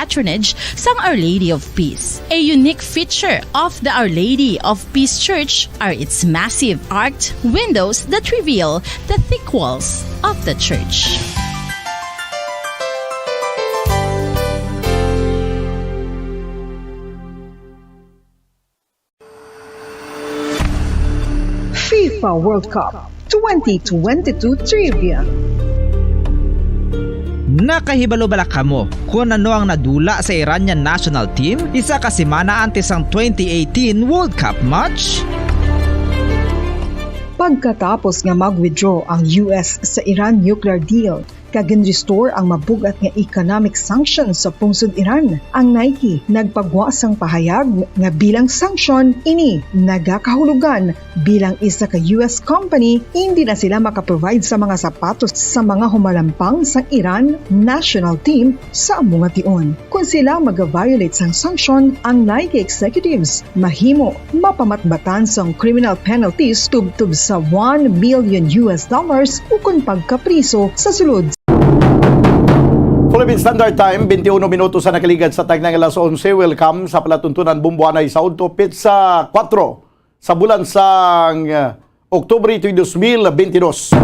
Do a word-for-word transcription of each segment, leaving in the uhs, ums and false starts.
patronage sang Our Lady of Peace. A unique feature of the Our Lady of Peace Church are its massive arched windows that reveal the thick walls of the church. FIFA World Cup twenty twenty-two Trivia. Nakahibalo bala kamo kon ano ang nadula sa Iranian national team isa ka semana antes sang twenty eighteen World Cup match? Pagkatapos nga mag-withdraw ang U S sa Iran nuclear deal, kag gin-restore ang mabug-at nga economic sanctions sa pungsod Iran. Ang Nike nagpagwa sang pahayag nga bilang sanction ini nagakahulugan bilang isa ka U S company, hindi na sila makaprovide sa mga sapatos sa mga humalampang sang Iran national team sa amo nga tion. Kung sila mag-violate sang sanction, ang Nike executives mahimo mapamatbatan sang criminal penalties tubtob sa one million U S dollars ukon pagkapriso sa sulod. Philippine Standard Time, twenty-one minutos sa nakaligad sa tagna nga alas onse. Welcome sa palatuntunan, Bombo anay sa udto, petsa kuwatro sa bulan sang, uh, Oktubre, ito'y dos mil bentidós.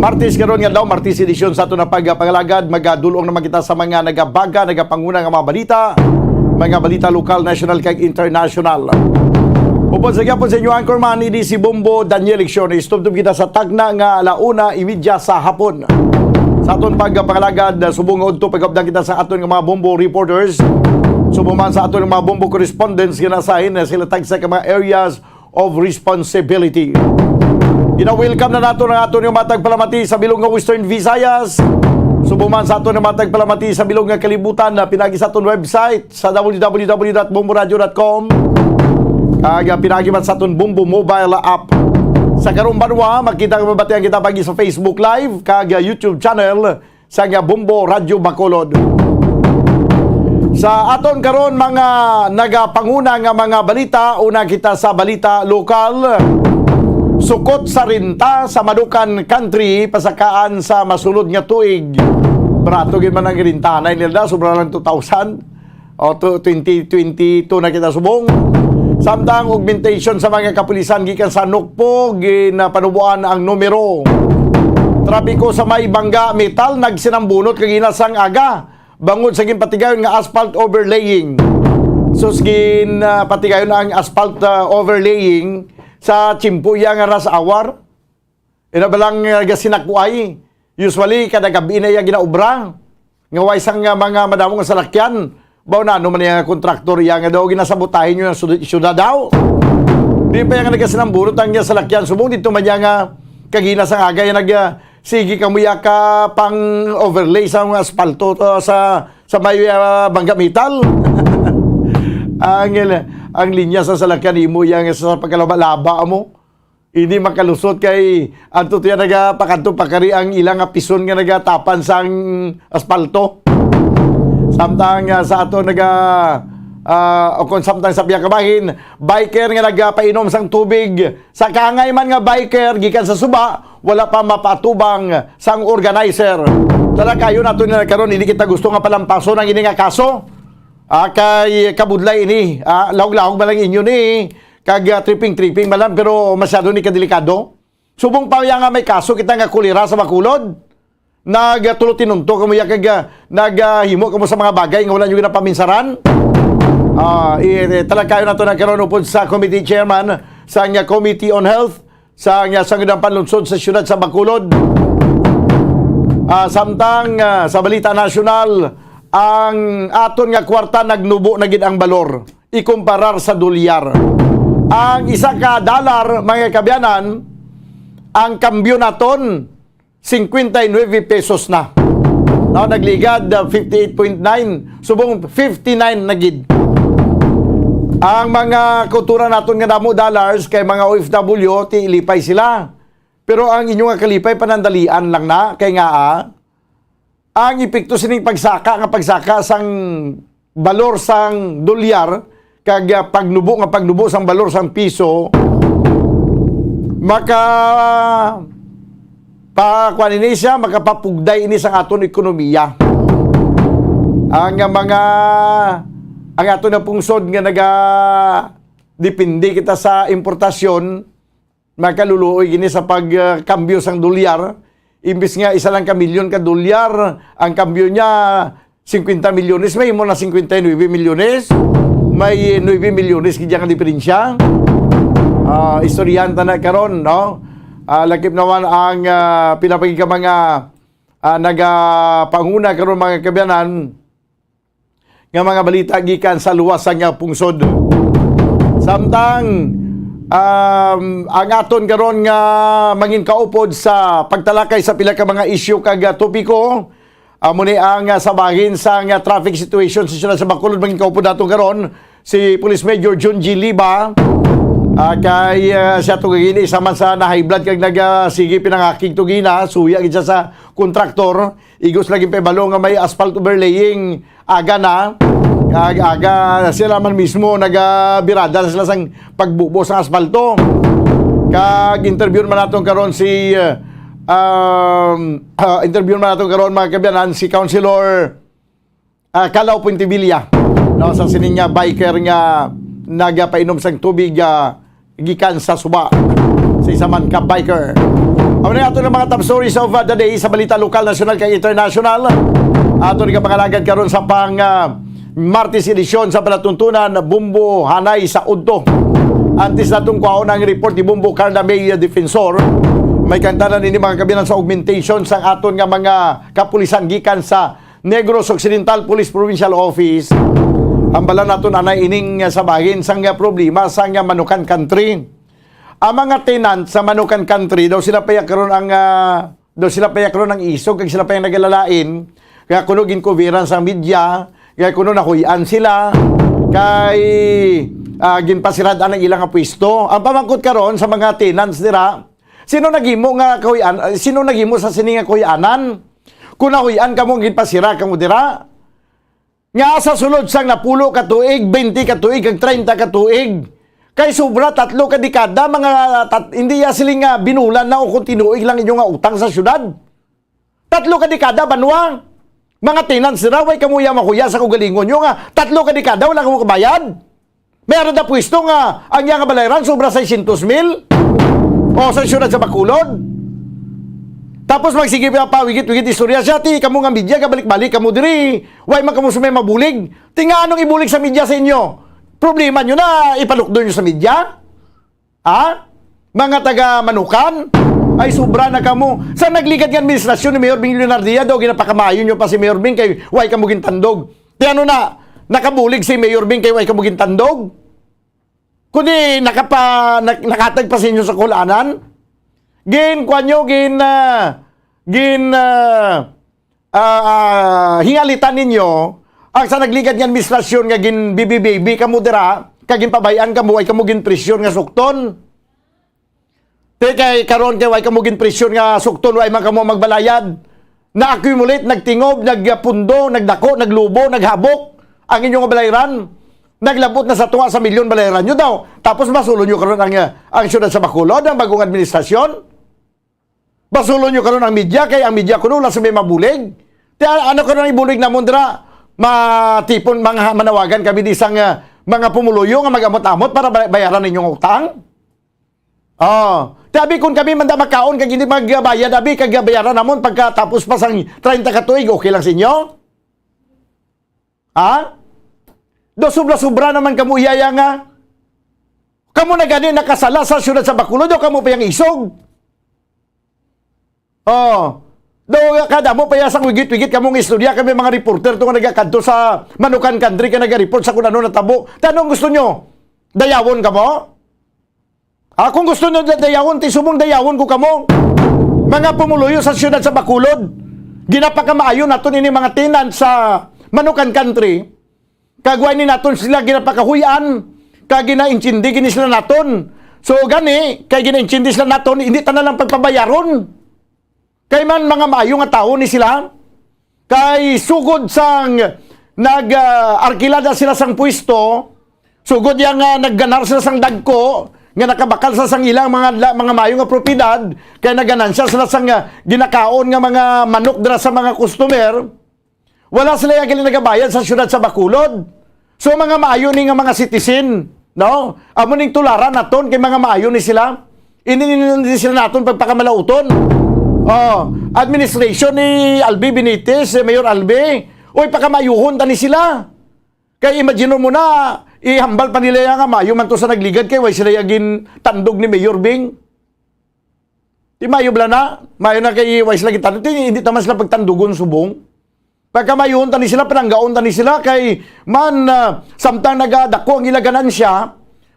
Martes karon nga daw, Martes edisyon sa aton nga pagpangalagad. Magadulong naman kita sa mga nagabaga, nagapanguna nga mga balita, mga balita lokal, national, kag international. Upod sa gyapon sa inyo anchorman, ini si Bombo Daniel Lecciones. Tubtob kita sa tagna nga alauna imedya sa hapon. Sa aton pagpangalagad, subong nga udto, pagupdan kita sa aton nga mga Bombo reporters. Subong man sa aton nga mga Bombo correspondents nga nasahin na sila tagsa ka mga areas of responsibility. Gina-welcome na nato ang aton nga matag palamati sa bilog nga Western Visayas. Subong man sa aton nga matag palamati sa bilog nga kalibutan, na pinagi sa aton website sa w w w dot bombo radio dot com. Kag, ah, pinagi man sa aton Bombo mobile app. Sa karong banwa, makita nga mabatian kita pagi sa Facebook Live kag, ah, YouTube channel sa nga Bombo Radyo Bacolod. Sa aton karon, mga nagapanguna nga mga balita, una kita sa balita lokal. Sukot sa renta sa Madukan Country, pasakaan sa masunod nga tuig. Barato gid man ang renta, Nay Nilda, sobra lang two thousand. O, to, twenty twenty-two na kita subong. Samtang augmentation sa mga kapulisan gikan sa Nukpo, ginapanuboan ang numero. Trapiko sa may Bangga Metal nagsinambunot kagina sang aga bangod sa ginpatigayon nga asphalt overlaying. Sus, gin, ah, patigayon ang asphalt, ah, overlaying sa tiyempo iya nga rush hour. Ina ba lang, ah, gasinakbuay? Usually, kada gabi na iya ginaobra. Nga way sang, ah, mga madamo nga salakyan. Baw na, ano man iya nga kontraktor iya nga daw ginasabotahe niyo ang sud-, syudad daw. Di pa iya nga nagasinamburot ang iya salakyan. Subong dito man iya nga kagina sang aga iya nag, ah, sige kamo iya ka pang overlay sa mga aspalto to sa, sa may, ah, Bangga Metal. Ang, ang linya sa salakyan imo iya nga sa pagkalaba-laba mo. Hindi makalusot kay adto to iya nagapakadto pa kari ang ilang nga pison nga nagatapan sang aspalto. Samtang, ah, sa ato naga, ah, o kung samtang sa pihak kabahin, biker nga nagapainom sang tubig. Sa kaangay man nga biker, gikan sa suba, wala pa mapatubang sang organizer. Talakayon nato nila karon, hindi kita gusto nga palampason ang ini nga kaso. Ah, kay kabudlay ini, ah, lahog-lahog man lang inyo ni, kag, ah, tripping-tripping man lang, pero masyado ni kadelikado. Subong pa ya nga may kaso kita nga kolera sa Bacolod. Nagtulo tinunto kamo ya kag, ah, naghimo kamo sa mga bagay nga wala niyo ginapaminsaran. Ah, i-, i-, talakayon nato na karon upod sa committee chairman sa nga Committee on Health sa nga Sangguniang Panlunsod sa siyudad sa Bacolod. Ah, samtang, ah, sa balita nasyonal, ang aton nga kwarta nagnubo na gid ang balor ikumparar sa dolyar. Ang isa ka dollar, mga kaabyanan, ang kambyo naton, cincuenta y nueve pesos na. No, nagligad, uh, fifty-eight point nine, subong fifty-nine na gid. Ang mga kauturan naton nga damo dollars kay mga O F W, ti lipay sila. Pero ang inyo nga kalipay, panandalian lang na, kay nga, ah, ang epekto sining pagsaka nga pagsaka sang balor sang dolyar kag, ah, pagnubo nga pagnubo sang balor sang piso, maka-, pa-, kuwan ini siya, makapapugday ini sang aton ekonomiya. Ang, ah, mga, ang ato na pungsod nga naga-, depende kita sa importasyon, makaluluoy gini sa pag, ah, kambyo sang dolyar. Imbis nga isa lang ka milyon ka dolyar, ang kambyo niya, cincuenta milyones, may mo na cincuenta y nueve milyones, may nuebe milyones gid ang diferensya. Ah, istoryahan ta na karon, no? Ah, lakip naman ang, ah, pila pa gid ka mga, ah, nagapanguna karon, mga kaabyanan, nga mga balita gikan sa luwas sang pungsod. Samtang, um, ang aton karon nga mangin kaupod sa pagtalakay sa pila ka mga isyu kag, ah, topiko, amo ni ang, ah, sa bahin sang, ah, traffic situation sa siyudad sa Bacolod, mangin kaupod naton karon si Police Major Jun G Liba. Ah, kay, ah, siya tugagini isa man sa na-high blood kag naga-, sige pinangakig tugina, suya gid siya sa kontraktor. Igos lagi pahibalo nga may asphalt overlaying aga na. Kag aga sila man mismo nagabirada na sila sang pagbubo sang aspalto. Kag interview man naton karon si, uh, um, uh, interview man naton karon, mga kaabyanan, si Councilor, uh, Calaw Puentevilla, no, sa sining nga biker nga nagapainom sang tubig, uh, gikan sa suba sa isa man ka biker. Amo na ato ng mga top stories of, uh, the day sa balita lokal, nasyonal, kag international. Ato nga pangalagad karon sa pang, uh, Martes edisyon sa palatuntunan, Bombo Hanay sa Udto. Antes natong kuhaon ang report ni Bombo Carla May, uh, Defensor, may kantanan ini, mga kaabyanan, sa augmentation sang aton nga mga kapulisan gikan sa Negros Occidental Police Provincial Office. Ang bala naton anay ining, uh, sa bahin sang, uh, problema sang, uh, Manukan Country. Ang mga tenant sa Manukan Country, daw sila pa ya karon ang, ah, daw sila pa ya karon ang isog, kag sila pa yung nagalalain. Kaya kuno ginkubiran sa media, kaya kuno nahuy-an sila, kay, ah, ginpasirad-an ang ilang pwesto. Ang pamangkot karon sa mga tenants dira, sino naghimo nga kahuy-an, ah, sino naghimo sa sini nga kahuy-anan? Kung nahuy-an kamo, ginpasira kamo dira, nga sa sulod sang napulo ka tuig, twenty ka tuig, kag treinta ka tuig, kay sobra tatlo ka dekada, mga tat-, hindi ya siling nga binulan na o kung tinuig lang inyo nga utang sa syudad. Tatlo ka dekada, banwa. Mga tenants dira, way kamo ya makuya sa kaugalingon nyo nga tatlo ka dekada, wala kamo kabayad. May ara da pwesto nga ang iya nga balayran sobra seiscientos mil. O sa siyudad sa Bacolod. Tapos magsige pa, pawigit-wigit istorya siya, ti, kamo nga media, gabalik-balik kamo diri. Way man kamo sumay mabulig. Ti nga anong ibulig sa media sa inyo? Problema nyo na, ipalukdo nyo sa media? Ha? Mga taga Manukan? Ay, sobra na kamo. Sa nagligad nga administrasyon ni Mayor Bing Leonardia, daw ginapakamayo nyo pa si Mayor Bing kay way kamo gintandog. Ti ano na, nakabulig si Mayor Bing kay way kamo gintandog? Kundi nakapa-, nak-, nakatag pa sa inyo sa kulanan? Gin, kuwan nyo, gin, ah, gin, ah, ah, ah, hingalitan ninyo ang sa nagligad nga administrasyon nga gin-baby-baby kamo dira, kag ginpabayaan kamo, ay kamo ginpresyon nga sukton. Te, kay karon kay way kamo ginpresyon nga sukton, way man kamo magbalayad. Na-accumulate, nagtingob, nagpundo, nagdako, naglubo, naghabok ang inyong balayran. Naglabot na sa tunga sa milyon balayran nyo daw. Tapos basulon nyo karon ang, ah, ang siyudad sa Bacolod, ang bagong administrasyon? Basulon nyo karon ang media, kay ang media kuno wala sa may mabulig. Ti ano karon ang ibulig namon dira? Matipon, mga manawagan kami di sang, ah, mga pumuluyo nga mag-amot-amot para bay-, bayaran ninyo nga utang? Oh, ti abi, kung kami man da makaon kag hindi magbayad, abi, kag bayaran namon pagkatapos pa sang treinta ka tuig, okay lang sa inyo? Ha? Do sobra-sobra naman kamo iyaya nga. Kamo na gani nakasala sa siyudad sa Bacolod, do kamo pa yang isog. Oh. Do kadamo pa ya sang wigit-wigit kamo nga istorya, kami mga reporter to nga nagakadto sa Manukan Country ka naga-report sa kung ano natabo. Ti ano ang gusto nyo? Dayawon kamo? Ah, kung gusto nyo da-, dayawon, ti subong dayawon ko kamo. Mga pumuluyo sa siyudad sa Bacolod, ginapakamaayo naton ini mga tenant sa Manukan Country. Kag wa ni naton sila ginapakahuy-an, kag ginaintindi gini sila naton. So gani, kay ginaintindi sila naton, hindi ta na lang pagpabayaron. Kay man mga maayo nga tawo ni sila, kay sugod sang nag, ah, arkila na sila sang pwesto, sugod yang, ah, nagganar sila sang dagko, nga nakabakal sa sang ilang mga la-, mga maayo nga propiedad, kay nagganansya sila sang, ah, ginakaon nga mga manok dira sa mga customer, Wala sila yang gali nagabayad sa siyudad sa Bacolod. So, mga maayo ni nga mga citizen, no? Amo ning tularan naton kay mga maayo ni sila. Hindi, hindi, hindi sila naton pagpakamalauton. Oh, administration ni Albi Benitez, eh, Mayor Albi, oy, pakamayuhon ta ni sila. Kay imagine mo na, ihambal pa nila yang maayo man to sa Nagligad kay way sila yang gintandog ni Mayor Bing. Di maayo bala na, maayo na kay way sila gintandog. Di, hindi ta man sila pagtandugon subong. Pagkamayuhon ta ni sila, palanggaon ta ni sila kay man, ah, samtang nagadako ang ila ganansya,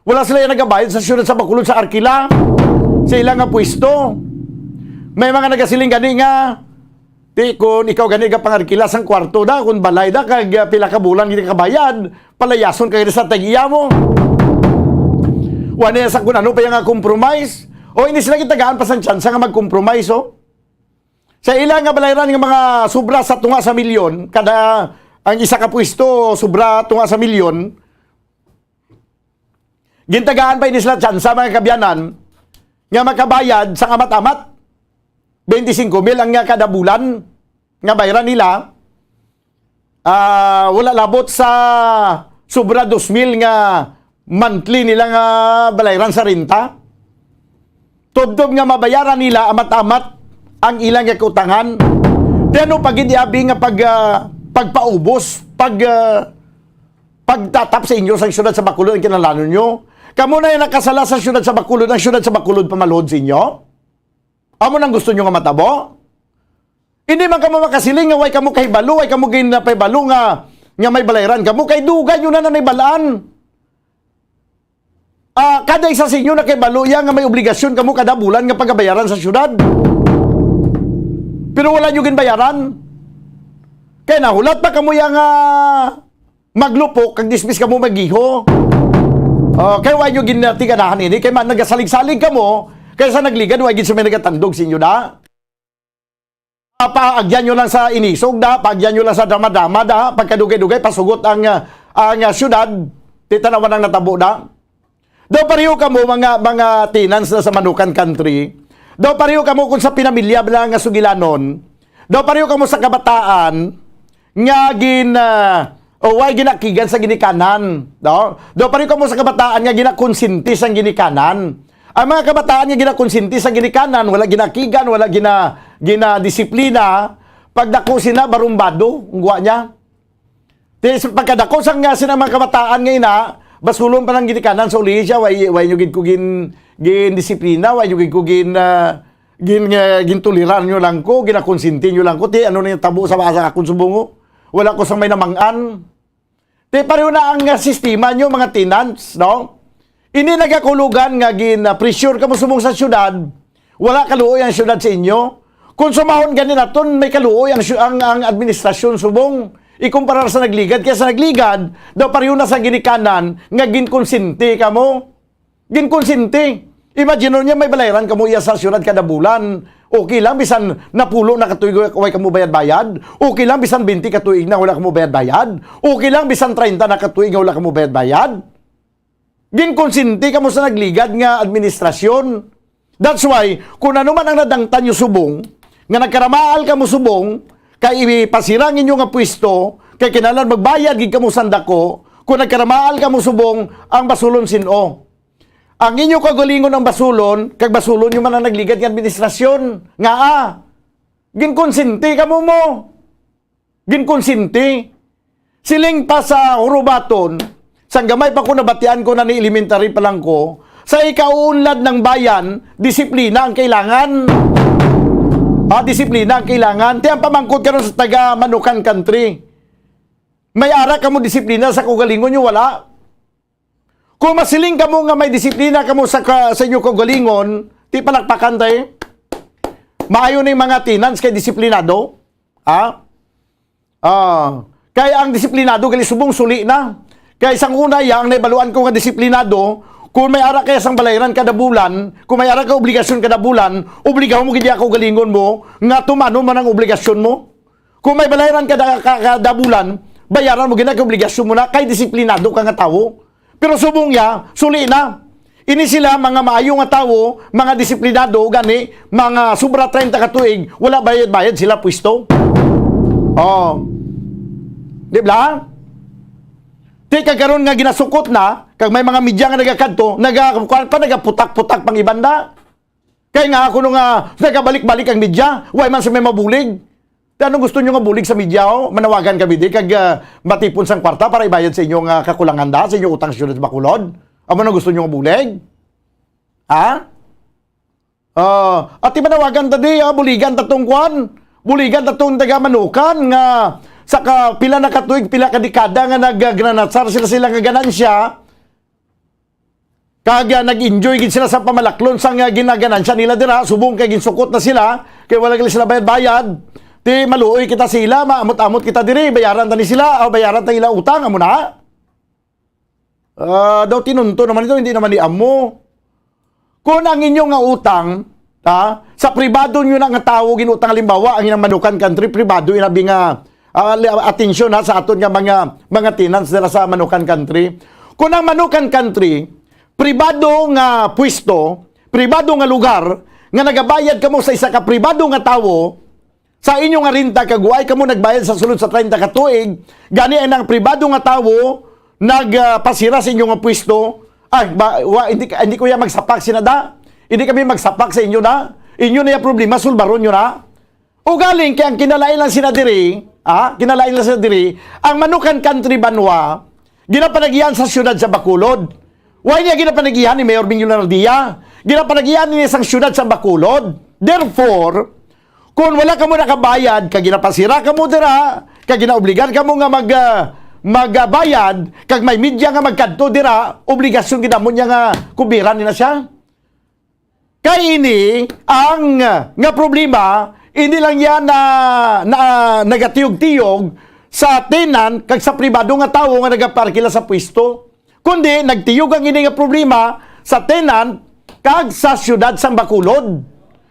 wala sila yang nagabayad sa siyudad sa Bacolod sa arkila sa ila nga pwesto. May mga nagasiling gani nga, ti, kun ikaw gani ka pangarkila sang kwarto da, kun balay da, kag, ah, pila ka bulan gid kabayad, palayason ka gid sa tag-iya mo. Wala sa kun ano pa yang nga compromise. O, hindi sila gitagaan pa sang tsansa nga mag-compromise, oh. Sa ila nga balayran nga mga sobra sa tunga sa milyon, kada ang isa ka pwesto sobra tunga sa milyon, gintagaan pa ini sila tsansa, mga kabyanan, nga makabayad sa amat-amat. Twenty-cinco mil ang nga kada bulan nga bayran nila. Ah, wala labot sa sobra dos mil nga monthly nila nga balayran sa renta. Tubtob nga mabayaran nila amat-amat ang ilang kautangan. Di ano pa gid abi nga pag, ah, pagpaubos, pag, ah, pagtatap sa inyo sa siyudad sa Bacolod ang kinahanglanon nyo? Kamo na yung nakasala sa siyudad sa Bacolod, ang siyudad sa Bacolod pamaluhod sa inyo? Amo nang gusto nyo nga matabo? Hindi man kamo makasiling nga way kamo kahibalo, way kamo ginapahibalo nga, nga may balayran kamo, kay dugay nyo na na naibalaan. Ah, kada isa sa inyo nakahibalo iya nga may obligasyon kamo kada bulan nga pagabayaran sa syudad. Pero wala nyo ginbayaran. Kaya nahulat pa kamo iya nga maglupok kag dismis kamo magiho. Ah, kay why nyo ginatiganahan ini? Kay man nagasalig-salig kamo, kay sa Nagligad, why gid sa may nagatandog sa inyo da? Ah, paagyan nyo lang sa inisog da, paagyan nyo lang sa drama-drama da, pagkadugay-dugay, pasugot ang, ah, ang, ah, syudad, titanawan ang natabo da. Daw pareho kamo mga, mga tenants na sa Manukan Country. Daw pareho kamo kung sa pinamilya bala nga sugilanon. Daw pareho kamo sa kabataan nga gin, ah, o way ginakigan sa ginikanan, no? Daw pareho kamo sa kabataan nga ginakonsinti sang ginikanan. Ang mga kabataan nga ginakonsinti sa ginikanan, wala ginakigan, wala gina-, ginadisiplina, pagdako sina barumbado, ang guwa niya. Ti, sa pagkadako sang nga sina mga kabataan nga ina, basulon pa ng ginikanan sa ulihi siya, way, way nyo gid ko gin, gin disiplina, way nyo gid ko gin, ah, gin, ah, gintuliran nyo lang ko, ginakonsinti nyo lang ko, ti, ano na yung tabo sa, sa akon subongo? Wala ko sang may namangan. Ti, pareho na ang, ah, sistema nyo, mga tenants, no? Ini nagakulugan nga gin, ah, pressure kamo subong sa syudad, wala kaluoy ang syudad sa inyo. Kung sumahon gani naton, may kaluoy ang, syu-, ang, ang administrasyon subong ikumparar sa Nagligad. Kaya sa Nagligad, daw pareho na sa ginikanan nga ginkonsinti kamo. Ginkonsinti. Imagine niya may balayran kamo iya sa syudad kada bulan. Okay lang, bisan napulo na katuig way kamo bayad-bayad. Okay lang, bisan twenty katuig na wala kamo bayad-bayad. Okay lang, bisan treinta na katuig nga wala kamo bayad-bayad. Ginkonsinti kamo sa Nagligad nga administrasyon. That's why, kung ano man ang nadangtan nyo subong, nga nagkaramaal kamo subong, kay ipasira ang inyo nga pwesto, kay kinahanglan magbayad gid kamo sang dako, kung nagkaramaal kamo subong, ang basulon sin-o. Ang inyo kaugalingon ang basulon, kag basulon nyo man ang Nagligad nga administrasyon. Ngaa? Ginkonsinti kamo mo. Ginkonsinti. Siling pa sa Hurubaton, sang gamay pa ko nabatian ko na ni elementary pa lang ko, sa ikauunlad ng bayan, disiplina ang kailangan. Ah, disiplina ang kailangan. Ti ang pamangkot karon sa taga Manukan Country. May ara kamo disiplina sa kaugalingon nyo, wala? Kung masiling kamo nga may disiplina kamo sa ka-, sa inyo kaugalingon, ti palakpakan tay. Maayo ning mga tenants kay disiplinado. Ha? Ah, kay ang disiplinado gali subong suli na. Kay sang una iya, ang naibaluan ko nga disiplinado, kung may ara kaya sang balayran kada bulan, kung may ara ka obligasyon kada bulan, obligaho mo gid iya kaugalingon mo nga tumano man ang obligasyon mo. Kung may balayran kada, ka-, kada bulan, bayaran mo gina kay obligasyon mo na, kay disiplinado ka nga tawo. Pero subong niya, suli na. Ini sila, mga maayo nga tawo, mga disiplinado, gani, mga sobra treinta ka tuig, wala bayad-bayad sila pwesto. Oh. Di ba? Ti kag karon nga ginasukot na, kag may mga media nga nagakadto, naga-, kuwan pa, nagaputak-putak pang iban na. Kay nga ako nung, ah, nagabalik-balik ang media, way man sa may mabulig. Ti anong gusto nyo nga bulig sa media, oh? Manawagan kami di, kag, ah, matipon sang kwarta para ibayad sa inyong, ah, kakulangan da, sa inyong utang sa siyudad sa Bacolod? Amo na gusto nyo nga bulig? Ha? Ah, ati manawagan ta di, ah, buligan ta tong kwan. Buligan ta tong taga Manukan nga sa ka, pila na ka tuig, pila ka dekada nga naggranatsar sila, sila nga ganansya. Kag, ah, nag-enjoy gid sila sa pamalaklon sang, ah, ginaganansya nila dira, subong kay ginsukot na sila, kay wala gali sila bayad-bayad. Ti maluoy kita sila, maamot-amot kita diri, bayaran ta ni sila, o bayaran ta ila utang, amo na. Ah, daw tinunto naman ito, hindi naman ni amo. Kung ang inyo nga utang, ha, sa pribado nyo na nga tawo ginutang, halimbawa, ang inang Manukan Country, pribado, inabi nga, ah, li-, atensyon, ha, sa aton nga mga, mga tenants dira sa Manukan Country. Kung ang Manukan Country, pribado nga pwesto, pribado nga lugar, nga nagabayad kamo sa isa ka pribado nga tawo, sa inyo nga renta, kag way kamo nagbayad sa sulod sa treinta ka tuig, gani ang nang pribado nga tawo nagpasira sa inyo nga pwesto, ay, ba, wa, hindi, hindi ko ya magsapak sina da. Hindi kami magsapak sa inyo na. Inyo na yung problema, sulbaron nyo na. Ugaling kay ang kinalain lang sila diri, ah, kinalain lang sila diri, ang Manukan Country Banwa, ginapanagian sa siyudad sa Bacolod. Why niya ginapanagian ni Mayor Bing Leonardia? Ginapanagian niya sang siyudad sa Bacolod. Therefore, kung wala kamo nakabayad, kag ginapasira kamo dira, kag ginaobligar kamo nga mag, ah, magbayad, kag may media nga magkadto dira, obligasyon gid amo niya nga kubiran nila siya. Kay ini ang, ah, nga problema, hindi lang yan na, na, nagatiyog-tiyog sa tenant kag sa pribado nga tawo nga nagaparkila sa pwesto, kundi nagtiyog ang ini nga problema sa tenant kag sa siyudad sang Bacolod,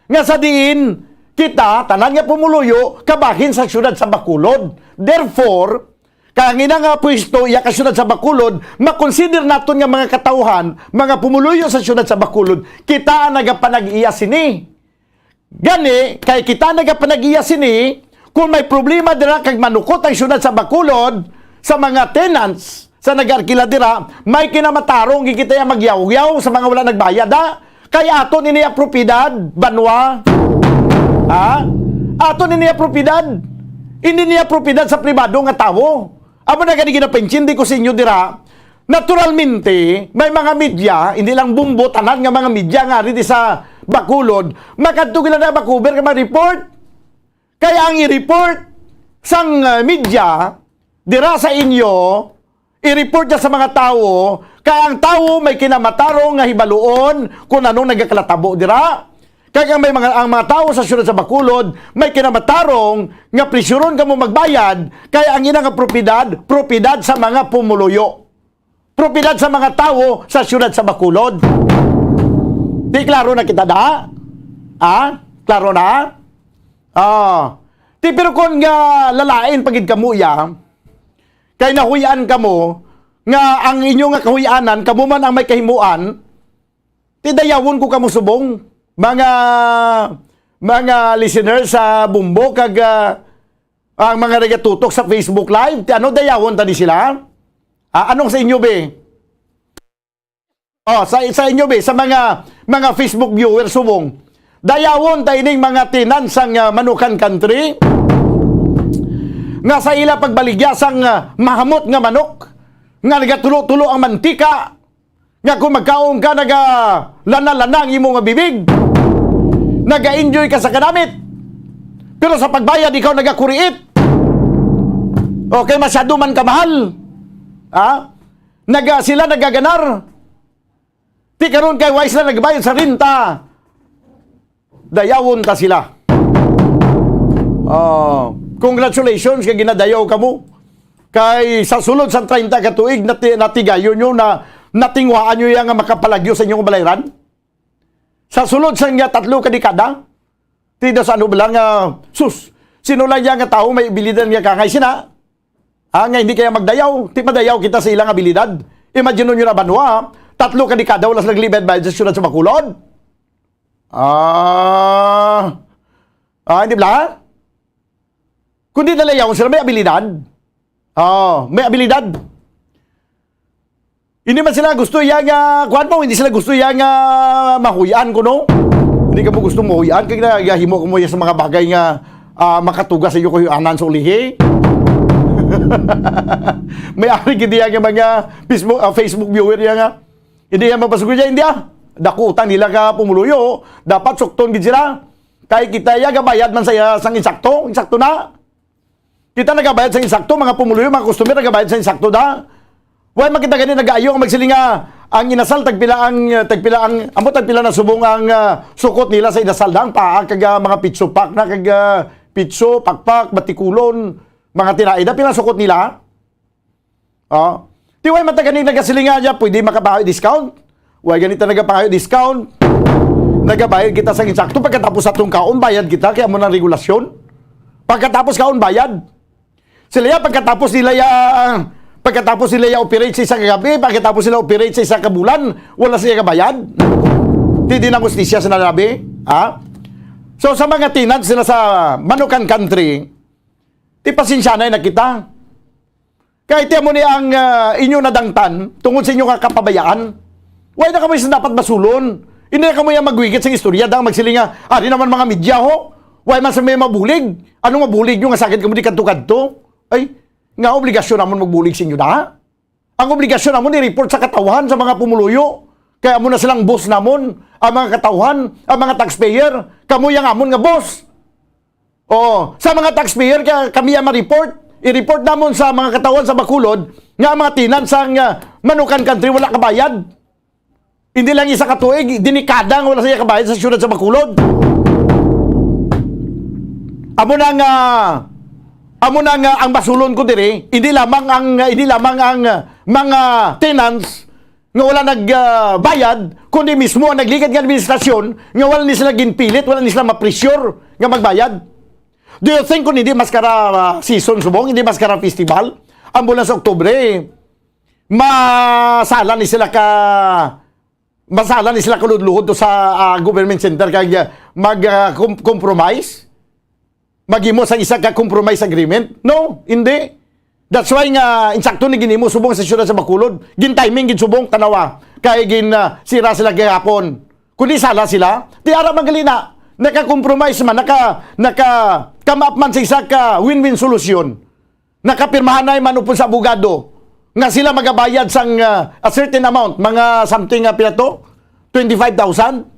nga sa diin kita, tanan nga pumuluyo, kabahin sa siyudad sa Bacolod. Therefore, kay ang ina nga pwesto, iya ka siyudad sa Bacolod, makonsider naton nga mga katawhan, mga pumuluyo sa siyudad sa Bacolod, kita ang nagapanag-iya sini. Gani, kay kita nagapanag-iya sini, kung may problema dira kag manukot ang siyudad sa Bacolod, sa mga tenants, sa nag-arkila dira, may kinamatarong gid kita yang magyawyaw sa mga wala nagbayad, ha? Kay aton ini ang propiedad, banwa. Ha? Aton ini ang propiedad. Hindi niya propiedad sa pribado nga tawo. Amo na gani ginapaintindi ko sa inyo dira. Naturalmente, may mga media, hindi lang Bumbo, tanan nga mga media nga ari di sa Bacolod, makadto gila na Bacober nga mag-report. Kaya ang i-report sang, uh, media dira sa inyo, i-report niya sa mga tawo, kay ang tawo may kinamatarong nga hibaluon kung anong nagakalatabo dira. Kay ang may mga, ang mga tawo sa siyudad sa Bacolod may kinamatarong nga presyuron kamo magbayad, kay ang ina nga propiedad, propiedad sa mga pumuluyo. Propiedad sa mga tawo sa siyudad sa Bacolod. Di klaro na kita da? Ha? Klaro na? Ah. Ti, pero kon nga lalain pa gid kamo, ya, kay nahuy-an kamo nga ang inyo nga kahuy-anan, kamo man ang may kahimuan, ti dayawon ko kamo subong, mga, mga listeners sa Bumbo kag, ah, ang mga nagatutok sa Facebook Live, ti ano, dayawon ta di sila? Ah, anong sa inyo, be? Oh, sa, sa inyo, be, sa mga, mga Facebook viewers subong, dayawon ta ining mga tenants sang, ah, Manukan Country nga sa ila pagbaligya sang, ah, mahamot nga manok nga nagatulo-tulo ang mantika, nga kung magkaon ka, nagalana-lana ang imo nga bibig, naga-enjoy ka sa kanamit, pero sa pagbayad ikaw nagakuriit. Okay, masyado man kamahal. Ha? Naga, sila nagaganar. Ti karon kay way sila nagbayad sa renta, dayawon ta sila. Ah, congratulations kay ginadayaw kamo. Kay sa sulod sa treinta ka tuig, nati-, natigayon nyo na, natinguhaan nyo yan nga makapalagyo sa inyong balayran. Sa sulod sa nga tatlo ka dekada, ti da sa ano ba lang, ah, sus, sino lang yan nga tao may abilidad nga kangay sina? Ah, nga hindi kaya magdayaw, ti madayaw kita sa ilang abilidad. Imagine nyo na banwa, tatlo ka dekada wala sila naglibad bayad sa siyudad sa Bacolod. Ah, ah, hindi bala? Kundi nalayaw sila may abilidad. Oh, may abilidad. Hindi man sila gusto iya nga, kuwan mo, hindi sila gusto iya nga mahuy-an ko, no? Hindi ka mo gusto mahuy-an, kaya nagahimo ka mo iya sa mga bagay nga ah, makatuga sa iyo kahuy-anan sa ulihi. May ari gid iya nga mga Facebook, ah, Facebook viewer niya nga. Hindi iya mapasugot niya, hindi ah. Dako utang nila ka pumuluyo. Dapat sukton gid sila. Kay kita iya gabayad man sa iya sang insakto, insakto na. Kita nagabayad sa insakto, mga pumuluyo, mga customer, nagabayad sa insakto da. Why man kita gani nagaayo ang magsiling nga ang inasal tagpila ang, tagpila ang, amo tagpila na subong ang ah, sukot nila sa inasal da, ang paa kag ah, mga pitso pak na kag ah, pitso, pakpak, batikulon, mga tinaida, pila sukot nila? Oh. Di why man ta gani nagasiling nga niya, pwede makabawi discount? Why gani ta nagapangayo discount? Nagabayad kita sa insakto pagkatapos sa atong kaon, bayad kita kay amo nang regulasyon. Pagkatapos kaon, bayad. Sila ya, pagkatapos nila ya, pagkatapos nila ya operate sa isa ka gabi, pagkatapos nila operate sa isa ka bulan, wala sila kabayad. Di din ang hustisya sa nalabi, ha? So sa mga tenants sila sa Manukan Country, di pasensya na kita. Kay ti amo ni ang ah, inyo nadangtan tungod sa inyo nga kapabayaan. Why na kamo sa dapat basulon? Hindi na kamo yang magwigit sa istorya dang magsiling nga, ari naman mga media ho. Why man sa may mabulig? Ano mabulig nyo nga sakit kamo di kadto-kadto? Ay, nga obligasyon namon magbulig sa inyo da? Ang obligasyon namon i-report sa katawhan sa mga pumuluyo. Kay amo na silang boss namon, ang mga katawhan, ang mga taxpayer, kamo yang amon nga boss. Oh, sa mga taxpayer, kaya kami ang ma-report. I-report namon sa mga katawhan sa Bacolod nga ang mga tenants sang ah, Manukan Country wala kabayad. Hindi lang isa ka tuig, dinikada nga wala siya kabayad sa siyudad sa Bacolod. Amo na nga, amo na nga ang basulon ko diri, hindi lamang ang, hindi lamang ang ah, mga tenants nga wala nagbayad, kundi mismo ang nagligad nga administrasyon nga wala ni sila ginpilit, wala ni sila ma-pressure nga magbayad. Do you think kung hindi maskara ah, season subong, hindi maskara festival, ang bulan sa Oktubre, masala ni sila ka masala ni sila kaludluhod to sa ah, government center kag ah, mag ah, com- compromise? Maghimo sang isa ka compromise agreement? No, hindi. That's why nga insakto ni ginimo subong sa siyudad sa Bacolod. Gin-timing gid subong tanawa. Kay gin ah, sira sila gihapon. Kundi sala sila, ti ara man gali na. Naka-compromise man, naka, naka-come up man sa isa ka win-win solution. Nakapirmahanay man upod sa abogado nga sila magabayad sang ah, a certain amount, mga something nga pila to? Twenty-five thousand?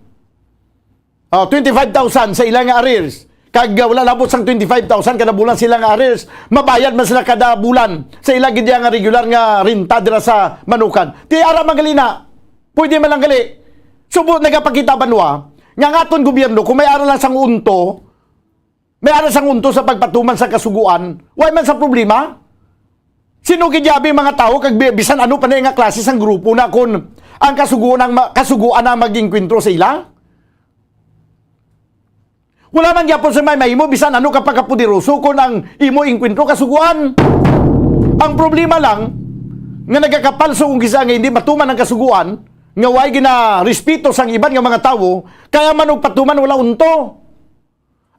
Oh, twenty-five thousand sa ila nga arrears. Kag ah, wala labot sang twenty-five thousand kada bulan sila nga arrears. Mabayad man sila kada bulan sa ila gid nga regular nga renta dira sa Manukan. Ti ara man gali na. Pwede man lang gali. Subo nagapakita banwa nga ang aton gobyerno kung may ara lang sang unto, may ara sang unto sa pagpatuman sa kasuguan, way man sa problema. Sino gid yabi mga tawo kag bi- bisan ano pa na nga klase sang grupo na kun ang kasuguan ang ma- kasuguan ang mag-engkwentro sa ila? Wala man gyapon sa may mahimo bisan ano ka pagkapoderoso kon ang imo engkwentro kasuguan. Ang problema lang nga nagakapalso kung kisa nga hindi matuman ang kasuguan nga way ginarespeto sang iban nga mga tawo, kaya man og patuman wala unto.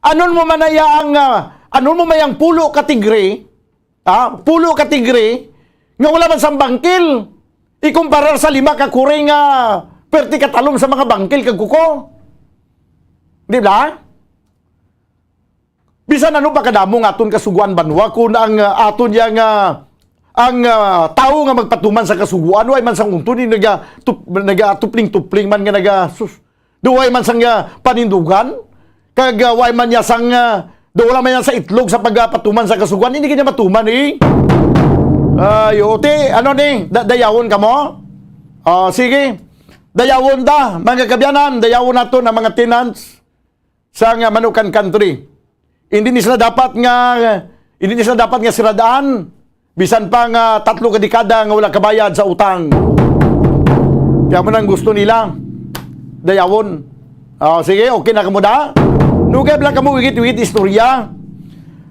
Anon mo man aya ang ah, anon mo may ang pulo ka tigre Ah, pulo ka tigre nga wala man sang bangkil. Ikumparar sa lima ka kuri nga perti ka talom sa mga bangkil kag kuko. Di ba? Bisan ano pa kadamo nga aton kasuguan banwa kun ang ah, aton yang ah, ang ah, tawo nga magpatuman sa kasuguan way man sang unto ni naga tup, naga tupling-tupling man nga naga sus. Duway man sang ah, panindugan, kag ah, way man niya sang ah, wala man niya sa itlog sa pagpatuman sa kasuguan, hindi kanya matuman eh. Ay, o, ti, ano ni, da- dayawon ka mo? Ah, sige. Dayawon ta, mga kabyanan, dayawon nato na mga tenants sa nga Manukan Country. Hindi ni sila dapat nga hindi ni sila dapat nga siradaan bisan pa nga tatlo ka dekada nga wala kabayad sa utang. Kaya mo nang gusto nila dayawon. Oh, sige, okay na kamo da. Nugay lang kamo wigit-wigit istorya.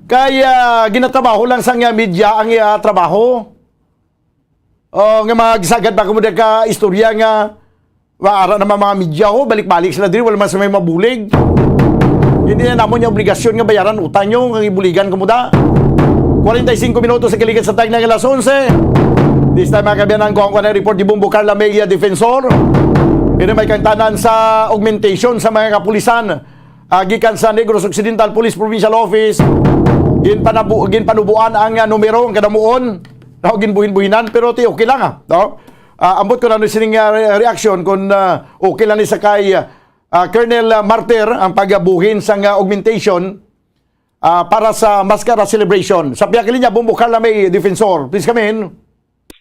Kay ah, ginatrabaho lang sa nga media ang iya trabaho. Oh, nga magsagad pa kamo ka istorya nga wa ara naman mga media ho, balik-balik sila diri, wala man sa may mabulig. Hindi na namon yung obligasyon nga bayaran utang nyo, nga ibuligan kamo da. Forty-five minutos sa kalikat sa tagna nga alas onse. This time, mga kaabyanan, ko ang kuwan report ni Bombo Carla May, ah, Defensor. Ini may kangtanan sa augmentation sa mga kapulisan, ah, gikan sa Negros Occidental Police Provincial Office. Ginpanabu-, ginpanubuan ang, ah, numero, ang kadamuon. Ako ginbuhin-buhinan, pero ti okay lang, ah, no? Ah, ambot ko na ano sining, ah, re-, reaction kung, ah, okay lang ni sa kay, ah, Colonel, ah, Martir ang pagabuhin sang, ah, augmentation, ah, para sa Mascara Celebration. Sa pihak linya, Bombo Carla May, Defensor. Please come in.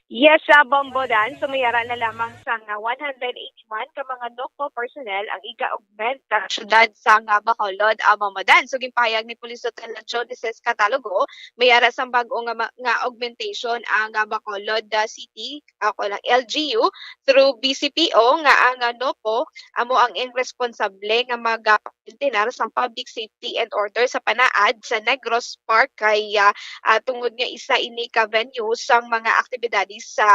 Yes, ah, Bombo Dan. So, may ara na lamang sang, ah, one hundred eighty-one ka mga NOCPO personnel ang iga-augment sa siyudad sang, ah, Bacolod, ah, Bombo Dan. So, ginpahayag ni Police Lieutenant Joe de Cis Catalogo, may ara sang bag-o nga ma-, nga augmentation ang, ah, Bacolod, ah, City, ako lang, L G U, through B C P O, nga ang, ah, NOCPO amo ang responsable nga mag, ah, pagmaintenar sang public safety and order sa panaad sa Negros Park kay, ah, ah, tungod nga isa ini ka venue sang mga aktibidades sa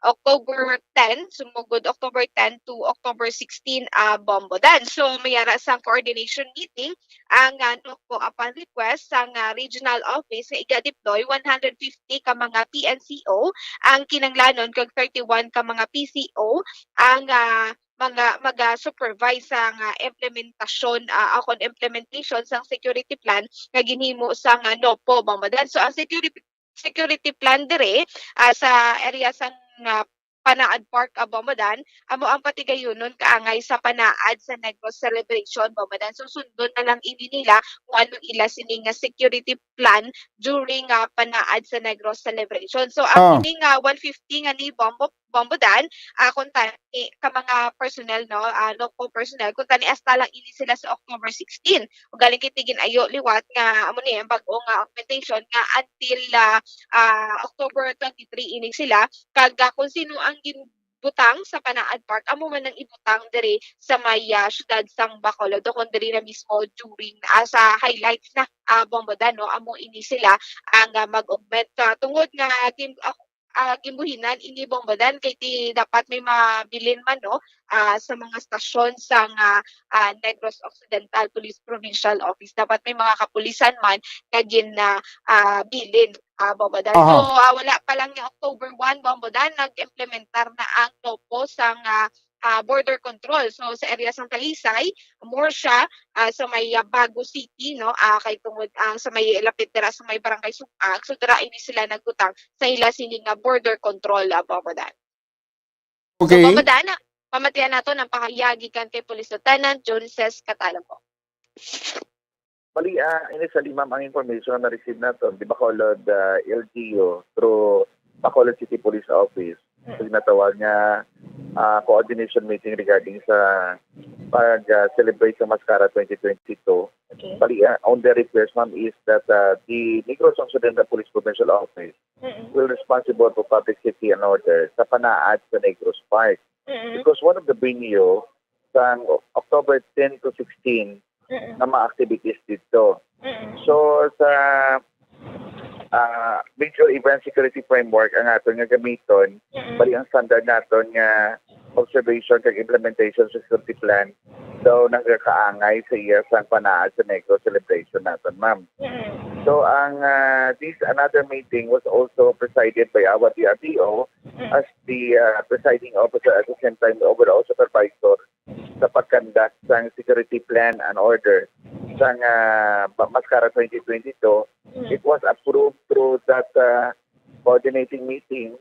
October ten, sumugod October ten to October sixteen, ah, Bombo Dan. So, may ara sang coordination meeting ang, ah, NOCPO upon request sang, ah, regional office nga iga-deploy one hundred fifty ka mga P N C O ang kinahanglanon kag thirty-one ka mga P C O ang, ah, mga maga-supervise sang, ah, implementasyon, ah, akon implementation sang security plan nga ginhimo sang, ah, NOCPO, Bombo Dan. So, ang security, security plan dire, ah, sa area sang, ah, Panaad Park, ah, Bombo Dan, amo ang patigayunon kaangay sa panaad sa Negros Celebration, Bombo Dan. So, sundon na lang ini nila kung ano ila sini nga security plan during, ah, panaad sa Negros Celebration. So, ang Ah. ini nga one fifty nga ni Bombo, Bombo Dan, ah, kung tani ka mga personnel, no, ah, NOCPO personnel, kung tani hasta lang ini sila sa October sixteen. Ugaling kay ti gin-ayo liwat nga amo ni ang bag-o nga augmentation nga until, ah, ah, October twenty-three ini sila. Kag, ah, kung sino ang ginbutang sa Panaad Park, amo man ang ibutang diri sa may, ah, siyudad sang Bacolod, o kung diri na mismo during, ah, sa highlights na, ah, Bombo Dan, no? Amo ini sila ang, ah, mag-augment. Ah, tungod nga gin-, ah, ah, ginbuhinan ini, Bombo Dan, kay ti dapat may mabilin man, no, ah, sa mga stasyon sang, ah, ah, Negros Occidental Police Provincial Office. Dapat may mga kapulisan man nga gin, ah, ah, bilin, ah, Bombo Dan. Aha. So, ah, wala pa lang ni October one, Bombo Dan, nag-implementar na ang NOCPO sang, ah, ah, border control. So, sa area sang Talisay, more siya, ah, sa may, ah, Bago City, no? Ah, kay tungod ang sa may lapit dira sa may Barangay Sug-Ag. So, dira ini sila nagbutang sa ila sini nga border control, ah, Bombo Dan. So, Okay. Bombo Dan, pamatian nato ang pahayag gikan kay Police Lieutenant Joe de Cis Catalogo. Bali, ah, initially, ma'am, ang information na na-receive naton, di ba, Bacolod, ah, L G U, through Bacolod City Police Office, Mm. so ginatawag nga, ah, coordination meeting regarding sa pag, ah, celebrate sa Mascara twenty twenty-two. Okay. Bali, ah, on the request, ma'am, is that, ah, the Negros Occidental Police Provincial Office Mm-mm. will responsible for public safety and order sa panaad sa Negros Park. Mm-mm. Because one of the venue sang October ten to sixteen Mm-mm. nga mga activities dito. Mm-mm. So, sa, ah, major event security framework ang aton nga gamiton, Mm-mm. bali ang standard naton nga observation kag implementation sa security plan daw nagakaangay sa iya sang panaad sa Negros celebration naton, ma'am. Mm-mm. So, ang, ah, this another meeting was also presided by our D R D O Mm. as the, ah, presiding officer, at the same time, overall supervisor sa pag-conduct sang security plan and order sang, ah, Ba-, Mascara twenty twenty-two. Mm. It was approved through that, ah, coordinating meeting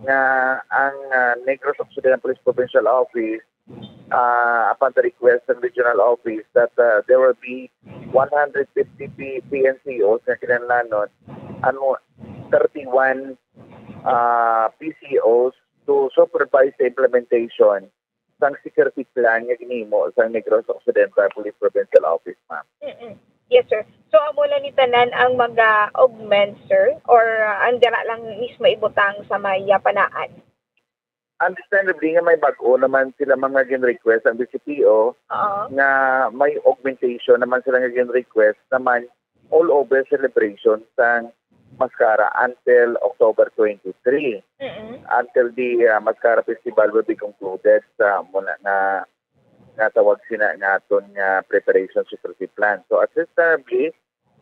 nga ang, ah, Negros Occidental Police Provincial Office, ah, upon the request ng regional office that, ah, there will be one hundred fifty P-, P N C Os nga kinahanglanon, ano, thirty-one, ah, P C Os to supervise the implementation sang security plan nga ginhimo sang Negros Occidental Police Provincial Office, ma'am. Mm-mm. Yes, sir. So, amo na ni tanan ang mga augment, sir? Or, ah, ang dira lang mismo ibutang sa may, ah, panaad? Understandably nga may bag-o naman sila mga gin-request ang B C P O Oo. nga may augmentation naman sila nga gin-request naman all over celebration sang Mascara until October twenty-three, Mm-mm. until the, ah, Mascara Festival will be concluded sa muna nga, nga tawag sina nga aton nga preparation security plan. So, understandably,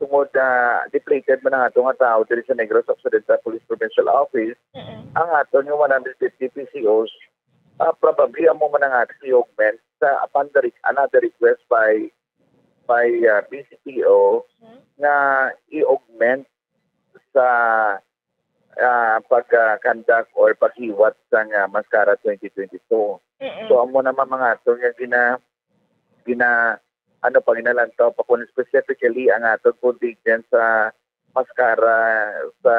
tungod na depleted man ang ato nga tawo diri sa Negros Occidental Police Provincial Office, Mm-mm. ang aton nga one hundred fifty P C Os, ah, probably amo man ang aton i-augment sa upon the re- another request by by ah, B C P O Mhm. nga i-augment sa ah, pag-conduct or paghiwat sang ah, Mascara twenty twenty-two. Mm-mm. So amo na man mga ato nga gina gina ano pa ginalantaw pa kung specifically ang aton contingent sa Mascara sa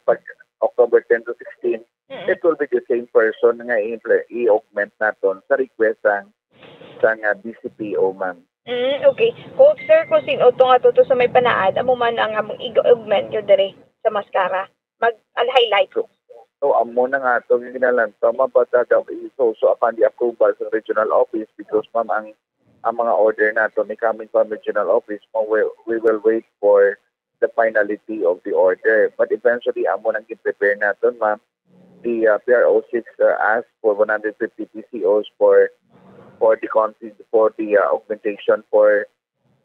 pag October ten to sixteen, Mm-mm. it will be the same person nga i-impl- i-augment naton sa request sang sang ah, B C P O, ma'am. Mm, okay. Quote, sir, kung sin-o to nga to, to sa may panaad, amo man ang among i-augment nyo diri sa Mascara. Mag-highlight. So, so amo na nga ato ginalantaw, ma'am, but uh, the- so, so upon the approval sa regional office, because, ma'am, ang ang mga order nato may coming from regional office, ma'am, we, we will wait for the finality of the order. But eventually, amo nang gi-prepare naton, ma'am. The uh, P R O six uh, asked for one hundred fifty P C Os for for the conti- for the uh, augmentation for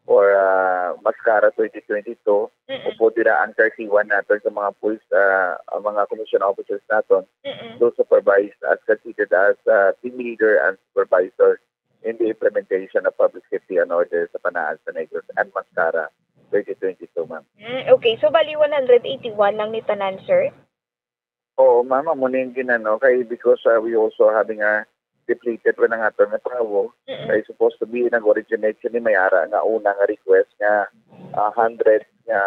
for uh, Mascara twenty twenty-two. Mm-mm. Upod dira ang thirty-one naton sa mga police, uh, ang mga commission officers naton, Mm-mm. those supervised as considered as uh, team leader and supervisor in the implementation of public safety and order sa Panaad sa Negros and Mascara twenty twenty-two, ma'am. Mm, okay. So, bali one hundred eighty-one lang ni tanan, sir? Oo, ma'am, amo na yung ginano. Kay because uh, we also having a depleted pa ng ato nga tawo. Mm-mm. Kay supposed to be nag-originate sini may ara nga una nga request nga ah, hundred nga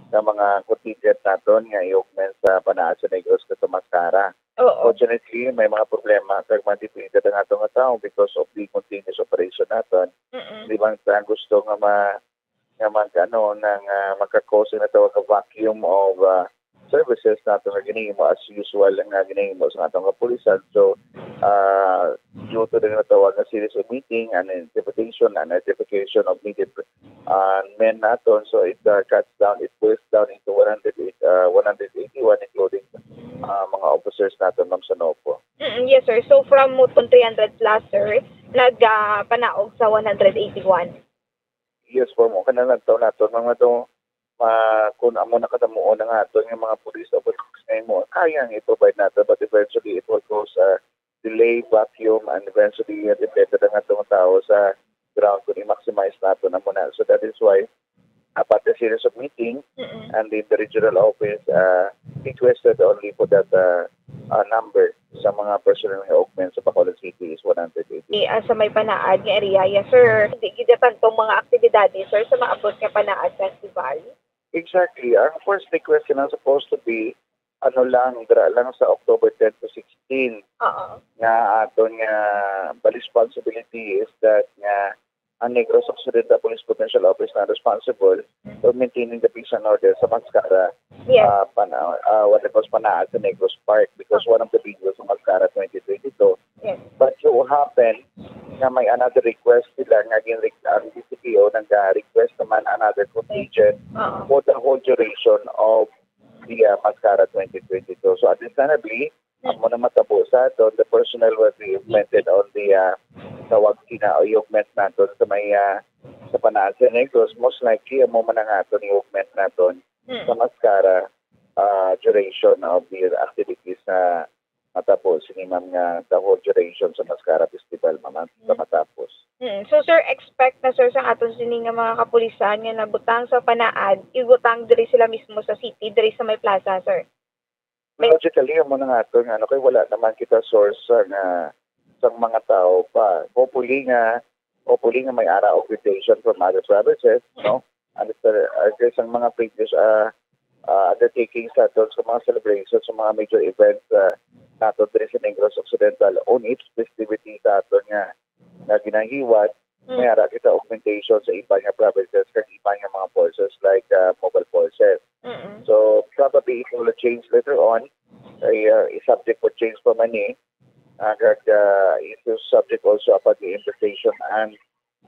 nga mga contingent naton nga i-augment sa Panaad sa Negros kag sa Mascara. Oo. Fortunately, may mga problema kag mga depleted ang ato nga tawo because of the continuous operation naton. Mm-mm. Di ba sa gusto nga ma nga mag ano nang ah, magka-cause na tawag nga vacuum of ah, services nato nga ginahimo as usual nga ginahimo sa atong kapulisan. So, ah, due to the natawag nga series of meeting and interpretation and identification of needed uh, men naton, so it uh, cuts down, it boils down into one hundred, uh, one hundred eighty-one, including uh, mga officers naton, ma'am, sa NOPO. Mm, yes, sir. So, from mo three hundred plus, sir, nagpanaog sa one hundred eighty-one. Yes po, mo kanang nagtaw nato mga to, uh, kung amo na katamuon ang aton nga mga police officers nga mo kaya nga i-provide nato, but eventually it will cause a delay, vacuum, and eventually uh, depende ang atong tao sa ground kung i-maximize nato na muna. So that is why about the series of meeting Mm-mm. and in the regional office uh, requested only for that uh, uh, number sa mga personnel nga augment sa Bacolod City is one hundred eighty. Eh, ah, sa may Panaad nga area, yes, sir. Di gid tantong mga aktibidades, sir, sa maabot nga Panaad Festival. Exactly. Ang first request na supposed to be ano lang, dira lang sa October ten to sixteen Oo. nga aton nga the responsibility is that nga ang Negros Occidental Police Provincial Office na responsible for maintaining the peace and order sa Mascara Yes. uh, pana, uh, what it was Panaad sa Negros Park because one of the videos sa Mascara twenty twenty-two. Yes. But so happen na may another request sila nga gin ang D C P O nag-request naman another contingent Oo. for the whole duration of the uh, Mascara twenty twenty-two. So understandably, amo na matabo sa aton, the personnel will be augmented on the uh, tawag sina o i-augment naton sa may uh, sa Panaad sa Negros. Most likely, amo man ang aton i-augment naton Hmm. sa Mascara uh, duration of the activities na matapos sini ma'am nga the whole duration sa Mascara Festival, ma'am, sa matapos. Mm. So, sir, expect na, sir, sa aton sini nga mga kapulisan nga nabutang sa Panaad, ibutang diri sila mismo sa city, diri sa may plaza, sir? May- Logically, amo na nga ato nga ano, kay wala naman kita source sa nga sang mga tao pa. Hopefully nga, hopefully nga may ara augmentation from other provinces, no? And sa uh, sang mga previous uh, uh, undertakings sa aton sa mga celebrations, sa mga major events uh, nato diri sa Negros Occidental on its festivity sa aton nga nga ginahiwat, Mm. may ara kita augmentation sa iban nga provinces kag iban nga mga forces like uh, mobile forces. Mm-mm. So probably it will change later on. Ay uh, is subject for change pa man ni. Uh, kag uh, it is subject also upon the invitation and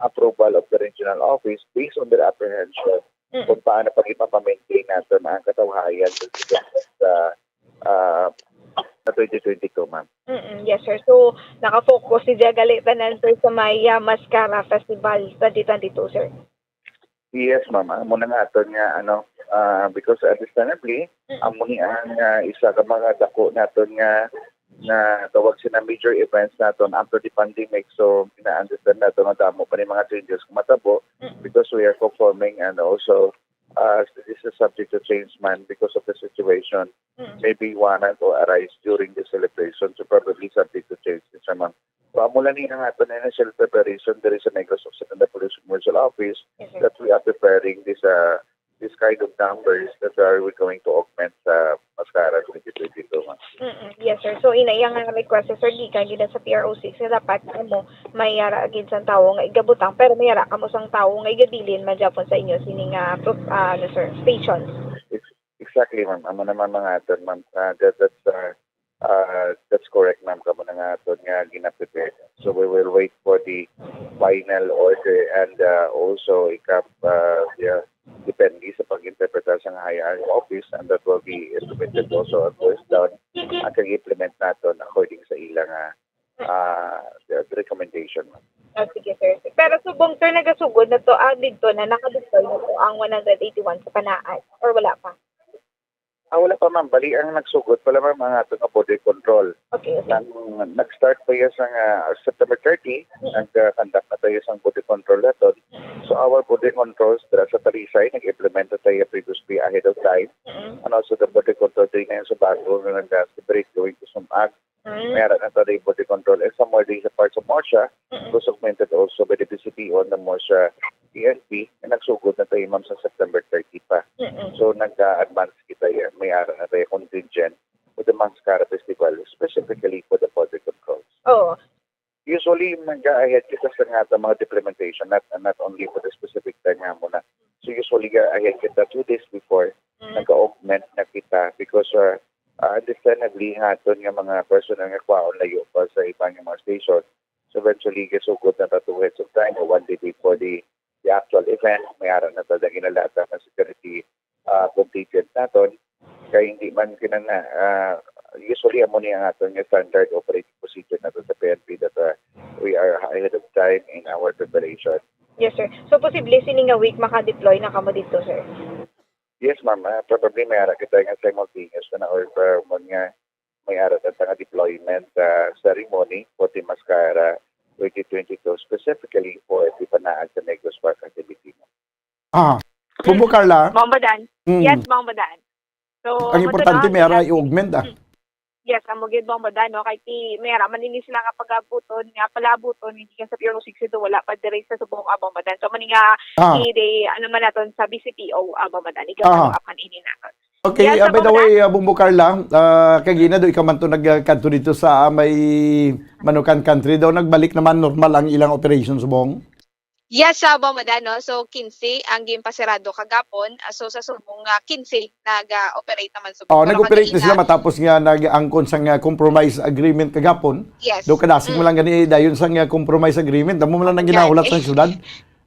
approval of the regional office based on their apprehension Mm. kung paano pag ipapamaintain natin ang katawhayan sa uh, sa twenty twenty-two, ma'am. Mm-mm. Yes, sir. So, nakafocus si Dia Galitanan, sir, sa may uh, Mascara Festival twenty twenty-two, sir. Yes, ma'am. Amo na nga aton nga, ano, ah, because understandably, Mm. amo ni ang, ah, isa ka mga dako naton nga, nga tawag sina major events naton after the pandemic. So, ina-understand nato nga damo pa ni mga changes nga matabo Mm. because we are conforming and also, ah, this is subject to change man because of the situation. Mm. Maybe one will arise during the celebration. So, probably subject to change, sir, ma'am. So, amo lang ni ang aton initial preparation diri sa Negros Occidental Police Commercial Office Yes, sir. that we are preparing this, uh, this kind of numbers that are we going to augment sa Mascara twenty twenty-two, ma'am. Mm-mm. Yes, sir. So, ina iya nga request, sir, gikan gid sa P R O six nga dapat amo may ara gid sang tawo nga igabutang, pero may ara kamo sang tawo nga igabilin man gyapon sa inyo sini nga pro-, ah, ano, sir, station. Ex-, exactly, ma'am. Amo naman mga aton, ma'am. Ah, that, that's, uh, Uh, that's correct, ma'am. Kamo na nga aton nga gina-prepare. So we will wait for the final order and, uh, also ikap, uh, yeah, depende sa pag-interpretar sa higher office, and that will be implemented also at first down. Ang kag-implement naton according sa ila nga, uh, the recommendation, ma'am. Ah, sige, sir. Pero subong, sir, nagasugod na to, ah, dito na nakadeploy na to ang one hundred eighty-one sa Panaan, or wala pa? Ah, wala pa, ma'am. Bali, ang nagsugod pala, ma'am, ang ato nga border control. Okay, okay. Nang nag-start pa iya sa nga September thirty, Mm. nag-conduct na tayo sa border control naton. So, our border controls dira sa Talisay, nag-implement na tayo previously ahead of time. Mm. And also the border control din ngayon sa bago nga nag-celebrate going to Sumag. Mm. May ara na tayo border control. And somewhere din sa parts of Murcia, Mm. was augmented also by the B C P O and the Murcia P N P, na nagsugod na tayo, ma'am, sa September thirty pa. Mm-mm. So, nag-a-advance kita yan. May ara na tayo contingent with the Mascara Festival, specifically for the border controls. Oo. Usually, nag-a-ahead kita sa nga sa mga implementation, not, not only for the specific time nga muna. So, usually, ga-ahead kita two days before, Mm. nag-augment na kita because, uh, uh, understandably, nga aton nga mga personnel nga kwaon layo pa sa iba nga mga station. So, eventually, gasugod na ta two heads of time o one day before the, the actual event. May ara na ta ginalata nga security, ah, contingent naton. Kay hindi man kinana-, ah, usually, amo ni ang aton nga standard operating procedure nato sa P N P that, ah, we are ahead of time in our preparation. Yes, sir. So, posible sini nga week maka-deploy na kamo dito, sir? Yes, ma'am. Ah, probably may ara kita nga simultaneous na, or, ah, mo nga may ara ta nga deployment, ah, ceremony for the Mascara twenty twenty-two, specifically for the Panaag sa Negros Park activity, ma'am. Ah, Bumbo Carla? Ma'am Badan. Mm. Yes, Ma'am Badan. So, Ang amo to, importante, no, may ara sila i-augment, ah. Mm. Yes, amo gid, Ma'am Badan, no? Kay ti, may ara man ini sila nga pag-abuton, nga palabuton, hindi ka sa P R O six ito, wala pa diri sa subong, ah, Ma'am Badan. So, mani nga, Ah. i-, di, ano man naton sa B C P O, ah, Ma'am Badan, Ah. i-follow up man ini naton. Okay, Yes, ah, by the Ma'am Badan. way, ah, Bumbo Carla, ah, kagina do ikaw man to nagkadto dito sa, ah, may Manukan Country daw, nagbalik naman normal ang ilang operation subong? Yes, sa Bombadan, no? So, quince ang ginpasirado kagapon. Ah, so, sa subong nga quince, nag-operate naman subong. Oh, Pero nag-operate na kagaina sila matapos nga nag-angkon sa nga compromise agreement kagapon. Yes. Do kadasig Mm. mo lang gani dayon sa nga compromise agreament. Damo man lang nang Yan. ginahulat sa syudad.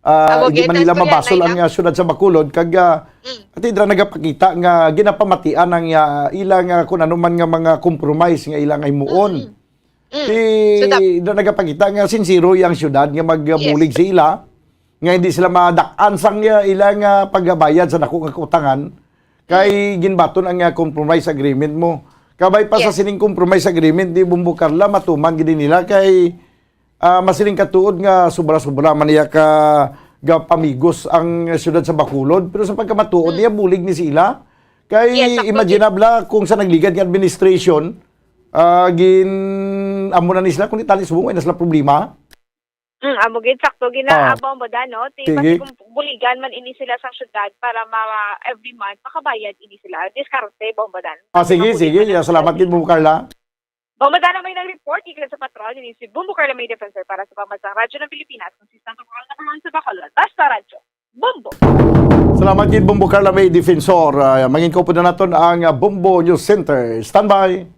Ah, Amo, hindi man nila gitas ko yan, mabasol ang, Laila. ah, syudad sa Bacolod. Kag, ah, Mm. ati dira nagapakita nga ginapamatian ang, ah, ila nga kung ano man nga mga compromise nga ila nga himuon. Mm. Mm. Ti, So, tap- na nagapakita nga sincere ang syudad nga Yes. magbulig sa ila, nga hindi sila madak-an sang, uh, ila nga pagbayad sa dako nga kautangan, kay Mm. ginbaton ang, uh, compromise agreement mo. Kabay pa sa Yes. sining compromise agreement, di Bumbo Carla, matuman gid nila kay, ah, masiling katuod nga sobra-sobra man niya ka gapamigos ang syudad sa Bacolod. Pero sa pagkamatuod Mm. niya, bulig ni sila. Kay Yes, sakto, imaginable kung sa nagligad nga administration, ah, gin-, amo na ni sila, kung di tali subong, ay na sila problema. Mm, amo gid, sakto, gina-, Ah. ah, Bombadan, no? Ti, Sige. basi kung buligan man ini sila sa syudad para ma-, every month, makabayad ini sila. Diskarte, Bombadan. Ah, Basi sige, mabuligan sige. na Yeah, sila. salamat gid, Bombo Carla. Bombadan na may nag-report, gikan sa patrol, ini si Bombo Carla May Defensor para sa Pambansang Radyo ng Pilipinas, konsistente ko ang nakahan sa Bacolod. Basta Radyo. Bombo! Salamat gid, Bombo Carla May Defensor. Ah, mangin ko po na naton ang, ah, Bombo News Center. Standby!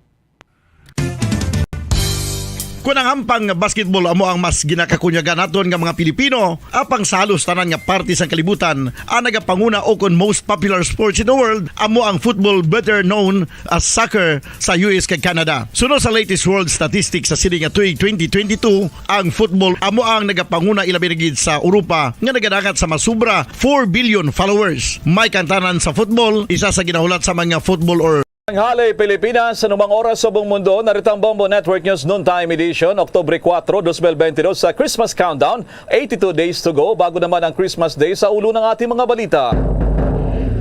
Panangampang nga basketball amo ang mas ginakakunyagan naton nga mga Pilipino, apang sa halos tanan nga parte sang kalibutan, ang nagapanguna o kon most popular sports in the world amo ang football, better known as soccer, sa U S kag Canada. Suno sa latest world statistics sa sini nga tuig twenty twenty-two, ang football amo ang nagapanguna, ilabi na gid sa Europa, nga nagadangat sa masubra four billion followers. May kantanan sa football, isa sa ginahulat sa mga football or Tanghali, Pilipinas, sa anumang oras sa buong mundo, narito ang Bombo Network News Noontime Edition, Oktubre kuwatro, dos mil benti dos, sa Christmas Countdown. Eighty-two days to go bago naman ang Christmas Day. Sa ulo ng ating mga balita.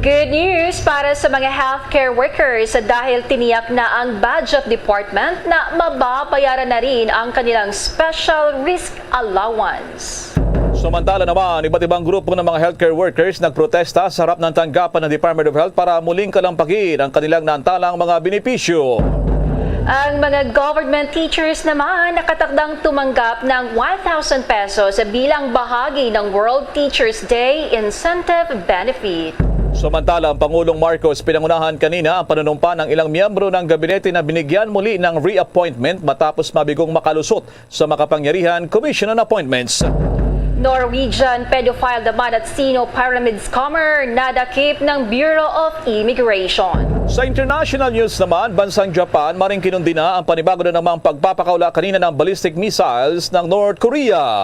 Good news para sa mga healthcare workers dahil tiniyak na ang budget department na mababayaran na rin ang kanilang special risk allowance. Samantala naman, iba't ibang grupo ng mga healthcare workers nagprotesta sa harap ng tanggapan ng Department of Health para muling kalampagin ang kanilang naantalang mga benepisyo. Ang mga government teachers naman nakatakdang tumanggap ng one thousand pesos bilang bahagi ng World Teachers Day Incentive Benefit. Samantala, ang Pangulong Marcos pinangunahan kanina ang panunumpa ng ilang miyembro ng gabinete na binigyan muli ng reappointment matapos mabigong makalusot sa makapangyarihan Commission on Appointments. Norwegian pedophile naman at Sino Pyramid scammer nadakip ng Bureau of Immigration. Sa international news naman, bansang Japan, maring kinundi na ang panibago na namang pagpapakaula kanina ng ballistic missiles ng North Korea.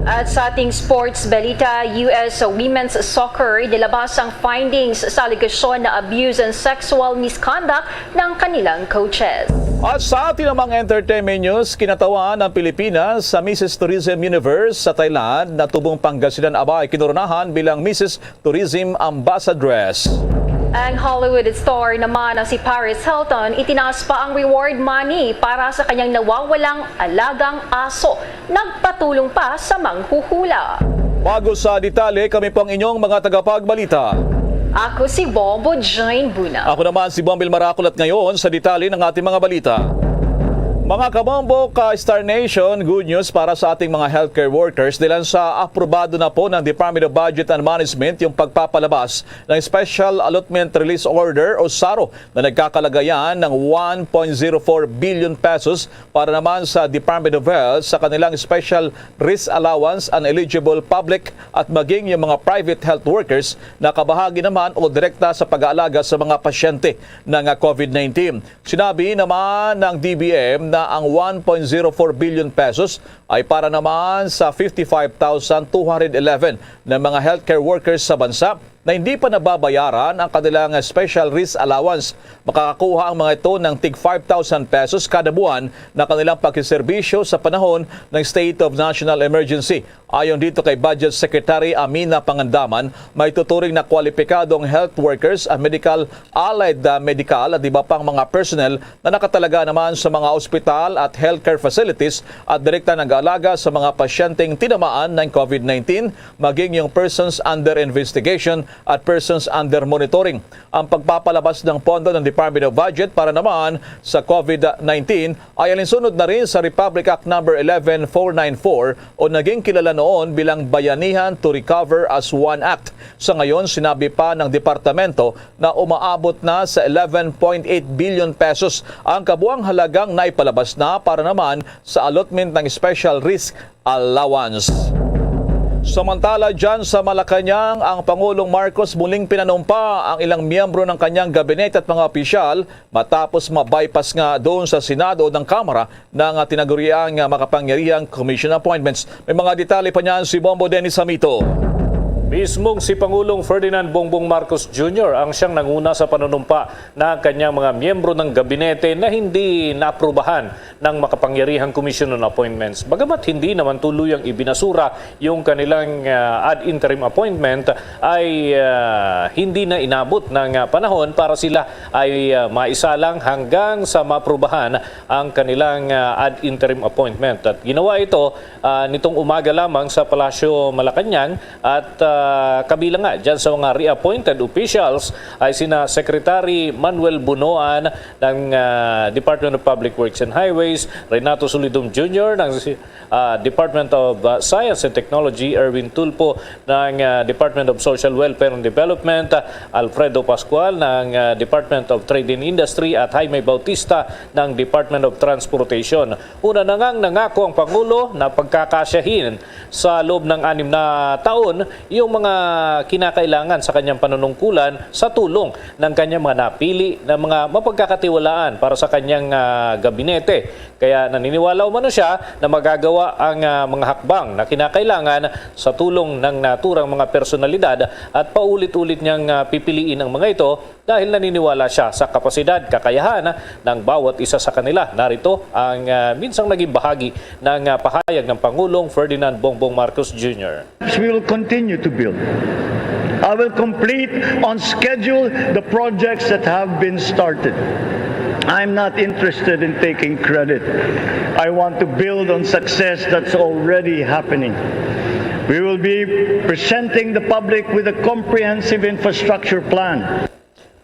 At sa ating sports balita, U S women's soccer nilabas ang findings sa alegasyon na abuse and sexual misconduct ng kanilang coaches. At sa atin namang entertainment news, kinatawan ng Pilipinas sa Missus Tourism Universe sa Thailand na tubong Pangasinan aba ay kinoronahan bilang Missus Tourism Ambassadress. Ang Hollywood star naman na si Paris Hilton, itinaas pa ang reward money para sa kanyang nawawalang alagang aso. Nagpatulong pa sa manghuhula. Bago sa detalye, kami po ang inyong mga tagapagbalita. Ako si Bobo Jane Buna. Ako naman si Bombil Maracol at ngayon sa detalye ng ating mga balita. Mga kabombo, ka Star Nation, good news para sa ating mga healthcare workers dahil sa aprobado na po ng Department of Budget and Management yung pagpapalabas ng Special Allotment Release Order o saro na nagkakalaga yan ng one point zero four billion pesos para naman sa Department of Health sa kanilang special risk allowance ang eligible public at maging yung mga private health workers na kabahagi naman o direkta sa pag-aalaga sa mga pasyente ng COVID nineteen. Sinabi naman ng D B M na ang one point zero four billion pesos ay para naman sa fifty-five thousand two hundred eleven na mga healthcare workers sa bansa na hindi pa nababayaran ang kanilang special risk allowance. Makakakuha ang mga ito ng tig five thousand pesos kada buwan na kanilang pakiserbisyo sa panahon ng State of National Emergency. Ayon dito kay Budget Secretary Amina Pangandaman, may tuturing na kwalipikado ang health workers, ang medical, allied, ah, medical at iba pang mga personnel na nakatalaga naman sa mga ospital at healthcare facilities at direkta nag-aalaga sa mga pasyenteng tinamaan ng COVID nineteen, maging yung persons under investigation at persons under monitoring. Ang pagpapalabas ng pondo ng Department of Budget para naman sa COVID nineteen ay alinsunod na rin sa Republic Act Number eleven four nine four o naging kilala noon bilang Bayanihan to Recover as One Act. Sa ngayon, sinabi pa ng departamento na umaabot na sa eleven point eight billion pesos ang kabuang halagang naipalabas na para naman sa allotment ng special risk allowance. Samantala, dyan sa Malacañang, ang Pangulong Marcos muling pinanumpa ang ilang miyembro ng kanyang gabinete at mga opisyal matapos ma-bypass nga doon sa Senado o ng Kamara ng tinaguriang makapangyarihang commission appointments. May mga detalye pa niyan si Bombo Dennis Hamito. Mismong si Pangulong Ferdinand Bongbong Marcos Junior ang siyang nanguna sa panunumpa ng kanyang mga miyembro ng gabinete na hindi naaprubahan ng makapangyarihang Commission on Appointments. Bagamat hindi naman tuluyang ibinasura yung kanilang, ah, ad interim appointment, ay, ah, hindi na inabot ng, ah, panahon para sila ay, ah, maisalang hanggang sa maaprubahan ang kanilang, ah, ad interim appointment. At ginawa ito, ah, nitong umaga lamang sa Palasyo Malacañang at, ah, Ah, kabilang nga dyan sa mga reappointed officials ay sina Secretary Manuel Bunoan ng, ah, Department of Public Works and Highways, Renato Solidum Junior ng si-, ah, Department of, ah, Science and Technology, Erwin Tulfo ng, ah, Department of Social Welfare and Development, ah, Alfredo Pascual ng, ah, Department of Trade and Industry at Jaime Bautista ng Department of Transportation. Una na ngang nangako ang Pangulo na pagkakasyahin sa loob ng anim na taon yung mga kinakailangan sa kanyang panunungkulan sa tulong ng kanyang mga napili na mga mapagkakatiwalaan para sa kanyang, ah, gabinete. Kaya naniniwala umano siya na magagawa ang, ah, mga hakbang na kinakailangan sa tulong ng naturang mga personalidad at paulit-ulit niyang, ah, pipiliin ang mga ito dahil naniniwala siya sa kapasidad, kakayahan ng bawat isa sa kanila. Narito ang, ah, minsang naging bahagi ng, ah, pahayag ng Pangulong Ferdinand Bongbong Marcos Junior. We will continue to build. I will complete on schedule the projects that have been started. I'm not interested in taking credit. I want to build on success that's already happening. We will be presenting the public with a comprehensive infrastructure plan.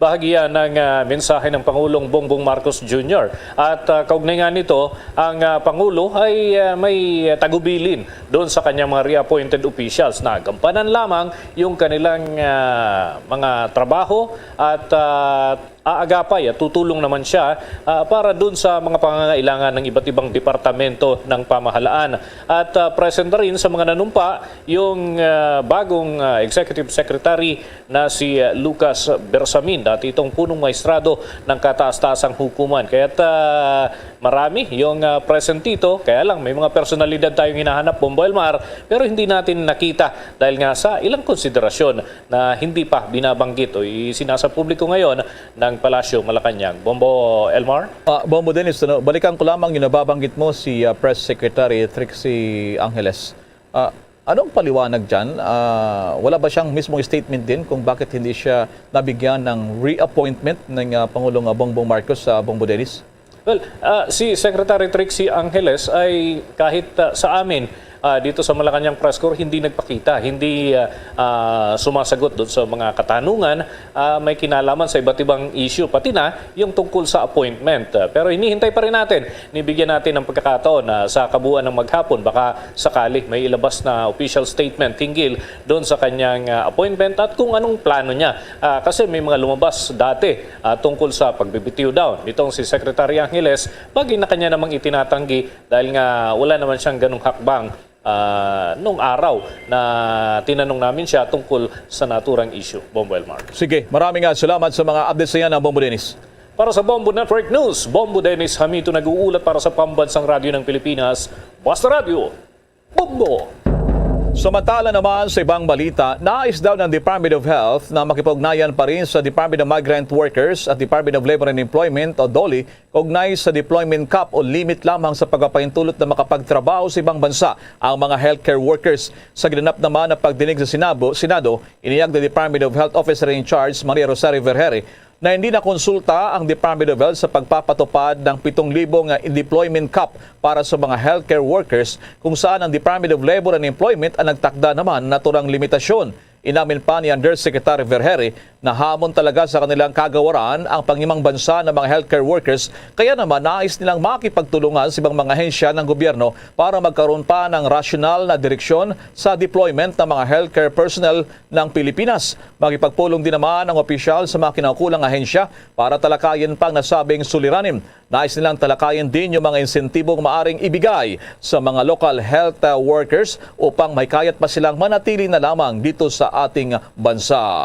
Bahagi yan ng, ah, mensahe ng Pangulong Bongbong Marcos Junior. At, ah, kaugnay nga nito, ang, ah, Pangulo ay, ah, may tagubilin doon sa kanyang mga reappointed officials na gampanan lamang yung kanilang, ah, mga trabaho at, ah, aagapay at tutulong naman siya, ah, para doon sa mga pangangailangan ng iba't ibang departamento ng pamahalaan. At, ah, present na rin sa mga nanumpa yung, ah, bagong, ah, Executive Secretary na si, ah, Lucas Bersamin, dati itong punong maestrado ng kataas-taasang hukuman. Kaya't, ah, marami yung, ah, present dito. Kaya lang, may mga personalidad tayong hinahanap, Bombo Elmar, pero hindi natin nakita dahil nga sa ilang konsiderasyon na hindi pa binabanggit o isinasapubliko ngayon ng Palasyo Malacañang. Bombo Elmar? Ah, Bombo Dennis, ano, balikan ko lamang yung nababanggit mo, si, ah, Press Secretary Trixie Angeles. Ah, anong paliwanag dyan? Ah, wala ba siyang mismong statement din kung bakit hindi siya nabigyan ng reappointment ng, ah, Pangulong, ah, Bongbong Marcos, sa Bombo Dennis? Well, ah, si Secretary Trixie Angeles ay kahit, ah, sa amin, ah, dito sa Malacañang Press Corps, hindi nagpakita, hindi, ah, ah, sumasagot doon sa mga katanungan, ah, may kinalaman sa iba't ibang issue, pati na yung tungkol sa appointment. Ah, pero hinihintay pa rin natin, nibigyan natin ng pagkakataon na sa kabuuan ng maghapon, baka sakali may ilabas na official statement hinggil doon sa kanyang, ah, appointment at kung anong plano niya. Ah, kasi may mga lumabas dati, ah, tungkol sa pagbibitiw daw nitong si Secretary Angeles, bagay na kanya namang itinatanggi dahil nga wala naman siyang ganong hakbang, ah, nung araw na tinanong namin siya tungkol sa naturang issue. Bombo Elmar. Sige, maraming, ah, salamat sa mga updates na yan, ah, Bombo Dennis. Para sa Bombo Network News, Bombo Dennis Hamito nag-uulat para sa Pambansang Radyo ng Pilipinas, Basta Radyo, Bombo! Samantala naman sa ibang balita, nais daw ng Department of Health na makipugnayan pa rin sa Department of Migrant Workers at Department of Labor and Employment o DOLE kaugnay sa deployment cap o limit lamang sa pagpapahintulot na makapagtrabaho sa ibang bansa ang mga healthcare workers. Sa ginanap naman na pagdinig sa Senado, Senado, iniyag ni Department of Health Officer in Charge Maria Rosario Vergeire na hindi nakonsulta ang Department of Health sa pagpapatupad ng pitong libo nga deployment cap para sa mga healthcare workers, kung saan ang Department of Labor and Employment ang nagtakda naman naturang limitasyon. Inamin pa ni Undersecretary Vergeire na hamon talaga sa kanilang kagawaran ang panghimang bansa ng mga healthcare workers, kaya naman nais nilang makipagtulungan sa ibang mga ahensya ng gobyerno para magkaroon pa ng rasyonal na direksyon sa deployment ng mga healthcare personnel ng Pilipinas. Makipagpulong din naman ang opisyal sa mga kinaukulang ahensya para talakayin pa ang nasabing suliranin. Nais nilang talakayin din yung mga insentibong maaring ibigay sa mga local health, uh, workers upang mahikayat pa silang manatili na lamang dito sa ating bansa.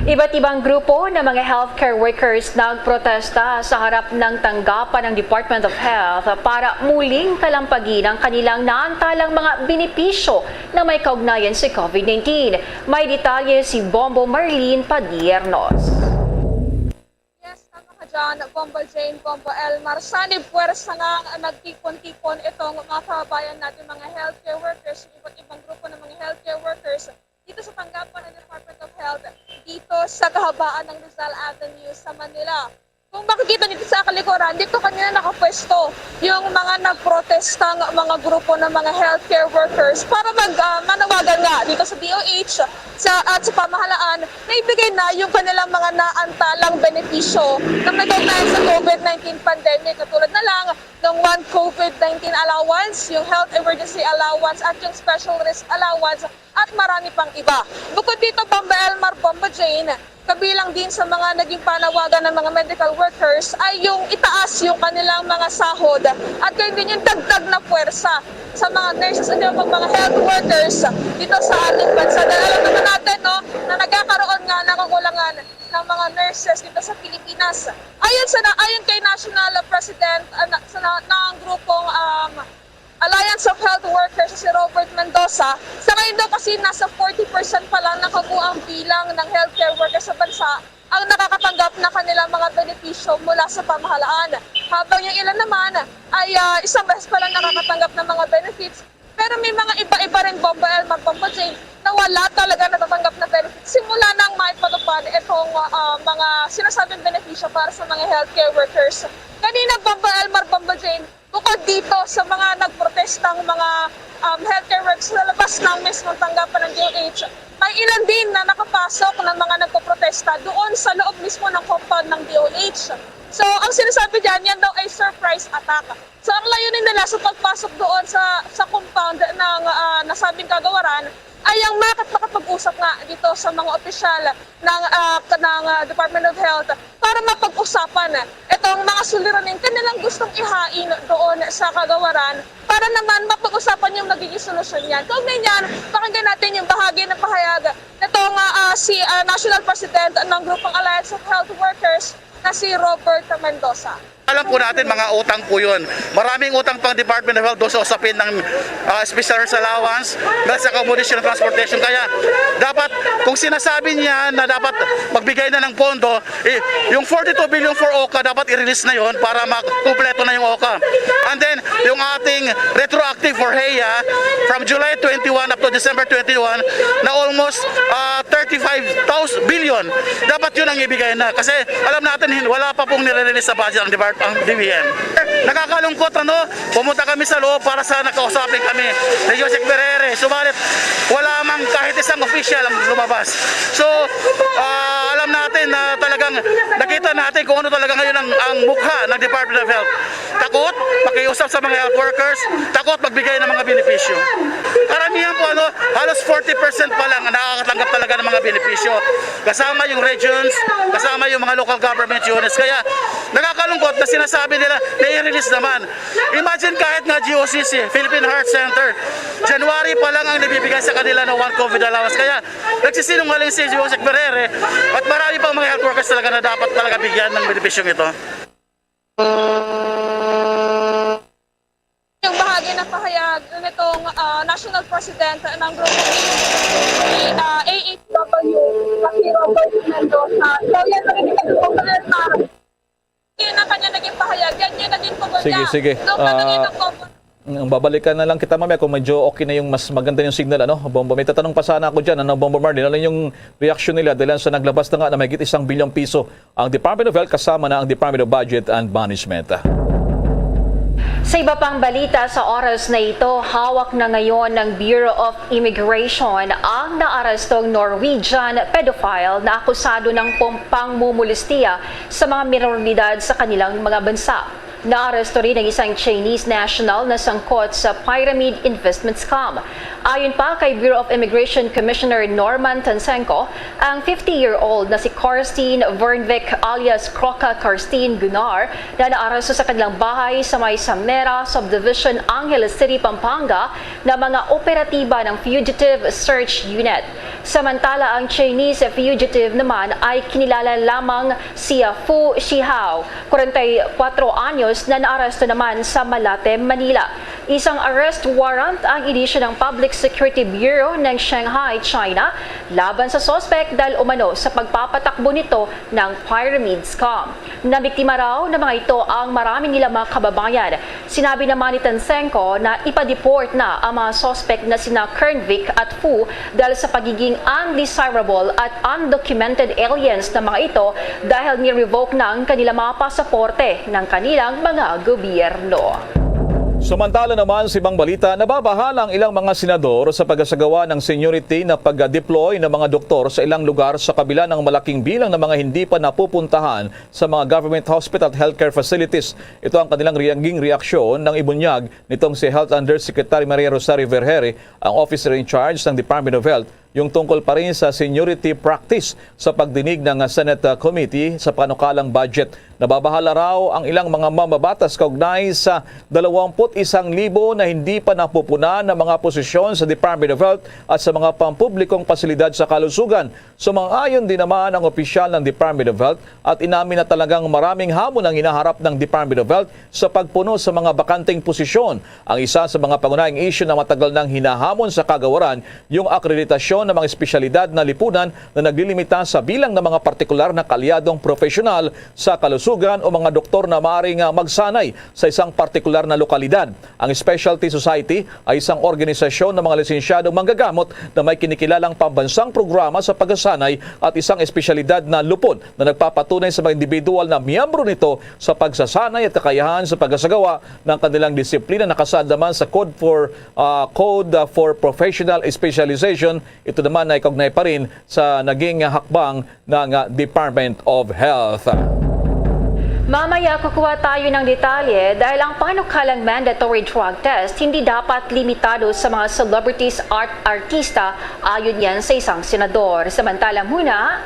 Iba't ibang grupo ng mga healthcare workers nagprotesta sa harap ng tanggapan ng Department of Health para muling talampagin ang kanilang naantalang mga benepisyo na may kaugnayan sa COVID nineteen. May detalye si Bombo Marlene Padiernos. Yes, tama ka dyan, Bombo Jane, Bombo Elmar. Sanib puwersa nga nagtipon-tipon itong mga kababayan natin, mga healthcare workers, yung iba't ibang grupo ng mga healthcare workers dito sa tanggapan ng Department of Health dito sa kahabaan ng Rizal Avenue sa Manila. Kung makikita niyo sa kalikuran, dito kanina nakapwesto yung mga nagprotestang mga grupo ng mga healthcare workers para mag, ah, manawagan nga dito sa D O H sa, at sa pamahalaan na ibigay na yung kanilang mga naantalang benepisyo na may kaugnayan sa COVID nineteen pandemic, katulad na lang ng one COVID nineteen allowance, yung health emergency allowance, at yung special risk allowance, at marami pang iba. Bukod dito, Bomba Elmar, Bomba Jane, kabilang din sa mga naging panawagan ng mga medical workers ay yung itaas yung kanilang mga sahod at gayon din yung dagdag na puwersa sa mga nurses at yung mga health workers dito sa ating bansa. Dahil alam naman natin, no, na nagkakaroon nga ng kakulangan ng mga nurses dito sa Pilipinas. Ayon sa na, ayon kay National President, ah, na, sa na, ng grupong, um, Alliance of Health Workers, si Robert Mendoza, sa ngayon daw kasi nasa forty percent pa lang ng kabuang bilang ng healthcare workers sa bansa ang nakakatanggap na kanilang mga benepisyo mula sa pamahalaan. Habang yung ilan naman ay, ah, isang beses pa lang nakakatanggap ng mga benefits. Pero may mga iba-iba rin, Bomba Elmar, Bomba Jane, na wala talaga natatanggap na benefits simula nang maipatupad itong, ah, mga sinasabing benepisyo para sa mga healthcare workers. Kanina, Bomba Elmar, Bomba Jane, bukod dito sa mga nagprotestang mga, um, healthcare workers sa labas ng mismong tanggapan ng D O H, may ilan din na nakapasok ng mga nagpoprotesta doon sa loob mismo ng compound ng D O H. So, ang sinasabi dyan, yan daw ay surprise attack. So, ang layunin nila sa pagpasok doon sa, sa compound ng, ah, nasabing kagawaran ay ang makat-, makapag-usap nga dito sa mga opisyal ng, ah, ng, ah, Department of Health para mapag-usapan itong mga suliraning kanilang gustong ihain doon sa kagawaran para naman mapag-usapan yung magiging solusyon niyan. Kaugnay niyan, pakinggan natin yung bahagi ng pahayag nitong, ah, ah, si, ah, National President ng Grupong Alliance of Health Workers na si Robert Mendoza. Alam po natin, mga utang po yun. Maraming utang pang Department of Health doon sa usapin ng, ah, special nurse allowance, meals accommodation, transportation. Kaya dapat, kung sinasabi niya na dapat magbigay na ng pondo, eh, yung forty-two billion for OCA, dapat i-release na yon para makumpleto na yung OCA. And then, yung ating retroactive for HEA, from July twenty-one up to December twenty-one, na almost, ah, thirty-five thousand billion, dapat yun ang ibigay na. Kasi alam natin, hin-, wala pa pong nire-release sa budget ang depart-, ang D B M. Nakakalungkot, ano? Pumunta kami sa loob para sana kausapin kami ni Joseph Ferrere. Subalit, wala mang kahit isang official ang lumabas. So, ah, alam natin na talagang nakita natin kung ano talaga ngayon ang, ang mukha ng Department of Health. Takot makiusap sa mga health workers, takot magbigay ng mga benepisyo. Karamihan po, ano, halos forty percent pa lang ang nakakatanggap talaga ng mga benepisyo. Kasama yung regions, kasama yung mga local government units. Kaya nakakalungkot na sinasabi nila na i-release naman. Imagine, kahit nga G O C C, Philippine Heart Center, January pa lang ang nabibigay sa kanila ng one COVID allowance. Kaya nagsisinungaling si Joseph Ferrere at marami pang mga health workers talaga na dapat talaga bigyan ng benepisyong ito. Yung bahagi ng pahayag nitong, ah, National President ng grupo ni, ni, ah, A H W, na si Robert Mendoza. So, yan, narinig ko po, ah, yun ang kanya naging pahayag. Yan yung naging tugon Sige, niya. sige. Nung Ah, naging ang babalikan na lang kita mamaya kung medyo okay na yung mas maganda yung signal, ano? Bombo, may tatanong pa sana ako dyan, ano, Bombo Marlin? Ano yung reaksyon nila dahil sa naglabas na nga na mahigit isang bilyong piso ang Department of Health kasama na ang Department of Budget and Management? Sa iba pang balita, sa oras na ito, hawak na ngayon ng Bureau of Immigration ang naarestong Norwegian pedophile na akusado ng pum-, pangmumulistiya sa mga minoridad sa kanilang mga bansa. Naaresto rin ang isang Chinese national na sangkot sa pyramid investment scam. Ayon pa kay Bureau of Immigration Commissioner Norman Tansenko, ang fifty-year-old na si Karstine Vernvik alias Croca Karstine Gunar na naaresto sa kanilang bahay sa may Samera Subdivision, Angeles City, Pampanga, na mga operatiba ng Fugitive Search Unit. Samantala, ang Chinese fugitive naman ay kinilala lamang si Fu Shihao, kwarenta y kuwatro anyos, na naaresto naman sa Malate, Manila. Isang arrest warrant ang inisyu ng Public Security Bureau ng Shanghai, China, laban sa suspek dahil umano sa pagpapatakbo nito ng pyramid scam. Nabiktima raw ng mga ito ang marami nila mga kababayan. Sinabi naman ni Tensenko na ipa-deport na ang mga suspek na sina Kernvik at Fu dahil sa pagiging undesirable at undocumented aliens ng mga ito dahil ni-revoke na ang kanilang mga pasaporte ng kanilang mga gobyerno. Samantala naman, sa ibang balita, nababahala ang ilang mga senador sa pagasagawa ng seniority na pag-deploy ng mga doktor sa ilang lugar sa kabila ng malaking bilang ng mga hindi pa napupuntahan sa mga government hospital at healthcare facilities. Ito ang kanilang naging reaksyon nang ibunyag nitong si Health Undersecretary Maria Rosario Vergeire, ang officer in charge ng Department of Health, yung tungkol pa rin sa seniority practice sa pagdinig ng Senate, uh, Committee sa panukalang budget. Nababahala raw ang ilang mga mambabatas kaugnay sa dalawampu't isang libo na hindi pa napupunan ng mga posisyon sa Department of Health at sa mga pampublikong pasilidad sa kalusugan. Sumang-ayon din naman ang opisyal ng Department of Health at inamin na talagang maraming hamon ang hinaharap ng Department of Health sa pagpuno sa mga bakanteng posisyon. Ang isa sa mga pangunahing isyu na matagal nang hinahamon sa kagawaran, yung akreditasyon ng mga espesyalidad na lipunan na naglilimita sa bilang ng mga partikular na kaalyadong profesional sa kalusugan o mga doktor na maaaring, ah, magsanay sa isang partikular na lokalidad. Ang Specialty Society ay isang organisasyon ng mga lisensyadong manggagamot na may kinikilalang pambansang programa sa pagsasanay at isang espesyalidad na lupon na nagpapatunay sa mga individual na miyembro nito sa pagsasanay at kakayahan sa pagsagawa ng kanilang disiplina. Nakasaad naman sa Code for, ah, Code, ah, for Professional Specialization. Ito naman ay kaugnay pa rin sa naging hakbang ng, ah, Department of Health. Mamaya kukuha tayo ng detalye dahil ang panukalang mandatory drug test hindi dapat limitado sa mga celebrities at artista, ayon yan sa isang senador. Samantala muna,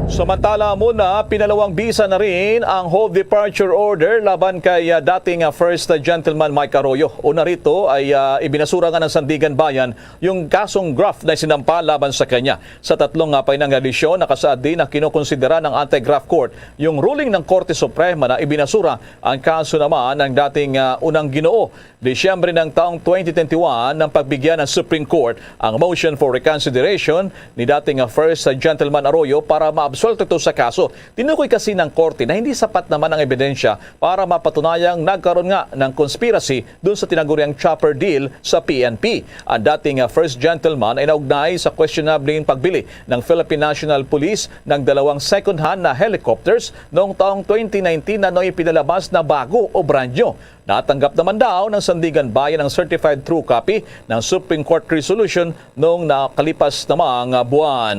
Samantala muna, pinalawang bisa na rin ang hold departure order laban kay, ah, dating, ah, First Gentleman Mike Arroyo. Una rito ay, ah, ibinasura nga ng Sandiganbayan yung kasong graft na sinampa laban sa kanya. Sa tatlong, ah, painang desisyon, nakasaad din na kinokonsidera ng Anti-Graft Court yung ruling ng Korte Suprema na ibinasura ang kaso naman ng dating, ah, unang Ginoo. Disyembre ng taong twenty twenty-one nang pagbigyan ng Supreme Court ang motion for reconsideration ni dating, ah, First Gentleman Arroyo para maabsuelto ito sa kaso. Tinukoy kasi ng korte na hindi sapat naman ang ebidensya para mapatunayang nagkaroon nga ng conspiracy dun sa tinaguriang chopper deal sa P N P. Ang dating, ah, First Gentleman ay naugnay sa questionabling pagbili ng Philippine National Police ng dalawang second-hand na helicopters noong taong twenty nineteen na noy pinalabas na bago o brand new. Natanggap naman daw ng Sandiganbayan ang certified true copy ng Supreme Court resolution noong nakalipas na mga buwan.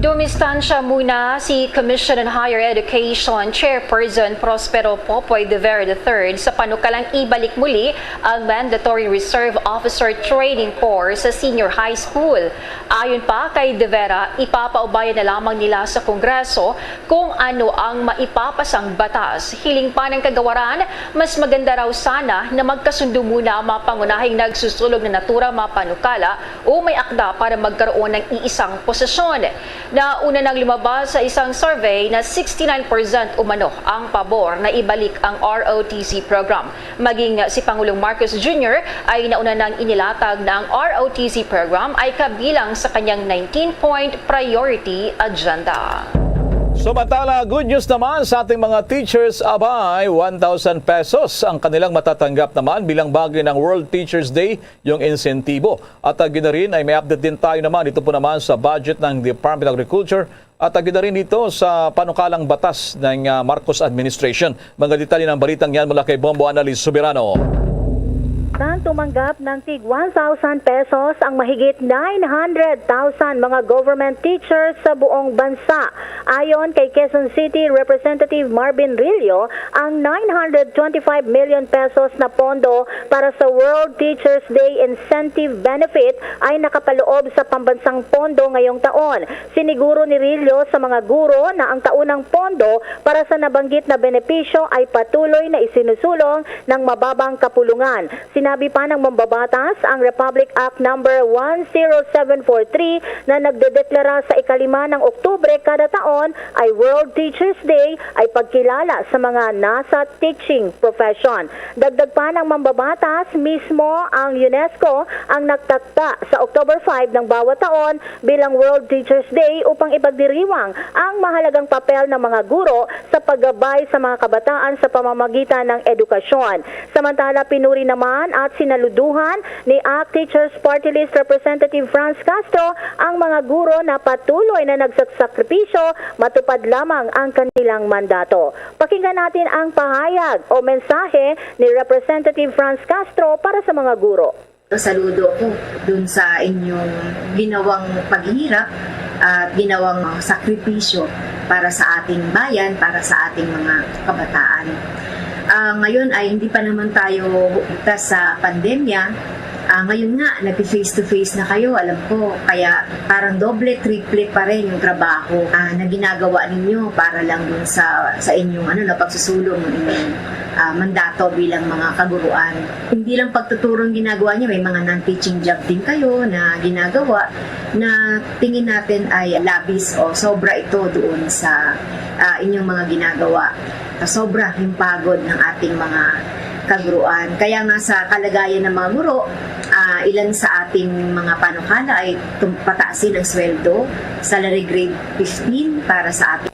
Dumistansya muna si Commission on Higher Education Chairperson Prospero Popoy de Vera the third sa panukalang ibalik muli ang Mandatory Reserve Officer Training Corps sa senior high school. Ayon pa kay De Vera, ipapaubayan na lamang nila sa Kongreso kung ano ang maipapasang batas. Hiling pa ng kagawaran, mas maganda raw sana na magkasundo muna ang mga pangunahing nagsusulog na naturang mga panukala o may akda para magkaroon ng iisang posisyon. Nauna nang lumabas sa isang survey na sixty-nine percent umano ang pabor na ibalik ang R O T C program. Maging si Pangulong Marcos Junior ay nauna nang inilatag na ang R O T C program ay kabilang sa kanyang nineteen-point priority agenda. Samantala, good news naman sa ating mga teachers, abay, one thousand pesos ang kanilang matatanggap naman bilang bahagi ng World Teachers Day, yung insentibo. At, ah, yun na rin ay may update din tayo naman dito po naman sa budget ng Department of Agriculture at, ah, yun na rin dito sa panukalang batas ng, ah, Marcos administration. Mga detalye ng balitang yan mula kay Bombo Annalise Soberano. Nang tumanggap ng tig one thousand pesos ang mahigit nine hundred thousand mga government teachers sa buong bansa. Ayon kay Quezon City Representative Marvin Rillo, ang nine hundred twenty-five million pesos na pondo para sa World Teachers Day Incentive Benefit ay nakapaloob sa pambansang pondo ngayong taon. Siniguro ni Rillo sa mga guro na ang taunang pondo para sa nabanggit na benepisyo ay patuloy na isinusulong ng mababang kapulungan. Sinabi pa ng mambabatas ang Republic Act Number one zero seven four three na nagdedeklara sa ikalima ng Oktubre kada taon ay World Teachers Day ay pagkilala sa mga nasa teaching profession. Dagdag pa ng mambabatas, mismo ang UNESCO ang nagtakda sa October five ng bawat taon bilang World Teachers Day upang ipagdiriwang ang mahalagang papel ng mga guro sa paggabay sa mga kabataan sa pamamagitan ng edukasyon. Samantala, pinuri naman at sinaluduhan ni ACT Teachers Party List Representative Franz Castro ang mga guro na patuloy na nagsasakripisyo matupad lamang ang kanilang mandato. Pakinggan natin ang pahayag o mensahe ni Representative Franz Castro para sa mga guro. Saludo ako dun sa inyong ginawang paghihirap at ginawang sakripisyo para sa ating bayan, para sa ating mga kabataan. Ah, ngayon ay hindi pa naman tayo ligtas sa pandemya. Ah, ngayon nga, nag-face to face na kayo, alam ko, kaya parang doble, triple pa rin yung trabaho, ah, na ginagawa ninyo para lang dun sa, sa inyong, ano, na pagsusulong ng inyong, ah, mandato bilang mga kaguruan. Hindi lang pagtuturo ang ginagawa niyo, may mga non-teaching job din kayo na ginagawa na tingin natin ay labis o sobra ito doon sa, ah, inyong mga ginagawa. Sobra yung pagod ng ating mga kaguruan. Kaya nga sa kalagayan ng mga guro, ah, ilan sa ating mga panukala ay tum-, pataasin ang sweldo, salary grade fifteen para sa ating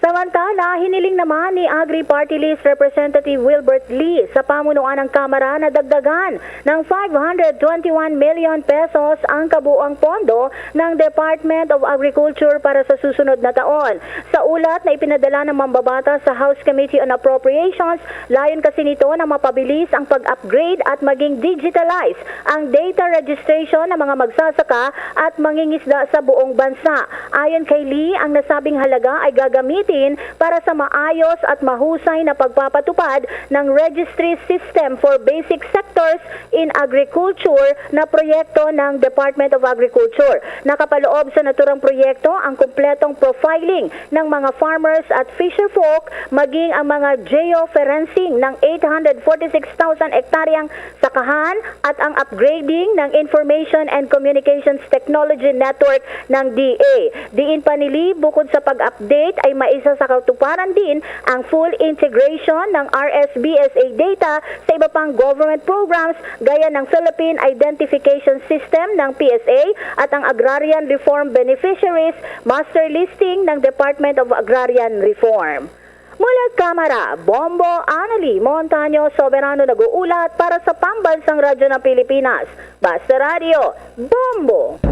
Samantala, hiniling naman ni Agri Party List Representative Wilbert Lee sa pamunuan ng Kamara na dagdagan ng five hundred twenty-one million pesos ang kabuuang pondo ng Department of Agriculture para sa susunod na taon. Sa ulat na ipinadala ng mambabata sa House Committee on Appropriations, layon kasi nito na mapabilis ang pag-upgrade at maging digitalized ang data registration ng mga magsasaka at mangingisda sa buong bansa. Ayon kay Lee, ang nasabing halaga ay gagamitin para sa maayos at mahusay na pagpapatupad ng registry system for basic sectors in agriculture na proyekto ng Department of Agriculture. Nakapaloob sa naturang proyekto ang kumpletong profiling ng mga farmers at fisherfolk, maging ang mga geofencing ng eight hundred forty-six thousand hektaryang sakahan at ang upgrading ng Information and Communications Technology Network ng D A. Diin pa ni Lee, bukod sa pag-update ay maisa sa katuparan din ang full integration ng R S B S A data sa iba pang government programs gaya ng Philippine Identification System ng P S A at ang Agrarian Reform Beneficiaries Master Listing ng Department of Agrarian Reform. Mula Kamara, Bombo Annalie Montaño Soberano nag-uulat para sa Pambansang Radyo ng Pilipinas. Basta Radyo, Bombo!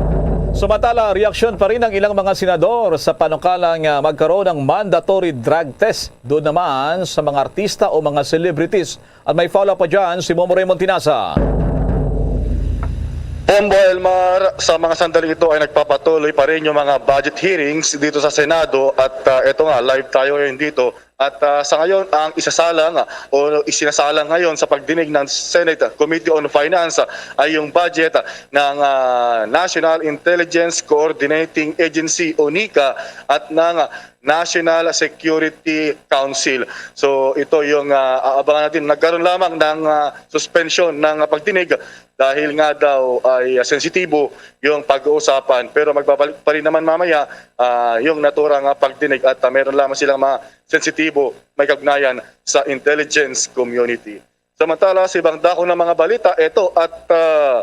Samantala, reaksyon pa rin ang ilang mga senador sa panukalang, ah, magkaroon ng mandatory drug test doon naman sa mga artista o mga celebrities. At may follow-up pa dyan si Momo Raymond Tinasa. Bombo, Elmar, sa mga sandaling ito ay nagpapatuloy pa rin yung mga budget hearings dito sa Senado at, ah, eto nga, live tayo ngayon dito. At, ah, sa ngayon, ang isasalang, ah, o isinasalang ngayon sa pagdinig ng Senate Committee on Finance, ah, ay yung budget, ah, ng, ah, National Intelligence Coordinating Agency o nika at ng, ah, National Security Council. So ito yung, ah, aabangan natin. Nagkaroon lamang ng, ah, suspension ng, ah, pagdinig dahil nga daw ay, ah, sensitibo yung pag-uusapan. Pero magbabalik pa rin naman mamaya, ah, yung naturang, ah, pagdinig at, ah, meron lamang silang mga sensitibo may kaugnayan sa intelligence community. Samantala, sa ibang dako ng mga balita, eto at, ah,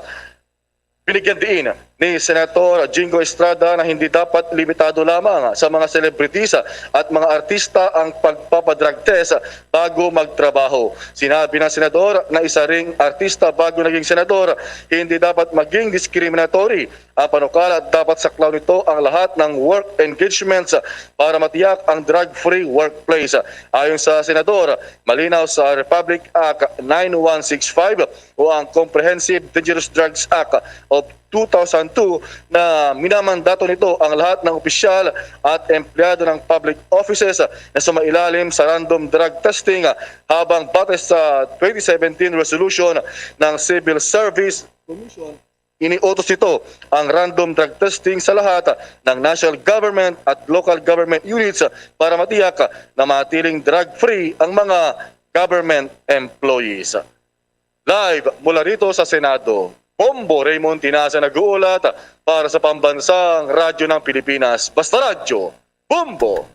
binigyan diin ni Senator Jingo Estrada na hindi dapat limitado lamang sa mga celebrities at mga artista ang pagpapadrug test bago magtrabaho. Sinabi ng senador na isa ring artista bago naging senador, hindi dapat maging discriminatory ang panukala at dapat saklaw nito ang lahat ng work engagements para matiyak ang drug-free workplace. Ayon sa senador, malinaw sa Republic Act nine one six five o ang Comprehensive Dangerous Drugs Act of two thousand two na minamandato nito ang lahat ng opisyal at empleyado ng public offices na sumailalim sa random drug testing, habang batay sa twenty seventeen resolution ng Civil Service Commission, iniutos nito ang random drug testing sa lahat ng national government at local government units para matiyak na manatiling drug-free ang mga government employees. Live mula rito sa Senado, Bombo Raymond Tinaza nag-uulat para sa Pambansang Radyo ng Pilipinas, Basta Radyo, Bombo!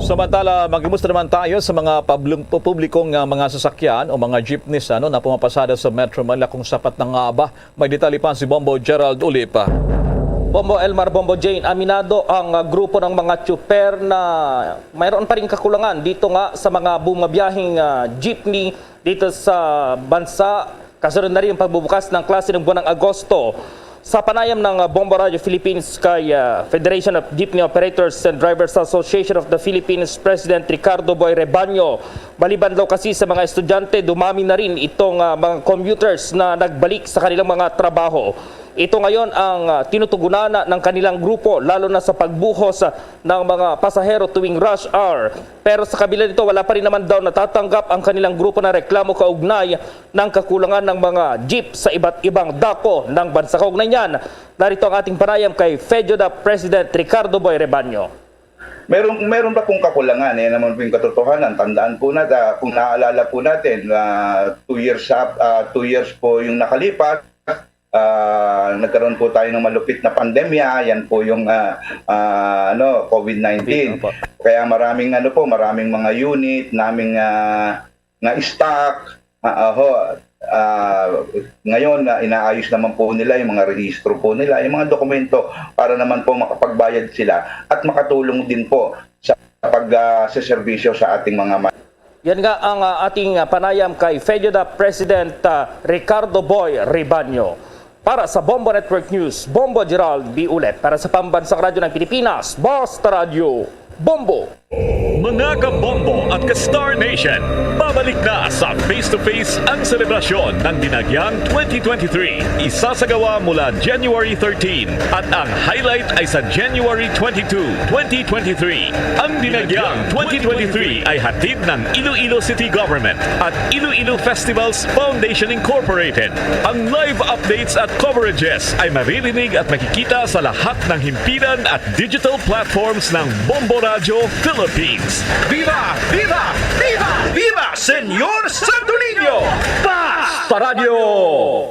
Samantala, magmusta naman tayo sa mga pablum-, publikong, ah, mga sasakyan o mga jeepneys, ano, na pumapasada sa Metro Manila, kung sapat na nga ba. May detalye pa si Bombo Gerald Ulipa. Bombo Elmar, Bombo Jane, aminado ang, ah, grupo ng mga tsuper na mayroon pa ring kakulangan dito nga sa mga bumabiyahing, ah, jeepney dito sa bansa. Kasunod na rin ang pagbubukas ng klase ng buwan ng Agosto. Sa panayam ng, ah, Bombo Radio Philippines kay, ah, Federation of Jeepney Operators and Drivers Association of the Philippines President Ricardo Boy Rebaño, maliban daw kasi sa mga estudyante, dumami na rin itong, ah, mga commuters na nagbalik sa kanilang mga trabaho. Ito ngayon ang, ah, tinutugunan na ng kanilang grupo, lalo na sa pagbuhos, ah, ng mga pasahero tuwing rush hour. Pero sa kabila nito, wala pa rin naman daw natatanggap ang kanilang grupo na reklamo kaugnay ng kakulangan ng mga jeep sa iba't ibang dako ng bansa. Kaugnay niyan, narito ang ating panayam kay FEJODA President Ricardo Boy Rebaño. Meron, meron pa pong kakulangan, eh, naman po yung katotohanan. Tandaan po natin, kung naaalala po natin, ah, two years up, ah, two years po yung nakalipas, ah, nagkaroon po tayo ng malupit na pandemya. Yan po yung, ah, ah, ano, covid nineteen. Opo. Kaya maraming, ano po, maraming mga unit naming, ah, na stock. Ah, aho, ah, ngayon, ah, inaayos naman po nila yung mga rehistro po nila, yung mga dokumento para naman po makapagbayad sila at makatulong din po sa pag, ah, seserbisyo sa ating mga ma- Yan nga ang, ah, ating, ah, panayam kay FEJODA President, ah, Ricardo Boy Rebaño. Para sa Bombo Network News, Bombo Gerald B. Ulet. Para sa Pambansang Radyo ng Pilipinas, Basta Radyo, Bombo! Mga ka-Bombo at ka-Star Nation, babalik na sa Face to Face ang selebrasyon ng Dinagyang twenty twenty-three. Isasagawa mula January thirteen at ang highlight ay sa January twenty-two, twenty twenty-three. Ang Dinagyang twenty twenty-three ay hatid ng Iloilo City Government at Iloilo Festivals Foundation Incorporated. Ang live updates at coverages ay maririnig at makikita sa lahat ng himpilan at digital platforms ng Bombo Radyo Philippines. Viva! Viva! Viva! Viva, Señor Santo Niño! Basta Radyo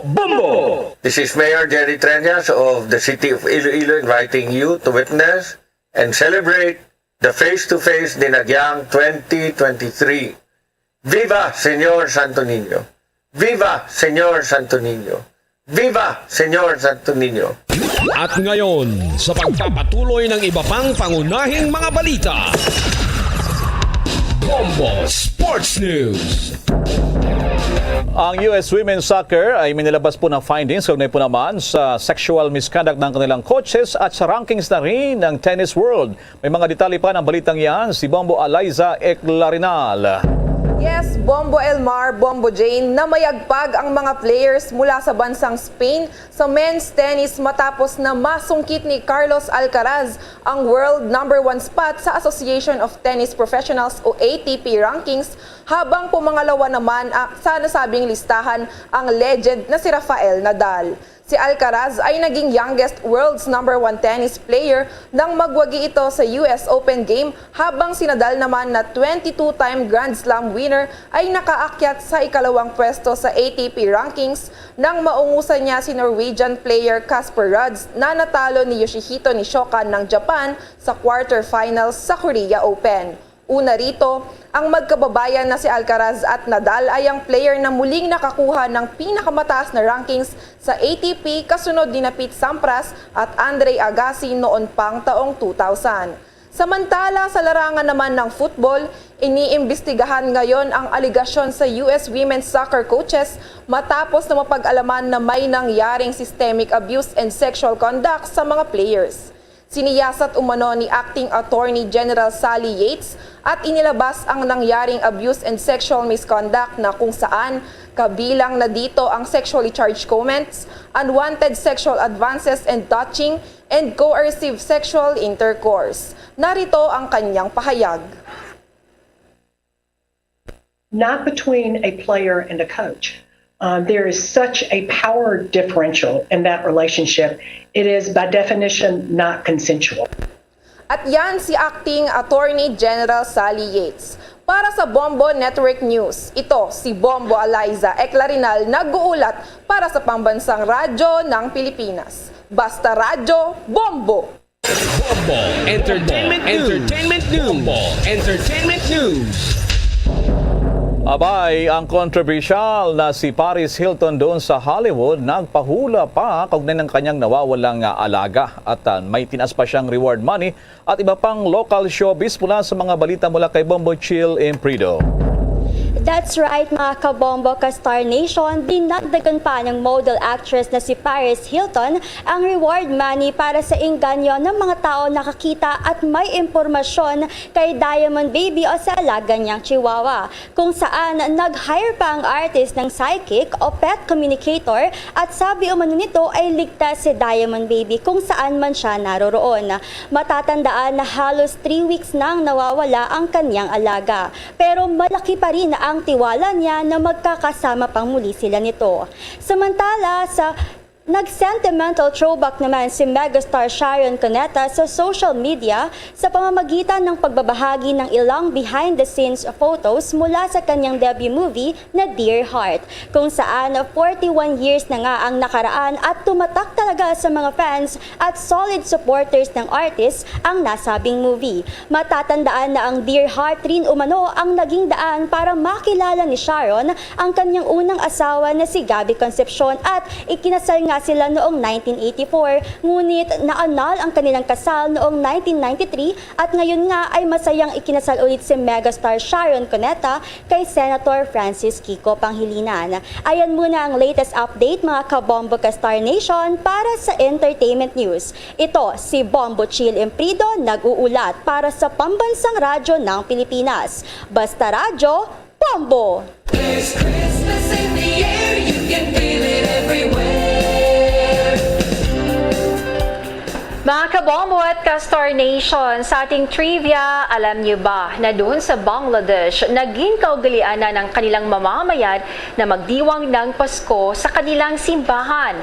Bombo! This is Mayor Jerry Treñas of the City of Iloilo inviting you to witness and celebrate the face-to-face Dinagyang twenty twenty-three. Viva, Señor Santo Niño! Viva, Señor Santo Niño! Viva, Señor Santo Niño! At ngayon, sa pagpapatuloy ng iba pang pangunahing mga balita, Bombo Sports News. Ang U S Women's Soccer ay may nilabas po na findings kaugnay po naman sa sexual misconduct ng kanilang coaches at sa rankings na rin ng Tennis World. May mga detalye pa ng balitang yan si Bombo Eliza Eclarinal. Yes, Bombo Elmar, Bombo Jane, namayagpag ang mga players mula sa bansang Spain sa men's tennis matapos na masungkit ni Carlos Alcaraz ang world number one spot sa Association of Tennis Professionals o A T P rankings, habang pumangalawa naman ang, sa nasabing listahan ang legend na si Rafael Nadal. Si Alcaraz ay naging youngest world's number one tennis player nang magwagi ito sa U S Open game, habang si Nadal naman na twenty-two-time Grand Slam winner ay nakaakyat sa ikalawang pwesto sa A T P rankings nang maungusan niya si Norwegian player Casper Ruud na natalo ni Yoshihito Nishioka ng Japan sa quarterfinals sa Korea Open. Una rito, ang magkababayan na si Alcaraz at Nadal ay ang player na muling nakakuha ng pinakamataas na rankings sa A T P, kasunod nina Pete Sampras at Andre Agassi noon pang taong two thousand. Samantala, sa larangan naman ng football, iniimbestigahan ngayon ang alegasyon sa U S women's soccer coaches matapos na mapag-alaman na may nangyaring systemic abuse and sexual conduct sa mga players. Siniyasat umano ni Acting Attorney General Sally Yates at inilabas ang nangyaring abuse and sexual misconduct, na kung saan kabilang na dito ang sexually charged comments, unwanted sexual advances and touching, and coercive sexual intercourse. Narito ang kanyang pahayag. Not between a player and a coach. Um, there is such a power differential in that relationship. It is, by definition, not consensual. At yan si Acting Attorney General Sally Yates. Para sa Bombo Network News, ito si Bombo Eliza Eclarinal nag-uulat para sa Pambansang Radyo ng Pilipinas. Basta Radyo, Bombo! Bombo Entertainment News. Entertainment News. Bombo Entertainment News. Abay, ang kontrobersyal na si Paris Hilton doon sa Hollywood nagpahula pa kaugnay ng kanyang nawawalang alaga at uh, may tinas pa siyang reward money at iba pang local showbiz. Mula sa mga balita mula kay Bombo Chill Imprido. That's right, mga kabombo ka Star Nation, dinagdagan pa ng model actress na si Paris Hilton ang reward money para sa inganyo ng mga tao nakakita at may impormasyon kay Diamond Baby o sa alaga niyang chihuahua, kung saan nag-hire pa ang artist ng psychic o pet communicator at sabi umano nito ay ligtas si Diamond Baby kung saan man siya naroroon. Matatandaan na halos three weeks nang nawawala ang kanyang alaga, pero malaki pa rin ang tiwala niya na magkakasama pang muli sila nito. Samantala, sa nag-sentimental throwback naman si megastar Sharon Cuneta sa social media sa pamamagitan ng pagbabahagi ng ilang behind-the-scenes photos mula sa kanyang debut movie na Dear Heart, kung saan forty-one years na nga ang nakaraan at tumatak talaga sa mga fans at solid supporters ng artist ang nasabing movie. Matatandaan na ang Dear Heart rin umano ang naging daan para makilala ni Sharon ang kanyang unang asawa na si Gabby Concepcion at ikinasal nga sila noong nineteen eighty-four, ngunit naanal ang kanilang kasal noong nineteen ninety-three at ngayon nga ay masayang ikinasal ulit si megastar Sharon Cuneta kay Senator Francis Kiko Pangilinan. Ayan muna ang latest update, mga kabombo ka Star Nation, para sa entertainment news. Ito si Bombo Chill Imprido nag-uulat para sa Pambansang Radyo ng Pilipinas. Basta Radyo, Bombo! There's Christmas in the air, you can feel it everywhere. Mga kabombo at ka-Star Nation, sa ating trivia, alam niyo ba na doon sa Bangladesh, naging kaugalian na ng kanilang mamamayan na magdiwang ng Pasko sa kanilang simbahan?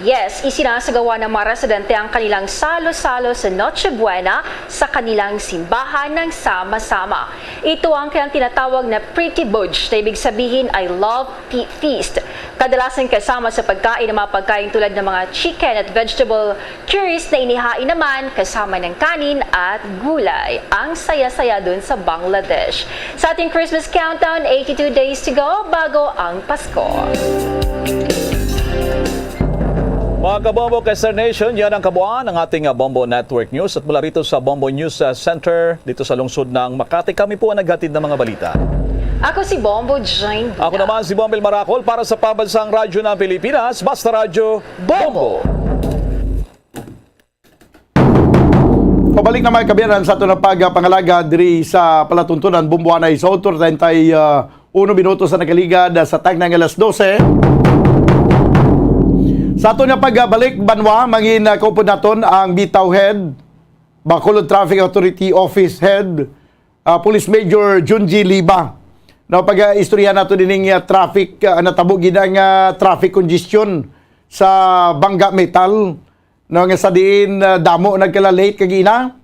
Yes, isinasagawa ng mga residente ang kanilang salo-salo sa Noche Buena sa kanilang simbahan ng sama-sama. Ito ang kanilang tinatawag na Priti Bhoj, na ibig sabihin ay love fe- feast. Kadalasan kasama sa pagkain ang mga pagkain tulad ng mga chicken at vegetable curries na inihain naman kasama ng kanin at gulay. Ang saya-saya dun sa Bangladesh. Sa ating Christmas countdown, eighty-two days to go bago ang Pasko. Mga kabombo ka Star Nation, yan ang kabuuan ng ating ah, Bombo Network News. At mula rito sa Bombo News ah, Center, dito sa lungsod ng Makati, kami po ang naghatid ng mga balita. Ako si Bombo Jane. Ako naman si Bombil Maracol para sa Pambansang Radyo ng Pilipinas, Basta Radyo, Bombo! Pabalik na, mga kaabyanan, sa aton nga pagpangalaga diri sa palatuntunan, Bombo anay sa otro, treinta y uno minutos na nakaligad sa takna nga alas dose. Sa aton nga pagbalik, banwa, mangin uh, kaupod naton ang Bitaw Head, Bacolod Traffic Authority Office Head, uh, Police Major Junji Liba. No, pag-istorya nato dining uh, traffic, uh, natabo gid ang uh, traffic congestion sa Bangga Metal, no, nga sa diin uh, damo nagkala-late kagina.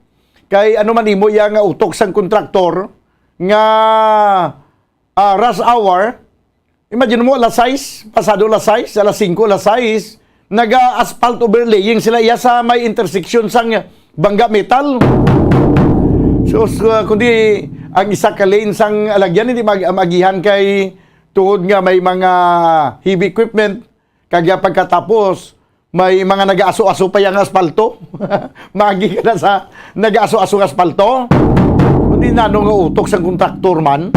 Kay ano man imo iya nga utok sang kontraktor nga ah, rush hour, imagine mo, alas sais, pasado alas sais, alas singko, alas sais, naga-asphalt overlaying sila iya sa may intersection sang Bangga Metal. So, so, kundi ang isa ka lane sang alagyan, hindi mag maagihan kay tungod nga may mga heavy equipment, kag pagkatapos, may mga nag-aso-aso pa yang aspalto. Magi ka na sa nag-aso-aso nga aspalto. Kundi nano nga utok sang kontraktor man.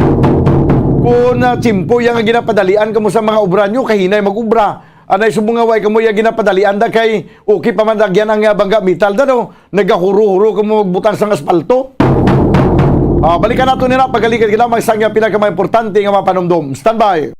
Kung uh, tsimpo yang ginapadalian kamo sa mga obra nyo, kahinay mag-obra. Anay subong nga way kamo yang ginapadalian da kay okay pa man dagyan ang uh, Bangga Metal da, no? Nagahuro-huro kamo magbutang sang aspalto. Ah, balikan nato nila pagalikan kita may sang uh, pinakamaimportante nga mga panumdom. Standby.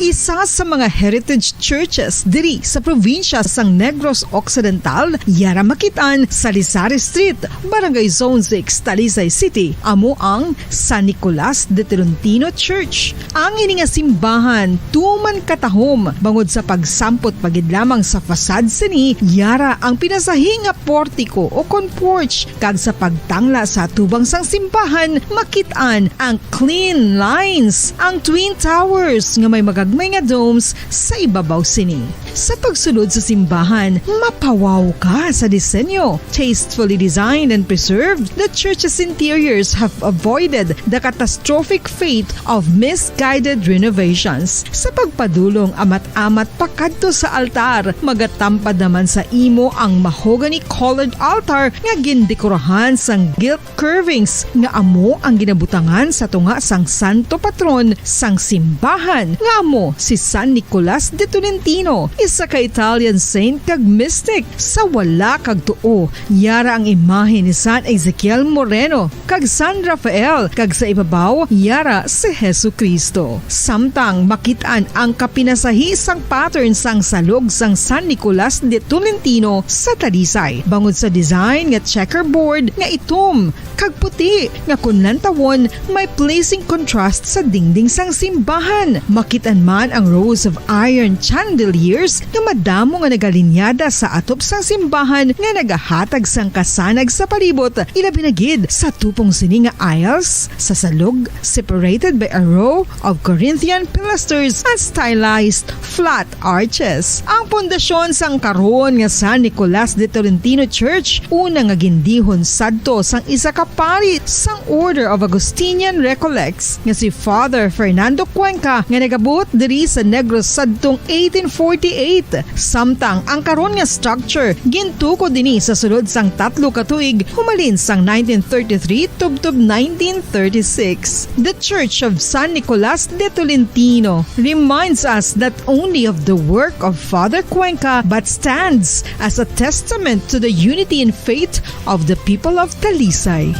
Isa sa mga heritage churches diri sa probinsya sang Negros Occidental, yara makit-an sa Lisari Street, Barangay Zone six, Talisay City, amo ang San Nicolas de Tolentino Church. Ang ini nga simbahan tuman katahom bangod sa pagsampot pa gid lamang sa facade sini, yara ang pinasahi nga portiko o kon porch, kag sa pagtangla sa atubang sang simbahan, makit-an ang clean lines, ang twin towers nga may magagmay nga domes sa ibabaw sini. Sa pagsulod sa simbahan, mapawaw ka sa disenyo. Tastefully designed and preserved, the church's interiors have avoided the catastrophic fate of misguided renovations. Sa pagpadulong amat-amat pakadto sa altar, magatampad naman sa imo ang mahogany-colored altar nga gindekorahan sang gilt curvings nga amo ang ginabutangan sa tunga sang santo patron sang simbahan, nga amo si San Nicolas de Tolentino, isa ka Italian saint kag mystic. Sa wala kag tuo, yara ang imahe ni San Ezekiel Moreno kag San Rafael, kag sa ibabaw, yara si Jesu-Cristo. Samtang makit-an ang kapinasahi sang pattern sang salog sang San Nicolas de Tolentino sa Talisay, bangod sa design nga checkerboard nga itom kag puti nga kon lantawon may pleasing contrast sa dingding sang simbahan. Makit-an man ang rows of iron chandeliers nga madamo nga nagalinyada sa atop sang simbahan nga nagahatag sang kasanag sa palibot, ilabi na gid sa tupong sini nga aisles sa salog, separated by a row of Corinthian pilasters and stylized flat arches. Ang pundasyon sang karon nga San Nicolas de Tolentino Church, una nga gindihon sadto sang isa ka pari sang Order of Augustinian Recollects nga si Father Fernando Cuenca, nga nagabuot diri sa Negros sadtong eighteen forty-eight. Samtang ang karon nga structure gintukod ini sa sulod sang tatlo ka tuig, humalin sang nineteen thirty-three tubtob nineteen thirty-six. The Church of San Nicolas de Tolentino reminds us not only of the work of Father Cuenca but stands as a testament to the unity in faith of the people of Talisay.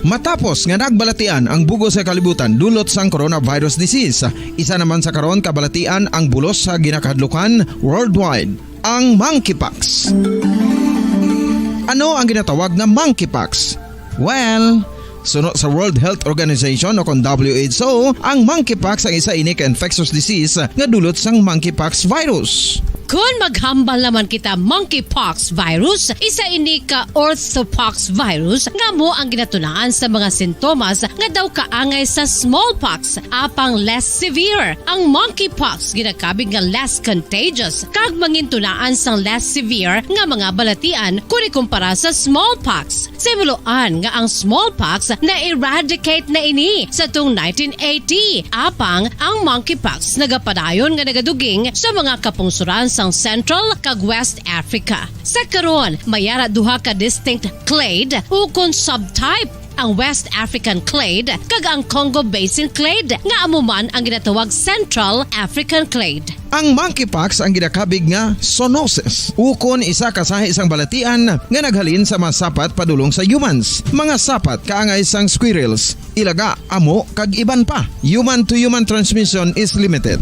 Matapos nga nagbalatian ang bug-os nga kalibutan dulot sang coronavirus disease, isa naman sa karon kabalatian ang bulos sa ginakahadlukan worldwide, ang monkeypox. Ano ang ginatawag nga monkeypox? Well, suno sa World Health Organization o kon W H O, ang monkeypox ang isa ini ka infectious disease nga dulot sang monkeypox virus. Kon maghambal naman kita monkeypox virus, isa ini ka orthopox virus nga amo ang ginatunaan sa mga sintomas nga daw kaangay sa smallpox, apang less severe. Ang monkeypox ginakabig nga less contagious kag mangintunaan sang less severe nga mga balatian kon ikumpara sa smallpox. Sa himuloan nga ang smallpox na-eradicate na ini sa tong nineteen eighty, apang ang monkeypox nagapadayon nga nagaduging sa mga kapungsoran sang Central kag West Africa. Sa karon, may ara duha ka distinct clade ukon subtype, ang West African clade kag ang Congo Basin clade, nga amo man ang ginatawag Central African clade. Ang monkeypox ang ginakabig nga zoonosis, ukon isa ka sahi sang balatian nga naghalin sa mga sapat padulong sa humans. Mga sapat kaangay sang squirrels, ilaga, amo, kag iban pa. Human to human transmission is limited.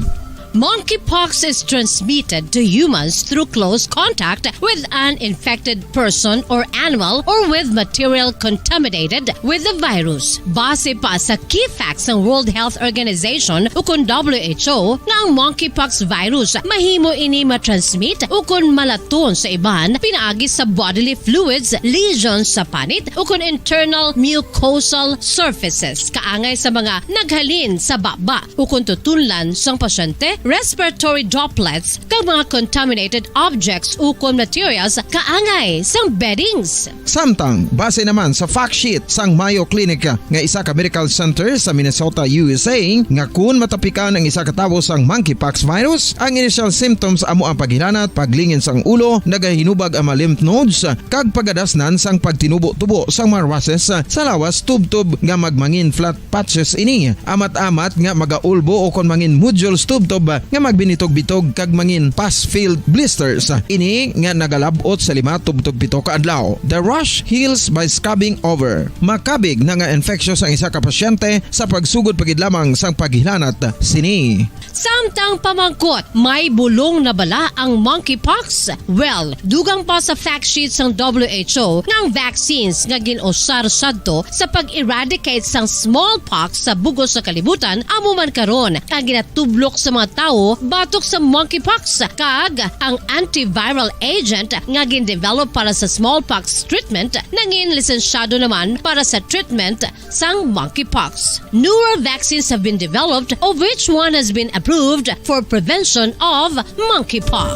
Monkeypox is transmitted to humans through close contact with an infected person or animal or with material contaminated with the virus. Base pa sa key facts sang World Health Organization ukon W H O nga ang monkeypox virus mahimo ini matransmit ukon malaton sa iban pinaagi sa bodily fluids, lesions sa panit ukon internal mucosal surfaces kaangay sa mga naghalin sa baba ukon tutunlan sang pasyente, respiratory droplets, kag mga contaminated objects ukon materials kaangay sang beddings. Samtang, base naman sa fact sheet sang Mayo Clinic nga isa ka medical center sa Minnesota, U S A, nga kun matapikan ang isa ka tawo sang monkeypox virus, ang initial symptoms amo ang paghilanat, paglingin sang ulo, nagahinubag ang mga lymph nodes, kag pagadasnan sang pagtinubo-tubo sang mga rashes sa lawas tubtob nga magmangin flat patches ini. Amat-amat nga magaulbo o kon mangin nodules tubtob nga magbinitog-bitog kag mangin pus-filled blisters. Ini nga nagalab-ot sa lima tubtob pito ka adlaw. The rash heals by scabbing over. Makabig na nga infectious ang isa ka pasyente sa pagsugod pa gid lamang sang paghilanat sini. Samtang pamangkot, may bulong na bala ang monkeypox? Well, dugang pa sa fact sheet sang W H O nga ang vaccines nga gin-usar sadto sa pag-eradicate sang smallpox sa bug-os nga kalibutan amo man karon ang ginatublok sa mga tawo batok sa monkeypox, kag ang antiviral agent nga gin-develop para sa smallpox treatment nangin lisensyado naman para sa treatment sang monkeypox. Newer vaccines have been developed, of which one has been approved for prevention of monkeypox.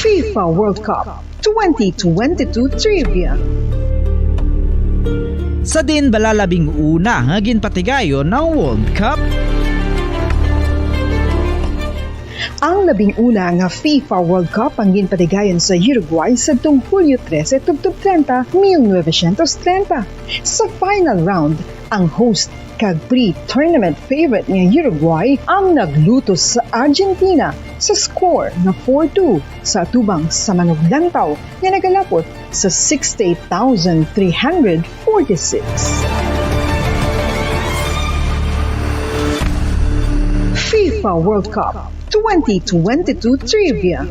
FIFA World Cup twenty twenty-two Trivia. Sa din bala labing una nga ginpatigayon ang World Cup? Ang labing una nga FIFA World Cup ang ginpatigayon sa Uruguay sadtong Hulyo trese tubtob treinta, mil novecientos treinta. Sa final round, ang host kag pre-tournament favorite nga Uruguay ang naglutos sa Argentina sa score nga four two sa atubang sa manuglantaw nga nagalapot sa sixty-eight thousand three hundred forty-six. FIFA World Cup twenty twenty-two Trivia.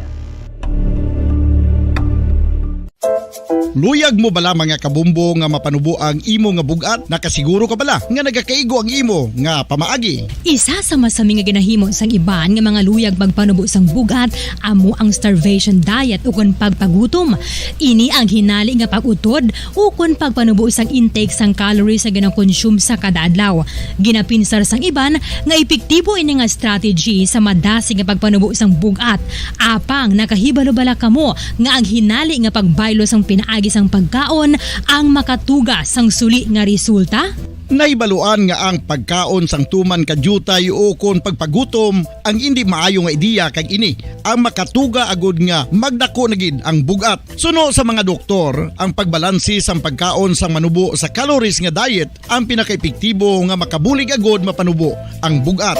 Luyag mo bala, mga kabombo, nga mapanubo ang imo nga bug-at? Nakasiguro ka bala nga nagakaigo ang imo nga pamaagi? Isa sa masami nga ginahimo sang iban nga mga luyag pagpanubo sang bug-at amo ang starvation diet ukon pagpagutom. Ini ang hinali nga pag-utod ukon pagpanubo sang intake sang calories nga ginakonsume sa kada adlaw. Ginapinsar sang iban nga epektibo ini nga strategy sa madasig nga pagpanubo sang bug-at. Apang nakahibalo bala kamo nga ang hinali nga pagbaylo sang pinaagi sang pagkaon ang makatuga sang suli nga resulta? Nahibaluan nga ang pagkaon sang tuman ka diutay ukon pagpagutom ang indi maayo nga ideya, kag ini ang makatuga agud nga magdako na gid ang bug-at. Suno sa mga doktor, ang pagbalanse sang pagkaon sang manubo sa calories nga diet ang pinakaepektibo nga makabulig agud mapanubo ang bug-at.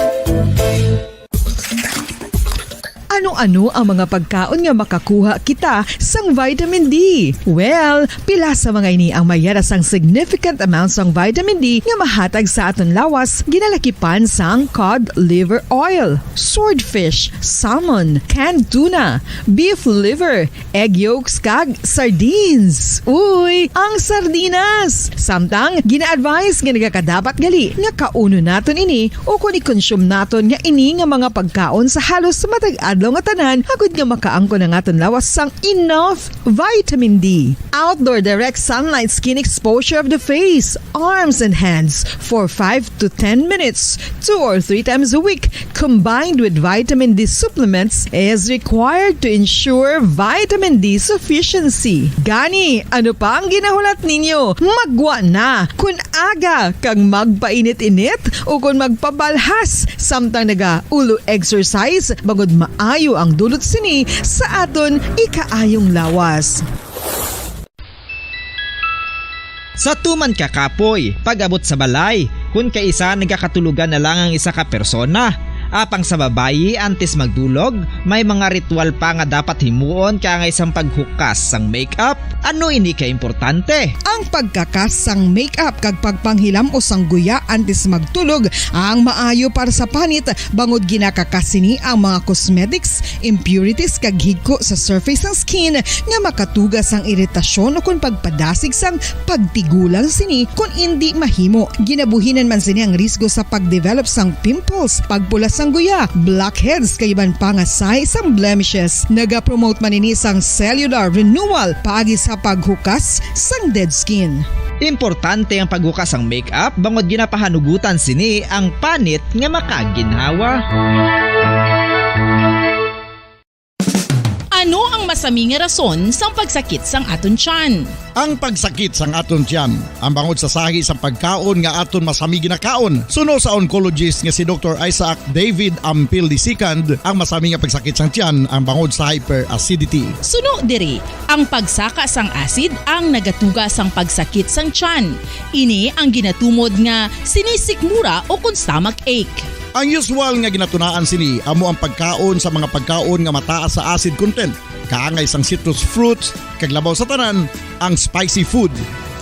Ano-ano ang mga pagkaon nga makakuha kita sang vitamin D? Well, pila sa mga ini ang mayara sang significant amount sang vitamin D nga mahatag sa aton lawas, ginalakipan sang cod liver oil, swordfish, salmon, canned tuna, beef liver, egg yolks, kag sardines. Uy, ang sardinas! Samtang gina-advise nga nagakadapat gali nga kaunon naton ini ukon i-consume naton nga ini nga mga pagkaon sa halos matag adlaw nga tanan, agud nga makaangkon ang aton lawas sang enough vitamin D. Outdoor direct sunlight skin exposure of the face, arms, and hands for five to ten minutes, two or three times a week, combined with vitamin D supplements, is required to ensure vitamin D sufficiency. Gani, ano pa ang ginahulat ninyo? Maggwa na! Kun aga kag magpainit-init ukon magpabalhas samtang naga-ulo exercise, bangod maayo ang dulot sini sa aton ikaayong lawas. Sa tuman ka kapoy, pag-abot sa balay, kun kaisa nagakatulogan na lang ang isa ka persona. Apang sa babayi, antes magdulog, may mga ritual pa nga dapat himuon kaangay sang paghukas sang makeup. Ano ini ka importante? Ang pagkakas sang makeup kag pagpanghilam-os sang guya antes magtulog ang maayo para sa panit, bangod ginakakas sini ang mga cosmetics, impurities, kag higko sa surface sang skin nga makatuga sang iritasyon ukon pagpadasig sang pagtigulang sini kon indi mahimo. Ginabuhinan man sini ang risgo sa pagdevelop sang pimples, pagpula sang guya, blackheads, kag iban pa nga sahi sang blemishes. Nagapromote man ini sang cellular renewal paagi sa paghukas sang dead skin. Importante ang paghukas sang makeup bangod ginapahanugutan sini ang panit nga makaginhawa. Ano ang masami nga rason sang pagsakit sang aton tiyan? Ang pagsakit sang aton tiyan, ang bangod sa sahi sang pagkaon nga aton masami ginakaon. Suno sa oncologist nga si Doktor Isaac David Ampil the second, ang masami nga pagsakit sang tiyan ang bangod sa hyperacidity. Suno diri, ang pagsaka sang acid ang nagatuga sang pagsakit sang tiyan. Ini ang ginatumod nga sinisikmura o kon stomach ache. Ang usual nga ginatunaan sini amo ang pagkaon sa mga pagkaon nga mataas sa acid content, kaangay sang citrus fruits, kag labaw sa tanan, ang spicy food.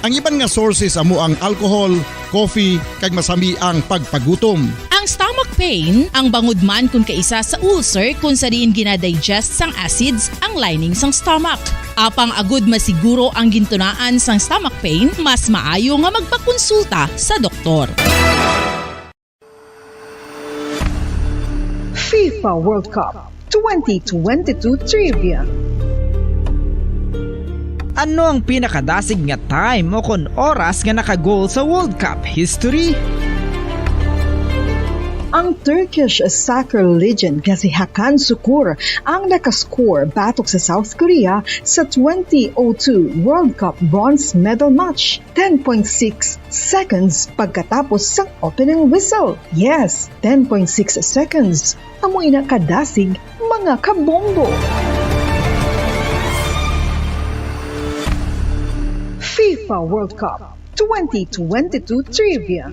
Ang iban nga sources amo ang alcohol, coffee, kag masami ang pagpagutom. Ang stomach pain, ang bangod man kon kaisa sa ulcer kon sa diin ginadigest sang acids ang lining sang stomach. Apang agud masiguro ang gintunaan sang stomach pain, mas maayo nga magpakonsulta sa doktor. FIFA World Cup twenty twenty-two Trivia. Ano ang pinakadasig nga time o kon oras nga naka-goal sa World Cup history? Ang Turkish soccer legend nga si Hakan Sukur ang nakascore batok sa South Korea sa twenty oh two World Cup bronze medal match, ten point six seconds pagkatapos sang opening whistle. Yes, ten point six seconds. Amo ina kadasig, mga kabombo. FIFA World Cup twenty twenty-two Trivia.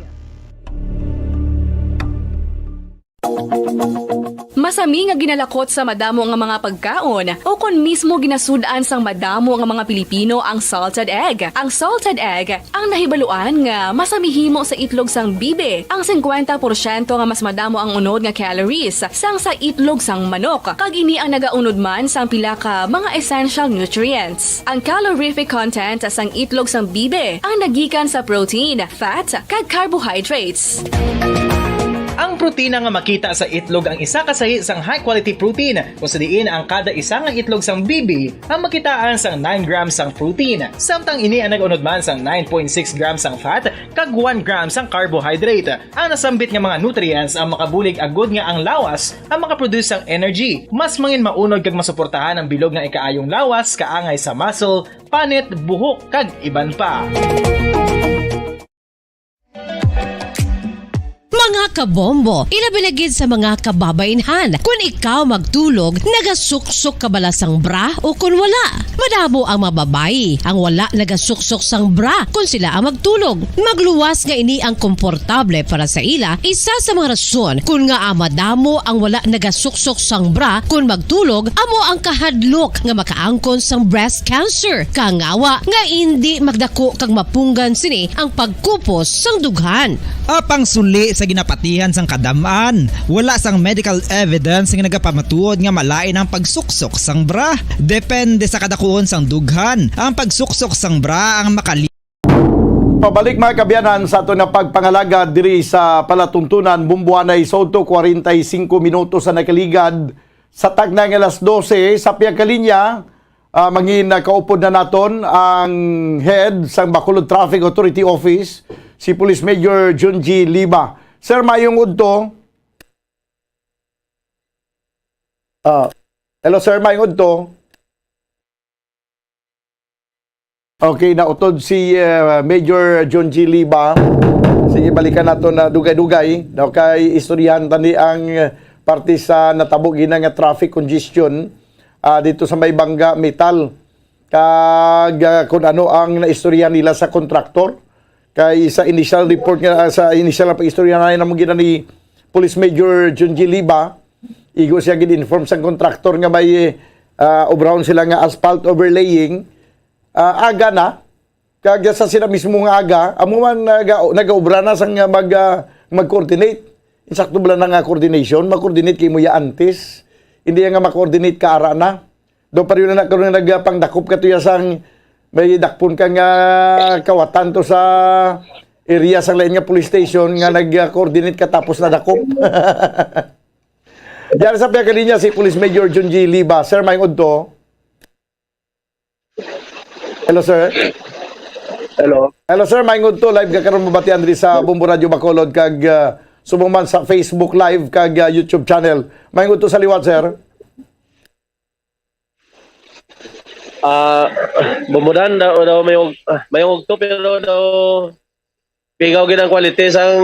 Masami nga ginalakot sa madamo nga mga pagkaon, o kon mismo ginasud-an sang madamo nga mga Pilipino ang salted egg. Ang salted egg ang nahibaluan nga masami himo sa itlog sang bibi. Ang singkwenta porsyento nga mas madamo ang unod nga calories sang sa itlog sang manok, kag ini ang nagaunod man sang pila ka mga essential nutrients. Ang calorific content sang itlog sang bibi ang nagikan sa protein, fat, kag carbohydrates. Ang protina nga makita sa itlog ang isa ka sahi sang high-quality protein, kung sa diin ang kada isa nga itlog sang bibi ang makitaan sang nine grams sang protein, samtang ini ang nag-unod man sang nine point six grams sang fat kag one gram sang carbohydrate. Ang nasambit nga mga nutrients ang makabulig agud nga ang lawas ang makaproduce sang energy. Mas mangin maunod kag masuportahan ang bilog nga ikaayong lawas kaangay sa muscle, panit, buhok, kag iban pa. Mga kabombo, ilabi na gid sa mga kababainhan. Kun ikaw magtulog, nagasuksok ka bala sang bra o kun wala? Madamo ang mga babayi ang wala nagasuksok sang bra kun sila ang magtulog. Magluwas nga ini ang komportable para sa ila, isa sa mga rason kun ngaa madamo ang wala nagasuksok sang bra kun magtulog amo ang kahadlok nga makaangkon sang breast cancer. Kangawa nga indi magdako kag mapunggan sini ang pagkupos sang dughan. Apang suli sa ginapatihan sang kadam-an, wala sang medical evidence nga nagapamatuod nga malain ang pagsuksok sang bra. Depende sa kadakuon sang dughan, ang pagsuksok sang bra ang makali- Pabalik, mga kaabyanan, sa aton nga pagpangalagad diri sa palatuntunan, Bumbuanay Soto, kwarenta y singko minutos sa nakaligad sa takna nga alas dose. Sa pihak ka linya, ah, mangin-, ah, kaupod na naton ang head sa Bacolod Traffic Authority Office, si Police Major Junji Liba. Sir, maayong udto. Ah, hello, sir, maayong udto. Okay, nautod si, ah, Major John G. Liba. Sige, balikan nato na dugay-dugay. Daw kay istoryahan tani ang, ah, parte sa natabo gina nga traffic congestion, ah, dito sa may Bangga Metal. Kag, ah, kung ano ang naistoryahan nila sa kontraktor. Kay sa initial report nga, ah, sa initial na pag-istorya na namo gina ni Police Major John G. Liba, igo siya gin-inform sang kontraktor nga may, ah, obrahon sila nga asphalt overlaying, ah, aga na. Kag sa sila mismo nga aga, amo man naga-, nagaobra na sang mag, ah, mag-coordinate. Insakto bala na nga coordination, mag-coordinate kay mo ya antes. Hindi nga ma-coordinate ka ara na. Do pa rin na karon nagpangdakop ka to ya sang may dakpon ka nga kawatan to sa area sang lain nga police station nga nag-coordinate ka tapos na dakop. Diyan sa pihak linya si Police Major John G. Liba. Sir, maayong udto. Hello, sir. Hello. Hello, sir. Maayong udto. Live ka karon mabatian diri sa Bombo Radio Bacolod kag, ah, subong man sa Facebook Live kag, ah, YouTube channel. Maayong udto sa liwat, sir. Ah, Bumudan daw, daw may ug-, ah, may ugto, pero daw pigaw gid ang quality sang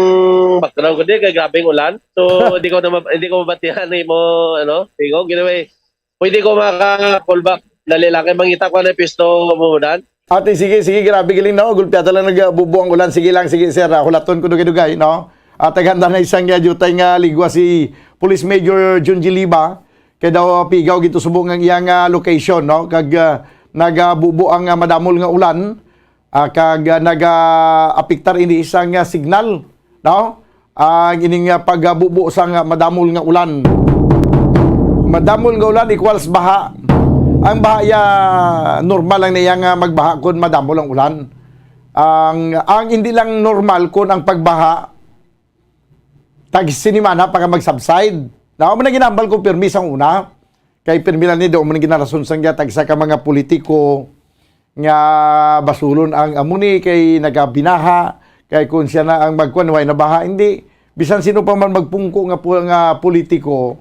background ko di kay grabing ulan. So, hindi ko na ma-, hindi ko mabatihan ni mo, ano, pigaw. Anyway, pwede ko maka-call back. Dali lang kay mangita ko na pisto, Bumudan. Ate, sige, sige, grabe galing na. Gulpyata lang nagbubo ang ulan. Sige lang, sige, sir. Ah, hulaton ko dugay-dugay, no? At taghanda na isang, ah, jutay nga ligwa si Police Major Junji Liba. Kay daw, ah, pigaw gito subong ang iyang, ah, location, no? Kag, ah, nagabubo ang, ah, madamol nga ulan. Ah, kag, ah, nagaapektar ini isang, ah, signal, no? Ang ining, ah, pagbubo sang, ah, madamol nga ulan. Madamol nga ulan equals baha. Ang baha ya, normal lang niya nga magbaha kun madamol ang ulan. Ang, ang hindi lang normal kun ang pagbaha tag sinimana pa ka mag-subside. Na mo na ginambal ko pirmi sang una. Kay pirmi lang ni do mo na ginarason sang tagsa ka mga politiko nga basulon ang amo ni kay nagabinaha, kay kung siya na ang magkuan, way na baha, hindi. Bisan sino pa man magpungko nga pu-, nga politiko,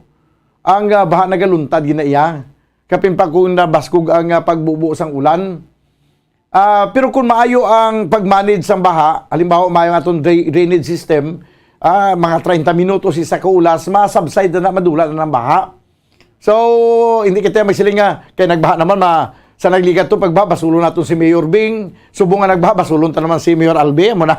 ang, ah, baha nagaluntad gina iya. Kapin pa kung nabaskog ang, ah, pagbubo sang ulan. Ah, pero kung maayo ang pag-manage sang baha, halimbawa, maayo ang aton dra-, drainage system, ah, mga treinta minutos, isa ka oras, ma-subside na, madula na ang baha. So, hindi kita magsiling nga, kay nagbaha naman, ma-, sa nagligat to, pagbaha, basulon naton si Mayor Bing, subong nga nagbaha, basulon ta naman si Mayor Albi, mo na.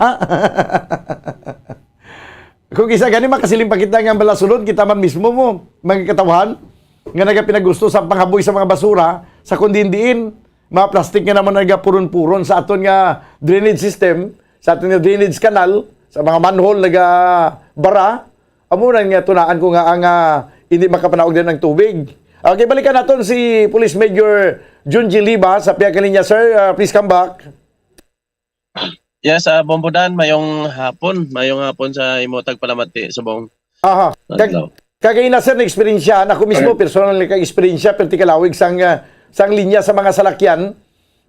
Kung isa gani, makasiling pa kita nga balasulon, kita man mismo mo, mga katawhan, nga nagapinagusto sa panghaboy sa mga basura, sa kung diin-diin, mga plastic nga naman nagapuron-puron sa aton nga drainage system, sa aton nga drainage canal, sa mga manhole nagabara, amo na nga tunaan ko nga ang, ah, hindi makapanaog din ang tubig. Okay, balikan naton si Police Major Junji Liba sa pihak kaniya, sir. Ah, please come back. Yes, ah, Bombodan, mayong hapon. Mayong hapon sa imo tagpalamati subong. Aha. Kag, adlaw. Kagay na, sir, na eksperyensya. Ako mismo, personal nga eksperyensya, perti kalawig sang, ah, sang linya sa mga salakyan,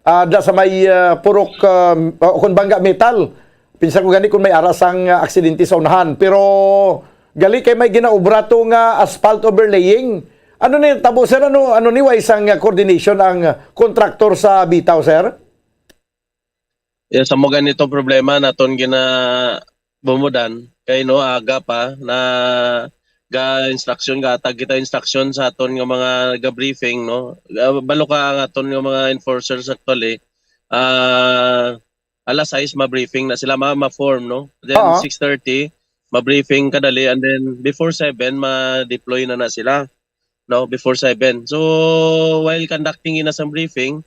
ah, da sa may, ah, purok, ah, o kung bangga metal. Pinsa ko gani kung may ara sang, ah, aksidente sa unahan. Pero gali kay may ginaobra to nga asphalt overlaying. Ano ni tabo, sir? Ano, ano ni, way sang, ah, coordination ang, ah, kontraktor sa bitaw, sir? Yes, amo gani tong problema naton gina-, Bombodan, kay, no, aga pa na ga-instruction, gahatag kita instruction sa aton nga mga ga-briefing, no. Ah, balo ka ang aton nga mga enforcers actually, ah, alas sais ma-briefing na sila, ma-, ma-form, no. Then, oo, six thirty, ma-briefing kadali, and then before seven, ma-deploy na na sila, no, before seven. So, while conducting ina sang briefing,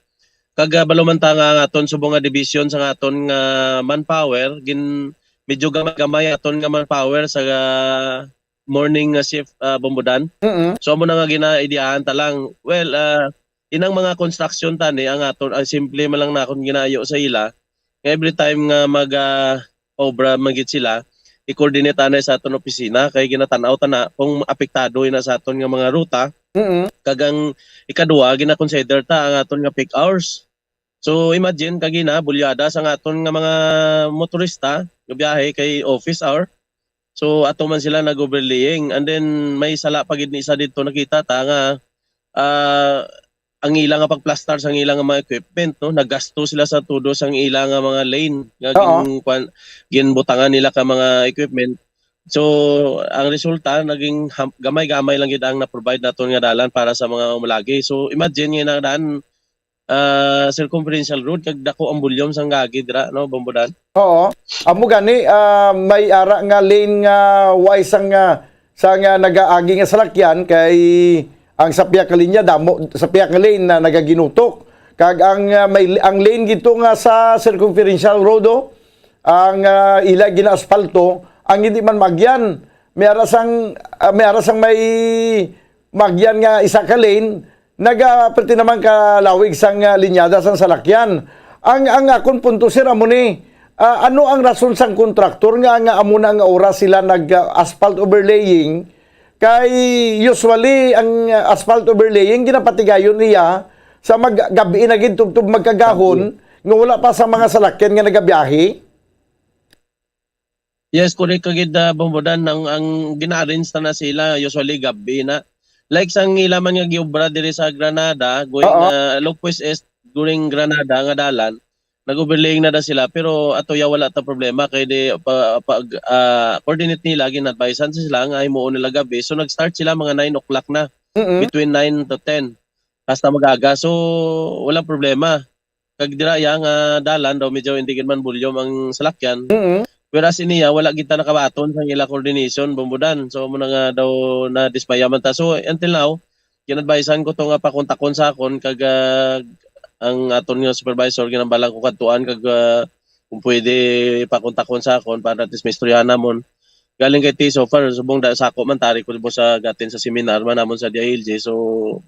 kag, ah, balo man ta nga ang aton subong nga division sa aton nga manpower, gin-, medyo gamay-gamay aton nga manpower sa, ah, morning nga shift, ah, Bombodan. Mm-mm. So, amo na nga ginaidiyahan ta lang. Well, ah, inang mga construction tani, ang aton, ang simple man lang na akong ginaayo sa ila, nga every time nga mag, ah, obra man gid sila, i-coordinate anay sa aton opisina kay ginatan-aw ta na kung apektado ina sa aton nga mga ruta. Mm-mm. Kag ang ikaduha, gina-consider ta ang aton nga peak hours. So, imagine, kagina, bulyada sa aton nga mga motorista nga biyahe kay office hour. So, ato man sila nag-overlaying. And then, may sala pa gid ni isa didto, nakita ta nga, ah, ang ila nga pagplastar sang ila nga mga equipment, no? Naggasto sila sa todo sang ila nga mga lane nga, oo, gin-, kwan, ginbutangan nila ka mga equipment. So, ang resulta, naging ham-, gamay-gamay lang gid ang na-provide naton nga dalan para sa mga umalagi. So, imagine nga na daan, ah, circumferential road, kag dako ang volume sang agi dira, no, Bombodan? Oo. Amo gani, ah, may ara nga lane nga way sang, ah, sang, ah, nagaagi nga salakyan kay ang sa pihak nga linya damo, sa pihak nga lane na nagaginutok. Kag ang, ah, may, ang lane gito nga sa circumferential road, oh, ang, ah, ila gina-aspalto, ang hindi man maagyan. May ara sang, ah, may ara sang may maagyan nga isa ka lane, naga-, perti naman kalawig sang, ah, linyada sang salakyan. Ang, ang akon punto, sir, amo ni, ah, ano ang rason sang kontraktor nga, nga amo na nga oras sila nag, ah, asphalt overlaying? Kay usually, ang, ah, asphalt overlaying, ginapatigayon niya sa mag-, gabi na gid tubtob magkagahon, nga wala pa sa mga salakyan nga nagabiyahe. Yes, correct ka gid, ah, Bombodan, ang, ang gina-arrange na, na sila, usually gabi na. Like sang ila man nga giobra diri sa Granada, going, oo, ah, Locust East, during Granada nga dalan, nag-overlaying na da sila, pero ato ya wala ta problema kay di pa, pag ah, coordinate nila, gin-advisean sila nga himuon nila gabi. So nag-start sila mga nine o'clock na, Mm-mm. between nine to ten, hasta mag-aga. So walang problema. Kag dira ya nga dalan daw medyo hindi gid man volume ang salakyan. Mm-mm. Whereas iniya, wala gid ta nakabaton sa ila coordination, Bombodan. So amo na nga daw nadismaya man ta. So until now, gin-advisean ko to nga pakontakon sa akon kag ah, ang aton nga supervisor, ginambalan ko kadtuan kag ah, kung pwede pakontakon sa akon para at least maistoryahan namon. Galing kay T, so far, subong da, sako man, tari ko mo sa gatin sa seminar man namon sa D I L G. So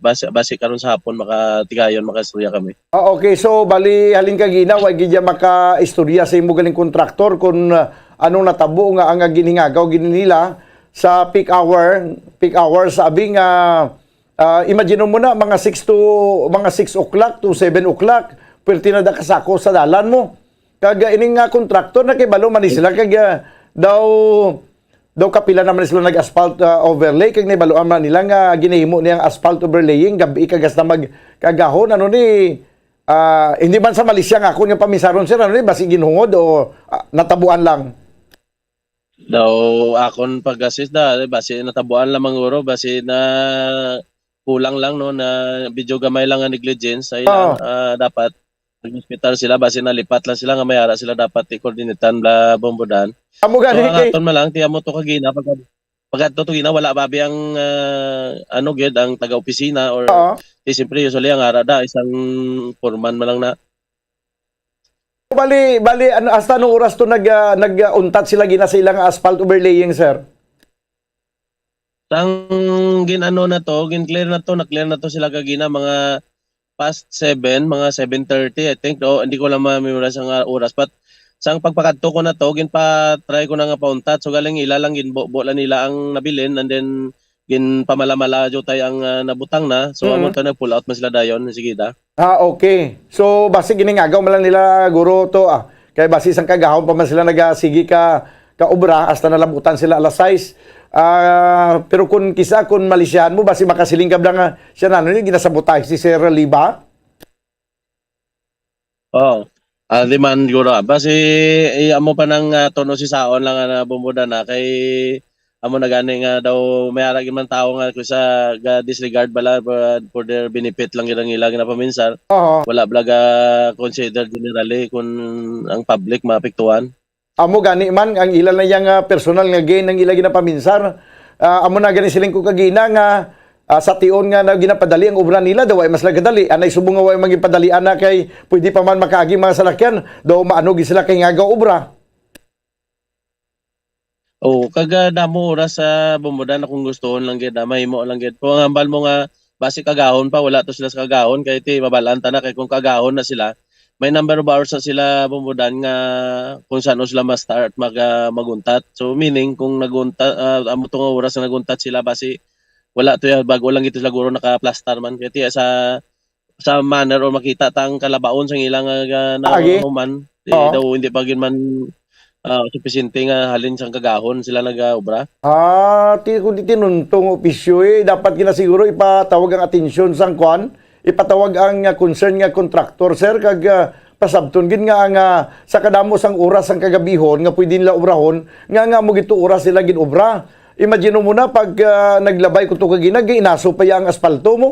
basi, basi karon sa hapon makatigayon, makaistorya kami. Ah, okay, so bali halin kagina, wa gid ya makaistorya sa imo galing kontraktor kung ah, anong natabo nga ang ginhingagaw gid nila sa peak hour, peak hour sa abi nga ah, imagine mo na mga six to mga six o'clock to seven o'clock, pwerte na da kasako sa dalan mo. Kag ah, ining nga kontraktor, nakibalo man ni sila kag ah, daw daw kapila naman sila nag-asphalt ah, overlay kag nahibaluan man nila nga ginahimo niyang asphalt overlaying gabi kag hasta mag kagahon. Ano ni, ah, hindi man sa malisya nga ako nga paminsaron, sir, ano ni, basi ginhungod o ah, natabuan lang? Daw akon pag-assist da, basi natabuan lamang guro, basi na kulang lang, no, na medyo gamay lang nga negligence sa ila. Oo. Ah, dapat nag-hospital sila, basi nalipat lang sila nga may ara sila dapat i-coordinatan bla Bombodan. Amo So, gani ang kay aton man lang, tiyan mo to kagina, pag, pag ato to gina, wala babi ang, ah, ano gid, ang taga-opisina or Oo. Di, siyempre, usually, ang ara da, isang foreman man lang na. Bali, bali, ano, hasta anong oras to nag, ah, nag-untat sila gina sa ilang asphalt overlaying, sir? Sang gin-ano na to, gin-clear na to, na-clear na to sila kagina, mga past seven, mga seven thirty, I think, o, hindi ko lang ma-memorize ang, ah, oras, but sang pagpakadto ko na to, ginpa-try ko na nga pauntat. So, galing ila lang, ginbubo lang nila ang nabilin, and then ginpamala-mala jutay ang, ah, nabutang na. So, Mm. amo to, nag-pull out man sila dayon, sige da. Ah, okay. So, basi giningagaw man lang nila, guro, to, ah. Kay basi sang kagahon pa man sila nagasigi ka, ka obra, hasta nalabutan sila alas sais. Ah, pero kun kisa, kun malisyahan mo, basi makasiling ka bala nga siya na, ano, ginasabotahe si Sir Liba? Oo. Ah, di man, guro, ah. Basi, i-, amo pa nang, ah, tono si Saon lang, ah, na bumuda na kay amo na gani nga daw may ara gid man tawo nga kung sa ga-disregard bala, but for their benefit lang gid ang ila ginapaminsar. Oo. Wala bala ga-consider generally kung ang public maapektuhan. Amo gani man ang ila na yang, ah, personal nga gain ang ila ginapaminsar. Ah, amo na gani siling ko kagina nga, ah, sa tion nga na ginapadali ang obra nila, daw ay mas nagadali. Anay subong nga way magipadalian na kay pwede pa man makaagi mga salakyan, daw maano gid sila kay nga obra. Oh, kaga damo oras sa bumudan akong gustuhon lang gid, ah, mahimo lang gid. Kung ang hambal mo nga basi kagahon pa, wala to sila sa kagahon, kay ti mabalaan ta na kay kung kagahon na sila, may number of hours na sila bumudan nga kung saan sila ma-start mag, ah, maguntat. So meaning kung nagunta, ah, amo to nga oras na naguntat sila, basi wala to ya, bag-o lang gid to sila guro nakaplastar man. Kay ti sa sa manner or makita ta ang kalabaon sang ilang, ah, Agi? nahuman, di Oo. daw hindi pa gyud man, ah, supisente nga halin sang kagahon sila nagaobra. Ah, ti-, kung di tinuntong opisyo, eh, dapat gina siguro ipatawag ang atensyon sang kwan, ipatawag ang, ah, concern nga kontraktor, sir, kag, ah, pasabton gid nga ang, ah, sa kadamo sang oras sang kagabihon nga pwede nila obrahon, nga, nga mo gito oras sila gin-obra. Imagine mo na pag, ah, naglabay ko to kagina, ginaso pa ya ang aspalto mo.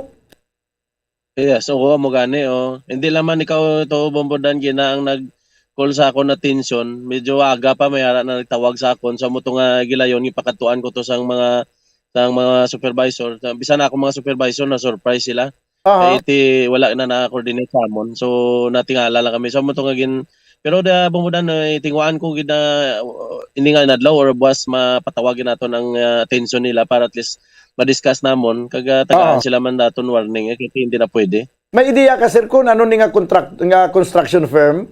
Yes, oo, amo gani, oh. Hindi lang man ikaw to, Bombo Dan, gina ang nag-call sa akon atensyon. Medyo aga pa, may ara na nagtawag sa akon. So, amo to nga gilayon, gipakadtuan ko to sang mga, sang mga supervisor. Sa, bisan ako mga supervisor, na-surprise sila. Aha. Kay ti, wala na na-coordinate sa amon. So, natingala lang kami. So, amo to nga gin-, pero da, Bombo Dan, eh, tingwaan ko gid na, uh, ini nga inadlaw or buwas mapatawag naton ang, ah, atensyon nila para at least ma-discuss namon, kag, ah, tagaan Oo. sila man daton warning, eh, kay hindi na pwede. May ideya ka, sir, kung ano ni nga contract, nga construction firm?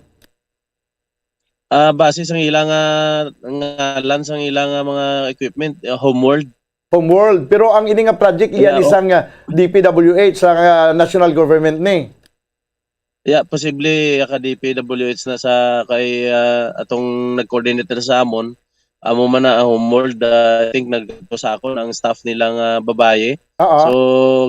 Ah, base sang ila nga ngalan, sang ila nga mga equipment, ah, Homeworld. Homeworld. Pero ang ini nga project, iya Yeah, ni oh. sang, ah, D P W H, sa, ah, national government ni. Yeah, posible, ah, ka D P W H na sa kay, ah, atong nag-coordinate na sa amon. amo man na, ah, Homeworld, ah, I think nagto sa akon ang staff nila nga babaye. Oo. So,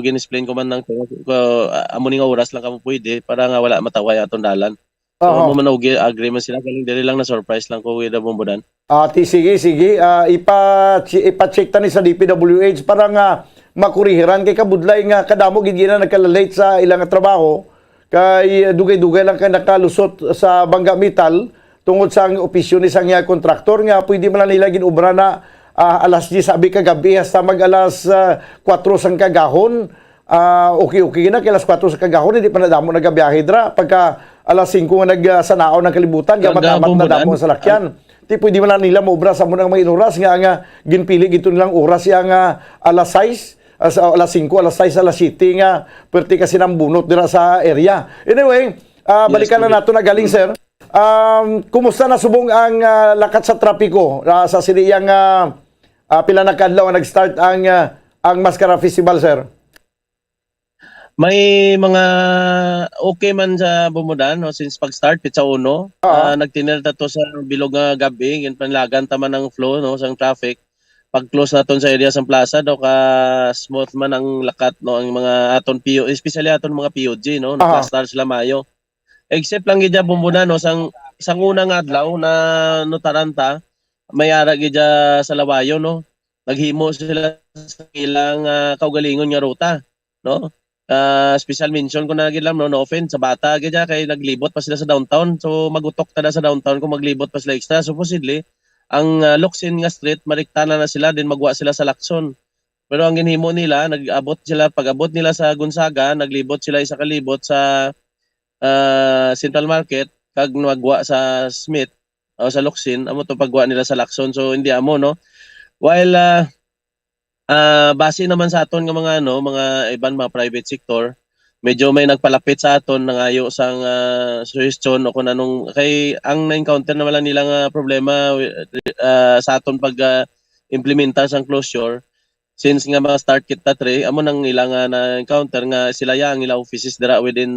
gin-explain ko man lang to, ko, ah, amo ni nga oras lang kamo pwede para nga wala matawhay atong dalan. So, Oo. amo man na, ugi-, agree man sila, galing diri lang na surprise lang ko, Kuya Bombodan. Ah, ti-, sige, sige. Ah, ipa-, chi-, ipa-check ta ni sa D P W H para nga makurihiran kay kabudlay nga kadamo gid gina nagkalalate sa ilang trabaho kay dugay-dugay lang ka nakalusot sa Bangga Metal tungod sa ang opisyo ni sang iya kontraktor nga pwede man lang nila ginobra na, ah, alas diyes abi kagabi hasta mag alas, ah, kuwatro sang kagahon. Ah, okay, okay na kay alas kuwatro sa kagahon, hindi pa nadamo nagabiyahe dira. Pagka alas singko nga nag, ah, sanaon ang kalibutan, Ang gamat-amat gabong na mo damo dan. ang salakyan. Ti pwede man lang nila maobra sa muna nga mga inuras nga, nga ginpili gito nilang oras iya nga alas sais, ah, sa alas singko, alas sais, alas siyete nga pwerte kasi nang bunot dira sa area. Anyway, ah, Yes, balikan na Kuya. nato na galing, sir. Um, kumusta na subong ang, ah, lakat sa trapiko, ah, sa sini iyang, ah, ah, pila na ka adlaw ang nag-start ang, ah, ang Mascara Festival, sir? May mga okay man sa Bumudan, no, since pag-start, pitsa uno, Oo. ah, nagtinir ta to sa bilog nga gabi, ginpanlagan ta man ang flow, no, sang traffic. Pag-close naton sa area sang plaza, daw ka smooth man ang lakat, no, ang mga aton P U, especially aton mga P U G, no, Aha. nagka-start sila mayo. Except lang gid dyan, Bumudan, no, sang, sang una nga adlaw na nutaran ta, may ara gid dyan sa Lawayon, no. Naghimo sila sa ilang, ah, kaugalingon nga ruta, no? Ah, special mention ko na gid lang, no, no offense sa bata gid dyan, kay naglibot pa sila sa downtown. So, magutok ta na sa downtown kung maglibot pa sila extra. Supposedly, ang, ah, Locsin nga street, marikta na na sila, then magwa sila sa Lacson. Pero ang ginhimo nila, nag-abot sila, pag-abot nila sa Gonzaga, naglibot sila isa ka libot sa, ah, Central Market, kag magwa sa Smith, o sa Locsin, amo to pagwa nila sa Lacson. So, hindi amo, no? While, ah, ah, base naman sa aton nga mga, ano, mga iban, mga private sector, medyo may nagpalapit sa aton, nangayo sang, ah, suggestion o kung anong, kay ang na-encounter naman lang nila nga problema, ah, sa aton pag, ah, implementar sang closure, since nga mga start kita three, amo nang ila nga na-encounter nga sila ya ang ila offices dira within,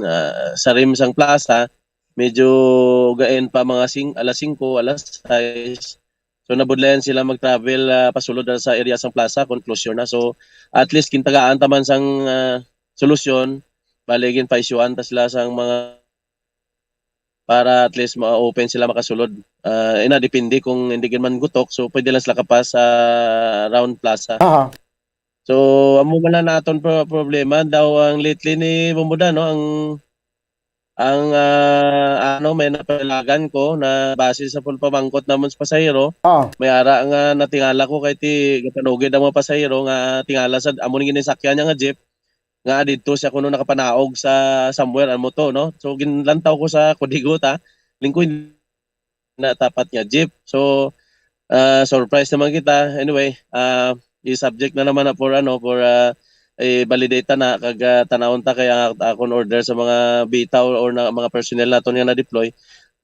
ah, sa rim sang plaza, medyo gain pa mga sing-, alas singko, alas sais. So, nabudlayan sila mag-travel, ah, pasulod na sa area sang plaza, conclusion na. So, at least, gintagaan ta man sang, ah, solusyon. Bali, ginpaisyuan ta sila sang mga, para at least ma-open sila makasulod. Ah, ina, depende kung hindi gid man gutok, so pwede lang sila kapas sa round plaza. Aha. So, amo man lang naton pro-, problema daw ang lately ni Bumbuda, no? Ang, ang, ah, ano, may napalagan ko na base sa pul-, pamangkot namon sa pasahero, Ah. may ara nga natingala ko kay ti gapanugid ang mga pasahero nga tingala sa amo ning ginisakyan niya nga jeep, nga didto siya kuno nakapanaog sa somewhere, amo to, no? So, ginlantaw ko sa kudigo ta, lingkoy na tapat nga jeep. So, ah, surprise naman kita. Anyway, ah, i-subject na naman na for, ano, for, ah, i-validate ta na, kag, ah, tanawon ta kay ang ak-, akon order sa mga bitaw or na, mga personnel naton nga na-deploy,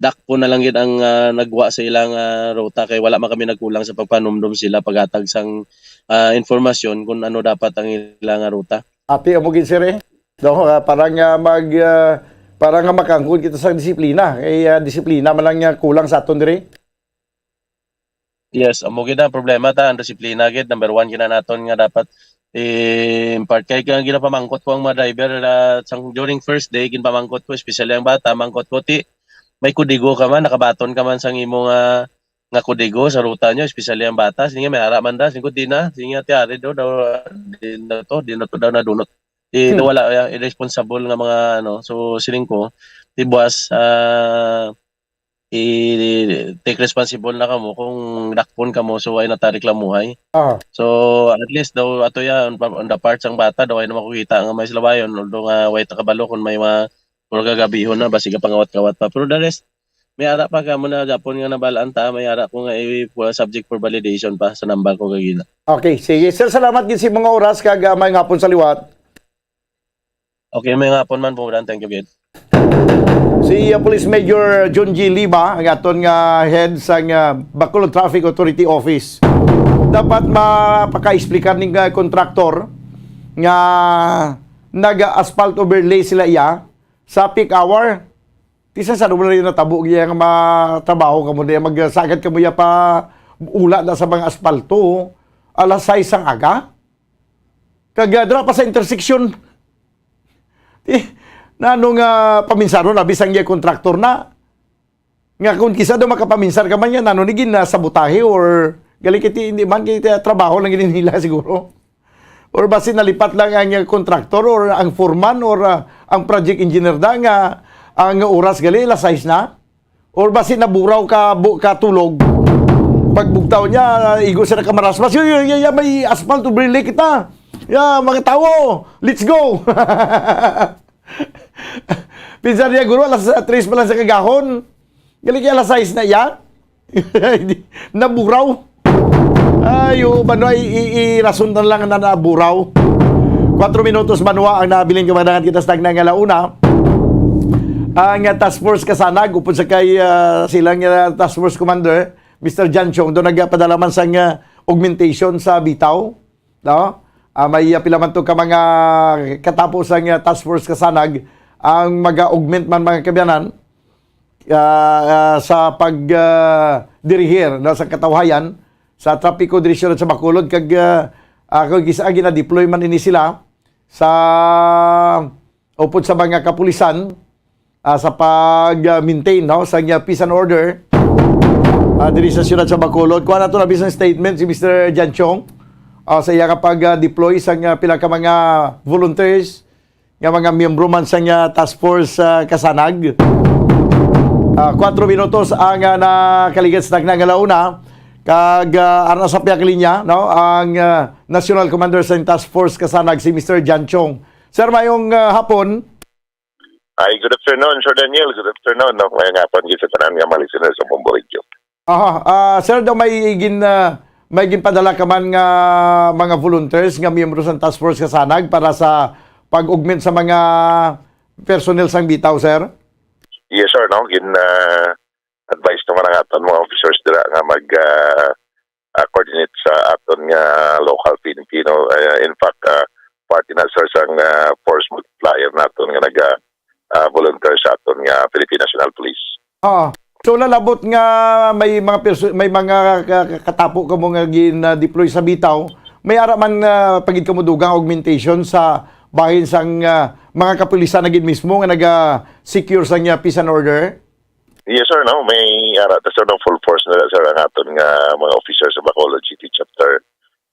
dakpon na lang gid ang, ah, nagwa sa ilang, ah, ruta kay wala man kami nagkulang sa pagpanumdom sila paghatag sang, ah, informasyon kung ano dapat ang ilang, ah, ruta. Ati, amo gid, sir, eh. No, ah, para nga mag, ah, para nga makaangkon kita sa disiplina. Kay, ah, disiplina man lang nga kulang sa aton diri. Yes, amo gid ang problema ta, ang disiplina gid, number one gid na naton nga dapat i-impart. Kay kaya ginapamangkot ko ang mga driver, ah, sang, during first day, ginpamangkot ko, especially ang bata, mangkot ko, "Ti, may kudigo ka man, nakabaton ka man sang imo nga, nga kudigo sa ruta nyo, especially ang bata?" Sige, may ara man da. Sige, "Di na." Sige, "Ti, ari daw, daw, di na to, di na to daw nadunot." Ti, Hmm. daw wala, ah, irresponsible nga mga, ano. So, siling ko, ti buas, ah, i-take responsible na kamo kung dakpon kamo, so ay natarik lang muhay. Ah. So, at least daw ato ya, on pa, on the part sang bata, daw ay naman kukita nga may silabayon, although nga way ta kabalo kung may mga, mga gagabihon na, basig pangawat-kawat pa. Pero the rest, may ara pa kamo na Japon nga nabalaan ta, may ara ko nga i-, subject for validation pa sa number ko kagina. Okay, sige. Sir, salamat gid sa mga oras kag, ah, may ngapon sa liwat. Okay, may ngapon man po, Dan. Thank you, gid. Si, uh, Police Major John G. Liba, ang aton nga head sa nga Bacolod Traffic Authority Office. Dapat mapaka-explicar ning, uh, kontraktor nga nag-asphalt overlay sila iya sa peak hour. Ti sa, sa wala yung natabo, iya nga matrabaho kamo, di magsagad kamo iya pa ula na sa mga aspalto, alas sais sang aga. Kag, ah, dira pa sa intersection. Eh, nano nga paminsaron, abi sang iya kontraktor na. Nga kung kisa daw makapaminsar ka man niya, nano ni gin, ah, sabotahe or gali kiti, hindi man kiti, ah, trabaho lang gid nila siguro. Or basi nalipat lang ang, ah, kontraktor or ang foreman or, ah, ang project engineer da nga ang oras gali alas sais na. Or basi naburaw ka bu-, ka tulog. Pagbugtaw niya, igo siya nakamarasmas. "Yo, yo, yo, yo, may asphalt, overlay kita. Ya, mga tawo, let's go." Pinsan niya, "Guro, alas tres pa lang sa kagahon. Gali kay alas sais na iya." Naburaw. Ay, oo, bano, i-, i-, irason na lang na naburaw. Kuwatro minutos, banwa, ang nabilin, kamandangan kita sa tagna nga launa. Ang, ah, Task Force Kasanag, upod sa kay, ah, silang, ah, Task Force Commander, Mister John Chong, do nagpadala man sang, ah, augmentation sa bitaw, no? Ah, may, ah, pila man to ka mga katapo sang, ah, Task Force Kasanag ang mag-augment man, mga kaabyanan, ah, ah, sa pag, ah, dirihir, no, sa katawhayan sa trapiko diri sa Bacolod, kag, ah, ah, kag isa, ah, gina-deploy man ini sila sa upod sa mga kapulisan, ah, sa pag, ah, maintain, no, sa, ah, peace and order, ah, diri sa siyudad sa Bacolod. Kuha nato na bisan statement si Mister Jan Chong, ah, sa iya nga pag, ah, deploy sa, ah, pila ka mga volunteers nga mga miyembro man sa, ah, Task Force, ah, Kasanag. Ah, kuwatro minutos ang, ah, nakaligad sa tagna nga launa. Kag, ah, ara na sa pihak linya, no, ang, ah, National Commander sa Task Force Kasanag, si Mister Jan Chong. Sir, mayong, ah, hapon. Ay, good afternoon, Sir Daniel. Good afternoon, no? Mayong hapon gid sa tanan nga mga listeners sa Bombo Radio. Aha, ah, sir, daw may gin-, ah, may ginpadala ka man nga mga volunteers nga miyembro sa Task Force Kasanag para sa pag-augment sa mga personnel sang bitaw, sir? Yes, sir, no? Gin, ah, advice naman ang aton mga officers dira nga mag, ah, ah, coordinate sa aton nga local P N P, no? Ah, in fact, ah, parte na, sir, sang, ah, force multiplier naton nga naga, ah, volunteer sa aton nga Philippine National Police. Oo. So, lalabot nga may mga perso-, may mga ka-, ka-, katapo kamo nga gin-, ah, deploy sa bitaw, may ara man, ah, pa gid kamo dugang augmentation sa bahin sang, ah, mga kapulisan na gid mismo nga naga-secure sang, ah, peace and order? Yes, sir, no? May ara ta, sir, no? Full force na, sir, ang aton nga mga officers sa Bacolod City Chapter.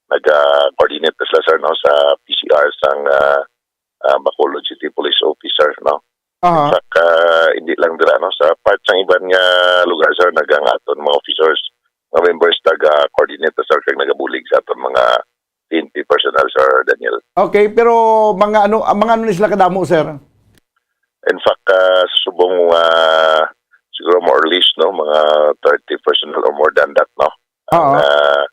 Naga-coordinate na sila, sir, no? Sa P C R sang, ah, ah, Bacolod City Police Officer, no? Aha. In fact, ah, hindi lang dira, no? Sa part sang iban nga lugar, sir, naga-, ang aton mga officers, mga members, naga-coordinate na, sir, kag nagabulig sa aton mga P N P personnel, Sir Daniel. Okay, pero mga ano, ah, mga ano ni sila kadamo, sir? In fact, ah, subong, ah, siguro more or less, no, mga thirty personnel or more than that, no? Ang, Oo. ah,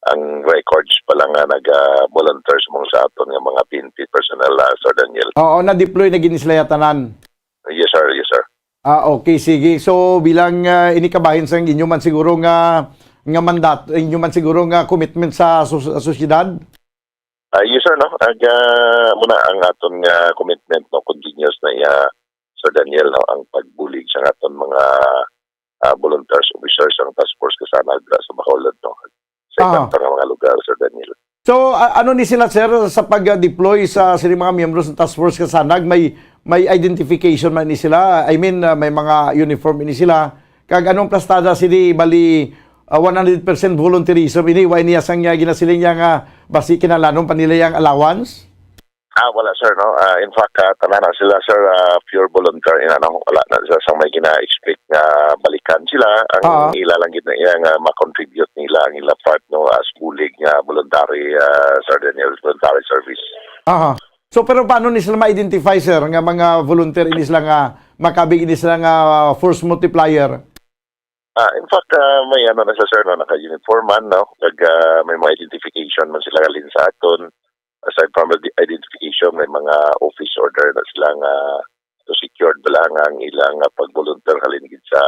ang records pa lang nga naga-volunteers mong sa aton nga mga P N P personnel, ah, Sir Daniel. Oo, na-deploy na gid ni sila ya tanan. Yes, sir. Yes, sir. Ah, okay, sige. So, bilang, ah, ini kabahin sang inyo man siguro nga, nga mandat-, inyo man siguro nga commitment sa sos-, sa sosyedad? Ah, yes, sir, no? Ag, ah, muna ang aton nga commitment, no, continuous na iya, Sir Daniel, no, ang pagbulig sa aton mga, ah, volunteers, officers, ang task force Kasanag sa Bacolod, no, sa iban Ah. pa nga mga lugar, Sir Daniel. So, a-, ano ni sila, sir, sa pag-deploy sa sini mga miyembro sa task force Kasanag? May, may identification man ni sila? I mean, ah, may mga uniform ni sila? Kag anong plastada sini, bali, ah, one hundred percent volunteerism ini, wa niya sang, ah, ginasiling niya nga basi kinahanglanon pa nila yang allowance? Ah, wala, sir, no. Ah, in fact, ah, tanan na sila, sir, ah, pure volunteer, ina, no. Wala na sila sang may gina-expect nga balikan sila. Ang Ah. ila lang gid na iya nga ma-contribute nila ang ila part, no, as bulig nga voluntary, ah, sir, Daniel, voluntary service. Aha. So, pero paano ni sila ma-identify, sir, nga mga volunteer ini sila nga makabig ini sila nga, ah, force multiplier? Ah, in fact, ah, may ano na siya, sir, no, naka-uniform man, no? Kag, ah, may mga identification man sila halin sa aton. Aside from the identification, may mga office order na sila nga to secured ba lang ang ilang, ah, pag-volunteer halin gid sa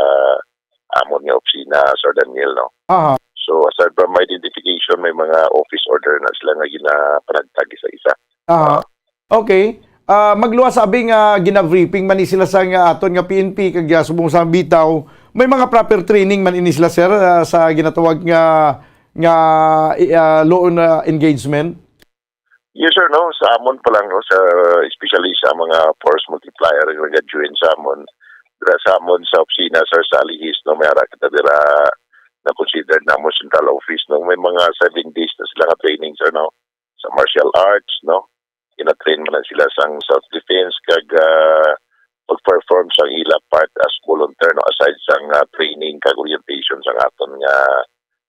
amon nga opisina, Sir Daniel, no? Aha. So, aside from identification, may mga office order na sila nga ginapanagtag isa-isa. Aha. Ah. Okay. Ah, magluwas abi nga gina-briefing man ni sila sa nga aton nga P N P kag, ah, subong sa bitaw, May mga proper training man ini sila, sir, ah, sa ginatawag nga, nga, ah, law na engagement? Yes, sir, no? Sa amon pa lang, no? Sa, especially sa mga force multiplier nga nag-join sa amon, dira sa amon sa opisina, sir, sa Alihis, no? May ara kita dira na considered na mo central office, no? May mga seven days na sila nga training, sir, no? Sa martial arts, no? Gina-train man na sila sang self-defense kag, ah, pag-perform sang ila part as volunteer, no? Aside sang, ah, training kag orientation sang aton nga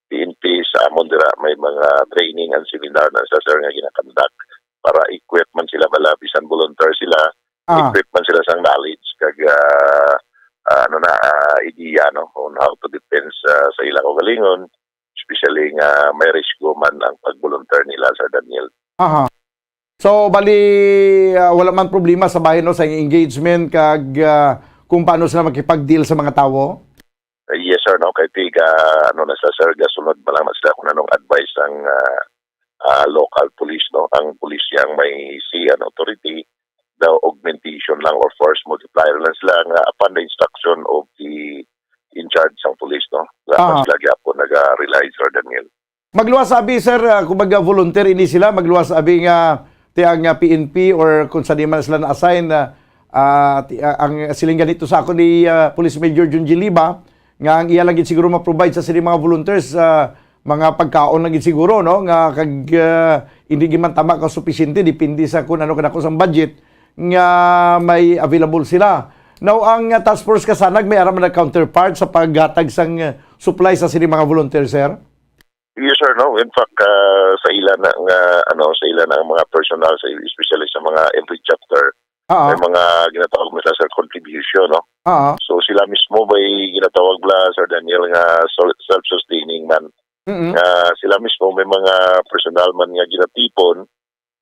P N P, sa amon dira may mga training and seminar na sa, sir, nga ginakandak para equip man sila bala bisan volunteer sila, Ah. equip man sila sang knowledge kag, ah, ah, ano na, ah, idea, no, on how to defense, ah, sa ilang kaugalingon, especially nga may risgo man ang pag-volunteer nila, Sir Daniel. Aha. So, bali, ah, wala man problema sa bahin, no, sa engagement kag, ah, kung paano sila makipag-deal sa mga tawo? Eh, yes, sir, no? Kay tiga, ano na sa, sir, gasunod pa lang na sila kung anong advice ang, ah, ah, local police, no? Ang police yang may C N authority, the augmentation lang or force multiplier lang sila nga upon the instruction of the in charge sang police, no? Dapat Ah. sila gyapon naga-rely, Sir Daniel. Magluwas abi, sir, ah, kung mag-volunteer ini sila, magluwas abi nga ti ang, ah, P N P or kung sa di man sila na-assign, ah, ah, ti-, ah, ang siling ganito sa ako ni, ah, Police Major Junji Liba, nga ang iya lang gid siguro ma-provide sa sini mga volunteers, ah, mga pagkaon lang gid siguro, no, nga kag, ah, hindi gid man tama ka supisyente, depende sa kung ano kadako sang budget nga may available sila. Now, ang, ah, Task Force Kasanag may ara man na counterpart sa paghatag sang, ah, supply sa sini mga volunteer, sir? Yes, sir, no. In fact, ah, sa ila na nga, ano, sa ila na ang mga personnel, sa, especially sa mga every chapter, Ah. may mga ginatawag mo sila, sir, contribution, no? Ah. So, sila mismo may ginatawag bala, Sir Daniel, nga sol-, self-sustaining man. Mm-mm. Nga sila mismo may mga personnel man nga ginatipon,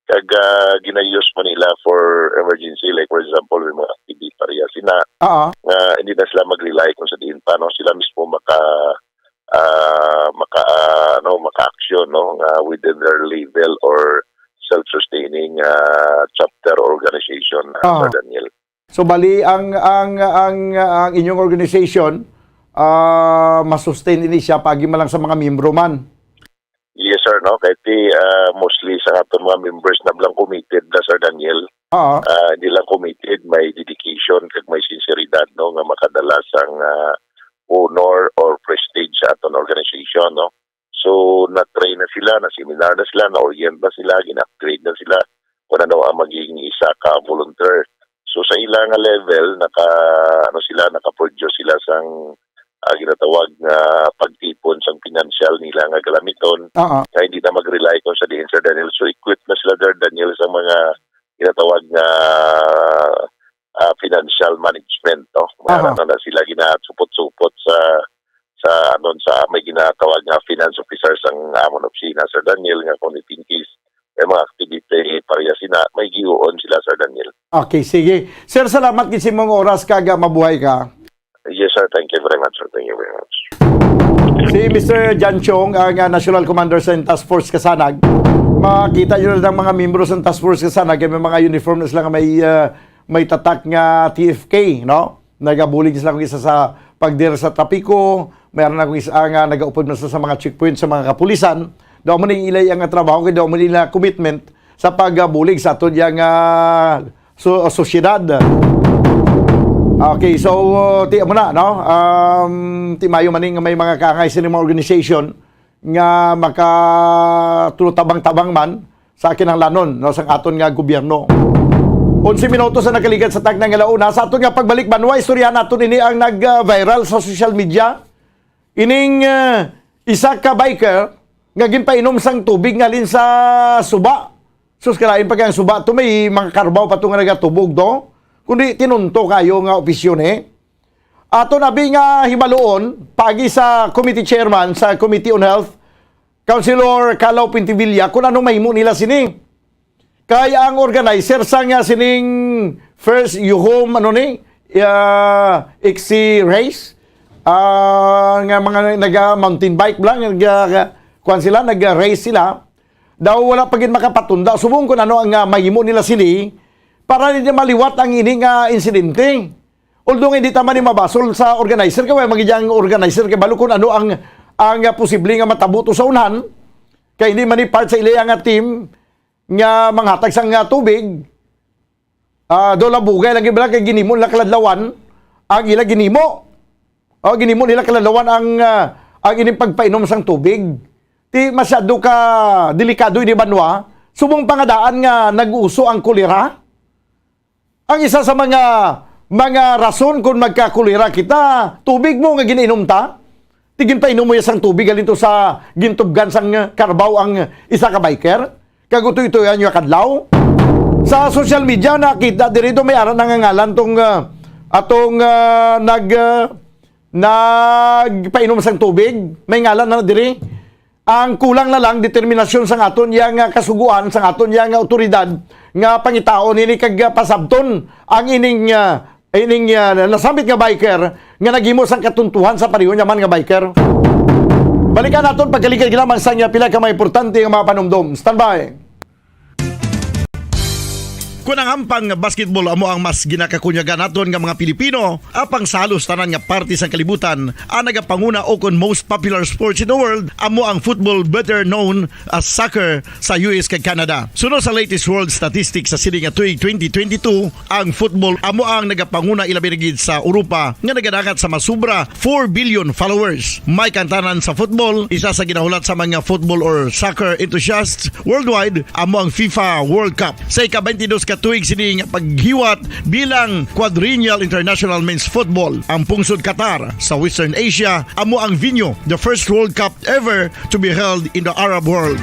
kag, ah, gina-use man nila for emergency, like, for example, may mga T B pareha sina, Ah. nga hindi na sila mag-rely kung sa diin pa, no, sila mismo maka, ah, maka, ah, ano, maka-action, no, nga within their level or self-sustaining, ah, chapter or organization, ah, Ah. Sir Daniel. So, bali, ang, ang, ang, ang inyong organization, ah, masustain ini siya paagi man lang sa mga miyembro man? Yes, sir, no? Kay ti, ah, mostly sa aton mga members na lang committed na, Sir Daniel. Oo. Ah, hindi lang committed, may dedication kag may sinseridad, no, nga makadala sang, ah, honor or prestige sa aton organization, no? So, na-train na sila, na-seminar na sila, na-orient na sila, gina-upgrade na sila kung ano ang maging isa ka volunteer. So, sa ila nga level, naka, ano sila, naka-produce sila sang, ah, ginatawag nga pagtipon sang pinansyal nila nga galamiton, Oo. nga hindi na mag-rely kung sa diin, Sir Daniel. So, equipped na sila, Sir Daniel, sa mga ginatawag nga, ah, financial management, no? Aha. Meron na, na sila ginasupot-supot sa, sa, ano, sa may ginatawag nga finance officer sang amon opisina, Sir Daniel, nga kung in case may mga activity pareha sina, may giuon sila, Sir Daniel. Okay, sige. Sir, salamat gid sa imong oras kag, ah, mabuhay ka. Yes, sir. Thank you very much, sir. Thank you very much. Si Mister Jan Chong, ang, ah, National Commander sa Task Force Kasanag. Makita nyo na ang mga membro sa Task Force Kasanag, may mga uniform na sila nga may, ah, may tatak nga T F K, no? Nagabulig sila kung isa sa pagdir sa trapiko, mayroon na kung isa nga nagaupod na sa, sa mga checkpoint sa mga kapulisan. Daw mo ni ilay ang trabaho, kay daw mo nila commitment sa pagbulig sa aton yang, ah, so-, sosyedad. Okay, so, uh, ti mo na, no? Um, ti mayo man ni nga may mga kaangay sini mga organization nga makatulo tabang-tabang man sa kinahanglanon, no, sang aton nga gobyerno. Onse minutos ang nakaligad sa tagna nga launa. Sa aton nga pagbalik, banwa, istoryahan naton ini ang nag-viral sa social media. Ining, ah, isa ka biker nga ginpainom sang tubig ngalin sa suba. Sus, kalain pa kay ang suba to, may mga karbaw pa to nga nagatubog to. Kundi tinunto kayo nga opisyon, eh. Ato na bi nga hibaluon, pagi sa committee chairman sa Committee on Health, Councilor Calaw Pintivilla, kung ano mahimo nila sini. Kay ang organizer sang, ah, sining first Yuhom, ano ni, ah, X C race, ah, nga mga naga mountain bike lang, naga, kuwan sila, naga race sila. Daw wala pa gid makapatunda. Subong kung ano ang, ah, mahimo nila sini para hindi maliwat ang ini nga insidente. Although nga hindi ta man ni mabasol sa organizer, kay wala man gid ang organizer kay balo kung ano ang, ang, ah, posible nga matabo to sa unhan, kay hindi man ni part sa ila nga team nga manghatag sang, ah, tubig. Ah, daw labugay lang gid bala kay ginimo nila kaladlawan ang ila ginimo. O, ginimo nila kaladlawan ang, ah, ang ining pagpainom sang tubig. Ti masyado ka delikado ini banwa. Subong pa nga daan nga nag-uso ang kolera. Ang isa sa mga, mga rason kung magkakolera kita, tubig mo nga ginainom ta. Ti ginpainom mo ya sang tubig, halin to sa gintubgan sang karabaw ang isa ka biker. Kag utoy-utoyan niya kadlaw. Sa social media, nakita diri to may ara na nga ngalan tong, ah, atong, ah, nag, ah, nagpainom sang tubig. May ngalan na diri. Ang kulang na lang determinasyon sang aton iya nga kasugoan, sang aton iya nga awtoridad nga pangitaon ini kag, ah, pasabton ang ining, ah, ining, ah, nasambit nga biker nga naghimo sang katuntuhan sa pareho niya man nga biker. Balikan naton pagkaligid lamang sa iya pila ka mga importante nga mga panumdom. Standby. Kun ang ampang nga basketball amo ang mas ginakakunyagan naton nga mga Pilipino, apang sa halos tanan nga parte sang kalibutan, ang nagapanguna o kon most popular sports in the world amo ang football, better known as soccer, sa U S kag Canada. Suno sa latest world statistics sa sini nga tuig twenty twenty-two, ang football amo ang nagapanguna ilabi na gid sa Europa nga nagadangat sa masubra four billion followers. May kantanan sa football, isa sa ginahulat sa mga football or soccer enthusiasts worldwide amo ang FIFA World Cup. Sa ika-twenty-dos ka tuig sini nga paghiwat bilang Quadrennial International Men's Football, ang pungsod Qatar sa Western Asia amo ang venue. The first World Cup ever to be held in the Arab world.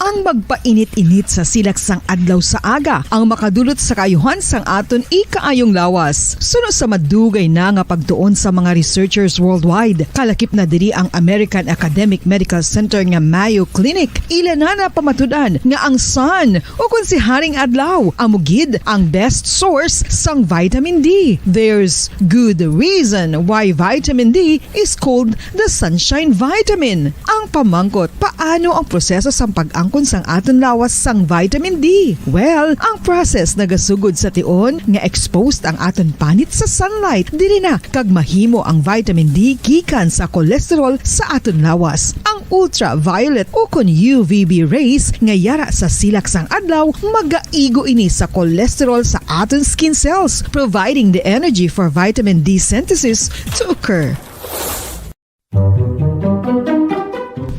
Ang magpainit-init sa silak sang adlaw sa aga ang makadulot sa kaayuhan sang aton ikaayong lawas. Suno sa madugay na nga pagtuon sa mga researchers worldwide, kalakip na diri ang American Academic Medical Center nga Mayo Clinic. Ila na napamatud-an nga ang sun, o kon si Haring Adlaw, amo gid ang best source sang vitamin D. There's good reason why vitamin D is called the sunshine vitamin. Ang pamangkot, paano ang proseso sang pag-angkon sang aton lawas sang vitamin D? Well, ang process nagasugod sa tion nga exposed ang aton panit sa sunlight. Diri na kag mahimo ang vitamin D gikan sa cholesterol sa aton lawas. Ang ultraviolet o kon U V B rays nga yara sa silak sang adlaw magaigo ini sa cholesterol sa aton skin cells, providing the energy for vitamin D synthesis to occur.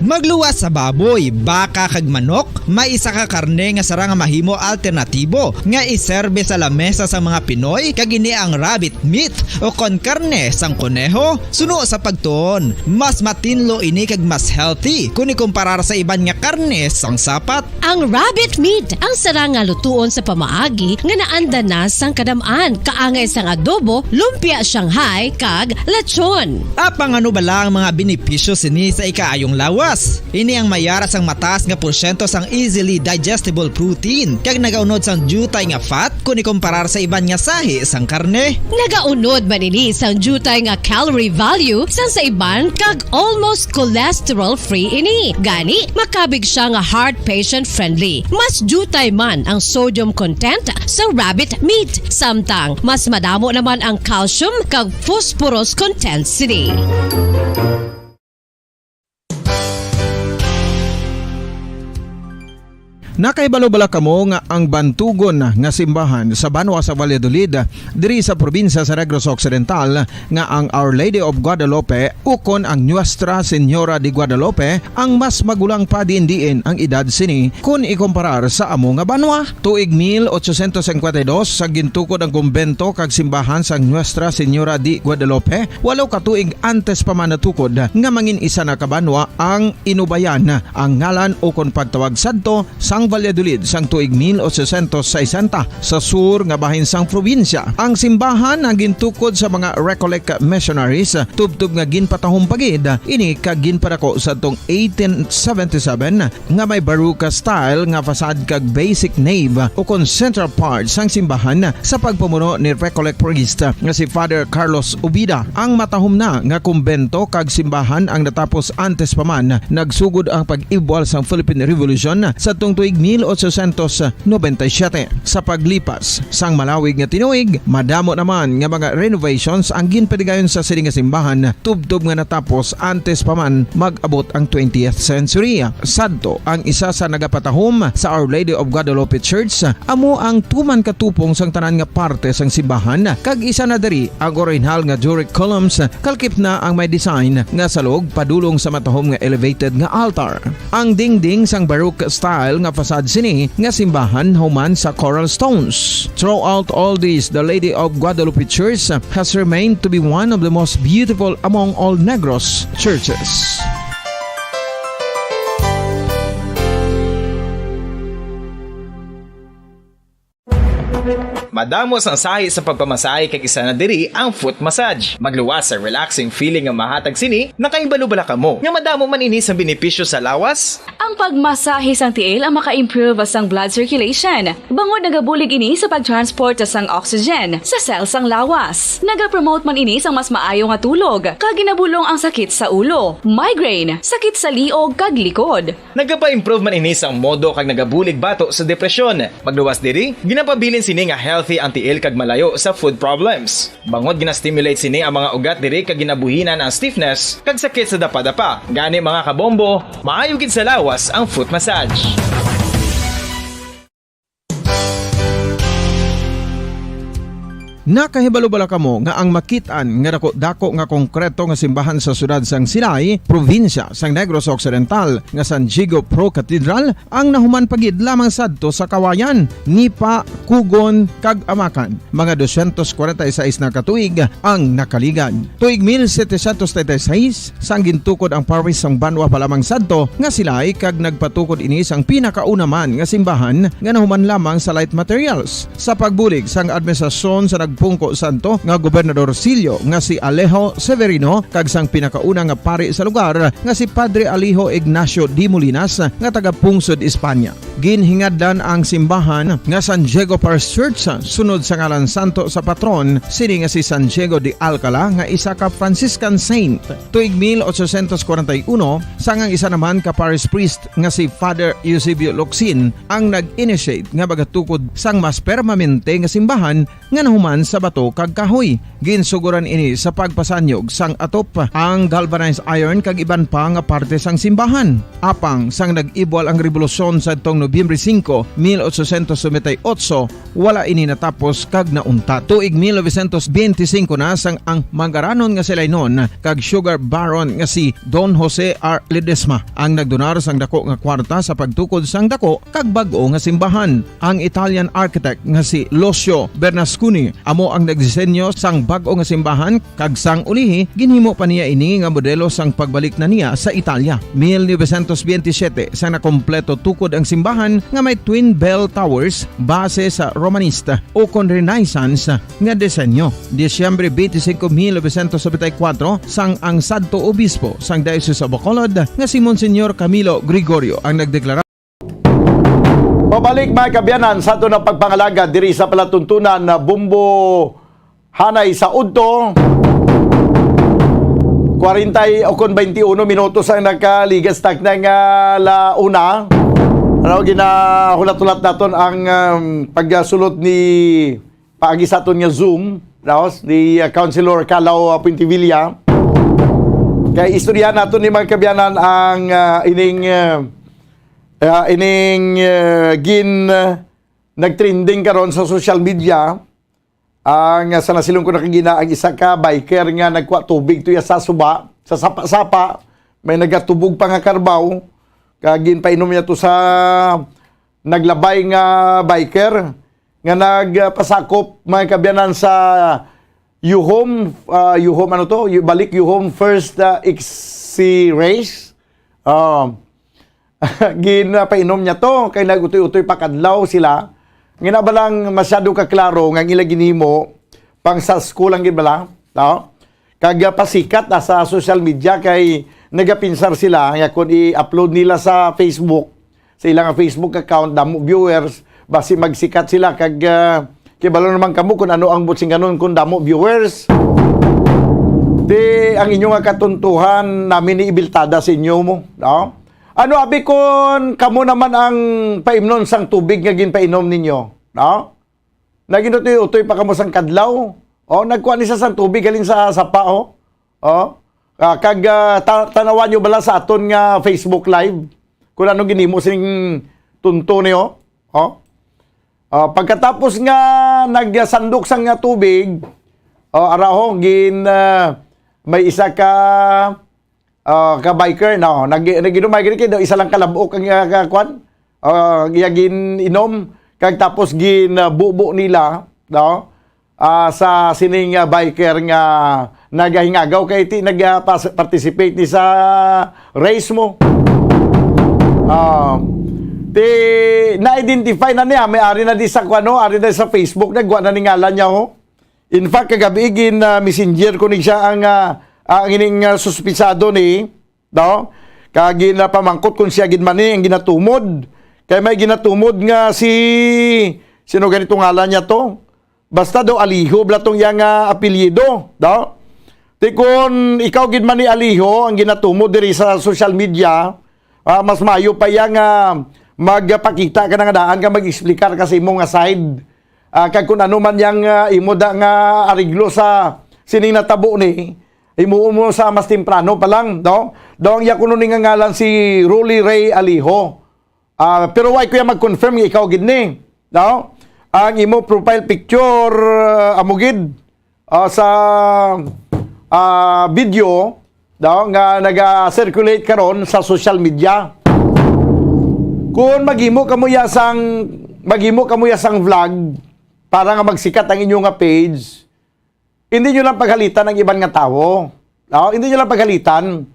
Magluwas sa baboy, baka kag manok, may isa ka karne nga sarang nga mahimo alternatibo nga iserbe sa lamesa sang mga Pinoy, kag ini ang rabbit meat o kon karne sang koneho. Suno sa pagtuon, mas matinlo ini kag mas healthy kun ikumparar sa iban nga karne sang sapat. Ang rabbit meat ang sarang nga lutuon sa pamaagi nga naanda na sang kadam-an, kaangay sang adobo, lumpia Shanghai, kag lechon. Apang ano bala ang mga benepisyo sini sa ikaayong lawas? Ini ang mayara sang mataas nga porsyento sang easily digestible protein kag nagaunod sang diutay nga fat kun ikumparar sa iban nga sahi sang karne. Nagaunod man ini sang diutay nga calorie value sang sa iban kag almost cholesterol-free ini. Gani, makabig sia nga heart patient-friendly. Mas diutay man ang sodium content sa rabbit meat, samtang mas madamo naman ang calcium kag phosphorus content sini. Nakahibalo bala kamo nga ang bantugon nga simbahan sa banwa sa Valladolid, diri sa probinsya sa Negros Occidental, nga ang Our Lady of Guadalupe ukon ang Nuestra Señora de Guadalupe ang mas magulang pa diin-diin ang edad sini kun ikumparar sa amo nga banwa? Tuig mil ochocientos cincuenta y dos, sa gintukod ang kumbento kag simbahan sang Nuestra Señora de Guadalupe, walo ka tuig antes pa man natukod nga mangin isa na ka banwa ang Inubayan, ang ngalan ukon pagtawag sadto sang Valladolid sang tuig mil ochocientos sesenta, sa sur nga bahin sang probinsya. Ang simbahan ang gintukod sa mga Recollect missionaries, tubtob nga ginpatahom pa gid ini kag ginpadako sadtong eighteen seventy-seven, nga may Baroque style nga facade kag basic nave ukon central part sang simbahan sa pagpamuno ni Recollect priest nga si Father Carlos Ubida. Ang matahom na nga kumbento kag simbahan ang natapos antes pa man nagsugod ang pag-ibwal sang Philippine Revolution sadtong tuig mil ochocientos noventa y siete. Sa paglipas sang malawig nga tinuig, madamo naman nga mga renovations ang ginpatigayon sa sini nga simbahan, tubtob nga natapos antes pa man mag-abot ang twentieth century. Sadto ang isa sa nagapatahom sa Our Lady of Guadalupe Church, amo ang tuman ka tupong sang tanan nga parte sang simbahan, kag isa na diri ang orihinal nga Doric columns, kalkip na ang may design nga salog padulong sa matahom nga elevated nga altar. Ang dingding sang Baroque style nga facade sini nga simbahan human sa coral stones. Throughout all this, the Lady of Guadalupe Church has remained to be one of the most beautiful among all Negros churches. Madamo sang sahi sa pagpamasahe, kag isa na diri ang foot massage. Magluwas sa relaxing feeling nga mahatag sini. Nakahibalo bala kamo nga madamo man ini sang benepisyo sa lawas? Ang pagmasahe sang tiil ang maka-improve sang blood circulation, bangod nagabulig ini sa pag-transport sang oxygen sa cell sang lawas. Nagapromote man ini sang mas maayo nga tulog, kag ginabulong ang sakit sa ulo, migraine, sakit sa liog, kag likod. Nagapa-improve man ini sang modo kag nagabulig bato sa depresyon. Magluwas diri, ginapabilin sini nga healthy ang tiil kag malayo sa foot problems. Bangod gina-stimulate sini ang mga ugat diri kag ginabuhinan ang stiffness kag sakit sa dapadapa. Gani, mga kabombo, maayo gid sa lawas ang foot massage. Nakahibalo bala kamo nga ang makit-an nga dako-dako nga konkreto nga simbahan sa siyudad sang Silay, probinsya sang Negros Occidental, nga San Diego Pro Cathedral, ang nahuman pa gid lamang sadto sa Kawayan, Nipa, Cugon, kag Amacan, mga dosyentos kwarenta y seis na ka tuig ang nakaligad. Tuig mil setecientos treinta y seis, sang gintukod ang parish sang banwa pa lamang sadto nga Silay, kag nagpatukod ini sang pinakauna man nga simbahan nga nahuman lamang sa light materials. Sa pagbulig sang administrasyon sa nagpungko sadto nga gobernadorcillo nga si Alejo Severino kag sang pinakauna nga pari sa lugar nga si Padre Alejo Ignacio de Molinas nga taga-pungsod Espanya. Ginhingadlan ang simbahan nga San Diego Parish Church sunod sa ngalan santo sa patron sini nga si San Diego de Alcala, nga isa ka Franciscan saint. Tuig mil ochocientos kwarenta y uno, sang ang isa naman ka parish priest nga si Father Eusebio Locsin ang nag-initiate nga magatukod sang mas permanente nga simbahan nga nahuman sa bato kag kahoy. Ginsugoran ini sa pagpasanyog sang atop, ang galvanized iron kag iban pa nga parte sang simbahan. Apang sang nag-ibwal ang rebolusyon sadtong Nobyembre singko, mil ochocientos noventa y ocho, wala ini natapos kag naunta. Tuig mil novecientos benti singko na, sang ang mangaranon nga Silaynon kag sugar baron nga si Don Jose R. Ledesma ang nagdonar sang dako nga kwarta sa pagtukod sang dako kag bag-o nga simbahan. Ang Italian architect nga si Lucio Bernasconi amo ang nagdisenyo sang bag-o nga simbahan, kag sang ulihi ginhimo pa niya ini nga modelo sang pagbalik na niya sa Italia. Mil novecientos benti siyete, sang nakompleto tukod ang simbahan nga may twin bell towers, base sa Romanista ukon Renaissance nga disenyo. Disyembre benti singko, mil novecientos nobenta y kuwatro, sang ang sadto obispo sang Diocese of Bacolod nga si Monsignor Camilo Gregorio ang nagdeklara. Pabalik, mga kaabyanan, sa aton nga pagpangalagad diri sa palatuntunan na Bumbo Hanay sa udto. Kwarenta y ukon baynte uno minutos ang nakaligas, takna nga la una. Ano, ginahulat-hulat naton ang, um, pagsulod ni paagi sa aton nga Zoom, no, ni, uh, Councilor Calaw, uh, Puentevilla. Kay istorya naton ni, mga kaabyanan, ang, uh, ining, uh, uh, ining, uh, gin, uh, nagtrending karon sa social media. Ang, uh, sa nasilong ko na kagina, ang isa ka biker nga nagkuha tubig tuya sa suba, sa sapa-sapa, may nagatubog pa nga karbaw, kag ginpainom niya to sa naglabay nga biker nga nagpasakop, mga kaabyanan, sa Yuhom, ah, Yuhom, ano to? Yu-, balik Yuhom first, ah, X C race. Ah, ginapainom niya to, kay nag-utoy-utoy pa kadlaw sila. Nga na ba lang masyado ka klaro nga ang ila ginhimo, pang sa school ang gibala, no? Kag, ah, pasikat na sa social media kay nagapinsar sila nga kung i-upload nila sa Facebook, sa ilang Facebook account, damo viewers, basi magsikat sila kag, ah, kibalo naman kamo kung ano ang butsinganon kung damo viewers. Di ang inyo nga katuntuhan namin ni ibiltada sa inyo mo, no? Ano abi kon kamo naman ang paimnon sang tubig nga ginpainom ninyo? No? Naginutoy-utoy pa kamo sang kadlaw? O, nagkuha ni sa sang tubig halin sa sapa, o? O? Ah, kag, ah, ta-, tanawan nyo bala sa aton nga Facebook Live kung anong ginimo sing tunto niyo? O? Ah, pagkatapos nga nagsandok sang nga tubig, o, ara ho, gin, ah, may isa ka, ah, ka biker, no? Nag-, nag-inom, may gini, isa lang kalabok ang, ah, ka-, kwan? Ah, iya gin-inom, kag tapos gin, ah, bubo nila, no? Ah, sa sining, ah, biker nga nagahingagaw kay ti nag, ah, pas-, participate ni sa race mo. Ah, ti na-identify na niya, may ari na di sa kuno, ari na sa Facebook, nagwa na ni ngalan niya, ho. In fact, kagabi gin, ah, messenger ko ni siya ang, ah, ang ining, ah, suspitsado ni, no? Kag ginapamangkot kung siya gid man ni ang ginatumod. Kay may ginatumod nga si, sino ganito ngalan niya to? Basta daw Aliho bala tong iya nga apelyido, no? Ti kun ikaw gid man ni Aliho ang ginatumod diri sa social media, ah, mas maayo pa iya nga magpakita ka na nga daan ka mag-explicar ka sa imo nga side. Ah, kag kun ano man yang, ah, imo da nga areglo sa sining natabo ni, himuon mo sa mas temprano pa lang, no? Daw ang iya kuno ni nga ngalan si Rolly Ray Aliho. Ah, pero why ko iya mag-confirm nga ikaw gid ni, no? Ang imo profile picture, ah, amo gid, ah, sa, ah, video, no, nga naga-circulate karon sa social media. Kung maghimo kamo ya sang, maghimo kamo ya sang vlog para nga magsikat ang inyo nga page, hindi nyo lang paghalitan ang iban nga tawo. No? Hindi nyo lang paghalitan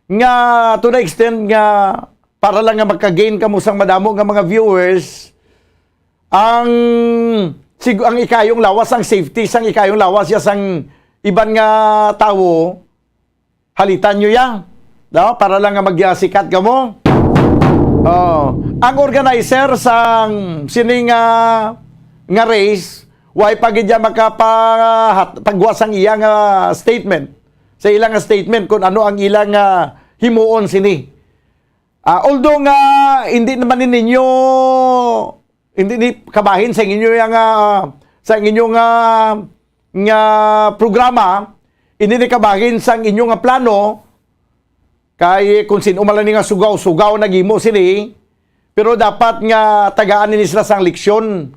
nga to the extent nga para lang nga magka-gain kamo sang madamo nga mga viewers, ang sig-, ang ikayong lawas, ang safety sang ikayong lawas ya sang iban nga tawo, halitan nyo ya. No? Para lang nga magyasikat kamo. Oh, ang organizer sang sining, ah, nga race, way pa gid ya makapahat-, pagwa sang iya nga statement. Sa ilang nga statement kung ano ang ilang, ah, himuon sini. Ah, although nga hindi naman ni ninyo, hindi ni kabahin sa inyo yang, ah, sa inyo nga, nga programa, hindi ni kabahin sa inyo nga plano, kay kung sino man lang ni nga sugaw-sugaw naghimo sini, pero dapat nga tagaan nini sila sang leksyon.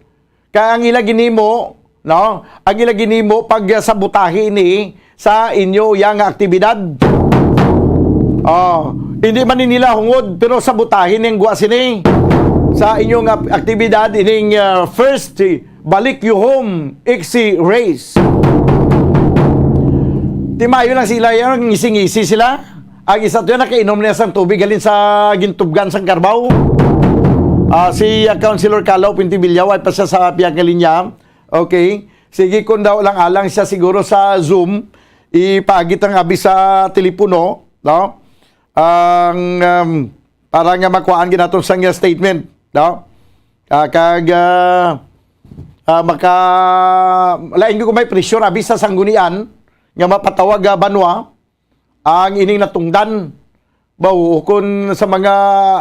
Kay ang ila ginimo, no? Ang ila ginimo pag, ah, sabotahe ini sa inyo yang aktibidad. Oh, hindi man ni nila hungod, pero sabotahe ning gwa sini sa inyong ap-, aktibidad ining, ah, first, eh, Balik You Home X C Race. Timayo lang sila, yang ngisi-ngisi sila. Ang isa to yan, nakainom niya sang tubig halin sa gintubgan sang karbaw. Ah, si, ah, Councilor Calaw Pintibillaw, ay pa siya sa pihak nga linya. Okay. Sige, kung daw lang alang siya siguro sa Zoom, ipaagi ta nga abi sa telepono, no? Ang, um, para nga makuhaan gid naton sang iya statement, no? Ah, kag, ah, ah, maka-, lain ko may pressure abi sa sanggunian nga mapatawag, ah, banwa ang ining natungdan. Baw, kung sa mga,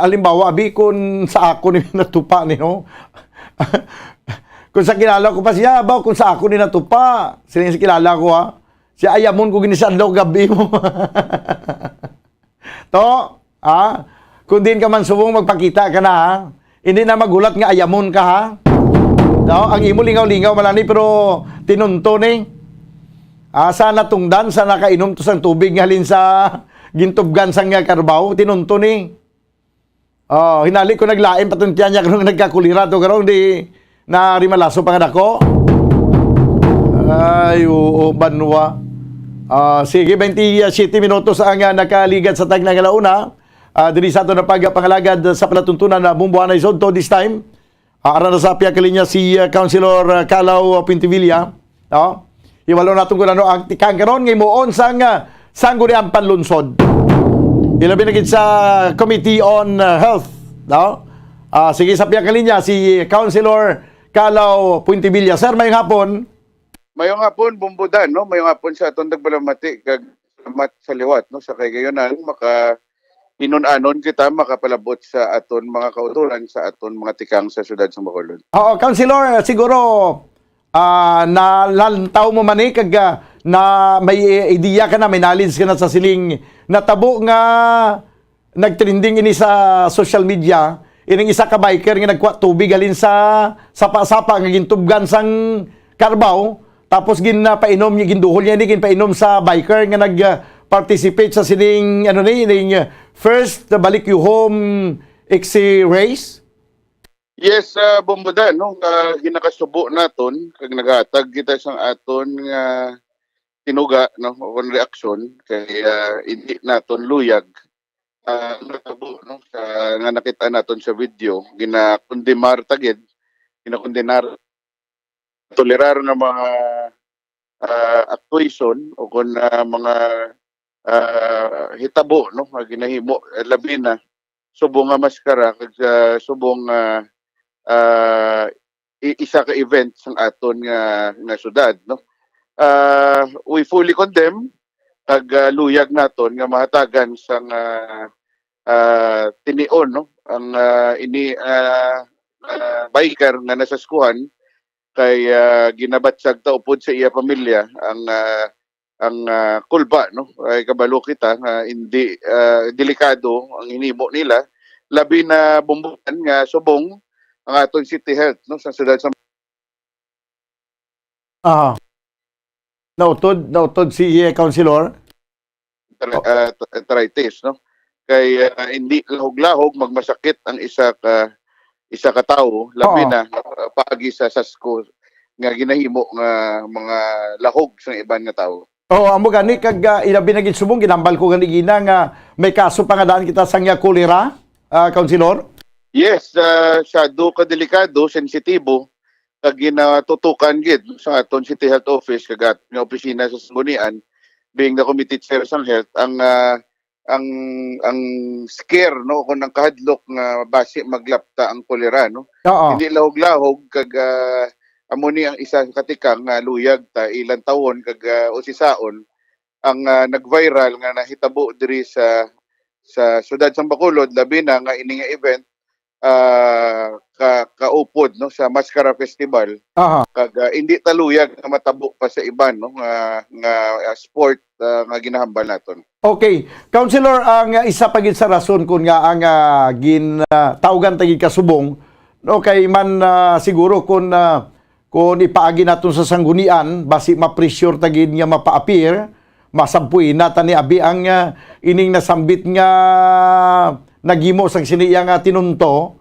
halimbawa, abi, kung sa ako ni natupa ni, no? Kung sa kilala ko pa siya, baw, kung sa ako ni natupa, sila yung sa kilala ko, ha? Siya, ayamon ko gini sa adlaw gabi mo. To, ha? Kung din ka man subong, magpakita ka na, ha? Hindi na maghulat nga ayamon ka, ha? No? Ang imo lingaw-lingaw man lang ni, pero tinunto ni. Ah, sa natungdan, sa nakainom to sang tubig nga halin sa gintubgan sang nga karbaw, tinunto ni. Oh, hinali ko naglain patuntian niya karong nagkakulira to karong di na rimalaso pa nga dako. Ay, oo, banwa. Ah, sige, twenty-seven minutos ang, ah, nakaligad sa tag na nga launa. Ah, diri sa ato na pagpangalagad sa palatuntunan na Bumbuanay Sodto this time. Ah, ara na sa pihak linya si, ah, Councilor, ah, Calaw, ah, Pintivilla. No? Hiwalo naton kung ano ang tikang karon nga himuon sang, ah, Sangguniang Panlunsod. Ilabi na gid sa Committee on, ah, Health. No? Ah, sige, sa pihak linya si Councilor Calaw Pintivilla. Sir, mayong hapon. Mayong hapon, Bumbudan, no? Mayong hapon sa atong nagbalamati kag salamat sa liwat, no? Sa kay gayon na maka hinun-anon kita makapalabot sa aton mga kauturan, sa aton mga tikang sa siyudad sa Bacolod. Oo, Councilor, siguro, ah, nalantaw mo man ni kag, ah, na may idea ka na, may knowledge ka na sa sining natabo nga nagtrending ini sa social media, ining isa ka biker nga nagkuha tubig halin sa sapa-sapa nga gintubgan sang karbaw, tapos ginpainom niya, ginduhol niya ini, ginpainom sa biker nga nag, ah, participate sa sining, ano ni, ining, ah, first Balik You Home X C race. Yes, uh, Bombodan, no, nga ginakasubo naton kag naghatag kita sang aton nga tinuga, no, o kon reaksyon kay, ah, hindi naton luyag, ah, natabo, no, sa, nga nakita naton sa video, ginakondemnar ta gid, ginakondenar, tolerar nga mga, ah, actuation o kon, ah, mga, ah, hitabo, no, nga ginahimo, eh, labi na subong nga maskara kag, ah, subong nga, ah, i-, isa ka event sang aton nga, nga syudad, no. Ah, we fully condemn kag, ah, luyag naton nga mahatagan sang, ah, ah, tinion, no, ang, ah, ini, ah, ah, biker nga nasaskuhan kay, ah, ginabatsag ta upod sa iya pamilya ang, ah, ang, ah, kulba, no? Ay kabalo kita nga hindi, ah, delikado ang hinimo nila, labi na, Bombodan, nga subong ang aton City Health, no, sa siyudad sa Ah. Nautod, nautod si, eh, Councilor. Tra- ah, t- arthritis, no? Kay, ah, hindi lahog-lahog magmasakit ang isa ka, isa ka tawo, labi Oo. na, ah, paagi sa sasko nga ginahimo nga mga lahog sa iban nga tawo. Oo, amo gani kag, ah, ilabi na gid subong, ginambal ko gani gina nga may kaso pa nga daan kita sang, ah, kolera, ah, Councilor? Yes, ah, shadow ka delikado, sensitibo, kag ginatutukan gid sa aton City Health Office kag at-, nga opisina sa Sanggunian, being the committee chair sang health, ang, ah, ang, ang scare, no, kung ang kahadlok nga basi maglapta ang kolera, no. Oo. Hindi lahog-lahog kag, ah, amo ni ang isa ka tikang nga luyag ta ilantawon kag, ah, usisaon ang, ah, nag-viral nga nahitabo diri sa, sa siyudad sang Bacolod, labi na nga ini nga event, ah, ka, kaupod, no, sa Mascara Festival. Aha. Kag, ah, hindi ta luyag nga matabo pa sa iban, no, nga, nga, ah, sport, ah, nga ginahambal naton. Okay, Councilor, ang, ah, isa pa gid sa rason kun nga ang, ah, gin, ah, tawgan ta gid ka subong, no, kay man, ah, siguro kun, ah, kun ipaagi naton sa sanggunian, basi ma-pressure ta gid nga mapa-appear, masabpuy na ta ni abi ang, ah, ining nasambit nga naghimo sang sini iya nga tinunto.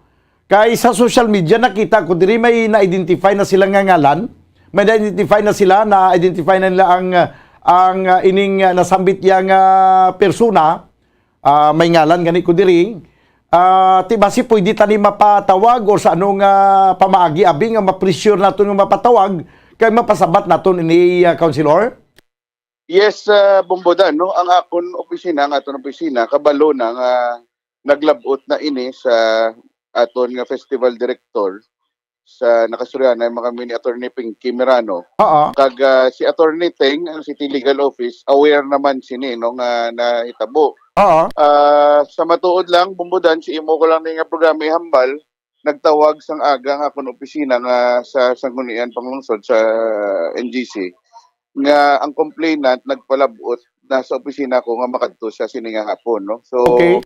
Kay sa social media, nakita ko diri may na-identify na sila nga ngalan. May na-identify na sila, na-identify na nila ang, ang, ah, ining, ah, nasambit iya nga persona. Ah, may ngalan gani ko diri. Ah, ti basi pwede tani mapatawag or sa ano nga pamaagi abi nga ma-pressure naton nga mapatawag kay mapasabat naton ini, ah, Councilor? Yes, ah, Bombodan, no? Ang akon opisina, ang aton opisina, kabalo na nga naglab-ot na ini sa aton nga festival director sa nakasurianay man kami ni Attorney Pinky Mirano. Oo. Kag, ah, si Attorney Teng, ang City Legal Office, aware naman sini, no, nga nahitabo. Oo. Ah, sa matuod lang, Bombodan, si imo ko lang ni nga programa ihambal, nagtawag sang aga ang akon opisina nga sa Sanggunian Panglungsod sa N G C nga ang complainant nagpalab-ot na sa opisina ko nga makadto siya sini nga hapon, no? So, Okay.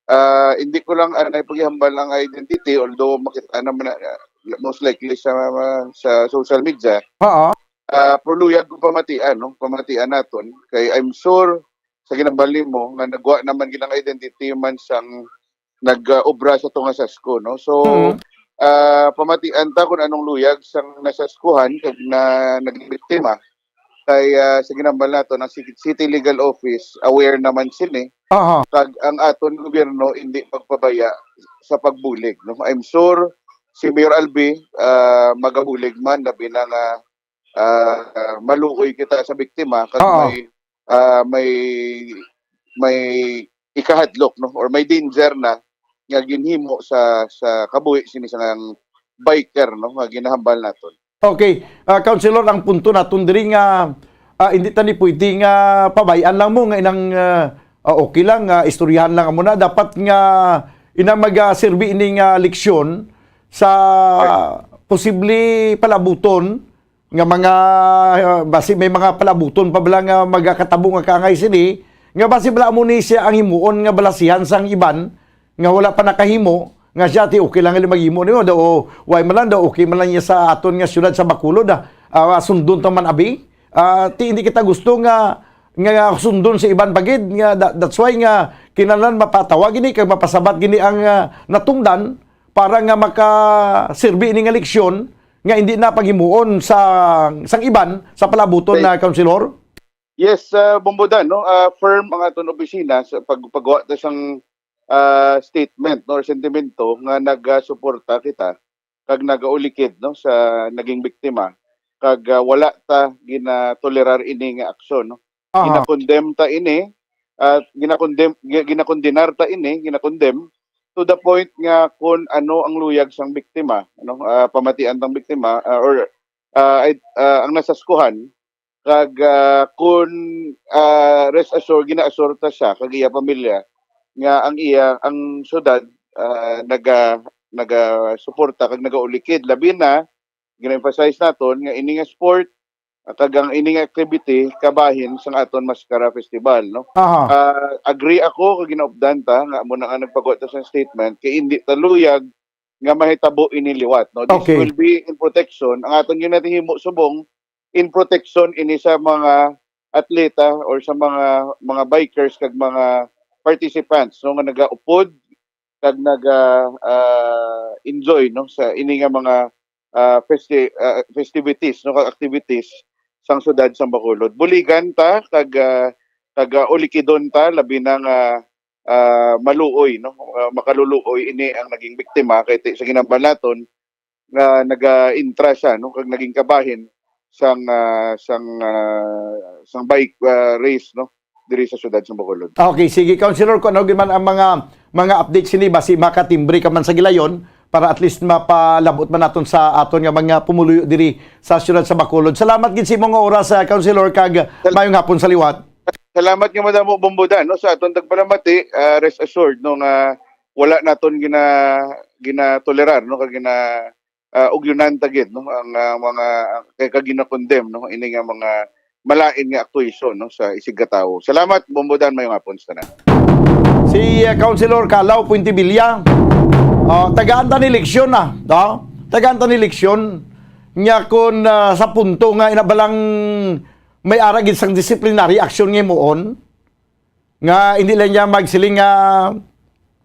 ah, hindi ko lang anay paghihambal ang identity, although makita naman na, ah, most likely sa, sa social media. Oo. Ah, pero luyag ko pamatian, no? Pamatian naton. Kay I'm sure sa ginambal nimo nga nagwa naman gid ang identity man sang nag-obra sa tunga sasko, no? So, Mhm. ah, pamatian ta kung anong luyag sang nasaskuhan kag na naging biktima. Kay, ah, sa ginambal nato, ang Ci-, City Legal Office, aware naman sini. Aha. Kag ang aton gobyerno hindi magpabaya sa pagbulig, no? I'm sure si Mayor Albi, ah, magabulig man, labi na nga, ah, maluoy kita sa biktima, kag Oo. may, ah, may, may ikahadlok, no? Or may danger na nga ginhimo sa, sa kabuhi sini sang biker, no, nga ginahambal naton. Okay, ah, Councilor, ang punto naton diri nga, ah, hindi tani pwede nga pabay-an lang mo nga inang, ah, Ah, okay lang, ah, istoryahan lang amo na. Dapat nga ina mag-, ah, serbi ini nga leksyon sa posible palabuton nga mga, ah, basi may mga palabuton pa bala nga magakatabo nga kaangay sini, nga basi bala amo ni siya ang himuon nga balasihan sang iban nga wala pa nakahimo, nga siya ti okay lang gali maghimo nimo daw, o way man lang daw, okay man lang niya sa aton nga siyudad sa Bacolod, ah, ah, sundon ta man abi. Ah, ti hindi kita gusto nga, nga sundon sa iban pa gid, nga da-, that's why nga kinahanglan mapatawag gini kag mapasabat gini ang, ah, natungdan para nga makaserbi ini nga leksyon nga hindi na paghimuon sa, sang iban sa palabuton Okay. na, Councilor? Yes, ah, Bombodan, no? Ah, firm ang aton opisina sa pag-, pagwa ta sang, ah, statement, no, or sentimento nga nagasuporta kita kag nagaulikid, no, sa naging biktima, kag, ah, wala ta ginatolerar ini nga aksyon, no? Aha. Ginakondem ta ini, at ginakondem, gi-, ginakondenar ta ini, ginakondem to the point nga kung ano ang luyag sang biktima, ano, ah, pamatian tang biktima, ah, or, ah, ay, ah, ang nasaskuhan, kag, ah, kun, ah, rest assured, gina-assure ta siya kag iya pamilya nga ang iya, ang syudad, ah, naga-, nagasuporta kag nagaulikid. Labi na, gina-emphasize naton nga ini nga sport, ah, kag ang ini nga activity kabahin sang aton Mascara Festival, no? Aha. Ah, agree ako kag ginaupdan ta nga amo na nga nagpagwa ta sa statement kay indi ta luyag nga mahitabo ini liwat, no? This Okay. will be in protection. Ang aton ginatihimo subong in protection ini sa mga atleta or sa mga, mga bikers kag mga participants, no, nga nagaupod kag naga, ah, enjoy, no, sa ini nga mga, ah, festi-, ah, festivities, no, kag activities sang siyudad sang Bacolod. Buligan ta kag, ah, kag, ah, ulikidon ta, labi na nga, ah, maluoy, no, ah, makaluluoy ini ang naging biktima kay ti-, sa ginambal naton nga naga-intra siya, no, kag naging kabahin sang, ah, sang, ah, sang bike, ah, race, no, diri sa siyudad sa Bacolod. Okay, sige, Councilor, kung ano gid man ang mga, mga updates sini, basi makatimbre ka man sa gilayon para at least mapalabot man naton sa aton nga mga pumuluyo diri sa siyudad sa Bacolod. Salamat gid sa imong oras, ah, Councilor, kag Sal- mayong hapon sa liwat. Salamat nga madamo, Bombodan, no, sa aton tagpalamati. Ah, rest assured, no, nga wala naton gina-, ginatolerar, no, kag gina-, ah, ugyunan ta gid, no, ang, ah, mga kay kag ginakondem, no, ini nga mga malain nga aktuasyon, no, sa isig ka tawo. Salamat, Bombodan, mayong hapon sa tanan. Si, ah, Councilor Kalaw Puentevilla, ah, tagaan ta ni leksyon na, no? Tagaan ta ni leksyon nga kun, ah, sa punto nga inabalang may ara gid sang disciplinary action nga himuon, nga hindi lang niya magsiling nga,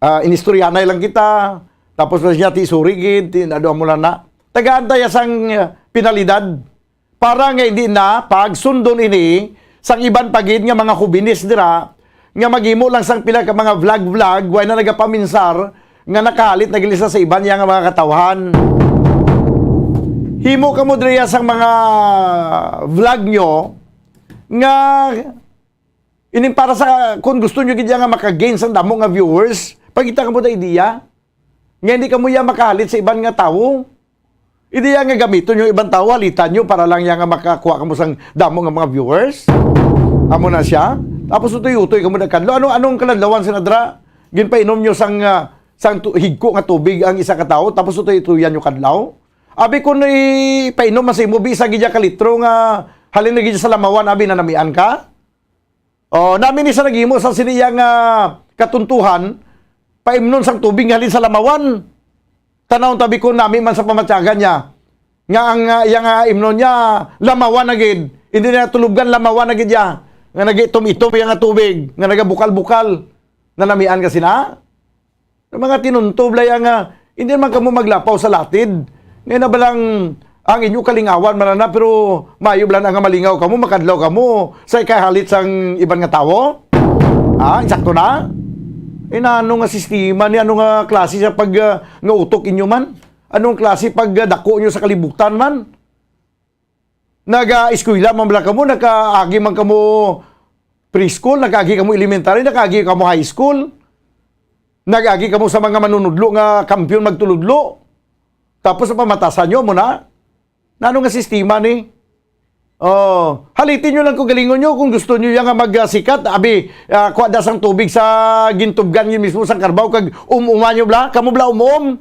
ah, inistoryanay lang kita, tapos mas niya ti suri gid, ti ano mo lang na. Tagaan ta ya sang, ah, penalidad para nga hindi na pagsundon ini sang iban pa gid nga mga kubinis dira nga maghimo lang sang pila ka mga vlog-vlog, way na nagapaminsar nga nakahalit na gid sa, sa iban niya nga mga katawhan. Himo kamo diri sang mga vlog nyo nga ining para sa, kung gusto nyo gid ya nga maka-gain sang damo nga viewers, pagita kamo da idea nga hindi kamo ya makahalit sa iban nga tawo. Hindi ya nga gamiton yung iban tawo, halitan nyo para lang ya nga makakuha kamo sang damo nga mga viewers. Amo na siya. Tapos utoy-utoy kamo nagkadlaw. Ano, anong kaladlawan sa nadra? Ginpainom nyo sang, ah, sang tu-, higko nga tubig ang isa ka tawo, tapos utoy-utoyan nyo kadlaw? Abi, kung ipainom man sa imo, bisa gid ya ka litro nga halin na gid sa lamawan, abi, nanamian ka? Oh, nami ni sa naghimo sa sini iya nga katuntuhan, paimnon sang tubig nga halin sa lamawan. Tanaw tabi ko nami man sa pamatyagan niya, nga ang, ah, iya nga imnon niya, lamawan na gid. Hindi na tulubgan, lamawan na gid ya. Nga nagitom-itom iya nga tubig, nga nagabukal-bukal. Nanamian ka sina? Mga tinuntob lang nga, hindi man kamo maglapaw sa latid. Ngayon na ba lang ang inyo kalingawan, man na, pero mayo ba lang nga malingaw kamo, makadlaw kamo sa ikahalit sang iban nga tawo? Ah, insakto na? Eh, na ano nga sistema ni, ano nga klase sa pag, ah, nga utok inyo man? Anong klase pag, ah, dako nyo sa kalibutan man? Naga-eskwela man bala kamo, nakaagi man kamo preschool, nakaagi kamo elementary, nakaagi kamo high school, nakaagi kamo sa mga manunudlo nga kampiyon magtuludlo. Tapos sa pamatasan nyo mo na, nano nga sistema ni? Oh, halitin nyo lang kung galingon nyo, kung gusto nyo yan nga magsikat, abi, ah, kuha da sang tubig sa gintubgan yun mismo sang karbaw, kag um-uma nyo bla, kamo bla um-um.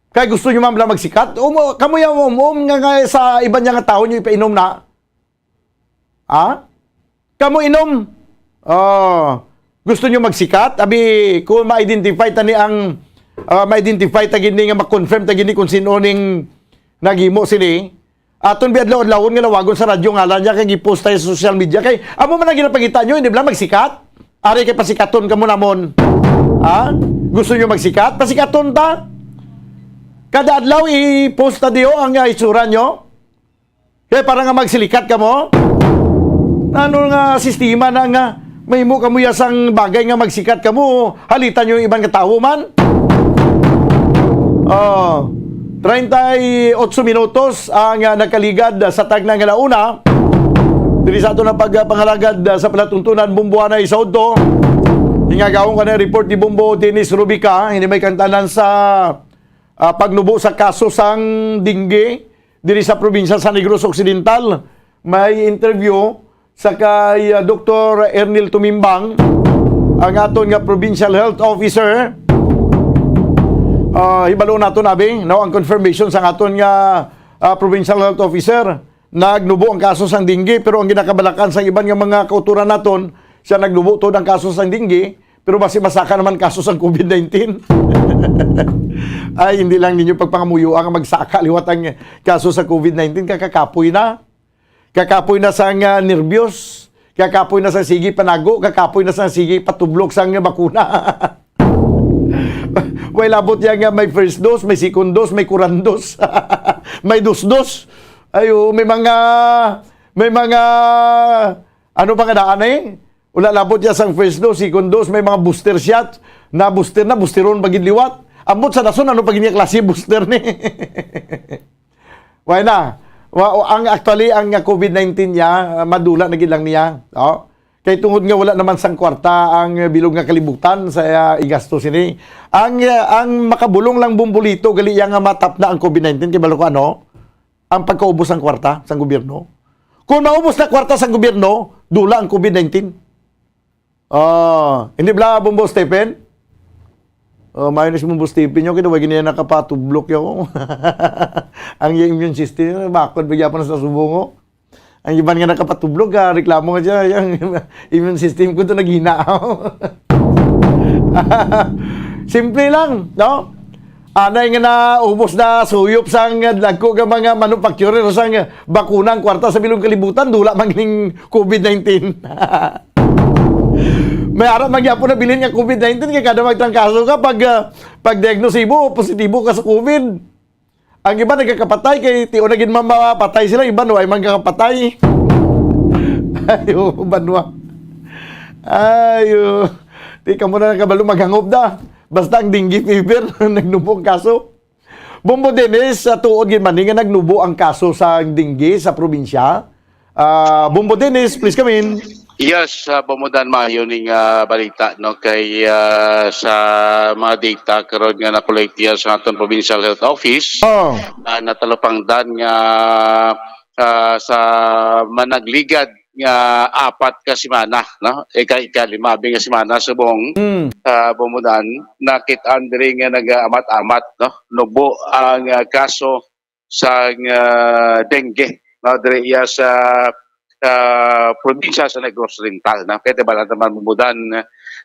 Kay gusto nyo man bla magsikat, um, kamo yung um-um nga, nga sa iban niya nga tao nyo ipainom na. Ha? Kamo inom. Oh, gusto nyo magsikat? Abi, kung ma-identify ta ni ang, ah, ma-identify ta gini nga ma-confirm ta gini kung sino ning naghimo sini. Aton bi adlaw-adlawon nga lawagon sa radyo ngalan niya kay gi-post tayo sa social media kay amo man ang ginapangita nyo, hindi bla magsikat? Ari kay pasikaton kamo namon. Ha? Gusto nyo magsikat? Pasikaton ta. Kada adlaw i-post ta diyo ang, ah, itsura nyo. Kay para nga magsilikat kamo. Ano nga sistema na nga mahimo kamo ya sang bagay nga magsikat kamo, halitan nyo yung iban nga tawo man? Oh, treinta y ocho minutos ang, ah, nakaligad sa tagna nga launa. Diri sa ato na pagpangalagad, ah, sa palatuntunan, Bombo, anay sa udto. Ingagawon ka na report ni Bombo Dennis Rubica, hindi may kantanan sa, ah, pagnubo sa kaso sang dengue diri sa probinsya sa Negros Occidental. May interview sa kay, ah, Doktor Ernil Tumimbang, ang aton nga provincial health officer. Ah, hibalo naton, abi, no, ang confirmation sa aton nga, ah, provincial health officer. Nagnubo ang kaso sang dengue, pero ang ginakabalakan sa iban nga mga kauturan naton, siya nagnubo tod ang kaso sang dengue, pero basi masaka naman kaso sang covid nineteen. Ay, hindi lang ninyo pagpangamuyo ang magsaka liwat ang kaso sa covid nineteen, kakakapoy na. Kakapoy na sang, ah, nerbyos. Kakapoy na sang sige panago. Kakapoy na sang sige patublok sang bakuna. Way labot yan nga may first dose, may second dose, may kurandos, may dos-dos. Ayo, may mga, may mga, ano pa nga daan eh? Wala labot yan sang first dose, second dose, may mga booster shot. Na booster na, boosteron pa gid liwat. Ambot sa dason, ano pa gid nga klase booster ni? Wala na. Wa, ang, actually, ang, ah, covid nineteen niya, ah, madula na gid lang niya. Oh. Kay tungod nga wala naman sang kwarta ang, ah, bilog nga kalibutan sa, ah, igasto sini. Ang, ah, ang makabulong lang bumbolito, gali iya nga matapna ang covid nineteen, kay balo ko ano, ang pagkaubos sang kwarta sang gobyerno. Kung maubos na kwarta sang gobyerno, dula ang covid nineteen. Oh, hindi bala, Bombo Stephen? Oh, maayo na si Bombo Stephen, yung kinawa gini nakapatublok yung ang iyang immune system, bakod ba gyapon sa subungo? Ang iban nga nakapatublok, ah, reklamo nga siya, yung immune system ko to naghina. Simple lang, no? Anay nga naubos na suyop sang dagko nga mga manufacturer sang bakuna ang kwarta sa bilog kalibutan, dula man ning covid nineteen. May ara man gyapon nabilin nga covid nineteen kay kada magtrangkaso ka pag, ah, pag diagnose mo, positibo ka sa covid. Ang iba nagkakapatay kay tiyo na gid mamapatay sila, iba no ay man kakapatay. Ayo, banwa. Ayo. Di ka mo na nakabalo maghangop da. Basta ang dengue fever, nagnubo ang kaso. Bombo Dennis, sa tuod gid man ni nga nagnubo ang kaso sa dengue sa probinsya. Ah, Bombo Dennis, please come in. Yes, uh, Bombo Dan, maayo ning, ah, balita, no, kay, ah, sa mga data karon nga na-collect niya sa aton provincial health office, Oh. ah, natalupangdan nga, ah, sa managligad nga apat ka semana, no? Ika, ikalima abi nga semana subong, Mm. ah, Bombo Dan, nakit-an diri nga nag-amat-amat, no? Nubo ang, ah, kaso sang, ah, dengue, no? Diri iya sa, ah, probinsya sa Negros Oriental, no? Kay tibalan naman, Bombo Dan,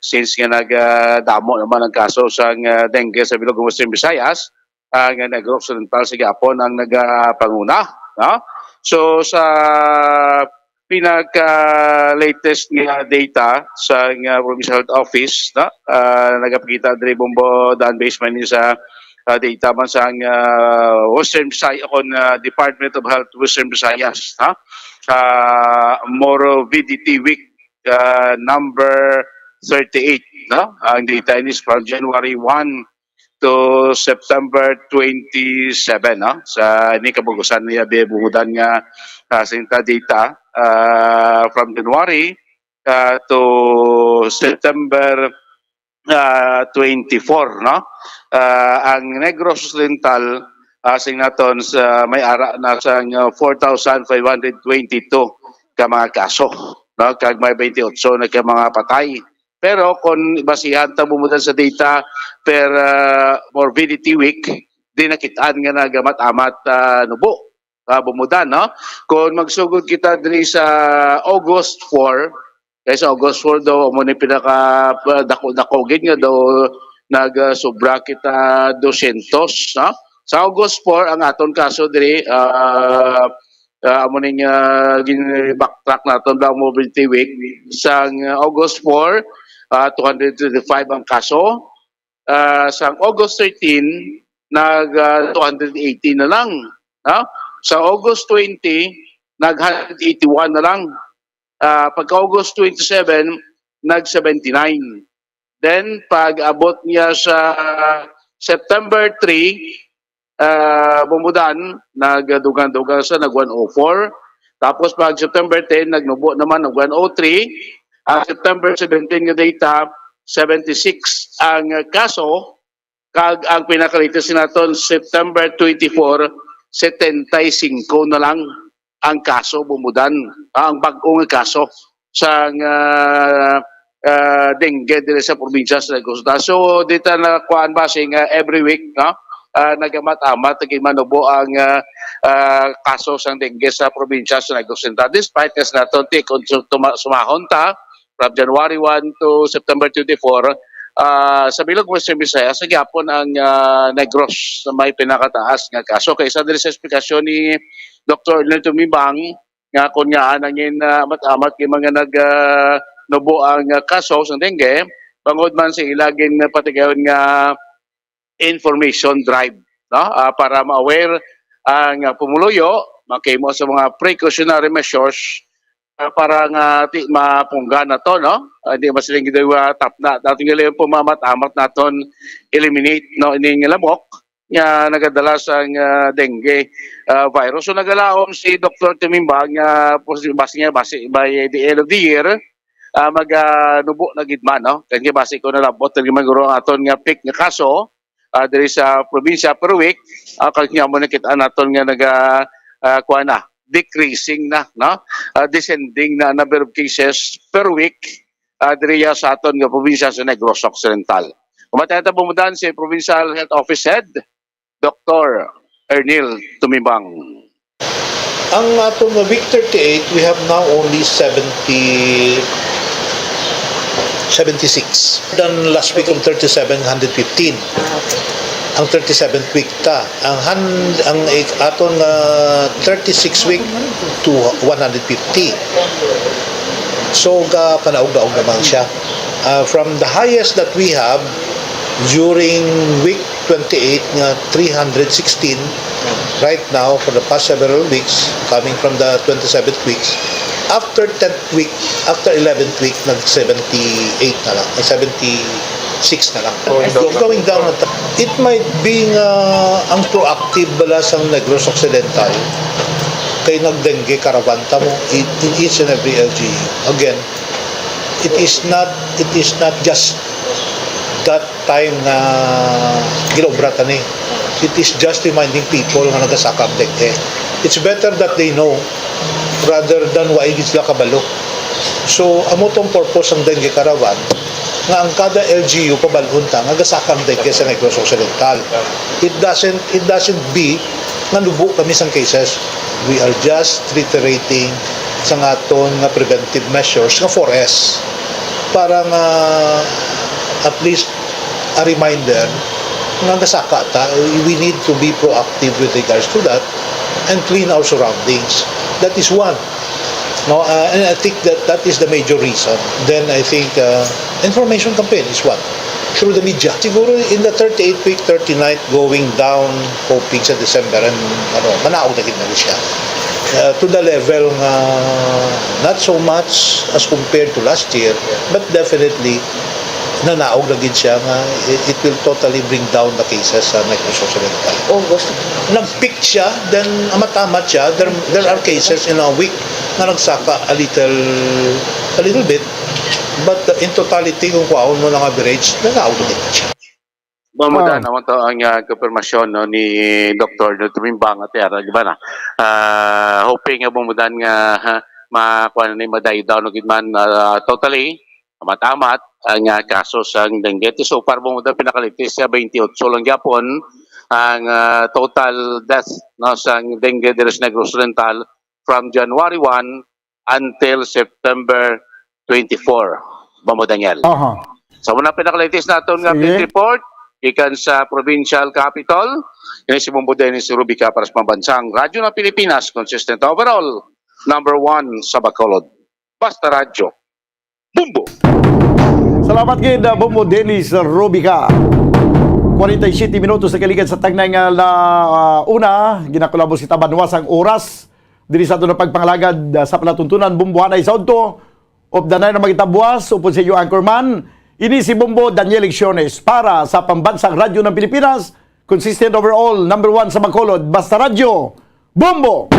since nga nag, ah, damo naman ang kaso sang, ah, dengue sa bilog nga Western Visayas, ang Negros Oriental sa gihapon ang nagapanguna, no? So, sa pinaka-latest nga data sa nga Provincial Health Office, no? Ah, nagapakita diri, Bombo Dan, based man ni sa, ah, data man sa, ah, Western Visayas, kon, ah, Department of Health Western Visayas, no? Sa Morbidity Week, ah, number thirty-eight, no? Ang data ini is from January one to September twenty-seven, no? Sa ini kabugusan niya, Bombo Dan, nga, ah, sinta data, ah, from January, ah, to September, ah, twenty-four, no? Ah, ang Negros Oriental, Asing naton sa may ara na sang, uh, four thousand five hundred twenty-two ka mga kaso, no? Kag may twenty-eight na ka mga patay. Pero kung basihan ta bumudan sa data per, uh, morbidity week, di nakit-an nga nagamat-amat, uh, nubo, uh, bumudan, no? Kung magsugod kita diri sa August four, kay sa August four daw, amo ni pinaka, uh, dako-dako gid nga daw nag, uh, sobra kita dosyentos, no? Sa August four, ang aton kaso diri, uh, uh, amo ning, uh, gin-backtrack naton ba ang mobility week. Sang, uh, August four, uh, two hundred twenty-five ang kaso. Uh, sang August thirteen, nag, uh, two hundred eighty na lang. No? Sa August twenty, nag hundred eighty-one na lang. Uh, pagka August twenty-seven, nag seventy-nine. Then, pag abot niya sa September three, ah, bumudan, nagdugang-dugang sa nag one oh four. Tapos pag September ten, nagnubo naman, nag one oh three. Ang September seventeen nga data, seventy-six ang kaso. Kag ang pinakalatest naton, September twenty-four, setenta y cinco na lang ang kaso bumudan, ah, ang bag-o nga kaso sang, ah, ah, dengue diri sa probinsya sa Negros Occidental. So, dito na kuan ba sing, ah, every week, no? Ah, nagamat-amat, naging manubo ang, ah, ah, kaso sang dengue sa probinsya sa Negros Occidental. Despite nga sa naton, ti, kung su-, tuma-, sumahon ta, from January one to September twenty-four, ah, sa bilog Western Visayas, sa gyapon ang, ah, Negros na may pinakataas nga kaso. Kay isa diri sa esplikasyon ni Doktor Arnel Tumibang, nga kon nga nangin, ah, amat-amat kay mga nag, ah, nubo ang, ah, kaso sa dengue, bangod man sa ila gin patigayon nga information drive, no? Ah, para ma-aware ang, ah, pumuluyo, makahimo sa mga precautionary measures, ah, para nga ti mapunggan na to, no? Ah, di masiling daw, ah, tapna. Dating nila yung pumamat-amat naton eliminate, no, ining lamok nga nagadala sang, ah, dengue, ah, virus. So, nagalaom si Doktor Tumimbang nga pos-, basi niya, basi by the end of the year, ah, mag, ah, nubo na gid man, no? Kaya basi ko nalabot na gid man guro ang aton nga peak nga kaso, ah, diri sa probinsya per week, ah, kag niya mo nakita naton nga naga, ah, kuha na, decreasing na, no? Ah, descending na number of cases per week, ah, diri sa aton nga probinsya sa Negros Occidental. Kumatay ta bumudan si Provincial Health Office Head, Doktor Ernil Tumibang. Ang aton nga week thirty-eight, we have now only seventy, seventy-six. Than last week of thirty-seven, hundred fifteen. Ang thirty-seventh week ta. Ang han-, ang ik-, aton nga thirty-six week to one hundred fifty. So, ga-, panaog-daog naman siya. Ah, from the highest that we have during week twenty-eight nga three hundred sixteen, right now, for the past several weeks, coming from the twenty-seventh weeks, after tenth week, after eleventh week, nag seventy-eight na lang, nag seventy-six na lang. Going down. Going down na ta-, it might be nga ang proactive bala sang Negros Occidental kay nag-dengue caravan ta mo in, in each and every L G U. Again, it is not, it is not just that time nga ginaobra ta ni. It is just reminding people nga nagasaka ang dengue. It's better that they know rather than wa gid sila kabalo. So, amo tong purpose sang dengue caravan, nga ang kada L G U pabal-on ta nga gasaka ang dengue sa Negros Occidental. It doesn't, it doesn't be nga nubo kami sang cases. We are just reiterating sa aton nga preventive measures nga four S para nga at least a reminder nga gasaka ta. We need to be proactive with regards to that and clean our surroundings. That is one. No, uh, and I think that that is the major reason. Then I think, uh, information campaign is one. Through the media. Siguro in the thirty-eighth week, thirty-ninth, going down, hoping sa December, and, ano, manaog na gid na siya. Uh, to the level nga not so much as compared to last year, but definitely nanaog na gid siya nga it, it will totally bring down the cases sa Negros Occidental. August. Nag-peak siya, then amat-amat siya, there, there are cases in a week nga nagsaka a little, a little bit, but in totality, kung kuhaon mo ng average, nanaog na gid na siya. Mamudan naman to ang, ah, konfirmasyon, no, ni Doktor Nutrimba nga Tiara, di ba na? Ah, hoping nga mamudan nga, ha, makuha na ni madaydaw, no, gid man, ah, totally, amat-amat ang, ah, kaso sang dengue. So far, mamudan pinakalitis sa twenty-eight lang gyapon ang, ah, total death, no, sang dengue diri sa Negros Oriental from January one until September twenty-four, Bombo Daniel. Aha. Sa muna pinakalitis naton nga Sige. update report, gikan sa provincial capital, ini si Bombo Dennis Rubica para sa Pambansang Radyo ng Pilipinas, consistent overall, number one sa Bacolod. Basta Radyo. Bombo! Salamat gid, uh, Bombo Dennis Rubica. Forty-seven minutos na kalikan sa tagnay nga la, uh, una, ginakulabos kita banwa sang oras. Diri sa aton pagpangalagad, ah, sa palatuntunan, Bombo Hanay sa udto, updanay na magitabuas, upod sa iyo, Anchorman. Ini si Bombo Daniel Lecciones para sa Pambansang Radyo ng Pilipinas, consistent overall, number one sa Bacolod, Basta Radyo, Bombo!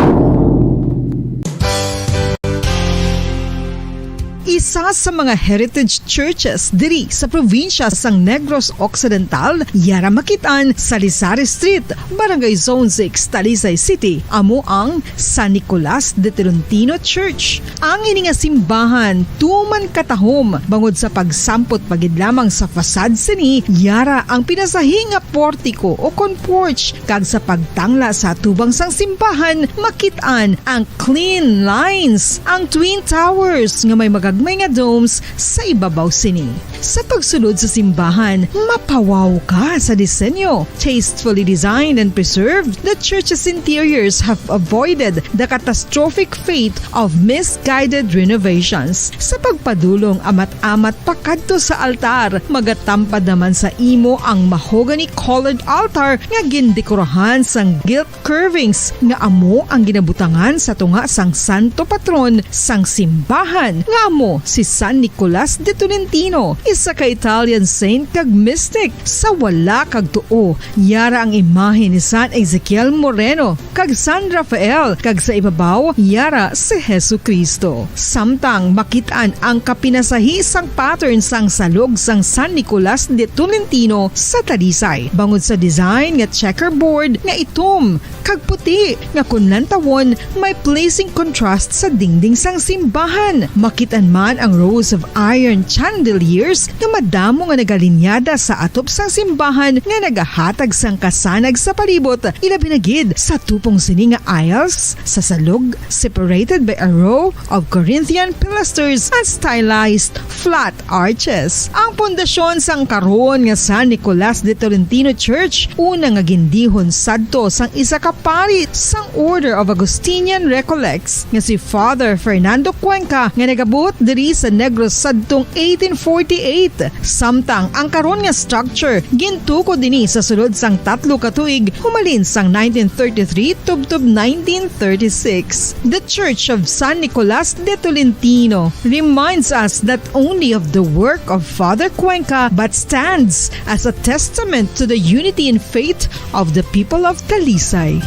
Isa sa mga heritage churches diri sa probinsya sang Negros Occidental, yara makit-an sa Lisari Street, Barangay Zone six, Talisay City, amo ang San Nicolas de Tolentino Church. Ang ini nga simbahan tuman katahom bangod sa pagsampot pa gid lamang sa facade sini, yara ang pinasahi nga portiko o kon porch, kag sa pagtangla sa atubang sang simbahan, makit-an ang clean lines, ang twin towers nga may magagmay nga domes sa ibabaw sini. Sa pagsulod sa simbahan, mapawaw ka sa disenyo. Tastefully designed and preserved, the church's interiors have avoided the catastrophic fate of misguided renovations. Sa pagpadulong amat-amat pakadto sa altar, magatampad naman sa imo ang mahogany-colored altar nga gindekorahan sang gilt curvings nga amo ang ginabutangan sa tunga sang santo patron sang simbahan, nga amo si San Nicolas de Tolentino, isa ka Italian saint kag mystic. Sa wala kag tuo, yara ang imahe ni San Ezekiel Moreno kag San Rafael, kag sa ibabaw, yara si Jesu-Cristo. Samtang makit-an ang kapinasahi sang pattern sang salog sang San Nicolas de Tolentino sa Talisay, bangod sa design nga checkerboard nga itom kag puti nga kon lantawon may pleasing contrast sa dingding sang simbahan. Makit-an man ang rows of iron chandeliers nga madamo nga nagalinyada sa atop sang simbahan nga nagahatag sang kasanag sa palibot, ilabi na gid sa tupong sini nga aisles sa salog, separated by a row of Corinthian pilasters and stylized flat arches. Ang pundasyon sang karon nga San Nicolas de Tolentino Church, una nga gindihon sadto sang isa ka pari sang Order of Augustinian Recollects nga si Father Fernando Cuenca, nga nagabuot diri sa Negros sadtong eighteen forty-eight. Samtang ang karon nga structure gintukod ini sa sulod sang tatlo ka tuig, humalin sang nineteen thirty-three tubtob nineteen thirty-six. The Church of San Nicolas de Tolentino reminds us not only of the work of Father Cuenca, but stands as a testament to the unity in faith of the people of Talisay.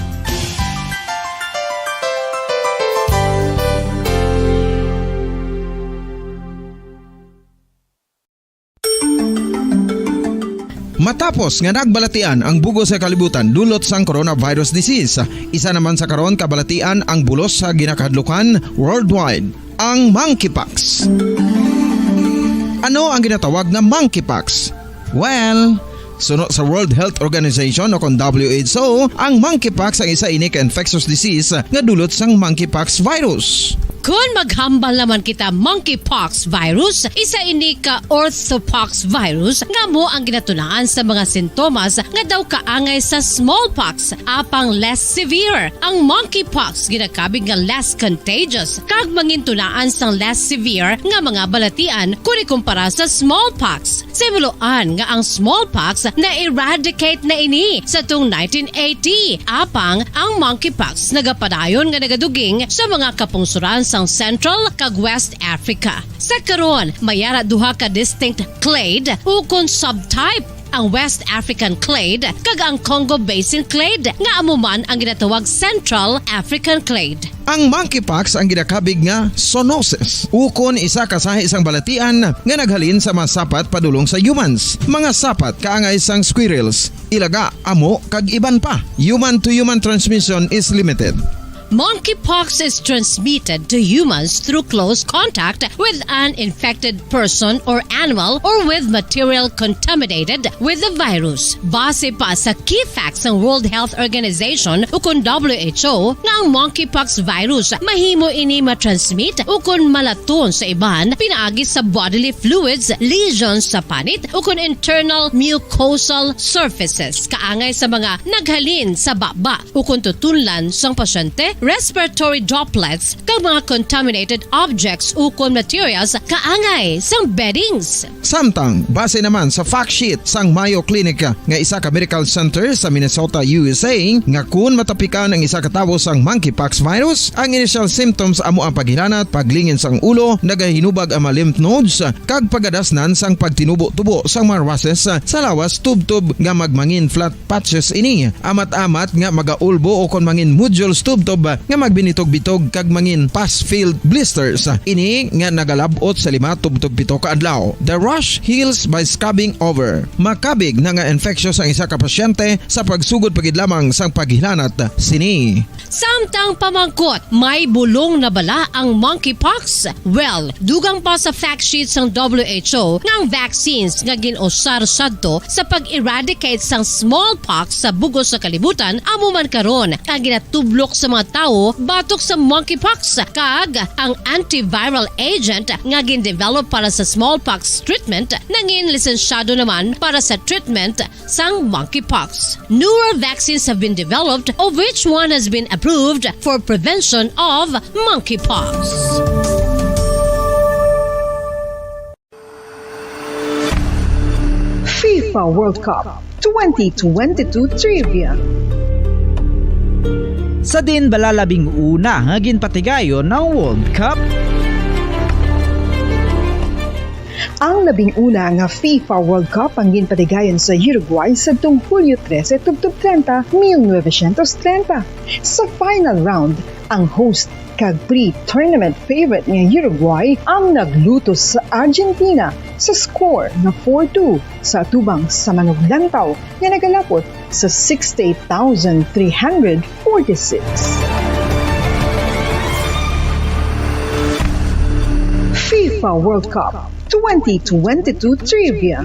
Matapos nga nagbalatian ang bug-os nga kalibutan dulot sang coronavirus disease, isa naman sa karon kabalatian ang bulos sa ginakahadlukan worldwide, ang monkeypox. Ano ang ginatawag nga monkeypox? Well, suno sa World Health Organization o kon W H O, ang monkeypox ang isa ini ka infectious disease nga dulot sang monkeypox virus. Kon maghambal naman kita monkeypox virus, isa ini ka orthopox virus nga amo ang ginatunaan sa mga sintomas nga daw kaangay sa smallpox, apang less severe. Ang monkeypox ginakabig nga less contagious kag mangintunaan sang less severe nga mga balatian kon ikumpara sa smallpox. Sa himuloan nga ang smallpox na-eradicate na ini sa tung nineteen eighty, apang ang monkeypox nagapadayon nga nagaduging sa mga kapungsoran sang Central kag West Africa. Sa karon, may ara duha ka distinct clade ukon subtype, ang West African clade kag ang Congo Basin clade, nga amo man ang ginatawag Central African clade. Ang monkeypox ang ginakabig nga zoonosis, ukon isa ka sahi sang balatian nga naghalin sa mga sapat padulong sa humans. Mga sapat kaangay sang squirrels, ilaga, amo, kag iban pa. Human-to-human transmission is limited. Monkeypox is transmitted to humans through close contact with an infected person or animal or with material contaminated with the virus. Base pa sa key facts sang World Health Organization ukon W H O nga ang monkeypox virus mahimo ini matransmit ukon malaton sa iban pinaagi sa bodily fluids, lesions sa panit ukon internal mucosal surfaces kaangay sa mga naghalin sa baba ukon tutunlan sang pasyente, respiratory droplets, kag mga contaminated objects ukon materials kaangay sang beddings. Samtang, base naman sa fact sheet sang Mayo Clinic nga isa ka medical center sa Minnesota, U S A, nga kun matapikan ang isa ka tawo sang monkeypox virus, ang initial symptoms amo ang paghilanat, paglingin sang ulo, nagahinubag ang mga lymph nodes, kag pagadasnan sang pagtinubo-tubo sang mga rushes sa lawas tubtob nga magmangin flat patches ini, amat-amat nga magaulbo o kon mangin nodules tubtob nga magbinitog-bitog kag mangin pus-filled blisters. Ini nga nagalab-ot sa lima tubtob pito ka adlaw. The rash heals by scabbing over. Makabig na nga infectious ang isa ka pasyente sa pagsugod pa gid lamang sang paghilanat sini. Samtang pamangkot, may bulong na bala ang monkeypox? Well, dugang pa sa fact sheet sang W H O nga ang vaccines nga gin-usar sadto sa pag-eradicate sang smallpox sa bug-os nga kalibutan amo man karon ang ginatublok sa mga tawo batok sa monkeypox, kag ang antiviral agent nga gin-develop para sa smallpox treatment nangin lisensyado naman para sa treatment sang monkeypox. Newer vaccines have been developed, of which one has been approved for prevention of monkeypox. FIFA World Cup twenty twenty-two Trivia. Sa diin bala labing una nga ginpatigayon ang World Cup? Ang labing una nga FIFA World Cup ang ginpatigayon sa Uruguay sadtong Hulyo trese tubtob treinta, mil novecientos treinta. Sa final round, ang host kag pre-tournament favorite nga Uruguay ang naglutos sa Argentina sa score nga four two sa atubang sa manuglantaw nga nagalapot sa sixty-eight thousand three hundred forty-six. FIFA World Cup twenty twenty-two Trivia.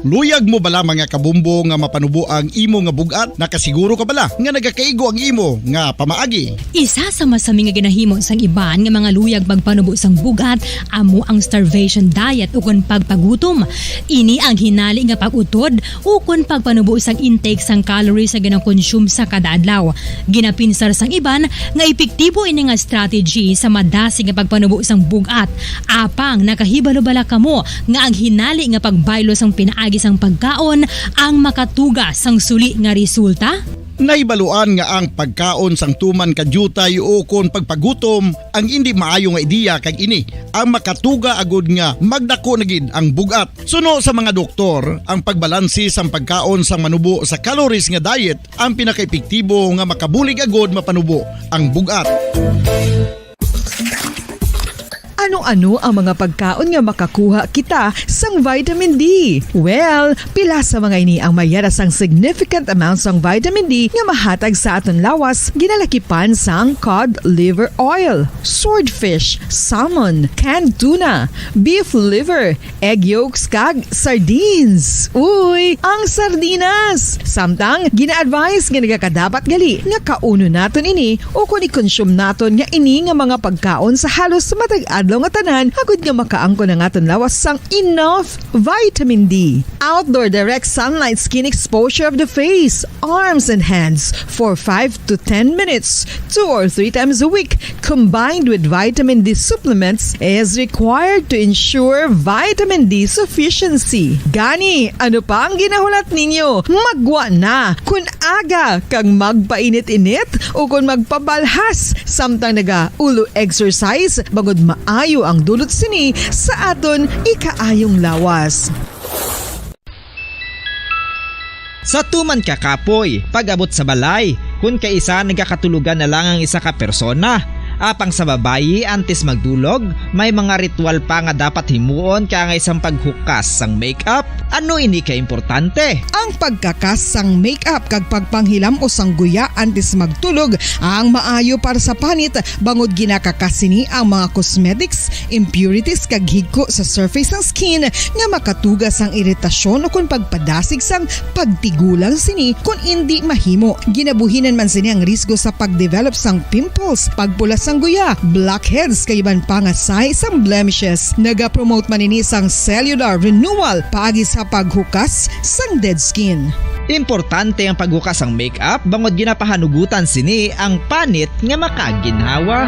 Luyag mo bala, mga kabombo, nga mapanubo ang imo nga bug-at? Nakasiguro ka bala nga nagakaigo ang imo nga pamaagi? Isa sa masami nga ginahimo sang iban nga mga luyag pagpanubo sang bug-at amo ang starvation diet ukon pagpagutom. Ini ang hinali nga pag-utod ukon pagpanubo sang intake sang calories nga ginakonsume sa kada adlaw. Ginapinsar sang iban nga epektibo ini nga strategy sa madasig nga pagpanubo sang bug-at. Apang nakahibalo bala kamo nga ang hinali nga pagbaylo sang pinaagi sang pagkaon ang makatuga sang suli nga resulta? Nahibaluan nga ang pagkaon sang tuman ka diutay ukon pagpagutom ang indi maayo nga ideya, kag ini ang makatuga agud nga magdako na gid ang bug-at. Suno sa mga doktor, ang pagbalanse sang pagkaon sang manubo sa calories nga diet ang pinakaepektibo nga makabulig agud mapanubo ang bug-at. Ano-ano ang mga pagkaon nga makakuha kita sang vitamin D? Well, pila sa mga ini ang mayara sang significant amount sang vitamin D nga mahatag sa aton lawas, ginalakipan sang cod liver oil, swordfish, salmon, canned tuna, beef liver, egg yolks, kag sardines. Uy, ang sardinas! Samtang, gina-advise nga nagakadapat gali nga kaunon naton ini ukon i-consume naton nga ini nga mga pagkaon sa halos matag adlaw nga tanan, agud nga makaangkon ang aton lawas sang enough vitamin D. Outdoor direct sunlight skin exposure of the face, arms, and hands for five to ten minutes, two or three times a week, combined with vitamin D supplements, is required to ensure vitamin D sufficiency. Gani, ano pa ang ginahulat ninyo? Maggwa na! Kun aga kag magpainit-init ukon magpabalhas samtang nagaulo exercise, bangod maayo ang dulot sini sa aton ikaayong lawas. Sa tuman ka kapoy, pag-abot sa balay, Kun kaisa nagakatulogan na lang ang isa ka persona. Apang sa babayi, antes magdulog, may mga ritual pa nga dapat himuon kaangay sang paghukas sang makeup. Ano ini ka importante? Ang pagkakas sang makeup kag pagpanghilam-os sang guya antes magtulog ang maayo para sa panit, bangod ginakakas sini ang mga cosmetics, impurities kag higko sa surface sang skin nga makatuga sang iritasyon ukon pagpadasig sang pagtigulang sini kon indi mahimo. Ginabuhinan man sini ang risgo sa pagdevelop sang pimples, pagpula sang guya, blackheads kag iban pa nga sign sang blemishes. Nagapromote man ini sang cellular renewal paagi sa paghukas sang dead skin. Importante ang paghukas sang makeup bangod ginapahanugutan sini ang panit nga makaginhawa.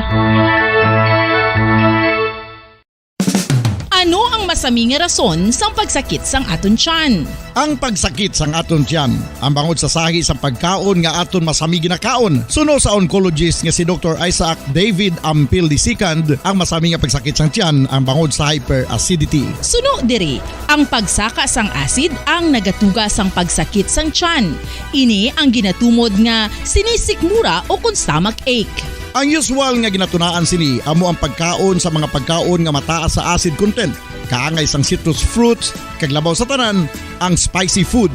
Ano ang masami nga rason sang pagsakit sang aton tiyan? Ang pagsakit sang aton tiyan, ang bangod sa sahi sang pagkaon nga aton masami ginakaon. Suno sa oncologist nga si Doktor Isaac David Ampil the second, ang masami nga pagsakit sang tiyan ang bangod sa hyperacidity. Suno diri, ang pagsaka sang acid ang nagatuga sang pagsakit sang tiyan. Ini ang ginatumod nga sinisikmura ukon stomach ache. Ang usual nga ginatunaan sini amo ang pagkaon sa mga pagkaon nga mataas sa acid content, kaangay sang citrus fruits, kag labaw sa tanan, ang spicy food.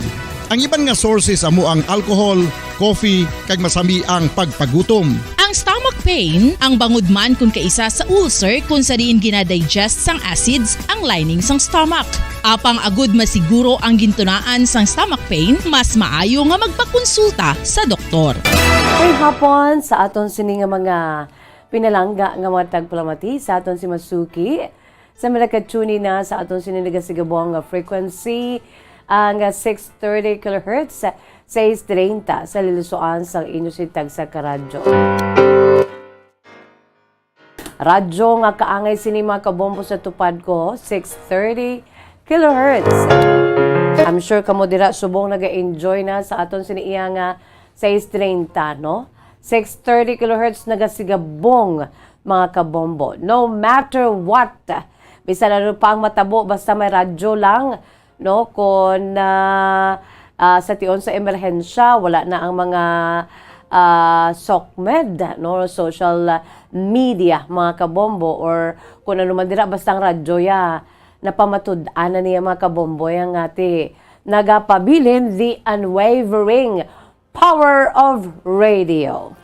Ang iban nga sources amo ang alcohol, coffee, kag masami ang pagpagutom. Ang stomach pain, ang bangod man kon kaisa sa ulcer kon sa diin ginadigest sang acids ang lining sang stomach. Apang agud masiguro ang gintunaan sang stomach pain, mas maayo nga magpakonsulta sa doktor. May hapon sa aton sini nga mga pinalangga nga mga tagpalamati, sa aton si Masuki. Sa mga nagka-tune in na sa aton sini nagasigabong nga frequency, ang six thirty kilohertz, sais treinta sa lilusoan sang inyo sintag sa karadyo. Radyo nga kaangay sini, mga kabombo, sa tupad ko, six thirty kilohertz. I'm sure kamo dira subong naga-enjoy na sa aton sini iya nga sais treinta, no? Six thirty kilohertz nagasigabong, mga kabombo. No matter what, bisan ano pa ang matabo, basta may radyo lang, no? Kung, ah, ah, sa tion sa emerhensya, wala na ang mga, ah, SOCMED, no? Social, ah, media, mga kabombo, or kung ano man dira, basta ang radyo, ya, napamatud-an na niya, mga kabombo, yang ati nagapabilin the unwavering power of radio.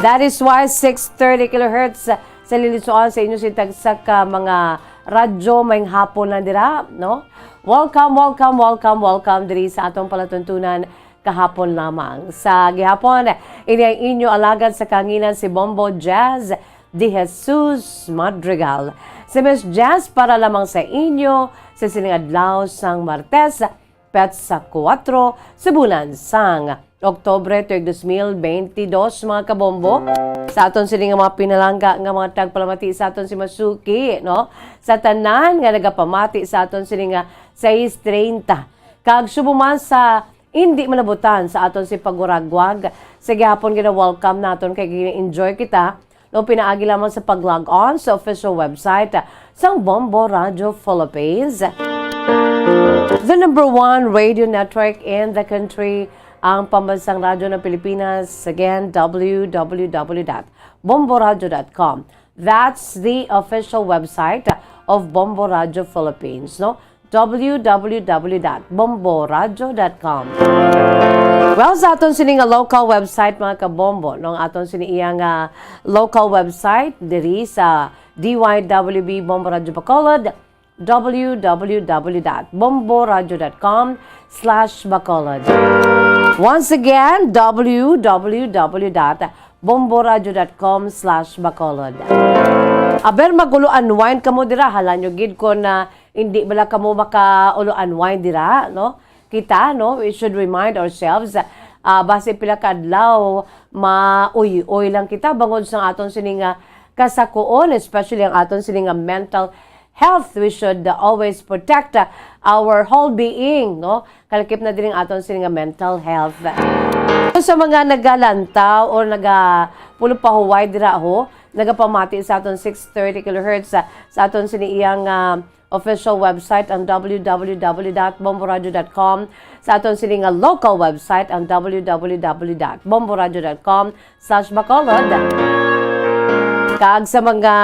That is why six thirty kilohertz sa lilusoan sa inyo sintag sa ka mga radyo, may hapon na dira, no? Welcome, welcome, welcome, welcome diri sa atong palatuntunan kahapon lamang. Sa gihapon, ini ang inyo alagad sa kanginan, si Bombo Jazz de Jesus Madrigal. Si Miss Jazz para lamang sa inyo sa sining adlaw sang Martes, petsa kuwatro sa bulan sang Oktubre, tuig dos mil beintidos, mga kabombo. Sa aton sini nga mga pinalangga nga mga tagpalamati sa aton si Masuki, no? Sa tanan nga nagapamati sa aton sini nga sais treinta. Kag subong man sa indi malabutan sa aton si paguragwag, sa gihapon gina-welcome naton kay gina-enjoy kita no, pinaagi lamang sa pag-log on sa official website sang Bombo Radio Philippines. The number one radio network in the country, ang pambansang radyo ng Pilipinas. Again, w w w dot bomboradio dot com. That's the official website of Bombo Radio Philippines, no? W W W dot bomboradio dot com. Well, sa aton sini nga local website, mga kabombo, no, ang aton sini iya nga local website diri sa D Y W B Bombo Radio Bacolod, w w w dot bomboradio dot com slash bacolod. Once again, w w w dot bomboradio dot com slash bacolod. Aber, mag-ulo unwind kamo dira, hala nyo gid kon, ah, hindi bala kamo makaulo unwind dira, no? Kita, no, we should remind ourselves, ah, basi pila ka adlaw, mauy-uy lang kita bangod sa aton sini nga kasakuon, especially ang aton sini nga mental health. We should, uh, always protect, uh, our whole being, no? Kalakip na diri ang aton sini nga mental health. Sa mga nagalantaw or nagapulong pahuway dira, ho, nagapamati sa aton six thirty kilohertz, sa, sa aton sini iyang, ah, official website, ang w w w dot bomboradio dot com, sa aton sini nga local website, ang w w w dot bomboradio dot com slash bacolod. Kag sa mga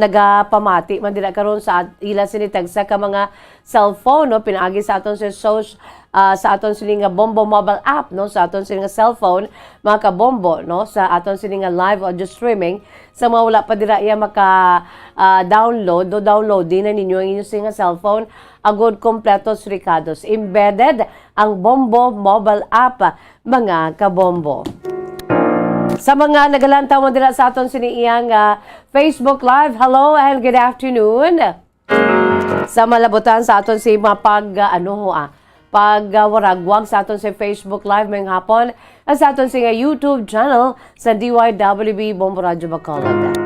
nagapamati man dira karon sa at-, ila sini tagsa ka mga cellphone, no, pinaagi sa aton si soc-, ah, sa aton sini nga Bombo mobile app, no, sa aton sini nga cellphone, mga kabombo, no, sa aton sini nga live audio streaming, sa mga wala pa dira iya maka, ah, download, no, download din na ninyo ang inyo sini nga cellphone, agod kompleto sa rekados. Embedded ang Bombo mobile app, mga kabombo. Sa mga nagalantaw man dira sa aton sini iyang, ah, Facebook Live, hello and good afternoon. Sa malabutan sa aton si mapag, ah, ano ho, ah, pag, ah, waragwag sa aton si Facebook Live mayong hapon, at sa aton si nga YouTube channel sa D Y W B Bombo Radyo Bacolod.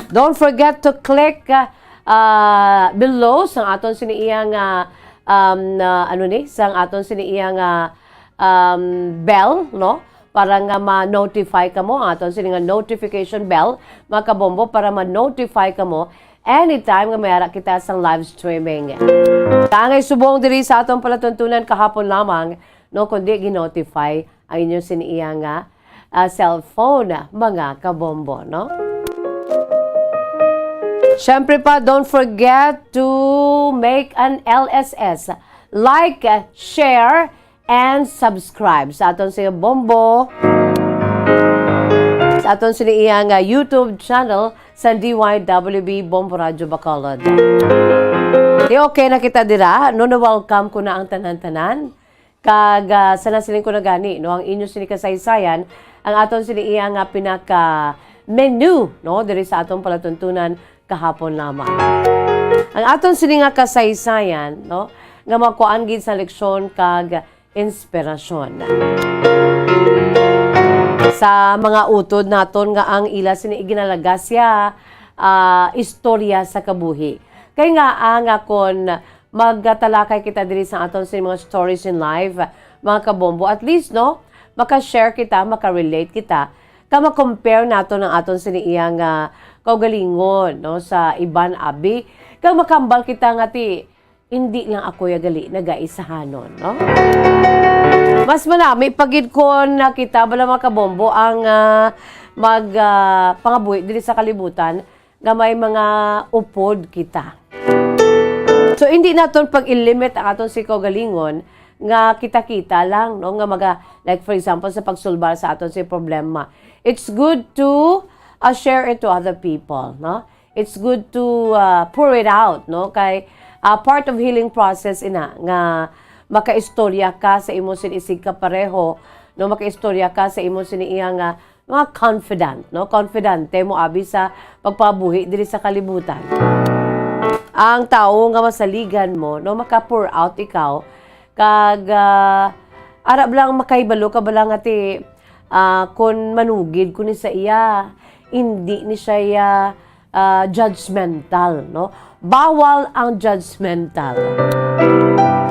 Don't forget to click, ah, ah, below sa aton sini iyang, ah, um, ah, ano ni, sa aton sini iyang, ah, um, bell, no? Para nga ma-notify kamo, ang aton sini nga notification bell, mga kabombo, para ma-notify kamo anytime nga may ara kita sang live streaming. Kangay subong diri sa aton palatuntunan kahapon lamang, no, kundi ginotify ang inyo sini iya nga, ah, cellphone, mga kabombo, no? Siyempre pa, don't forget to make an L S S. Like, share, and subscribe sa aton si Bombo, sa aton sini iya nga YouTube channel sa D Y W B Bombo Radyo Bacolod. Di okay na kita dira, no? Na-welcome ko na ang tanan-tanan. Kag, ah, sa nasiling ko na gani, no, ang inyo sini kasaysayan, ang aton sini iya nga pinaka menu, no, diri sa aton palatuntunan kahapon lamang. Ang aton sini nga kasaysayan, no, nga makuan gid sa leksyon kag inspirasyon. Sa mga utod naton nga ang ila sini iginalagasya, ah, istorya sa kabuhi. Kay nga, ah, nga kon magtalakay kita diri sa aton sini mga stories in life, mga kabombo, at least, no, maka-share kita, maka-relate kita, ka ma-compare naton ang aton sini iya nga kaugalingon, no, sa iban abi, kag makambal kita nga ti, hindi lang ako ya gali nagaisahanon, no? Mas manami pa gid kon nakita bala, mga kabombo, ang, ah, mag, ah, pangabuhi diri sa kalibutan nga may mga upod kita. So, hindi naton pag-ilimit ang aton si kaugalingon nga kita-kita lang, no? Nga maga-, like, for example, sa pagsulbar sa aton si problema. It's good to, uh, share it to other people, no? It's good to, uh, pour it out, no? Kay, uh, part of healing process ina nga makaistorya ka sa imo sin isig ka pareho, no? Makaistorya ka sa imo sin iya nga mga confidant, no? Confidante mo abi sa pagpabuhi diri sa kalibutan. Ang tawo nga masaligan mo, no, maka-pour out ikaw, kag, ah, ara lang makahibalo ka bala nga ti, ah, kun manugid ko ni sa iya, hindi ni siya, ah, judgmental, no? Bawal ang judgmental.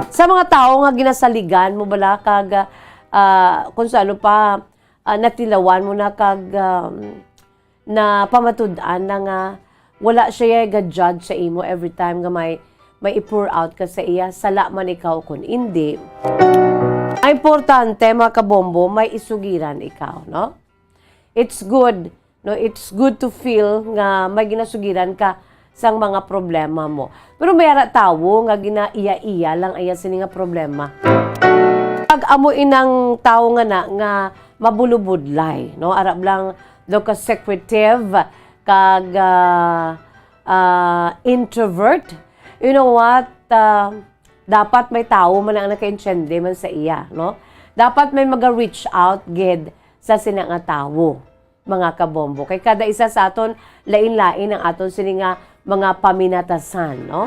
Sa mga tawo nga ginasaligan mo bala kag, ah, kung sa ano pa, ah, natilawan mo na kag, um, napamatud-an na nga wala siya ga-judge sa imo every time nga may, may i-pour out ka sa iya, sala man ikaw kun indi. Ang importante, mga kabombo, may isugiran ikaw, no? It's good, no? It's good to feel nga may ginasugiran ka sang mga problema mo. Pero may ara tawo nga ginaiya-iya lang iya sini nga problema. Pag amo inang tawo nga na, nga mabulubudlay, no? Arab lang daw ka secretive, kag, ah, ah, introvert. You know what? Ah, dapat may tawo man ang nakaintindi man sa iya, no? Dapat may maga-reach out gid sa sina nga tawo, mga kabombo. Kay kada isa sa aton, lain-lain ang aton sini nga mga paminatasan, no?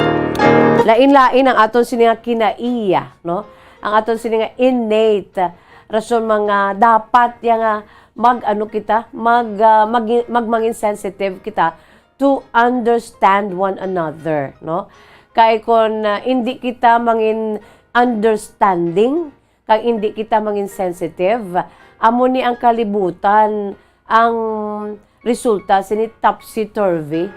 Lain-lain ang aton sini nga kinaiya, no? Ang aton sini nga innate rason, mga dapat ya nga mag-ano kita, mag, ah, mag-, magmangin sensitive kita to understand one another, no? Kay kon, ah, indi kita mangin understanding, kag indi kita mangin sensitive, amo ni ang kalibutan ang resulta sini topsy-turvy.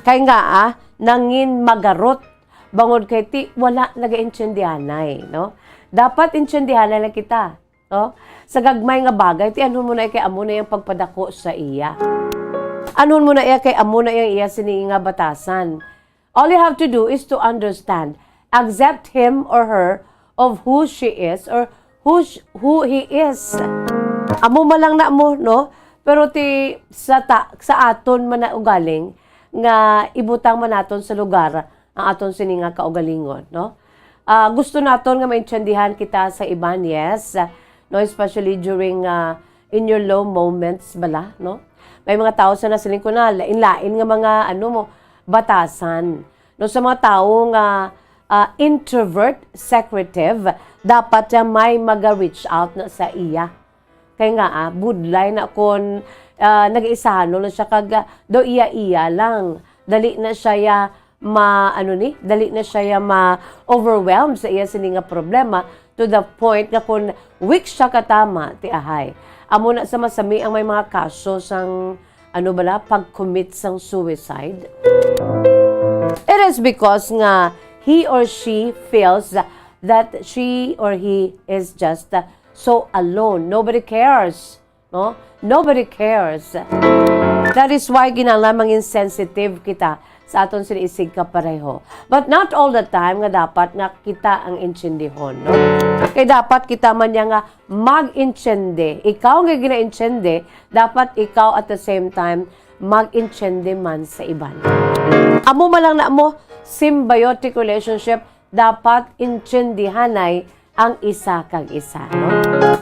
Kay nga, ah, nangin magarot, bangod kay ti wala nagaintindihanay, no? Dapat intindihanay lang kita, no? Sa gagmay nga bagay, ti anhon mo na kay amo na yang pagpadako sa iya. Anhon mo na iya kay amo na yang iya sini nga batasan. All you have to do is to understand, accept him or her of who she is or who sh- who he is. Amo man lang na mo, no? Pero ti sa ta- sa aton man na ugaling nga ibutang man naton sa lugar ang aton sini nga kaugalingon, no? Ah, gusto naton nga maintindihan kita sa iban, yes, no, especially during, ah, in your low moments bala, no? May mga tawo sa nasiling ko na lain-lain nga mga ano mo batasan, no, sa mga tawo nga, ah, introvert, secretive, dapat siya may maga-reach out na sa iya. Kay nga, ah, budlay na kon, ah, nag-iisahanon na siya kag, ah, daw iya-iya lang. Dali na siya ya ma-, ano ni? Dali na siya ya ma-overwhelm sa iya sini nga problema to the point nga kon weak siya katama, ti ahay. Amo na sa masami ang may mga kaso sang, ano bala, pag-commit sang suicide. It is because nga he or she feels that she or he is just, uh, so alone. Nobody cares. No? Nobody cares. That is why kinahanglan mangin sensitive kita sa aton sini isig kapareho. But not all the time nga dapat nga kita ang intindihon, no? Kay dapat kita man niya nga mag-intindi. Ikaw nga ginaintindi, dapat ikaw at the same time mag-intindi man sa iban. Amo man lang na mo, symbiotic relationship, dapat intindihanay ang isa kag isa, no?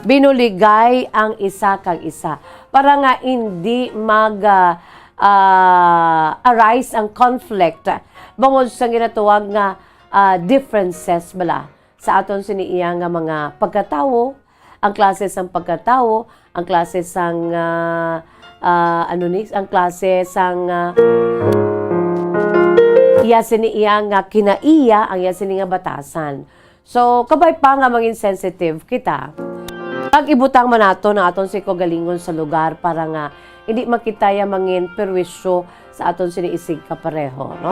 Binuligay ang isa kag isa para nga hindi mag, ah, ah, arise ang conflict bangod sa ginatawag nga, ah, differences bala sa aton sini iya nga mga pagkatawo, ang klase sang pagkatawo, ang klase sang, ah, ah, ano ni, ang klase sang, ah, iya sini iya nga kinaiya, ang iya sini nga batasan. So, kabay pa nga mangin sensitive kita, pag ibutang man nato ang aton sini kaugalingon sa lugar para nga hindi makita ya mangin perwisyo sa aton sini isig kapareho, no?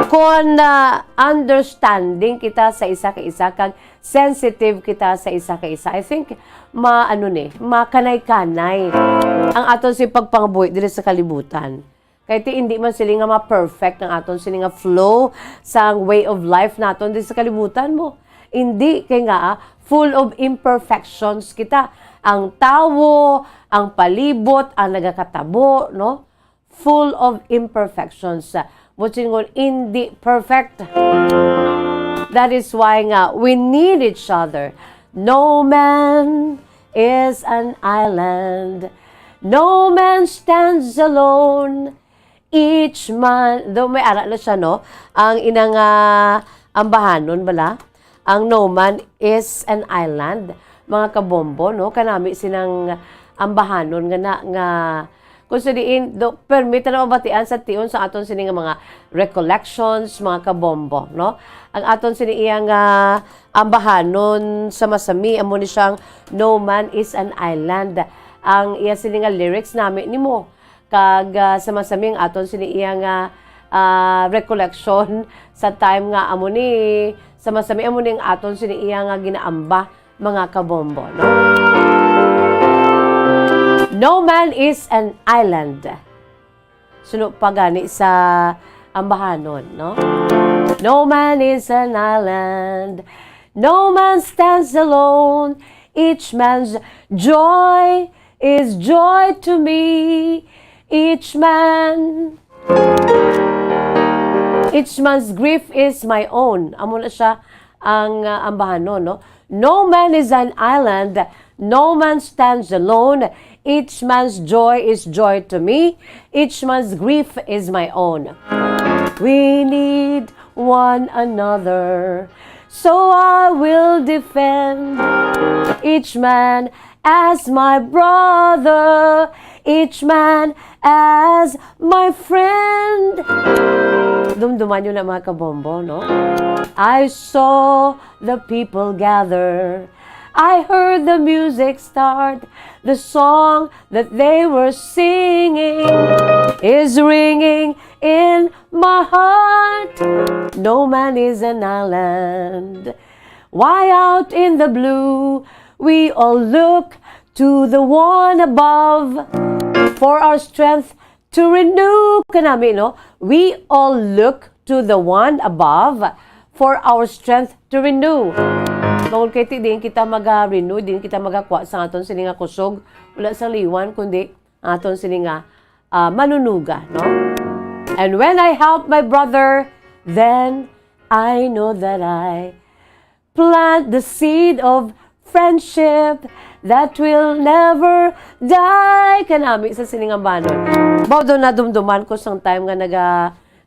Kon, ah, understanding kita sa isa ka isa kag sensitive kita sa isa ka isa, I think ma-, ano ni, makanay-kanay ang aton sini pagpangabuhi diri sa kalibutan. Kay ti hindi man sila nga ma-perfect ang aton sini nga flow sang way of life naton diri sa kalibutan mo. Hindi, kay nga, ah, full of imperfections kita. Ang tawo, ang palibot, ang nagakatabo, no? Full of imperfections. Buot silingon, hindi perfect. That is why nga we need each other. No man is an island. No man stands alone. Each man, do may ara na siya, no? Ang inang, ah, ambahanon bala? Ang no man is an island, mga kabombo, no? Kanami sinang ambahanon nga na, nga kung sa diin, do, permi ta na mabatian sa tion sa aton sini nga mga recollections, mga kabombo, no? Ang aton sini iya nga ambahanon sa masami, amo ni siyang No Man is an Island. Ang iya sini nga lyrics nami nimo. Kag, ah, sa masami ang aton sini iya nga, ah, recollection sa time nga amo ni, sa masami amo ni ang aton sini iya nga ginaamba, mga kabombo, no? No man is an island. Suno pa gani sa ambahanon, no? No man is an island. No man stands alone. Each man's joy is joy to me. Each man, each man's grief is my own. Amo na siya ang, ah, ambahanon, no? No man is an island, no man stands alone. Each man's joy is joy to me, each man's grief is my own. We need one another, so I will defend each man as my brother, each man as my friend. Dumduman nyo na, mga kabombo, no? I saw the people gather. I heard the music start. The song that they were singing is ringing in My heart, no man is an island. Why out in the blue, we all look to the one above for our strength to renew. Kanami, no? We all look to the one above for our strength to renew. Tungod kay ti, diin kita maga-renew, diin kita magakuha sa aton sini nga kusog, wala sa liwan, kundi aton sini nga, ah, manunuga, no? And when I help my brother, then I know that I plant the seed of friendship that will never die. Kanami sa sini nga banon. Mao do nadumduman ko sang time nga naga,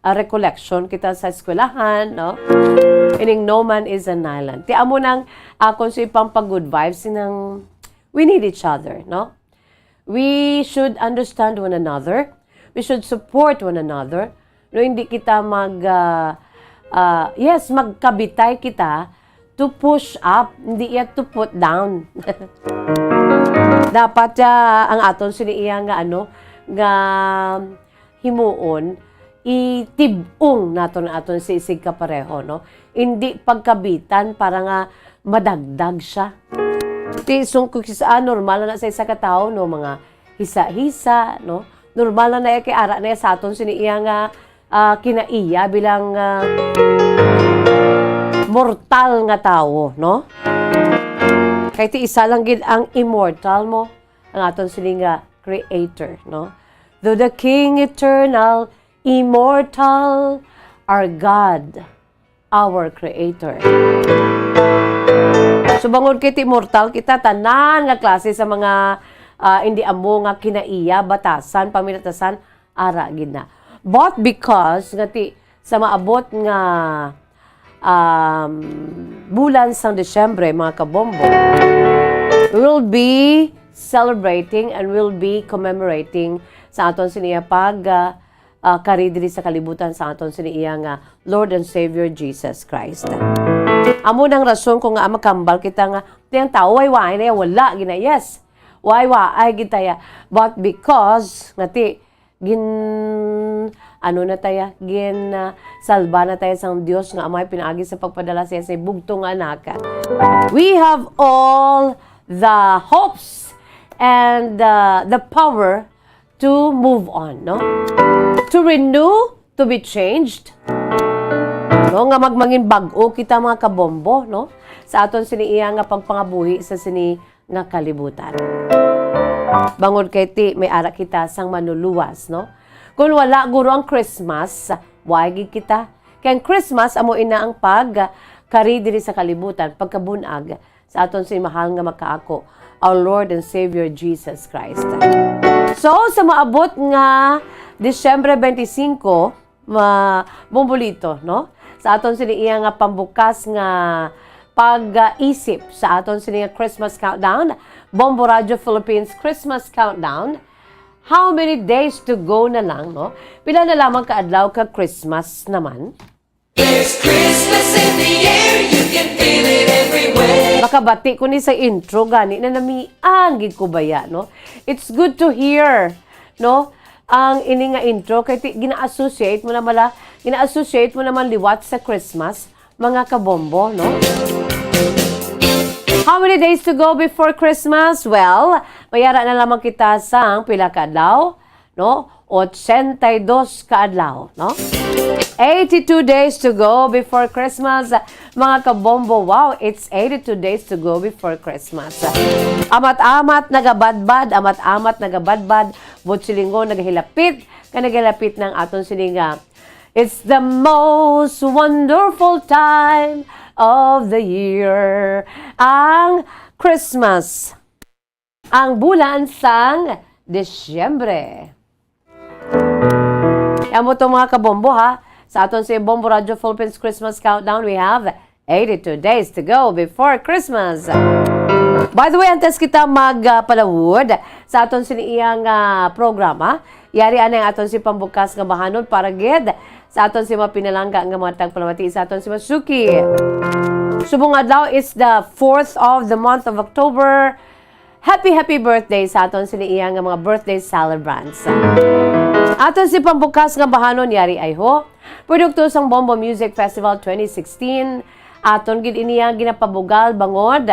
ah, recollection kita sa eskwelahan, no? Ining no man is an island. Ti amo nang akon sa ipang pag-good vibes, sinang we need each other, no? We should understand one another. We should support one another. No, hindi kita mag, ah, ah, yes, magkabitay kita to push up, hindi iya to put down. Dapat, ah, ang aton sini iya nga, ano, nga himuon, itib-ong naton ang aton sisig kapareho, no? Hindi pagkabitan para nga madagdag siya. Ti sungkog sa, ah, normal na sa isa ka tawo, no, mga hisa-hisa, no? Normal na na kay ara na sa aton sini iya nga, ah, kinaiya bilang, ah, mortal nga tawo, no? Kay ti isa lang gid ang immortal mo, ang aton sini nga creator, no? Though the King eternal, immortal, our God, our Creator. So, bangod kay ti mortal kita, tanan nga klase sa mga, ah, hindi amo nga kinaiya, batasan, paminatasan, ara gid na. But because nga ti, sa maabot nga, um, bulan sang Disyembre, mga kabombo, we will be celebrating and will be commemorating sa aton sini nga pag, ah, ah, kari diri sa kalibutan sa aton sini iya nga Lord and Savior Jesus Christ. Amo nang rason ko nga makambal kita nga tiyang tawo, way waay na ya, wala gina, yes. Way waay gid ta ya. But because nga ti gin, ano na ta ya, gin, ah, salba na ta ya sang Dios nga Amay pinaagi sa pagpadala siya sa bugtong nga anak. We have all the hopes and, uh, the power to move on, no? To renew, to be changed. No, nga magmangin bag-o kita, mga kabombo, no? Sa aton sini iya nga pagpangabuhi sa sini nga kalibutan. Bangod kay ti may ara kita sang manuluwas, no? Kung wala guro ang Christmas, way gid kita. Kay ang Christmas amo ina ang pagkari diri sa kalibutan, pagkabun-ag sa aton si mahal nga makaako, our Lord and Savior Jesus Christ. So, sa maabot nga Disyembre twenty-five, ma-, Bombolito, no? Sa aton sini iya nga pambukas nga pag-isip sa aton sini nga Christmas countdown, Bombo Radio Philippines Christmas Countdown. How many days to go na lang, no? Pila na lamang ka adlaw ka Christmas naman? There's Christmas in the air, you can feel it everywhere. Makabati ko ni sa intro, gani na namian gid ko baya, no? It's good to hear, no? Ang ini nga intro, kay ti-, gina-associate mo na mala-, gina-associate mo naman liwat sa Christmas, mga kabombo, no? How many days to go before Christmas? Well, mayara na lamang kita sang pila ka adlaw, no? Ochenta y dos ka adlaw, no? Eighty-two days to go before Christmas, mga kabombo. Wow, it's eighty-two days to go before Christmas. Amat-amat nagabadbad, amat-amat nagabadbad, buot silingon nagahilapit, nga nagahilapit na ang aton sini nga, it's the most wonderful time of the year. Ang Christmas, ang bulan sang Disyembre. Amo to, mga kabombo, ha. Sa aton si Bombo Radio Philippines Christmas Countdown, we have eighty-two days to go before Christmas. By the way, antes kita mag, ah, palawod sa aton sini iyang, ah, programa, yari anay ang aton si pambukas nga bahanon para gid sa aton si mga pinalangga nga mga tagpalamati sa aton si Masuki. Subong adlaw is the fourth of the month of October. Happy, happy birthday sa aton sini iya nga mga birthday celebrants. Aton si pambukas nga bahanon, Yari Ay Ho, produkto sang Bombo Music Festival twenty sixteen. Aton gid ini ang ginapabugal bangod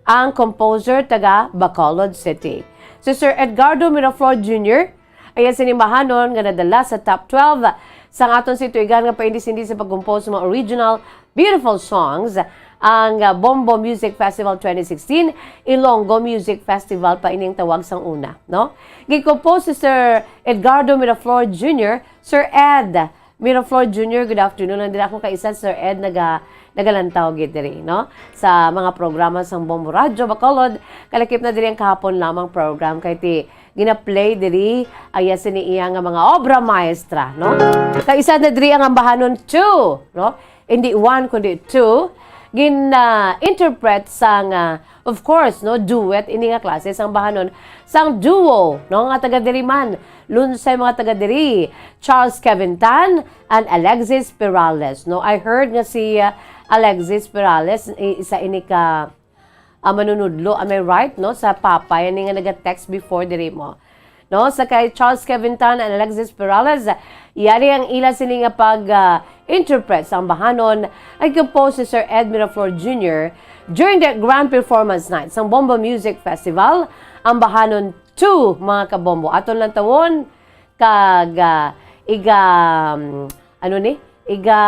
ang composer taga Bacolod City, si Sir Edgardo Miraflor Junior. Iya sini bahanon nga nadala sa top twelve sang aton si tuigan nga paindis-indis sa pag-compose sa mga original beautiful songs, ang, ah, Bombo Music Festival twenty sixteen, Ilonggo Music Festival pa ining tawag sang una, no? Gin-compose si Sir Edgardo Miraflor Junior, Sir Ed Miraflor Junior, good afternoon. Nandira ako kay isa, Sir Ed, naga-, nagalantaw gid diri, no? Sa mga programa sang Bombo Radyo Bacolod, kalakip na diri ang kahapon lamang program kay ti gina-play diri, aya sini iya nga mga obra maestra, no? Kay isa na diri ang ambahanon two, no? Hindi one, kundi two. Gin, ah, interpret sang, ah, of course, no, duet ini nga klase sang bahanon sang duo, no, nga taga diri man. Lunsay mga taga diri, Charles Kevin Tan and Alexis Perales, no? I heard nga si, ah, Alexis Perales, i-, isa ini ka, ah, manunudlo, am I right, no? Sa Papay, ani nga naga-text before diri mo. No, sa kay Charles Kevin Tan and Alexis Perales, yari ang ila sini nga pag, ah, interpret sa ambahanon ay compose si Sir Ed Miraflor Junior during the grand performance night sang Bombo Music Festival, Ambahanon two, mga kabombo. Aton lang tawon kag, ah, iga, um, ano ni? Iga,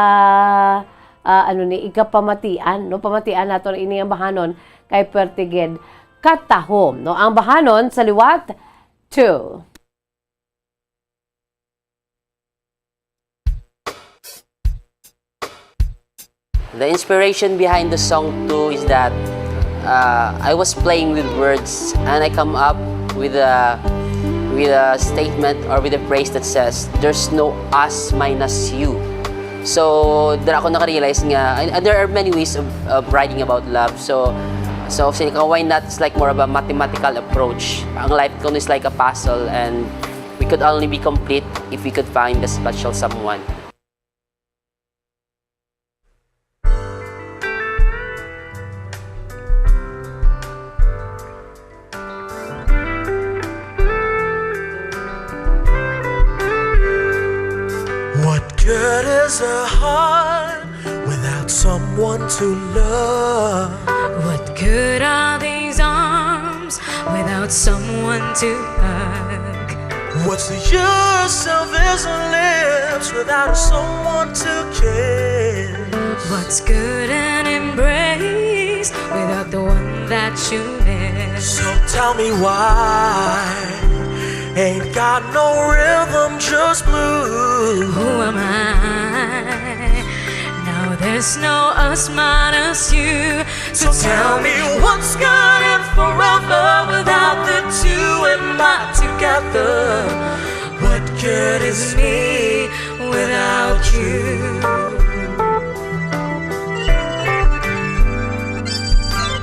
ah, ano ni? Iga pamatian, no? Pamatian naton ini ambahanon kay pwerte gid katahom, no? Ang bahanon sa liwat, two. The inspiration behind the song two is that, uh, I was playing with words and I come up with a with a statement or with a phrase that says, "There's no us minus you." So, there ako nakarealize nga, and, and there are many ways of, of writing about love. So, so, sini ka, why not, it's like more of a mathematical approach. Ang life ko is like a puzzle, and we could only be complete if we could find the special someone. What good is a heart without someone to love? What good are these arms without someone to hug? What's the use of these lips without someone to kiss? What's good an embrace without the one that you miss? So tell me why ain't got no rhythm, just blue. Who am I? Now there's no us minus you. So tell me what's good and forever without the two and my together. What good is me without you?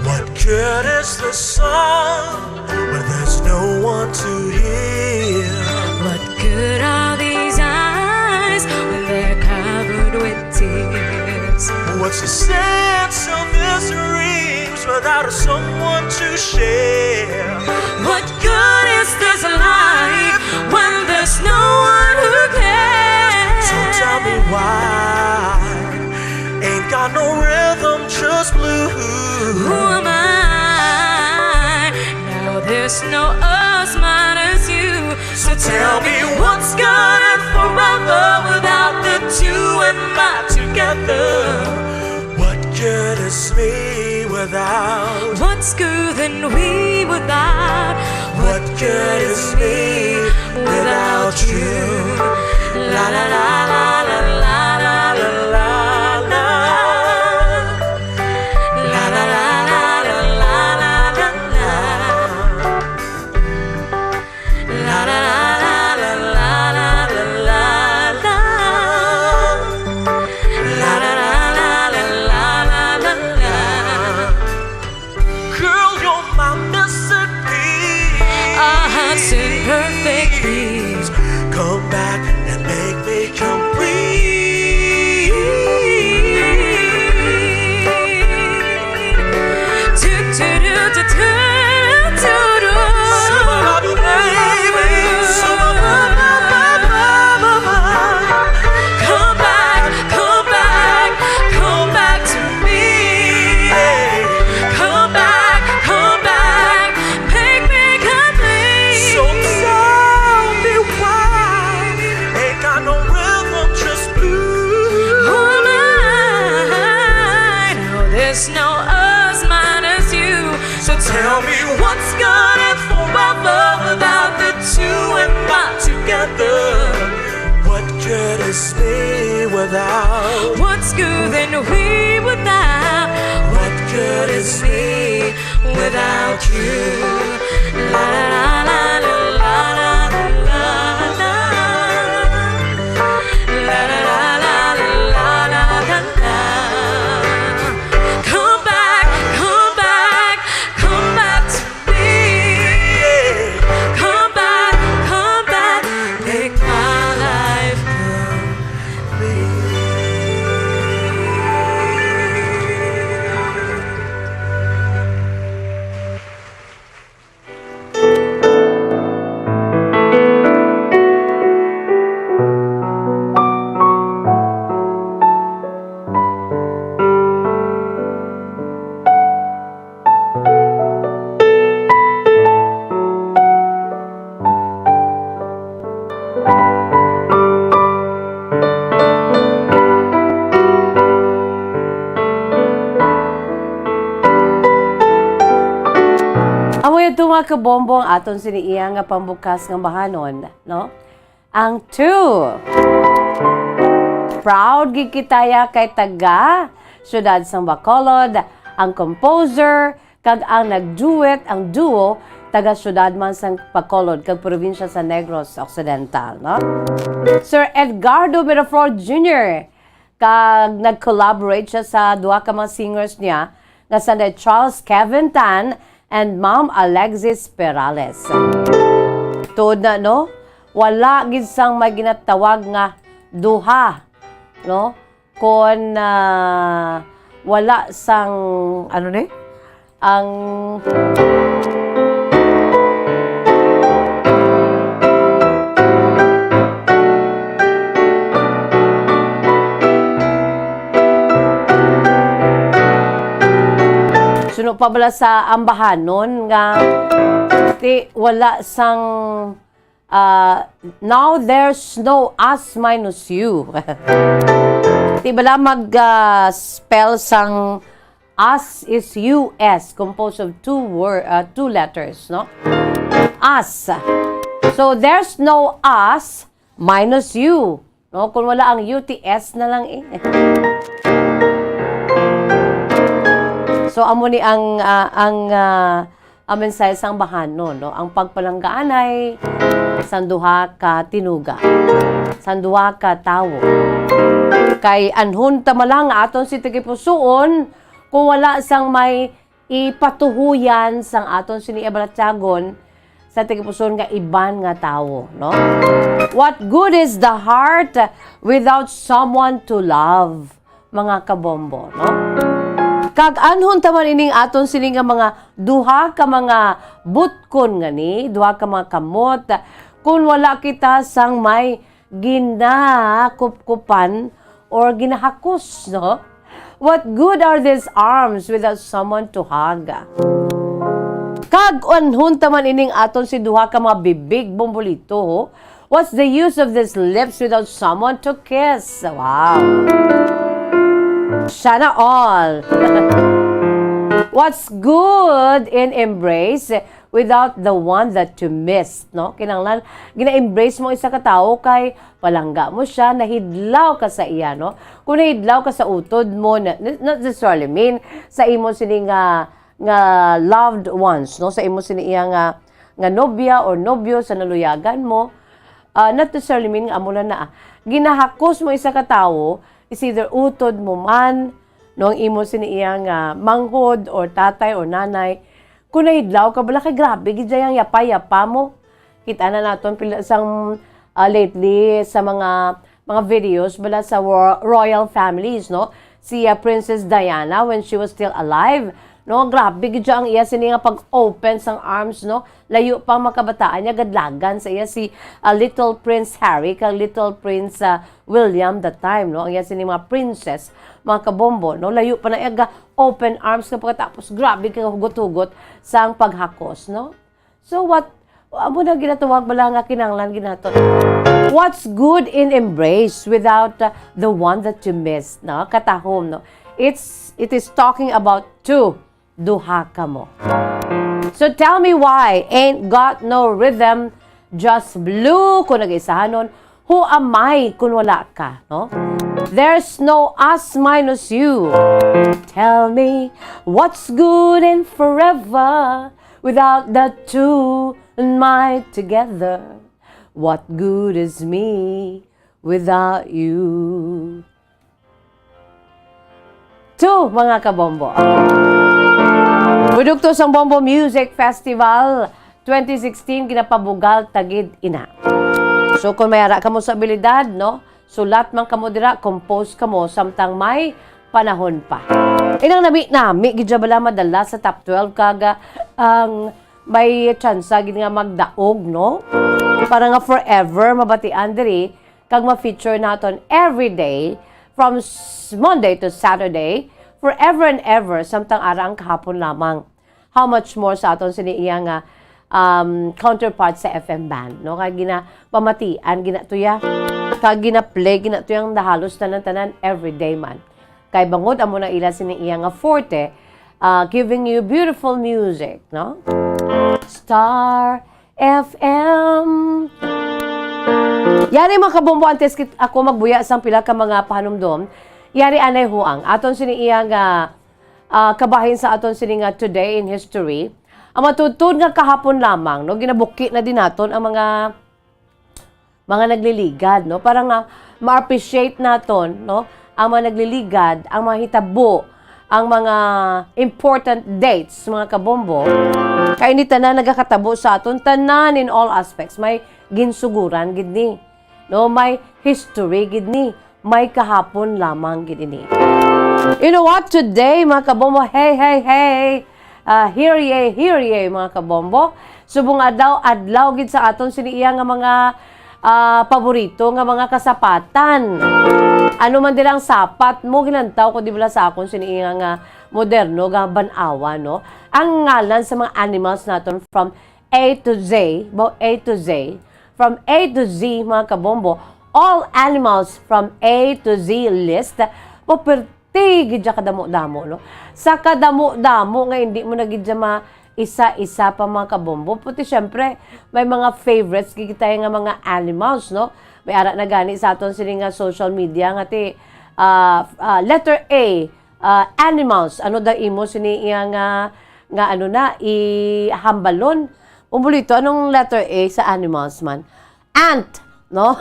What good is the sun when there's no one to hear? What good are these eyes when they're covered with tears? What's the sense of these dreams without someone to share? What good is this life when there's no one who cares? So tell me why ain't got no rhythm, just blue. Who am I? Now there's no us minus you. So tell me what's good and forever without the two and my together. What good is me without? What's good and we without? What good is me without you? La la la la la la la la la. La la la la la la la la. La la la la la la la la. La la la la la la la la. Girl, you're my missing piece. Our hearts in perfect peace. Come back and make me complete. It's now us minus you. So tell me what's gonna forever without the two and not together. What good is me without? What's good in we without? What good is me without you? La, la, la, la, la, la, la, la. La, la, la, la, la, la, la, la. Come back, come back, come back to me. Come back, come back, make my life complete. Amo yadto, mga kabombo, ang aton sini iya nga pambukas nga bahanon, no? Ang two. Proud gid kita ya kay taga siyudad sang Bacolod, ang composer, kag ang nag-duet, ang duo, taga siyudad man sang Bacolod kag probinsya sa Negros Occidental, no? Sir Edgardo Miraflor Junior, kag nag-collaborate siya sa duha ka mga singers niya nga sila Charles Kevin Tan and Ma'am Alexis Perales. Tuod na, no? Wala gid sang may ginatawag nga duha, no? Kon, ah, wala sang, ano ni? Ang suno pa bala sa ambahanon nga ti wala sang Ah, now there's no us minus you. Di bala mag, ah, spell sang us is U S, composed of two wor-, ah, two letters, no? Us. So, there's no us minus you. No? Kung wala ang U T S na lang eh. So, amo ni ang, ah, ang, ah, ang mensahe sang bahanon, no? Ang pagpalanggaanay sang duha ka tinuga, sang duha ka tawo. Kay anhon ta man lang nga aton si tagipusoon, kung wala sang may ipatuhoyan sang aton sini ibalatyagon sa tagipusoon nga iban nga tawo, no? What good is the heart without someone to love? Mga kabombo, no? Kag anhon ta man ining aton sini nga mga duha ka mga butkon nga ni, duha ka mga kamot, kun wala kita sang may ginakupkupan or ginahakos, no? What good are these arms without someone to hug? Kag anhon ta man ining aton si duha ka mga bibig, bombolito, ho? What's the use of these lips without someone to kiss? Wow. Sana all. What's good in embrace without the one that you miss, no? Kinahanglan, gina-embrace mo isa ka tawo kay palangga mo siya, nahidlaw ka sa iya, no? Kung nahidlaw ka sa utod mo, na-, na-, not necessarily mean sa imo sini nga, nga loved ones, no? Sa imo sini iya nga, nga nobya or nobyo sa naluyagan mo, ah, not necessarily mean nga amo na na, ah. Ginahakos mo isa ka tawo, is either utod mo man, no, ang imo sini iya nga manghod or tatay or nanay, kung nahidlaw ka bala kay grabe gid ang yapa-yapa mo. Kita na naton pila sang, ah, lately sa mga, mga videos bala sa ro-, royal families, no? Si, ah, Princess Diana, when she was still alive, no? Grabe gid ang iya sini nga pag-open sang arms, no? Layo pa ang mga kabataan niya, gadlagan sa iya si, ah, Little Prince Harry kag Little Prince, ah, William that time, no? Ang iya sini mga princess, mga kabombo, no? Layo pa na iya ga open arms nga pagkatapos, grabe ka hugot-hugot sang paghakos, no? So what, amo na ginatawag bala nga kinahanglan ginato. What's good in embrace without, uh, the one that you miss, no? Katahom, no? It's, it is talking about two. Duha kamo. So tell me why ain't got no rhythm, just blue ko nag-isahanon, who am I kun wala ka, no? There's no us minus you. Tell me what's good and forever without the two and my together. What good is me without you? Two, mga kabombo. Produkto sang Bombo Music Festival twenty sixteen, ginapabugal ta gid ina. So, kung may ara kamo sa abilidad, no? Sulat man kamo dira, compose kamo, samtang may panahon pa. Inang nami-nami, gid siya bala madala sa top twelve, kag, ah, ang may tsansa gid nga magdaog, no? Para nga forever mabatian diri, kag ma-feature naton every day from s-, Monday to Saturday, forever and ever, samtang ara ang kahapon lamang. How much more sa aton sini iya nga, um, counterpart sa F M band, no? Kag ginapamatian, ginatuya, kag gina-play, ginatuya ang halos tanan-tanan every day man. Kay bangod amo na ila sini iya nga forte, ah, giving you beautiful music, no? Star F M. Yari, mga kabombo, antes kit-, ako magbuya sang pila ka mga pahanumdom, yari anay huang. Aton sini iya nga, ah, kabahin sa aton sini nga Today in History. Ang matuod-tuod nga kahapon lamang, no, ginabuki na din naton ang mga, mga nagliligad, no? Para nga ma-appreciate naton, no, ang mga nagliligad, ang mga hitabo, ang mga important dates, mga kabombo. Kay ini tanan nagakatabo sa aton tanan in all aspects. May ginsuguran gid ni, no? May history gid ni. May kahapon lamang gid ini. You know what? Today, mga kabombo, hey, hey, hey! Ah, hear ye, hear ye, mga kabombo. Subong adlaw, adlaw gid sa aton sini iya nga mga, ah, paborito nga mga kasapatan. Ano man dira ang sapat mo, gilantaw ko di bala sa akon sini iya nga moderno nga ban-awan, no? Ang ngalan sa mga animals naton from A to Z, bo, A to Z, from A to Z, mga kabombo, all animals from A to Z list, po, perti gid siya kadamo-damo, no? Sa kadamo-damo nga hindi mo na gid siya ma-isa-isa pa, mga kabombo. Pati, syempre, may mga favorites gid tayo nga mga animals, no? May ara na gani sa aton sini nga social media nga ti, ah, ah, letter A, ah, animals. Ano daw imo sini iya nga, nga ano na, ihambalon? Umulito, anong letter A sa animals man? Ant, no?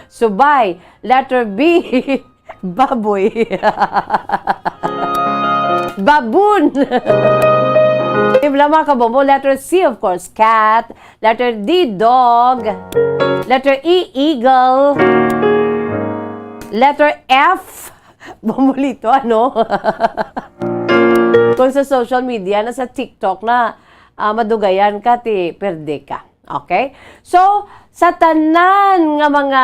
Subay. Letter B, baboy. Baboon. Di ba, mga kabombo? Letter C, of course, cat. Letter D, dog. Letter E, eagle. Letter F, Bombolito, ano? Kung sa social media, na sa TikTok na, ah, madugayan ka, ti perde ka. Okay? So, sa tanan nga mga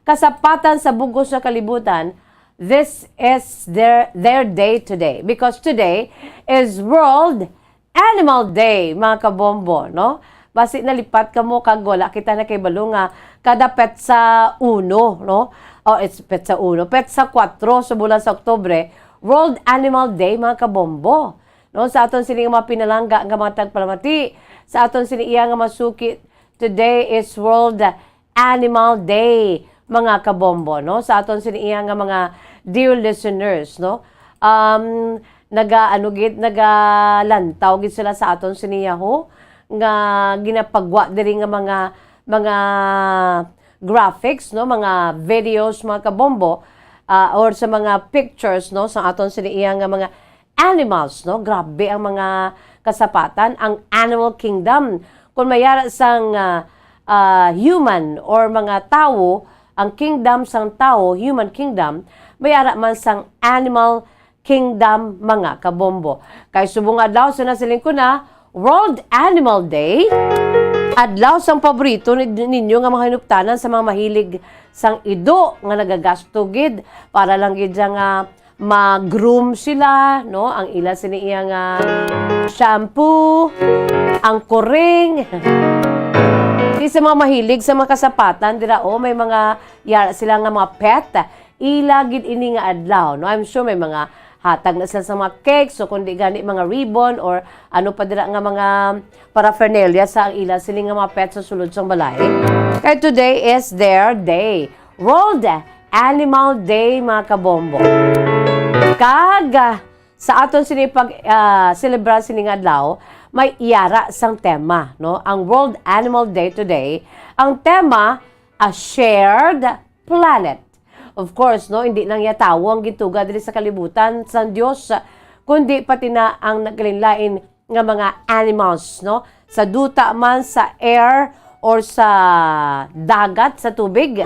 kasapatan sa bug-os nga kalibutan, this is their, their day today. Because today is World Animal Day, mga kabombo, no? Basi nalipat kamo kag wala kita nakahibalo nga kada petsa uno, no? O, it's petsa uno, petsa kuwatro sa bulan sa Oktubre, World Animal Day, mga kabombo. No, sa aton sini nga mga pinalangga nga mga tagpalamati, sa aton sini iya nga masuki, today is World Animal Day, mga kabombo, no? Sa aton sini iya nga mga dear listeners, no? Um, naga, ano gid, nagalantaw gid sila sa aton sini yaho nga ginapagwa diri nga mga, mga graphics, no? Mga videos, mga kabombo, ah, or sa mga pictures, no? Sa aton sini iya nga mga animals, no? Grabe ang mga kasapatan, ang animal kingdom. Kung may ara sang, ah, ah, human or mga tawo, ang kingdom sang tawo, human kingdom, may ara man sang animal kingdom, mga kabombo. Kay subong adlaw sa nasiling ko na, World Animal Day, adlaw sang paborito ni-, ninyo nga mga hinuptanan sa mga mahilig sang ido nga nagagasto gid para lang gid siya nga ma-groom sila, no? Ang ila sini iya nga shampoo, ang kuring. Di sa mga mahilig sa mga kasapatan, dira, oh, may mga yara sila nga mga pet. ila gid ini nga adlaw, no? I'm sure may mga hatag na sila sa mga cakes, so kundi gani mga ribbon or ano pa dira nga mga paraphernalia sa ang ila sini nga mga pets sa sulod sang balay. Kay today is their day. World Animal Day, mga kabombo. Kag, ah, sa aton sini pag, ah, celebrar sini nga adlaw, may yara sang tema, no? Ang World Animal Day today, ang tema, a shared planet. Of course, no, hindi lang ya tawo ang gintuga diri sa kalibutan sang Dios, kundi pati na ang naglain-lain nga mga animals, no, sa duta man, sa air, or sa dagat, sa tubig.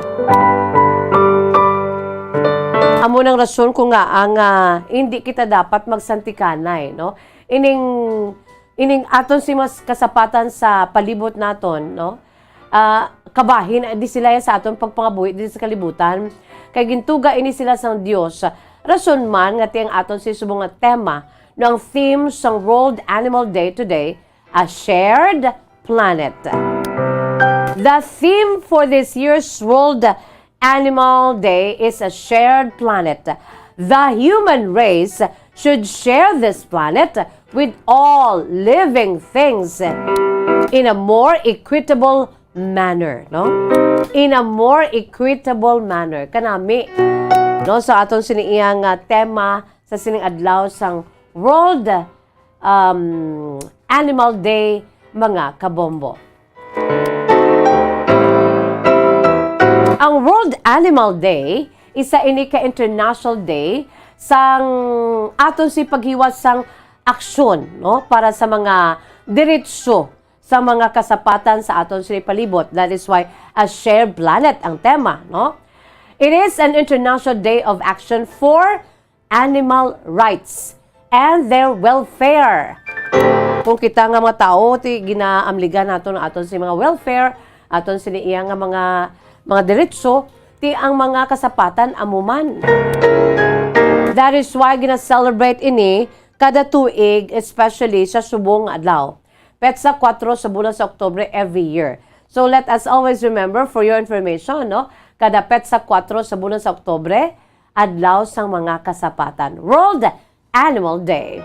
Amo nang rason ko nga ang, ah, hindi kita dapat magsantikanay, no? Ining, ining aton si mas kasapatan sa palibot naton, no? Ah, kabahin di sila sa aton pagpangabuhi diri sa kalibutan. Kay gintuga ini sila sang Dios. Rason man nga ti ang aton si subong nga tema, no, ang theme sang World Animal Day today, a shared planet. The theme for this year's World Animal Day is a shared planet. The human race should share this planet with all living things in a more equitable manner, no? In a more equitable manner. Kanami, no? So, aton sini iya nga tema sa sining adlaw sang World, um, Animal Day, mga kabombo. Ang World Animal Day, isa ini ka international day sang aton si paghiwas sang aksyon, no, para sa mga diritso sa mga kasapatan sa aton sini palibot. That is why a shared planet ang tema, no? It is an international day of action for animal rights and their welfare. Kung kita nga mga tawo, ti ginaamligan naton ang aton si mga welfare, aton sini iya nga mga, mga diretso, ti ang mga kasapatan amo man. That is why gina-celebrate ini kada tuig, especially sa subong nga adlaw. Petsa kuwatro sa bulan sa Oktubre every year. So let us always remember, for your information, no? Kada petsa kuwatro sa bulan sa Oktubre, adlaw sang mga kasapatan. World Animal Day.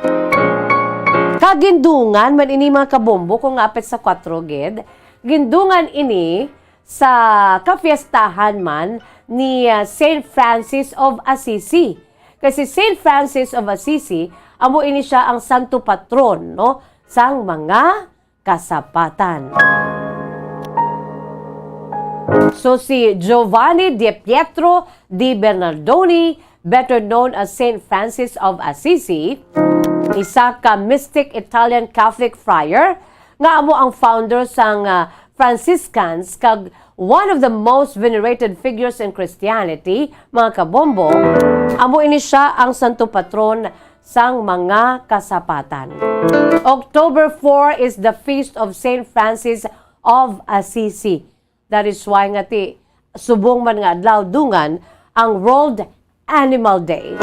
Kag gindungan man ini, mga kabombo, kung nga petsa kuwatro gid, gindungan ini sa kafiestahan man ni, ah, Saint Francis of Assisi. Kay si Saint Francis of Assisi, amo ini siya ang santo patron, no, sang mga kasapatan. So, si Giovanni di Pietro di Bernardoni, better known as Saint Francis of Assisi, isa ka mystic Italian Catholic friar nga amo ang founder sang, ah, Franciscans kag one of the most venerated figures in Christianity, mga kabombo. Amo ini siya ang santo patron sang mga kasapatan. October four is the feast of Saint Francis of Assisi. That is why nga ti subong man nga adlaw dungan ang World Animal Day.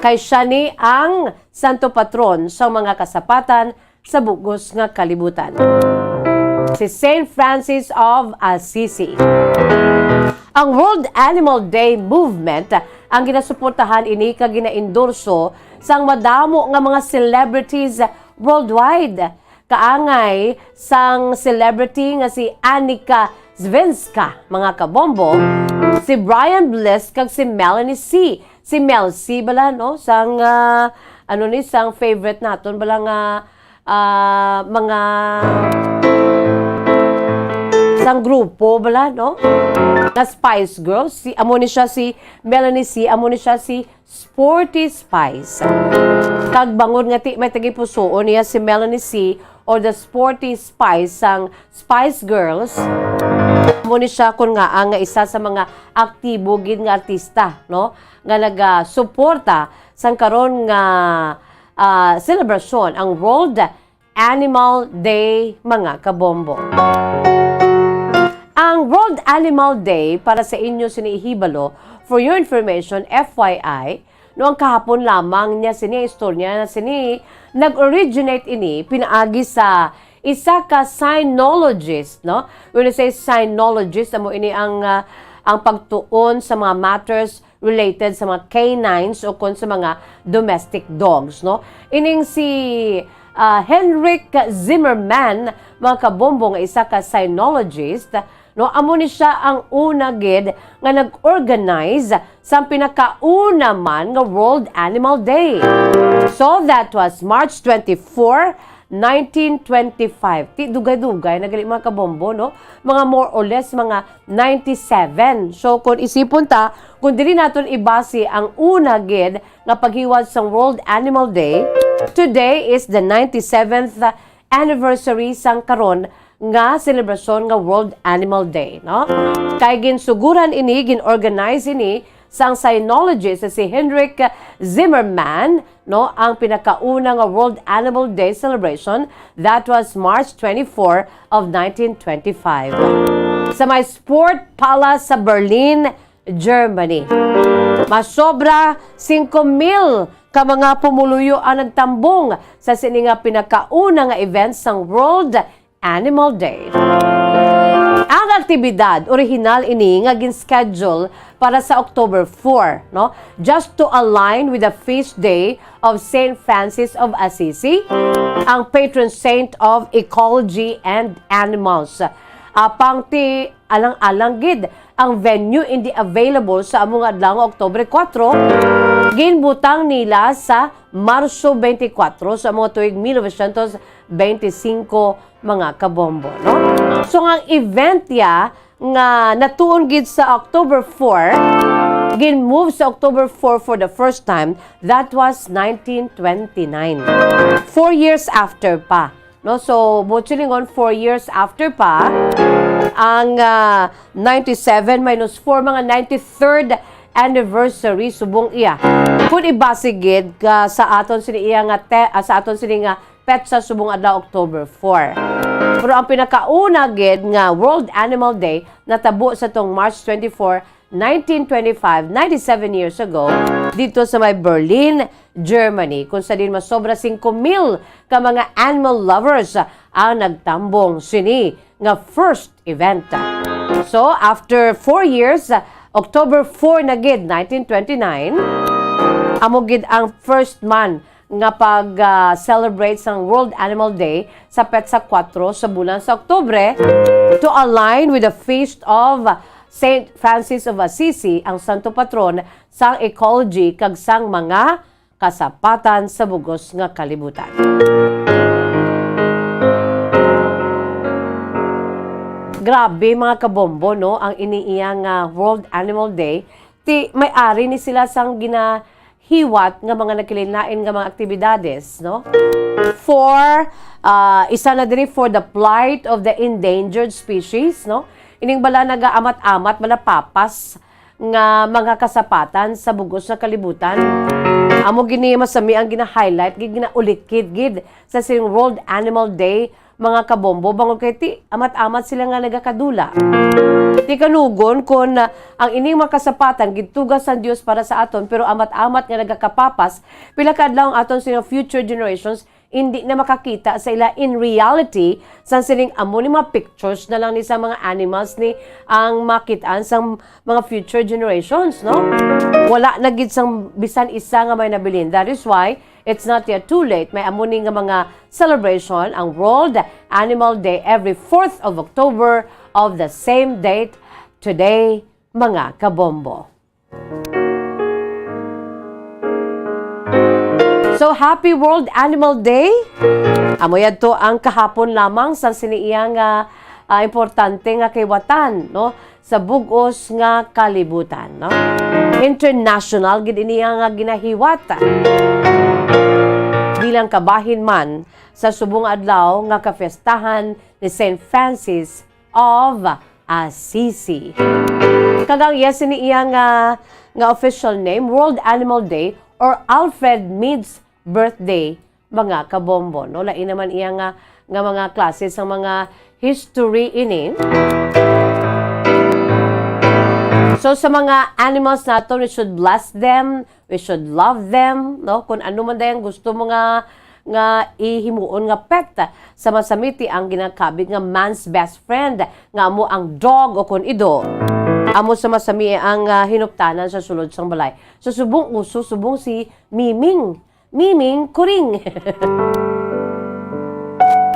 Kay siya ni ang santo patron sa mga kasapatan sa bugos nga kalibutan, si Saint Francis of Assisi. Ang World Animal Day Movement ang ginasuportahan ini kag ginaendorso sang madamo nga mga celebrities worldwide. Kaangay sang celebrity nga si Annika Zvinska, mga kabombo, si Brian Bliss kag si Melanie C. Si Mel C bala, no? Sang, ah, ano ni, sang favorite naton bala nga, ah, mga sang grupo bala, no? Nga Spice Girls. Si, amo ni siya si Melanie C, amo ni siya si Sporty Spice. Kag bangod nga ti may tagipusoon niya si Melanie C or the Sporty Spice sang Spice Girls, amo ni siya kun ngaa nga isa sa mga aktibo gid nga artista, no, nga nagasuporta sang karon nga, ah, selebrasyon, ang World Animal Day, mga kabombo. Ang World Animal Day, para sa inyo sini ihibalo, for your information, F Y I, no, ang kahapon lamang niya sini istorya na sini, nag-originate ini pinaagi sa isa ka cynologist, no? When you say cynologist, amo ini ang, ah, ang pagtuon sa mga matters related sa mga canines o kon sa mga domestic dogs, no? Ining si, ah, Henrik Zimmermann, mga kabombo, nga isa ka cynologist, no? Amo ni siya ang una gid nga nag-organize sang pinakauna man nga World Animal Day. So that was March twenty-four, nineteen twenty-five. Ti dugay-dugay na gali, mga kabombo, no? Mga more or less, mga ninety-seven. So, kung isipon ta, kung dili naton ibase ang una gid nga paghiwat sang World Animal Day, today is the ninety-seventh anniversary sang karon nga selebrasyon nga World Animal Day, no? Kay ginsuguran ini, gin-organize ini sang cynologist si Henrik Zimmermann, no, ang pinakauna nga World Animal Day celebration, that was March twenty-four of nineteen twenty-five. Sa may Sport Palace sa Berlin, Germany. Masobra singko mil ka mga pumuluyo ang nagtambong sa sini nga pinakauna nga event sang World Animal Day. Ang aktibidad orihinal ini nga gin-schedule para sa October four, no? Just to align with the feast day of Saint Francis of Assisi, ang patron saint of ecology and animals. Apang ti alang-alang gid ang venue indi available sa amo nga adlaw nga Oktubre kuwatro, ginbutang nila sa Marso twenty-four sa mga tuig mil novecientos beintisinko, mga kabombo, no? So, ang event ya nga natuon gid sa October four, gin-move sa October four for the first time, that was nineteen twenty-nine. Four years after pa, no? So, buot silingon, four years after pa, ang, ah, ninety-seven minus four, mga ninety-third anniversary subong iya. Kung ibase gid ka sa aton sini iya nga te-, ah, sa aton sini nga petsa subong adlaw October four. Pero ang pinakauna gid nga World Animal Day natabo sa tong March twenty-four, nineteen twenty-five, ninety-seven years ago, dito sa may Berlin, Germany, kung sa din masobra singko mil ka mga animal lovers ang nagtambong sini nga first event. So, after four years, October four na gid, nineteen twenty-nine, amo gid ang first man nga pag, ah, celebrate sang World Animal Day sa petsa kuwatro sa bulan sa Oktubre to align with the feast of Saint Francis of Assisi, ang santo patron sang ecology kag sang mga kasapatan sa bug-os nga kalibutan. Grabe, mga kabombo, no, ang ini iya nga World Animal Day. Ti may ari ni sila sang ginahiwat nga mga nagkalain-lain nga mga aktibidades, no? For, ah, isa na diri for the plight of the endangered species, no? Ining bala nagaamat-amat, bala papas nga mga kasapatan sa bug-os nga kalibutan. Amo gini masami ang gina-highlight, gid ginaulikid gid sa sining World Animal Day, mga kabombo, bangod kay ti amat-amat sila nga nagakadula. Ti kanugon kon, ah, ang ining mga kasapatan gituga sang Dios para sa aton, pero amat-amat nga nagakapapas, pila ka adlaw ang aton sa future generations indi na makakita sa ila in reality, sang sining amo ni mga pictures na lang ni sa mga animals ni ang makit-an sang mga future generations, no? Wala na gid sang bisan isa nga may nabilin. That is why it's not yet too late. May amo ni nga mga celebration ang World Animal Day every fourth of October of the same date today, mga kabombo. So, happy World Animal Day! Amo yadto ang kahapon lamang sang sini iya nga, ah, importante nga kahiwatan, no, sa bug-os nga kalibutan, no? International gid ini nga ginahiwat. Bilang kabahin man sa subong adlaw nga kapiestahan ni Saint Francis of Assisi. Kag ang iya sini iya nga, nga official name, World Animal Day or Alfred Mead's Birthday, mga kabombo, no? Lain naman iya nga, nga mga klase sa mga history ini. So, sa mga animals naton, we should bless them, we should love them, no? Kung ano man dayang gusto mo nga, nga ihimuon nga pet, sa masamiti ang ginakabig nga man's best friend, nga amo ang dog o kon ido. Amo sa masami ang, ah, hinuptanan sa sulod sang balay. Sa subong uso, subong si Miming. Miming Kuring.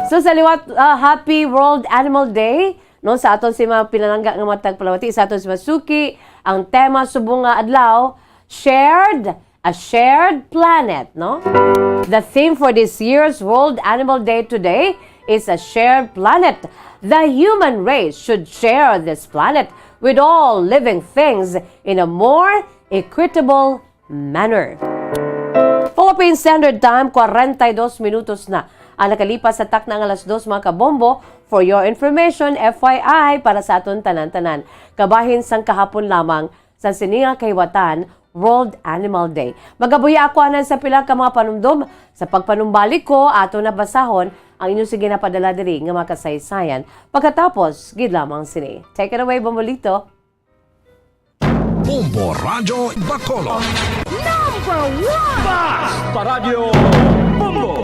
So, sa liwat, ah, happy World Animal Day, no, sa aton si mga pinalangga nga matag palawati, sa aton si Masuki, ang tema subong nga adlaw, shared, a shared planet, no? The theme for this year's World Animal Day today is a shared planet. The human race should share this planet with all living things in a more equitable manner. Philippine Standard Time, kwarenta y dos minutos na ang nakalipas sa takna nga alas dos, mga kabombo. For your information, F Y I, para sa aton tanan-tanan, kabahin sang kahapon lamang sa sini nga kahiwatan, World Animal Day. Magabuya ako anan sa pila ka mga panumdom. Sa pagpanumbalik ko, ato na basahon ang inyong sige na padala diri nga mga kasaysayan. Pagkatapos, gid lamang sini. Take it away, Bombolito. Bombo Radyo Bacolod. Number one! Basta Radyo Bombo!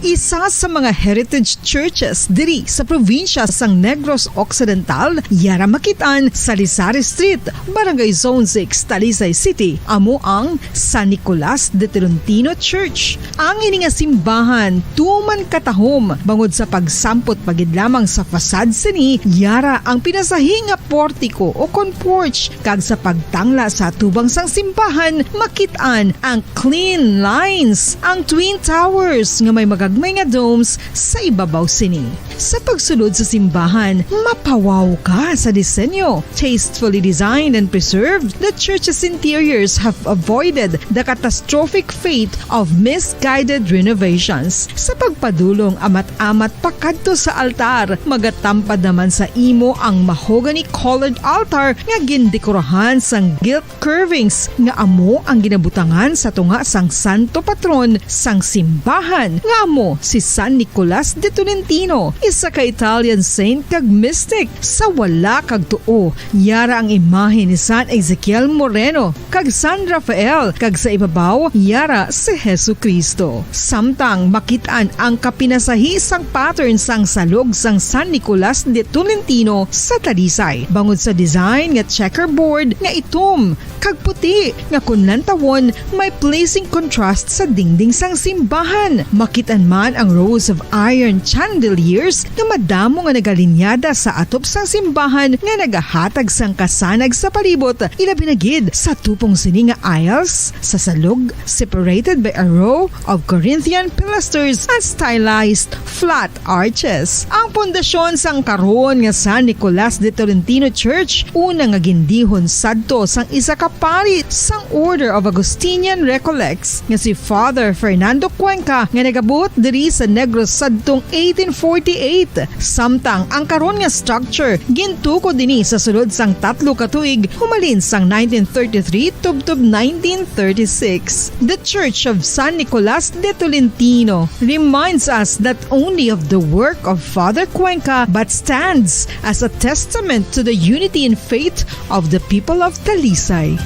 Isa sa mga heritage churches diri sa probinsya sang Negros Occidental, yara makit-an sa Lisari Street, Barangay Zone six, Talisay City, amo ang San Nicolas de Tolentino Church. Ang ini nga simbahan tuman katahom bangod sa pagsampot pa gid lamang sa facade sini, yara ang pinasahi nga portiko o kon porch, kag sa pagtangla sa atubang sang simbahan, makit-an ang clean lines, ang twin towers nga may magagmay nga domes sa ibabaw sini. Sa pagsulod sa simbahan, mapawaw ka sa disenyo. Tastefully designed and preserved, the church's interiors have avoided the catastrophic fate of misguided renovations. Sa pagpadulong amat-amat pakadto sa altar, magatampad naman sa imo ang mahogany-colored altar nga gindekorahan sang gilt curvings nga amo ang ginabutangan sa tunga sang santo patron sang simbahan, nga amo si San Nicolas de Tolentino, isa ka Italian saint kag mystic. Sa wala kag tuo, yara ang imahe ni San Ezekiel Moreno kag San Rafael, kag sa ibabaw, yara si Jesu-Cristo. Samtang makit-an ang kapinasahi sang pattern sang salog sang San Nicolas de Tolentino sa Talisay, bangod sa design nga checkerboard nga itom kag puti nga kon lantawon may pleasing contrast sa dingding sang simbahan. Makit-an man ang rows of iron chandeliers nga madamo nga nagalinyada sa atop sang simbahan nga nagahatag sang kasanag sa palibot, ilabi na gid sa tupong sini nga aisles sa salog, separated by a row of Corinthian pilasters and stylized flat arches. Ang pundasyon sang karon nga San Nicolas de Tolentino Church, una nga gindihon sadto sang isa ka pari sang Order of Augustinian Recollects nga si Father Fernando Cuenca, nga nagabot diri sa Negros sadtong eighteen forty-eight. Samtang ang karon nga structure gintukod ini sa sulod sang tatlo ka tuig, humalin sang nineteen thirty-three tubtob nineteen thirty-six. The Church of San Nicolas de Tolentino reminds us not only of the work of Father Cuenca, but stands as a testament to the unity in faith of the people of Talisay.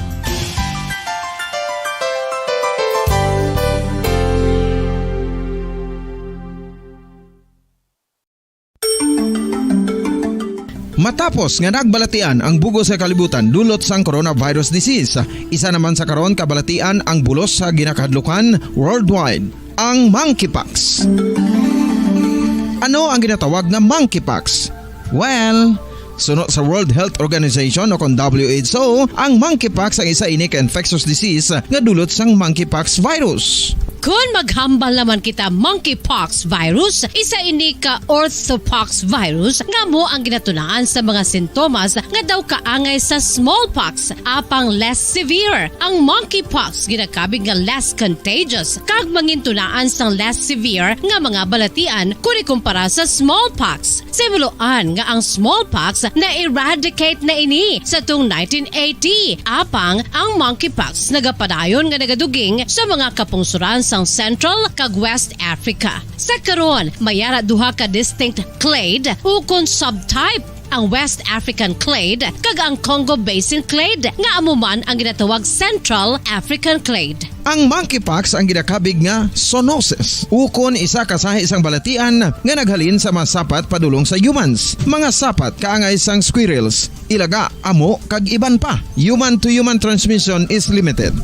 Matapos nga nagbalatian ang bug-os nga kalibutan dulot sang coronavirus disease, isa naman sa karon kabalatian ang bulos sa ginakahadlukan worldwide, ang monkeypox. Ano ang ginatawag nga monkeypox? Well, suno sa World Health Organization o kon W H O, ang monkeypox ang isa ini ka infectious disease nga dulot sang monkeypox virus. Kon maghambal naman kita monkeypox virus, isa ini ka orthopox virus nga amo ang ginatunaan sa mga sintomas nga daw kaangay sa smallpox, apang less severe. Ang monkeypox ginakabig nga less contagious kag mangintunaan sang less severe nga mga balatian kon ikumpara sa smallpox. Sa himuloan nga ang smallpox na-eradicate na ini sa tung nineteen eighty, apang ang monkeypox nagapadayon nga nagaduging sa mga kapungsoran sang Central kag West Africa. Sa karon, may ara duha ka distinct clade ukon subtype ang West African clade, kag ang Congo Basin clade, nga amo man ang ginatawag Central African clade. Ang monkeypox ang ginakabig nga zoonosis, ukon isa ka sahi sang balatian nga naghalin sa mga sapat padulong sa humans, mga sapat kaangay sang squirrels, ilaga, amo, kag iban pa. Human to human transmission is limited.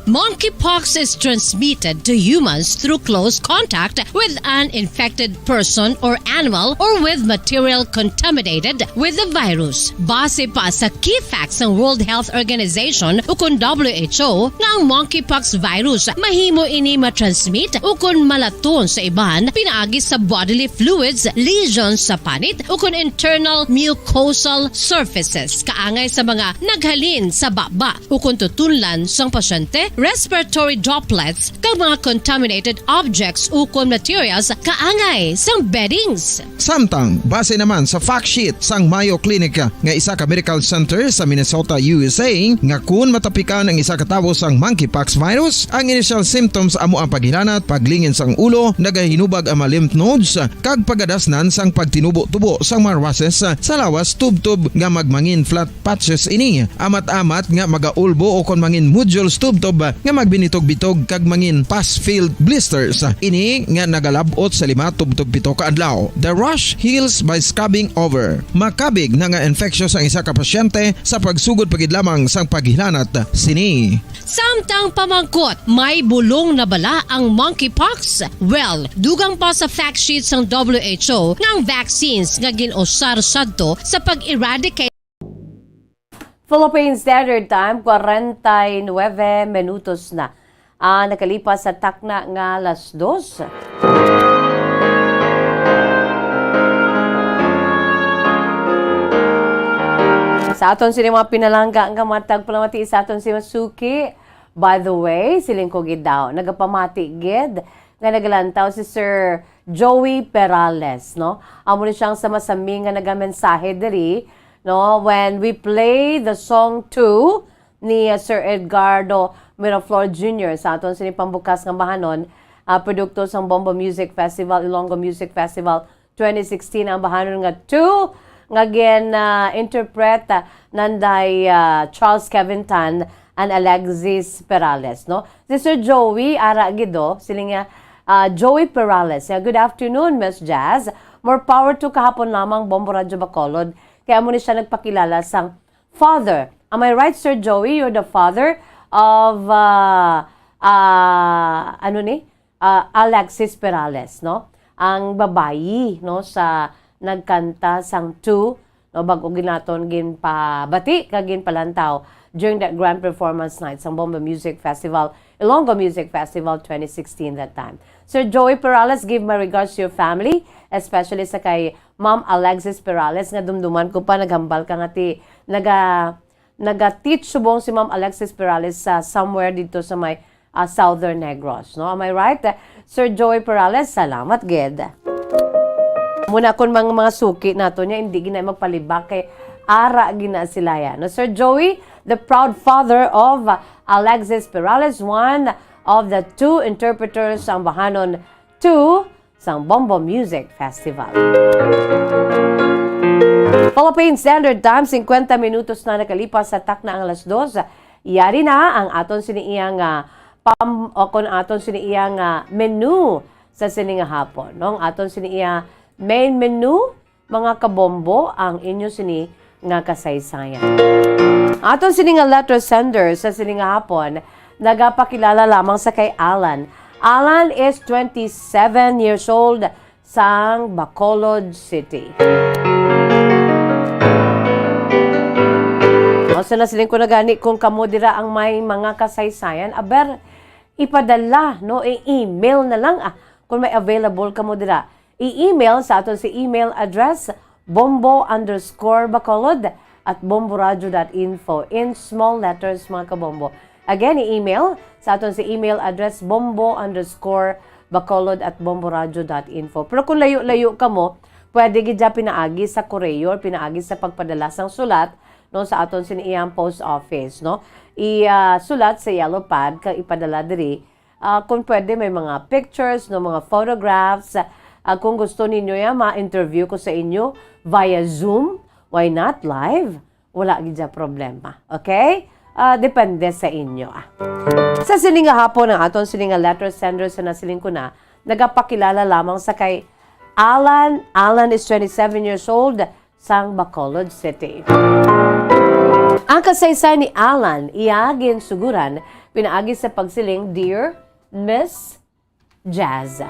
Monkeypox is transmitted to humans through close contact with an infected person or animal or with material contaminated with the virus. Base pa sa key facts sang World Health Organization ukon W H O nga ang monkeypox virus mahimo ini matransmit ukon malaton sa iban pinaagi sa bodily fluids, lesions sa panit ukon internal mucosal surfaces kaangay sa mga naghalin sa baba ukon tutunlan sang pasyente, respiratory droplets, kag mga contaminated objects ukon materials kaangay sang beddings. Samtang, base naman sa fact sheet sang Mayo Clinic nga isa ka medical center sa Minnesota, U S A, nga kun matapikan ang isa ka tawo sang monkeypox virus, ang initial symptoms amo ang paghilanat, paglingin sang ulo, nagahinubag ang mga lymph nodes, kag pagadasnan sang pagtinubo-tubo sang mga rushes sa lawas tubtob nga magmangin flat patches ini, amat-amat nga magaulbo o kon mangin nodules tubtob nga magbinitog-bitog kag mangin pus-filled blisters. Ini nga nagalab-ot sa lima tubtob pito ka adlaw. The rash heals by scabbing over. Makabig na nga infectious ang isa ka pasyente sa pagsugod pa gid lamang sang paghilanat sini. Samtang pamangkot, may bulong na bala ang monkeypox? Well, dugang pa sa fact sheet sang W H O nga ang vaccines nga gin-usar sadto sa pag-eradicate Philippine Standard Time, kwarenta y nuebe minutos na ang nakalipas sa takna nga alas dos. Sa aton sini mga pinalangga nga matag palamati sa aton si Masuki. By the way, siling ko gid daw, nagapamati gid nga nagalantaw si Sir Joey Perales, no? Amo ni siyang sa masami nga nagamensahe diri, no? When we play the song two ni, uh, Sir Edgardo Miraflor Junior sa aton sini pambukas nga bahanon, uh, produkto sang Bombo Music Festival, Ilonggo Music Festival twenty sixteen ang bahanon nga two nga gin, ah, interpret, ah, nanday, ah, Charles Kevin Tan and Alexis Perales, no? Si Sir Joey, ara gid, oh, siling niya, ah, Joey Perales. Nga, "Good afternoon, Miss Jazz. More power to kahapon lamang, Bombo Radyo Bacolod. Kaya mo ni siya nagpakilala sang father." Am I right, Sir Joey? You're the father of, ah, ah, ano ni? Ah, Alexis Perales, no? Ang babayi, no, sa nagkanta sang two, no, bag-o gid naton ginpabati kag ginpalantaw during that grand performance night sang Bombo Music Festival, Ilonggo Music Festival twenty sixteen that time. Sir Joey Perales, give my regards to your family, especially sa kay Ma'am Alexis Perales nga dumduman ko pa naghambal ka nga ti naga naga-teach subong si Ma'am Alexis Perales sa somewhere dito sa may, ah, Southern Negros, no? Am I right? Sir Joey Perales, salamat gid. Muna kon mga, mga suki nato niya, hindi gina magpalibak kay ara gina sila yan. No, Sir Joey, the proud father of Alexis Perales, one of the two interpreters sa Ambahanon two sang Bombo Music Festival. Philippine Standard Time, singkwenta minutos na nakalipas sa takna ang alas dos. Yari na ang aton sini iya nga pam-, o kon aton sini iya nga menu sa sini nga hapon, no? Ang aton sini iya main menu, mga kabombo, ang inyo sini nga kasaysayan. Aton sini nga letter sender sa sini nga hapon, nagapakilala lamang sa kay Alan. Alan is twenty-seven years old, sang Bacolod City. O, so nasiling ko na gani, kung kamo dira ang may mga kasaysayan, aber, ipadala, no, i-email na lang, ah, kung may available kamo dira. I-email sa aton si email address, bombo underscore bacolod at bomboradio dot info, in small letters, mga kabombo. Again, i-email sa aton si email address, bombo underscore bacolod at bomboradio dot info. Pero kung layo-layo kamo, pwede gid dya pinaagi sa koreo or pinaagi sa pagpadala sang sulat, no, sa aton sini iyang post office, no? I, ah, sulat sa yellow pad kag ipadala diri. Ah, kung pwede, may mga pictures, no, mga photographs. Ah, kung gusto ninyo yan, ma-interview ko sa inyo via Zoom, Why not live? Wala gid siya problema. Okay? Ah, depende sa inyo, ah. Sa sini nga hapon, ang aton sini nga letter sender sa nasiling ko na, nagapakilala lamang sa kay Alan. Alan is twenty-seven years old, sang Bacolod City. Ang kasaysay ni Alan, iya ginsuguran pinaagi sa pagsiling, "Dear Miss Jazz."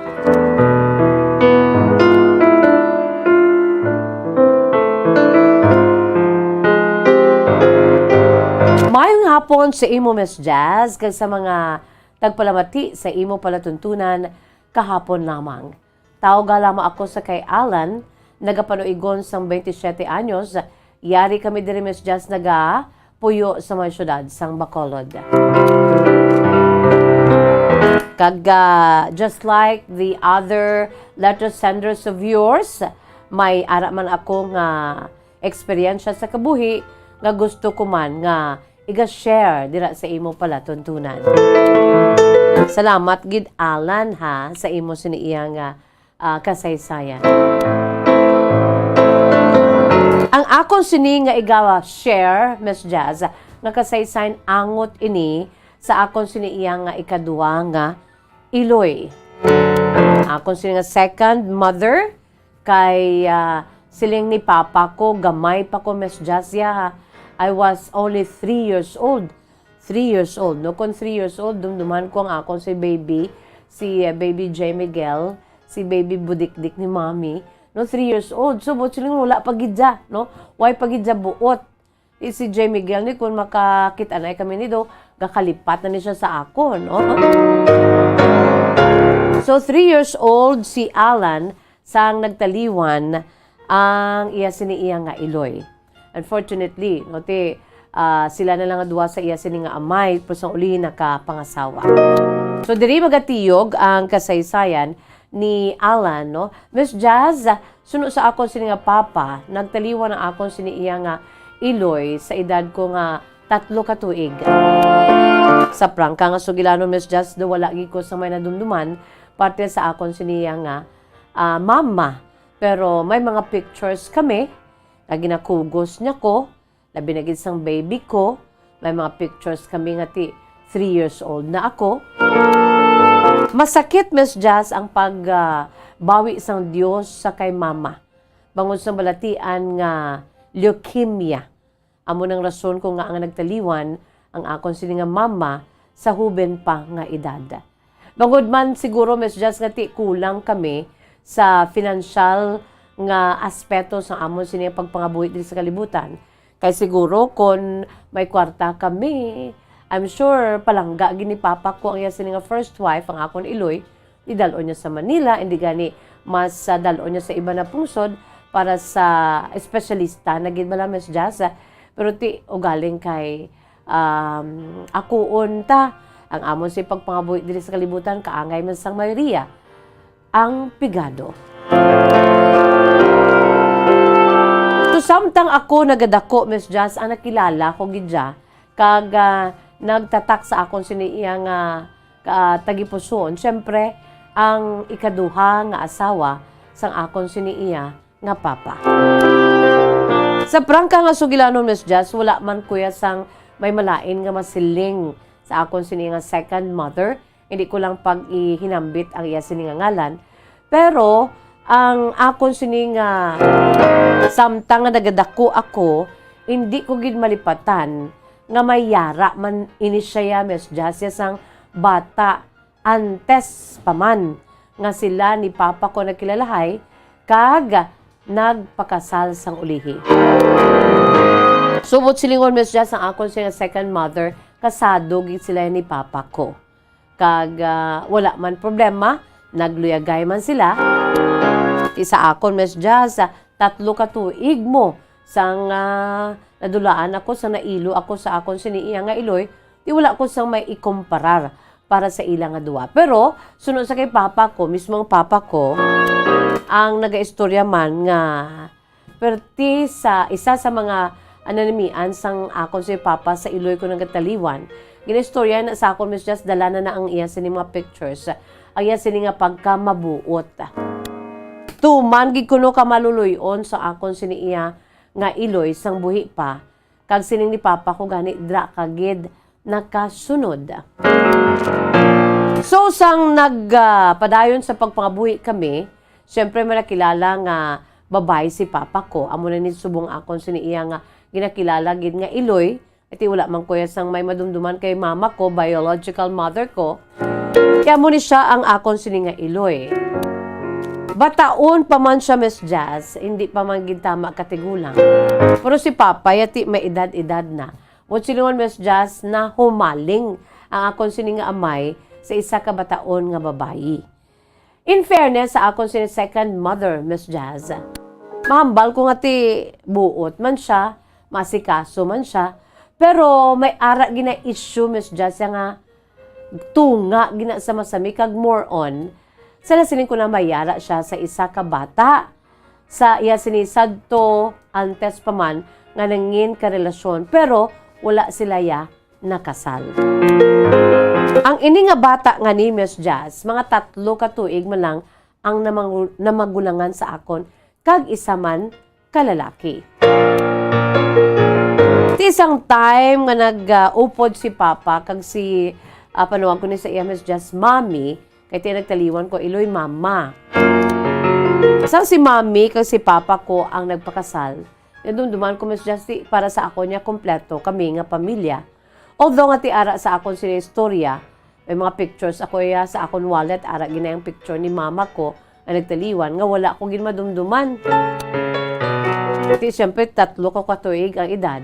Mayong hapon sa imo, Miss Jazz, kag sa mga tagpalamati sa imo palatuntunan kahapon lamang. Tawga lamang ako sa kay Alan, nagapanuigon sang twenty-seven anyos, yari kami diri, Miss Jazz, nagapuyo sa may syudad sang Bacolod. Kag, ah, just like the other letter senders of yours, may ara man ako nga eksperyensya sa kabuhi nga gusto ko man nga iga-share dira sa imo palatuntunan. Salamat gid, Alan, ha, sa imo sini iya nga, ah, kasaysayan. Ang akon sini nga iga-share, Miss Jazz, nga kasaysayan, angot ini sa akon sini iya nga ikaduha nga iloy. Akon sini nga second mother, kay, ah, siling ni papa ko, gamay pa ko, Miss Jazz, ya, ha. I was only three years old. Three years old, no? Kung three years old, dumduman ko ang akon si baby, si, ah, baby J Miguel, si baby budikdik ni mommy, no? Three years old. So, buot siling wala pa gid siya, no? Why pa gid siya buot? Di si J Miguel ni, kung makakita na kami ni do, gakalipat na ni siya sa akon, no? So, three years old si Alan sang nagtaliwan ang iya sini iya nga iloy. Unfortunately, no, ti, ah, sila na lang nga duha sa iya sini nga amay, pero sang uli nakapangasawa. So, diri magatiyog ang kasaysayan ni Alan, no? Miss Jazz, suno sa akon sini nga papa, nagtaliwan ang akon sini iya nga iloy sa edad ko nga tatlo ka tuig. Sa prangka nga sugilanon, Miss Jazz, do wala gid ko sa may nadumduman parte sa akon sini iya nga, ah, mama. Pero may mga pictures kami nga ginakugos niya ko, labi na gid sang baby ko. May mga pictures kami nga ti three years old na ako. Masakit, Miss Jazz, ang pag, ah, bawi sang Dios sa kay mama, bangod sang balatian nga leukemia. Amo nang rason ko nga ang nagtaliwan ang akon sini nga mama sa huben pa nga edad. Bangod man siguro, Miss Jazz, nga ti kulang kami sa financial nga aspeto sa amon sini nga pagpangabuhi diri sa kalibutan. Kay siguro kon may kwarta kami, I'm sure palangga gid ni papa ko ang iya sini nga first wife, ang akon iloy, idal-on niya sa Manila, indi gani mas, ah, dal-on niya sa iba na pungsod para sa espesyalista na gid bala, Miss Jazz, ah. Pero ti ugaling kay, um, akuon ta, ang amon si pagpangabuhi diri sa kalibutan, kaangay man sang mayoriya ang pigado. So, samtang ako nagadako, Miss Jazz, ang nakilala ko gid siya, kag, ah, nagtatak sa akon sini iya nga, ah, tagipusoon, siyempre, ang ikaduha nga asawa sang akon sini iya nga papa. Sa prangka nga sugilanon, Miss Jazz, wala man kuya sang may malain nga masiling sa akon sini nga second mother. Hindi ko lang pag-ihinambit ang iya sini nga ngalan. Pero ang akon sini nga, samtang nga nagadako ako, hindi ko gid malipatan nga may yara man ini siya, Miss Jazz, sang bata antes pa man nga sila ni papa ko nagkilalahay kag nagpakasal sang ulihi. Subot silingon, Miss Jazz, ang akon sini nga second mother, kasado gid sila ni papa ko. Kag, ah, wala man problema, nagluyagay man sila. Ti sa akon, Miss Jazz, ah, tatlo ka tuig mo sang, ah, nadulaan ako, sang nailo ako sa akon sini iya nga iloy, ti wala ko sang may ikomparar para sa ila nga duha. Pero, suno sa kay papa ko, mismo ang papa ko, ang nagaistorya man nga perti sa isa sa mga ananimian sang akon si papa sa iloy ko nagataliwan. Ginaistorya na sa akon, Miss Jazz, dala na na ang iya sini mga pictures, ang iya sini nga pagkamabuot. Tuman gid kuno ka maluluy-on sa akon sini iya nga iloy sang buhi pa, kag sining ni papa ko gani dra ka gid nakasunod. So, sang nag, ah, padayon sa pagpangabuhi kami, siyempre, may nakilala nga babayi si papa ko. Amo na ni subong akon sini iya nga ginakilala gid nga iloy. Iti wala man ko iya sang may madumduman kay mama ko, biological mother ko. Kaya mo ni siya ang akon sini nga iloy. Bataon pa man siya, Miss Jazz, hindi pa man gid tama katigulang. Pero si Papa, yati may edad-edad na. Mo silingon, Miss Jazz, na humaling ang akon sini nga amay sa isa ka bataon nga babayi. In fairness sa akon sini second mother, Miss Jazz, mahambal ko nga ti buot man siya, masikaso man siya, pero may ara gina issue, Miss Jazz, siya nga tunga gina sa masami kag more on, sa nasiling ko na may ara siya sa isa ka bata sa iya sini sadto antes pa man nga nangin ka relasyon, pero wala sila ya nakasal. Ang ini nga bata nga ni Miss Jazz, mga tatlo ka tuig man lang ang namangu-, namagulangan sa akon, kag isa man ka lalaki. Ti isang time nga nag, ah, upod si Papa kag si, ah, panuwag ko ni sa iya, Miss Jazz, Mommy, kay ti nagtaliwan ko, iloy, Mama. Sang si Mommy kag si Papa ko ang nagpakasal, nadumduman ko, Miss Jazz, ti para sa ako niya kompleto kami nga pamilya. Although nga ti ara sa akon sini istorya, may mga pictures ako iya sa akon wallet, ara gina ang picture ni mama ko nga nagtaliwan nga wala ko gid madumduman. Ti siyempre, tatlo ko ka tuig ang edad.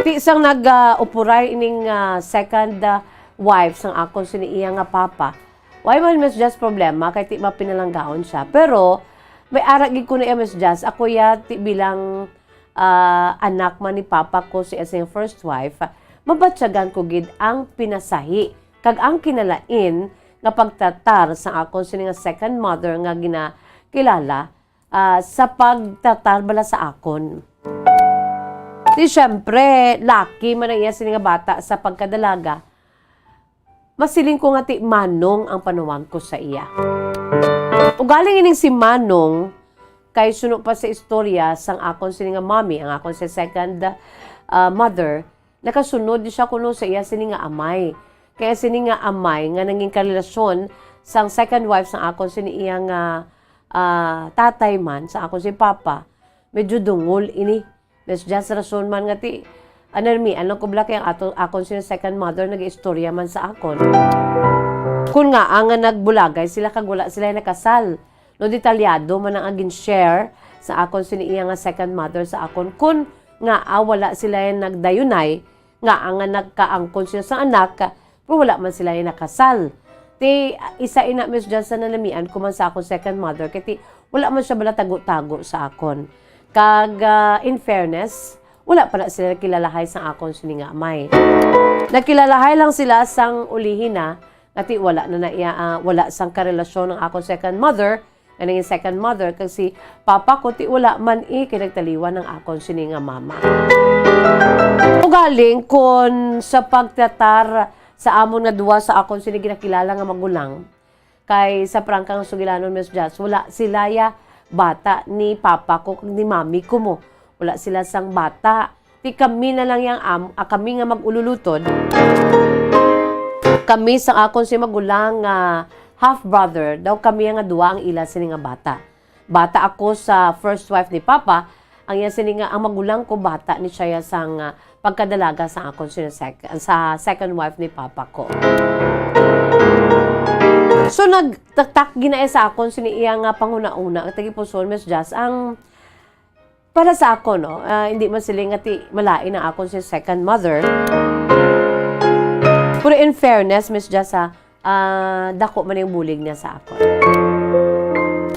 Ti sang nag, ah, upuray ining, ah, second, ah, wife sang akon sini iya nga papa, wala man, Miss Jazz, problema kay ti mapinalanggaon siya. Pero may ara gid ko na iya, Miss Jazz. Ako ya ti bilang, ah, anak man ni papa ko, si, as in, first wife, mabatyagan ko gid ang pinasahi kag ang kinalain nga pagtratar sa akon sini nga second mother nga ginakilala, ah, sa pagtratar bala sa akon. Di siyempre, laki man ang iya sini nga bata sa pagkadalaga. Masiling ko nga ti Manong ang panuwag ko sa iya. Ugaling ining si Manong, kay suno pa sa istorya sang akon sini nga mommy, ang akon sa second, ah, mother, nakasunod di siya kuno sa iya sini nga amay. Kaya sini nga amay nga nangin karelasyon sang second wife sang akon sini iya nga, ah, tatay man, sa akon si papa, medyo dungol ini. Miss Jazz, rason man nga ti, ah, nalamian lang ko bala kay ang ato, akon sini second mother nag-istorya man sa akon. Kun ngaa nga nagbulagay sila kag wala sila nakasal. No, detalyado man ang agin-share sa akon sini iya nga second mother sa akon. Kun ngaa wala sila nagdayunay, ngaa nga nagkaangkon sila sa anak, pero wala man sila nakasal. Ti, isa ina, Miss Jazz, sa nalamian ko man sa akon second mother, kay ti, wala man siya bala tago-tago sa akon. Kag, ah, in fairness, wala pa na sila nakilalahay sang akon sini nga amay. Nakilalahay lang sila sang ulihi na, nga ti wala na na iya, ah, wala sang karelasyon ang akon second mother, nga nangin second mother, kag si papa ko ti wala man, eh, kay nagtaliwan ang akon sini nga mama. Ugaling, kon sa pagtratar sa amon nga duwa sa akon sini ginakilala nga magulang, kay sa prangka nga sugilanon, Miss Jazz, wala sila ya bata ni papa ko kag ni mami ko mo. Wala sila sang bata. Ti kami na lang yang am-, ah, kami nga mag-ululutod. Kami sang akon si magulang nga half brother, daw kami nga duwa ang ila sini nga bata. Bata ako sa first wife ni papa, ang iya sini nga ang magulang ko bata ni siya sang, ah, pagkadalaga sa akon sini sec-, sa second wife ni papa ko. So, nagtatak gina sa akon sini iya nga panguna-una, tagipuson, Miss Jazz, ang para sa akon, no, ah, hindi man sila nga ti malain ang akon si second mother. Pero in fairness, Miss Jazz, ah, ah, dako man yung bulig niya sa akon.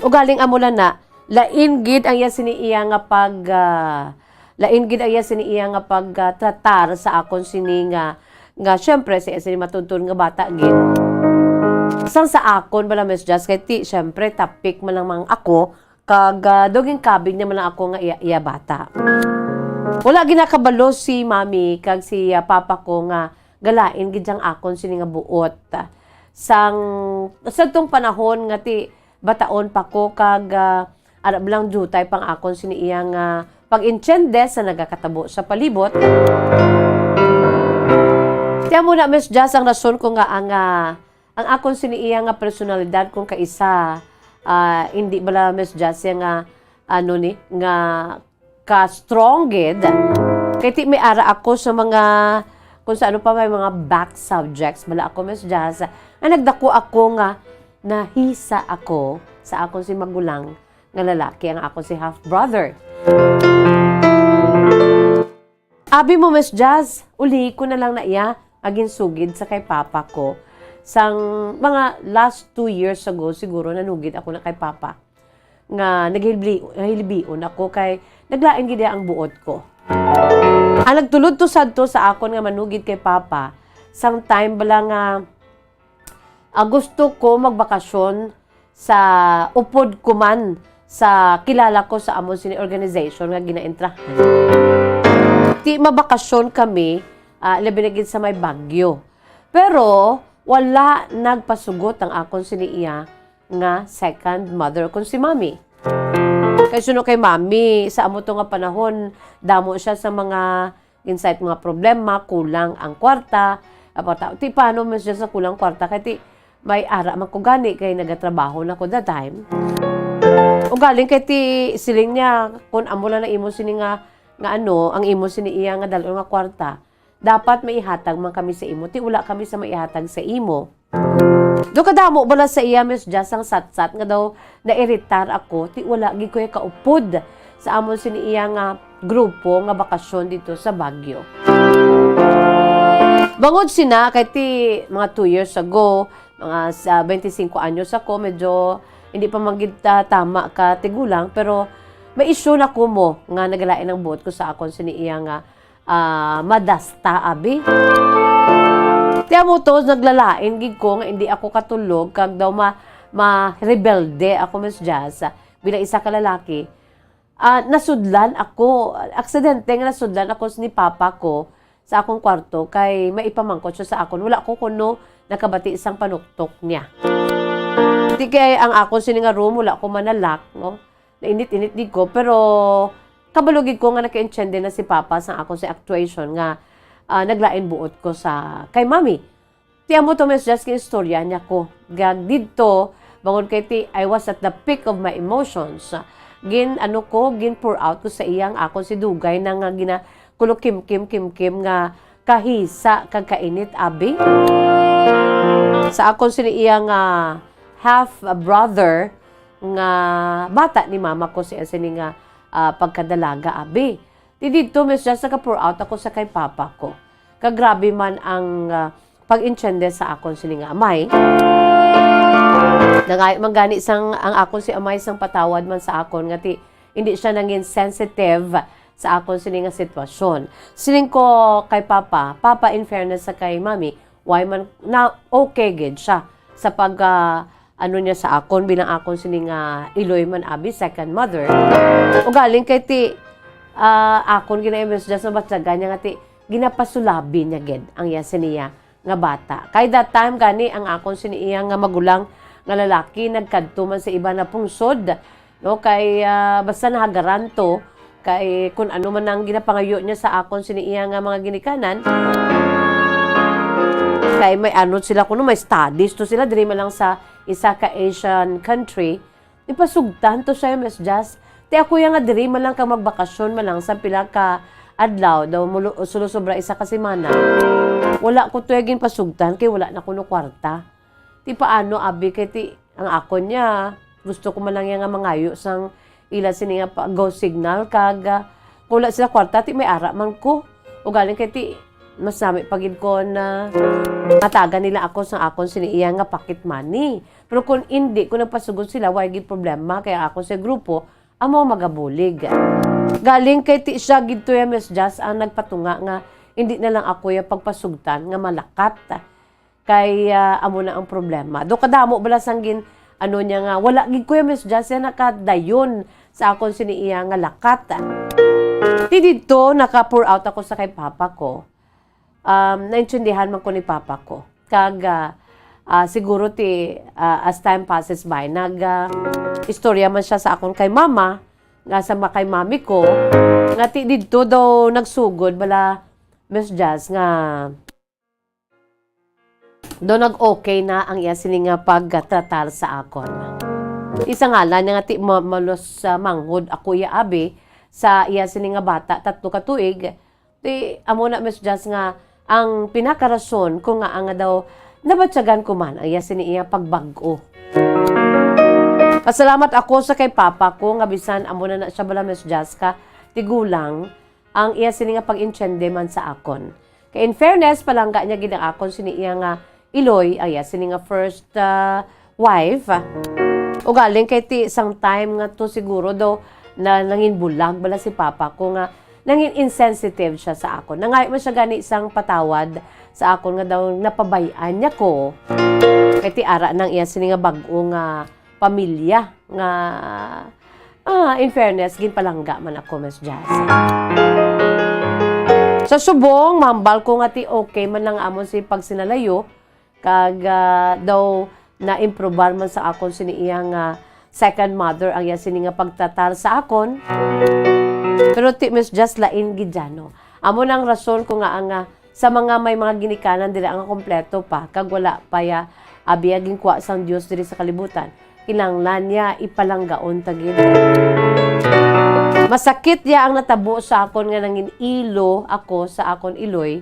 Ugaling amo lang na, lain gid ang iya sini iya nga pag, ah, lain gid ang iya sini iya nga pag, ah, tratar sa akon sini nga, nga syempre, si, sini matuntun nga bata gid. Sang sa akon bala, Miss Jazz, kay ti, syempre, tapik man lang mang ako, kag, ah, daw ginkabig naman lang ako nga iya, iya bata. Wala ginakabalo si mami kag si, ah, papa ko nga galain gid ang akon sini nga buot. Sang, sa tong panahon nga ti bataon pa ko kag, ah, ara lang dutay pang akon sini iya nga pag-intiende sa nagakatabo sa palibot. Kaya muna, Miss Jazz, ang rason ko nga ang, ah, ang akon sini iya nga personalidad kung kaisa, ah, hindi bala, Miss Jazz, iya nga, ano ni, nga ka-strong gid. Kay ti may ara ako sa mga, kung sa ano pa, may mga back subjects bala ako, Miss Jazz, nga nagdako ako nga nahisa ako sa akon si magulang nga lalaki, ang akon si half brother. Abi mo, Miss Jazz, uli ko na lang na iya nga ginsugid sa kay papa ko. Sang mga last two years ago, siguro, nanugid ako na kay papa nga naghilbi-, nahilbion ako kay naglain gid ang buot ko. Ang nagtulod to sadto sa akon nga manugid kay papa, sang time bala nga, ah, gusto ko magbakasyon sa upod ko man sa kilala ko sa amon sini organization nga ginaentrahan. Ti mabakasyon kami, ah, labi na gid sa may Baguio. Pero wala nagpasugot ang akon sini iya nga second mother, kon si Mami. Kay suno kay Mami, sa amo to nga panahon, damo siya sa mga insight, mga problema, kulang ang kwarta. Apa ta, ti paano man siya sa kulang kwarta? Kay ti, may ara man ko gani kay nagatrabaho na ko that time. Ugaling kay ti siling niya, "Kun amo lang na imo sini nga, nga ano, ang imo sini iya nga dal-on nga kwarta, dapat maihatag man kami sa imo. Ti wala kami sa maihatag sa imo." Do kadamo bala sa iya, Miss Jazz, ang satsat nga daw nairitar ako, ti wala gid ko iya kaupod sa amon sini iya nga grupo nga bakasyon dito sa Baguio. Bangod sina, kay ti mga two years ago, mga sa twenty-five anyos ako, medyo hindi pa man gid ta-, tama ka tigulang, pero may issue na ko mo nga nagalain ang buot ko sa akon sini iya nga, ah, madasta, abi. Ti amo to, naglalain gid ko nga hindi ako katulog, kag daw ma-, ma-rebelde ako, Miss Jazz, bilang isa ka lalaki. Ah, nasudlan ako, aksidente nga nasudlan ako ni papa ko sa akong kwarto kay may ipamangkot siya sa akon. Wala ko kuno nakabati sang panuktok niya. Di kay ang akon sini nga room, wala ko manalak, no? Nainit-init gid ko, pero kabalo gid ko nga nakaintiende na si papa sa akon sa actuation nga, ah, naglain buot ko sa kay mami. Ti amo to, Miss Jazz, nga istorya niya ko. Gag didto, bangod kay ti, I was at the peak of my emotions. Gin, ano ko, gin pour out ko sa iya ang akon si dugay na nga gina-, kulo kimkim, kimkim nga kahisa kag kainit, abi. Sa akon sini iya nga half brother nga bata ni mama ko siya sini nga, ah, pagkadalaga, abi. Ti didto, Miss Jazz, naka-pour out ako sa kay papa ko. Kag grabe man ang, ah, pag-intiende sa akon sini nga amay. Nangayo man gani sang, ang akon si amay sang patawad man sa akon nga ti, hindi siya nangin sensitive sa akon sini nga sitwasyon. Siling ko kay papa, "Papa, in fairness sa kay mami, why man na okay gid siya sa pag, ah, ano niya sa akon bilang akon sini nga iloy man, abi, second mother." Ugaling kay ti, ah, akon gina-, Miss Jazz, nabatyagan niya nga ti ginapasulabi niya gid ang iya siniya nga bata. Kay that time gani ang akon sini iya nga magulang nga lalaki nagkadto man sa iba na pungsod, no, kay, ah, basta nahagaran to, kay kun ano man ang ginapangayo niya sa akon sini iya nga mga ginikanan, kay may ano sila kuno, may studies to sila diri man lang sa isa ka Asian country. Ipasugtan to siya, Miss Jazz. Ti ako ya nga diri man lang ka magbakasyon man lang sa pila ka adlaw, daw mulo-, sulo sobra isa ka semana. Wala ko to ya ginpasugtan kay wala na kuno kwarta. Ti paano, abi, kay ti ang akon niya, gusto ko man lang ya nga mangayo sang ila sini nga pa-, go signal, kag, ah, kung wala sila kwarta, ti may ara man ko. Ugaling kay ti mas nami pa gid ko na matagan nila ako sang akon sini iya nga pocket money. Pero kung indi ko nagpasugod sila, way gid problema, kay ako sa grupo, amo magabulig. Galing kay ti siya gid to ya, Miss Jazz, ang nagpatunga nga hindi na lang ako ya pagpasugtan nga malakat. Kay, ah, amo na ang problema. Do kadamo bala sang gin-, ano niya nga, wala gid ko ya, Miss Jazz, ya nakadayon sa akon sini iya nga lakat. Ti didto, naka-pour out ako sa kay papa ko. Um, naintindihan man ko ni papa ko. Kag, ah, ah, siguro ti, ah, as time passes by, nag, ah, istorya man siya sa akon kay mama, nga sa ma-, kay mami ko, nga ti didto daw nagsugod bala, Miss Jazz, nga daw nag-okay na ang iya sini nga pagtratar sa akon. Isa ngalan niya nga ti ma-, malos, ah, manghod ako iya abi sa iya sini nga bata, tatlo ka tuig. Ti amo na, Miss Jazz, nga ang pinakarason ko nga nga daw nabatyagan ko man ang iya sini iya pagbag-o. Pasalamat ako sa kay papa ko nga bisan amo na na siya bala, Miss Jazz, ka tigulang, ang iya sini nga pag-intiende man sa akon. Kay in fairness, palangga niya gid ang akon sini iya nga iloy, ang iya sini nga first, ah, wife. Ugaling kay ti sang time nga to siguro daw na nangin bulag bala si papa ko nga nangin insensitive siya sa akon. Nangayo man siya gani sang patawad sa akon nga daw napabay-an niya ko. Kay ti ara nang iya sini nga bag-o nga pamilya nga, ah, in fairness, ginpalangga man ako, Miss Jazz. Sa subong, mahambal ko nga ti okay man lang amon si pagsinalayo, kag, ah, daw na-improbar man sa akon sini iya nga second mother ang iya sini nga pagtratar sa akon. Pero ti, Miss Jazz, lain gid dyan, no? Amo na ang rason ko nga ang, ah, sa mga may mga ginikanan dira nga kompleto pa, kag wala pa ya abi ya ginkuha sang Dios diri sa kalibutan, kinahanglan niya ipalanggaon ta gid. Masakit ya ang natabo sa akon nga nangin-ilo ako sa akon iloy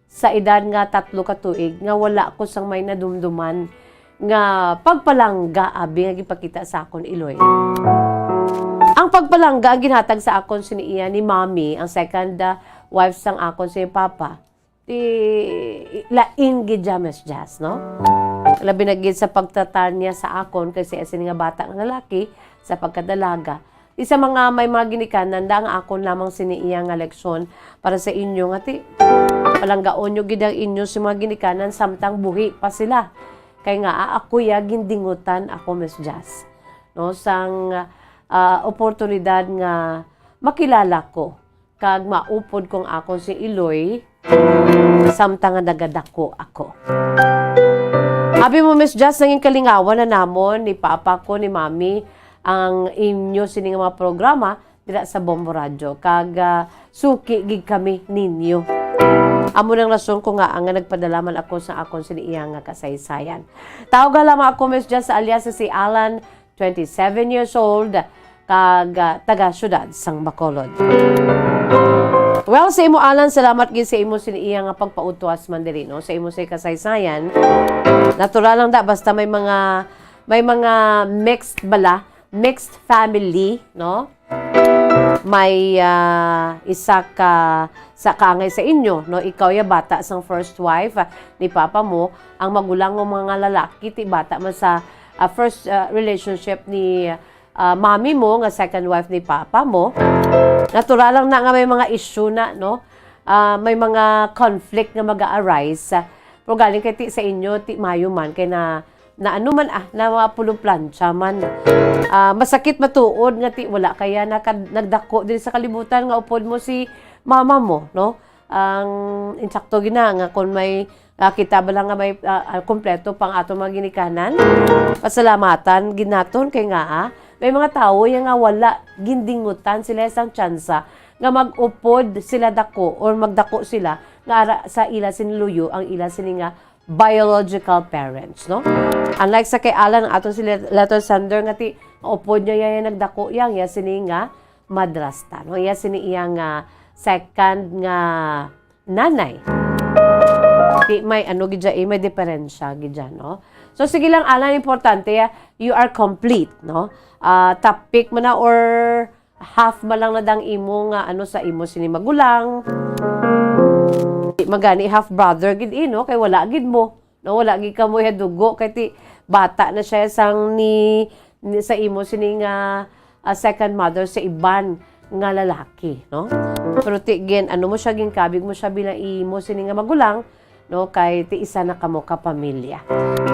sa edad nga tatlo ka tuig nga wala ko sang may nadumduman nga pagpalangga abi nga gipakita sa akon iloy. Ang pagpalangga ang ginhatag sa akon sini iya ni Mommy, ang second, ah, wife sang akon si Papa. Ti lain gid siya, Miss Jazz, no? Labi na gid sa pagtratar niya sa akon kay sa sini nga bata nga lalaki, sa pagkadalaga. Ti sa mga may mga ginikanan, da nga akon lamang sini iya nga leksyon para sa inyo nga ti palanggaon nyo gid ang inyo sa mga ginikanan samtang buhi pa sila. Kay nga, ah, ako ya gindingutan ako, Miss Jazz, no, sang, ah, oportunidad nga makilala ko kag maupod kong akon si iloy samtang nga nagadako ako. Abi mo, Miss Jazz, nangin kalingawan na namon ni Papa ko, ni Mami, ang inyo sini nga mga programa dira sa Bombo Radyo. Kag, ah, suki gid kami ninyo. Amo nang rason ko nga, nga nagpadala man ako sa akon sini iya nga kasaysayan. Tawag lamang ako, Miss Jazz, alias si Alan, twenty-seven years old, kag, ah, taga siyudad sang Bacolod. Well, sa imo, Alan, salamat gid sa imo sini iya nga pagpautwas man diri, no? Sa imo sa kasaysayan. Natural lang da, basta may mga, may mga mixed bala, mixed family, no? May, ah, isa ka, sa kaangay sa inyo, no? Ikaw ya bata sang first wife, ah, ni papa mo, ang magulang mo mga lalaki, ti bata man sa, ah, first, ah, relationship ni, ah, mami mo, nga second wife ni papa mo. Natural lang na nga may mga issue na, no? Ah, may mga conflict nga mag-a-arise. Pero galing kay ti sa inyo, ti mayo man, kay na, na ano man, ah, na mga pulong plancha man. Ah, masakit matuod nga ti wala kaya nakad-, nagdako diri sa kalibutan nga upod mo si mama mo, no? Ang insakto gina nga kung may, ah, kita ba lang nga may, ah, ah, kompleto pang ato mga ginikanan, pasalamatan ginaton kay nga, ah, may mga tawo ya nga wala gindingutan sila sang tsansa nga mag-upod sila dako or magdako sila nga ara sa ila sini luyo ang ila sini nga biological parents, no? Unlike sa kay Alan, ang aton si let-, letter sender nga ti upod niya ya nagdako yang ya sini nga madrasta, no? Ya sini iya nga second nga nanay. Ti may ano gid siya, eh, may diferensya gid siya, no? So sige lang, Alan, importante, ah, you are complete, no? Ah, topic mo na or half man lang na dang imo nga ano sa imo sini magulang. Di magani half brother gid, eh, no? Kay wala gid mo. No, wala gid kamo ya dugo kay ti bata na siya sang ni, ni sa imo sini nga, ah, second mother sa iban nga lalaki, no? Pero ti gin, ano mo siya, ginkabig mo siya bilang imo sini nga magulang, no? Kay ti isa na kamo ka pamilya.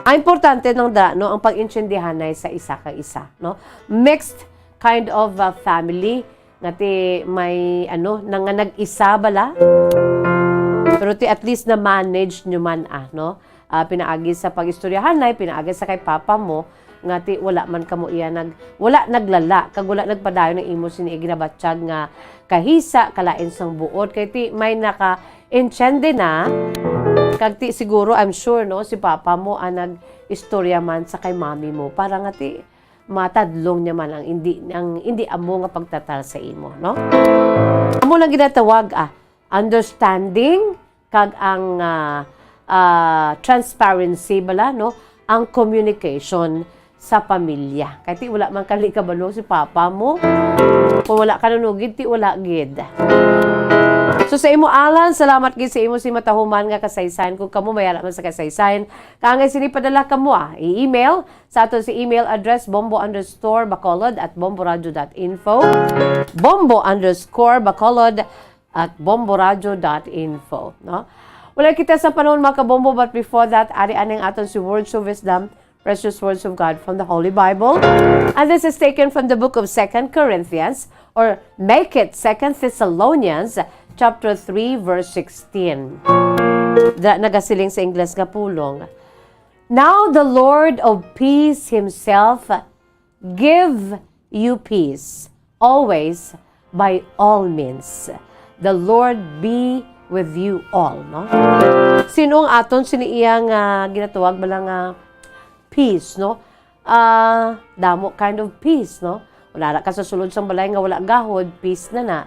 Ang importante nang da, no, ang pag-intindihanay sa isa ka isa, no? Mixed kind of, ah, family, nga ti may, ano, na nga nag-isa bala. Pero ti at least na-manage nyo man, ah, no? Ah, pinaagi sa pag-istoryahanay, pinaagi sa kay papa mo, nga ti wala man kamo iya nag-, wala naglala, kag wala nagpadayon ang imo sini ginabatyag nga kahisa, kalain sang buot, kay ti may naka-intiende na, kag ti siguro, I'm sure, no, si papa mo ang nag-istorya man sa kay mami mo, para nga ti matadlong niya man ang hindi, ang hindi amo nga pagtatal sa imo, no? Amo lang ginatawag, ah, understanding, kag ang, ah, ah, transparency bala, no? Ang communication sa pamilya. Kay ti wala man kali kabalo si papa mo. Kung wala ka nanugid, ti wala gid. So sa imo, Alan, salamat gid sa imo si matahuman nga kasaysayan. Kung kamo mayara man sa kasaysayan, kaangay sini padala kamo, ah, i-email sa aton si email address, bombo underscore bacolod at bomboradio dot info. Bombo underscore bacolod at bomboradio dot info, no? Wala kita sa panahon, mga kabombo, but before that, ari aning aton si Words of Wisdom, Precious Words of God from the Holy Bible. And this is taken from the book of Second Corinthians, or make it Second Thessalonians chapter three, verse sixteen. Da, nagasiling sa Ingles nga pulong, "Now the Lord of peace himself give you peace always by all means. The Lord be with you all," no? Sin-o ang aton sini iya nga ginatawag bala nga peace, no? Ah, damo kind of peace, no? Kung ara ka sa sulod sang balay nga wala gahod, peace na na.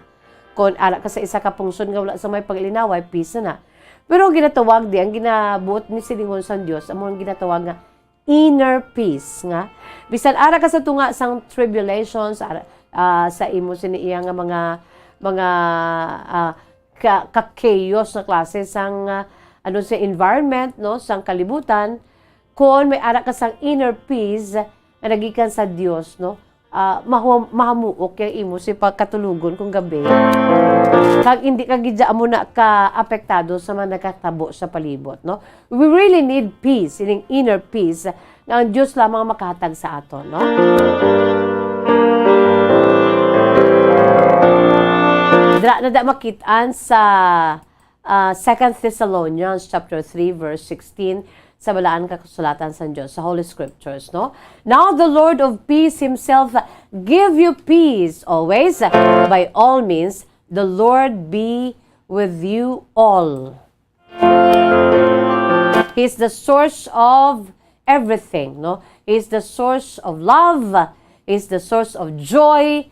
Kung ara ka sa isa ka pungsod nga wala sa may paglinaway, peace na na. Pero ang ginatawag di, ang ginabuot ni silingon sang Dios, amo ang ginatawag nga inner peace nga bisan ara ka sa tunga sang tribulations, ara, ah, sa imo sini iya nga mga, mga, ah, ka, ka-chaos na klase sang, ah, ano, sa environment, no, sang kalibutan, kon may ara ka sang inner peace nga nagikan sa Dios, no, ah, mahu-, mahamuok yang imo si pagkatulogon kung gabi. Kag hindi ka gid amo na ka apektado sa mga nagkatabo sa palibot, no? We really need peace, ining inner peace nga ang Dios lamang makahatag sa aton, no? Dira na da makit-an sa, ah, Second Thessalonians chapter three, verse sixteen, sa Balaan nga Kasulatan sang Dios, sa Holy Scriptures, no? "Now the Lord of peace himself give you peace always. By all means, the Lord be with you all." He is the source of everything, no? He is the source of love. He is the source of joy.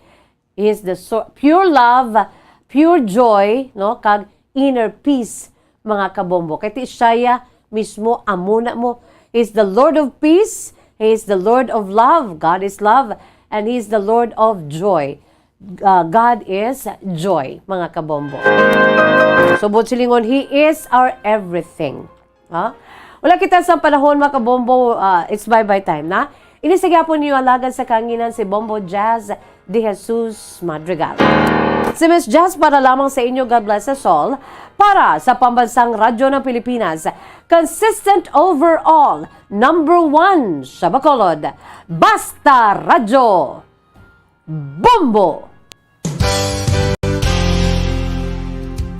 He is the so-, pure love, pure joy, no? Kag inner peace, mga kabombo. Kay ti siya mismo, amo na mo. He is the Lord of peace. He is the Lord of love. God is love. And He is the Lord of joy. Uh, God is joy, mga kabombo. So, buot silingon, He is our everything. Ha? Wala kita sa panahon, mga kabombo, uh, it's bye-bye time na. Ini sa gyapon niyo alagad sa kanginan si Bombo Jazz de Jesus Madrigal. Si Miss Jazz para lamang sa inyo. God bless us all. Para sa Pambansang Radyo ng Pilipinas, consistent overall, number one sa Bacolod. Basta Radyo! Bombo!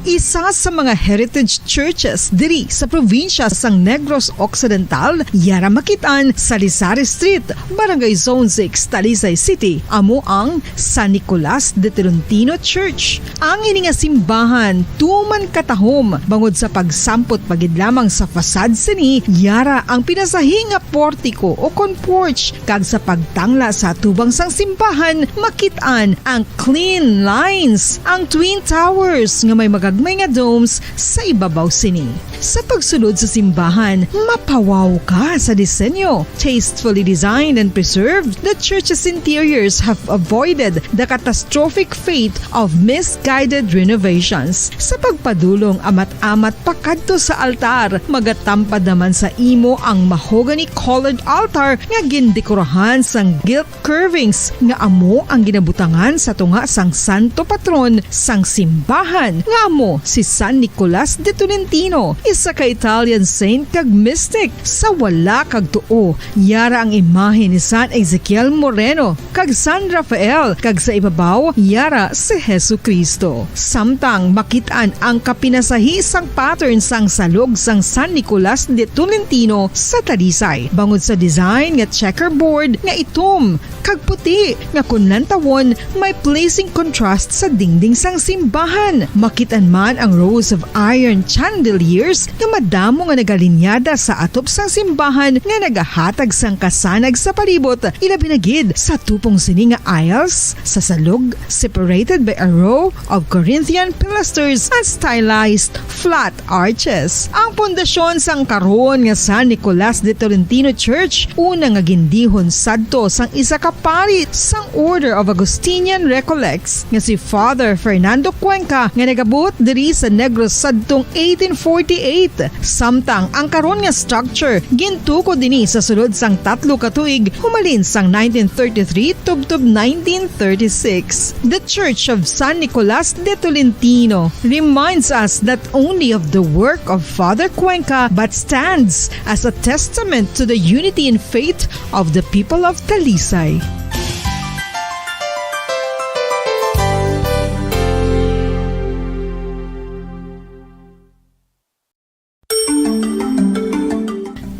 Isa sa mga heritage churches diri sa probinsya sang Negros Occidental, yara makit-an sa Lisari Street, Barangay Zone six, Talisay City, amo ang San Nicolas de Tolentino Church. Ang ini nga simbahan tuman katahom bangod sa pagsampot pa gid lamang sa facade sini, yara ang pinasahi nga portiko o kon porch, kag sa pagtangla sa atubang sang simbahan, makit-an ang clean lines, ang twin towers nga may magagmay nga domes sa ibabaw sini. Sa pagsulod sa simbahan, mapawaw ka sa disenyo. Tastefully designed and preserved, the church's interiors have avoided the catastrophic fate of misguided renovations. Sa pagpadulong amat-amat pakadto sa altar, magatampad naman sa imo ang mahogany-colored altar nga gindekorahan sang gilt curvings nga amo ang ginabutangan sa tunga sang santo patron sang simbahan, nga amo Si San Nicolas de Tolentino, isa ka Italian saint kag mystic. Sa wala kag tuo, yara ang imahe ni San Ezekiel Moreno kag San Rafael, kag sa ibabaw, yara si Jesu-Cristo. Samtang makit-an ang kapinasahi sang pattern sang salog sang San Nicolas de Tolentino sa Talisay, bangod sa design nga checkerboard nga itom kag puti nga kon lantawon may pleasing contrast sa dingding sang simbahan. Makit-an man ang rows of iron chandeliers nga madamo nga nagalinyada sa atop sang simbahan nga nagahatag sang kasanag sa palibot, ilabi na gid sa tupong sini nga aisles sa salog, separated by a row of Corinthian pilasters and stylized flat arches. Ang pundasyon sang karon nga San Nicolas de Tolentino Church, una nga gindihon sadto sang isa ka pari sang Order of Augustinian Recollects nga si Father Fernando Cuenca, nga nagabuot diri sa Negros sadtong eighteen forty-eight. Samtang ang karon nga structure gintukod dinhi sa sulod sang tatlo ka tuig, humalin sang nineteen thirty-three tubtob nineteen thirty-six. The Church of San Nicolas de Tolentino reminds us not only of the work of Father Cuenca, but stands as a testament to the unity in faith of the people of Talisay.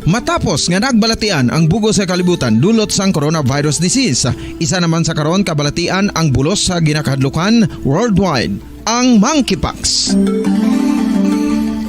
Matapos nga nagbalatian ang bug-os nga kalibutan dulot sang coronavirus disease, isa naman sa karon kabalatian ang bulos sa ginakahadlukan worldwide, ang monkeypox.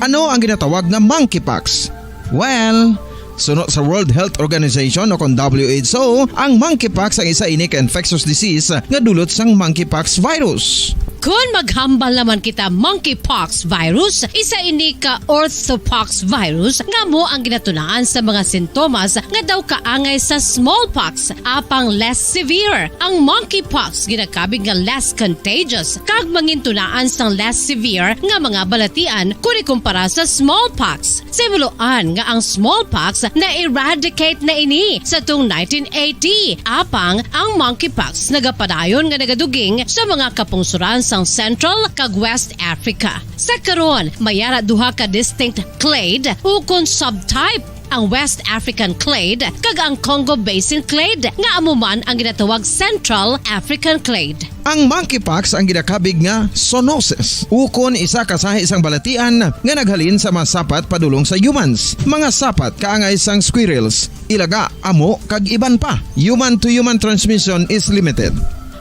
Ano ang ginatawag nga monkeypox? Well, suno sa World Health Organization o kon W H O, ang monkeypox ang isa ini ka infectious disease nga dulot sang monkeypox virus. Kon maghambal naman kita monkeypox virus, isa ini ka orthopox virus nga amo ang ginatunaan sa mga sintomas nga daw kaangay sa smallpox, apang less severe. Ang monkeypox ginakabig nga less contagious kag mangintunaan sang less severe nga mga balatian kon ikumpara sa smallpox. Sa himuloan nga ang smallpox na-eradicate na ini sa tung nineteen eighty, apang ang monkeypox nagapadayon nga nagaduging sa mga kapungsoran sang Central kag West Africa. Sa karon, may ara duha ka distinct clade ukon subtype, ang West African clade kag ang Congo Basin clade, nga amo man ang ginatawag Central African clade. Ang monkeypox ang ginakabig nga zoonosis, ukon isa ka sahi sang balatian nga naghalin sa mga sapat padulong sa humans. Mga sapat kaangay sang squirrels, ilaga, amo, kag iban pa. Human-to-human transmission is limited.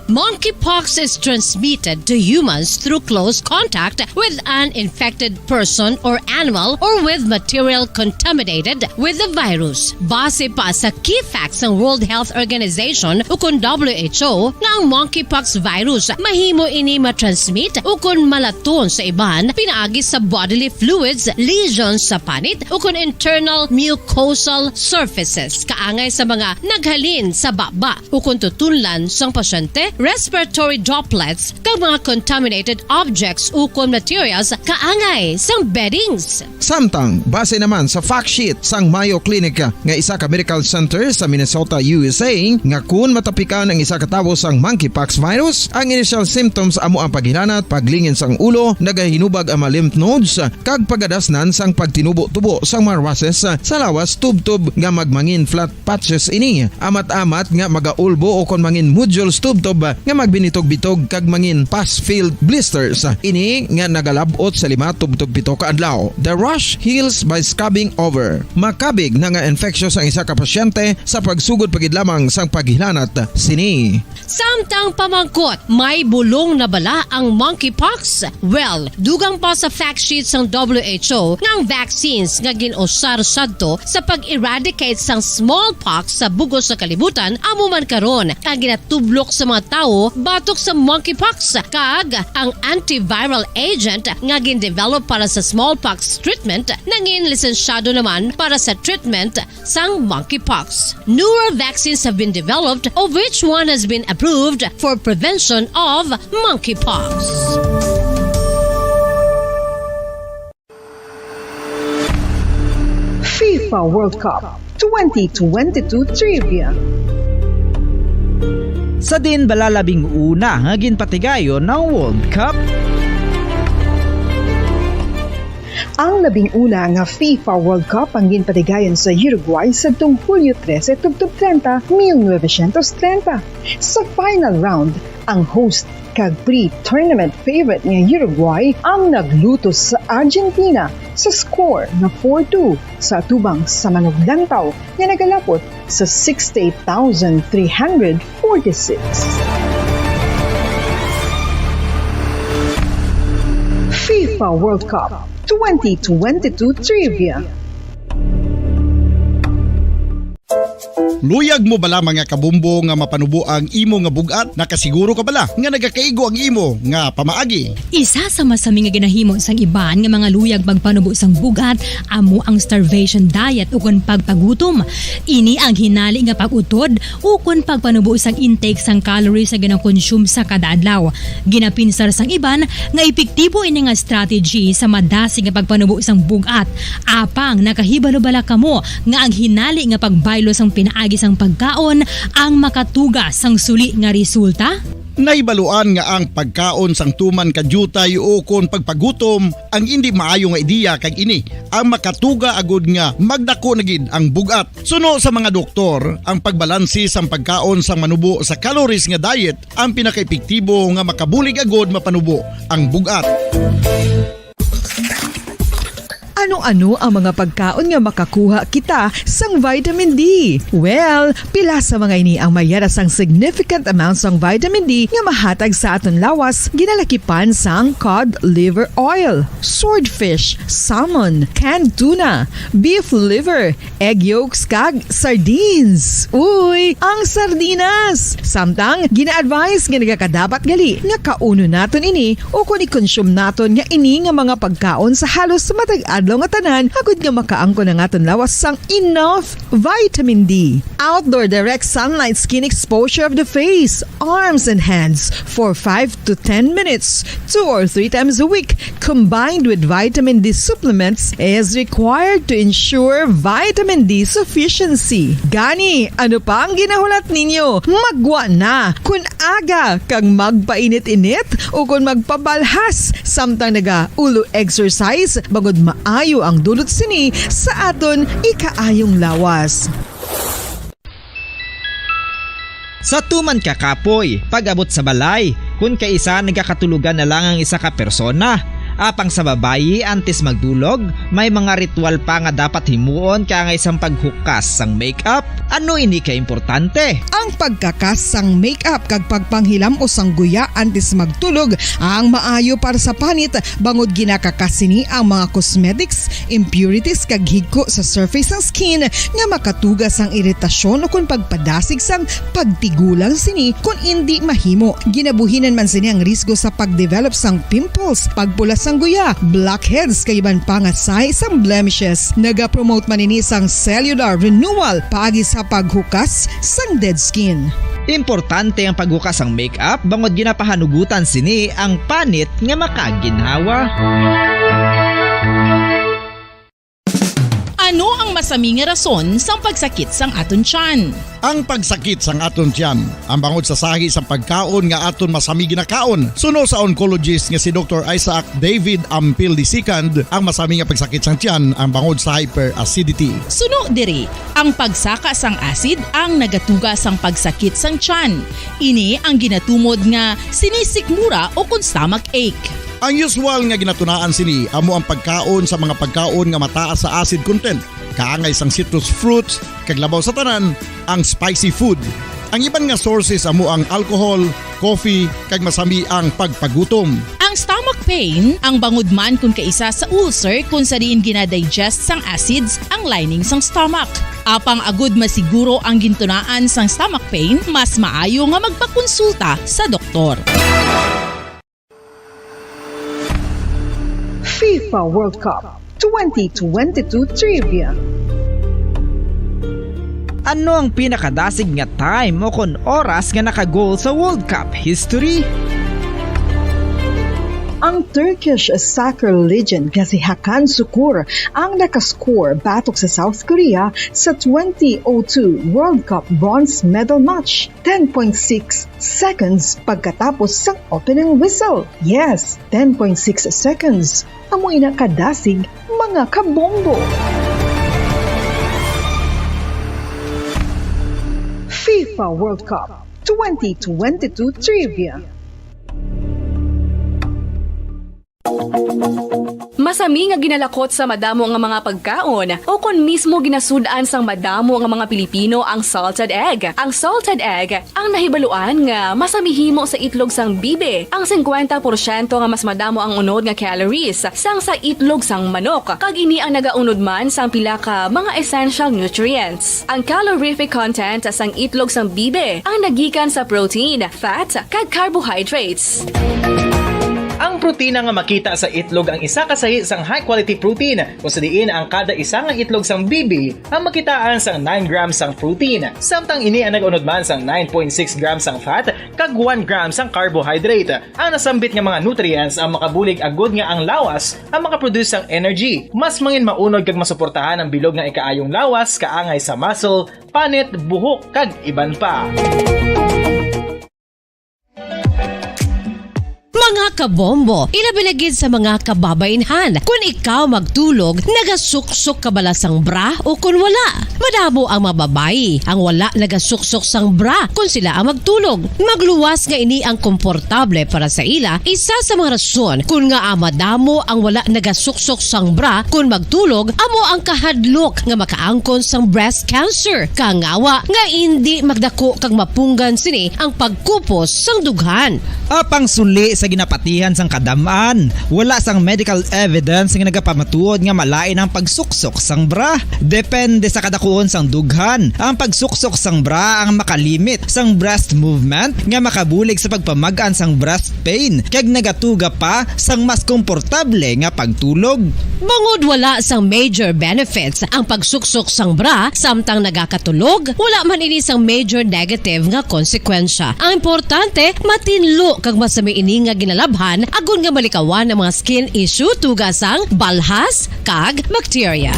Monkeypox is transmitted to humans through close contact with an infected person or animal or with material contaminated with the virus. Base pa sa key facts sang World Health Organization ukon W H O, nga ang monkeypox virus mahimo ini matransmit ukon malaton sa iban pinaagi sa bodily fluids, lesions sa panit, ukon internal mucosal surfaces kaangay sa mga naghalin sa baba ukon tutunlan sang pasyente, respiratory droplets, kag mga contaminated objects ukon materials kaangay sang beddings. Samtang, base naman sa fact sheet sang Mayo Clinic nga isa ka medical center sa Minnesota, U S A, nga kun matapikan ang isa ka tawo sang monkeypox virus, ang initial symptoms amo ang paghilanat, paglingin sang ulo, nagahinubag ang mga lymph nodes, kag pagadasnan sang pagtinubo-tubo sang mga rushes sa lawas tubtob nga magmangin flat patches ini, amat-amat nga magaulbo ukon mangin nodules tubtob nga magbinitog-bitog kag mangin pus-filled blisters. Ini nga nagalab-ot sa lima tubtob pito ka adlaw. The rash heals by scabbing over. Makabig na nga infectious ang isa ka pasyente sa pagsugod pa gid lamang sang paghilanat sini. Samtang pamangkot, may bulong na bala ang monkeypox? Well, dugang pa sa fact sheet sang W H O nga ang vaccines nga gin-usar sadto sa pag-eradicate sang smallpox sa bug-os nga kalibutan amo man karon ang ginatublok sa mga tawo batok sa monkeypox, kag ang antiviral agent nga gin-develop para sa smallpox treatment nangin lisensyado naman para sa treatment sang monkeypox. Newer vaccines have been developed, of which one has been approved for prevention of monkeypox. FIFA World Cup twenty twenty-two Trivia. Sa diin bala labing una nga ginpatigayon ang World Cup? Ang labing una nga FIFA World Cup ang ginpatigayon sa Uruguay sadtong Hulyo trese tubtob treinta, mil novecientos treinta. Sa final round, ang host kag pre-tournament favorite nga Uruguay ang naglutos sa Argentina sa score nga four two sa atubang sa manuglantaw nga nagalapot sa sixty-eight thousand three hundred forty-six. FIFA World Cup twenty twenty-two Trivia. Luyag mo bala, mga kabumbo, nga mapanubo ang imo nga bug-at? Nakasiguro ka bala nga nagakaigo ang imo nga pamaagi? Isa sa masami nga ginahimo sang iban nga mga luyag magpanubo sang bug-at amo ang starvation diet ukon pagpagutom. Ini ang hinali nga pag-utod ukon pagpanubo sang intake sang calories nga ginakonsume sa kada adlaw. Ginapinsar sang iban nga epektibo ini nga strategy sa madasig nga pagpanubo sang bug-at. Apang nakahibalo bala kamo nga ang hinali nga pagbaylo sang pinaagi sang pagkaon ang makatuga sang suli nga resulta? Nahibaluan nga ang pagkaon sang tuman ka diutay ukon pagpagutom ang indi maayo nga ideya, kag ini ang makatuga agud nga magdako na gid ang bug-at. Suno sa mga doktor, ang pagbalanse sang pagkaon sang manubo sa calories nga diet ang pinakaepektibo nga makabulig agud mapanubo ang bug-at. Ano-ano ang mga pagkaon nga makakuha kita sang vitamin D? Well, pila sa mga ini ang mayara sang significant amount sang vitamin D nga mahatag sa aton lawas, ginalakipan sang cod liver oil, swordfish, salmon, canned tuna, beef liver, egg yolks, kag sardines. Uy, ang sardinas! Samtang, gina-advise nga nagakadapat gali nga kaunon naton ini ukon i-consume naton nga ini nga mga pagkaon sa halos matag adlaw nga tanan, agud nga makaangkon ang aton lawas sang enough vitamin D. Outdoor direct sunlight skin exposure of the face, arms, and hands for five to ten minutes, two or three times a week, combined with vitamin D supplements, is required to ensure vitamin D sufficiency. Gani, ano pa ang ginahulat ninyo? Maggwa na! Kon aga kag magpainit-init ukon magpabalhas samtang nagaulo exercise, bangod maayo ang dulot sini sa aton ikaayong lawas. Sa tuman ka kapoy, pag-abot sa balay, kun kaisa nagakatulogan na lang ang isa ka persona. Apang sa babayi, antes magdulog, may mga ritual pa nga dapat himuon kaangay sang paghukas sang makeup. Ano ini ka importante? Ang pagkakas sang makeup kag pagpanghilam-os sang guya antes magtulog ang maayo para sa panit, bangod ginakakas sini ang mga cosmetics, impurities kag higko sa surface sang skin nga makatuga sang iritasyon ukon pagpadasig sang pagtigulang sini kon indi mahimo. Ginabuhinan man sini ang risgo sa pag-develop sang pimples, pagpula sang guya, blackheads, kag iban pa nga sign sang blemishes. Nagapromote man ini sang cellular renewal paagi sa paghukas sang dead skin. Importante ang paghukas sang makeup bangod ginapahanugutan sini ang panit nga makaginhawa. Ano ang masami nga rason sang pagsakit sang aton tiyan? Ang pagsakit sang aton tiyan, ang bangod sa sahi sang pagkaon nga aton masami ginakaon. Suno sa oncologist nga si Doktor Isaac David Ampil the second, ang masami nga pagsakit sang tiyan ang bangod sa hyperacidity. Suno diri, ang pagsaka sang acid ang nagatuga sang pagsakit sang tiyan. Ini ang ginatumod nga sinisikmura ukon stomach ache. Ang usual nga ginatunaan sini amo ang pagkaon sa mga pagkaon nga mataas sa acid content, kaangay sang citrus fruits, kag labaw sa tanan, ang spicy food. Ang iban nga sources amo ang alcohol, coffee, kag masami ang pagpagutom. Ang stomach pain, ang bangod man kon kaisa sa ulcer kon sa diin ginadigest sang acids ang lining sang stomach. Apang agud masiguro ang gintunaan sang stomach pain, mas maayo nga magpakonsulta sa doktor. FIFA World Cup twenty twenty-two Trivia. Ano ang pinakadasig nga time o kon oras nga naka-goal sa World Cup history? Ang Turkish soccer legend nga si Hakan Sukur ang nakascore batok sa South Korea sa twenty oh two World Cup bronze medal match, ten point six seconds pagkatapos sang opening whistle. Yes, ten point six seconds. Amo ina kadasig Mga kabombo. FIFA World Cup twenty twenty-two Trivia. Masami nga ginalakot sa madamo nga mga pagkaon, o kon mismo ginasud-an sang madamo nga mga Pilipino ang salted egg. Ang salted egg ang nahibaluan nga masami himo sa itlog sang bibi, ang singkwenta porsyento nga mas madamo ang unod nga calories sang sa itlog sang manok, kag ini ang nagaunod man sang pila ka mga essential nutrients. Ang calorific content sang itlog sang bibi ang nagikan sa protein, fat, kag carbohydrates. Ang protina nga makita sa itlog ang isa ka sahi sang high-quality protein, kung sa diin ang kada isa nga itlog sang bibi ang makitaan sang nine grams sang protein, samtang ini ang nag-unod man sang nine point six grams sang fat kag one gram sang carbohydrate. Ang nasambit nga mga nutrients ang makabulig agud nga ang lawas ang makaproduce sang energy, mas mangin maunod kag masuportahan ang bilog nga ikaayong lawas, kaangay sa muscle, panit, buhok, kag iban pa. Mga kabombo, ilabi na gid sa mga kababaynhan. Kun ikaw magtulog, nagasuksok ka bala sang bra o kun wala? Madamo ang mga babayi ang wala nagasuksok sang bra kun sila ang magtulog. Magluwas nga ini ang komportable para sa ila. Isa sa mga rason kun ngaa madamo ang wala nagasuksok sang bra kun magtulog amo ang kahadlok nga makaangkon sang breast cancer. Kangawa nga indi magdako kag mapunggan sini ang pagkupos sang dughan. Apang suli sa ginapatihan sang kadam-an, wala sang medical evidence nga nagapamatuod nga malain ang pagsuksok sang bra. Depende sa kadakuon sang dughan, ang pagsuksok sang bra ang makalimit sang breast movement nga makabulig sa pagpamag-an sang breast pain kag nagatuga pa sang mas komportable nga pagtulog. Bangod wala sang major benefits ang pagsuksok sang bra samtang nagakatulog, wala man ini sang major negative nga konsekwensya. Ang importante, matinlo kag masami ini nga ginalabhan agod nga malikawan ang mga skin issue, tuga sang balhas kag bakterya.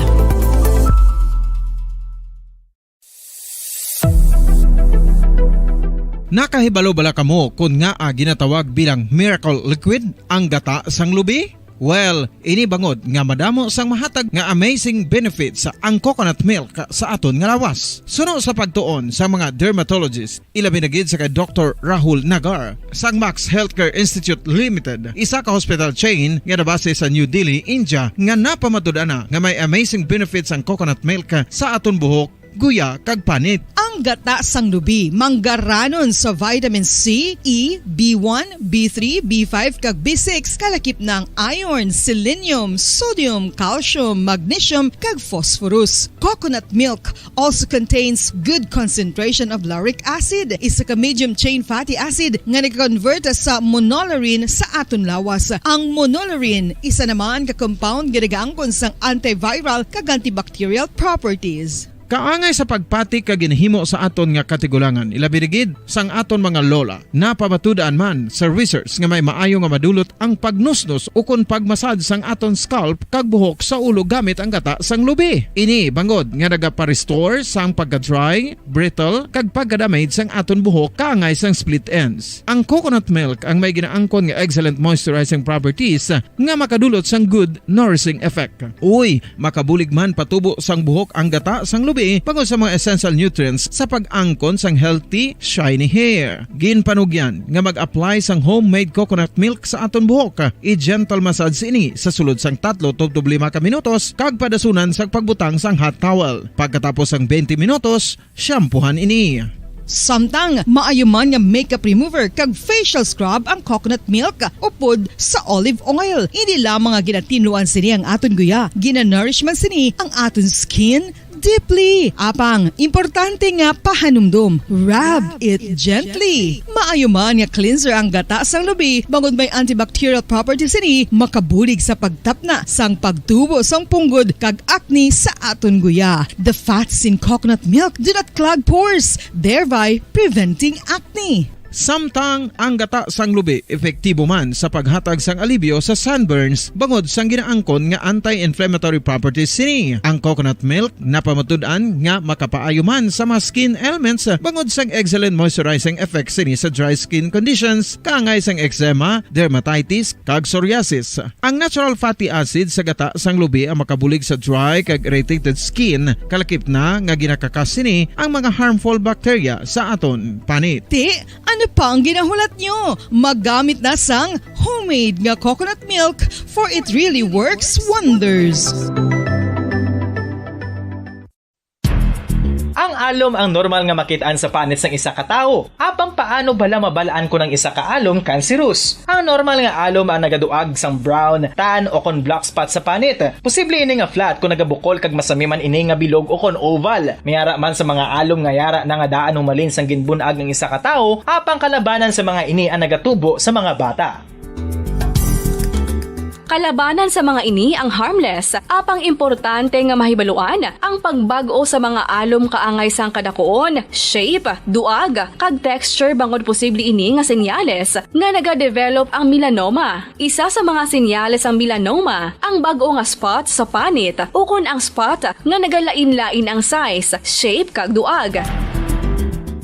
Nakahibalo bala kamo kon ngaa ginatawag bilang miracle liquid ang gata sang lubi? Well, ini bangod nga madamo sang mahatag nga amazing benefits ang coconut milk sa aton nga lawas. Suno sa pagtuon sa mga dermatologist, ilabi na gid sa kay Doktor Rahul Nagar sang Max Healthcare Institute Limited, isa ka hospital chain nga nabase sa New Delhi, India, nga napamatud-an na nga may amazing benefits ang coconut milk sa aton buhok, guya, kag panit. Ang gata sang lubi manggaranon sa vitamin C, E, B one, B three, B five, kag B six, kalakip na ang iron, selenium, sodium, calcium, magnesium, kag phosphorus. Coconut milk also contains good concentration of lauric acid, isa ka medium chain fatty acid nga nag-convert sa monolaurin sa aton lawas. Ang monolaurin isa naman ka compound nga nagaangkon sang antiviral kag antibacterial properties. Kaangay sa pagpati kag ginhimo sa aton nga katigulangan, ilabi na gid sang aton mga lola. Napamatud-an man sa research nga may maayo nga madulot ang pagnusnos ukon pagmasad sang aton scalp kag buhok sa ulo gamit ang gata sang lubi. Ini bangod nga nagapa-restore sang pagka-dry, brittle, kag pagka-damage sang aton buhok kaangay sang split ends. Ang coconut milk ang may ginaangkon nga excellent moisturizing properties nga makadulot sang good nourishing effect. Uy, makabulig man patubo sang buhok ang gata sang lubi bangod sa mga essential nutrients sa pag-angkon sang healthy, shiny hair. Ginpanugyan nga mag-apply sang homemade coconut milk sa aton buhok. I-gentle massage ini sa sulod sang tatlo tubtob lima ka minutos kag padasunan sang pagbutang sang hot towel. Pagkatapos sang twenty minutos, shampoohan ini. Samtang maayo man nga makeup remover kag facial scrub ang coconut milk upod sa olive oil. Hindi lamang nga ginatinluan sini ang aton guya, ginanourish man sini ang aton skin deeply. Apang, importante nga pahanumdom, rub it gently. Maayo man nga cleanser ang gata sang lubi, bangod may antibacterial properties sini, makabulig sa pagtapna sang pagtubo sang punggod kag acne sa aton guya. The fats in coconut milk do not clog pores, thereby preventing acne. Samtang ang gata sang lubi epektibo man sa paghatag sang alibyo sa sunburns bangod sang ginaangkon nga anti-inflammatory properties sini. Ang coconut milk napamatud-an nga makapaayo man sa mga skin ailments bangod sang excellent moisturizing effect sini sa dry skin conditions kaangay sang eczema, dermatitis, kag psoriasis. Ang natural fatty acid sa gata sang lubi ang makabulig sa dry kag irritated skin, kalakip na nga ginakakas sini ang mga harmful bacteria sa aton panit. Ti, ano pa ang ginahulat nyo? Maggamit na sang homemade nga coconut milk, for it really works wonders. Ang alom ang normal nga makit-an sa panit sang isa ka tawo. Apang paano bala mabal-an kon ang isa ka alom cancerous? Ang normal nga alom ang nagaduag sang brown, tan, o kon black spot sa panit. Posible ini nga flat kon nagabukol kag masami man ini nga bilog o kon oval. May ara man sa mga alom nga yara na nga daan humalin sang ginbun-ag ang isa ka tawo, apang kalabanan sa mga ini ang nagatubo sa mga bata. Kalabanan sa mga ini ang harmless, apang importante nga mahibaluan ang pagbag-o sa mga alom kaangay sang kadakuon, shape, duag, kag texture bangod posible ini nga senyales nga nagadevelop ang melanoma. Isa sa mga senyales sang melanoma ang bag-o nga spot sa panit ukon ang spot nga nagalain-lain ang size, shape, kag duag.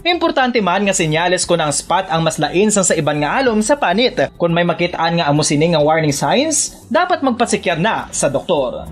Importante man nga senyales kon ang spot ang mas lain sang sa iban nga alom sa panit. Kon may makit-an nga amo sini nga warning signs, dapat magpasikyar na sa doktor.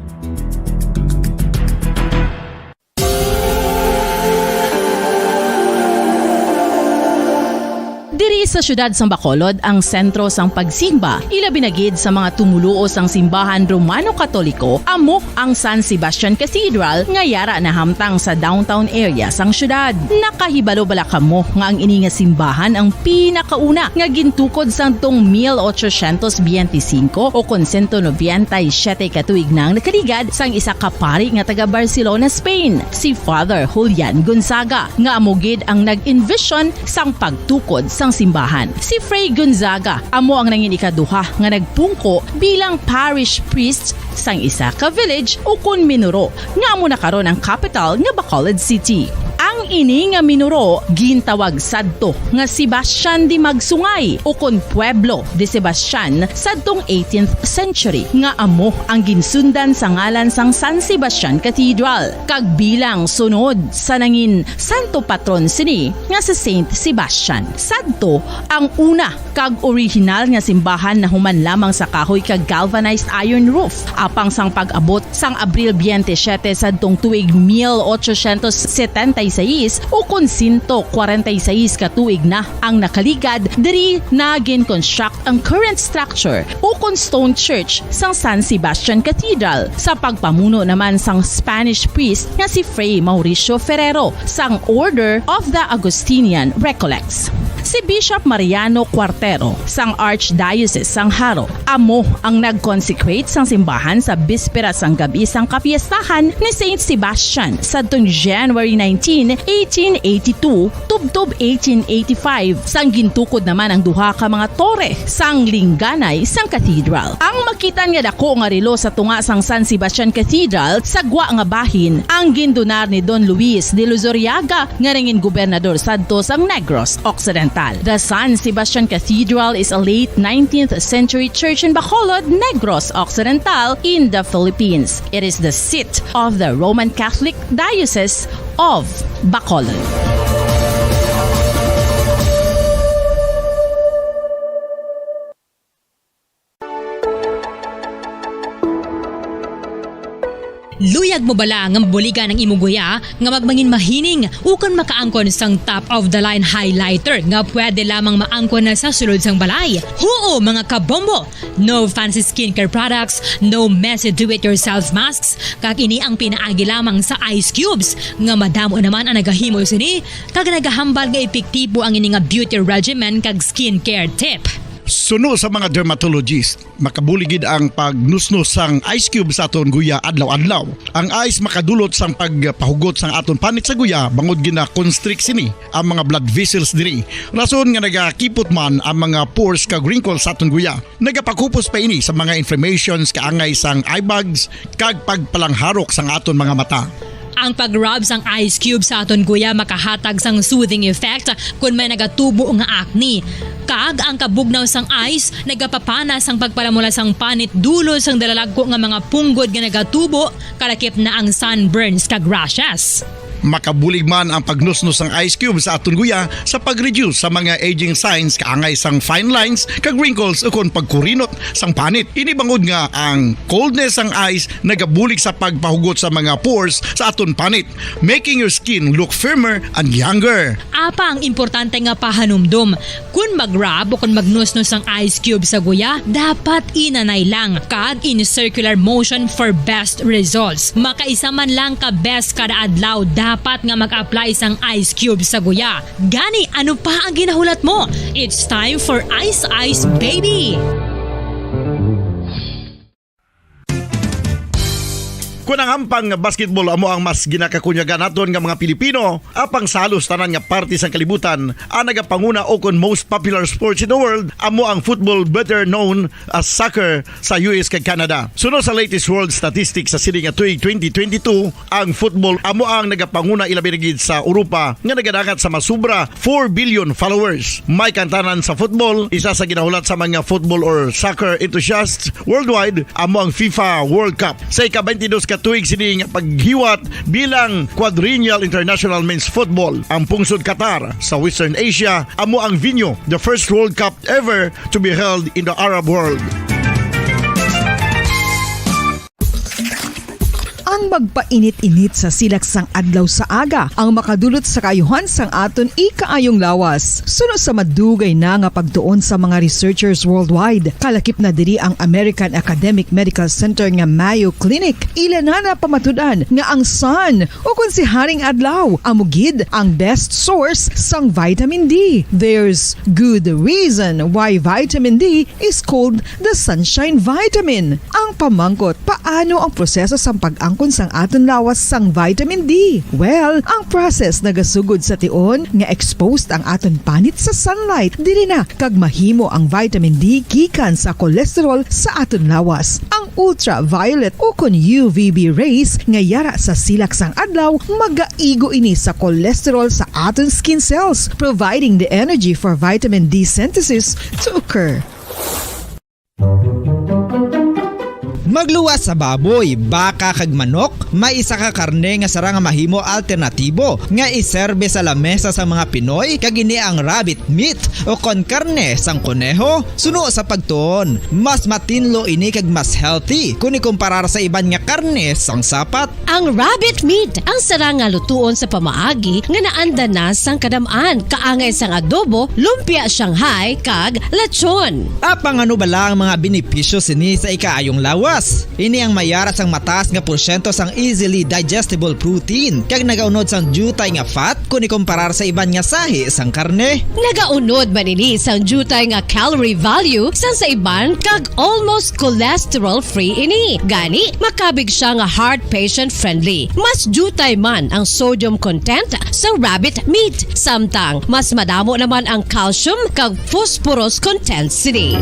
Diri sa siyudad sang Bacolod ang sentro sang pagsimba, ilabi na gid sa mga tumoluo sang simbahan Romano-Katoliko, amo ang San Sebastian Cathedral nga yara nahamtang sa downtown area sang siyudad. Nakahibalo bala kamo nga ang ini nga simbahan ang pinakauna nga gintukod sadtong mil ochocientos biyente singko o kon sento nobenta y siyete ka tuig na ang nakaligad sang isa ka pari nga taga Barcelona, Spain, si Father Julian Gonzaga, nga amo gid ang nag-envision sang pagtukod sang simbahan. Si Fray Gonzaga amo ang nangin ikaduha nga nagpungko bilang parish priest sang isa ka village ukon minuro nga amo na karon ang kapital nga Bacolod City. Ang ini nga minuro gintawag sadto nga Sebastian de Magsungay ukon Pueblo de Sebastian sadtong eighteenth century, nga amo ang ginsundan sa ngalan sang San Sebastian Cathedral, kag bilang sunod sa nangin santo patron sini nga si Saint Sebastian. Sadto ang una kag orihinal nga simbahan nahuman lamang sa kahoy kag galvanized iron roof. Apang sang pag-abot sang Abril biyente siyete sadtong tuig mil ochocientos setenta y seis, ukon sento kwarenta y seis ka tuig na ang nakaligad, diri na gin-construct ang current structure ukon stone church sang San Sebastian Cathedral, sa pagpamuno naman sang Spanish priest nga si Fray Mauricio Ferrero sang Order of the Augustinian Recollects. Si Bishop Mariano Cuartero sang Archdiocese sang Jaro amo ang nag-consecrate sang simbahan sa bispera sang gab-i sang kapiestahan ni Saint Sebastian sadtong January nineteen, eighteen eighty-two, tubtob eighteen eighty-five, sang gintukod naman ang duha ka mga tore sang lingganay sang cathedral. Ang makit-an nga dako nga relo sa tunga sang San Sebastian Cathedral sa gwa nga bahin ang gindonar ni Don Luis de Luzuriaga nga nangin gobernador sadto sang Negros Occidental. The San Sebastian Cathedral is a late nineteenth century church in Bacolod, Negros Occidental, in the Philippines. It is the seat of the Roman Catholic Diocese of Bacolod. Luyag mo bala nga mabuligan ang imong guya nga magmangin mahining ukon makaangkon sang top of the line highlighter nga pwede lamang maangkon na sa sulod sang balay? Huo, mga kabombo! No fancy skincare products, no messy do-it-yourself masks, kag ini ang pinaagi lamang sa ice cubes, nga madamo naman ang nagahimo sini, kag nagahambal nga epektibo ang ini nga beauty regimen kag skincare tip. Suno sa mga dermatologist, makabulig gid ang pagnusnos sang ice cube sa aton guya adlaw-adlaw. Ang ice makadulot sang pagpahugot sang aton panit sa guya, bangod gina-constrict sini ang mga blood vessels diri. Rason nga nagakipot man ang mga pores kag wrinkles sa aton guya. Nagapakupos pa ini sa mga inflammations kaangay sang eye bags kag pagpalangharok sang aton mga mata. Ang pag-rub sang ice cube sa aton guya makahatag sang soothing effect kon may nagatubo nga acne. Kag ang kabugnaw sang ice nagapapana sang pagpalamula sang panit dulot sang dalalagko nga mga punggod nga nagatubo, kalakip na ang sunburns kag rashes. Makabulig man ang pagnusnos sang ice cube sa aton guya sa pag-reduce sa mga aging signs kaangay sang fine lines kag wrinkles ukon pagkurinot sang panit. Ini bangod nga ang coldness sang ice nagabulig sa pagpahugot sa mga pores sa aton panit, making your skin look firmer and younger. Apa ang importante nga pahanumdom, kon mag-rub o kon magnusnos ang ice cube sa guya, dapat inanay lang kag in circular motion for best results. Makaisa man lang ka beses kada adlaw dapat nga mag-apply sang ice cube sa guya. Gani, ano pa ang ginahulat mo? It's time for Ice Ice Baby! Kon ang hampang nga basketball amo ang mas ginakakunyagan naton nga mga Pilipino, apang sa halos tanan nga parte sang kalibutan, ang nagapanguna o kon most popular sports in the world amo ang football, better known as soccer, sa U S kag Canada. Suno sa latest world statistics sa sini nga tuig twenty twenty-two, ang football amo ang nagapanguna, ilabi na gid sa Europa nga nagadangat sa masubra four billion followers. May kantanan sa football, isa sa ginahulat sa mga football or soccer enthusiasts worldwide amo ang FIFA World Cup. Sa ika-twenty-dos ka tuig sini nga paghiwat bilang Quadrennial International Men's Football, ang pungsod Qatar sa Western Asia amo ang venue, the first World Cup ever to be held in the Arab world. Ang magpainit-init sa silak sang adlaw sa aga ang makadulot sa kaayuhan sang aton ikaayong lawas. Suno sa madugay na nga pagtuon sa mga researchers worldwide, kalakip na diri ang American Academic Medical Center nga Mayo Clinic, ila na napamatud-an nga ang sun, o kon si Haring Adlaw, amo gid ang best source sang vitamin D. There's good reason why vitamin D is called the sunshine vitamin. Ang pamangkot, paano ang proseso sang pag-angkon sang aton lawas sang vitamin D? Well, ang process nagasugod sa tion nga exposed ang aton panit sa sunlight. Diri na kag mahimo ang vitamin D gikan sa cholesterol sa aton lawas. Ang ultraviolet o kon U V B rays nga yara sa silak sang adlaw magaigo ini sa cholesterol sa aton skin cells, providing the energy for vitamin D synthesis to occur. Magluwas sa baboy, baka kag manok, may isa ka karne nga sarang nga mahimo alternatibo nga iserbe sa lamesa sa mga Pinoy, kag ini ang rabbit meat o kon karne sang koneho. Suno sa pagtuon, mas matinlo ini kag mas healthy kon ikumparar sa iban nga karne sang sapat. Ang rabbit meat ang sarang nga lutuon sa pamaagi nga naanda na sang kadam-an, kaangay sang adobo, lumpia Shanghai, kag lechon. Apang ano bala ang mga benepisyo sini sa ikaayong lawas? Ini ang mayara sang mataas nga porsyento sang easily digestible protein, kag nagaunod sang diutay nga fat kon ikumparar sa iban nga sahi sang karne. Nagaunod man ini sang diutay nga calorie value sang sa iban, kag almost cholesterol-free ini. Gani, makabig sia nga heart patient-friendly. Mas diutay man ang sodium content sa rabbit meat, samtang mas madamo naman ang calcium kag phosphorus content sini.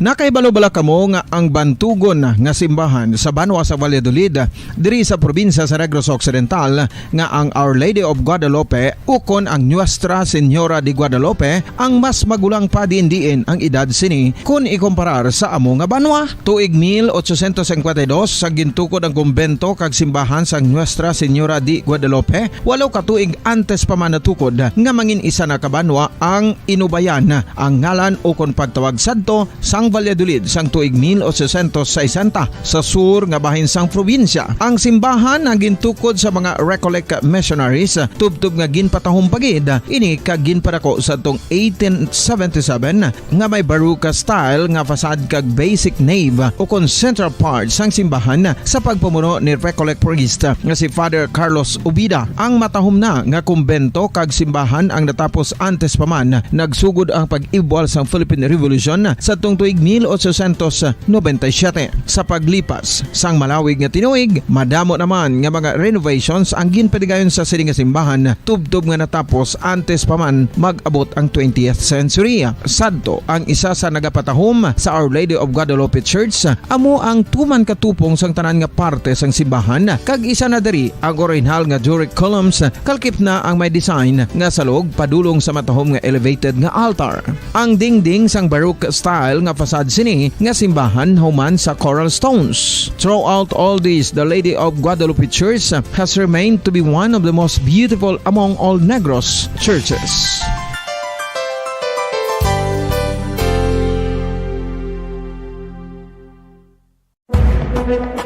Nakahibalo bala kamo nga ang bantugon nga simbahan sa banwa sa Valladolid, diri sa probinsya sa Negros Occidental, nga ang Our Lady of Guadalupe ukon ang Nuestra Señora de Guadalupe ang mas magulang pa diin-diin ang edad sini kon ikumparar sa amo nga banwa? Tuig mil ochocientos cincuenta y dos sa gintukod ang kumbento kag simbahan sang Nuestra Señora de Guadalupe, walo ka tuig antes pa man natukod nga mangin isa na ka banwa ang Inubayan ang ngalan ukon pagtawag sadto sang Valladolid sang tuig mil ochocientos sesenta sa sur nga bahin sang probinsya. Ang simbahan ang gintukod sa mga Recollect missionaries, tubtob nga ginpatahom pa gid ini kag ginpadako sadtong eighteen seventy-seven, nga may Baroque style nga facade kag basic nave ukon central part sang simbahan sa pagpamuno ni Recollect priest nga si Father Carlos Ubida. Ang matahom na nga kumbento kag simbahan ang natapos antes pa man nagsugod ang pag-ibwal sang Philippine Revolution sadtong tuig mil ochocientos noventa y siete. Sa paglipas sang malawig nga tinuig, madamo naman nga mga renovations ang ginpadigayon sa sini nga simbahan, tubtob nga natapos antes pa man mag-abot ang twentieth century. Sadto, ang isa sa nagapatahom sa Our Lady of Guadalupe Church, amo ang tuman ka tupong sang tanan nga parte sang simbahan, kag isa na diri ang orihinal nga Doric columns, kalkip na ang may design nga salog padulong sa matahom nga elevated nga altar. Ang dingding sang Baroque style nga facade sini nga simbahan human sa coral stones. Throughout all this, the Lady of Guadalupe Church has remained to be one of the most beautiful among all Negros churches.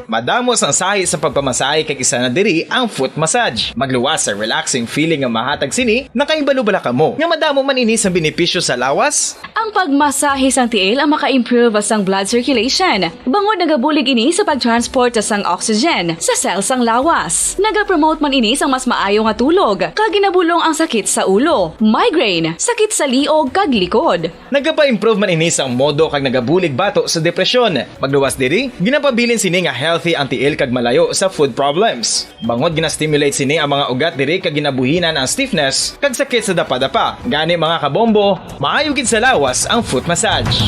Madamo sang sahi sa pagpamasahe kag isa na diri ang foot massage. Magluwas sa relaxing feeling nga mahatag sini, nakahibalo bala kamo nga madamo man ini sang benepisyo sa lawas? Ang pagmasahe sang tiil ang maka-improve sang blood circulation, bangod nagabulig ini sa pag-transport sang oxygen sa cell sang lawas. Nagapromote man ini sang mas maayo nga tulog, kag ginabulong ang sakit sa ulo, migraine, sakit sa liog, kag likod. Nagapa-improve man ini sang modo kag nagabulig bato sa depresyon. Magluwas diri, ginapabilin sini nga healthy ang tiil kag malayo sa foot problems. Bangod gina-stimulate sini ang mga ugat diri kag ginabuhinan ang stiffness kag sakit sa dapadapa. Gani, mga kabombo, maayo gid sa lawas ang foot massage.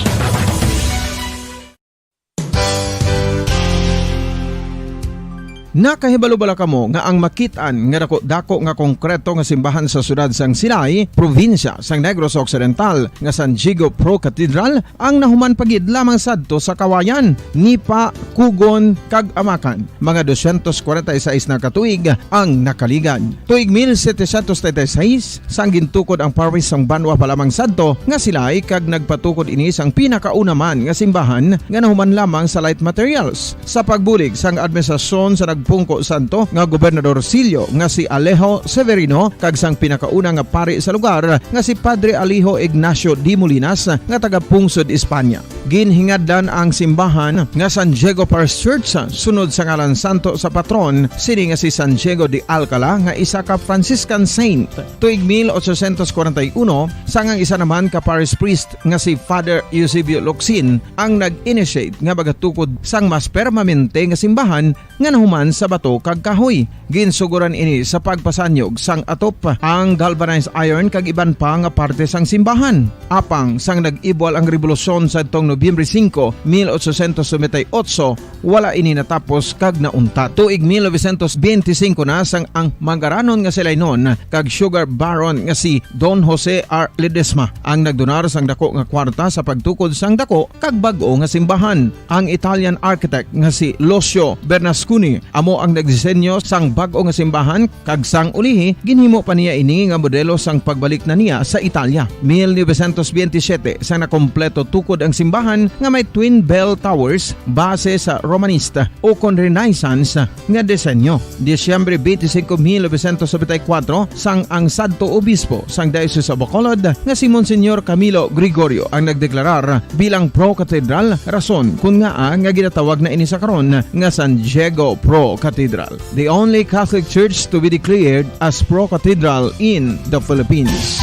Nakahibalo bala kamo nga ang makit-an nga dako-dako nga konkreto nga simbahan sa siyudad sang Silay, probinsya sang Negros Occidental, nga San Diego Pro Cathedral, ang nahuman pa gid lamang sadto sa Kawayan, Nipa, Cogon, kag Amacan, mga dosyentos kwarenta y seis na ka tuig ang nakaligad. Tuig mil setecientos treinta y seis, sang gintukod ang parish sang banwa pa lamang sadto nga Silay, kag nagpatukod ini sang pinakauna man nga simbahan nga nahuman lamang sa light materials. Sa pagbulig sang administrasyon sa nagpungko sadto nga Gobernador Sillo nga si Alejo Severino kag sang pinakauna nga pari sa lugar nga si Padre Alejo Ignacio de Molinas nga taga-pungsod Espanya. Ginhingadlan ang simbahan nga San Diego Parish Church sunod sa ngalan santo sa patron sini nga si San Diego de Alcala nga isa ka Franciscan saint. Tuig mil ochocientos kwarenta y uno, sang ang isa naman ka parish priest nga si Father Eusebio Locsin ang nag-initiate nga magatukod sang mas permanente nga simbahan nga nahuman sa bato kag kahoy. Ginsugoran ini sa pagpasanyog sang atop, ang galvanized iron kag iban pa nga parte sang simbahan. Apang sang nag-ibwal ang rebolusyon sadtong Nobyembre singko, mil ochocientos noventa y ocho, wala ini natapos kag nauntat. Tuig mil novecientos benti singko na sang ang mangaranon nga si Lainon kag sugar baron nga si Don Jose R. Ledesma ang nagdonar sang dako nga kwarta sa pagtukod sang dako kag bag-o nga simbahan. Ang Italian architect nga si Lucio Bernasconi amo ang nagdisenyo sang bag-o nga simbahan, kag sang ulihi ginhimo pa niya ini nga modelo sang pagbalik na niya sa Italia. Mil novecientos benti siyete, sang nakompleto tukod ang simbahan nga may twin bell towers base sa Romanista ukon Renaissance nga disenyo. Disyembre benti singko, mil novecientos nobenta y kuwatro, sang ang sadto obispo sang Diocese of Bacolod nga si Monsignor Camilo Gregorio ang nagdeklarar bilang pro-cathedral, rason kon ngaa nga ginatawag na ini sa karon nga San Diego Pro Cathedral, the only Catholic church to be declared as pro-cathedral in the Philippines.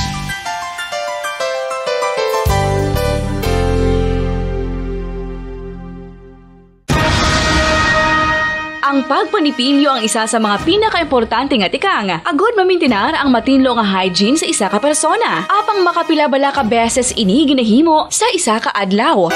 Ang pagpanipilyo ang isa sa mga pinakaimportante nga tikang agud mamintinar ang matinlo nga hygiene sa isa ka persona. Apang makapila bala ka beses ini ginahimo sa isa ka adlaw?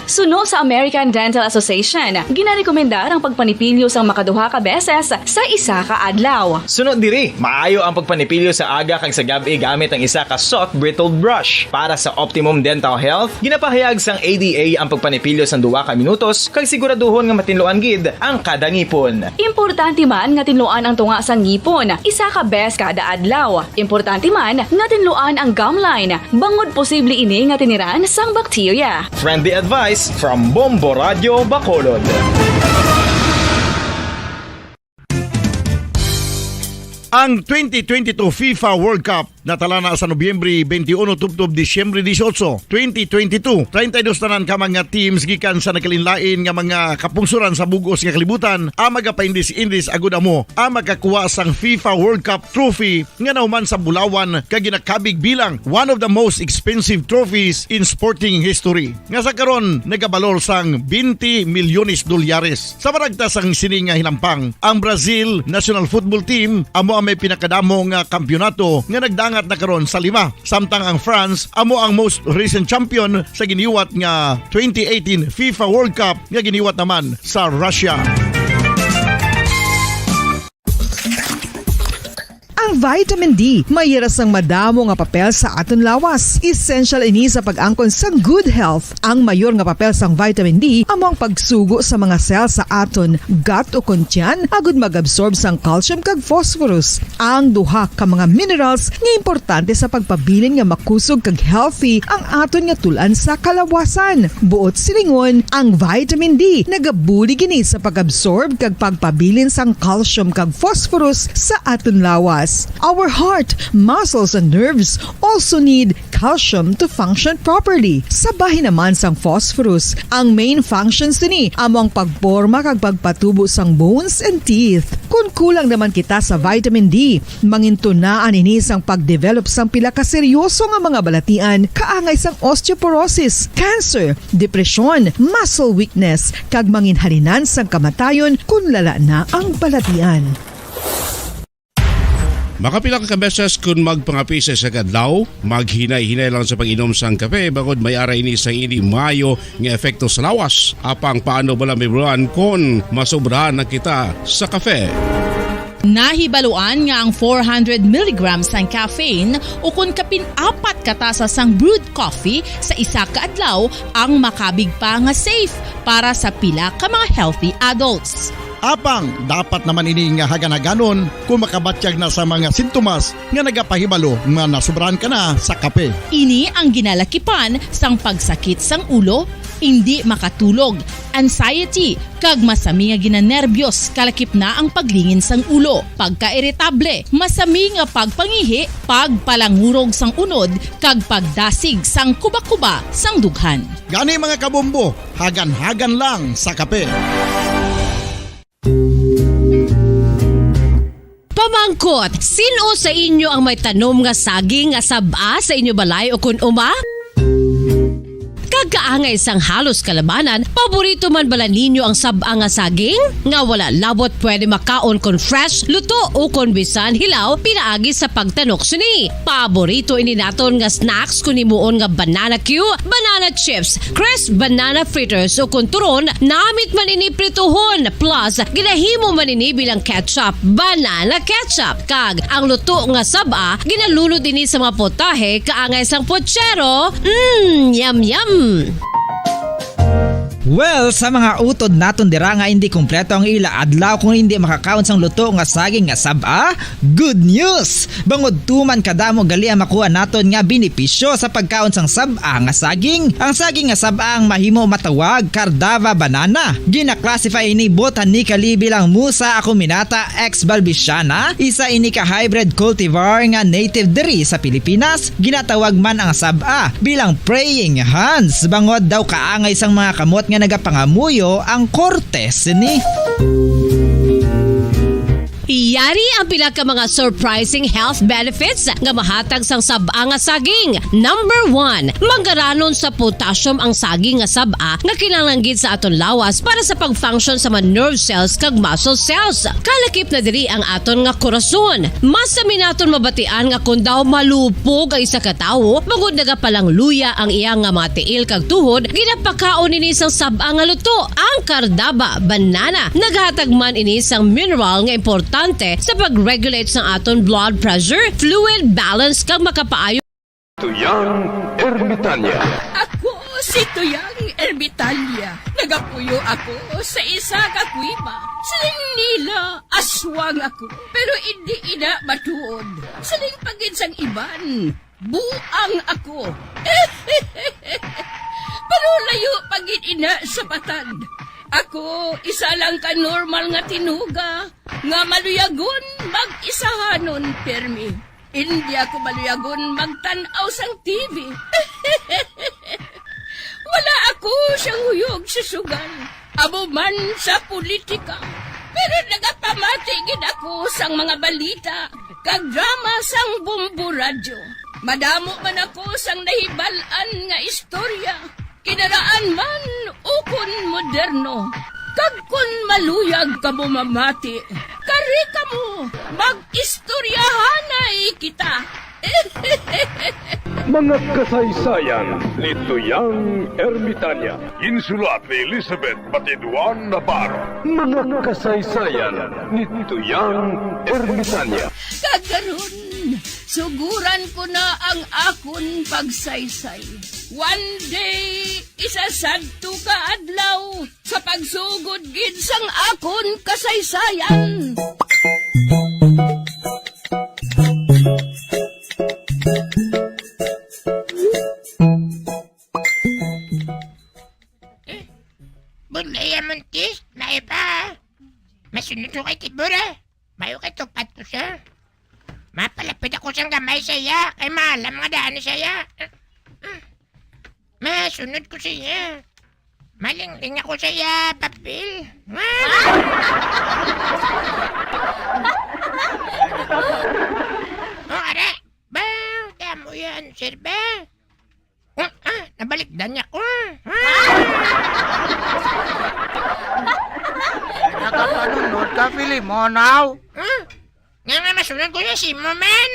Suno sa American Dental Association, ginarekomendar ang pagpanipilyo sang makaduha ka beses sa isa ka adlaw. Suno diri, maayo ang pagpanipilyo sa aga kag sa gab-i gamit ang isa ka soft bristled brush. Para sa optimum dental health, ginapahayag sang A D A ang pagpanipilyo sang duha ka minutos kag siguraduhon nga matinluan gid ang kada ngipon. Importante man nga tinluan ang tunga sang ngipon isa ka bes kada adlaw. Importante man nga tinluan ang gum line, bangod posible ini nga tiniran sang bakterya. Friendly advice from Bombo Radio Bacolod. Ang twenty twenty-two FIFA World Cup Natala na sa Nobyembre twenty-one tubtob Disyembre dieciocho, twenty twenty-two. Treinta y dos tanan ka mga teams gikan sa nagkalainlain nga mga kapungsoran sa bug-os nga kalibutan ang magapaindis-indis agud amo ang makakuha sang FIFA World Cup trophy nga nahuman sa bulawan kag ginakabig bilang one of the most expensive trophies in sporting history, nga sa karon nagabalor sang twenty milyones dolyares. Sa maragta sang sini nga hinampang, ang Brazil national football team amo ang may pinakadamo nga kampiyonato nga nagdangat na karon sa lima, samtang ang France amo ang most recent champion sa giniwat nga twenty eighteen FIFA World Cup nga giniwat naman sa Russia. Ang vitamin D may ira sang madamo nga papel sa aton lawas. Essential ini sa pag-angkon sang good health. Ang mayor nga papel sang vitamin D amo ang pagsugo sa mga cell sa aton gut o kon tiyan agud mag-absorb sang calcium kag phosphorus, ang duha ka mga minerals nga importante sa pagpabilin nga makusog kag healthy ang aton nga tul-an sa kalawasan. Buot silingon, ang vitamin D nagabulig ini sa pag-absorb kag pagpabilin sang calcium kag phosphorus sa aton lawas. Our heart, muscles, and nerves also need calcium to function properly. Sa bahin naman sang phosphorus, ang main functions sini amo ang pagporma kag pagpatubo sang bones and teeth. Kon kulang naman kita sa vitamin D, mangintunaan ini sang pagdevelop sang pila ka seryoso nga mga balatian, kaangay sang osteoporosis, cancer, depresyon, muscle weakness, kag manginhalinan sang kamatayon kon lala na ang balatian. Makapila ka beses kon magpangape sa isa ka adlaw, maghinay-hinay lang sa pag-inom sang kape, bangod may ara ini sang indi maayo nga epekto sa lawas. Apang paano bala, Ma'am Ron, kon masobrahan na kita sa kape? Nahibaluan nga ang four hundred milligrams sang caffeine, ukon kapin apat ka tasa sang brewed coffee sa isa ka adlaw, ang makabig pa nga safe para sa pila ka mga healthy adults. Apang dapat naman ini nga hagan-haganon kon makabatyag na sa mga sintomas nga nagapahibalo nga nasobrahan ka na sa kape. Ini ang ginalakipan sang pagsakit sang ulo, indi makatulog, anxiety, kag masami nga ginanerbyos, kalakip na ang paglingin sang ulo, pagkairitable, masami nga pagpangihi, pagpalangurog sang unod, kag pagdasig sang kubakuba sang dughan. Gani, mga kabombo, hagan-hagan lang sa kape. Pamangkot, sin-o sa inyo ang may tanom nga saging nga sab-a sa inyo balay o kon uma? Kag kaangay sang halos kalabanan, paborito man bala ninyo ang sab-a nga saging? Nga wala labot pwede makaon kon fresh, luto, o kon bisan hilaw pinaagi sa pagtanok sini. Paborito ini naton nga snacks kon himuon nga banana cue, banana chips, crisp banana fritters, o kon turon, namit man ini prituhon, plus ginahimo man ini bilang ketchup, banana ketchup. Kag ang luto nga sab-a ginalunod ini sa mga potahe kaangay sang pochero. Mm, yum, yum. Well, sa mga utod naton dira nga indi kompleto ang ila adlaw kung indi makakaon sang luto nga saging nga sab-a, good news! Bangod tuman kadamo gali ang makuha naton nga benepisyo sa pagkaon sang sab-a nga saging. Ang saging nga sab-a ang mahimo matawag Cardava banana. Gina-classify ini botanically bilang Musa acuminata ex balbisiana, isa ini ka hybrid cultivar nga native diri sa Pilipinas. Ginatawag man ang sab-a bilang praying hands, bangod daw kaangay sang mga kamot nga nagapangamuyo ang korte sini. Yari ang pila ka mga surprising health benefits nga mahatag sang sab-a nga saging. Number one, mangaranon sa potassium ang saging nga sab-a nga kinahanglan gid sa aton lawas para sa pag-function sa mga nerve cells kag muscle cells. Kalakip na diri ang aton nga korason. Masami naton mabatian nga kon daw malupog ang isa ka tawo, bangod nagapalangluya ang iya nga mga tiil kag tuhod, ginapakaon ini sang sab-a nga luto, ang Cardava banana. Nagahatag man ini sang mineral nga importante sa pag-regulate sang aton blood pressure, fluid balance, kag makapaayo. Tuyang Ermitanya. Ako si Tuyang Ermitanya. Nagapuyo ako sa isa ka kuweba. Siling nila, aswang ako, pero indi ina matuod. Siling pa gid sang iban, buang ako. Panulayo pa gid ina sa batad. Ako, isa lang ka normal nga tinuga nga maluyagon mag-isahanon pirmi. Hindi ako maluyagon magtan-aw sang T V. Wala ako siyang huyog sa sugal, amo man sa politika. Pero nagapamati gid ako sang mga balita kag drama sang Bombo Radyo. Madamo man ako sang nahibal-an nga istorya, kinaraan man ukon moderno. Kag kon maluyag kamo mamati, kari kamo, mag-istoryahanay kita. Mga kasaysayan ni Tuyang Ermitanya. Ginsulat ni Elizabeth Batiduan Navarro. Mga kasaysayan ni Tuyang Ermitanya. Kag karon, suguran ko na ang akon pagsaysay. One day, isa sadto ka adlaw, sa pagsugod gid sang akon kasaysayan. Eh, Bunaya Montis, may pa. Masunod ko kay Tibor, eh. Mayo kay tupad ko siya. Mapalapit ako sang gamay sa iya, kay maalam nga daan ni siya. Masunod ko siya. Malingling ako sa iya papel. Oh, are. Ba, damo yan, sir, ba? Ah, ah, nabalikdan niya ko. Nakapanunod ka, Filimon, aw? Ah? Nga nga masunod ko siya si mo, man.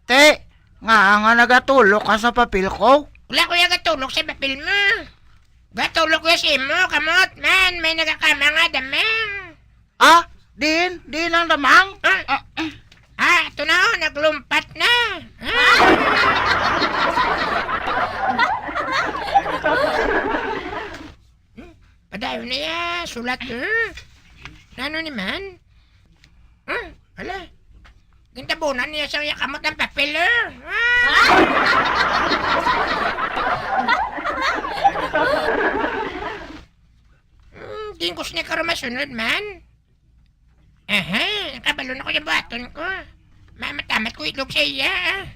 Te, nga nga nagatulok ka sa papel ko? Wala ko yung gatulok sa papel mo. Gatulok ko sa imo, kamot, man. May nagakama nga damang. Ah, din, din ang damang? Ah. Ah, ah. Ah, ito na, oh, naglumpat na. Ah. Hmm, padayon na ya, sulat, eh. Nano ni man? Hmm, ala. Gintabunan niya sa iya kamot ang papel, eh. Ah. Hmm, gingkos ni karon masunod man. Aha, nakabalo na ko yung buhaton ko. Mamatamat ko itlog sa iya, ah.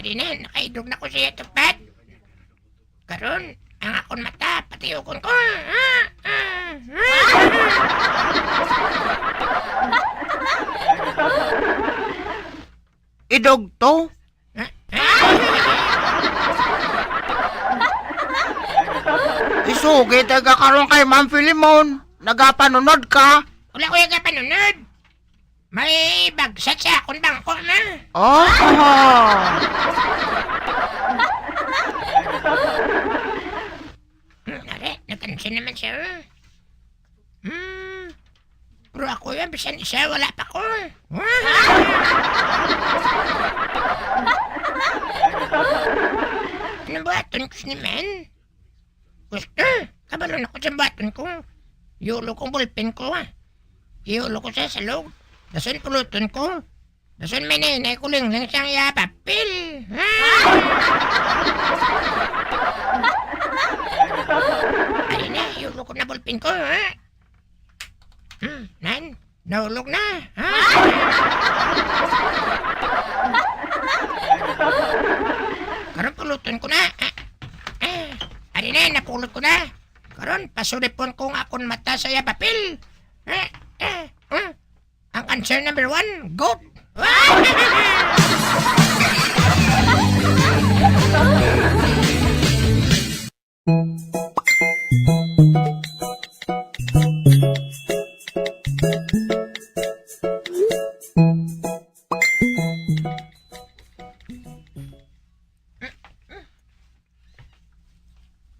Adi na, nakaidlog na ko sa iya tupad. Karon, ang akon mata, patiukon ko. Idog to? Isugi taga karon kay Ma'am Filimon. Nagapanunod ka? Wala ko yung panunod. May bagsak sa akon bangko na. Oh. Hmm, nari, nakansin naman siya. Hmm. Pero ako yan, bisan isa, wala pa ko. Ano ba aton ko sini, man? Gusto, kabalo na ko sa baton ko. Yulo kong bulpen ko, ah. Yulo ko sa salog. Dason puluton ko. Dason may nainay ko lingling sang iya papel. Ha? Ari na, yulo ko na bulpen ko, ha? Hmm, nan, nahulog na. Ha? Karon puluton ko na. Ah, ah. Ari na, napulot ko na. Karon, pasulipon ko nga akon mata sa iya papel. Eh, eh, hmm. Ang answer number one, goat.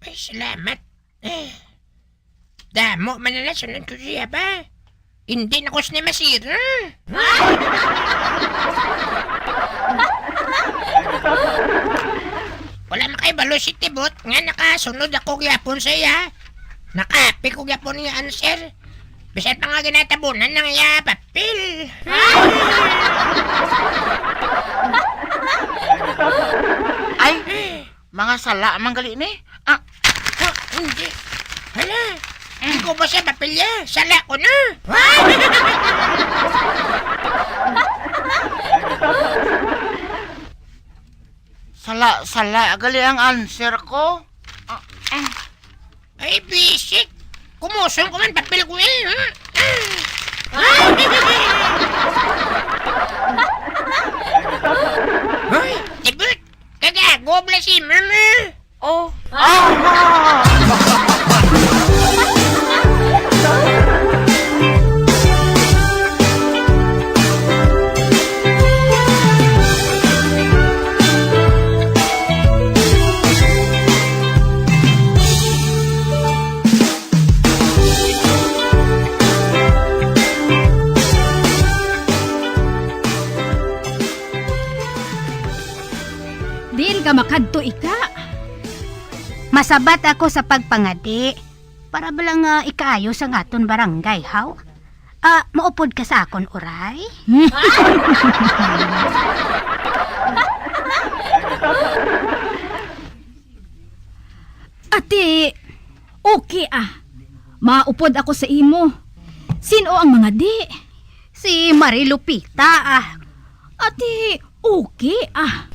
Ay, salamat. Eh, damo man na nasunod ko siya ba? Hindi na ko sini masira. Wala makahibalo si Tibot nga nakasunod ako gyapon sa iya. Nakaapik ko gyapon nga answer. Bisan pa nga ginatabunan ng iya papel. Ay, mga sala man gali ni. Ah, ah, hindi. Hala, di ko ba siya mapilya? Sala ko na. Sala, sala gali ang answer ko. Ah, ah. Ay, bisik. Kumuson ko man, papel ko eh, ha? Hoy, Tibot, kagago bala si Mama. Oh. Ah! Diin ka makadto, ika? Masabat ako sa pagpangadi para bala nga ikaayo sang aton barangay, haw? Ah, maupod ka sa akon, uray? Ati, okay, ah. Maupod ako sa imo. Sin-o ang mangadi? Si Marie Lupita, ah. Ati, okay, ah.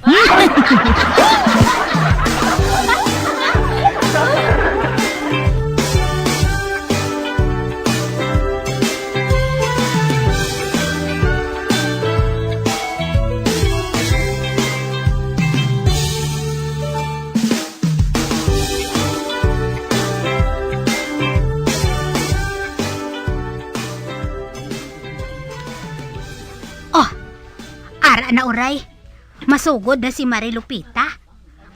Oh, ara na, uray. Masugod na si Marie Lupita.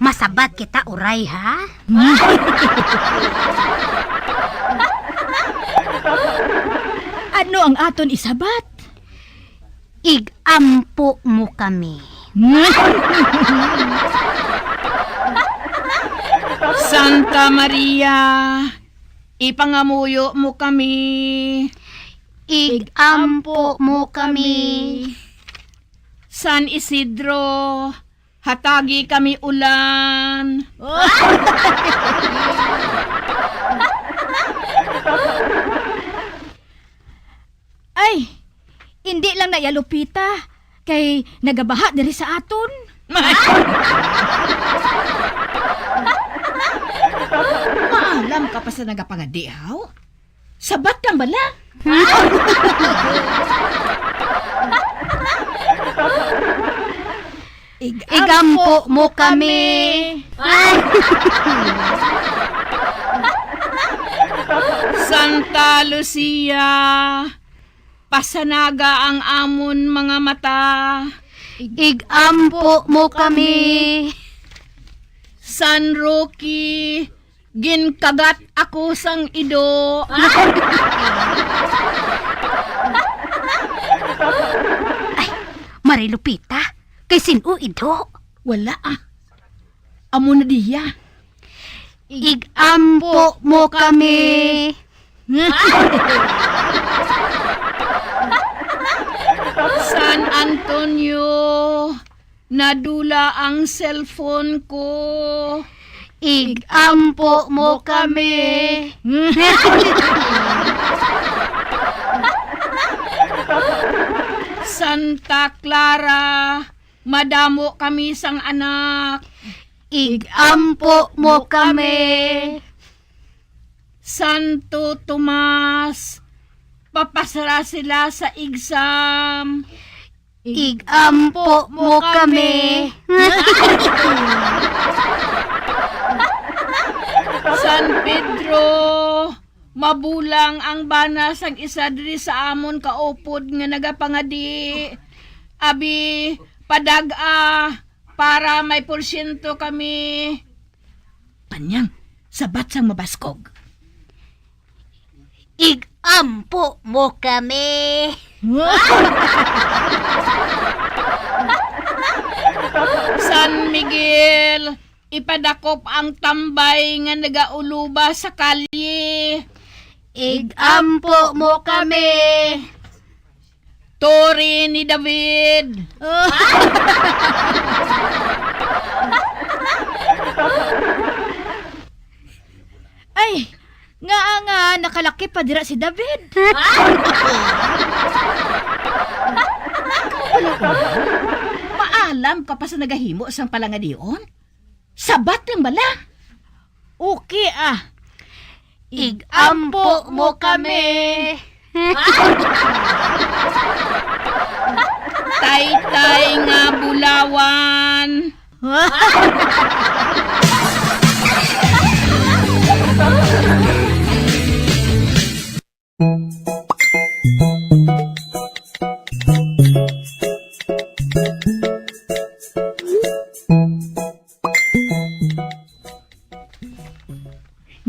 Masabat kita, uray, ha? Ano ang aton isabat? Ig-ampo mo kami. Santa Maria, ipangamuyo mo kami. Ig-ampo mo kami. San Isidro, hatagi kami ulan. Ay, indi lang na iya, Lupita, kay nagabaha diri sa aton. Maalam ka pa sa nagapangadi, haw? Sabat lang bala. Ig-ampo mo kami. Santa Lucia, pasanaga ang amon mga mata. Ig-ampo mo kami. San Roque, ginkagat ako sang ido. Ay, Marie Lupita, kay sin-o ido? Wala, ah. Amo na diya. Ig-ampo mo kami. San Antonio, nadula ang cellphone ko. Ig-ampo mo kami. Santa Clara, madamo kami sang anak. Ig-ampo mo kami. Santo Tomas, papasara sila sa exam. Ig-ampo mo kami. San Pedro, mabulang ang bana sang isa diri sa amon kaupod nga nagapangadi. Abi, padag-a para may porsyento kami. Panyang, sabat sang mabaskog. Ig-ampo mo kami. San Miguel, ipadakop ang tambay nga nagauluba sa kalye. Ig-ampo mo kami. Tore ni David. Ay, nga nga nakalaki pa dira si David. Maalam ka pa sa nagahimo sang palangadion? Sabat lang bala. Okay, ah. Ig-ampo mo kami. Taytay nga bulawan.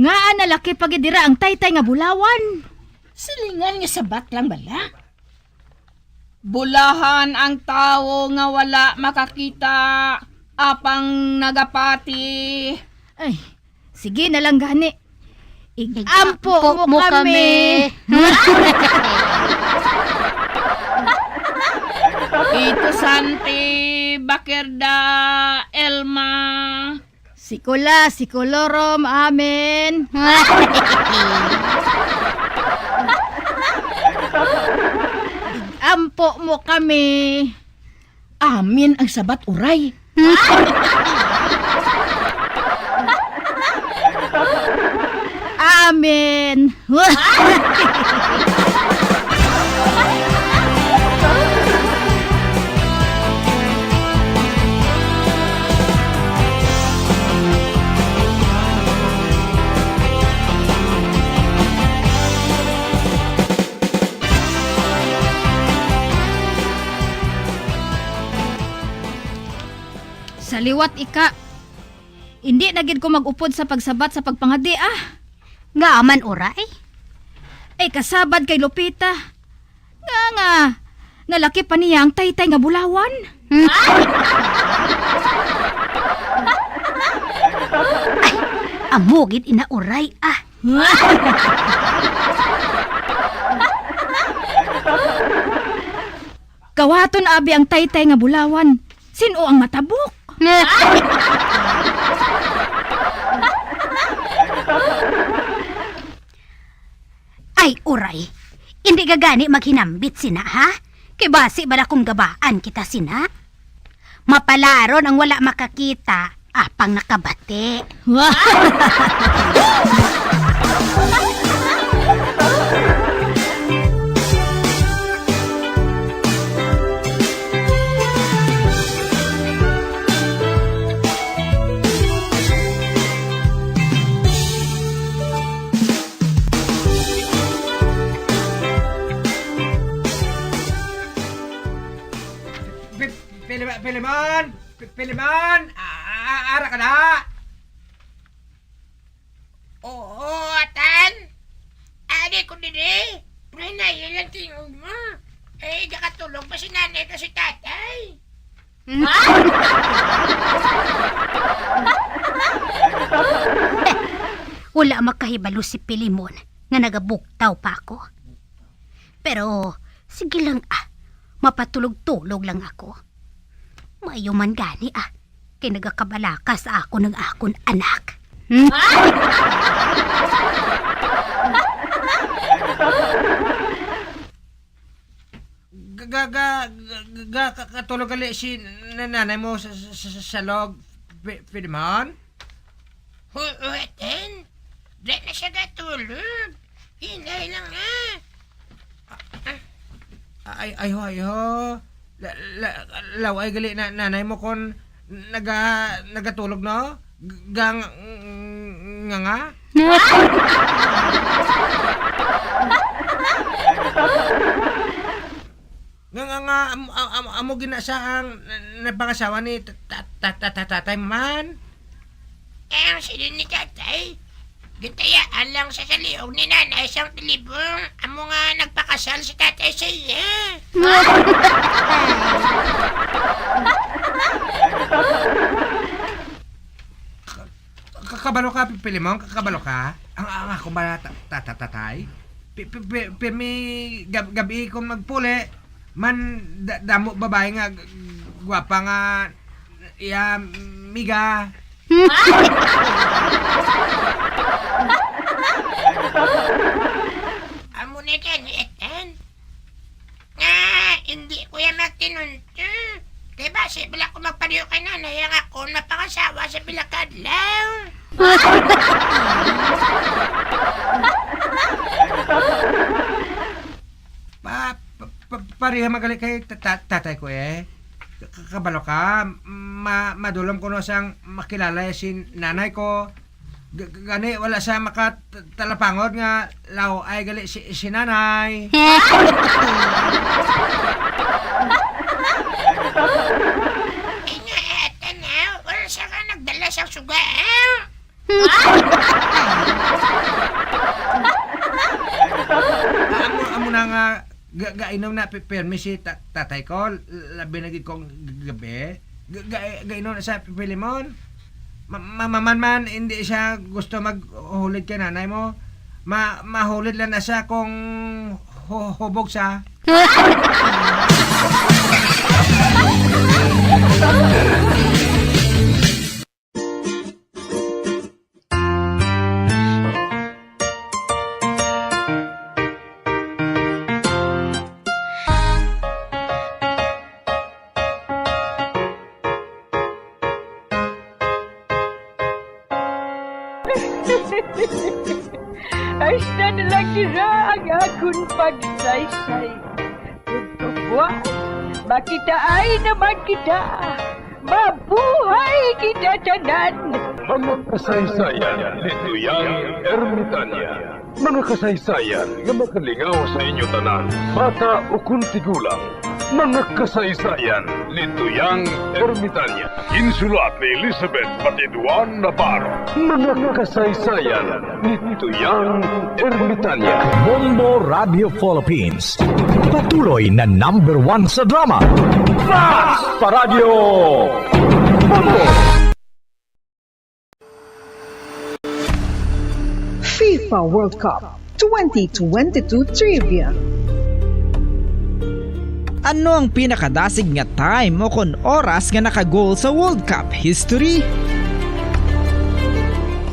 Ngaa nalaki pa gid dira ang taytay nga bulawan? Silingan nga sabat lang bala. Bulahan ang tawo nga wala makakita, apang nagapati. Ay, sige na lang gani. Ig-ampo mo kami. Ito Santi, Bakerda, Elma. Sikula, sikulorom, amen. Ig-ampo mo kami. Amen ang sabat, uray. Amen. Sa liwat, ika, hindi na gid ko mag-upod sa pagsabat sa pagpangadi, ah. Ngaa man, uray? Ay, kasabad kay Lupita. Nga nga, nalaki pa niya ang taytay nga bulawan. Ay, amo gid ina, uray, ah. Kawaton abi ang taytay nga bulawan. Sin-o ang matabok? Ay, uray. Hindi ka gani maghinambit sina, ha? Kay basi bala kung gabaan kita sina. Mapalaron ang wala makakita, apang nakabati. Pi-, Pili-, Pilimon! Pi-, Pilimon! A-, a-, ara ka na! Oo, Atan! Ari ko diri! Pinayo lang tingog mo! Eh, gakatulog pa si nanay ka si tatay! Wala makahibalo si Pilimon nga nagabugtaw pa ako. Pero, sige lang, ah. Mapatulog-tulog lang ako. Maayo man gani, ah. Kay nagakabalaka sa akon ang akon anak. Hmm? Ga, ga, ga, ga, ga, ka, katulog gali si na-, nanay mo sa, sa, sa, sa log, Pi-, Pilimon? Hu-, huweten, di na siya gatulog. Hinay lang, ah. Ay, ay, ho, ay, ho. La, la, laway gali na, nanay mo kon naga-, nagatulog, no? G-, gang-, nga, nga? Nga, nga, nga, am-, am-, am-, amo gina siya ang na-, napangasawa ni ta-, ta-, ta-, ta-, ta-, tatay man? Eh, ang siling ni tatay, gintayaan lang sa saliog ni nanay sang tilibong, amo nga nagpakasal si tatay sa iya. Ka-, ka-, kabalo ka, Pi-, Pilimon? Ka-, kabalo ka? Ang, ang ako ba ta-, ta-, ta-, tatay? Pi-, pi-, pi-, pirmi gab-, gabi kong magpuli, man da-, damo babae nga g-, gwapa nga Ya, miga. Amo na gani, Ethan. Nga, hindi ko yan matinunto. Kay basi bala ko magpariyo kay nanay ang akon mapangasawa sa pila ka adlaw. Pa, pa, pa, pareha magali kay ta-, ta-, tatay ko, eh. Ka-, ka-, kabalo ka, ma-, madulom kuno sang makilala si nanay ko. G-, g-, gani wala siya makatalapangod nga law ay gali si, si nanay. Ay nga, eh, tanaw, wala siya ka nagdala sa suga, eh. Amo, amo na nga, ga-, gainom na pi-, pirmi si ta-, tatay ko, l-, labi na gid kong g-, gabi. Ga-, ga-, gainom na sa pi-, pilimon. Ma-, ma-, maman man, hindi siya gusto maghulid kay nanay mo. Ma-, mahulid lang na siya kung hu-, hubog siya. Hasta na lang dira ang akon pagsaysay. Ug kabuas, makitaay naman kita. Mabuhay kita tanan! Mga kasaysayan ni Tuyang Ermitania. Mga kasaysayan nga makalingaw sa inyo tanan, bata ukon tigulang. Mga kasaysayan ni Tuyang Ermitania. Insulat ni Elizabeth Batiduan Navarro. Mga kasaysayan ni Tuyang Ermitania. Bombo Radio Philippines. Patuloy na number one sa drama. Fast Paradyo! Bombo! FIFA World Cup twenty twenty-two Trivia. Ano ang pinakadasig nga time o kon oras nga naka-goal sa World Cup history?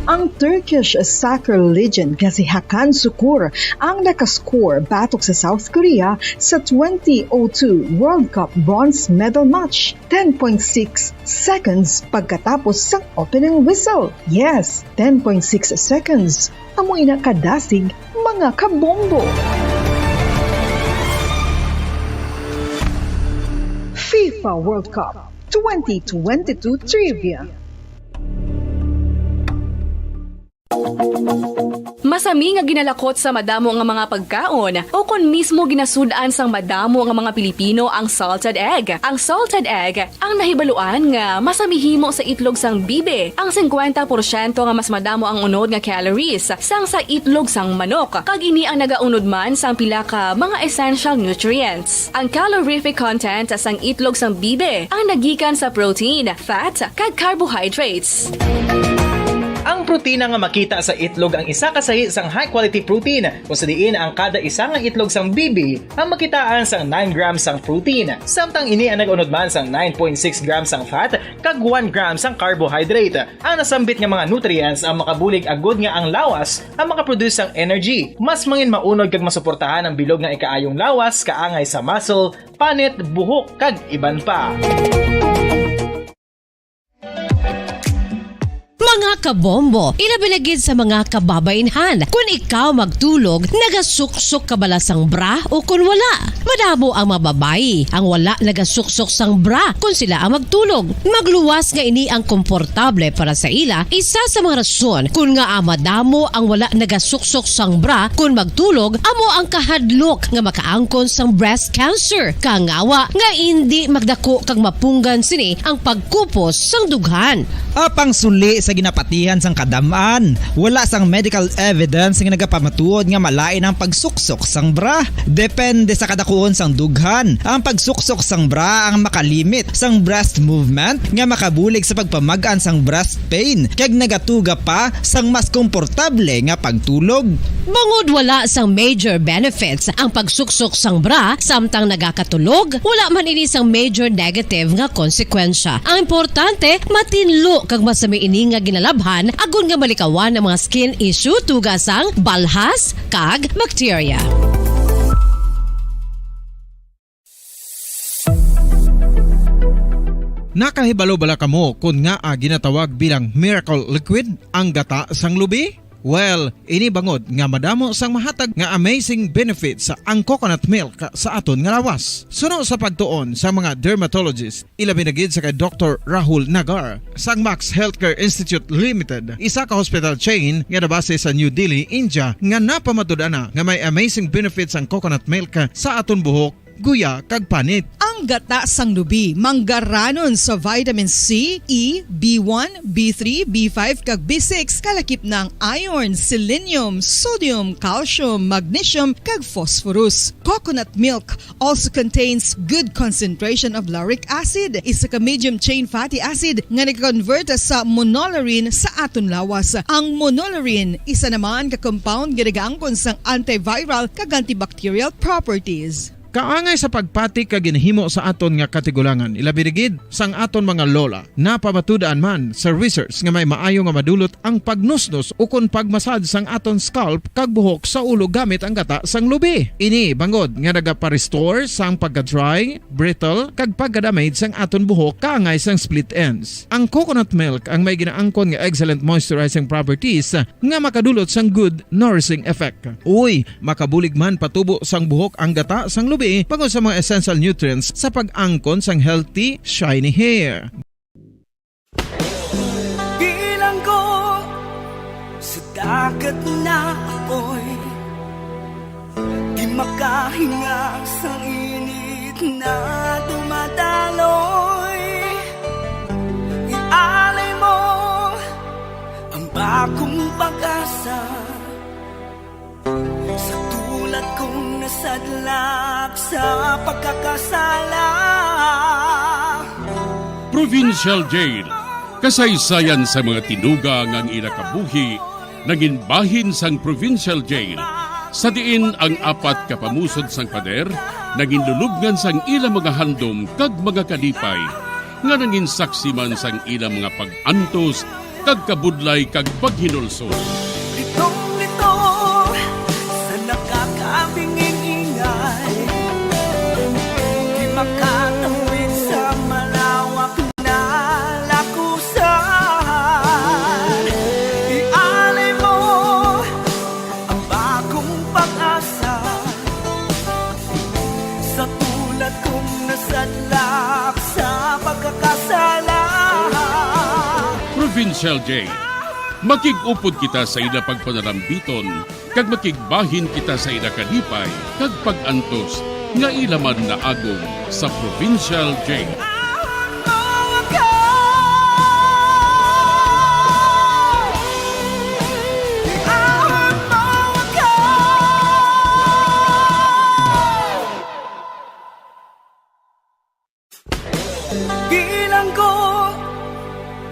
Ang Turkish soccer legend nga si Hakan Sukur ang nakascore batok sa South Korea sa twenty oh two World Cup bronze medal match, ten point six seconds pagkatapos sang opening whistle. Yes, ten point six seconds. Amo ina kadasig, mga kabombo. FIFA World Cup twenty twenty-two Trivia. Masami nga ginalakot sa madamo nga mga pagkaon o kon mismo ginasud-an sang madamo nga mga Pilipino ang salted egg. Ang salted egg ang nahibaluan nga masami himo sa itlog sang bibi. Ang singkwenta porsyento nga mas madamo ang unod nga calories sang sa itlog sang manok, kag ini ang nagaunod man sang pila ka mga essential nutrients. Ang calorific content sang itlog sang bibi ang nagikan sa protein, fat, kag carbohydrates. Ang protina nga makita sa itlog ang isa ka sahi sang high-quality protein, kung sa diin ang kada isa nga itlog sang bibi ang makitaan sang nine grams sang protein, samtang ini ang nag-unod man sang nine point six grams sang fat kag one gram sang carbohydrate. Ang nasambit nga mga nutrients ang makabulig agud nga ang lawas ang makaproduce sang energy, mas mangin maunod kag masuportahan ang bilog nga ikaayong lawas, kaangay sa muscle, panit, buhok, kag iban pa. Mga kabombo, ilabi na gid sa mga kababainhan, kun ikaw magtulog, nagasuksok ka bala sang bra o kun wala? Madamo ang mga babayi ang wala nagasuksok sang bra kun sila ang magtulog. Magluwas nga ini ang komportable para sa ila, isa sa mga rason kun ngaa madamo ang wala nagasuksok sang bra kun magtulog amo ang kahadlok nga makaangkon sang breast cancer. Kangawa nga indi magdako kag mapunggan sini ang pagkupos sang dughan. Apang suli sa Napatihan sang kadam-an, wala sang medical evidence nga nagapamatuod nga malain ang pagsuksok sang bra. Depende sa kadakuon sang dughan, ang pagsuksok sang bra ang makalimit sang breast movement nga makabulig sa pagpamag-an sang breast pain kag nagatuga pa sang mas komportable nga pagtulog. Bangod wala sang major benefits ang pagsuksok sang bra samtang nagakatulog, wala man ini sang major negative nga konsekwensya. Ang importante, matinlo kag masami ini nga ginalabhan agod nga malikawan ang mga skin issue, tuga sang balhas kag bacteria. Nakahibalo bala kamo kon ngaa ginatawag bilang miracle liquid ang gata sang lubi? Well, ini bangod nga madamo sang mahatag nga amazing benefits ang coconut milk sa aton nga lawas. Suno sa pagtuon sa mga dermatologist, ilabi na gid sa kay Doktor Rahul Nagar sang Max Healthcare Institute Limited, isa ka hospital chain nga nabase sa New Delhi, India, nga napamatud-an na nga may amazing benefits ang coconut milk sa aton buhok, guya, kag panit. Ang gata sang lubi manggaranon sa vitamin C, E, B one, B three, B five, kag B six, kalakip na ang iron, selenium, sodium, calcium, magnesium, kag phosphorus. Coconut milk also contains good concentration of lauric acid, isa ka medium chain fatty acid nga nag-convert sa monolaurin sa aton lawas. Ang monolaurin, isa naman ka compound nga nagaangkon sang antiviral kag antibacterial properties. Kaangay sa pagpati kag ginhimo sa aton nga katigulangan, ilabi na gid sang aton mga lola. Napamatud-an man sa research nga may maayo nga madulot ang pagnusnos ukon pagmasad sang aton scalp kag buhok sa ulo gamit ang gata sang lubi. Ini bangod nga nagapa-restore sang pagka-dry, brittle, kag pagka-damage sang aton buhok kaangay sang split ends. Ang coconut milk ang may ginaangkon nga excellent moisturizing properties nga makadulot sang good nourishing effect. Uy, makabulig man patubo sang buhok ang gata sang lubi bangod sa mga essential nutrients sa pag-angkon sang healthy, shiny hair. Bilanggo sa dagat na apoy, di makahinga sa init na dumadaloy. Ialay mo ang bagong pag-asa sa tulad kong nasadlak sa pagkakasala. Provincial Jail, kasaysayan sa mga tinuga nga ang ila kabuhi nangin bahin sang Provincial Jail, sa diin ang apat ka pamusod sang pader nangin lulubngan sang ila mga handom kag mga kalipay, nga nangin saksi man sang ila mga pag-antos kag kabudlay kag paghinulsol. Litong-lito sa nakakabinging ingay, di makatawid sa malawak na lakusan. Ialay mo ang bagong pag-asa sa tulad kong nasadlak sa pagkakasala. Provincial Jail. Makig-upod kita sa ila pagpanalambiton, kag makigbahin kita sa ila kalipay kag pag-antos nga ila man naagom sa Provincial Jail. Bilanggo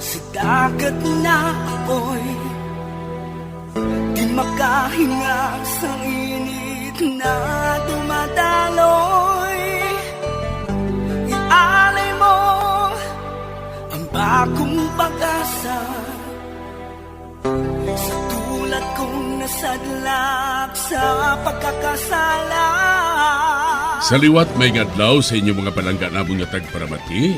sa dagat na apoy, di makahinga sa init na dumadaloy. Ialay mo ang bagong pag-asa sa tulad kong nasadlak sa pagkakasala. Sa liwat, maayong adlaw sa inyo, mga palangga namon nga tagparamati.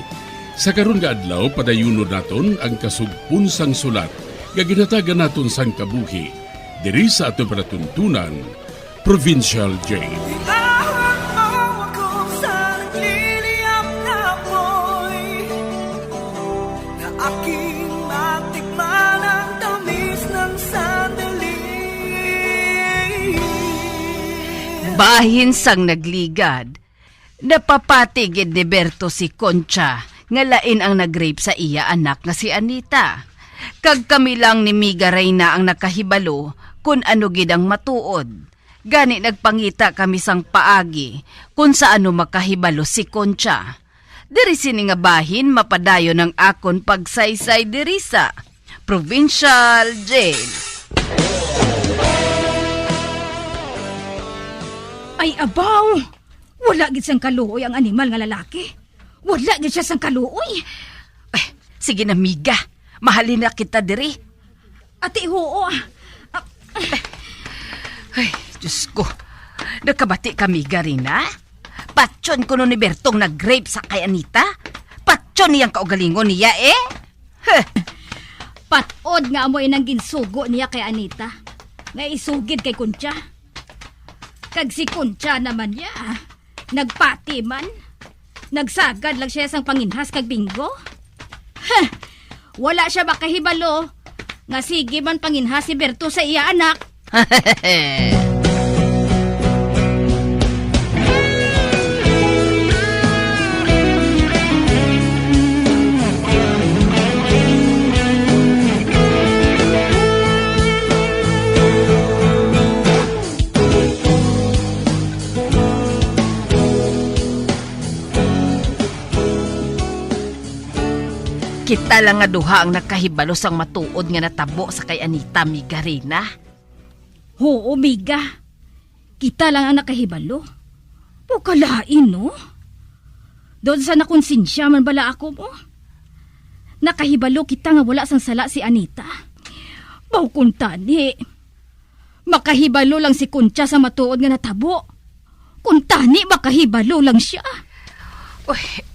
Sa karon nga adlaw, padayunon naton ang kasugpon sang sulat nga ginhatagan naton sang kabuhi diri sa aton palatuntunan, Provincial Jail. Iawag mo ako sa nagliliyab na apoy, na aking matikman ang tamis ng sandali. Bahin sang nagligad, napapati gid ni Berto si Concha nga lain ang nag-rape sa iya anak nga si Anita. Kag kami lang ni Miga Reyna ang nakahibalo kon ano gid ang matuod. Gani nagpangita kami sang paagi kon sa ano makahibalo si Concha. Diri sini nga bahin mapadayon ang akon pagsaysay diri sa Provincial Jail. Ay, abaw! Wala gid sang kaluoy ang animal nga lalaki. Wala gid siya sang kaluoy. Ay, sige na, Miga. Mahalin na kita diri. Ati, huo. Ah, Ay, Diyos ko. Nakabati ka, Miga Reyna? Patyon kuno ni Bertong nag-rape sa kay Anita? Patyon niyang kaugalingon niya, eh? Huh. Patod nga amo inang ginsugo niya kay Anita, nga isugid kay Concha. Kag si Concha naman niya, nagpati man. Nagsagad lang siya sang panginhas kag bingo. Huh! Wala siya makahibalo nga sige man panginhas si Berto sa iya anak. Kita lang nga duha ang nakahibalo sang matuod nga natabo sa kay Anita, Miga Reyna. Huo, Miga. Kita lang ang nakahibalo. Pagkalain, no? Doon sa nakonsensya man bala ako mo. Nakahibalo kita nga wala sang sala si Anita. Baw kuntani. Makahibalo lang si Concha sa matuod nga natabo. Kuntani makahibalo lang siya. Uy,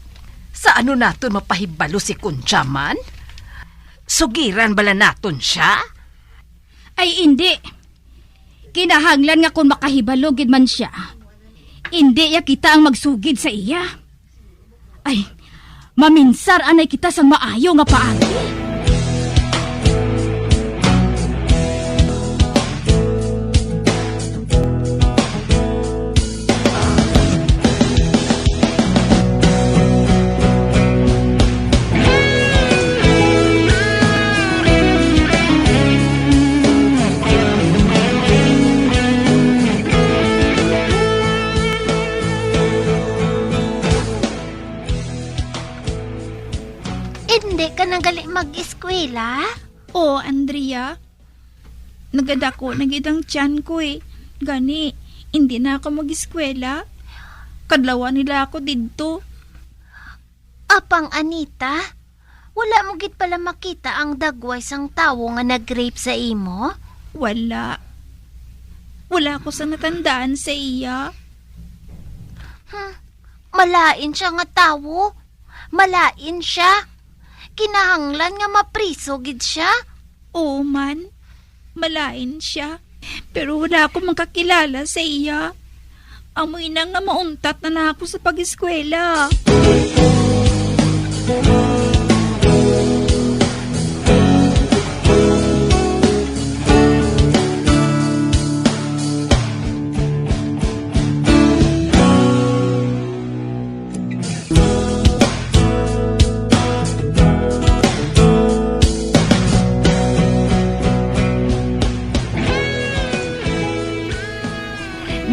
sa ano naton mapahibalo si Concha man? Sugiran bala naton siya? Ay, indi. Kinahanglan nga kung makahibalo gid man siya, indi ya kita ang magsugid sa iya. Ay, maminsar anay kita sang maayo nga paagi. Indi ka na gali mag-eskwela? Oo, Andrea. Nagadako na gid ang tiyan ko, eh. Gani, indi na ako mag-eskwela. Kadlawan nila ako didto. Apang Anita, wala mo gid pala makita ang dagway sang tawo nga nag-rape sa imo? Wala. Wala ko sang natandaan sa iya. Hmm, malain siya nga tawo. Malain siya. Kinahanglan nga mapriso gid siya. Oo man, malain siya. Pero wala ako makakilala sa iya. Amo ina nga mauntat na na ako sa pag-eskwela.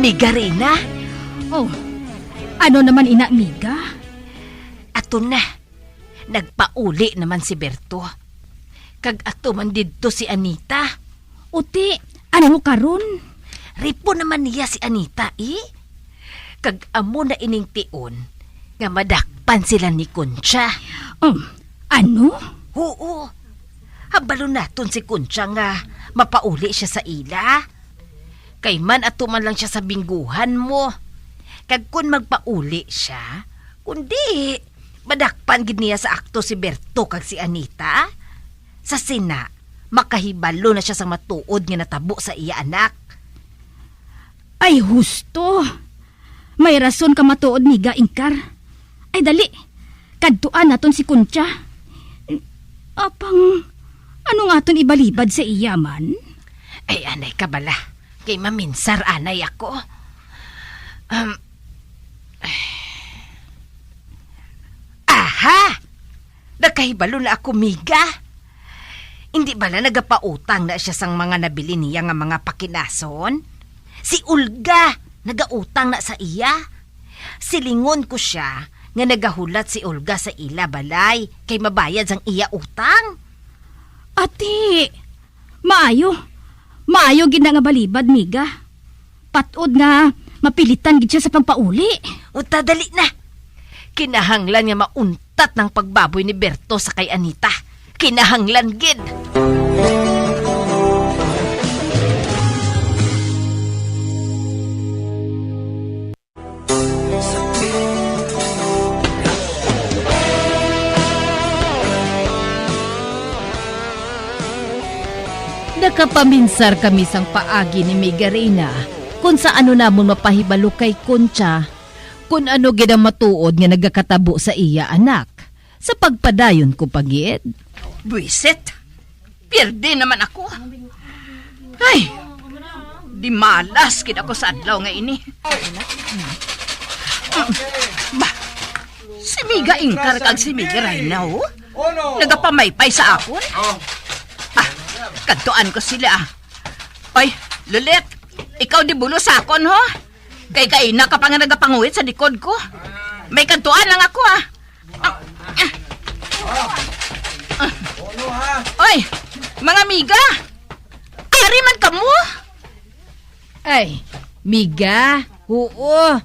Miga Reyna? Oh, ano naman ina, Miga? Ato na. Nagpauli naman si Berto. Kag ato man didto si Anita. Uti, ano karon? Ripo naman niya si Anita, eh. Kag amo na ining tion nga madakpan sila ni Concha. Um, ano? Oo. Habalon naton si Concha nga mapauli siya sa ila. Kay man ato man lang siya sa bingguhan mo. Kag kon magpauli siya, kundi madakpan gid niya sa akto si Berto kag si Anita. Sa sina, makahibalo na siya sa matuod nga natabo sa iya anak. Ay, husto. May rason ka matuod, Miga Ingkar. Ay, dali. Kadtuan naton si Concha. Apang, ano nga aton ibalibad sa iya man? Ay, anay ka bala. Kay maminsar anay ako. Um, aha! Nakahibalo na ako, Miga. Indi bala nagapautang na sia sang mga nabili niya nga mga pakinason? Si Olga nagautang na sa iya. Silingon ko sia nga nagahulat si Olga sa ila balay kay mabayad sang iya utang. Ati, maayo. Maayo gid na nga balibad, Miga. Patod nga mapilitan gid sia sa pagpauli. Unta, dali na. Kinahanglan nga mauntat ang pagbaboy ni Berto sa kay Anita. Kinahanglan gid. Nakapaminsar kami sang paagi ni Migarina kon sa ano namon mapahibalo kay Concha, kon ano gid ang matuod nga nagakatabo sa iya anak. Sa pagpadayon ko pa gid. Buisit! Pierde naman ako. Ay, di malas gid ako sa adlaw nga ini. Ba, si Miga Ingkar kag si Miga Reyna, oh. Nagapamaypay sa akon. Ah, kadtuan ko sila, ah. Oy, Lulit, ikaw di bulos sa akon, ho? Kay kaina ka pa nga nagapanguhit sa likod ko. May kadtuan lang ako, ah. Oy, mga amiga, ari man kamo? Ay, miga, oo.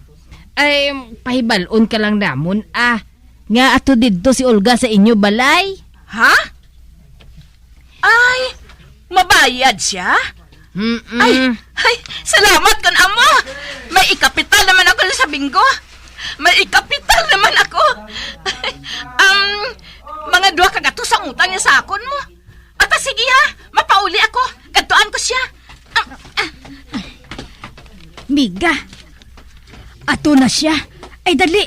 Ay, pahibal-on ka lang namon, ah, nga ato didto si Olga sa inyo balay. Ha? Ay, mabayad sia? Mm-mm. Ay, ay, salamat kon amo. May ikapital naman ako sa binggo. May ikapital naman ako. Ang mga duha ka gatos ang utang niya sa akon mo. Ata sige ha, mapauli ako. Kadtuan ko sia. Ah, ah. Miga, ato na sia. Ay, dali.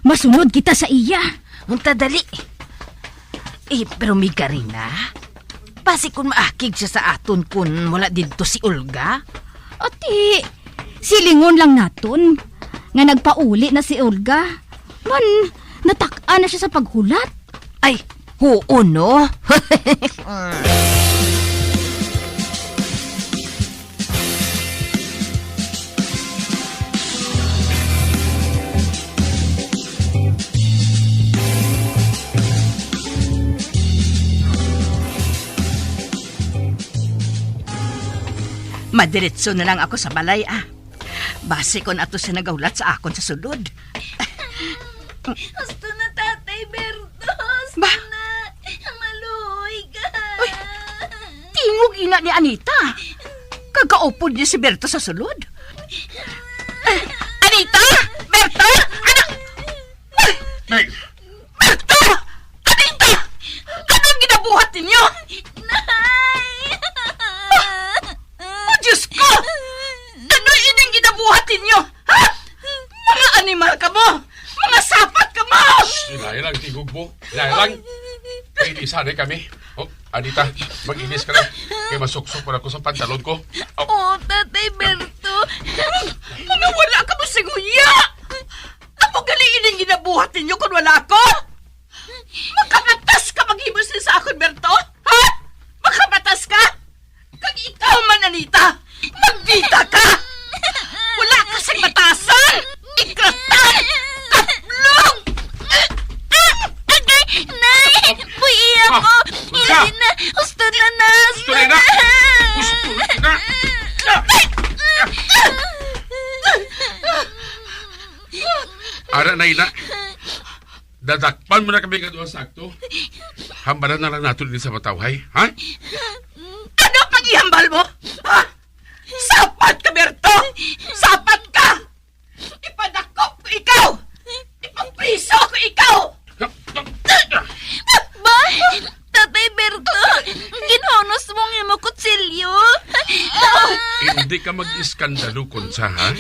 Masunod kita sa iya. Unta, dali. Eh, pero Migarina, basi kun maakig siya sa aton kun wala didto si Olga? Ati, silingon lang naton nga nagpauli na si Olga. Man, natak-an na siya sa paghulat. Ay, huon, no? Madiretso na lang ako sa balay, ah. Basi kon ato siya nagahulat sa akon sa sulod. Husto na, Tatay Berto. Husto Ba? na. Maluoy ka. Uy, tingog ina ni Anita. Kagaupod niya si Berto sa sulod. Anita! Berto! Ano? Nay! Berto! Anita! Anong ginabuhat ninyo? Nay! Oh, Diyos ko! Ano ining ginabuhat ninyo? Ha? Mga animal kamo! Mga sapat kamo! Shh, hinay lang, tingog mo. Hinay lang. Kay di sanay kami. Oh, Anita, mag-ilis ka na. Kay masuksok pa ako sa pantalon ko. Oh. Oh, Tatay Berto. Mga wala kamo sing huya! Amo gali ining ginabuhat ninyo kon wala ako? Makamatas ka maghimo sini sa akon, Berto? Ha? Makamatas ka? Kag ikaw man, Anita, magdita ka! Wala ka sing matasan! Ikratan! Kaplong! Agay, Nay! Buhi ako! Ah, Hilina, husto na na! Husto na na! Husto na na! Ara na, ina. Dadakpan mo na kami nga duha sakto. Hambalan na lang nato din sa matawhay, ha? Ano pag-ihambal mo? Ha? Sapat ka, Berto! Sapat ka! Ipadakop ko ikaw! Ipapriso ko ikaw! Ba? Tatay Berto, ginhunos mo ang imo kutsilyo. Hindi ka mag-iskandalo, Concha, ha?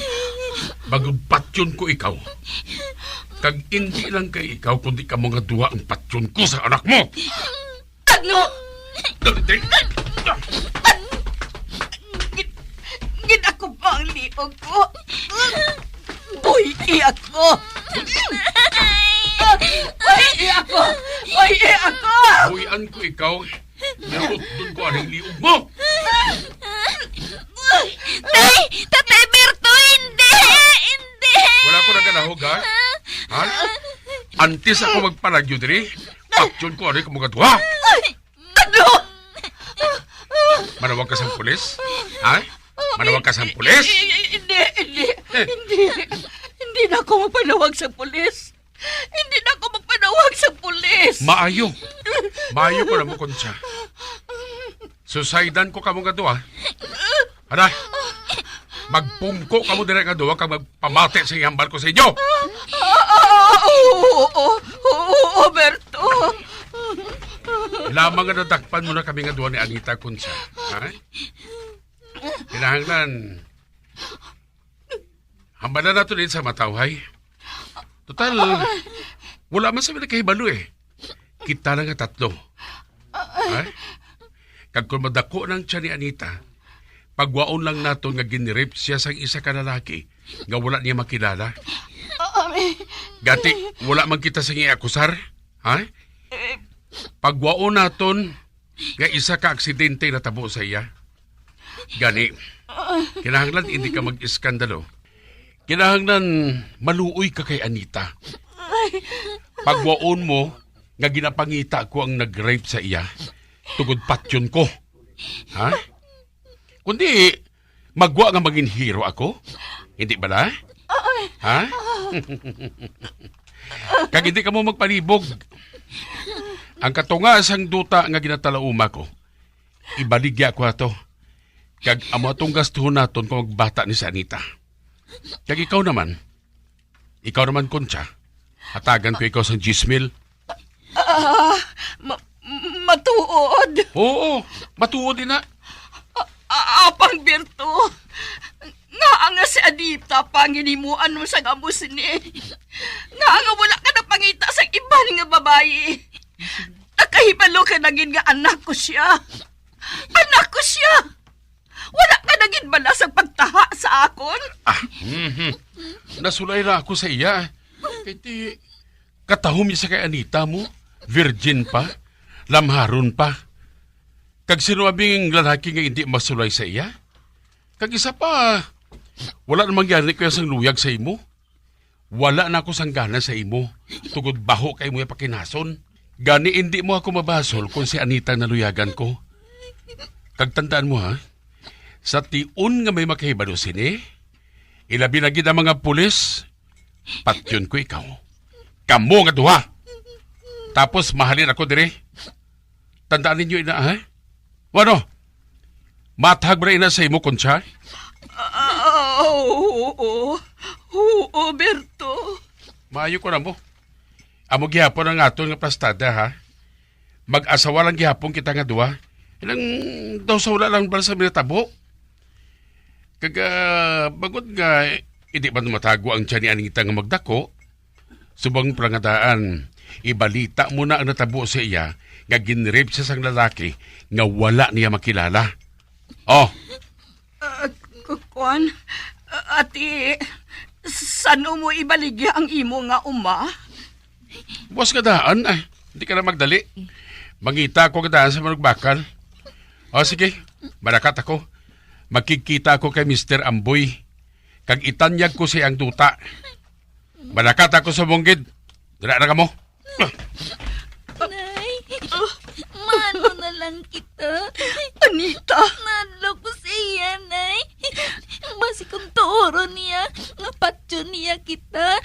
Bago patyon ko ikaw. Kag hindi lang kay ikaw, kundi kamo nga duha ang patyon ko sa anak mo. Ano? Gid-, gid-, ako pa ang liog ko. Buhi ako. Buhi ako. Buhi ako. Buhian ko ikaw. Pero utdon ko aning liog mo. Tay! Tatay Berto, hindi! Hindi! Wala ko nagalahog, ha? Ha? Antes ako magpalagyo diri, patyon ko aning kamo nga duha. Ano? Manawag ka sa pulis? Ha? Manawag ka sa pulis? Hindi, hindi, hindi. Eh. Hindi. Hindi na ako magpanawag sa pulis. Hindi na ako magpanawag sa pulis. Maayo. Maayo ko na mo, Concha. Susaydan ko kamo nga duha. Ana, magpungko kamo dira nga duha kag magpamati sa hambal ko sa inyo. Ah, ah, oo, oo, oo, oo, Berto. Lamang nga nadakpan mo na kami nga duha ni Anita, Concha. Ha? Kinahanglan Hambalan nato din sa matawhay. Total, wala man sa nagkahibalo eh. Kita lang nga tatlo. Ha? Kag kung madako nang tiyan ni Anita, pagwaon lang naton nga ginrape siya sang isa ka lalaki nga wala niya makilala. Gati, wala man kita sing akusar. Ha? Pagwaon naton nga isa ka aksidente natabo sa iya. Gani, kinahanglan hindi ka mag-iskandalo. Kinahanglan maluoy ka kay Anita. Pagwaon mo nga ginapangita ko ang nag-rape sa iya, tungod patyon ko. Ha? Kundi, magwa nga manginhiro ako? Hindi bala? Ha? Kag hindi ka mo magpanibog. Ang katunga sang duta nga ginatalauma ko, ibaligya ko ato. Kag amo atong gastuhon naton kung magbata ni si Anita. Kag ikaw naman, ikaw naman, Concha, hatagan ko ikaw sang diyes mil. Ah, ma-, matuod? Oo, matuod din na. A-, a-, apang Berto, nga nga si Anita pa ang ginimuan mo sa gamo sini. Nga nga wala ka napangita sa iban nga babayi. Nakahibalo ka na gid nga anak ko siya. Anak ko siya. Wala ka na gid bala sa pagtaha sa akon? Ah, mhm. Nasulay ra ako sa iya. Kay ti, katahom niya sa kay Anita mo. Virgin pa. Lamharon pa. Kag sino abing lalaki nga hindi masulay sa iya? Kag isa pa, wala namang gani ko sang luyag sa imo. Wala na ako sang gana sa imo, tungod baho kay mo pakinason. Gani indi mo ako mabasol kung si Anita ang naluyagan ko. Kag tandaan mo, ha, sa tion nga may makahibalo sini, ilabi na gid ang mga pulis, patyon ko ikaw. Kamo nga duha. Tapos mahalin ako diri. Tandaan ninyo ina, ha? O ano? Mathag ba na ina sa imo, Concha? Ah, oo, oo. Oo, Berto. Maayo ko na mo. Amo gihapon ang aton nga plastada, ha? Mag-asawa lang gihapon kita nga duha. Ilang daw sa wala lang bala sa minatabo. Kag, ah, bangod nga, hindi man matago ang tiyan ni Anita nga magdako, subong pa nga daan, ibalita mo na ang natabo sa iya nga ginrape siya sang lalaki nga wala niya makilala. Oh. Ah, ku-, kuwan, ah, ati, san-o mo ibaligya ang imo nga uma? Buwas nga daan, ay, hindi ka na magdali. Mangita ako nga daan sa manugbakal. O, sige, malakat ako. Magkikita ako kay Mister Amboy. Kag itanyag ko sa iyang duta. Malakat ako sa munggid. Dira na kamo. Nay, maano na lang kita? Anita! Nadlo ko sa iya, Nay. Basi kung tuoron niya, nga patyon niya kita.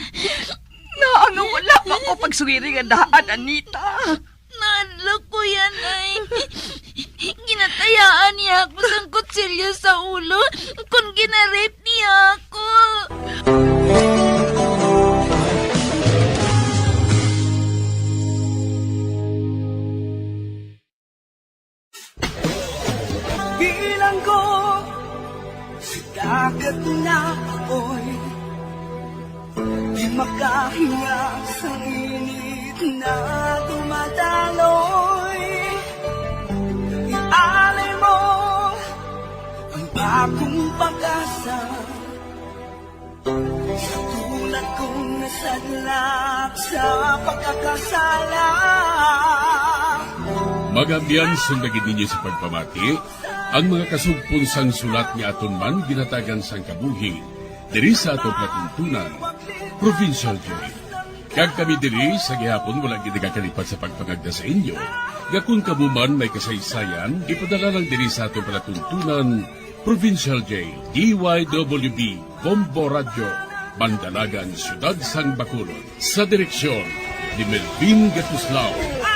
Naa nga wala pa ko pagsuwiri nga daan, Anita. Nadlo ko yan, Nay. Ginatayaan niya ako sang kutsilyo sa ulo kung ginarape niya ako. Bilang ko sa dagat na apoy, di makahinga sa init na dumadaloy. Ialay mo ang bagong pag-asa sa tulad kong nasadlak sa pagkakasala. Pag-ambiyan, sundagi ninyo sa pagpamati ang mga kasugpon sang sulat nga aton man ginhatagan sang kabuhi diri sa aton palatuntunan, Provincial J. Kag kami diri sa gihapon wala gid nagakalipat sa pagpangagda sa inyo nga kon kamo man may kasaysayan, ipadala lang diri sa aton palatuntunan, Provincial J, D Y W B, Bombo Radyo, Mandalagan, Siyudad sang Bacolod. Sa direksyon ni Melvin Gatuslao.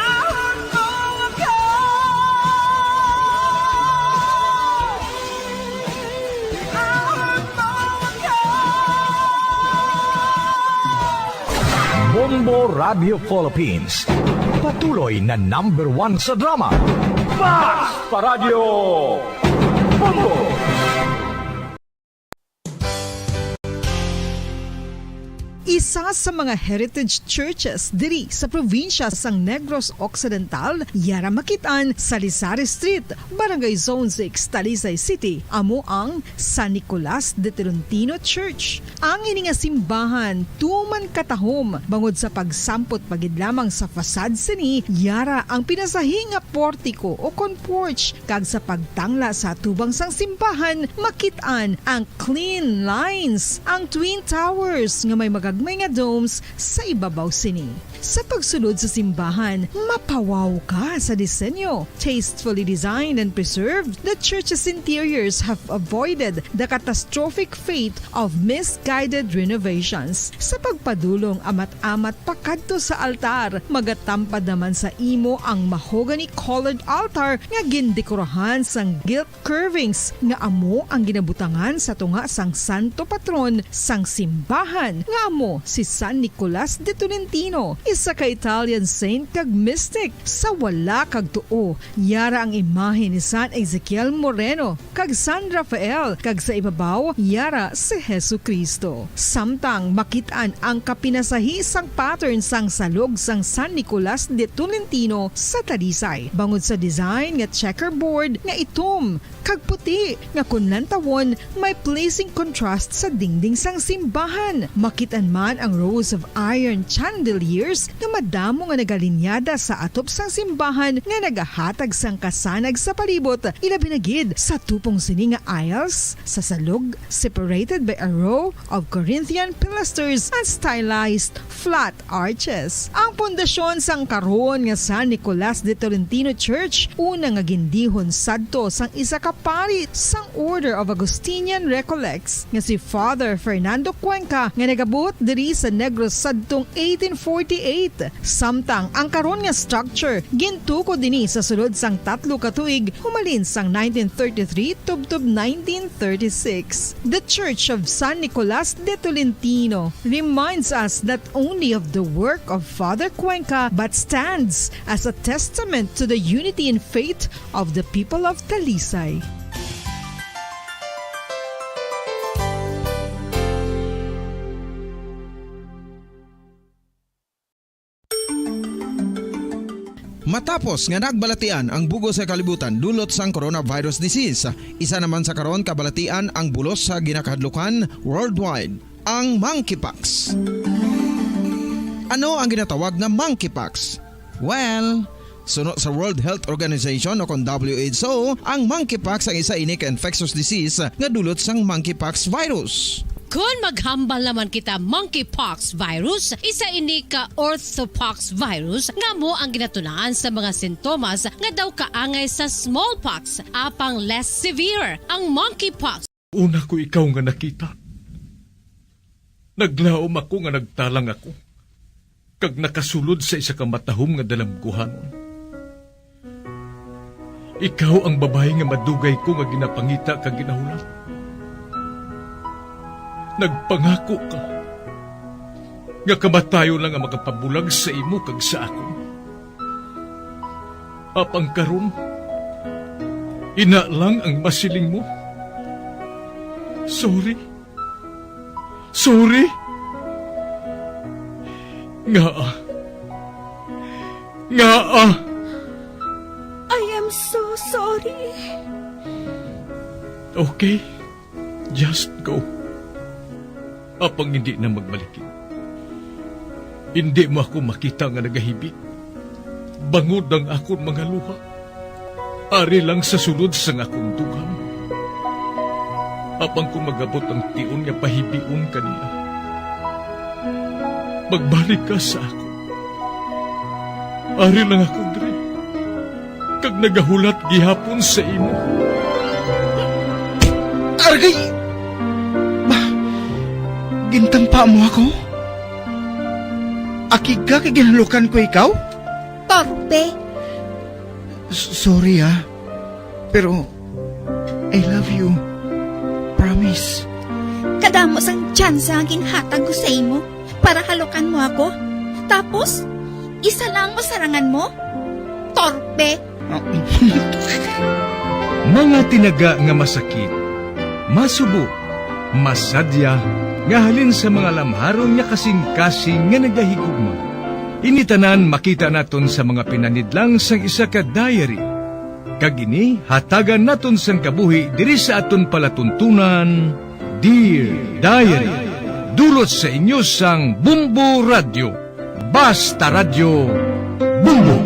Bombo Radio Philippines, patuloy na number one sa drama. Mas pa Radyo Bombo! Isa sa mga heritage churches diri sa probinsya sang Negros Occidental, yara makit-an sa Lisari Street, Barangay Zone six, Talisay City, amo ang San Nicolas de Tolentino Church. Ang ini nga simbahan, tuman katahom, bangod sa pagsampot pa gid lamang sa facade sini, yara ang pinasahi nga portiko o kon porch, kag sa pagtangla sa atubang sang simbahan, makit-an ang clean lines, ang twin towers nga may magagmay nga domes sa ibabaw sini. Sa pagsulod sa simbahan, mapawaw ka sa disenyo. Tastefully designed and preserved, the church's interiors have avoided the catastrophic fate of misguided renovations. Sa pagpadulong amat-amat pakadto sa altar, magatampad naman sa imo ang mahogany-colored altar nga gindekorahan sang gilt curvings nga amo ang ginabutangan sa tunga sang santo patron sang simbahan, nga amo si San Nicolas de Tolentino, isa ka Italian saint kag mystic. Sa wala kag tuo, yara ang imahe ni San Ezekiel Moreno kag San Rafael, kag sa ibabaw, yara si Jesu-Cristo. Samtang makit-an ang kapinasahi sang pattern sang salog sang San Nicolas de Tolentino sa Talisay, bangod sa design nga checkerboard nga itom kag puti, nga kon lantawon, may pleasing contrast sa dingding sang simbahan. Makit-an man ang rows of iron chandeliers nga madamo nga nagalinyada sa atop sang simbahan nga nagahatag sang kasanag sa palibot, ilabi na gid sa tupong sini nga aisles sa salog, separated by a row of Corinthian pilasters and stylized flat arches. Ang pundasyon sang karon nga San Nicolas de Tolentino Church, una nga gindihon sadto sang isa ka pari sang Order of Augustinian Recollects, nga si Father Fernando Cuenca, nga nagabuot diri sa Negros sadtong eighteen forty-eight. Samtang ang karon nga structure gintukod ini sa sulod sang tatlo ka tuig, humalin sang nineteen thirty-three tubtob nineteen thirty-six. The Church of San Nicolas de Tolentino reminds us not only of the work of Father Cuenca, but stands as a testament to the unity in faith of the people of Talisay. Matapos nga nagbalatian ang bug-os nga kalibutan dulot sang coronavirus disease, isa naman sa karon kabalatian ang bulos sa ginakahadlukan worldwide, ang monkeypox. Ano ang ginatawag nga monkeypox? Well, suno sa World Health Organization o kon W H O, ang monkeypox ang isa ini ka infectious disease nga dulot sang monkeypox virus. Kon maghambal naman kita monkeypox virus, isa ini ka orthopox virus nga amo ang ginatunaan sa mga sintomas nga daw kaangay sa smallpox, apang less severe ang monkeypox. Una ko ikaw nga nakita, naglaom ako nga nagtalang ako, kag nakasulod sa isa ka matahom nga dalamguhanon. Ikaw ang babayi nga madugay ko nga ginapangita kag ginahulat. Nagpangako ka nga kamatayon lang ang makapabulag sa imo kag sa akon. Apang karon, ina lang ang masiling mo. Sorry. Sorry. Ngaa? Ngaa? I am so sorry. Okay. Just go. Apang hindi na magmalikid. Hindi mo ako makita nga nagahibi. Bangod ang akon mga luha. Ari lang sa sulod sang akon dugang, apang kon mag-abot ang tion nga pahibion ka niya, magbalik ka sa akon. Ari lang ako diri, kag nagahulat gihapon sa imo. Argay! Ba, gintampa mo ako? Akig ka kay ginhalukan ko ikaw? Torpe! S-, sorry, ah. Pero I love you. Promise. Kadamo sang tsansa nga ginhatag ko sa imo para halukan mo ako. Tapos, isa lang masarangan mo? Torpe! Mga tinaga nga masakit, masubo, masadya, nga halin sa mga lamharon nga kasing-kasing nga nagahigugma. Ini tanan makita naton sa mga pinanidlang sang isa ka diary. Kag ini hatagan naton sang kabuhi diri sa aton palatuntunan, Dear Diary. Dulot sa inyo sang Bumbo Radyo. Basta Radyo, Bumbo.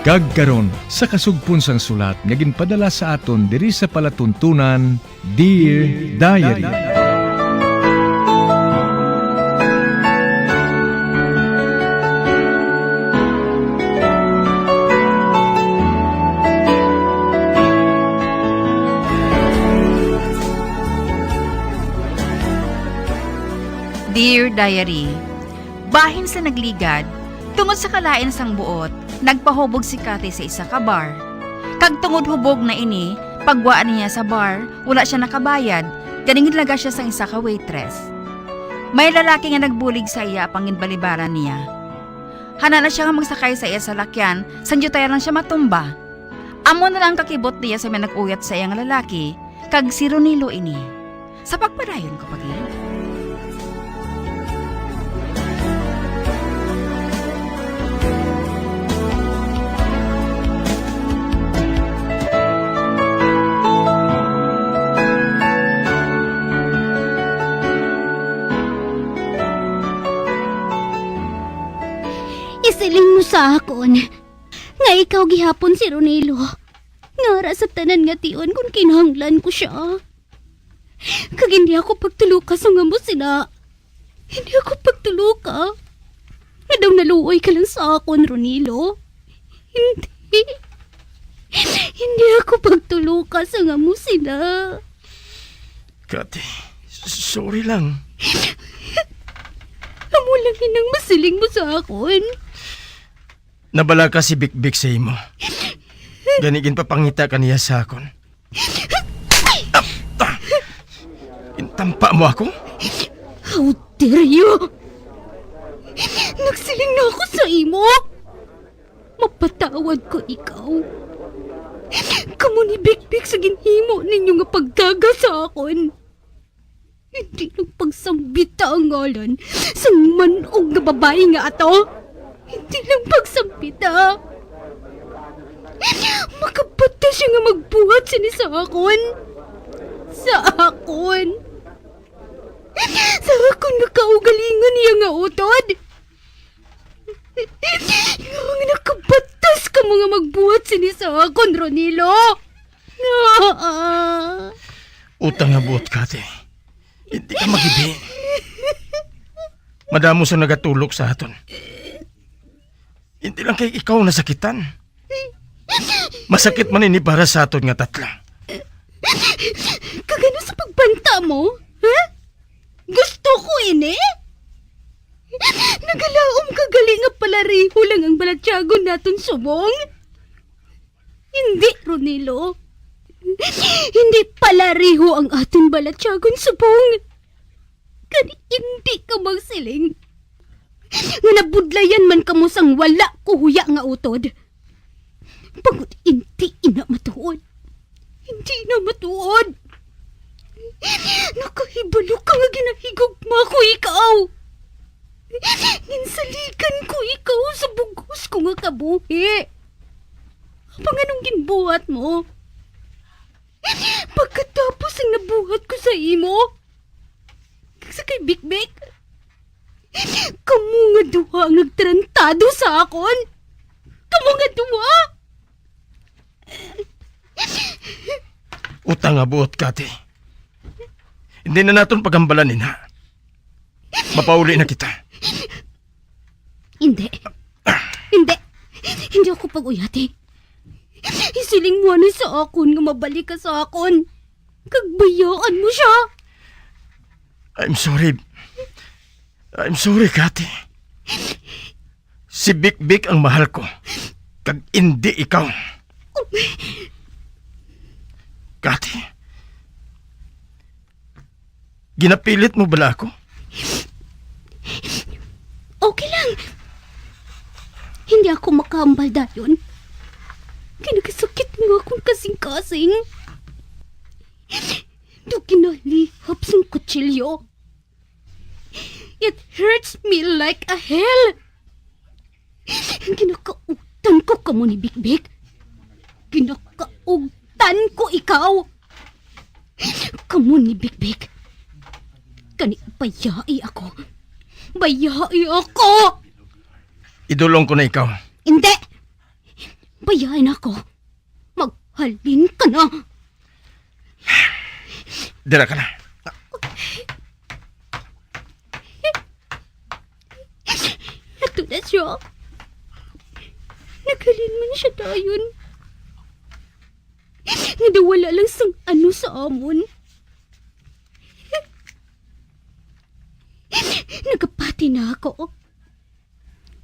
Kag karon, sa kasugpon sang sulat nga ginpadala sa aton diri sa palatuntunan, Dear Diary. Dear Diary, bahin sa nagligad, tungod sa kalain sang buot, nagpahubog si Kathy sa isa ka bar. Kag tungod hubog na ini, pagwa niya sa bar, wala sia nakabayad, kag ginlaga sia sang isa ka waitress. May lalaki nga nagbulig sa iya apang ginbalibaran niya. Hana na sia nga magsakay sa iya salakyan, sang diutay lang sia matumba. Amo na lang ang kakibot niya sa may nag-uyat sa iya nga lalaki, kag si Ronilo ini. Sa pagpadayon ko pa gid. Isiling mo sa akon nga ikaw gihapon si Ronilo, nga ara sa tanan nga tion kon kinahanglan ko sia. Kag hindi ako pagtuloka sang amo sina. Hindi ako pagtuloka nga daw naluoy ka lang sa akon, Ronilo. Hindi. Hindi ako pagtuloka sang amo sina. Kati, sorry lang. Amo lang inang masiling mo sa akon. Nabalaka si Bikbik sa imo. Gani ginpapangita ka niya sa akon. Ah, ah. Intampa mo ako? How dare you? Nagsiling na ako sa imo. Mapatawad ko ikaw. Kamo ni Bikbik sa ginhimo ninyo nga pagdaga sa akon. Hindi lang pagsambita ang ngalan sang man-og nga babayi nga ato. Hindi lang pagsambita. Makabata siya nga magbuhat sini sa akon. Sa akon. Sa akon nga kaugalingon niya nga utod. Nga nakabatas ka mga magbuhat sini sa akon, Ronilo. Utang nga buot, Kati. Hindi ka magibi. Madamo sa nagatulok sa aton. Hindi lang kay ikaw nasakitan. Masakit man ini para sa aton nga tatlo. Kag ano sa pagbanta mo? Ha? Gusto ko ini? Nagalaom ka gali nga palariho lang ang balatyagon naton subong? Hindi, Ronilo. Hindi palariho ang aton balatyagon subong. Kani hindi ka magsiling nga nabudlayan man kamo sang wala ko huya nga utod. Bangod hindi ina matuod. Hindi na matuod. Nakahibalo ka nga ginahigugma ko ikaw. Ginsaligan ko ikaw sa bug-os ko nga kabuhi. Kung anong ginbuhat mo? Pagkatapos ang nabuhat ko sa imo, kag sa kay Bikbik, kamo nga duha ang nagtarantado sa akon. Kamo nga duha! Utang nga buot, Kati. Hindi na naton pagambalan ina. Mapauli na kita. Hindi. Hindi. Hindi ako pag-uyati. Isiling mo ni sa akon nga mabalik ka sa akon. Kag bayaan mo siya. I'm sorry. I'm sorry, Kati. Si Bikbik ang mahal ko. Kag indi ikaw. Kati, ginapilit mo bala ako? Okay lang. Hindi ako makahambal dayon. Kinakasakit nga akong kasing-kasing. Do kinalihap sang kutsilyo. It hurts me like a hell. Ginakaugtan ko kamo ni Bikbik. Ginakaugtan ko ikaw. Kamo ni Bikbik. Kani, bayai ako. Bayai ako! Idulong ko na ikaw. Hindi! Bayai na ako. Maghalin ka na. Dira ka na. Ato na siya. Naghalin man siya dayon. Nadawala lang sang ano sa amon. Nagapati na ako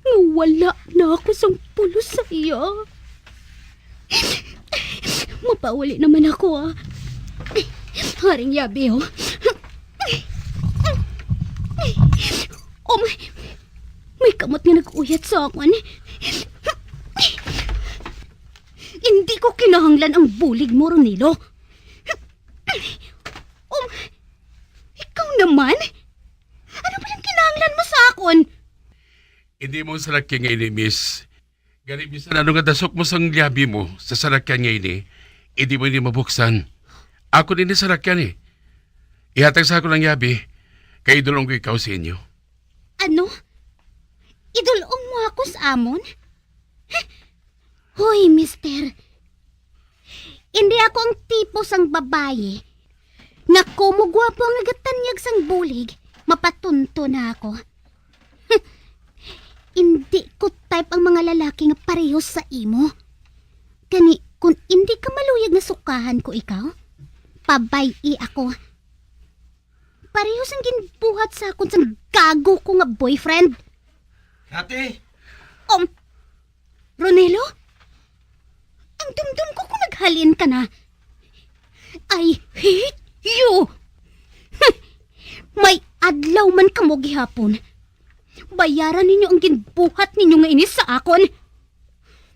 nga wala na ako sang pulos sa iya. Mapauli naman ako, ah. Haring yabi, oh. Oh, may, may kamot nga nag-uyat sa akon. Hindi ko kinahanglan ang bulig mo, Ronilo. Oh, ikaw naman? Ano ba yung kinahanglan mo sa akon? Hindi mo salakyan nga ini, miss. Gani, bisan ano nga dasok mo sang liabi mo sa salakyan nga ini, hindi mo ini mabuksan. Ako din ni salakyan eh. Ihatag sa ako ng liabi, kay idulong ko ikaw sa inyo. Ano? Idulong mo ako sa amon? Hoy, mister. Hindi ako ang tipo sang babayi nga kumo gwapo ang nagatanyag sang bulig, mapatunto na ako. Hindi ko type ang mga lalaki nga parehos sa imo. Gani, kung hindi ka maluyag nga sukahan ko ikaw, pabay-i ako. Parehos ang ginbuhat sa akon sang gago ko nga boyfriend. Kati! Um, Ronelo? Ang dumdum ko kung naghalin ka na. I hate you! May adlaw man kamo gihapon. Bayaran ninyo ang ginbuhat ninyo nga ini sa akon.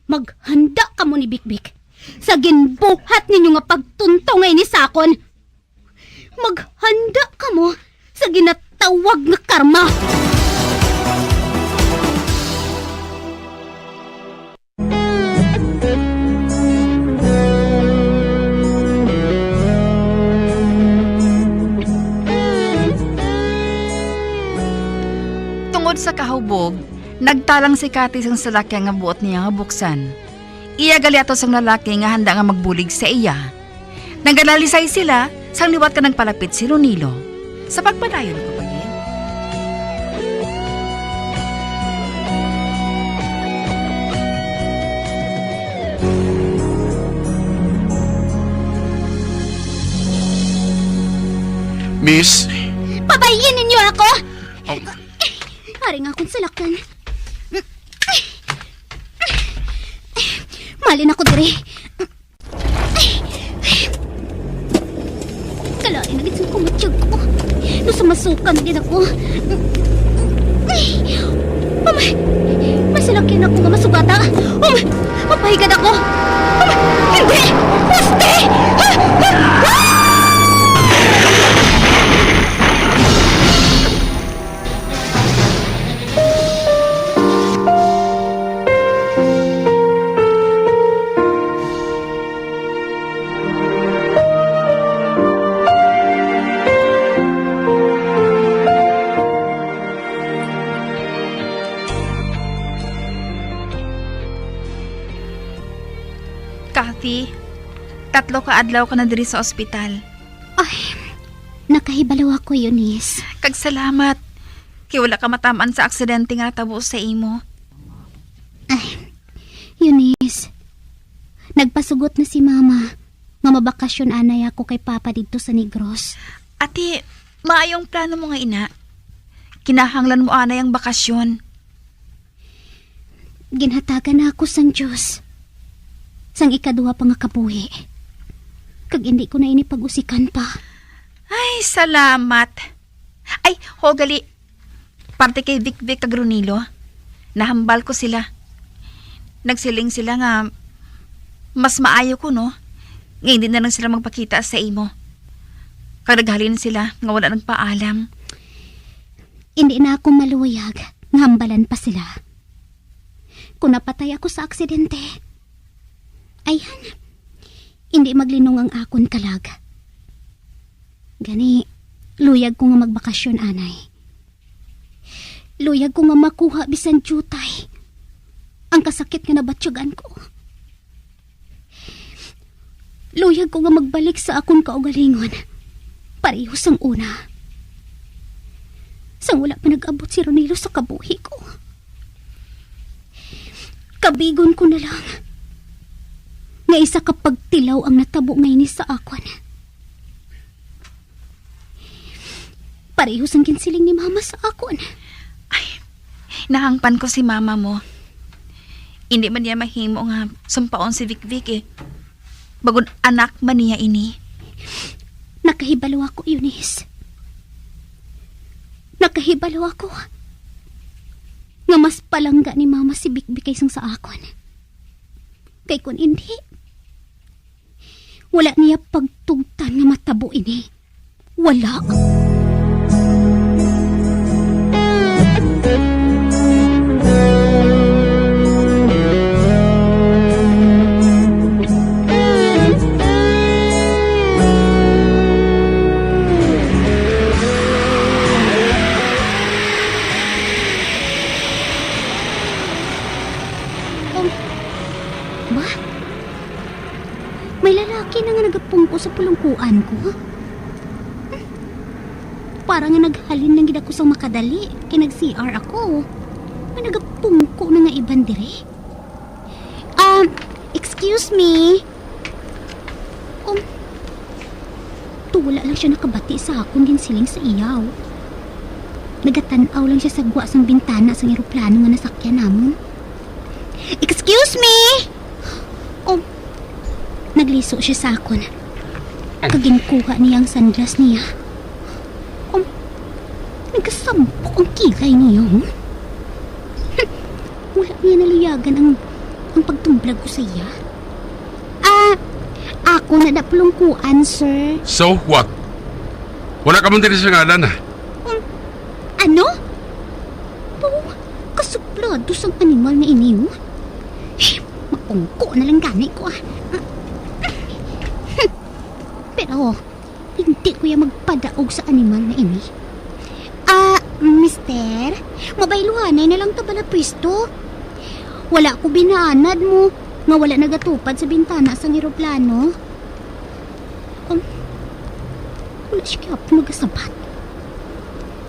Maghanda kamo ni Bikbik sa ginbuhat ninyo nga pagtunto nga ini sa akon. Maghanda kamo sa ginatawag nga karma. Tungod sa kahubog, nagtalang si Kati sang salakyan nga buot niya nga buksan. Iya gali ato sang lalaki nga handa nga magbulig sa iya. Nagalalisay sila sang liwat nga nagpalapit si Ronilo. Sa pagpadayon ko pa gid. Miss? Pabayin ninyo ako! Oh. Ari nga akong salakyan. Malin ako diri. Kalain na gid sa kumatyag ko. Nasamasukan gid ako. Amay, may salakyan ako nga masugata. Amay, mapahigad ako. Amay, hindi! Poste! Ti, tatlo ka adlaw ka na diri sa ospital. Ay, nakahibalo ako, Eunice. Kag salamat, kay wala ka matamaan sa aksidente nga natabo sa imo. Ay, Eunice, nagpasugot na si Mama nga mabakasyon anay ako kay Papa didto sa Negros. Ati, maayong plano mo nga ina. Kinahanglan mo anay ang bakasyon. Ginhatagan na ako sang Dios sang ikaduha pa nga kabuhi, kag indi ko na ini pag-usikan pa. Ay, salamat. Ay, ho, gali. Parte kay Vic Vic kag Ronilo, nahambal ko sila. Nagsiling sila nga mas maayo kuno nga hindi na lang sila magpakita sa imo. Kag naghalin sila nga wala nagpaalam. Hindi na ako maluyag nga hambalan pa sila. Kung napatay ako sa aksidente, ayhan, hindi maglinong ang akon kalag. Gani, luyag ko nga magbakasyon anay. Luyag ko nga makuha bisan diutay ang kasakit nga nabatyagan ko. Luyag ko nga magbalik sa akon kaugalingon, pareho sang una, sang wala pa nag-abot si Ronilo sa kabuhi ko. Kabigon ko na lang nga isa ka pagtilaw ang natabo nga ini sa akon. Pareho sang ginsiling ni Mama sa akon. Ay, nahangpan ko si Mama mo. Hindi man niya mahimo nga sumpaon si Vic Vic, eh. Bagon anak man niya ini. Nakahibalo ako, Eunice. Nakahibalo ako nga mas palangga ni Mama si Vic Vic kaysa sa akon. Kay kun hindi, wala niya pagtugtan nga matabo ini. Wala. Um, ba? May lalaki na nga nagapungko sa pulungkuan ko. Para nga naghalin lang gid ako sang makadali, kay nag-C R ako. May nagapungko na nga iban diri. Um, excuse me. Um, to wala lang siya nakabati sa akon ginsiling sa iya, oh. Nagatan-aw lang siya sa gwa sang bintana sang eroplano nga nasakyan namon. Excuse me! Oh, nagliso siya sa akon. Kag ginkuha niya ang sunglass niya. Oh, nagasampok ang kilay niya, oh. Wala niya naluyagan ang, ang pagtumblag ko sa iya. Ah, ako na da pulungkuan, sir. So what? Wala ka man diri sa ngalan, ah. Um, ano? Pau, kasuplado sang animal na ini, oh. Mapungko na lang gani ko, ah. Pero, hindi ko ya magpadaog sa animal na ini. Ah, mister, mabayluhanay na lang ta bala pwesto. Wala ko binaanad mo nga wala nagatupad sa bintana sang eroplano. Um, wala siya gyapon nagasabat.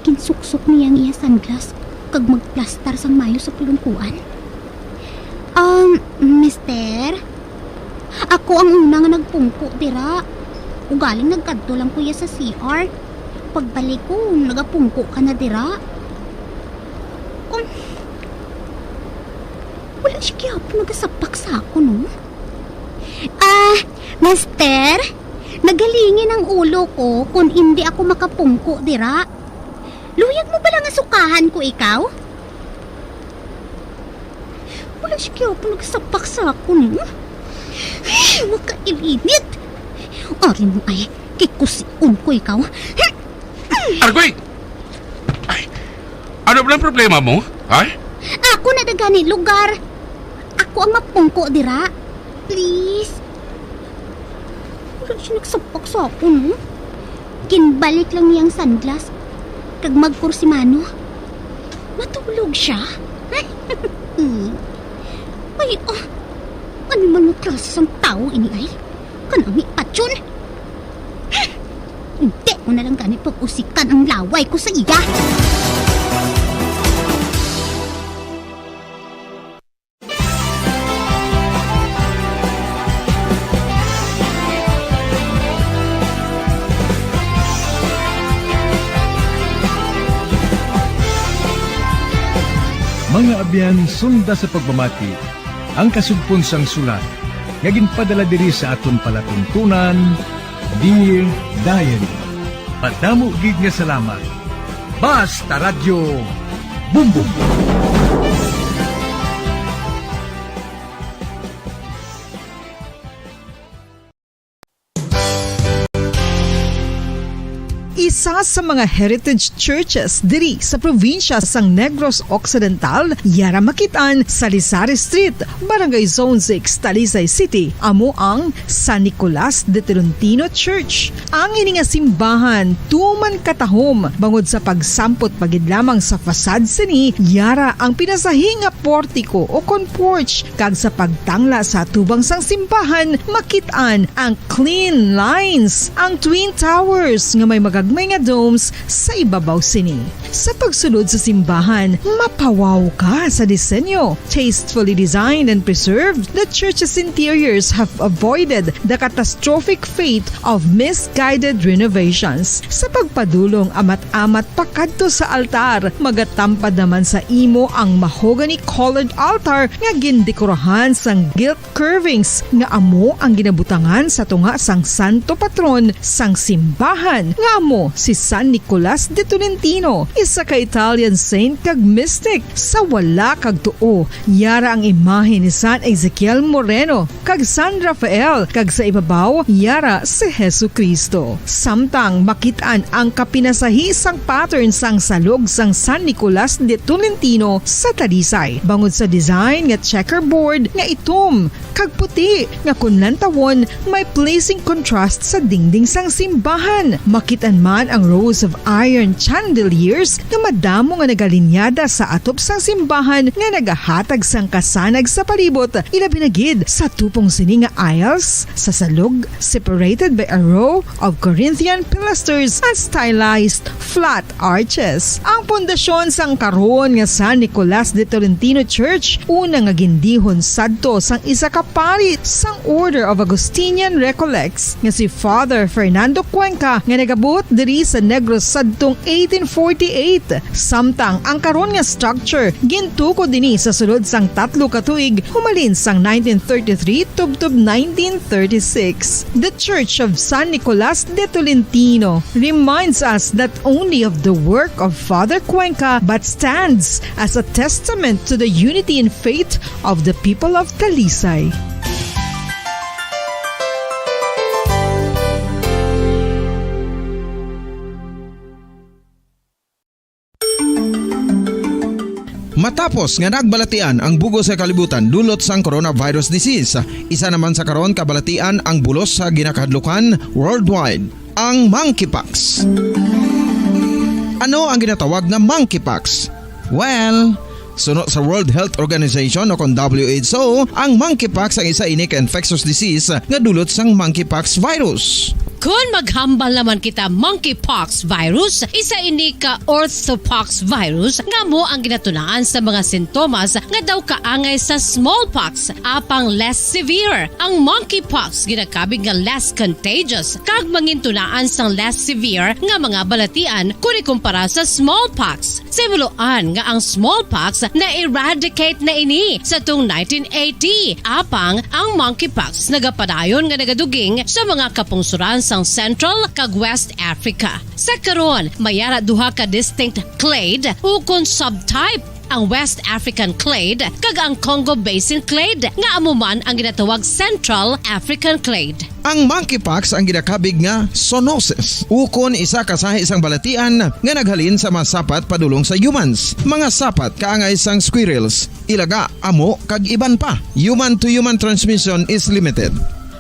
Ginsuksok niya ang iya sunglass kag magplastar sang mayo sa pulungkuan. Um, mister, ako ang una nga nagpungko dira. Ugaling nagkadto lang ko iya sa C R. Pagbalik ko, nagapungko ka na dira. Um, wala siya gyapon nagasapak sa akon, no? Ah, mister, nagalingin ang ulo ko kung hindi ako makapungko dira. Luyag mo bala nga sukahan ko ikaw? Wala siya gyapon nagasapak sa akon, no? Makailinit! Ari mo ay, kikusion ko ikaw. Argoy! Ay, ano ba ang problema mo? Ha? Ako na da gani lugar. Ako ang mapungko dira. Please. Wala siya nagsapak sa akon, no? Ginbalik lang niya ang sunglass kag magkursimano. Matulog siya. Ay, ah. Ano man nga klase sang tawo ini ay? Kanami patyon? Hindi ko na lang gani pag-usikan ang laway ko sa iya. Mga abyan, sunda sa pagpamati ang kasugpon sang sulat nga ginpadala diri sa aton palatuntunan, Dear Diary. Madamo gid nga salamat. Basta Radyo Bumbong. Isa sa mga heritage churches diri sa probinsya sang Negros Occidental, yara makit-an sa Lisari Street, Barangay Zone six, Talisay City, amo ang San Nicolas de Tolentino Church. Ang ini nga simbahan tuman katahom bangod sa pagsampot pa gid lamang sa facade sini, yara ang pinasahi nga portiko o kon porch, kag sa pagtangla sa atubang sang simbahan, makit-an ang clean lines, ang twin towers nga may magagmay nga domes sa ibabaw sini. Sa pagsulod sa simbahan, mapawaw ka sa disenyo. Tastefully designed and preserved, the church's interiors have avoided the catastrophic fate of misguided renovations. Sa pagpadulong amat-amat pakadto sa altar, magatampad naman sa imo ang mahogany-colored altar nga gindekorahan sang gilt curvings nga amo ang ginabutangan sa tunga sang santo patron sang simbahan, nga amo si San Nicolas de Tolentino, isa ka Italian saint kag mystic. Sa wala kag tuo, yara ang imahe ni San Ezekiel Moreno kag San Rafael, kag sa ibabaw, yara si Jesu-Cristo. Samtang makit-an ang kapinasahi sang pattern sang salog sang San Nicolas de Tolentino sa Talisay, bangod sa design nga checkerboard nga itom kag puti nga kon lantawon may pleasing contrast sa dingding sang simbahan. Makit-an man ang rows of iron chandeliers nga madamo nga nagalinyada sa atop sang simbahan nga nagahatag sang kasanag sa palibot, ilabi na gid sa tupong sini nga aisles sa salog, separated by a row of Corinthian pilasters and stylized flat arches. Ang pundasyon sang karon nga San Nicolas de Tolentino Church, una nga gindihon sadto sang isa ka pari sang Order of Augustinian Recollects nga si Father Fernando Cuenca, nga nagabuot diri sa Negros sadtong eighteen forty-eight. Samtang ang karon nga structure gintukod ini sa sulod sang tatlo ka tuig humalin sang nineteen thirty-three tubtob nineteen thirty-six. The Church of San Nicolas de Tolentino reminds us not only of the work of Father Cuenca but stands as a testament to the unity in faith of the people of Talisay. Matapos nga nagbalatian ang bug-os nga kalibutan dulot sang coronavirus disease, isa naman sa karon kabalatian ang bulos sa ginakahadlukan worldwide, ang monkeypox. Ano ang ginatawag nga monkeypox? Well, suno sa World Health Organization o kon W H O, ang monkeypox ang isa ini ka infectious disease nga dulot sang monkeypox virus. Kon maghambal naman kita monkeypox virus, isa ini ka orthopox virus nga amo ang ginatunaan sa mga sintomas nga daw kaangay sa smallpox, apang less severe. Ang monkeypox ginakabig nga less contagious kag mangintunaan sang less severe nga mga balatian kon ikumpara sa smallpox. Sa himuloan nga ang smallpox na-eradicate na ini sa tung nineteen eighty, apang ang monkeypox nagapadayon nga nagaduging sa mga kapungsoran sang Central kag West Africa. Sa karon, may ara duha ka distinct clade ukon subtype, ang West African clade kag ang Congo Basin clade, nga amo man ang ginatawag Central African clade. Ang monkeypox ang ginakabig nga zoonosis, ukon isa ka sahi sang balatian nga naghalin sa mga sapat padulong sa humans, mga sapat kaangay sang squirrels, ilaga, amo, kag iban pa. Human to human transmission is limited.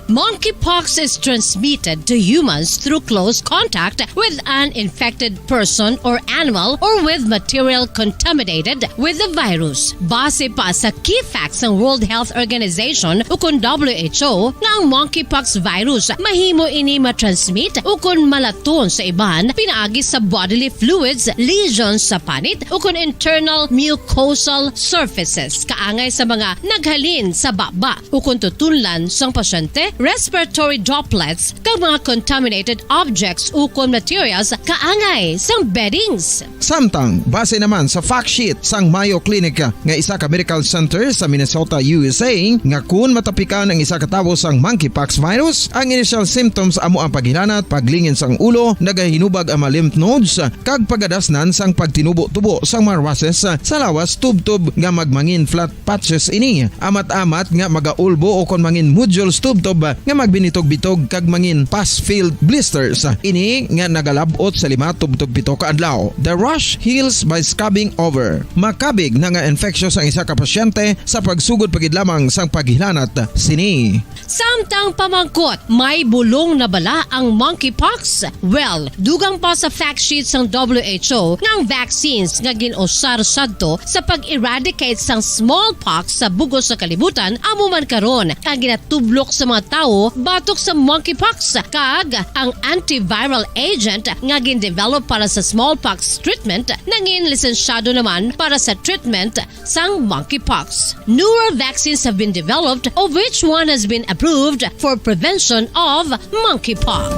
Monkeypox is transmitted to humans through close contact with an infected person or animal or with material contaminated with the virus. Base pa sa key facts sang World Health Organization ukon W H O nga ang monkeypox virus mahimo ini matransmit ukon malaton sa iban pinaagi sa bodily fluids, lesions sa panit ukon internal mucosal surfaces kaangay sa mga naghalin sa baba ukon tutunlan sang pasyente, respiratory droplets, kag mga contaminated objects ukon materials kaangay sang beddings. Samtang, base naman sa fact sheet sang Mayo Clinic nga isa ka medical center sa Minnesota, U S A, nga kun matapikan ang isa ka tawo sang monkeypox virus, ang initial symptoms amo ang paghilanat, paglingin sang ulo, nagahinubag ang mga lymph nodes, kag pagadasnan sang pagtinubo-tubo sang mga rushes sa lawas tubtob nga magmangin flat patches ini. Amat-amat nga magaulbo o kon mangin nodules tubtob nga magbinitog-bitog kag mangin pus-filled blisters. Ini nga nagalab-ot sa lima tubtob pito ka adlaw. The rash heals by scabbing over. Makabig na nga infectious ang isa ka pasyente sa pagsugod pa gid lamang sang paghilanat sini. Samtang pamangkot, may bulong na bala ang monkeypox? Well, dugang pa sa fact sheet sang W H O nga ang vaccines nga gin-usar sadto sa pag-eradicate sang smallpox sa bug-os nga kalibutan amo man karon ang ginatublok sa mga tawo batok sa monkeypox, kag ang antiviral agent nga gin-develop para sa smallpox treatment nangin lisensyado naman para sa treatment sang monkeypox. Newer vaccines have been developed, of which one has been approved for prevention of monkeypox.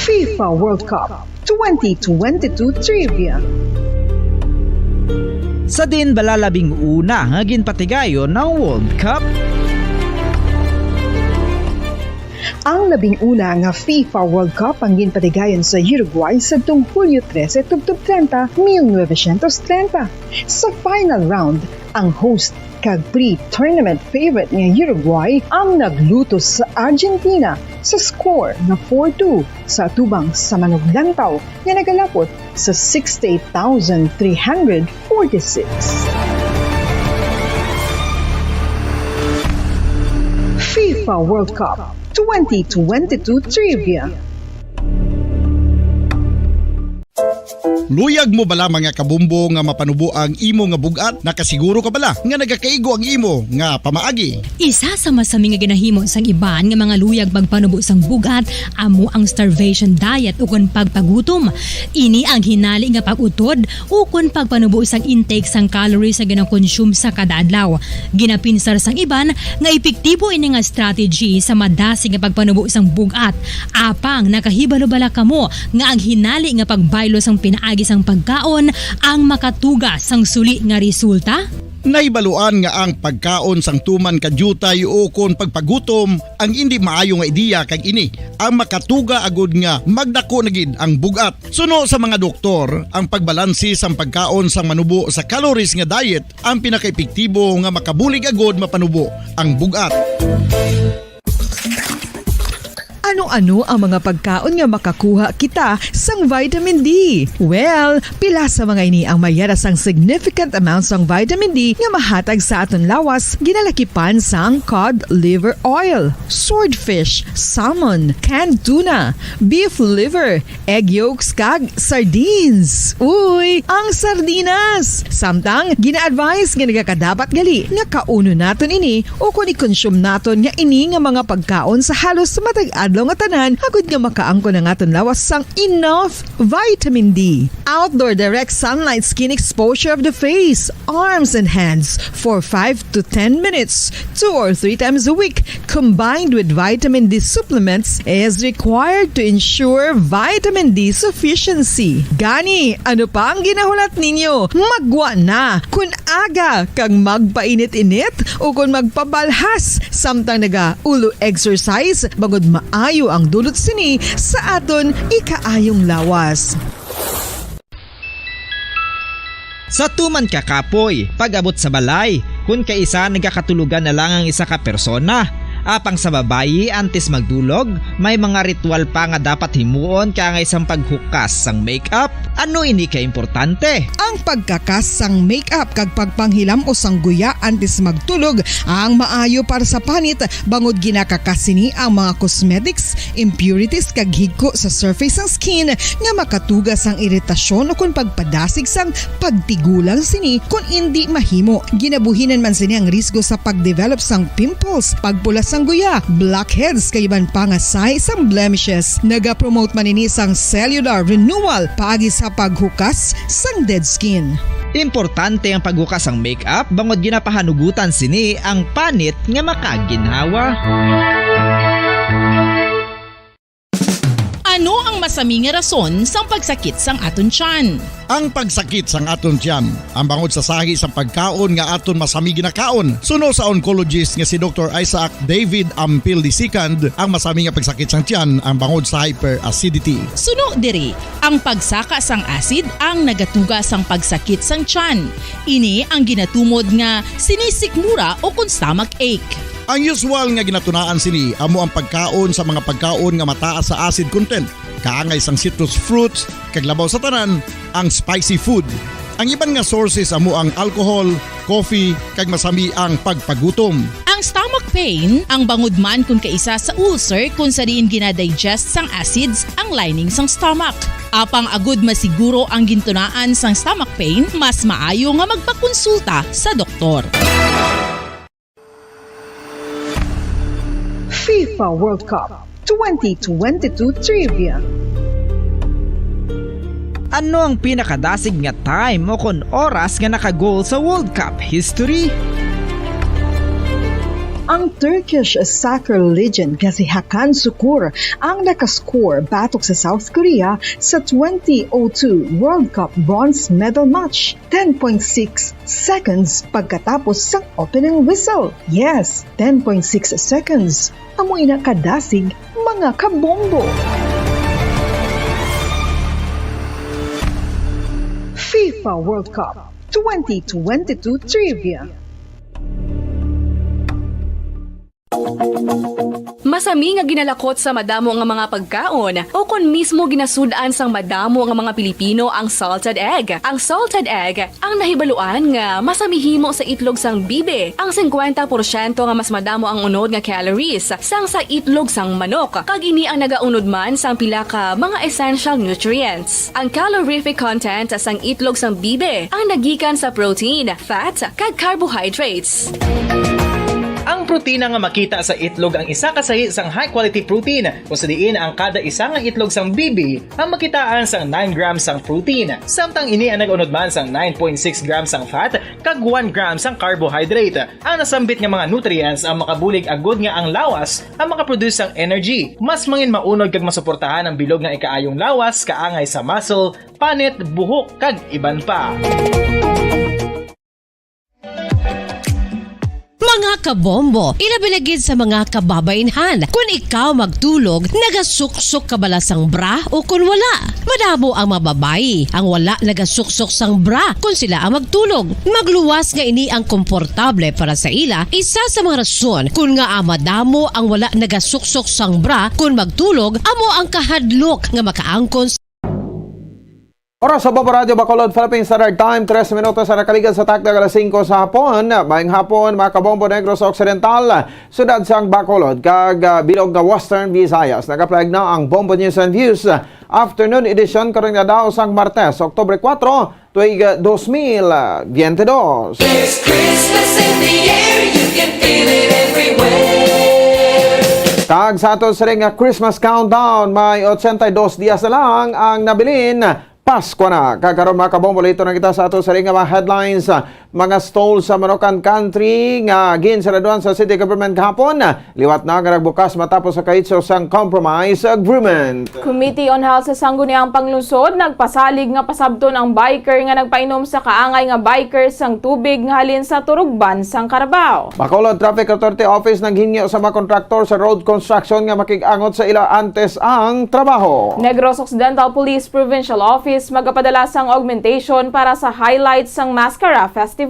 FIFA World Cup twenty twenty-two Trivia. Sa diin bala labing una nga ginpatigayon ang World Cup? Ang labing una nga FIFA World Cup ang ginpatigayon sa Uruguay sadtong Hulyo trese tubtob treinta, mil novecientos treinta. Sa final round, ang host kag pre-tournament favorite nga Uruguay ang naglutos sa Argentina sa score nga four two sa atubang sa manuglantaw nga nagalapot sa sixty-eight thousand three hundred forty-six. FIFA World Cup twenty twenty-two Trivia. Luyag mo bala, mga kabumbo, nga mapanubo ang imo nga bug-at? Nakasiguro ka bala nga nagakaigo ang imo nga pamaagi? Isa sa masami nga ginahimo sang iban nga mga luyag magpanubo sang bug-at amo ang starvation diet ukon pagpagutom. Ini ang hinali nga pag-utod ukon pagpanubo sang intake sang calories nga ginakonsume sa kada adlaw. Ginapinsar sang iban nga epektibo ini nga strategy sa madasig nga pagpanubo sang bug-at. Apang nakahibalo bala kamo nga ang hinali nga pagbaylo sang pinaagi sang pagkaon ang makatuga sang suli nga resulta? Nahibaluan nga ang pagkaon sang tuman ka diutay ukon pagpagutom ang indi maayo nga ideya, kag ini ang makatuga agud nga magdako na gid ang bug-at. Suno sa mga doktor, ang pagbalanse sang pagkaon sang manubo sa calories nga diet ang pinakaepektibo nga makabulig agud mapanubo ang bug-at. Ano-ano ang mga pagkaon nga makakuha kita sang vitamin D? Well, pila sa mga ini ang may yara sang significant amount sang vitamin D nga mahatag sa aton lawas, ginalakipan sang cod liver oil, swordfish, salmon, canned tuna, beef liver, egg yolks, kag sardines. Uy, ang sardinas! Samtang, gina-advise nga nagakadapat gali nga kaunon naton ini ukon i-consume naton nga ini nga mga pagkaon sa halos matag adlaw nga tanan, agud nga makaangkon ang aton lawas sang enough vitamin D. Outdoor direct sunlight skin exposure of the face, arms, and hands for five to ten minutes, two or three times a week, combined with vitamin D supplements, is required to ensure vitamin D sufficiency. Gani, ano pa ang ginahulat ninyo? Maggwa na! Kun aga kag magpainit-init ukon magpabalhas samtang naga-ulo exercise, bangod maayo ang dulot sini sa aton ikaayong lawas. Sa tuman ka kapoy, pag-abot sa balay, kun kaisa nagakatulogan na lang ang isa ka persona, Apang sa babayi, antes magdulog, may mga ritual pa nga dapat himuon kaangay sang paghukas sang makeup. Ano ini ka importante? Ang pagkakas sang makeup kag pagpanghilam-os sang guya antes magtulog ang maayo para sa panit, bangod ginakakas sini ang mga cosmetics, impurities, kag higko sa surface sang skin nga makatuga sang iritasyon ukon pagpadasig sang pagtigulang sini kon indi mahimo. Ginabuhinan man sini ang risgo sa pagdevelop sang pimples, pagpula sang guya, blackheads, kag iban pa nga sahi sang blemishes. Nagapromote man ini sang cellular renewal paagi sa paghukas sang dead skin. Importante ang paghukas sang makeup bangod ginapahanugutan sini ang panit nga makaginhawa. Ano ang masami nga rason sang pagsakit sang aton tiyan? Ang pagsakit sang aton tiyan, ang bangod sa sahi sang pagkaon nga aton masami ginakaon, suno sa oncologist nga si Doktor Isaac David Ampil the second, ang masami nga pagsakit sang tiyan, ang bangod sa hyperacidity. Suno diri, ang pagsaka sang acid ang nagatuga sang pagsakit sang tiyan. Ini ang ginatumod nga sinisikmura o kon stomach ache. Ang usual nga ginatunaan sini amo ang pagkaon sa mga pagkaon nga mataas sa acid content, kaangay sang citrus fruits, kag labaw sa tanan, ang spicy food. Ang iban nga sources amo ang alcohol, coffee, kag masami ang pagpagutom. Ang stomach pain, ang bangod man kon kaisa sa ulcer kon sa diin ginadigest sang acids ang lining sang stomach. Apang agud masiguro ang gintunaan sang stomach pain, mas maayo nga magpakonsulta sa doktor. FIFA World Cup twenty twenty-two Trivia. Ano ang pinakadasig nga time o kon oras nga naka-goal sa World Cup history? Ang Turkish soccer legend nga si Hakan Sukur ang nakascore batok sa South Korea sa twenty oh two World Cup bronze medal match, ten point six seconds pagkatapos sang opening whistle. Yes, ten point six seconds. Amo ina kadasig, mga kabombo. FIFA World Cup twenty twenty-two Trivia. Masami nga ginalakot sa madamo nga mga pagkaon, o kon mismo ginasud-an sang madamo nga mga Pilipino ang salted egg. Ang salted egg ang nahibaluan nga masami himo sa itlog sang bibi. Ang singkwenta porsyento nga mas madamo ang unod nga calories sang sa itlog sang manok, kag ini ang nagaunod man sang pila ka mga essential nutrients. Ang calorific content sang itlog sang bibi ang nagikan sa protein, fat, kag carbohydrates. Ang protina nga makita sa itlog ang isa ka sahi sang high-quality protein, kung sa diin ang kada isa nga itlog sang bibi ang makitaan sang nine grams sang protein, samtang ini ang nag-unod man sang nine point six grams sang fat kag one gram sang carbohydrate. Ang nasambit nga mga nutrients ang makabulig agud nga ang lawas ang makaproduce sang energy. Mas mangin maunod kag masuportahan ang bilog nga ikaayong lawas kaangay sa muscle, panit, buhok, kag iban pa. Mga kabombo, ilabi na gid sa mga kababainhan, kun ikaw magtulog, nagasuksok ka bala sang bra o kun wala? Madamo ang mga babayi ang wala nagasuksok sang bra kun sila ang magtulog. Magluwas nga ini ang komportable para sa ila, isa sa mga rason kun ngaa madamo ang wala nagasuksok sang bra kun magtulog amo ang kahadlok nga makaangkon. Oras sa Bombo Radyo Bacolod, Philippine Standard Time, tres minutos ang nakaligad sa takna alas singko sa hapon. Maayong hapon, mga kabombo, Negros Occidental, siyudad sang Bacolod, kag, ah, bilog nga Western Visayas. Nag-apply na ang Bombo News and Views, ah, afternoon edition karong adlaw sang Martes, Oktubre kuwatro, tuig, ah, dos mil biyente dos. There's Christmas in the air, you can feel it everywhere. Kag sa aton siring nga Christmas countdown, may ochenta y dos dias na lang ang nabilin. Pasko na. Kag karon, mga kabombo, lito na kita sa ato siring nga mga headlines. Mga stall sa Manukan Country nga ginsaraduan sa city government gahapon, liwat na nga nagbukas matapos sa kahitso sang compromise agreement. Committee on Health sa Sangguniang Panglungsod nagpasalig nga pasabton ang biker nga nagpainom sa kaangay nga biker sang tubig nga halin sa Turugban sang Carabao. Bacolod Traffic Authority Office naghingyo sa mga kontraktor sa road construction nga makig-angot sa ila antes ang trabaho. Negros Occidental Police Provincial Office magapadala sang augmentation para sa highlights sang Mascara Festival.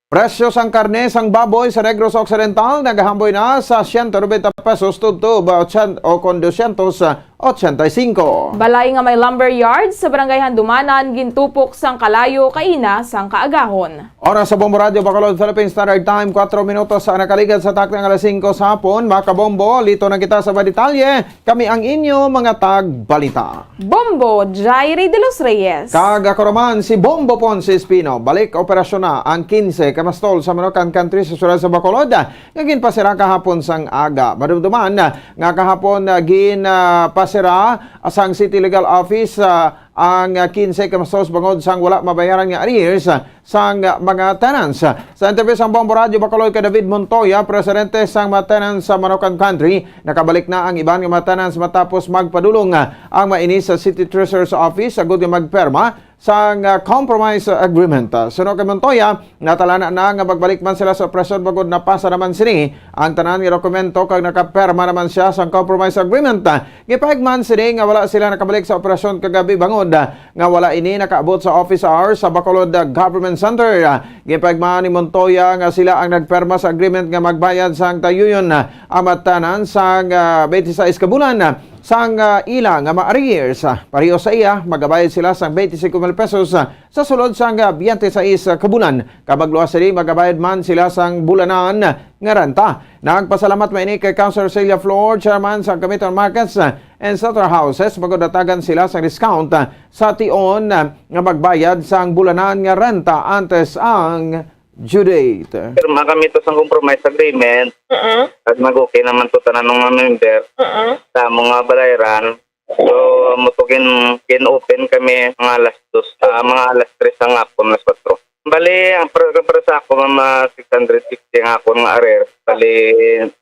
Presyo sang karne sang baboy sa Negros Occidental nagahamboy na sa siyento nobenta pesos tubtob otsen-, o kon dosyentos ochenta y cinco. Balay nga may lumber yard sa Barangay Handumanan gintupok sang kalayo kaina sang kaagahon. Oras sa Bombo Radyo Bacolod, Philippine Standard Time, kuwatro minutos ang nakaligad sa takna nga alas singko sa hapon. Mga kabombo, lito na kita sa mga detalye. Kami ang inyo mga tagbalita. Bombo Jairi de los Reyes. Kag ako naman si Bombo Ponce Espino. Balik operasyon na ang kinse ka mastol sa Manukan Country sa siyudad sa Bacolod, nga ginpasira kahapon sang aga. Madumduman nga kahapon, ah, gin, ah, pasira sang City Legal Office, ah, ang, ah, kinse ka mastol bangod sang wala mabayaran nga arrears, ah, sang mga tenants. Sa interview sang Bombo Radyo Bacolod kay David Montoya, presidente sang mga tenants sa Manukan Country, nakabalik na ang iban nga mga tenants matapos magpadulong, ah, ang mga ini sa City Treasurer's Office agud nga magperma sang, ah, compromise agreement. Ah, suno kay Montoya, natalana na nga magbalik man sila sa operasyon bangod napasa naman sini ang tanan nga dokumento kag nakaperma naman siya sang compromise agreement. Ah, gipahayag man sini nga wala sila nakabalik sa operasyon kagabi bangod, ah, nga wala ini nakaabot sa office hours sa Bacolod, ah, Government Center. Ah, gipahayag man ni Montoya nga sila ang nagperma sa agreement nga magbayad sang tayuyon, ah, ang mga tenants sang, ah, twenty-six ka bulan, ah, sang, ah, ila nga mga arrears. Ah, pareho sa iya, magabayad sila sang twenty-five mil pesos, ah, sa sulod sang, ah, twenty-six ka bulan. Kag magluwas sini, magabayad man sila sang bulanan nga renta. Nagpasalamat man ini kay Councilor Celia Flor, chairman sang Committee on Markets, ah, and Slaughterhouses, bangod natagan sila sang discount, ah, sa tion, ah, nga magbayad sang bulanan nga renta antes ang due date. Pirma kami to sang compromise agreement. Mm-mm. At nag-okay naman to tanan ng mga member. Mm-mm. Sa mga balayran. So, amo to gin-, gin-open kami mga alas dos, ah, mga alas tres ang hapon, alas kwatro. Bali, ang para, para sa ako, mga six hundred fifty ang akon nga arrears. Bali,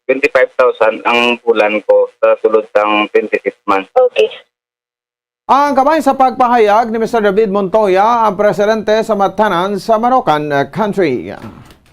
twenty-five thousand ang bulan ko sa sulod sang twenty-six months. Okay. Ang kamay sa pagpahayag ni Mister David Montoya, ang presidente sa mga tenants sa Manukan Country.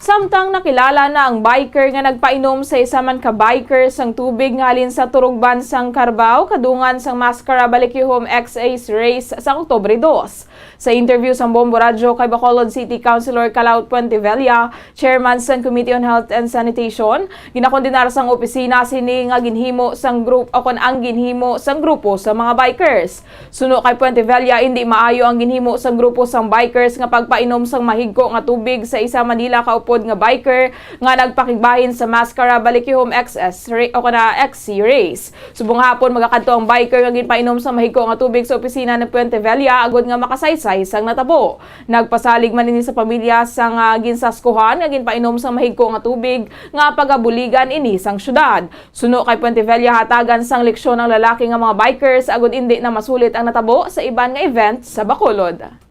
Samtang nakilala na ang biker nga nagpainom sa isa man ka biker sang tubig nga halin sa Turugban sang Carabao, kadungan sang Mascara Balikihom X Ace Race sa Oktubre dos. Sa interview sang Bombo Radyo kay Bacolod City Councilor Calao Puentevella, chairman sang Committee on Health and Sanitation, ginakondenar sang opisina sini nga ginhimo sang grup-, o kon ang ginhimo sang grupo sa mga bikers. Suno kay Puentevella, indi maayo ang ginhimo sang grupo sang bikers nga pagpainom sang mahigko nga tubig sa isa man nila kaupod nga biker nga nagpakigbahin sa Mascara Balikihom X S ra-, o kon X C Race. Subong hapon, magakadto ang biker nga ginpainom sang mahigko nga tubig sa opisina ni Puentevella agud nga makasaysay sang natabo. Nagpasalig man ini sa pamilya sang, ah, ginsaskuhan nga ginpainom sang mahigko nga tubig nga pagabuligan ini sang syudad. Suno kay Puentevella, hatagan sang leksyon ang lalaki nga mga bikers agud indi na masulit ang natabo sa iban nga event sa Bacolod.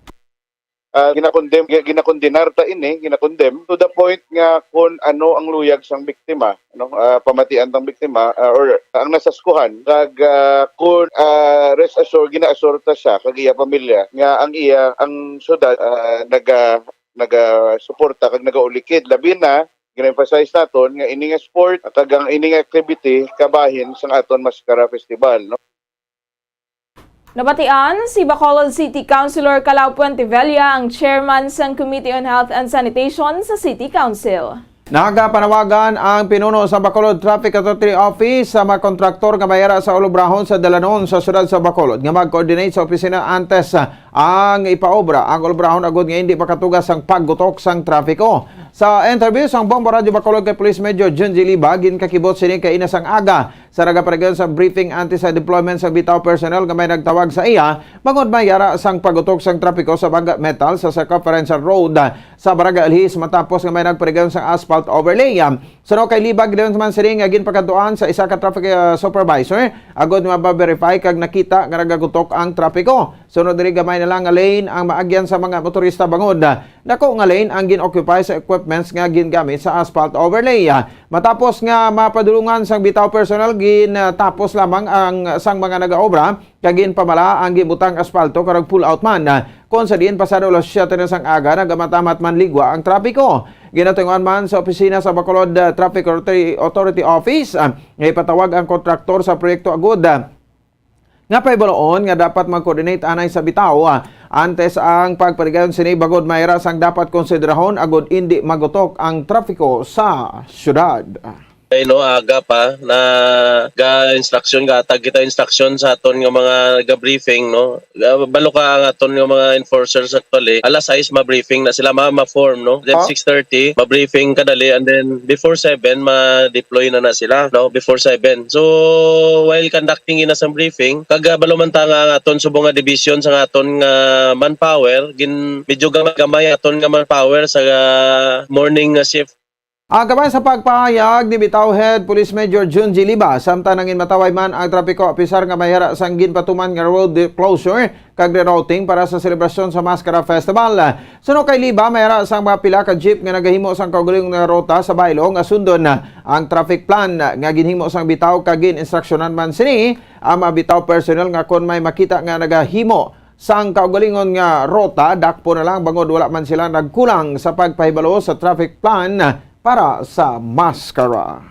Ah, ginakondem-, gi-, ginakondenar ta ini, ginakondem to the point nga kung ano ang luyag sang biktima, ano, ah, pamatian tang biktima, ah, or ang nasaskuhan, kag, ah, kung, ah, rest assured, gina-assure ta siya kag iya pamilya nga ang iya, ang syudad, ah, naga-, nagasuporta kag nagaulikid, labi na gina-emphasize naton nga ini nga sport kag ang ini nga activity kabahin sang aton Mascara Festival, no? Nabatian si Bacolod City Councilor Calao Puentevella, ang chairman sang Committee on Health and Sanitation sa City Council. Nagapanawagan ang pinuno sa Bacolod Traffic Authority Office sa mga kontraktor nga may ara sa ulubrahon sa Dalanon sa siyudad sa Bacolod nga mag-coordinate sa opisina antes, ah, ang ipaobra ang ulubrahon agud nga hindi makatugas ang paggutok sang trapiko. Sa interview sang Bombo Radyo Bacolod kay Police Major Junji Liba, ginkakibot sini kaina sang aga sa nagaparegon sa briefing antes sa deployment sa bitaw personnel nga may nagtawag sa iya bangod may ara sang pagutok sang trapiko sa Baga Metal sa Circumferential Road sa Barangay Alhis matapos nga may nagparegon sang asphalt overlay. Suno kay Liba, gidayon man sini nga ginpakadtuan sa isa ka traffic, ah, supervisor agud nga ma-verify kag nakita nga nagagutok ang trapiko. Sunod diri, gamay na lang nga lane ang maagyan sa mga motorista bangod, ah, dako nga lane ang gin-occupy sa equipments nga gingamit sa asphalt overlay. Matapos nga mapadulungan sang bitaw personnel, gin, ah, tapos lamang ang sang mga nagaobra kag ginpamala ang gibutang aspalto kag pull out man. Kon sa diin pasado alas siyete na sang aga, nagamatam-at man ligwa ang trapiko. Ginatungan man sa opisina sa Bacolod, ah, Traffic Authority, Authority Office, ah, nga ipatawag ang kontraktor sa proyekto agud, ah, nga pahibaluon nga dapat mag-coordinate anay sa bitaw, ah, Antes ang pagpatigayon sini, bangod may ra sang dapat konsiderahon agud indi magutok ang trapiko sa syudad. Ay, no, aga pa, naga-instruction, gatag kita instruction sa aton nga mga ga-briefing, no? Ga-, balo ka ang aton nga mga enforcers actually. Alas sais ma-briefing na sila, ma-, ma-form, no? Then Ah? six thirty, ma-briefing kadali, and then before seven, ma-deploy na na sila, no? Before seven. So, while conducting ina sang briefing, kag, ah, balo man ta nga ang aton subong nga division sa aton nga manpower, gin-, medyo gamay-gamay aton nga manpower sa, ah, morning nga shift. Ang kaban sa pagpahayag ni bitaw Head Police Major Jun G. Liba, samtang nanginmataway man ang trapiko, apisar nga may ara sang ginpatuman nga road closure kag rerouting para sa selebrasyon sa Maskara Festival. Suno kay Liba, may ara sang mga pila ka jeep nga nagahimo sang kaugalingon nga ruta sa baylo nga sundon ang traffic plan nga ginhimo sang bitaw, kag gin-instruksyonan man sini ang mga bitaw personnel nga kon may makita nga nagahimo sang kaugalingon nga ruta, dakpo na lang, bangod wala man sila nagkulang sa pagpahibalo sa traffic plan para sa Maskara.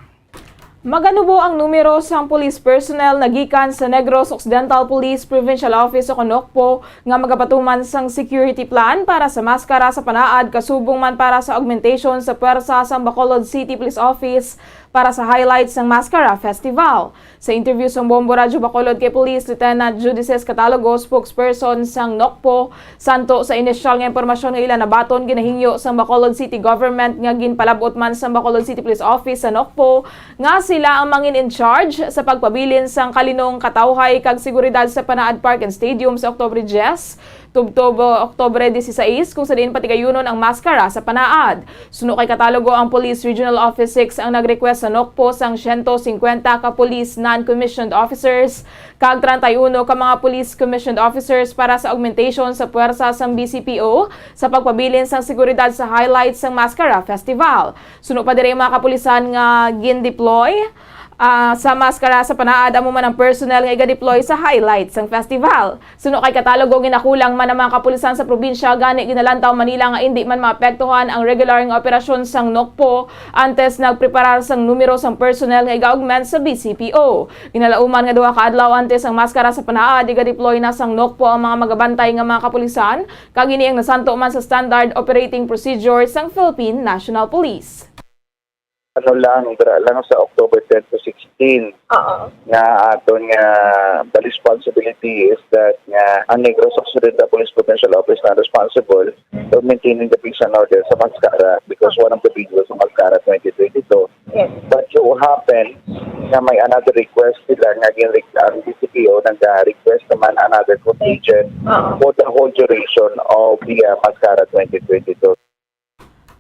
Maganubo ang numero sang police personnel na gikan sa Negros Occidental Police Provincial Office o kon NOCPO nga magapatuman sang security plan para sa Maskara sa Panaad, kasubong man para sa augmentation sa pwersa sang Bacolod City Police Office para sa highlights sang Maskara Festival. Sa interview sang Bombo Radyo Bacolod kay Police Lieutenant Judices Catalogo, spokesperson sang NOCPO, santo sa inisyal nga impormasyon nga ila nabaton, ginahingyo sang Bacolod City Government nga ginpalab-ot man sang Bacolod City Police Office sa NOCPO nga sila ang mangin in charge sa pagpabilin sang kalinong, katawhay kag seguridad sa Panaad Park and Stadium sa Oktubre diyes, tubtob Oktubre dieciséis, kung sa diin patigayunon ang maskara sa Panaad. Suno kay Catalogo, ang Police Regional Office six ang nag-request sa NOCPO sang siyento singkwenta ka police non-commissioned officers kag treinta y uno ka mga police commissioned officers para sa augmentation sa puwersa sang B C P O sa pagpabilin sang seguridad sa highlights sang Maskara Festival. Suno pa diri, ang mga kapulisan nga gin-deploy, ah, sa Maskara sa Panaad, amo man ang personnel nga iga-deploy sa highlights sang festival. Suno kay Catalogo, ginakulang man ang mga kapulisan sa probinsya, gani ginalantaw man nila nga indi man maapektuhan ang regular nga operasyon sang NOCPO antes nagpreparar sang numero sang personnel nga iga-augment sa B C P O. Ginalauman nga duha ka adlaw antes ang Maskara sa Panaad, iga-deploy na sang NOCPO ang mga magabantay nga mga kapulisan, kag ini ang nasanto man sa Standard Operating Procedure sang Philippine National Police. Ano lang, dira lang sa October ten to sixteen, Oo. nga aton nga, the responsibility is that nga ang Negros Occidental Police Provincial Office na responsible for maintaining the peace and order sa Maskara, because one of the videos sa Maskara twenty twenty-two. Yes. But you happen nga may another request sila nga gin-, ang D C P O nag-request naman another contingent Oo. for the whole duration of the, uh, Maskara twenty twenty-two.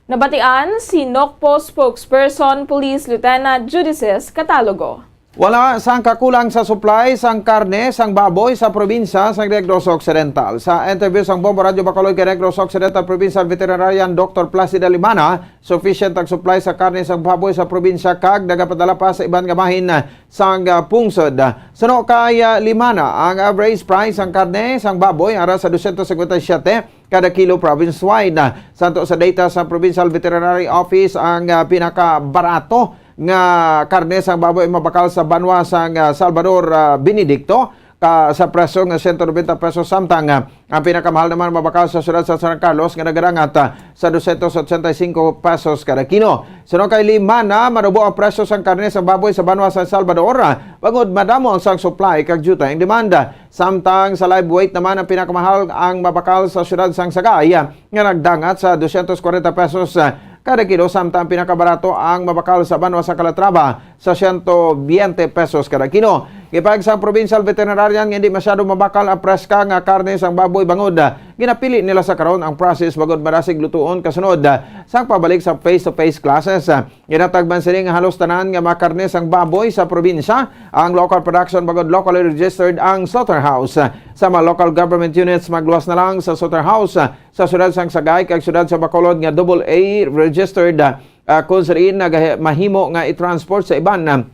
Nabatian si NOCPO spokesperson Police Lieutenant Judices Catalogo. Wala sang kakulang sa supply sang karne sang baboy sa probinsya sang Negros Occidental. Sa interview sang Bombo Radyo Bacolod kay Negros Occidental Provincial Veterinarian Doctor Placida Limana, sufficient ang supply sa karne sang baboy sa probinsya kag nagapadala pa sa iban nga bahin sang, ah, pungsod. Suno kay, ah, Limana, ang average price sang karne sang baboy ara sa dosyentos singkwenta y siyete kada kilo province-wide. Santo sa data sa Provincial Veterinary Office, ang, ah, pinakabarato nga karne sang baboy mabakal sa banwa sang, ah, Salvador, ah, Benedicto, ka, sa presyo nga siyento nobenta pesos, samtang, ah, ang pinakamahal naman mabakal sa siyudad sa San Carlos nga nagarangat, ah, sa dosyentos otsenta y singko pesos kada kilo. Suno kay Limana, manubo ang presyo sang karne sang baboy sa banwa sa Salvador, ah, bangod madamo ang sang supply kag diutay ang demand. Samtang sa live weight naman, ang pinakamahal ang mabakal sa siyudad sang Sagay, ah, nga nagdangat sa dosyentos kwarenta pesos, ah, kada kilo, samtang pinakabarato ang mabakal sa banwa sa Calatrava sa siyento biyente pesos kada kilo. Gipahayag sang provincial veterinarian nga hindi masyado mabakal ang preska nga karne sang baboy bangod, ah, ginapili nila sa karon ang process bangod madasig lutuon kasunod, ah, sang pabalik sa face-to-face classes. Ginatag man sini nga halos tanan nga mga karne sang baboy sa probinsya ang local production bangod locally registered ang slaughterhouse. Sa mga local government units, magluwas na lang sa slaughterhouse sa siyudad sang Sagay kag siyudad sa Bacolod nga double A registered, ah, kung sa diin naga-, mahimo nga i-transport sa iban, ah,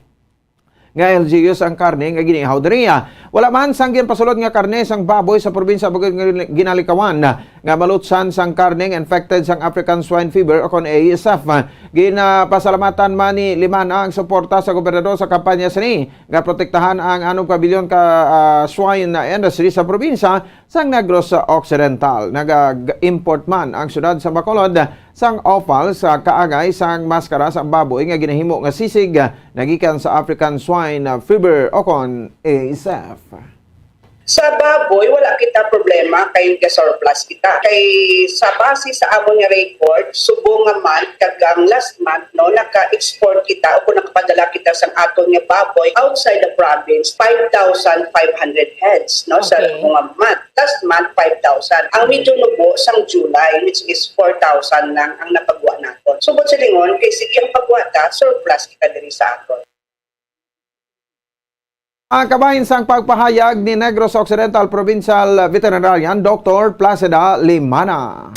nga L G Us ang karne nga ginihaw diri. Wala man sang ginpasulod nga karne sang baboy sa probinsya bangod nga ginalikawan nga malutsan sang karne nga infected sang African Swine Fever o kon A S F. Ginapasalamatan man ni Limana ang suporta sa gobernador sa kampanya sini nga protektahan ang anom ka bilyon ka, ah, swine na industry sa probinsya sang Negros Occidental. Nag-import man ang siyudad sa Bacolod sang offal sa kaagay sang maskara sa baboy nga ginahimo nga sisig nagikan sa African Swine Fever o kon A S F. Sa baboy, wala kita problema kay ga-surplus kita. Kay sa base sa amon nga record, subong nga month kag ang last month, no, naka-export kita o kung nakapadala kita sang aton nga baboy outside the province, five thousand five hundred heads, no, sa Okay. subong nga month. Last month, five thousand. Ang medyo nubo sang July, which is four thousand lang ang napagwa naton. Subot sa lingon, kay sige ang pagwa ta, surplus kita diri sa aton. Ang kabahin sang pagpahayag ni Negros Occidental Provincial Veterinarian, Doktor Placida Limana.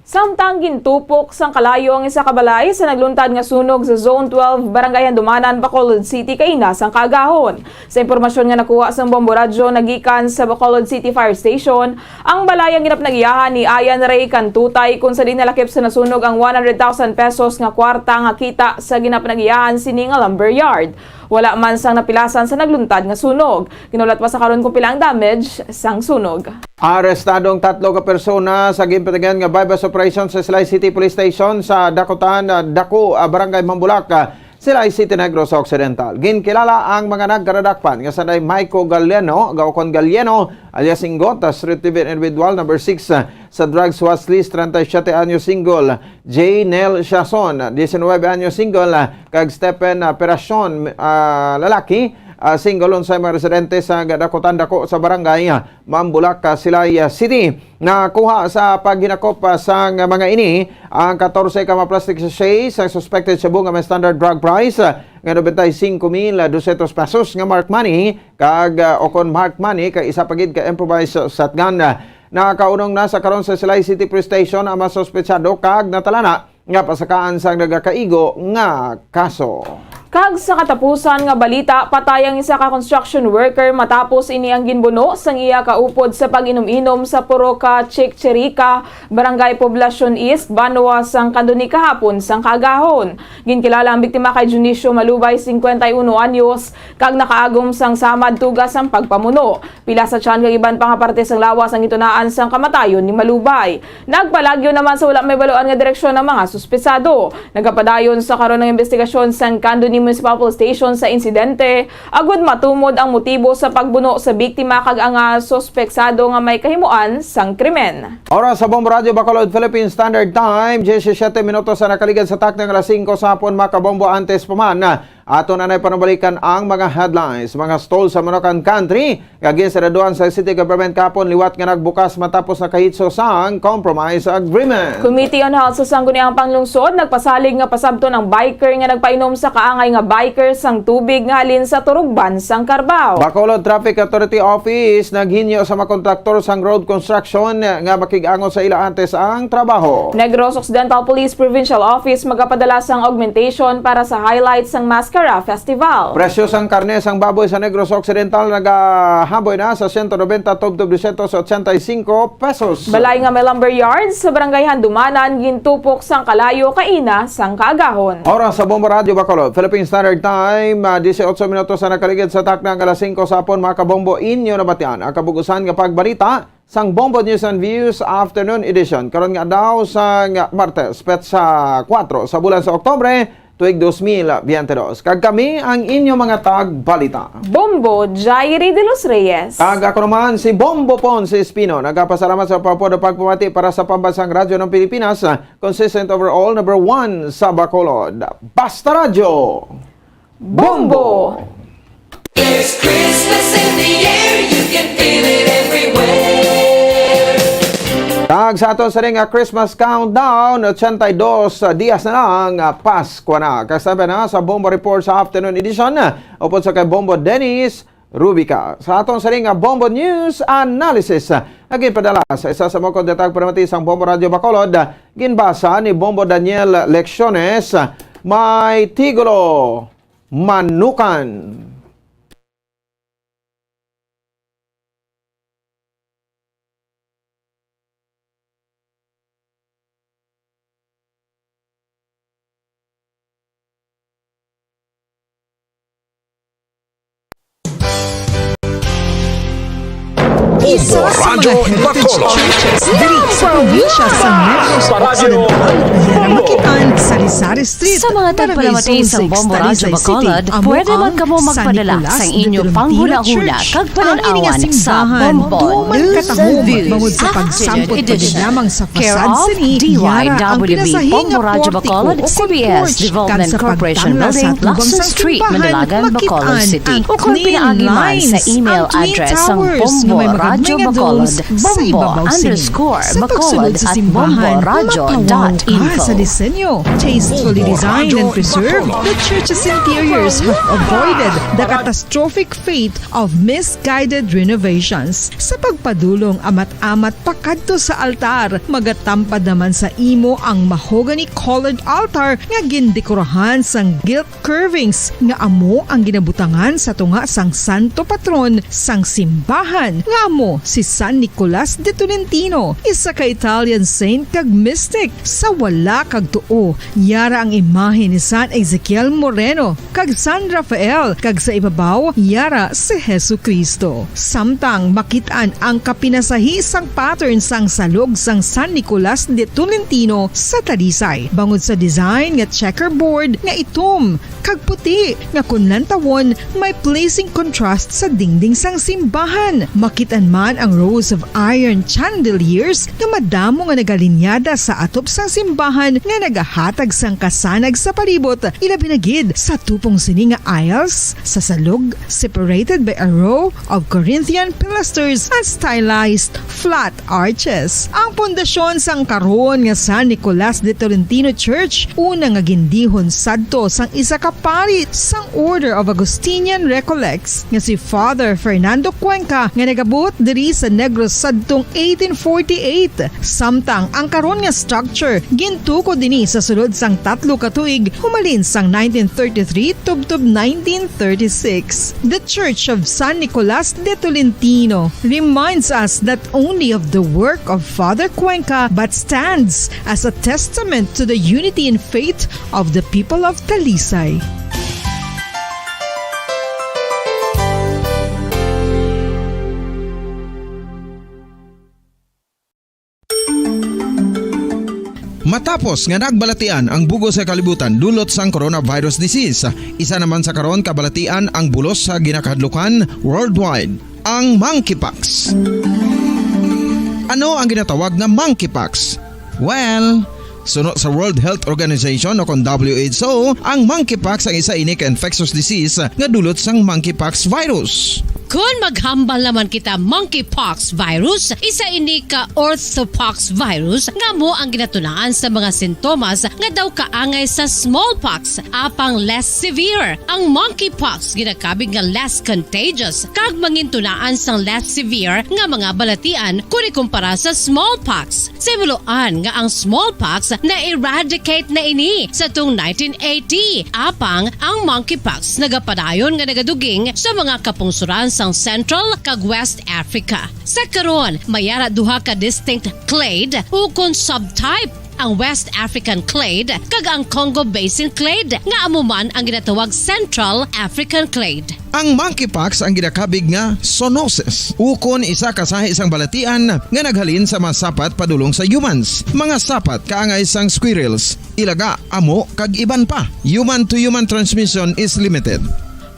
Samtang gintupok sang kalayo ang isa ka balay sa nagluntad nga sunog sa Zone twelve, Barangay Handumanan, Bacolod City, kaina sang kaagahon. Sa impormasyon nga nakuha sang Bombo Radyo nagikan sa Bacolod City Fire Station, ang balay ang ginapanagiyahan ni Ayan Ray Cantutay, kung sa diin nalakip sa nasunog ang one hundred thousand pesos nga kwarta nga kita sa ginapanagiyahan sini nga lumber yard. Wala man sang napilasan sa nagluntad nga sunog. Ginaulat pa sa karon kung pila ang damage sang sunog. Arestado ang tatlo ka persona sa ginpatigayon nga buy-bust operation sa Silay City Police Station sa Dakutan, ah, Dako, ah, Barangay Mambulak, ah, Silay City, Negros Occidental. Ginkilala ang mga nagkaradakpan nga sanday Maiko Galiano, Gaukon Galiano, alias Ingot, ah, street individual number six, ah, sa drugs watch list, treinta y siete anyos single, J Nel Siason, diecinuebe anyos single, kag Stephen, ah, Peracion, ah, lalaki, ah, single, unsay mga residente sa Dakutan Dako sa barangay, ah, Mambulak, ah, Silay, ah, City. Nakuha sa paghinakop, ah, sang mga ini ang katorse ka mga plastic sachet sa suspected shabu nga may standard drug price, ah, nga noventa y cinco mil doscientos pesos nga marked money kag, ah, o kon marked money kag isa pa gid ka improvised shotgun. Nakaunong na sa karon sa Silay City Police Station ang mga suspetsado kag natalana nga pasakaan sang nagakaigo nga kaso. Kag sa katapusan nga balita, patay ang isa ka construction worker matapos ini ang ginbuno sang iya kaupod sa pag-inom-inom sa puro ka Chichirica, Barangay Poblacion East, banwa sang Candoni kahapon sang kaagahon. Ginkilala ang biktima kay Dionisio Malubay, cincuenta y uno anyos, kag nakaagom sang samad tuga sang pagpamuno. Pila sa tiyan kag iban pa nga parte sang lawas ang gitunaan sang kamatayon ni Malubay. Nagpalagyo naman sa wala may baluan nga direksyon ang mga suspetsado. Nagapadayon sa karon ang investigasyon sang Candoni Municipal Police Station sa insidente, agud matumod ang motibo sa pagbuno sa biktima kag ang, ah, suspetsado nga may kahimuan sang krimen. Oras sa Bombo Radyo Bacolod, Philippine Standard Time, diyesisiete minutos ang nakaligad sa takna nga alas singko sa hapon, mga kabombo. Antes pa man, aton anay panubalikan ang mga headlines. Mga stall sa Manukan Country nga ginsaraduan sa city government kahapon liwat nga nagbukas matapos nakahitso sang compromise agreement. Committee on Health sa Sangguniang Panglungsod nagpasalig nga pasabton ang biker nga nagpainom sa kaangay nga biker sang tubig nga halin sa Turugban sang Carabao. Bacolod Traffic Authority Office naghinyo sa mga kontraktor sang road construction nga makig-angot sa ila antes ang trabaho. Negros Occidental Police Provincial Office magapadala sang augmentation para sa highlights sang Mascara Festival. Presyo sang karne sang baboy sa Negros Occidental nagahaboy na sa siyento nobenta tubtob dosyentos ochenta y singko pesos. Balay nga may lumber yards sa Barangay Handumanan gintupok sang kalayo kaina sang kaagahon. Oras sa Bombo Radyo Bacolod, Philippine Standard Time, ah, disiotso minutos ang nakaligid sa takna nga alas singko sa hapon, mga kabombo. Inyo nabatian ang kabug-usan nga pagbalita sang Bombo News and Views Afternoon Edition karon nga adlaw sang Martes, petsa kuwatro sa bulan sa Oktubre, tuig dos mil biyente dos. Kag kami ang inyo mga tagbalita, Bombo Jairi de los Reyes. Kag ako naman si Bombo Ponce Espino, nagapasalamat sa pagpapod ug pagpamati para sa Pambansang Radyo ng Pilipinas, consistent overall, number one sa Bacolod. Basta Radyo! Bombo! Bombo! There's Christmas in the air, you can feel it everywhere. Kag sa aton sa ring, ah, Christmas countdown, ochenta y dos dias na lang, ah, Pasko na. Kasabay na sa Bombo Report sa afternoon edition, ah, upod sa kay Bombo Dennis Rubica. Sa aton sa ring, ah, Bombo News Analysis, ah, nga ginpadala sa isa sa mga kondatag para mati sang Bombo Radyo Bacolod, ah, ginbasa ni Bombo Daniel Lecciones, ah, may titulo, Manukan. Isa sa mga Radyo heritage Bacolod. Churches diri sa probinsya sa Negros Occidental, Yara Makitan, Sari-Sari Street, Sa mga Barangay tagpalamati Zone sang six, Bombo Radyo Talisay City, Bacolod, amo pwede man ang kamo San magpadala Nicolas sang de inyo Tolentino panghunahuna Church. Kag Ang ini nga panan-awan sa simbahan, Bombo duman News katahom and Views bangod sa Afternoon pagsampot pa gid Edition. Lamang sa Care fasad of sini, D Y W B Yara ang pinasahi Bombo nga Radyo portiko Bacolod, o C B S concourse, Development kag sa Corporation pagtanglas sa Building, atubang Lacson sang Street, simbahan, Manalagan, Bacolod makitaan City. ang Ukon clean pinaagi man sa lines, email ang twin address sang towers nga Bombo may mga Radyo gabing nga Bacolod, domes sa bombo ibabaw sini. underscore Sa pagsulod bacolod sa at simbahan, bombo radyo dot info. mapawaw ka sa disenyo. Tastefully Bombo designed Radyo and preserved, Bacolod. the church's interiors have avoided the catastrophic fate of misguided renovations. Sa pagpadulong amat-amat pakadto sa altar, magatampad naman sa imo ang mahogany-colored altar nga gindekorahan sang gilt curvings nga amo ang ginabutangan sa tunga sang santo patron sang simbahan, nga amo si San Nicolas de Tolentino, isa ka Italian saint kag mystic. Sa wala kag tuo, yara ang imahe ni San Ezekiel Moreno kag San Rafael, kag sa ibabaw, yara si Jesu-Cristo. Samtang makit-an ang kapinasahi sang pattern sang salog sang San Nicolas de Tolentino sa Talisay, bangod sa design nga checkerboard nga itom kag puti nga kon lantawon may pleasing contrast sa dingding sang simbahan. Makit-an man ang rows of iron chandeliers nga madamo nga nagalinyada sa atop sang simbahan nga nagahatag sang kasanag sa palibot, ilabi na gid sa tupong sini nga aisles sa salog, separated by a row of Corinthian pilasters and stylized flat arches. Ang pundasyon sang karon nga San Nicolas de Tolentino Church, una nga gindihon sadto sang isa ka pari sang Order of Augustinian Recollects nga si Father Fernando Cuenca, nga nagabuot diri sa Negros sadtong eighteen forty-eight. Samtang ang karon nga structure gintukod ini sa sulod sang tatlo ka tuig, humalin sang nineteen thirty-three tubtob nineteen thirty-six. The Church of San Nicolas de Tolentino reminds us not only of the work of Father Cuenca, but stands as a testament to the unity in faith of the people of Talisay. Matapos nga nagbalatian ang bug-os nga kalibutan dulot sang coronavirus disease, isa naman sa karon kabalatian ang bulos sa ginakahadlukan worldwide, ang monkeypox. Ano ang ginatawag nga monkeypox? Well, suno sa World Health Organization o kon W H O, ang monkeypox ang isa ini ka infectious disease nga dulot sang monkeypox virus. Kon maghambal naman kita monkeypox virus, isa ini ka orthopox virus nga amo ang ginatunaan sa mga sintomas nga daw kaangay sa smallpox, apang less severe. Ang monkeypox ginakabig nga less contagious kag mangintunaan sang less severe nga mga balatian kon ikumpara sa smallpox. Sa himuloan nga ang smallpox na-eradicate na ini sa tung nineteen eighty, apang ang monkeypox nagapadayon nga nagaduging sa mga kapungsoran sang Central kag West Africa. Sa karon, may ara duha ka distinct clade ukon subtype, ang West African clade kag ang Congo Basin clade, nga amo man ang ginatawag Central African clade. Ang monkeypox ang ginakabig nga zoonosis, ukon isa ka sahi sang balatian nga naghalin sa mga sapat padulong sa humans. Mga sapat kaangay sang squirrels, ilaga, amo, kag iban pa. Human-to-human transmission is limited.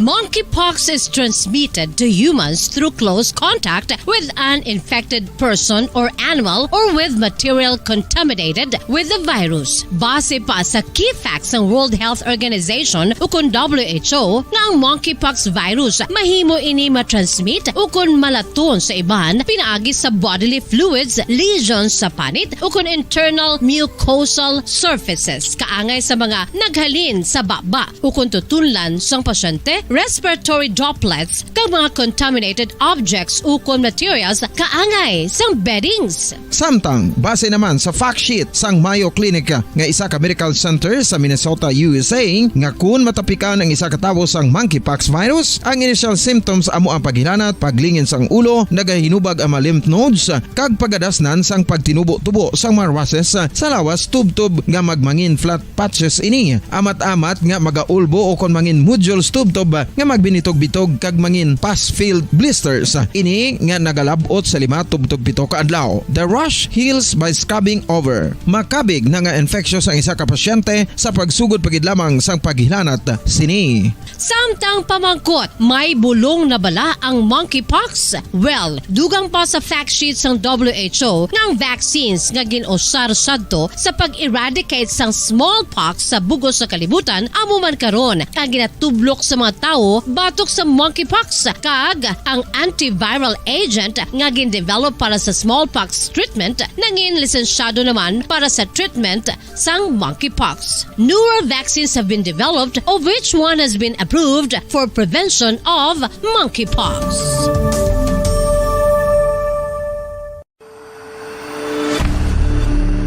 Monkeypox is transmitted to humans through close contact with an infected person or animal or with material contaminated with the virus. Base pa sa key facts sang World Health Organization ukon W H O nga ang monkeypox virus mahimo ini matransmit ukon malaton sa iban pinaagi sa bodily fluids, lesions sa panit ukon internal mucosal surfaces kaangay sa mga naghalin sa baba ukon tutunlan sang pasyente, respiratory droplets, kag mga contaminated objects ukon materials kaangay sang beddings. Samtang, base naman sa fact sheet sang Mayo Clinic nga isa ka medical center sa Minnesota, U S A, nga kun matapikan ang isa ka tawo sang monkeypox virus, ang initial symptoms amo ang paghilanat, paglingin sang ulo, nagahinubag ang mga lymph nodes, kag pagadasnan sang pagtinubo-tubo sang mga rushes sa lawas tubtob nga magmangin flat patches ini, amat-amat nga magaulbo ukon mangin nodules tubtob nga magbinitog-bitog kag mangin pus-filled blisters. Ini nga nagalab-ot sa lima tubtob pito ka adlaw. The rash heals by scabbing over. Makabig na nga infectious ang isa ka pasyente sa pagsugod pa gid lamang sang paghilanat sini. Samtang pamangkot, may bulong na bala ang monkeypox? Well, dugang pa sa fact sheet sang W H O nga ang vaccines nga gin-usar sadto sa pag-eradicate sang smallpox sa bug-os nga kalibutan amo man karon ang ginatublok sa mga tawo batok sa monkeypox, kag ang antiviral agent nga gin-develop para sa smallpox treatment nangin lisensyado naman para sa treatment sang monkeypox. Newer vaccines have been developed, of which one has been approved for prevention of monkeypox.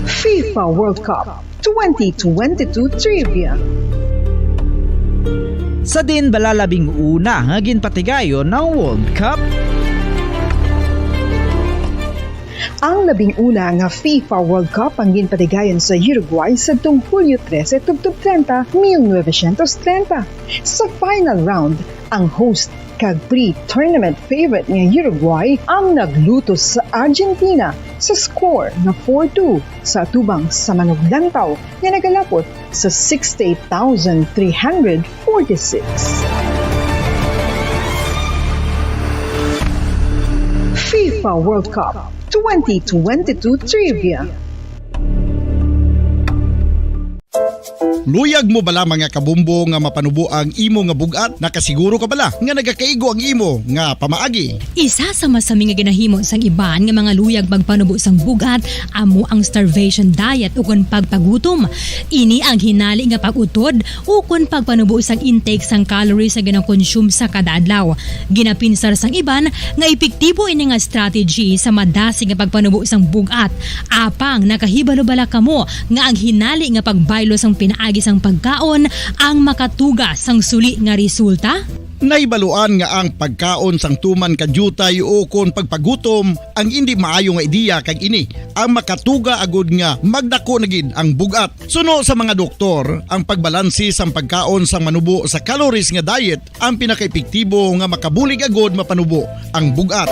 FIFA World Cup twenty twenty-two Trivia. Sa din bala labing una nga ginpatigayon ang World Cup? Ang labing una nga FIFA World Cup ang ginpatigayon sa Uruguay sadtong Hulyo trese tubtob treinta, mil novecientos treinta. Sa final round, ang host kag pre-tournament favorite nga Uruguay ang naglutos sa Argentina sa score nga four two sa atubang sa manuglantaw nga nagalapot sa sixty-eight thousand three hundred forty-six. FIFA World Cup twenty twenty-two Trivia. Luyag mo bala, mga kabombo, nga mapanubo ang imo nga bug-at? Nakasiguro ka bala nga nagakaigo ang imo nga pamaagi? Isa sa masami nga ginahimo sang iban nga mga luyag pagpanubo sang bug-at amo ang starvation diet ukon pagpagutom. Ini ang hinali nga pag-utod ukon pagpanubo sang intake sang calories nga ginakonsume sa kada adlaw. Ginapinsar sang iban nga epektibo ini nga strategy sa madasig nga pagpanubo sang bug-at. Apang nakahibalo bala kamo nga ang hinali nga pagbaylo sang pinaagi sang pagkaon ang makatuga sang suli nga resulta? Nahibaluan nga ang pagkaon sang tuman ka diutay ukon pagpagutom ang indi maayo nga ideya, kag ini ang makatuga agud nga magdako na gid ang bug-at. Suno sa mga doktor, ang pagbalanse sang pagkaon sang manubo sa calories nga diet ang pinakaepektibo nga makabulig agud mapanubo ang bug-at.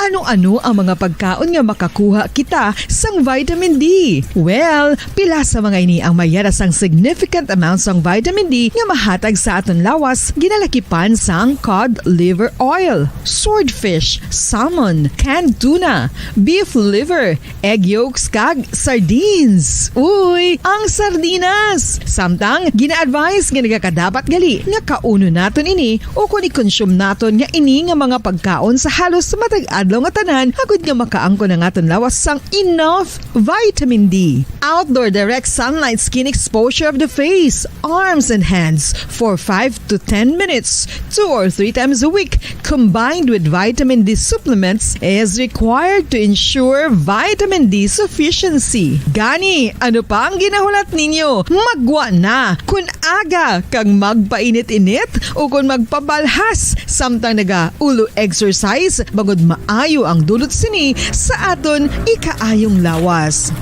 Ano-ano ang mga pagkaon nga makakuha kita sang vitamin D? Well, pila sa mga ini ang mayara sang significant amount sang vitamin D nga mahatag sa aton lawas, ginalakipan sang cod liver oil, swordfish, salmon, canned tuna, beef liver, egg yolks, kag sardines. Uy, ang sardinas! Samtang gina-advise nga nagakadapat gali nga kaunon naton ini ukon i-consume naton nga ini nga mga pagkaon sa halos matag adlaw nga tanan, agud nga makaangkon ang aton lawas sang enough vitamin D. Outdoor direct sunlight skin exposure of the face, arms, and hands for five to ten minutes, two or three times a week, combined with vitamin D supplements, is required to ensure vitamin D sufficiency. Gani, ano pa ang ginahulat ninyo? Maggwa na! Kun aga kag magpainit-init ukon magpabalhas samtang naga-ulo exercise, bangod maayo ang dulot sini sa aton ikaayong lawas.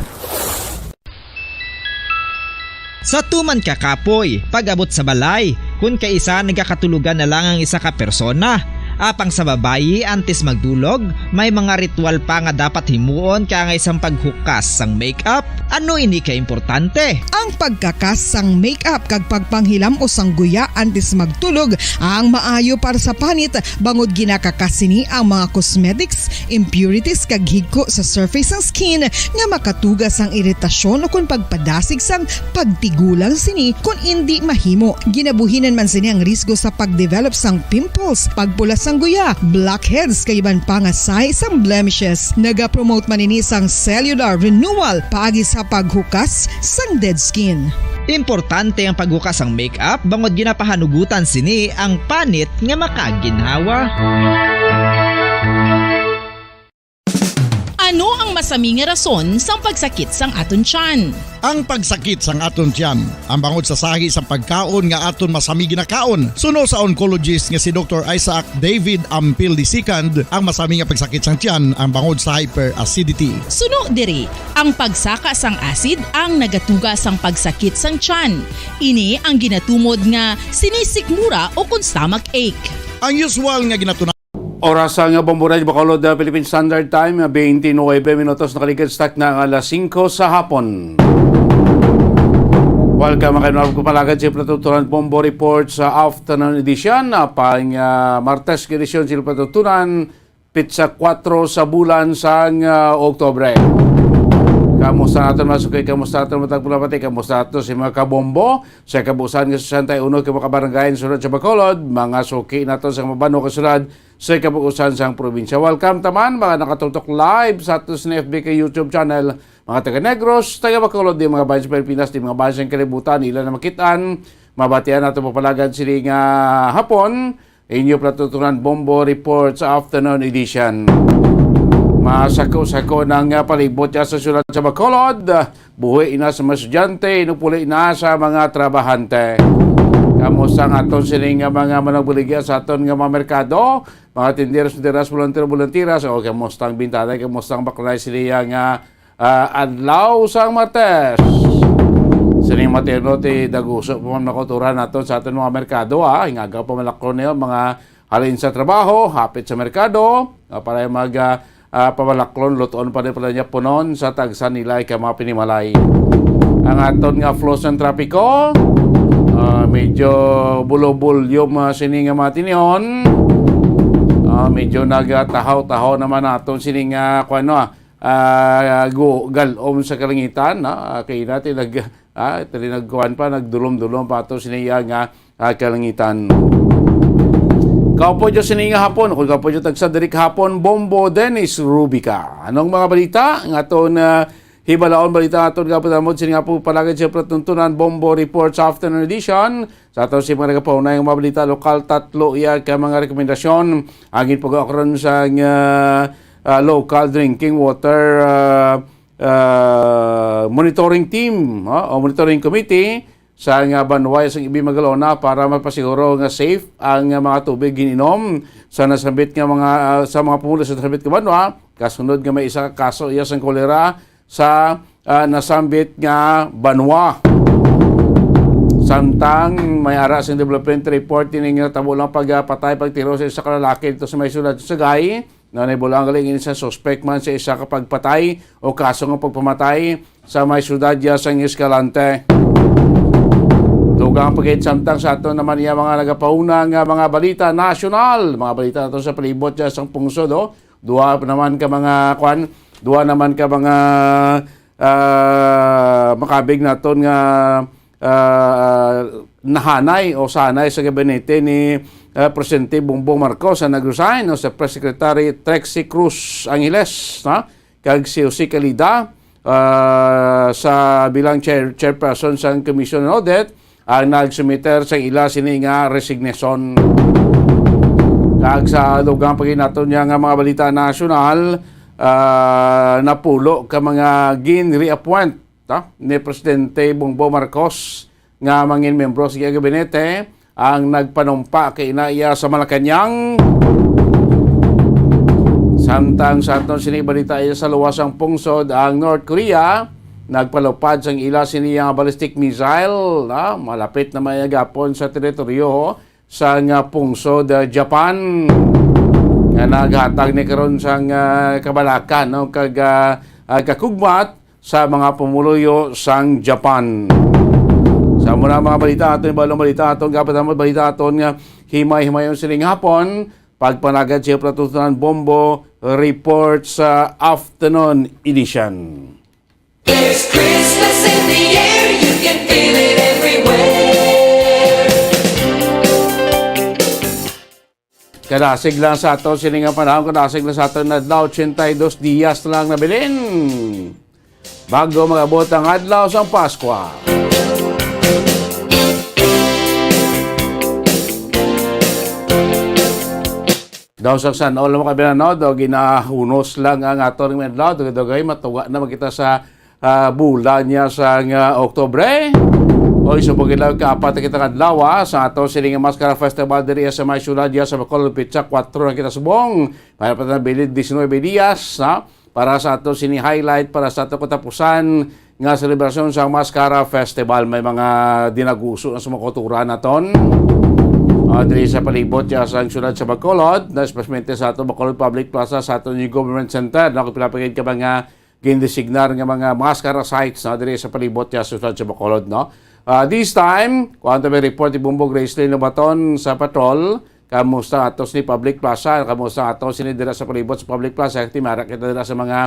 Sa tuman ka kapoy, pag-abot sa balay, kun kaisa nagakatulogan na lang ang isa ka persona. Apang sa babayi, antes magdulog, may mga ritual pa nga dapat himuon kaangay sang paghukas sang makeup. Ano ini ka importante? Ang pagkakas sang makeup kag pagpanghilam-os sang guya antes magtulog ang maayo para sa panit, bangod ginakakas sini ang mga cosmetics, impurities, kag higko sa surface sang skin nga makatuga sang iritasyon ukon pagpadasig sang pagtigulang sini kon indi mahimo. Ginabuhinan man sini ang risgo sa pagdevelop sang pimples, pagpula sang guya, blackheads, kag iban pa nga sahi sang blemishes. Nagapromote man ini sang cellular renewal paagi sa paghukas sang dead skin. Importante ang paghukas sang makeup bangod ginapahanugutan sini ang panit nga makaginhawa. Ano ang mas Sami nga rason sang pagsakit sang aton tiyan. Ang pagsakit sang aton tiyan, ang bangod sa sahi sang pagkaon nga aton masami ginakaon. Suno sa oncologist nga si Doktor Isaac David Ampil the second, ang masami nga pagsakit sang tiyan ang bangod sa hyperacidity. Suno diri, ang pagsaka sang acid ang nagatuga sang pagsakit sang tiyan. Ini ang ginatumod nga sinisikmura o kon stomach ache. Ang usual nga ginatuna- Oras sa nga Bombo Radyo Bacolod, uh, Philippine Standard Time, uh, twenty-nine minutos, nakaligad sa takna nga alas singko sa hapon. Welcome, mga kaibigan, palagad sa Platuturan Bombo Report sa afternoon edition, uh, pang, uh, Martes nga edisyon sa Platuturan, pitsa kuwatro sa bulan sang, uh, Oktubre. Kamusta naton, mga suki? Kamusta naton, matag pulapati? Kamusta naton si mga kabombo? Sa kabuusan nga sesenta y uno ka mga kabarangay sulod sa Bacolod, mga suki naton sa mabanwa ka syudad sa kabuusan sang probinsya. Welcome taman, mga nakatutok live sa aton sa F B ka YouTube channel, mga taga Negros, taga Bacolod, di mga bayan sa Pilipinas, di mga bayan sa kalibutan, ila na makit-an, mabatian nato papalagad sini nga hapon, inyo platutunan Bombo Report sa afternoon edition. Masako-sako na nga palibot ya sa syudad sa Bacolod. Buhi na sa mga estudyante, inupuli na sa mga trabahante. Kamusta ang aton sini nga mga managbaligya sa aton nga mga merkado? Mga tinderos, tinderas, volunteer, volunteeras, o kamusta ang bintana, kamusta ang baklay sini nga, ah, adlaw sang Martes? Sining materno ti daguso pa man makuturan naton sa aton mga merkado, ah. Hingaga pa malakron niyo, mga halin sa trabaho, hapit sa merkado, ah, para mag, ah, ah, pamalaklon, lutoon pa din pala niya punon sa tagsa nila ka mga pinimalay. Ang aton nga flow sang trapiko, ah, medyo bulobulyom, ah, sini nga mga tinihon. Ah, medyo nagatahaw-tahaw naman aton sini nga, kuwan, no, ah, ah, gu-, galom sa kalangitan, no? Ah, kay natin nag-, ah, tali nagkuwan pa, nagdulom-dulom pa ato sini nga, ah, kalangitan. Kaupo dyan sini nga hapon, kung kaupo dyan tagsa diri kahapon, Bombo Dennis Rubica. Anong mga balita? Nga aton, ah, hibalaon balita aton nga patamod sini nga po palagad sa patuntunan Bombo Report sa afternoon edition. Sa aton si mga nagapaunay nga mga balita lokal, tatlo iya ka mga rekomendasyon. Ang ginpagawa karon sa, ah, ah, local drinking water, ah, ah, monitoring team, ah, o monitoring committee sa nga banwa sa Ibin, Magalona para mapasiguro nga safe ang mga tubig gininom sa nasambit nga mga, ah, sa mga pumulo sa nasambit nga banwa, kasunod nga may isa ka kaso iya sang kolera sa, ah, nasambit nga banwa. Samtang may ara sing development report, ini nga tabo lang pagpatay, pagtiro sa isa ka lalaki dito sa may siyudad sa Sagay, na naibulang galing ini sa suspect man sa isa ka pagpatay o kaso nga pagpamatay sa may siyudad ya sang Escalante. Dugang pagkit samtang sa ato naman iya mga nagapauna nga mga balita nasyonal, mga balita nato sa palibot ya sang pungsod, oh. Duha pa naman ka mga, kwan, duha naman ka mga, ah, makabig naton nga, ah, nahanay o sanay sa gabinete ni, ah, Presidente Bongbong Marcos ang nag-resign, no, sa Press Secretary Trixie Cruz Angeles, no, kag si Jose Calida, ah, sa bilang chair-, chairperson sang Commission on Audit, ang nagsumiter sa ila sini nga resignation. Kag sa dugang pa gid naton niya nga mga balita nasyonal, ah, napulo ka mga gin-reappoint, ah, ni Presidente Bongbong Marcos nga mangin miyembro sa iyang gabinete ang nagpanumpa kay ina iya sa Malacañang. Samtang sa aton sini balita iya sa luwas ang pungsod, ang North Korea nagpalupad sang ila sini nga ballistic missile, ah, malapit na may gapon sa teritoryo sa nga pungsod, ah, Japan, nga naghatag ni karon sang, ah, kabalaka, no, kag, ah, ah, kakugmat sa mga pumuluyo sang Japan. Sa muna mga balita aton, balong balita aton, kapatamot balita aton nga himay-himayon sining hapon, pagpanagad siya platutunan bombo report sa afternoon edition. There's Christmas in the air, you can feel it everywhere. Kadasig lang sa ato sini nga panahon, kadasig lang sa ato na adlaw, ochenta y dos diyas lang nabilin bago mag-abot ang adlaw sang Paskwa. Daw sa san-, all mo kabilan, no? Daw ginahunos lang ang aton nga adlaw. Dugay-dugay, matuga na man kita sa, ah, bulan niya sa nga Oktubre. O, isubog lang kaapat na kita nga adlaw, ah, sa ato sini nga Mascara Festival diri sa may syudad niya sa Bacolod, pitsa kuwatro na kita subong. Para pa na bilid diecinuebe dias, ha? Para sa ato sini highlight, para sa ato katapusan nga selebrasyon sa Mascara Festival. May mga dinaguso na sa mga kultura naton. Ah, diri sa palibot ya sa syudad sa Bacolod, na especialmente sa ato Bacolod Public Plaza, sa ato ni Government Center, no? Kung pila pa gid ka mga gindesignar nga mga mascara sites, no? Diri sa palibot ya sa syudad sa Bacolod, no? Ah, this time, kuha ta may report ni Bombo Gracelyn Lobaton sa patrol. Kamusta ato sini Public Plaza? Kamusta ato sini dira sa palibot sa Public Plaza? Timara kita dira sa mga,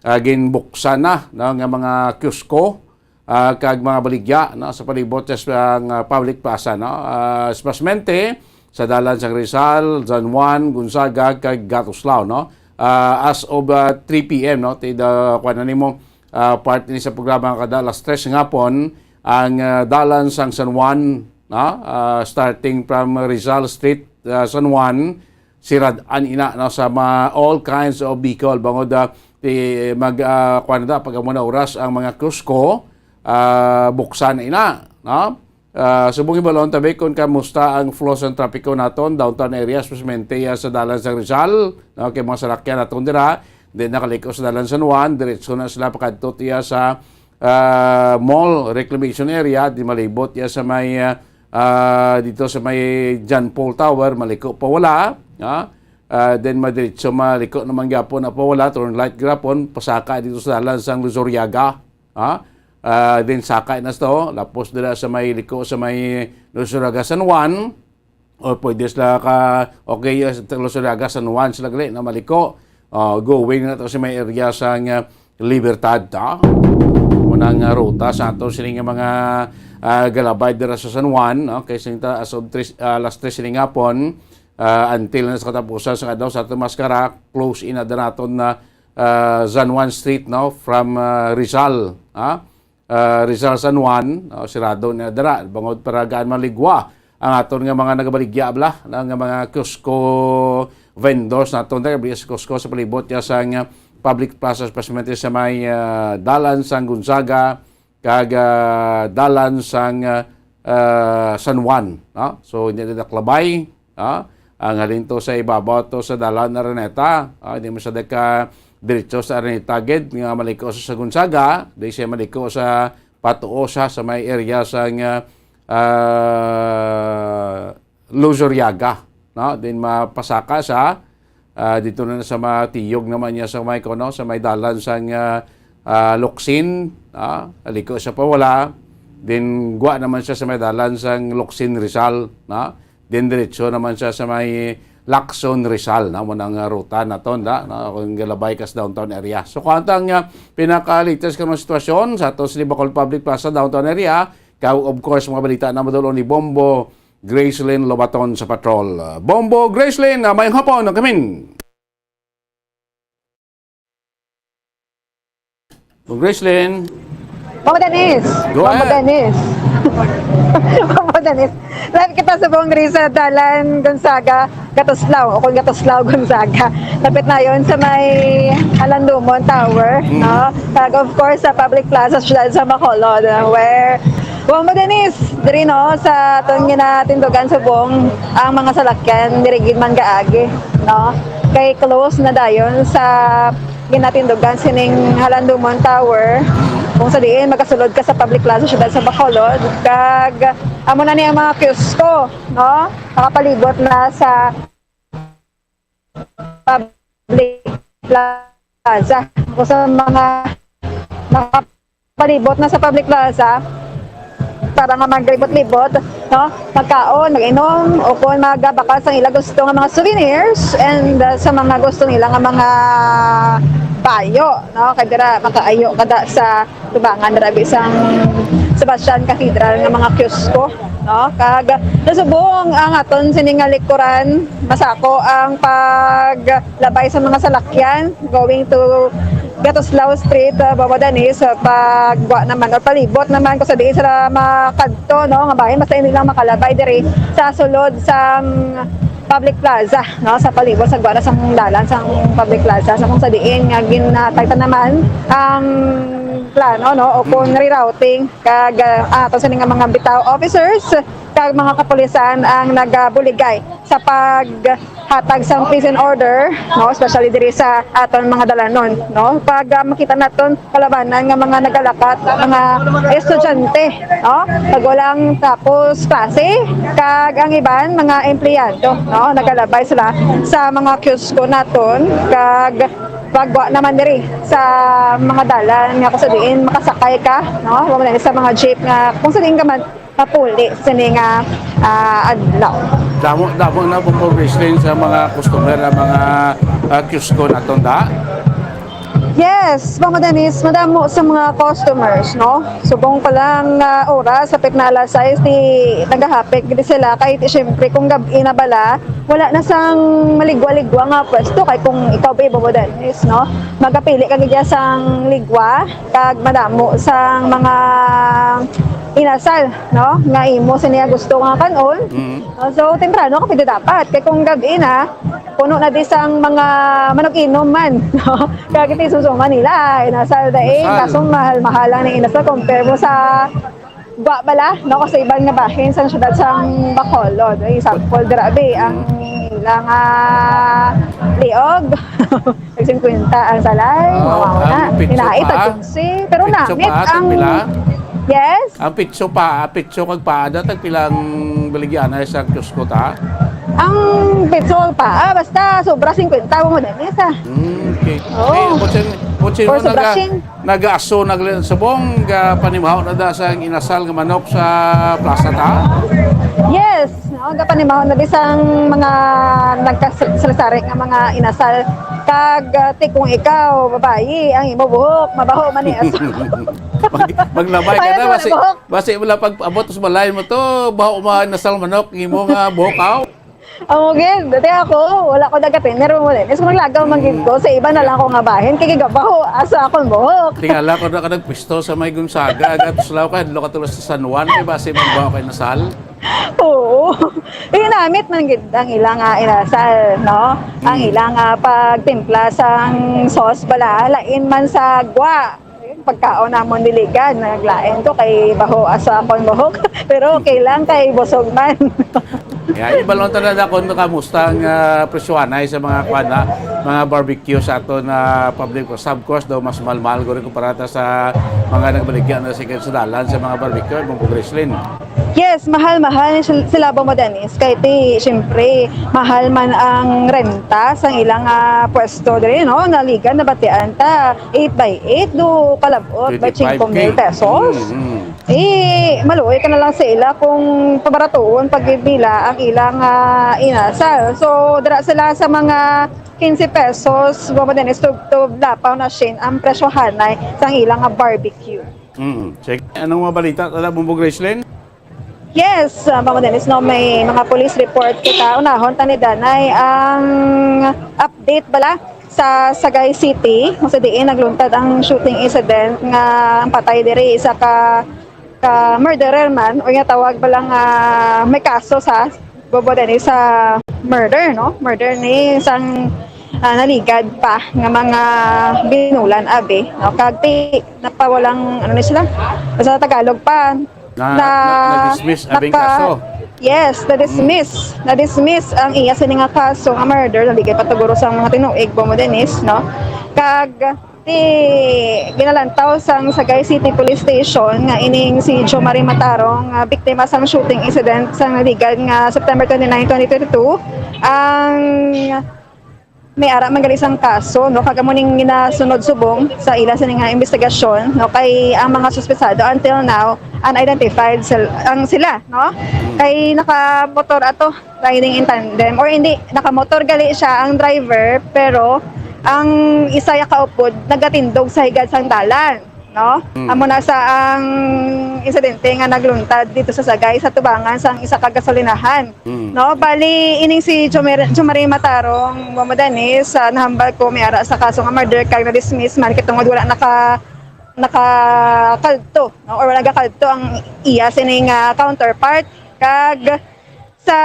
ah, ginbuksan na, no, nga mga kiosko, ah, kag mga baligya, no, sa palibot sa, sa, ah, Public Plaza, no? Ah, especialmente sa dalan sang Rizal, San Juan, Gonzaga, kag Gatuslao, no? Ah, as of, ah, three p m, no? Tida, kuwan na nimo, ah, part ni sa programa kada alas tres nga hapon, ang, ah, dalan sang San Juan, no? Ah, starting from Rizal Street, ah, San Juan, sirad-an ina, no, sa ma-, all kinds of vehicle. Bangod, ah, ti-, mag, ah, kuwan na, pag amo na oras ang mga kiosko, ah, buksan na ina, no? Ah, subong hibalon tabi kung kamusta ang flow sang trapiko naton, downtown area, especialmente, ah, sa dalan sa Rizal, no? Kay mga salakyan naton dira, di nakaliko sa dalan San Juan, diretso na sila pakadto tiya sa, ah, mall reclamation area, di malibot iya sa may, ah, ah, dito sa may John Paul Tower, maliko pa wala, ha? Ah, then madiretso maliko naman gyapon na pa wala, turn light gyapon, pasaka dito sa dalan sang Luzuriaga, ha? Ah, then saka na to, lapos dira sa may liko sa may Luzuriaga San Juan, o pwede sila ka, okay, sa Luzuriaga San Juan sila gali na maliko. Ah, going na to sa may area sa nga Libertad, ha? Muna nga ruta sa ato sini nga mga, ah, galabay dira sa San Juan, no? Kay sinta as of tres, ah, alas tres sini nga hapon, ah, until na sa katapusan sa adlaw sa aton maskara, close in na naton na, ah, San Juan Street, no? From, ah, Rizal, ha? Ah, Rizal San Juan, no? Sirado na dira, bangod para gaan maligwa ang aton nga mga nagabaligya, bala, na nga mga kiosko vendors naton dira, bali sa kiosko sa palibot ya sa nga public plaza, especially sa may, ah, dalan sang Gonzaga, kag, ah, dalan sang, ah, ah, San Juan, no? So, hindi na naklabay, no? Ang halin to sa ibabaw to sa dalan Araneta, ah, hindi mo sa deka diretso sa Araneta gid nga maliko sa, sa Gonzaga, di siya maliko sa patuo sa, sa may area sa nga, ah, Luzuriaga, no? Din mapasaka sa, ah, dito na sa matiyog naman niya sa may, kuno, sa may dalan sang, ah, ah, Locsin, ah, liko siya pa wala. Din gwa naman siya sa may dalan sang Locsin Rizal, no? Din diretso naman siya sa may Lacson Rizal, no? Mo nang, ah, ruta naton, da, no? Kung galabay ka sa downtown area. So, kung ang, ah, pinaka-latest ka mga sitwasyon sa ato sa Libacol Public Plaza, downtown area, kag, of course, mga balita na madulong ni Bombo Gracelyn Lobaton sa patrol. Bombo Gracelyn, ah, mayong hapon, ang kamin. Bombo Gracelyn. Mama Dennis. Go Mama ahead. Dennis. Mama Dennis. Live kita sa buong diri sa Dalan Gonzaga, Gatuslao, o kung Gatuslao, Gonzaga. Lapit na yon sa may Alandumon Tower, Mm. no? Kag, of course, sa Public Plaza, Siyudad sa Bacolod, where Mama Dennis, diri, no, sa aton ginatindugan subong ang mga salakyan, diri gid man gaagi, no? Kay close na dayon sa ginatindugan sining Halandumon Tower, kung sa diin magasulod ka sa Public Plaza, Siyudad sa Bacolod, kag amo na ni ang mga kiosko, no? Nakapalibot na sa Public Plaza. Kung sa mga nakapalibot na sa Public Plaza, para nga maglibot-libot, no? Magkaon, mag-inom, o kung magabakal sa ila gusto nga mga souvenirs and, uh, sa mga gusto nila nga mga bayo, no? Kay dira makaayo kada sa tubangan dira bisang Sebastian Cathedral nga mga kiosko, no? Kag nasubong ang aton sini nga likuran, masako ang paglabay sa mga salakyan going to Gatuslao Street, uh, Baba Danis, uh, pagwa naman or palibot naman kung sa diin sila makadto, no? Nga bahin, basta hindi lang makalabay diri sa sulod sang Public Plaza, no, sa palibot sa gwa sang dalan sang Public Plaza, sa kung sa diin nga ginatagtan naman ang plano, no, o kung rerouting kag, ah, ato sini nga mga bitaw officers kag mga kapulisan ang nagabuligay sa paghatag sang peace and order, no, especially diri sa aton mga dalanon, no. Pag, ah, makita naton kalabanan nga mga nagalakat, mga estudyante, no? Kag walang tapos klase, kag ang iban, mga empleyado, no? Nagalabay sila sa mga kiosko naton, kag pagwa naman diri sa mga dalan nga kung sa diin makasakay ka, no? Wala na sa mga jeep nga kung sa diin ka man mapuli sini nga, ah, adlaw. Damo, damo na pong pag-wrestling sa mga customer, ang mga, ah, kiosko naton da. Yes, Mama Denise, madamo sa mga customers, no? Subong pa lang, ah, oras, hapit na alas sais, di nagahapit gid sila. Kay, di, syempre, kung gab-i na bala, wala na sang maligwa-ligwa nga pwesto. Kay kung ikaw ba, Mama Denise, no? Magapili ka gid sang ligwa, kag madamo sang mga inasal, no? Nga imo sini nga gusto nga kan-on. Mm. No? So, temprano ka pwede dapat. Kay kung gab-i na, puno na di sang mga manok inom man, no? Kaya kita susuma nila, inasal daing, Inasal. Kaso mahal-mahal lang ni inasal compare mo sa gwa bala, no? Kasi iban nga bahin sa syudad sang Bacolod. Ay, sample, grabe, ang ilang, ah, liog. Tag singkwenta ang salay, Oo, mao na. Ang pitso Hinait pa. Ang kunsi. Pero Pitso namit pa, ang tagpila? Yes? Ang pitso pa, pitso kag paada, tagpilang baligyanan sa kiosko ta? Ang pitso pa, ah, basta sobra singkwenta mo din, yes, ah. Mm, okay. Oo. Eh, kutsin, kutsin Or mo sobra naga-, sing- nagaaso, nagli-, subong, ga-, panimaho na da sa inasal nga manok sa plaza ta? Yes, no, gapanimaho na di sang mga nagkasari nga mga inasal. Kag, ah, ti kung ikaw, babayi, ang imo buhok, mabaho man ni aso. Mag-, maglabay ka Ayaw na, sa basi, buhok. Basi wala pag-abot sa balay mo to, baho man nasal manok, imo nga buhok, aw. Amo gid, dati ako, wala ko nagka-thinner mo din. Is kung naglagaw man gid ko, sa iba na lang ako nga bahin, kay gigabaho, asa akong buhok. Tingala ko na ka nagpwesto sa may Gonzaga, agad sa Lao, kay adlaw ka tulos sa San Juan, kay basi magbaho kay nasal. Oo. Ginamit man gid ang ila nga inasal, no? Ang Mm. ila nga pagtimpla sang sauce bala, lain man sa gwa. Pagkaon namon diligan, naglain to kay baho sa akon buhok. Pero okay lang kay busog man. Yeah, ibalon ta na da kung kamusta ang, ah, presyohanay sa mga kwan na, mga barbecue sa aton na public. Of course, daw mas mahal-mahal ko rin kumpara ta sa mga nagbaligya na sa sa dalan sa mga barbecue, mga Congressman. Yes, mahal-mahal ni sil-, sila, Bomo Dennis. Kay ti, siyempre, mahal man ang renta sa ilang, ah, pwesto diri, no? Naligan, nabatian ta, eight by eight, do kalabot ba, twenty-five K. Cinco mil pesos? Mm, mm. Eh, maluoy ka na lang sa ila kung pabaratuon pag nila ang ilang, ah, inasal. So, dira sila sa mga quince pesos, Bomo Dennis, to, to lapaw na shin ang presyohanay sang ilang, ah, barbecue. Mm. Check. Anong mga balita, tala, Bumbog Raislin? Yes, uh, Mama Dennis, no, may mga police report kita. Unahon ta ni Danay ang update bala sa Sagay City, kung sa diin nagluntad ang shooting incident nga ang patay diri isa ka, ka murderer man, o nga tawag bala nga may kaso sa Bobo Dennis sa murder, no? Murder ni isang, ah, naligad pa nga mga binulan abi, no? Kag ti-, napawalang, ano ni sila? Sa Tagalog pa, Na, na, na, na-dismiss abing naka-, kaso. Yes, na-dismiss. Mm. Na-dismiss ang iya sini nga kaso nga murder, naligay pa taguro sa mga tinuig, Bomo Dennis, no? Kag ti ginalantaw sang Sagay City Police Station nga ining si Jo Marie Matarong nga biktima sang shooting incident sang naligad nga September twenty-nine, twenty twenty-two, ang may ara man gali sang kaso, no? Kag amo ning ginasunod subong sa ila sini nga investigasyon, no? Kay ang mga suspetsado until now, unidentified sil-, ang sila, no? Kay nakamotor ato, riding in tandem, or hindi, nakamotor gali siya ang driver, pero ang isa ya kaupod nagatindog sa higad sang dalan. No? Mm. Amo na sa ang insidente nga nagluntad dito sa Sagay sa tubangan sang isa ka gasolinahan. Mm. No? Bali, ining si Jomar-, Jomari Matarong Momodanis, ah, nahambal ko may ara sa kaso nga murder kag na-dismiss man kay tungod wala naka-, nakakalto, no? Or wala nagakadto ang iya sining, ah, counterpart kag sa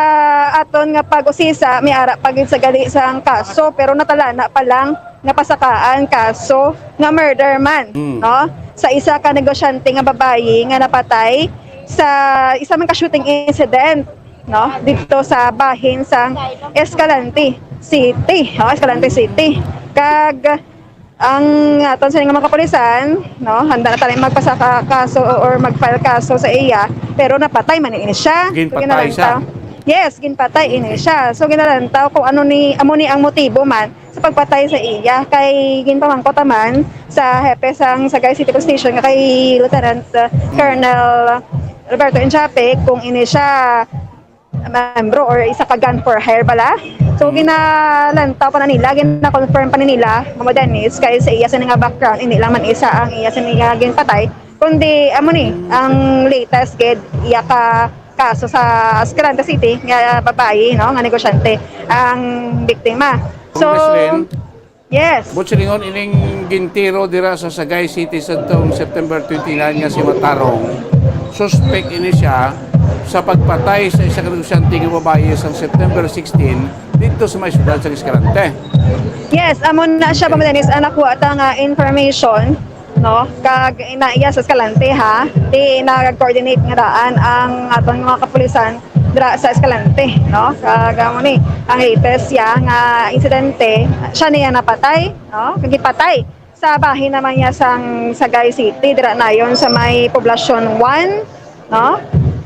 aton nga pag-usisa, may ara pa gid sa gali sang kaso, pero natalana pa lang nga pasakaan kaso nga murder man, Mm. no? Sa isa ka negosyante nga babayi nga napatay sa isa man ka shooting incident, no? Dito sa bahin sang Escalante City, no? Escalante City. Kag ang aton sa mga kapulisan, no? Handa na tayo magpasaka kaso or mag-file kaso sa iya, pero napatay man ini siya. So, Ginpatay siya. ginalantaw. Yes, ginpatay ini siya. So, ginalantaw kung ano ni, amo ni ang motibo man sa pagpatay sa iya. Kay ginpamangkot naman sa hepe sang Sagay City Police Station nga kay Lieutenant, uh, Colonel Roberto Enchape kung ini siya membro or isa ka gun for hire bala. So, Mm. ginalantaw pa na nila, gina-confirm pa na nila, Mama Dennis, kay sa iya sa nga background, hindi lang man isa ang iya sa nga ginpatay, kundi, amo ni, ang latest gid, iya ka kaso sa Escalante City, nga babayi, no, nga negosyante, ang biktima. So, Congressman, yes. But silingon ining gintiro dira sa Sagay City sa tong September twenty-nine nga si Matarong, suspect ini siya sa pagpatay sa isa ka negosyante nga babayi sa September sixteen dito sa may siyudad sa Escalante. Yes, amo na siya, Mama Dennis, ang nakuha ta nga information, no? Kag ina iya sa Escalante, ha? Di nag-coordinate nga daan ang aton mga kapulisan dira sa Escalante, no? Kag amo ni ang latest siya nga insidente, siya niya napatay, no? Kag gipatay sa bahin naman niya sang Sagay City, dira nayon sa may Poblacion one, no?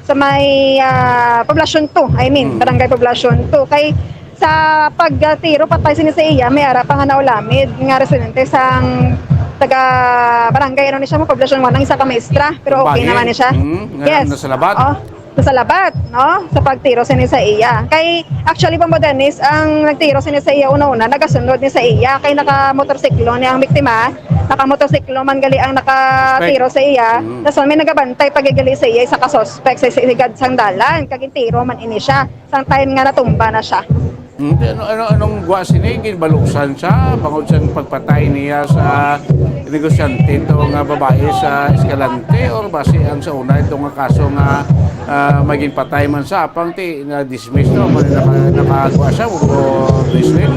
Sa may, ah, Poblacion two, I mean, Hmm. Barangay Poblacion two. Kay sa pagtiro patay sini sa iya, may ara pa nga naulamid nga residente sang taga barangay, ano ni siya mo, Poblacion one, ang isa ka maestra, pero okay Bahin. naman ni siya. Hmm, nga Yes. nasa labat. Oh, nasa labat, no? Sa pagtiro sini sa iya. Kay, actually, Bombo Dennis, ang nagtiro sini sa iya una-una, nagasunod ni sa iya. Kay naka-motorsiklo ni ang biktima, naka-motorsiklo man gali ang nakatiro Suspect. sa iya. Mm. Tapos may nagabantay pagigali sa iya, isa ka suspect sa sigad sang dalan. Kag gintiro man ini siya. Sang time nga natumba na siya. Hmm, di, ano, ano, anong gwa sini? Ginbalusan siya bangod sa pagpatay niya sa negosyante ito nga babae sa Escalante, or basi ang sa una ito nga kaso nga, ah, may ginpatay man sa apang ti na-dismiss, no? Mali naka-, nakagwa siya, o, o, Jocelyn?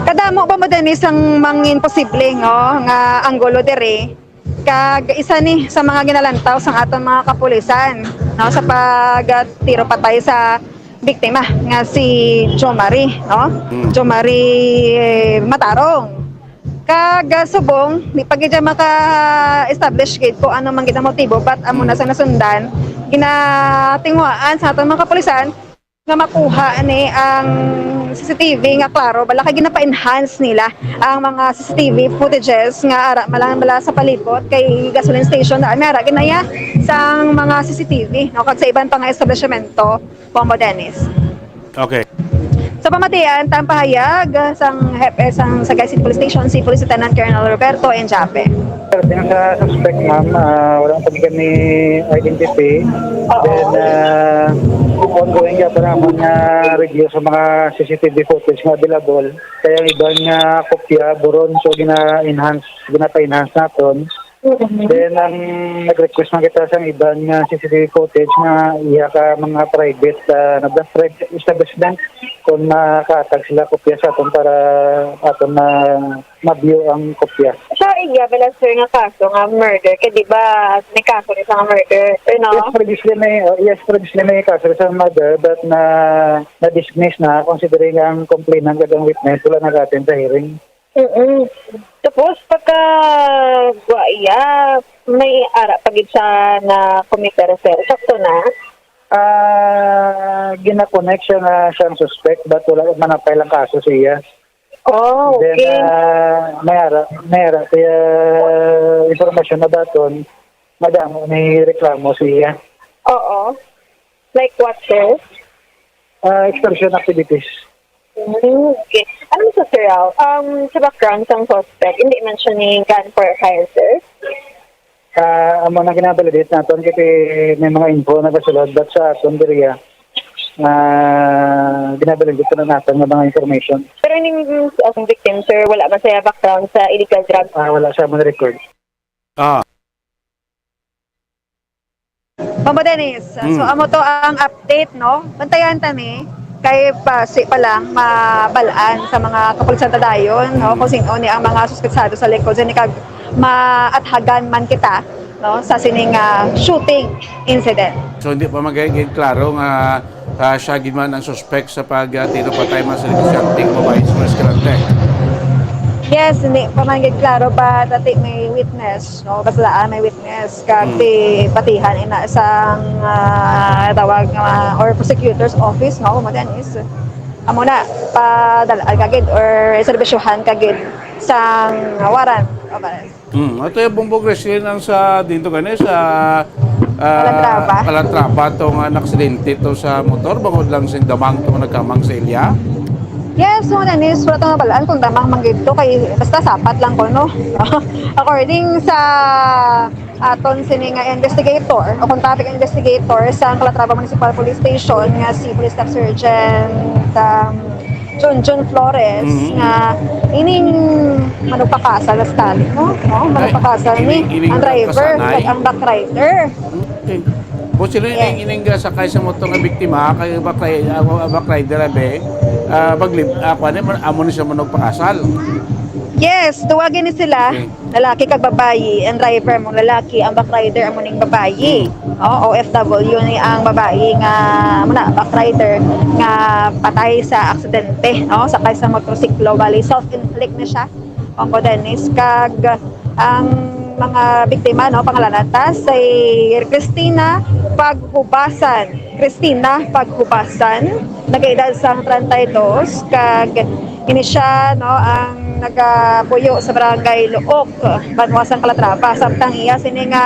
Kadamo ba mo din isang mangin posible, no, nga anggulo diri? Kag isa ni sa mga ginalantaw sang aton mga kapulisan, no, sa pagtiro patay sa biktima nga si Jomari, no? Mm. Jomari, eh, Matarong. Kag, ah, subong, di pa gid siya maka-establish gid kung ano man gid ang motibo, but amo na Mm. sa nasundan, ginatinguhaan sa aton mga kapulisan nga makuha ni ang C C T V nga klaro, bala kay ginapa-enhance nila ang mga C C T V footages nga ara malang bala sa palibot kay gasoline station na may ara ginaya sang mga C C T V, no, kag sa iban pa nga establishmento, Bombo Dennis. Okay. Sa pamatian, ta ang pahayag sang hepe sang Sagay City Police Station, si Police Lieutenant Colonel Roberto Enjape. Sir, bilang sa suspect, ma'am, ah, wala pa kami identity. Then, ah, ongoing ya pa naman nga review sa mga C C T V footage nga available. Kaya ang iban nga kopya, buron, so gina-enhance, ginapa-enhance naton. Mm-hmm. Then, ang nag-request man kita sa iban nga C C T V footage nga iya ka mga private, ah, nagda-, private establishment kung makatag sila kopya sa aton para aton na ma-view ang kopya. Sa iya bala, sir, nga kaso nga murder, kay di ba may kaso ni sa nga murder, sir, no? Yes, previously may, oh, yes, previously may kaso sa murder, but na, na-dismiss na, considering ang complainant kag ang witness wala nag-attend sa hearing. Mm-mm. Tapos, pagka wa iya, may ara pa gid siya na committer, sir. Sakto na? Ah, gina-connect siya nga siyang suspect, but wala man ang file ang kaso siya. Oh, Then, okay. ah, may ara, may ara, kaya impormasyon na daton, madamo may reklamo siya. Oo. Like what, sir? Ah, extortion activities. Hmm, okay. Ano sa, sir, ah, um, sa background sang suspect, hindi man siya ni gun for hire, sir? Ah, amo na ginabalidate naton kasi may mga info na gasulod, but sa aton diriya, ah, ginabalidate na naton nga mga information. Pero ning, ang victim, sir, wala man siya background sa illegal drugs? Ah, wala siya man record. Ah. Bombo Dennis, so Mm. amo to ang update, no? Bantayan ta ni kay basi pa lang mabalaan sa mga kapulisan ta dayon, no? Mm. Kung sino ni ang mga suspetsado sa likod sini kag maathagan man kita, no, sa sining, ah, shooting incident. So, hindi pa magiging klaro nga, ah, siya gid man ang suspek sa pag, ah, tiro patay man sa negosyanteng babae sa Escalante. Yes, hindi pa man gid klaro, but I think may witness, no? Basta, ah, may witness kag Hmm. ti-, patihan ina sang, ah, tawag nga, or prosecutor's office, no? Mo din is, amo na, padal-an ka gid or serbisyohan ka gid sang warrant of arrest. Hmm, ato yung Bumbog Wrestling ang sa dinto gani sa, ah, Calatrava. Calatrava to nga naksidente to sa motor, bangod lang sing damang to nga nagkamang sa ilya. Yes, so na nis, wala tong nabalaan kung damang manggid to kay basta sapat lang ko, no? According sa aton sini nga investigator o kung traffic investigator sa Calatrava Municipal Police Station nga si Police Staff Sergeant, um, Junjun Flores, Mhm. nga ining manugpakasal na Stalin, no? Oh, Ay, manugpakasal ni ining, ining ang driver kasanay? Kag ang back rider. Okay. Bo, sino Yes. ining, ining, ah, sakay sa motor nga biktima, kay back ri-, ah, back rider, abe? Ah, baglib-, ah, kuwan, eh, man-, amo ni siya manugpakasal. Yes, duwa gini sila. Okay. Lalaki kag babayi, ang driver mo lalaki, ang back rider amo ning babayi. Hmm. O, O F W ni ang babayi nga, amo na, back rider nga patay sa aksidente, no? Sakay sa motorsiklo, bali self-inflict na siya. Opo, Dennis, kag ang mga biktima, no, pangalanan ta si Christina Paghubasan. Christina Paghubasan, nagaedad sang treinta y dos, kag ini siya, no, ang nagapuyo sa barangay Luok, banwa sang Calatrava. Samtang iya sini nga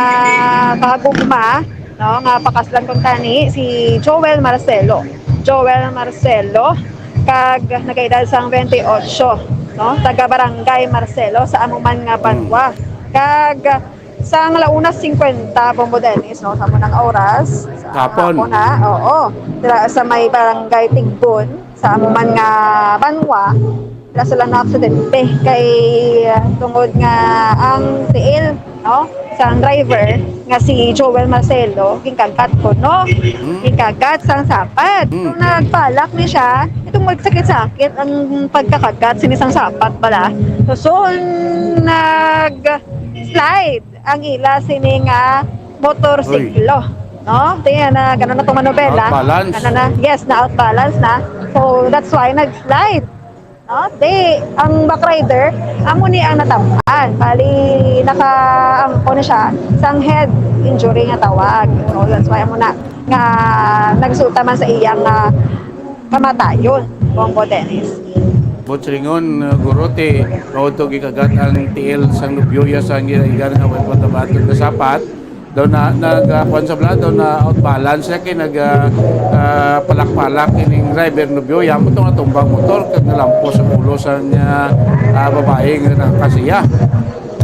kahagugma, no, nga pakaslan kung tani si Joel Marcelo. Joel Marcelo, kag nagaedad sang twenty-eight, no, taga Barangay Marcelo sa amo man nga banwa. Kag sang la una cincuenta, Bombo Dennis, no, sa amo nang oras, sa Hapon. hapon na, oo, dira sa may Barangay Tigbon, sa amo man nga banwa, dira sila na aksidente kay, ah, tungod nga ang tiil, no, sang driver nga si Joel Marcelo, gingkagat ko, no? Hmm. Gingkagat sang sapat. Hmm. So, nagbalak ni siya, itong magsakit-sakit ang pagkakagat sini sang sapat bala. So, so, nag-slide ang ila sini nga motorsiklo. Uy. No? Tingnan na, ganun na itong manobela. Out balance. Ano na? Yes, na out balance na. So, that's why nag-slide. No? Di, ang back rider, amo ni ang natabaan. Bali, nakaampo na siya sang head injury nga tawag. So, that's why amo na nga nagsulta man sa iyang, ah, kamatayon, Bombo Dennis. Butringon, uh, Guruti, mao to gikagat ang tiil sang nobyoya sa ang ira-, ira nga way patabaton nga sapat. Daw na, nag, ah, kuwan sa bala, daw na out balance siya kay nag, ah, ah, palak-palak ining driver nobyoya. Amo to nga tumbang motor kag nalampo sa ulo sang, ah, ah, babae nga nakasiya.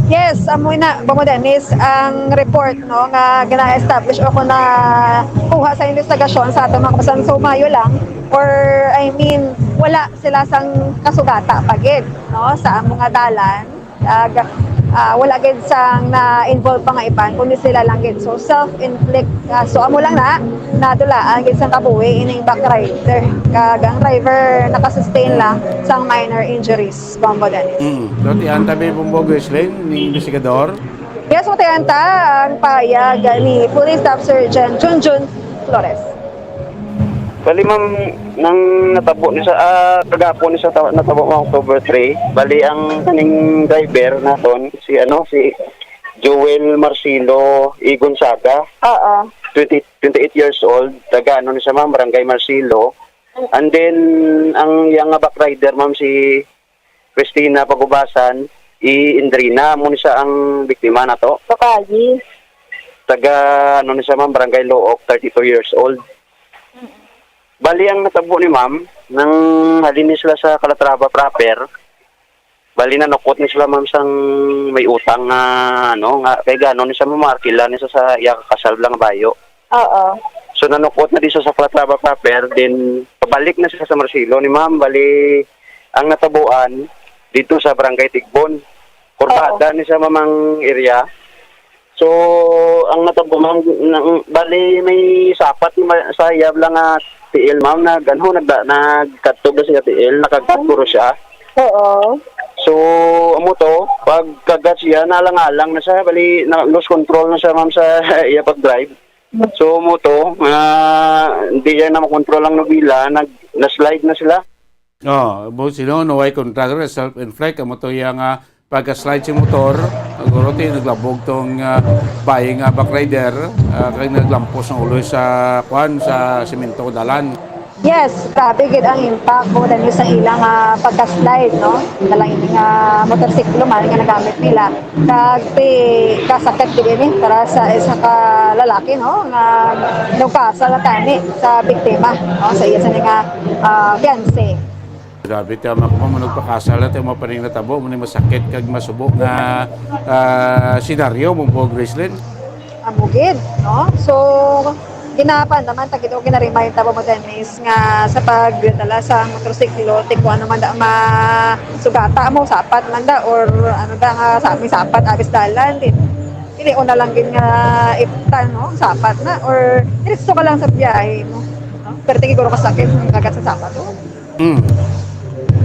Yes, amo na, Bombo Dennis, ang report, no, nga gina-establish o kung nakuha sa investigasyon sa aton mga kapulisan, so mayo lang, or, I mean, wala sila sang kasugata pa gid, no, sa amo nga dalan. Ag, ah, wala gid sang na-involve pa nga iban, kundi sila lang gid. So, self-inflict. Ah, so, amo lang na, nadulaan gid sang kabuhi ining back rider. Kag ang driver nakasustain lang sang minor injuries, Bombo Dennis. Mm. Dati ang tabi, Bombo Grisling, ni investigador. Yes, mo tayo ang pahayag ni Police Staff Sergeant Junjun Flores. Bali, ma'am, nang natabo ni sa, ah, kagapon ni sa ta-, natabo, ma'am, October three, bali, ang kaning driver naton, si, ano, si Joel Marcelo E. Gonzaga, Oo. twenty, twenty-eight years old, taga, ano, ni sa, ma'am, Barangay Marcelo. And then, ang iyang nga back rider, ma'am, si Christina Pagubasan, i Indrina, amo ni siya ang biktima nato. Babayi. Taga, ano ni siya, ma'am, Barangay Look, thirty-two years old. Mm-mm. Bali, ang natabo ni ma'am, nang halin ni sila sa Calatrava proper, bali, nanukot ni sila, ma'am, sang may utang nga, ano, nga, kay gano ni siya, ma'am, arkila ni siya sa iya kasal lang bayo. Oo. So, nanukot na dito sa Calatrava proper, then pabalik na siya sa Marcelo ni ma'am. Bali, ang natabuan dito sa Barangay Tigbon. Kurbada Oo. ni sa mamang area. So, ang natabo, ma'am, nang, bali may sapat ni ma-, sa iya lang nga tiil, ma'am, nag, ano, nagda-, nagkadto ba siya tiil, nakagkuro siya. Oo. So, amo to, pagkagat siya, nalang-alang na siya, bali, na, lose control na siya, ma'am, sa iya pag-drive. So, amo to, nga hindi niya na makontrol ang nobila, nag, na-slide na sila. Oh, buot silingon, no, way contact, self-inflict, amo to iya nga pagka-slide sa motor, siguro ti naglabog tong, ah, bayi nga backrider, ah, kag naglampos ang ulo sa, kuan, sa semento dalan. Yes, grabe gid ang impact, Kuya Dennis, sa ilang, ah, pagka-slide, no? Dalang ini nga motorsiklo man nga nagamit nila. Kag ti kasakit gid ini para sa isa ka lalaki, no, nga nagpasa na tani sa biktima, no, sa iya sa nga, ah, fiancé. Grabe, tama ko, ma'am, nagpakasal na tayo, mapaning natabo mo ni masakit kag masubo nga, ah, senaryo, Bumbog Gracelyn. Amo gid, no? So, ginapan naman, tagid o ginaremind ta ba mo, Dennis, nga sa pagdala sa motorsiklo, ti kung ano man da, masugata mo, sapat man da, or ano da nga, sa aming sapat, abis dalan, di, pili o na lang gid nga iptan, no? Sapat na, or diretso ka lang sa biyahe mo, no? Pero tingin ko kasakit, ang kagat sa sapat, oh. Mm.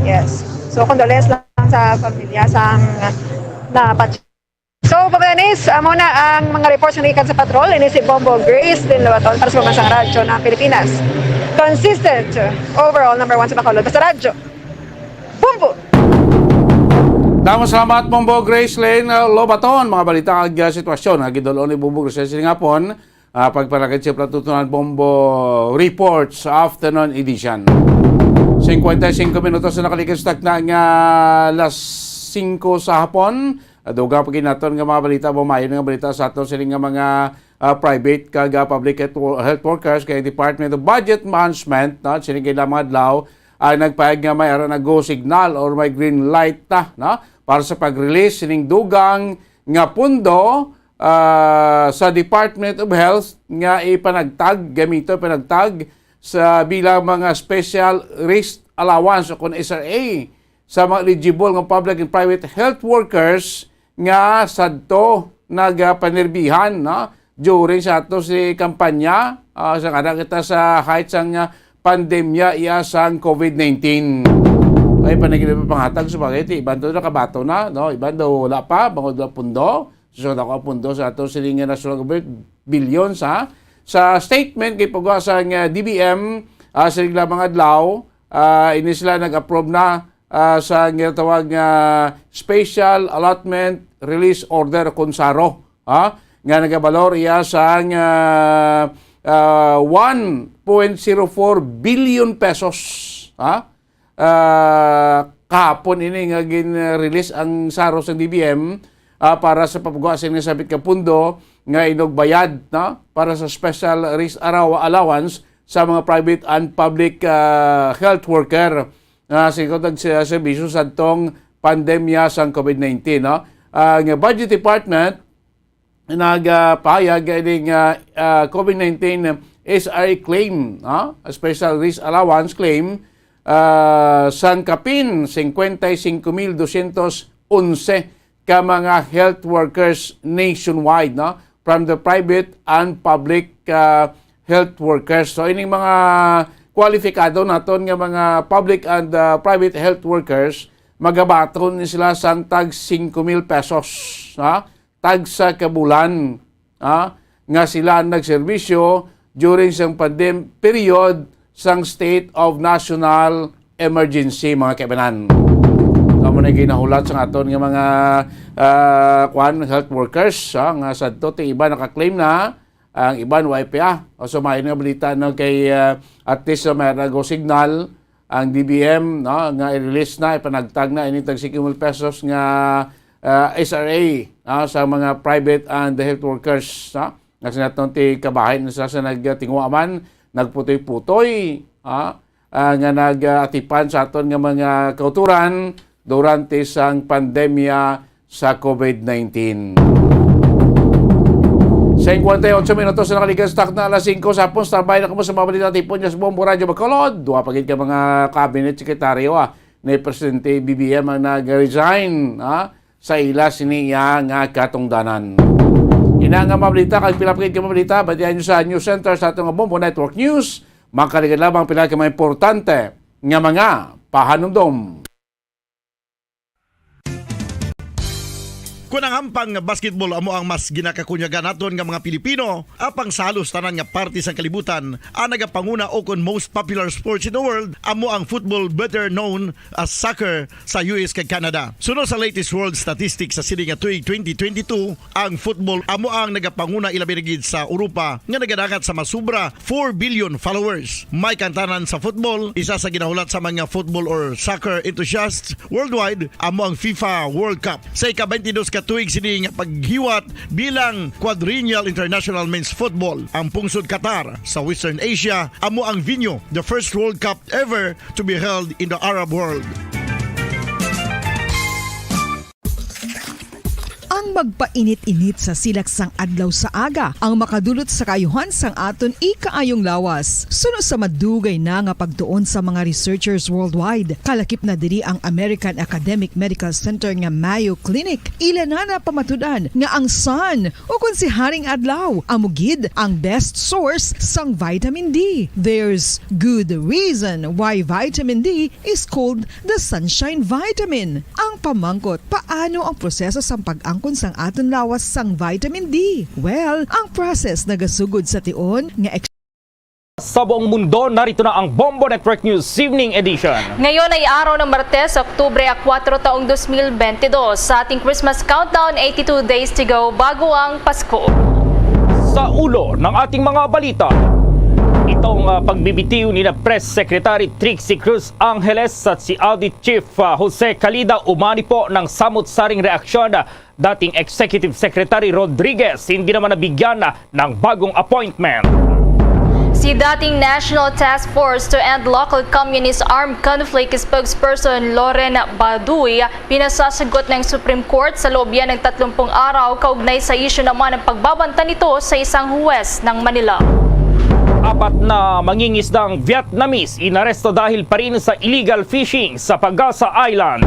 Yes. So, condolence lang sa pamilya, sa napatay. So, Papanis, amo na ang mga reports nga gikan sa patrol. Ini si Bombo Grace Din Lobaton para sa Pambansang Radyo ng Pilipinas. Consistent, overall, number one sa Bacolod. Basta Radyo. Bombo! Damo salamat, Bombo Grace Lane, uh, Lobaton. Mga balita ag, uh, sitwasyon nga gidul-on ni Bombo Grace sining hapon. Ah, pagpanakit sa Platutunan Bombo Reports Afternoon Edition. Singkwenta y singko minutos na nakalikas takna nga alas singko sa hapon. Dugang pa gid naton nga mga balita, maayo nga balita sa aton sini nga mga, ah, private kag, ah, public health wo-, health workers kay Department of Budget Management, no, sini gid mga adlaw ang nagpahayag nga may ara na go signal or may green light ta, no, para sa pag-release sining dugang nga pundo, ah, sa Department of Health nga ipanagtag, gamito ipanagtag sa bilang mga special risk allowance o kon S R A sa mga eligible nga public and private health workers nga sadto nagapanirbihan, no, during sa ato si kampanya, ah, sa kada kita sa height sang, ah, pandemya iya sang COVID nineteen. Ay, panagin panghatag sa bagay, ti iban to nakabato na, no? Iban daw wala pa, bangod wala pundo. So, dako ang pundo sa ato sining nga national government, billions, ha? Sa statement kay pagwa sa nga D B M, ah, sa mga adlaw, ah, ini sila nag-approve na, ah, sa ginatawag nga Special Allotment Release Order, kon saro, ha? Nga nagabalor iya sa nga, ah, one point zero four billion pesos, ha? Ah, kahapon ini nga gin-release ang saro sa D B M, ah, para sa pagwa sa nga sabit ka pundo nga inugbayad, no, para sa special risk araw-, allowance sa mga private and public, ah, health worker nga singkot nagserbisyo sa tong pandemya sang COVID nineteen, no? Ang budget department nagapahayag ini nga, ah, COVID nineteen S R A claim, ah, special risk allowance claim, ah, sang kapin cincuenta y cinco mil doscientos once ka mga health workers nationwide, no, from the private and public, ah, health workers. So, ining mga kwalipikado naton nga mga public and, ah, private health workers, magabaton ni sila sang tag cinco mil pesos, ha? Tagsa ka bulan, ah, nga sila nagserbisyo during sang pandem-, period sang state of national emergency, mga kaibanan. Amo na ginahulat sa aton nga mga, ah, kwan, health workers, ah, nga sadto ti iba naka-claim na, ang iban wa pa. O, so, maayo nga balita, no, kay, ah, at least, so, may go signal ang D B M, no, nga i-release na, ipanagtag na ini tag cinco mil pesos nga, ah, S R A, no, sa mga private and health workers, no? Nga sinaton ti kabahin na sa, sa nagtingwa man, nagputoy-putoy, ah, ah, nga nagatipan sa aton nga mga kauturan durante sang pandemya sa COVID nineteen. Cincuenta y ocho minutos na nakalikas takna alas singko sa hapon. Standby na kamo sa mga balita tipon niya sa Bombo Radyo Bacolod. Duha pa gid ka mga cabinet sekretaryo, ah, ni Presidente B B M ang nag-resign, ah, sa ila sini iya nga katungdanan. Ina nga mga balita, kag pila pa gid ka mga balita, batian nyo sa News Center sa atong Bombo Network News. Makaligad lamang pila ka mga importante nga mga pahanumdom. Kun ang hampang nga basketball amo ang mas ginakakunyagan naton nga mga Pilipino, apang sa halos tanan nga parte sang kalibutan, ang nagapanguna o kon most popular sports in the world amo ang football, better known as soccer, sa U S kag Canada. Suno sa latest world statistics sa sini nga tuig twenty twenty-two, ang football amo ang nagapanguna, ilabi na gid sa Europa nga nagadangat sa masubra four billion followers. May kantanan sa football, isa sa ginahulat sa mga football or soccer enthusiasts worldwide, amo ang FIFA World Cup. Sa ika-twenty-dos ka tuig sini nga paghiwat bilang Quadrennial International Men's Football, ang pungsod Qatar sa Western Asia amo ang venue, the first World Cup ever to be held in the Arab world. Ang magpainit-init sa silak sang adlaw sa aga ang makadulot sa kaayuhan sang aton ikaayong lawas. Suno sa madugay na nga pagtuon sa mga researchers worldwide, kalakip na diri ang American Academic Medical Center nga Mayo Clinic. Ila na napamatud-an nga ang sun, o kon si Haring Adlaw, amo gid ang best source sang vitamin D. There's good reason why vitamin D is called the sunshine vitamin. Ang pamangkot, paano ang proseso sang pag-angkon sang aton lawas sang vitamin D? Well, ang process nagasugod sa tion nga ex- Sa buong mundo, narito na ang Bombo Network News Evening Edition. Ngayon ay araw ng Martes, Oktubre a kuwatro, taong dos mil bente dos. Sa ating Christmas countdown, eighty-two days to go bago ang Pasko. Sa ulo ng ating mga balita, itong, ah, pagbibitiw ni na Press Secretary Trixie Cruz Angeles at si Audit Chief, ah, Jose Calida umani po ng samot-saring reaksyon, ah, dating Executive Secretary Rodriguez, hindi naman nabigyan, ah, ng bagong appointment. Si dating National Task Force to End Local Communist Armed Conflict spokesperson Loren Baduy pinasasagot ng Supreme Court sa loob yan ng tatlumpung araw kaugnay sa isyu naman ng pagbabanta nito sa isang huwes ng Manila. Apat na mangingisdang Vietnamese inaresto dahil pa rin sa illegal fishing sa Pagasa Island.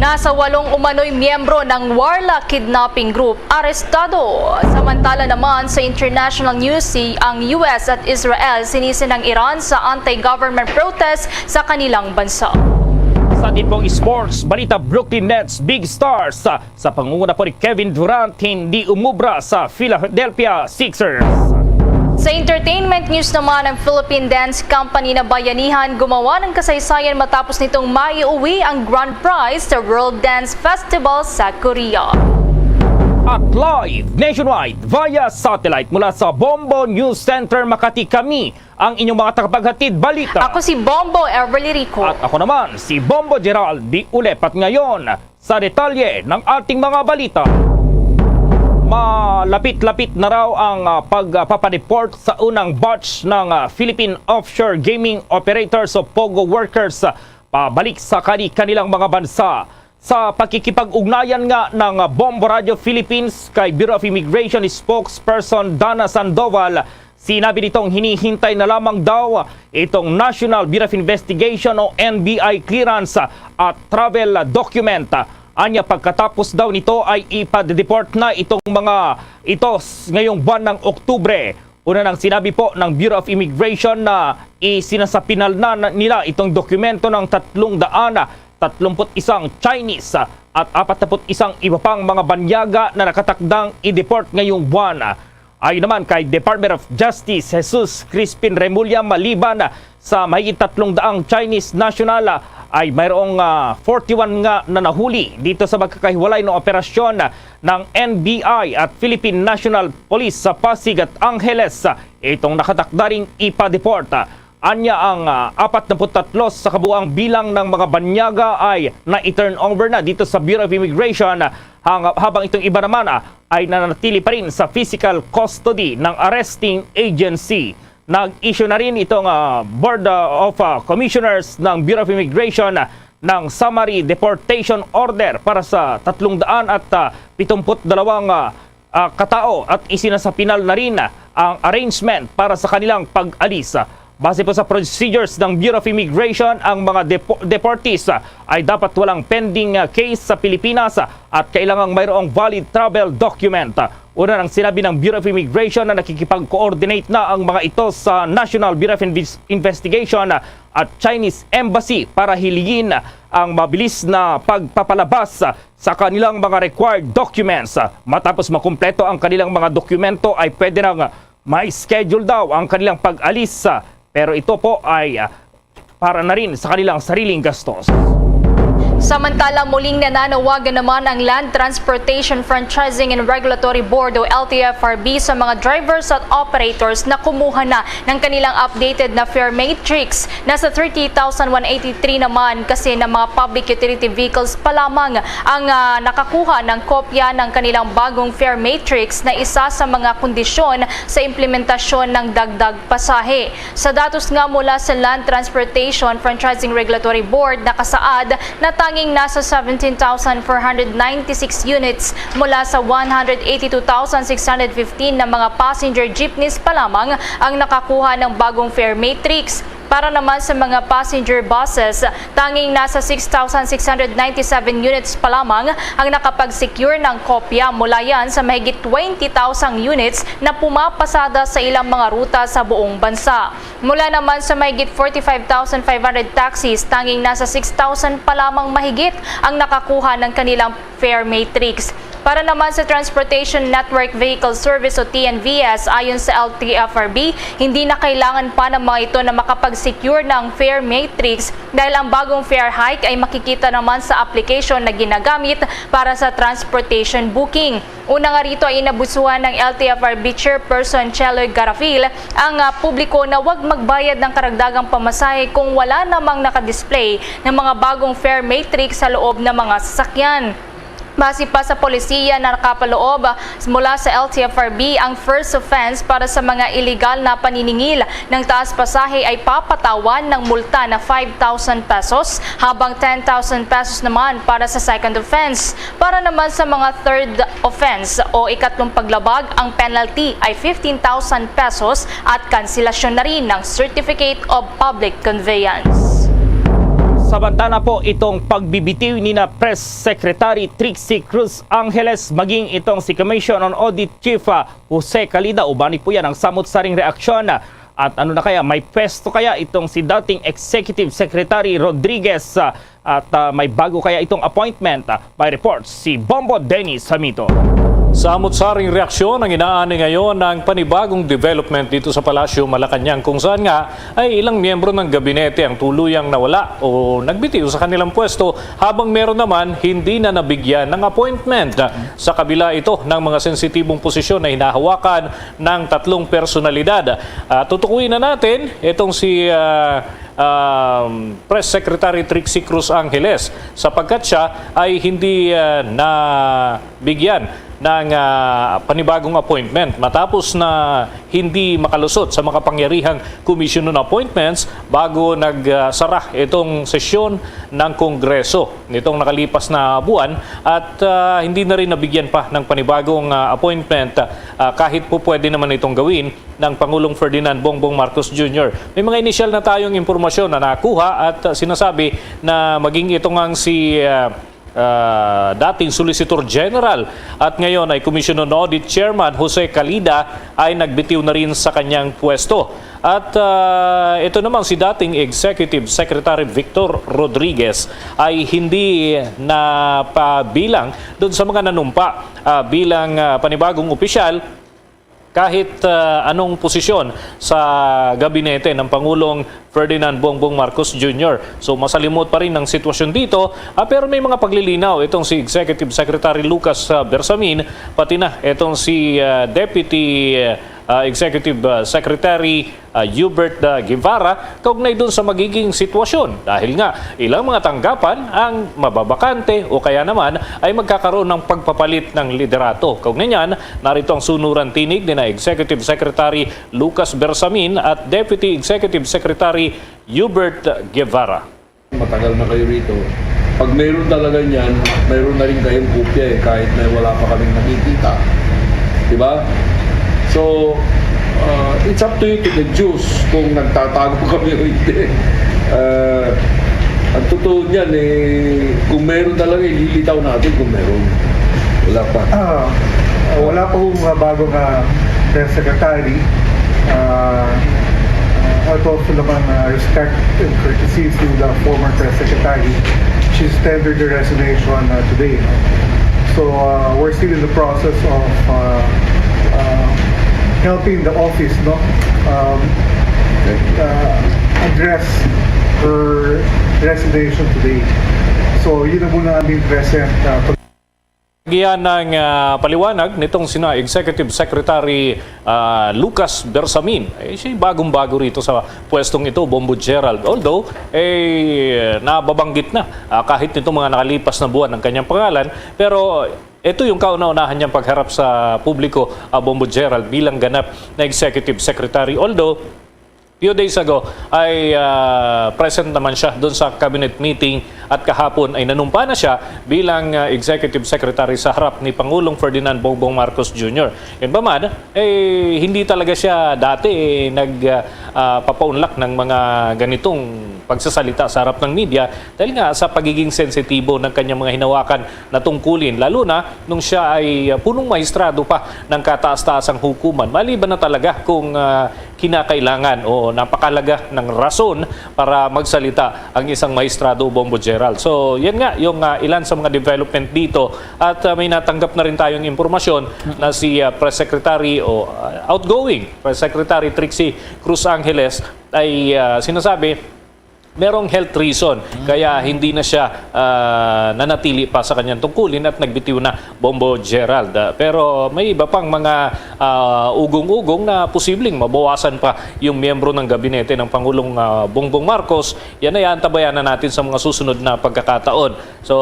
Nasa walong umano'y miyembro ng Warla Kidnapping Group arestado. Samantala naman sa international news, si ang U S at Israel sinisi ng Iran sa anti-government protest sa kanilang bansa. Sa atin pong sports balita, Brooklyn Nets big stars sa, sa pangunguna po ni Kevin Durant hindi umubra sa Philadelphia Sixers. Sa entertainment news naman, ang Philippine dance company na Bayanihan gumawa ng kasaysayan matapos nitong maiuwi ang grand prize sa World Dance Festival sa Korea. At live nationwide via satellite mula sa Bombo News Center Makati, kami ang inyong mga tagapaghatid balita. Ako si Bombo Everly Rico. At ako naman, si Bombo Gerald. Di ulipat ngayon sa detalye ng ating mga balita. Malapit-lapit na raw ang, ah, pagpapadeport sa unang batch ng, ah, Philippine Offshore Gaming Operators o POGO workers, ah, pabalik sa kani-kanilang mga bansa. Sa pakikipag-ugnayan nga ng Bombo Radio Philippines kay Bureau of Immigration spokesperson Dana Sandoval, sinabi nitong hinihintay na lamang daw itong National Bureau of Investigation o N B I clearance at travel document. Anya, pagkatapos daw nito ay ipa-deport na itong mga ito s-, ngayong buwan ng Oktubre. Una nang sinabi po ng Bureau of Immigration na isinasapinal na, na nila itong dokumento ng tatlong daan tatlumpu't isang Chinese at apatnapu't isang iba pang mga banyaga na nakatakdang i-deport ngayong buwan. Ayon naman kay Department of Justice Jesus Crispin Remulla, maliban sa mahigit tatlong daang Chinese national, ay mayroong, ah, forty-one nga na nahuli dito sa magkakahiwalay na operasyon ng N B I at Philippine National Police sa Pasig at Angeles, itong nakatakda ring ipa-deport. Anya ang, ah, apat na put tatlo sa kabuang bilang ng mga banyaga ay na-turnover na dito sa Bureau of Immigration, hang-, habang itong iba naman, ah, ay nanatili pa rin sa physical custody ng arresting agency. Nag-issue na rin itong, ah, Board, ah, of, ah, Commissioners ng Bureau of Immigration, ah, ng summary deportation order para sa tatlong daan at, ah, pitumput dalawang, ah, ah, katao at isinasapinal na rin ang arrangement para sa kanilang pag-alis. Base po sa procedures ng Bureau of Immigration, ang mga depo- deportees, ah, ay dapat walang pending, ah, case sa Pilipinas, ah, at kailangang mayroong valid travel document. Una nang sinabi ng Bureau of Immigration na nakikipag-coordinate na ang mga ito sa National Bureau of Inves- Investigation, ah, at Chinese Embassy para hilingin ang mabilis na pagpapalabas sa kanilang mga required documents. Matapos makumpleto ang kanilang mga dokumento, ay pwede nang may schedule daw ang kanilang pag-alis, pero ito po ay, ah, para na rin sa kanilang sariling gastos. Samantala, muling nananawagan naman ang Land Transportation Franchising and Regulatory Board o L T F R B sa mga drivers at operators na kumuha na ng kanilang updated na fare matrix. Nasa thirty thousand one eighty-three naman kasi na mga public utility vehicles pa lamang ang, ah, nakakuha ng kopya ng kanilang bagong fare matrix na isa sa mga kondisyon sa implementasyon ng dagdag pasahe. Sa datos nga mula sa Land Transportation Franchising Regulatory Board, nakasaad na tanging nasa seventeen thousand four hundred ninety-six units mula sa one hundred eighty-two thousand six hundred fifteen na mga passenger jeepneys pa lamang ang nakakuha ng bagong fare matrix. Para naman sa mga passenger buses, tanging nasa six thousand six hundred ninety-seven units pa lamang ang nakapag-secure ng kopya mula yan sa mahigit twenty thousand units na pumapasada sa ilang mga ruta sa buong bansa. Mula naman sa mahigit forty-five thousand five hundred taxis, tanging nasa six thousand pa lamang mahigit ang nakakuha ng kanilang fare matrix. Para naman sa Transportation Network Vehicle Service o T N V S, ayon sa L T F R B, hindi na kailangan pa ng mga ito na makapag-secure ng fare matrix dahil ang bagong fare hike ay makikita naman sa application na ginagamit para sa transportation booking. Una nga rito ay inabusuhan ng L T F R B Chairperson Cheloy Garafil ang, ah, publiko na wag magbayad ng karagdagang pamasahe kung wala namang nakadisplay ng mga bagong fare matrix sa loob ng mga sasakyan. Base pa sa polisiya na nakapaloob mula sa L T F R B, ang first offense para sa mga iligal na paniningil ng taas pasahe ay papatawan ng multa na five thousand pesos, habang ten thousand pesos naman para sa second offense. Para naman sa mga third offense o ikatlong paglabag, ang penalty ay fifteen thousand pesos at kanselasyon na rin ng Certificate of Public Conveyance. Samantala po, itong pagbibitiw ni na Press Secretary Trixie Cruz Angeles maging itong si Commission on Audit Chief, ah, Jose Calida, ubani po yan ang samot-saring reaksyon. At ano na kaya, may pwesto kaya itong si dating Executive Secretary Rodriguez, ah, at, ah, may bago kaya itong appointment? Ah, may report si Bombo Dennis Hamito. Samot-saring reaksyon ang inaani ngayon ng panibagong development dito sa Palasyo Malacañang, kung saan nga ay ilang miyembro ng gabinete ang tuluyang nawala o nagbitiw sa kanilang pwesto, habang meron naman hindi na nabigyan ng appointment. Sa kabila ito ng mga sensitibong posisyon na hinahawakan ng tatlong personalidad. Ah, tutukuyin na natin itong si, ah, um, Press Secretary Trixie Cruz Angeles, sapagkat siya ay hindi, ah, nabigyan ng, ah, panibagong appointment matapos na hindi makalusot sa makapangyarihang Commission on Appointments bago nagsara itong sesyon ng Kongreso nitong nakalipas na buwan, at, ah, hindi na rin nabigyan pa ng panibagong, ah, appointment, ah, kahit po pwede naman itong gawin ng Pangulong Ferdinand Bongbong Marcos Junior. May mga inisyal na tayong impormasyon na nakuha at, ah, sinasabi na maging ito ngang si, ah, ah, dating Solicitor General at ngayon ay Commission on Audit Chairman Jose Calida ay nagbitiw na rin sa kanyang pwesto. At, ah, ito namang si dating Executive Secretary Victor Rodriguez ay hindi na pabilang doon sa mga nanumpa, ah, bilang, ah, panibagong opisyal kahit, ah, anong posisyon sa gabinete ng Pangulong Ferdinand Bongbong Marcos Junior. So, masalimot pa rin ang sitwasyon dito, ah, pero may mga paglilinaw itong si Executive Secretary Lucas, ah, Bersamin, pati na itong si, ah, Deputy, ah, Executive, ah, Secretary, ah, Hubert, ah, Guevara kaugnay dun sa magiging sitwasyon, dahil nga ilang mga tanggapan ang mababakante o kaya naman ay magkakaroon ng pagpapalit ng liderato. Kaugnay niyan, narito ang sunuran tinig ni na Executive Secretary Lucas Bersamin at Deputy Executive Secretary Hubert Guevara. Matagal na kayo rito. Pag mayroon talaga niyan, mayroon na rin kayong kopya eh, kahit na wala pa kaming nakikita. Di ba? So, uh, it's up to you to deduce kung nagtatago kami o hindi. Uh, ang totoo niyan, eh, kung meron talaga, ililitaw natin kung meron. Wala pa. Ah, wala pa hong, ah, bago nga press secretary. Ah, out of naman, ah, respect and courtesy to the former press secretary, she's tendered the resignation, ah, today, no? So, ah, we're still in the process of, ah, ah, helping the office, no? Um, ah, address her resignation today. So, yun ang muna aming present, ah, Giyan ang ah, paliwanag nitong sina Executive Secretary ah, Lucas Bersamin. Eh, siya'y bagong-bago rito sa pwestong ito, Bombo Gerald. Although, eh, nababanggit na ah, kahit nitong mga nakalipas na buwan ang kanyang pangalan. Pero ito yung kauna-unahan niyang pagharap sa publiko, ah, Bombo Gerald, bilang ganap na Executive Secretary. Although, few days ago ay ah, present naman siya doon sa cabinet meeting at kahapon ay nanumpa na siya bilang ah, Executive Secretary sa harap ni Pangulong Ferdinand Bongbong Marcos Junior. Yun ba man, eh, hindi talaga siya dati eh, nag ah, ah, papaunlak ng mga ganitong pagsasalita sa harap ng media dahil nga sa pagiging sensitibo ng kanyang mga hinawakan na tungkulin, lalo na nung siya ay ah, punong mahistrado pa ng kataas-taasang hukuman. Maliban na talaga kung ah, kinakailangan o napakalaga ng rason para magsalita ang isang mahistrado, Bombo Gerald. So, yan nga yung ah, ilan sa mga development dito. At ah, may natanggap na rin tayong impormasyon na si ah, Press Secretary o ah, outgoing Press Secretary Trixie Cruz Angeles ay ah, sinasabi merong health reason kaya hindi na siya ah, nanatili pa sa kanyang tungkulin at nagbitiw na, Bombo Gerald. Ah, pero may iba pang mga ah, ugong-ugong na posibleng mabawasan pa yung miyembro ng gabinete ng Pangulong ah, Bongbong Marcos. Yan ay aantabayanan natin sa mga susunod na pagkakataon. So,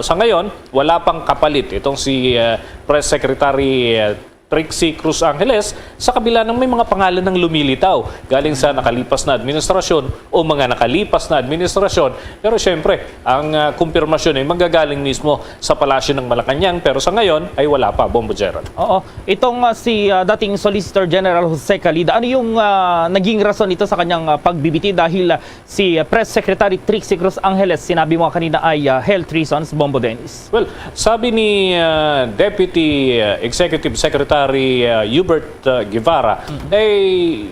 sa ngayon, wala pang kapalit itong si ah, Press Secretary ah, Trixie Cruz Angeles, sa kabila ng may mga pangalan ng lumilitaw galing sa nakalipas na administrasyon o mga nakalipas na administrasyon. Pero siyempre, ang ah, kumpirmasyon ay manggagaling mismo sa Palasyo ng Malacañang, pero sa ngayon ay wala pa, Bombo Gerald. Oo. Itong ah, si ah, dating Solicitor General Jose Calida, ano yung ah, naging rason nito sa kanyang ah, pagbibitiw? Dahil ah, si ah, Press Secretary Trixie Cruz Angeles, sinabi mo kanina, ay ah, health reasons, Bombo Dennis. Well, sabi ni ah, Deputy ah, Executive Secretary ah, Hubert ah, Guevara, eh,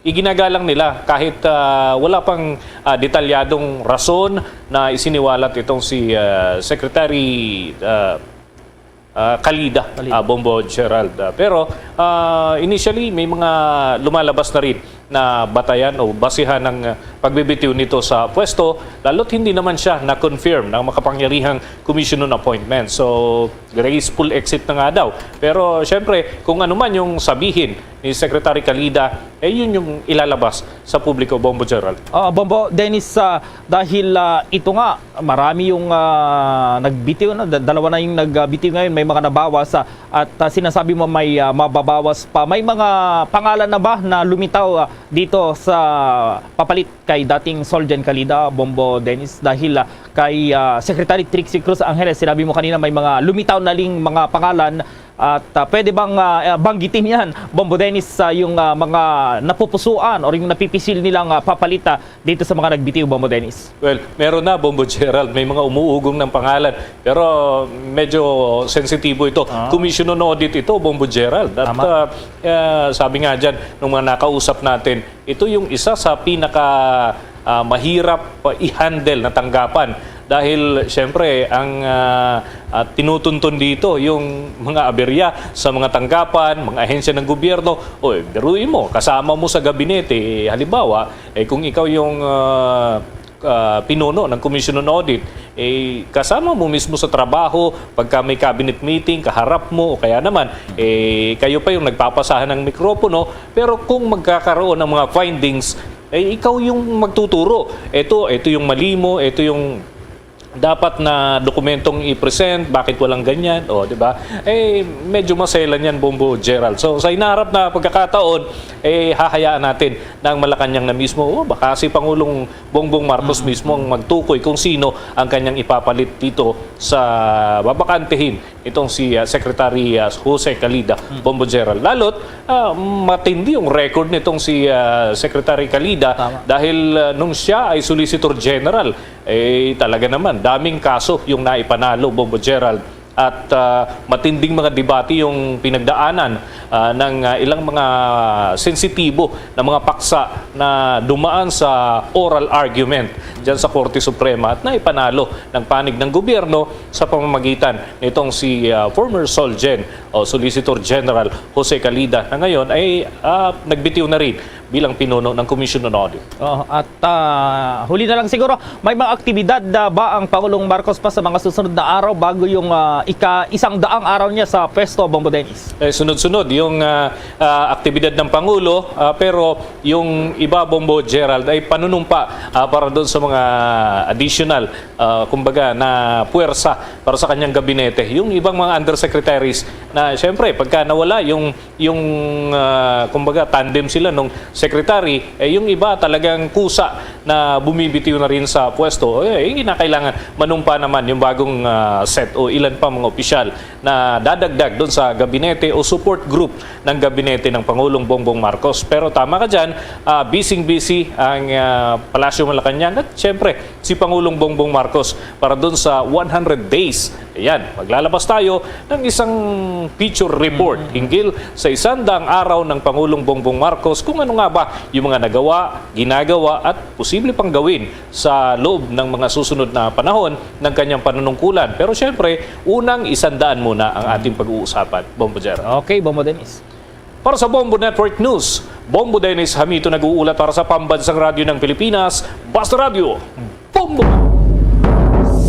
iginagalang nila kahit ah, wala pang ah, detalyadong rason na isiniwalat itong si ah, Secretary ah, ah, Calida, Calida. ah, Bombo Gerald. Ah, pero ah, initially, may mga lumalabas na rin na batayan o basihan ng ah, pagbibitiw nito sa pwesto, lalo't hindi naman siya na-confirm ng makapangyarihang Commission on Appointments. So, graceful exit na nga daw. Pero syempre, kung ano man yung sabihin ni Secretary Calida, eh yun yung ilalabas sa publiko, Bombo Gerald. Ah, Bombo Dennis, ah, dahil ah, ito nga, marami yung ah, nagbitiw, no? Da- dalawa na yung nagbitiw ngayon, may mga nabawas ah, at ah, sinasabi mo may ah, mababawas pa. May mga pangalan na ba na lumitaw ah, dito sa papalit kay dating Solgen Calida, Bombo Dennis, dahil ah, kay ah, Secretary Trixie Cruz Angeles, sinabi mo kanina may mga lumitaw na ling mga pangalan at ah, pwede bang ah, banggitin yan, Bombo Dennis, sa yung ah, mga napupusuan o yung napipisil nilang ah, papalit ah, dito sa mga nagbitiw, Bombo Dennis? Well, meron na, Bombo Gerald. May mga umuugong ng pangalan. Pero medyo sensitibo ito. Ah. Commission on Audit ito, Bombo Gerald. At Tama. ah, ah, sabi nga dyan, nung mga nakausap natin, ito yung isa sa pinaka ah, mahirap ah, i-handle na tanggapan. Dahil, syempre, ang ah, ah, tinutuntun dito, yung mga aberya sa mga tanggapan, mga ahensya ng gobyerno, o eh, biruin mo, kasama mo sa gabinete, eh, halimbawa, eh, kung ikaw yung ah, ah, pinuno ng Commission on Audit, eh, kasama mo mismo sa trabaho, pagka may cabinet meeting, kaharap mo, o kaya naman, eh, kayo pa yung nagpapasahan ng mikropono, pero kung magkakaroon ng mga findings, eh, ikaw yung magtuturo. Ito, ito yung mali mo, ito yung dapat na dokumentong i-present, bakit walang ganyan, o, di ba? Eh, medyo maselan yan, Bombo Gerald. So, sa hinaharap na pagkakataon, eh, hahayaan natin na ang Malacañang na mismo, o, baka si Pangulong Bongbong Marcos mismo ang magtukoy kung sino ang kanyang ipapalit dito sa babakantehin itong si, ah, Secretary, ah, Jose Calida, Bombo Gerald. Lalo't, ah, matindi yung record nitong si, ah, Secretary Calida dahil, ah, nung siya ay Solicitor General, eh, talaga naman, daming kaso yung naipanalo, Bombo Gerald. At, ah, matinding mga debate yung pinagdaanan, ah, ng, ah, ilang mga sensitibo na mga paksa na dumaan sa oral argument dyan sa Korte Suprema at naipanalo ng panig ng gobyerno sa pamamagitan nitong si, ah, former Solgen o Solicitor General Jose Calida na ngayon ay, ah, nagbitiw na rin bilang pinuno ng Commission on Audit. Oh, at, ah, huli na lang siguro, may mga aktibidad na ba ang Pangulong Marcos pa sa mga susunod na araw bago yung, ah, ika-isang daang araw niya sa pwesto, Bombo Dennis? Eh, sunod-sunod yung, ah, ah, aktibidad ng Pangulo, ah, pero yung iba, Bombo Gerald, ay panunumpa, ah, para doon sa mga additional, ah, kumbaga, na puwersa para sa kanyang gabinete. Yung ibang mga undersecretaries na, siyempre, pagka nawala yung yung, ah, kumbaga, tandem sila nung secretary, eh, yung iba talagang kusa na bumibitiw na rin sa pwesto. Eh, yung kinakailangan, manumpa naman yung bagong, ah, set o ilan pa mga opisyal na dadagdag doon sa gabinete o support group ng gabinete ng Pangulong Bongbong Marcos. Pero tama ka dyan, ah, busy-busy ang, ah, Palasyo Malacañang at, syempre, si Pangulong Bongbong Marcos para doon sa one hundred days. Ayan, maglalabas tayo ng isang feature report hinggil sa isang daang araw ng Pangulong Bongbong Marcos, kung ano nga ba yung mga nagawa, ginagawa at posible pang gawin sa loob ng mga susunod na panahon ng kanyang panunungkulan. Pero syempre, unang isang daan muna ang ating pag-uusapan, Bombo Gerald. Okay, Bombo Dennis. Para sa Bombo Network News, Bombo Dennis Hamito nag-uulat para sa Pambansang Radyo ng Pilipinas, Basta Radyo, Bombo!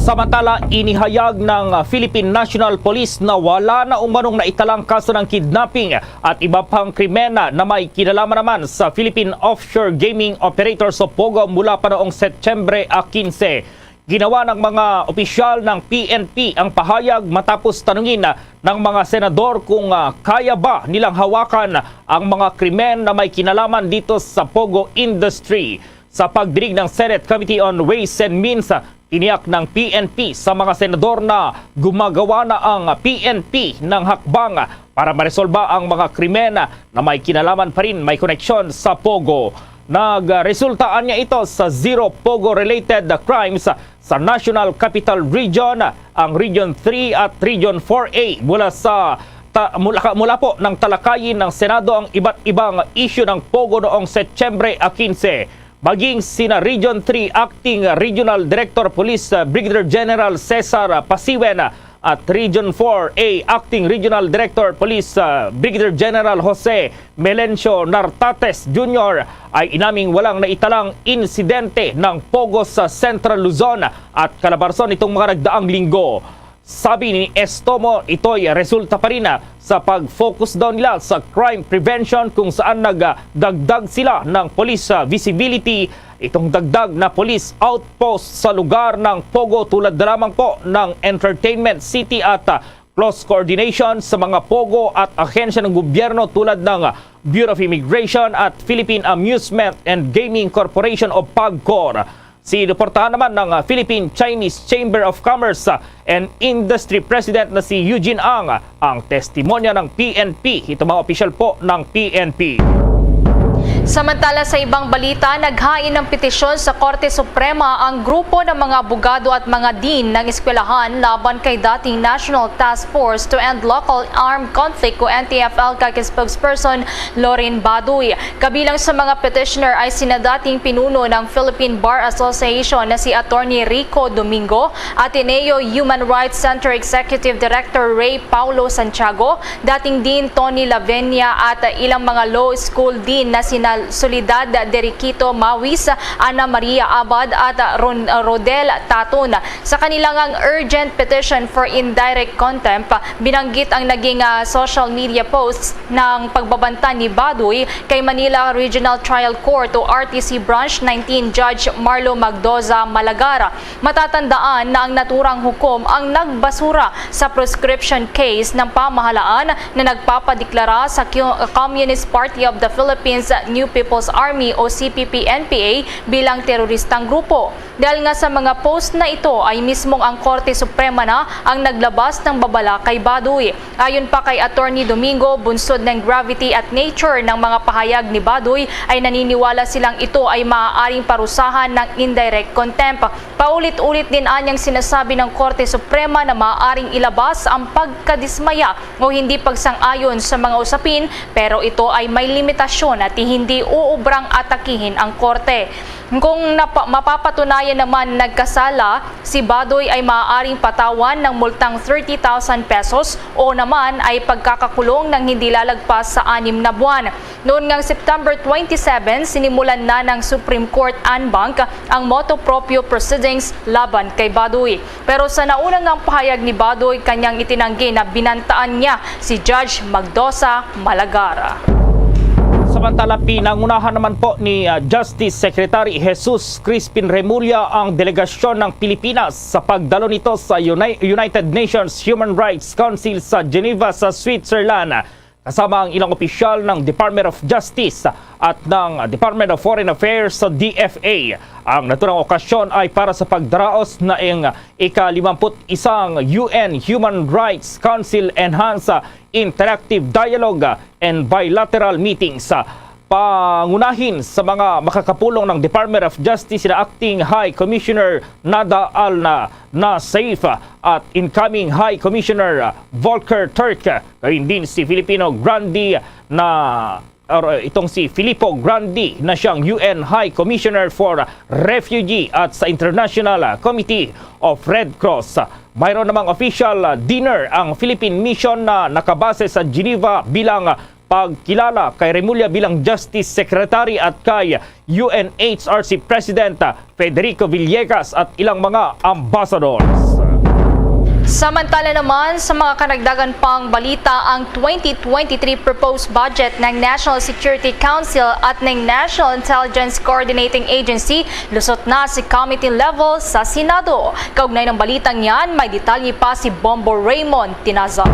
Samantala, inihayag ng Philippine National Police na wala na umanong naitalang kaso ng kidnapping at iba pang krimen na may kinalaman naman sa Philippine offshore gaming operators o POGO mula pa noong Setyembre, ah, quince. Ginawa ng mga opisyal ng P N P ang pahayag matapos tanungin, ah, ng mga senador kung, ah, kaya ba nilang hawakan ang mga krimen na may kinalaman dito sa POGO industry. Sa pagdinig ng Senate Committee on Ways and Means, ah, tiniyak ng P N P sa mga senador na gumagawa na ang P N P ng hakbang para maresolba ang mga krimen na may kinalaman pa rin, may koneksyon sa POGO. Nagresulta anya ito sa zero POGO-related crimes sa National Capital Region, ang Region three at Region four A mula sa ta-, mula, mula po ng talakayin ng Senado ang iba't ibang isyu ng POGO noong Setyembre, ah, quince. Maging sina Region three Acting Regional Director Police, ah, Brigadier General Cesar Pasiwen, ah, at Region four A Acting Regional Director Police, ah, Brigadier General Jose Melencio Nartates Junior ay inaming walang naitalang insidente ng POGO sa Central Luzon at Calabarzon nitong mga nagdaang linggo. Sabi ni Estomo, ito'y resulta pa rin, ah, sa pag-focus daw nila sa crime prevention, kung saan nagdagdag sila ng police, ah, visibility, itong dagdag na police outpost sa lugar ng POGO, tulad na lamang po ng Entertainment City at, ah, close coordination sa mga POGO at ahensya ng gobyerno tulad ng, ah, Bureau of Immigration at Philippine Amusement and Gaming Corporation o PAGCOR. Sinuportahan naman ng, ah, Philippine Chinese Chamber of Commerce, ah, and Industry President na si Eugene Ang, ah, ang testimonya ng P N P. Ito mga opisyal po ng P N P. Samantala, sa ibang balita, naghain ng petisyon sa Korte Suprema ang grupo ng mga abogado at mga dean ng eskwelahan laban kay dating National Task Force to End Local Armed Conflict o N T F L kag spokesperson Loren Baduy. Kabilang sa mga petitioner ay sina dating pinuno ng Philippine Bar Association na si Attorney Rico Domingo, Ateneo Human Rights Center Executive Director Ray Paulo Santiago, dating Dean Tony Lavenia at ilang mga law school dean na sina Soledad Deriquito Mawis, Ana Maria Abad at Ron-, Rodel Taton. Sa kanilang ang urgent petition for indirect contempt, binanggit ang naging, ah, social media posts ng pagbabanta ni Baduy kay Manila Regional Trial Court o R T C Branch nineteen Judge Marlo Magdoza Malagar. Matatandaan na ang naturang hukom ang nagbasura sa proscription case ng pamahalaan na nagpapadeklara sa Cu-, Communist Party of the Philippines New People's Army o C P P N P A bilang teroristang grupo. Dahil nga sa mga post na ito ay mismong ang Korte Suprema na ang naglabas ng babala kay Badoy. Ayon pa kay Attorney Domingo, bunsod ng gravity at nature ng mga pahayag ni Badoy ay naniniwala silang ito ay maaaring parusahan ng indirect contempt. Paulit-ulit din anyang sinasabi ng Korte Suprema na maaaring ilabas ang pagkadismaya o hindi pagsang-ayon sa mga usapin, pero ito ay may limitasyon at hindi uubrang atakihin ang Korte. Kung napa-, mapapatunayan naman nagkasala, si Badoy ay maaaring patawan ng multang thirty thousand pesos o naman ay pagkakakulong ng hindi lalagpas sa anim na buwan. Noon ngang September twenty-seven, sinimulan na ng Supreme Court en banc ang motu proprio proceedings laban kay Badoy. Pero sa nauna ngang pahayag ni Badoy, kanyang itinanggi na binantaan niya si Judge Magdosa Malagar. Samantala, pinangunahan naman po ni, ah, Justice Secretary Jesus Crispin Remulla ang delegasyon ng Pilipinas sa pagdalo nito sa Uni-, United Nations Human Rights Council sa Geneva sa Switzerland, kasama ang ilang opisyal ng Department of Justice at ng Department of Foreign Affairs sa D F A. Ang naturang okasyon ay para sa pagdaraos na ing ika-limampu't isang U N Human Rights Council Enhanced Interactive Dialogue and Bilateral Meetings. Pangunahin sa mga makakapulong ng Department of Justice sina Acting High Commissioner Nada Al Na-, Nassif at Incoming High Commissioner Volker Türk, gayon din si Filipino Grande na, or, itong si Filippo Grandi na siyang U N High Commissioner for Refugee at sa International Committee of Red Cross. Mayroon namang official dinner ang Philippine Mission na nakabase sa Geneva bilang pagkilala kay Remulla bilang Justice Secretary at kay U N H R C President Federico Villegas at ilang mga ambassadors. Samantala naman, sa mga karagdagan pang balita, ang twenty twenty-three proposed budget ng National Security Council at ng National Intelligence Coordinating Agency lusot na sa committee level sa Senado. Kaugnay ng balitang yan, may detalye pa si Bombo Raymond Tinaza.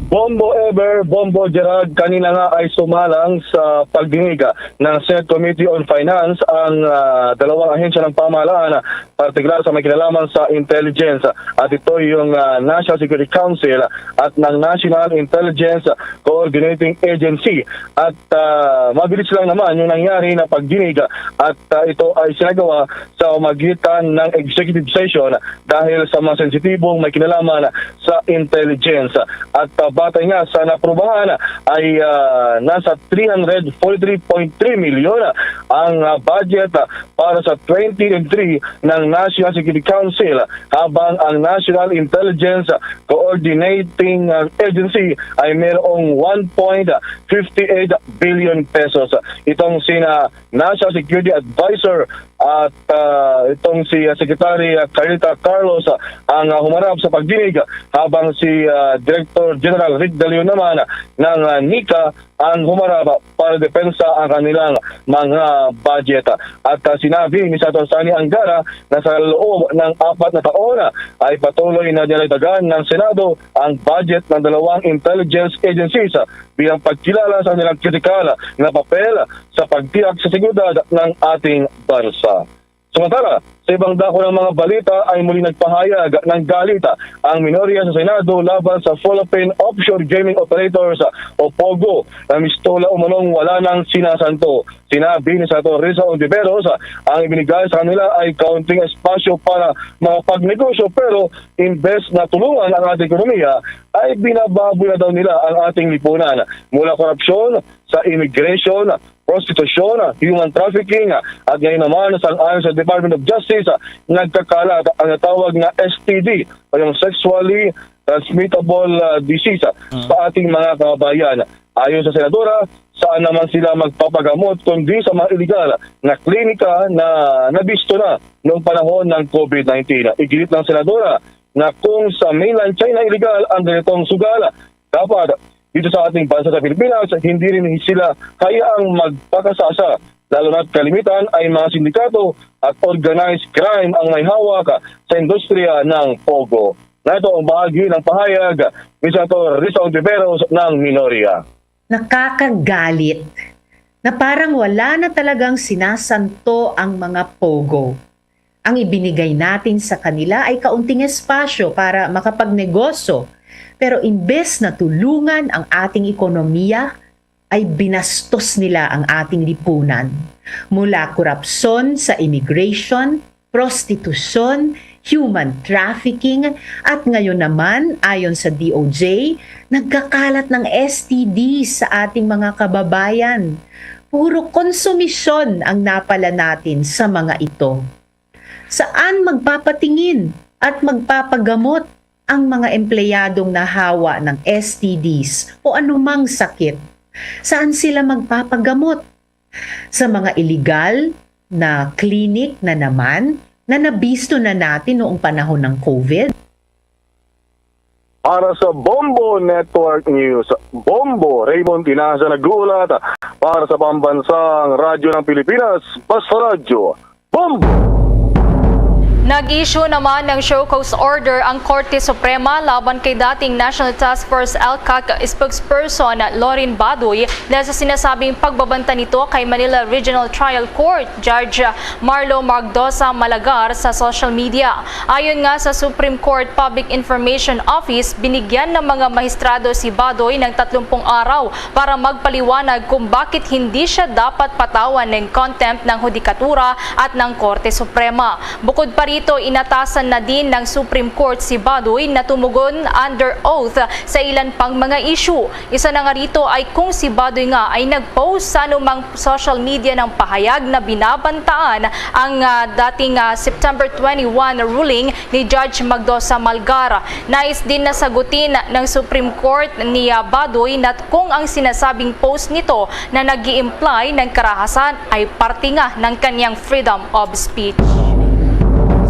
Bombo Ever, Bombo Gerald, kanina nga ay sumalang sa pagdinig ng Senate Committee on Finance ang, ah, dalawang ahensya ng pamahalaan, partikular sa may kinalaman sa intelligence, at ito yung, ah, National Security Council at ng National Intelligence Coordinating Agency. At, ah, mabilis lang naman yung nangyari na pagdinig, at, ah, ito ay sinagawa sa pamagitan ng executive session dahil sa mga sensitibong may kinalaman sa intelligence. At, ah, batay nga sa naprubahan ay, ah, nasa three hundred forty-three point three million ang, ah, budget, ah, para sa twenty twenty-three ng National Security Council, habang ang National Intelligence Coordinating, ah, Agency ay mayroong one point fifty-eight billion pesos. Itong sina National Security Advisor at, ah, itong si, ah, Secretary, ah, Carlita Carlos, ah, ang, ah, humarap sa pagdinig, habang si, ah, Director General Rick De Leon naman ng, ah, nika ang humarap para depensa ang kanilang mga budget. At, ah, sinabi ni Senator Sonny Angara na sa loob ng apat na taon ay patuloy na dinadagdagan ng Senado ang budget ng dalawang intelligence agencies bilang pagkilala sa kanilang kritikal na papel sa pagtiyak sa seguridad ng ating bansa. Samantala, sa ibang dako ng mga balita ay muli nagpahayag ng galit ang minorya sa Senado laban sa Philippine Offshore Gaming Operators o POGO na mistola umanong wala nang sinasanto. Sinabi ni Senator Risa Ontiveros ang ibinigay sa kanila ay kaunting espasyo para makapagnegosyo, pero imbes na tulungan ang ating ekonomiya, ay binababoy na daw nila ang ating lipunan mula korupsyon, sa immigration, prostitusyon, human trafficking, at ngayon naman, sang-ayon sa Department of Justice, nagkakalat ang natawag na S T D o yung sexually transmittable, ah, disease, ah, sa ating mga kababayan. Ayon sa senadora, saan naman sila magpapagamot kundi sa mga iligal na klinika na nabisto na noong panahon ng COVID nineteen. Iginit ng senadora na kung sa mainland China iligal ang ganitong sugal, dapat dito sa ating bansa sa Pilipinas, hindi rin sila hayaang magpakasasa, lalo na't kalimitan ay mga sindikato at organized crime ang may hawak sa industriya ng POGO. Narito ang bahagi ng pahayag ni Senator Risa Ontiveros ng Minoria. Nakakagalit. na parang wala na talagang sinasanto ang mga pogo. Ang ibinigay natin sa kanila ay kaunting espasyo para makapagnegosyo, pero imbes na tulungan ang ating ekonomiya, ay binastos nila ang ating lipunan. Mula korupsyon sa immigration, prostitusyon, human trafficking, at ngayon naman, ayon sa D O J, nagkakalat ng S T D sa ating mga kababayan. Puro konsumisyon ang napala natin sa mga ito. Saan magpapatingin at magpapagamot ang mga empleyadong nahawa ng S T Ds o anumang sakit? Saan sila magpapagamot? Sa mga iligal na klinik na naman na nabisto na natin noong panahon ng COVID? Para sa Bombo Network News, Bombo Raymond Tinaza nag-uulat para sa Pambansang Radyo ng Pilipinas, Basta Radyo, Bombo! Nag-issue naman ng show cause order ang Korte Suprema laban kay dating National Task Force ALCAC spokesperson Loren Badoy dahil sa sinasabing pagbabanta nito kay Manila Regional Trial Court Judge Marlo Magdosa Malagar sa social media. Ayon nga sa Supreme Court Public Information Office, binigyan ng mga mahistrado si Badoy ng tatlumpung araw para magpaliwanag kung bakit hindi siya dapat patawan ng contempt ng hudikatura at ng Korte Suprema. Bukod pa rito, inatasan na din ng Supreme Court si Badoy na tumugon under oath sa ilan pang mga issue. Isa na nga rito ay kung si Badoy nga ay nag-post sa anumang social media ng pahayag na binabantaan ang, ah, dating, ah, September twenty-one ruling ni Judge Magdosa Malgar. Nais din na sagutin ng Supreme Court ni, ah, Badoy na kung ang sinasabing post nito na nag-i-imply ng karahasan ay parte nga ng kanyang freedom of speech.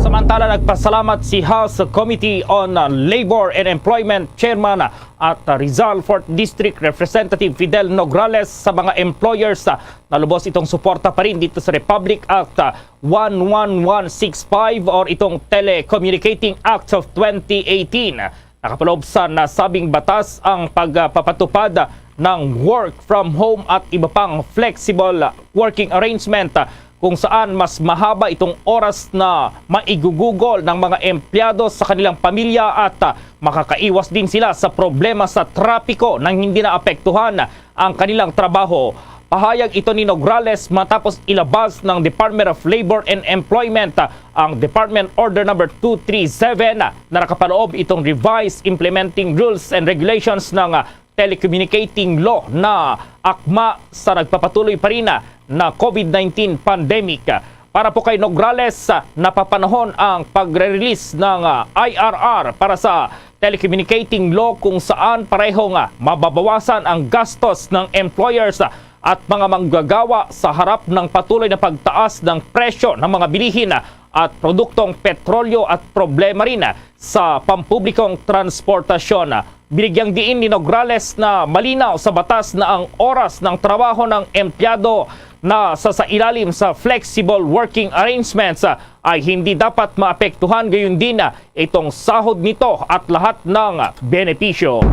Samantala, nagpasalamat si House Committee on Labor and Employment Chairman at Rizal Fourth District Representative Fidel Nograles sa mga employers na lubos itong suporta pa rin dito sa Republic Act one one one six five or itong Telecommunicating Act of twenty eighteen. Nakapaloob sa nasabing batas ang pagpapatupad ng work from home at iba pang flexible working arrangement, kung saan mas mahaba itong oras na maigugugol ng mga empleyado sa kanilang pamilya at, ah, makakaiwas din sila sa problema sa trapiko nang hindi naapektuhan ang kanilang trabaho. Pahayag ito ni Nograles matapos ilabas ng Department of Labor and Employment, ah, ang Department Order Number two three seven, ah, na nakapaloob itong revised implementing rules and regulations ng, ah, telecommunicating law na akma sa nagpapatuloy pa rin na COVID nineteen pandemic. Para po kay Nograles, napapanahon ang pagre-release ng, ah, I R R para sa telecommunicating law, kung saan parehong, ah, mababawasan ang gastos ng employers at mga manggagawa sa harap ng patuloy na pagtaas ng presyo ng mga bilihin at produktong petrolyo at problema rin sa pampublikong transportasyon. Binigyang diin ni Nograles na malinaw sa batas na ang oras ng trabaho ng empleyado na sa, sa ilalim sa flexible working arrangements ay hindi dapat maapektuhan, gayon din itong sahod nito at lahat ng benepisyo.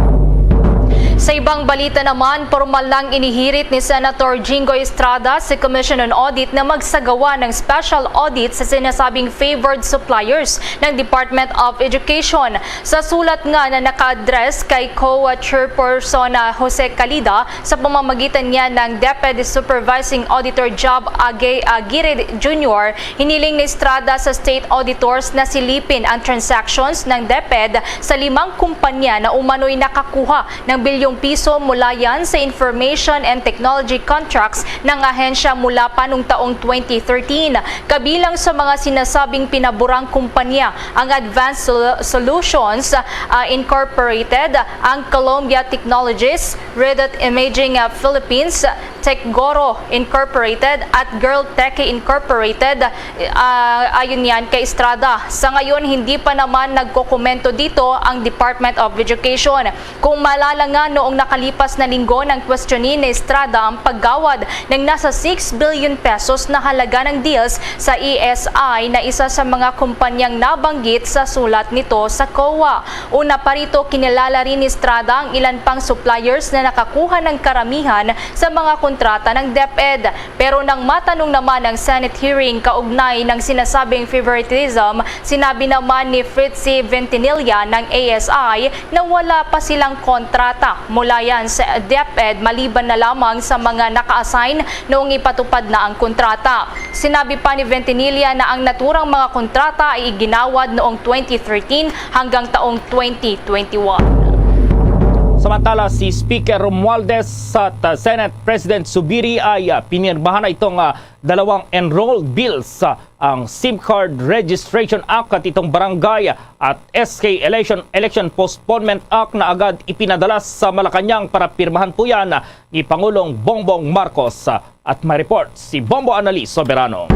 Sa ibang balita naman, pormal nang inihirit ni Senator Jinggoy Estrada si Commission on Audit na magsagawa ng special audit sa sinasabing favored suppliers ng Department of Education. Sa sulat nga na naka-address kay COA Chairperson, ah, Jose Calida sa pamamagitan niya ng DepEd Supervising Auditor Job Age-, Aguirre Junior, hiniling ni Estrada sa state auditors na silipin ang transactions ng DepEd sa limang kumpanya na umano'y nakakuha ng bilyong piso mula yan sa information and technology contracts ng ahensya mula pa nung taong twenty thirteen. Kabilang sa mga sinasabing pinaborang kumpanya ang Advanced Sol-, Solutions, ah, Incorporated, ang Colombia Technologies, Redot Imaging, ah, Philippines, Techgoro Incorporated at Girl Techie Incorporated, ah, ayon yan kay Estrada. Sa ngayon, hindi pa naman nagkokomento dito ang Department of Education. Kung malalangan Noong nakalipas na linggo, nang kwestiyonin ni Estrada ang paggawad ng nasa six billion pesos na halaga ng deals sa E S I na isa sa mga kumpanyang nabanggit sa sulat nito sa COA. Una pa rito, kinilala rin ni Estrada ang ilan pang suppliers na nakakuha ng karamihan sa mga kontrata ng DepEd. Pero nang matanong naman ang Senate hearing kaugnay ng sinasabing favoritism, sinabi naman ni Fritzy Ventinilla ng A S I na wala pa silang kontrata mula yan sa DepEd maliban na lamang sa mga naka-assign noong ipatupad na ang kontrata. Sinabi pa ni Ventinilla na ang naturang mga kontrata ay iginawad noong twenty thirteen hanggang taong twenty twenty-one. Samantala, si Speaker Romualdez at, uh, Senate President Zubiri ay, uh, pinirmahan na itong, uh, dalawang enrolled bills, uh, ang SIM Card Registration Act at itong Barangay at S K Election, Election Postponement Act na agad ipinadala sa Malacañang para pirmahan po yan ni Pangulong Bongbong Marcos. At may report si Bombo Annalise Soberano.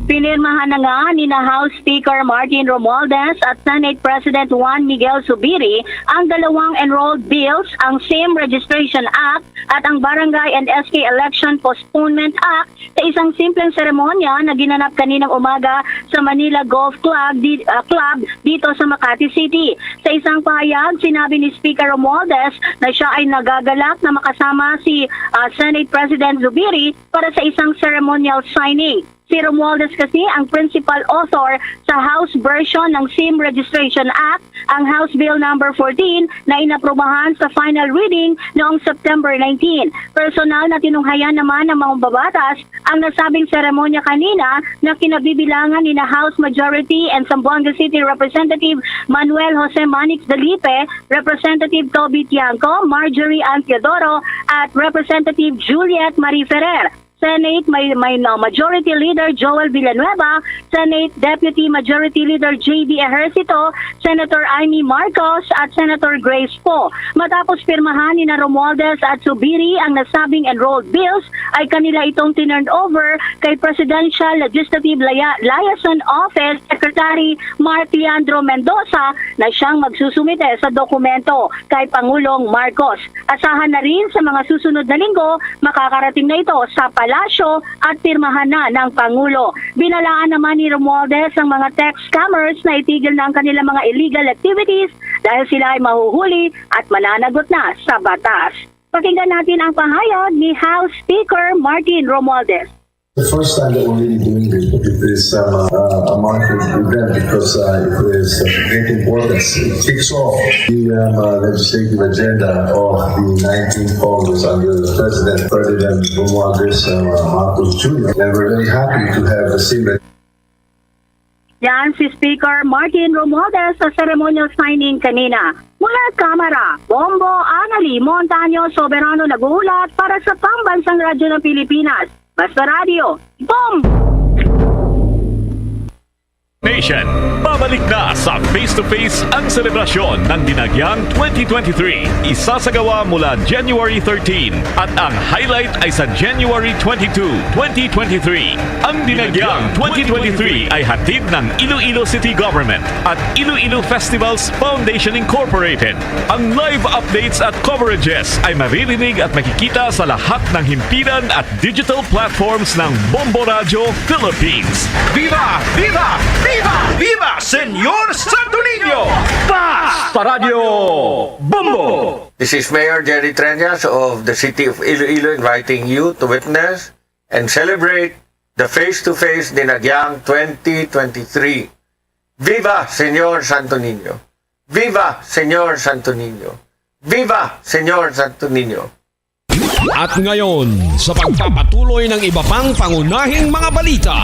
Pinirmahan na nga ni na House Speaker Martin Romualdez at Senate President Juan Miguel Zubiri ang dalawang enrolled bills, ang SIM Registration Act at ang Barangay and S K Election Postponement Act, sa isang simpleng seremonya na ginanap kaninang umaga sa Manila Golf Club, di, ah, Club dito sa Makati City. Sa isang pahayag, sinabi ni Speaker Romualdez na siya ay nagagalak na makasama si, ah, Senate President Zubiri para sa isang ceremonial signing. Si Romualdez kasi ang principal author sa House version ng SIM Registration Act, ang House Bill Number fourteen na inaprubahan sa final reading noong September nineteen. Personal na tinunghayan naman ng mambabatas ang nasabing seremonya kanina na kinabibilangan ni na House Majority and Zamboanga City Representative Manuel Jose Manix Dalipe, Representative Toby Tiangco, Marjorie Ann Teodoro, at Representative Juliet Marie Ferrer. Senate may, may, uh, Majority Leader Joel Villanueva, Senate Deputy Majority Leader J B Ejercito, Senator Imee Marcos, at Senator Grace Poe. Matapos pirmahan ni na Romualdez at Zubiri ang nasabing enrolled bills, ay kanila itong tinurn over kay Presidential Legislative Lia-, Liaison Office Secretary Mark Leandro Mendoza na siyang magsusumite sa dokumento kay Pangulong Marcos. Asahan na rin sa mga susunod na linggo, makakarating na ito sa palasyo at pirmahan na ng Pangulo. Binalaan naman ni Romualdez ang mga tech scammers na itigil na ang kanilang mga illegal activities dahil sila ay mahuhuli at mananagot na sa batas. Pakinggan natin ang pahayag ni House Speaker Martin Romualdez. The first time that we're really doing this, it is, um, uh, a market event because, uh, it is of great importance. It kicks off the, um, uh, legislative agenda of the nineteenth Congress under President Ferdinand Romualdez, uh, Marcos Junior And we're very happy to have the same Yan si Speaker Martin Romualdez sa ceremonial signing kanina. Mula sa Kamara, Bombo Anali Montaño Soberano nag-uulat para sa Pambansang Radyo ng Pilipinas. Basta Radyo, Bombo! Nation, babalik na sa Face to Face ang selebrasyon ng Dinagyang twenty twenty-three. Isasagawa mula January thirteen at ang highlight ay sa January twenty-two, twenty twenty-three. Ang Dinagyang twenty twenty-three ay hatid ng Iloilo City Government at Iloilo Festivals Foundation Incorporated. Ang live updates at coverages ay maririnig at makikita sa lahat ng himpilan at digital platforms ng Bombo Radyo Philippines. Viva! Viva! Viva! Viva Señor Santo Niño! Basta Radyo Bombo! This is Mayor Jerry Treñas of the City of Iloilo inviting you to witness and celebrate the Face to Face Dinagyang twenty twenty-three. Viva Señor Santo Niño! Viva Señor Santo Niño! Viva Señor Santo Niño! At ngayon, sa pagpapatuloy ng iba pang pangunahing mga balita.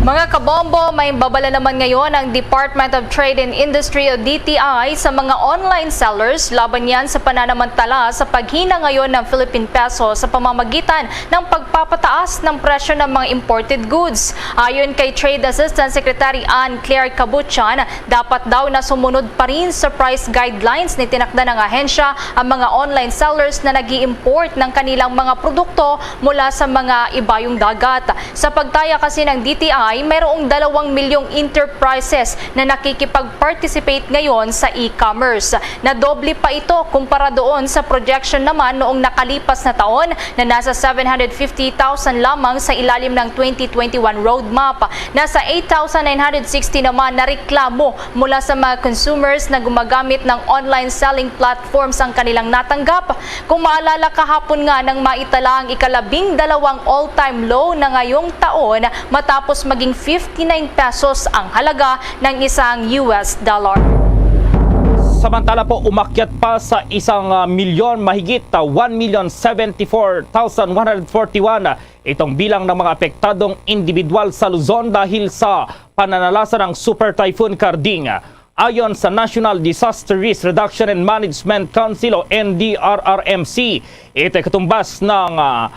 Mga kabombo, may babala naman ngayon ang Department of Trade and Industry o D T I sa mga online sellers laban yan sa pananamantala sa paghina ngayon ng Philippine peso sa pamamagitan ng pagpapataas ng presyo ng mga imported goods. Ayon kay Trade Assistant Secretary Ann Claire Cabuchan, dapat daw na sumunod pa rin sa price guidelines na itinakda ng ahensya ang mga online sellers na nag-i-import ng kanilang mga produkto mula sa mga ibayong dagat. Sa pagtaya kasi ng D T I, Ay mayroong dalawang milyong enterprises na nakikipag-participate ngayon sa e-commerce. Nadoble pa ito kumpara doon sa projection naman noong nakalipas na taon na nasa seven hundred fifty thousand lamang sa ilalim ng twenty twenty-one roadmap. Nasa eight thousand nine hundred sixty naman na reklamo mula sa mga consumers na gumagamit ng online selling platforms ang kanilang natanggap. Kung maalala, kahapon nga nang maitala ang ikalabing dalawang all-time low na ngayong taon matapos maging fifty-nine pesos ang halaga ng isang U S dollar. Samantala po, umakyat pa sa isang ah, milyon, mahigit ah, one million seventy-four thousand one hundred forty-one itong bilang ng mga apektadong individual sa Luzon dahil sa pananalasa ng Super Typhoon Karding. Ayon sa National Disaster Risk Reduction and Management Council o N D R R M C, ito ay katumbas ng ah,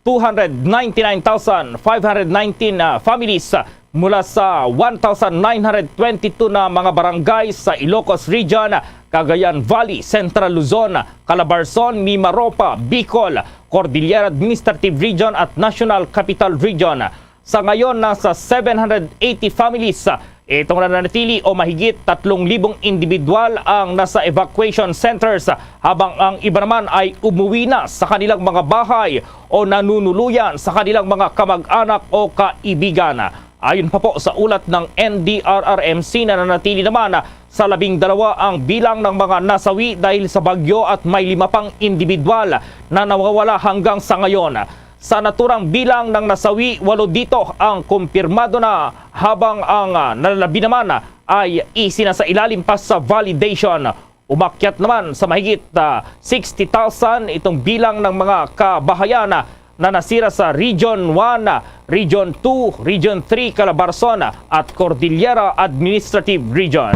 two hundred ninety-nine thousand five hundred nineteen ah, families ah, mula sa one thousand nine hundred twenty-two na mga barangay sa Ilocos Region, Cagayan Valley, Central Luzon, Calabarzon, Mimaropa, Bicol, Cordillera Administrative Region at National Capital Region. Sa ngayon, nasa seven hundred eighty families ah, itong nananatili o mahigit tatlong libong individual ang nasa evacuation centers, ah, habang ang iba naman ay umuwi na sa kanilang mga bahay o nanunuluyan sa kanilang mga kamag-anak o kaibigan. Ayon pa po sa ulat ng N D R R M C, nananatili naman sa labing dalawa ang bilang ng mga nasawi dahil sa bagyo at may lima pang individual na nawawala hanggang sa ngayon. Sa naturang bilang ng nasawi, walo dito ang kumpirmado na, habang ang ah, nalalabi naman ay isinasailalim pa sa validation. Umakyat naman sa mahigit ah, sixty thousand itong bilang ng mga kabahayan na nasira sa Region one, Region two, Region three, Calabarzon at Cordillera Administrative Region.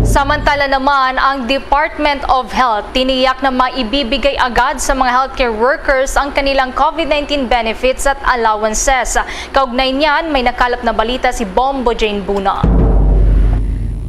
Samantala naman, ang Department of Health tiniyak na maibibigay agad sa mga healthcare workers ang kanilang COVID nineteen benefits at allowances. Kaugnay niyan, may nakalap na balita si Bombo Jane Buna.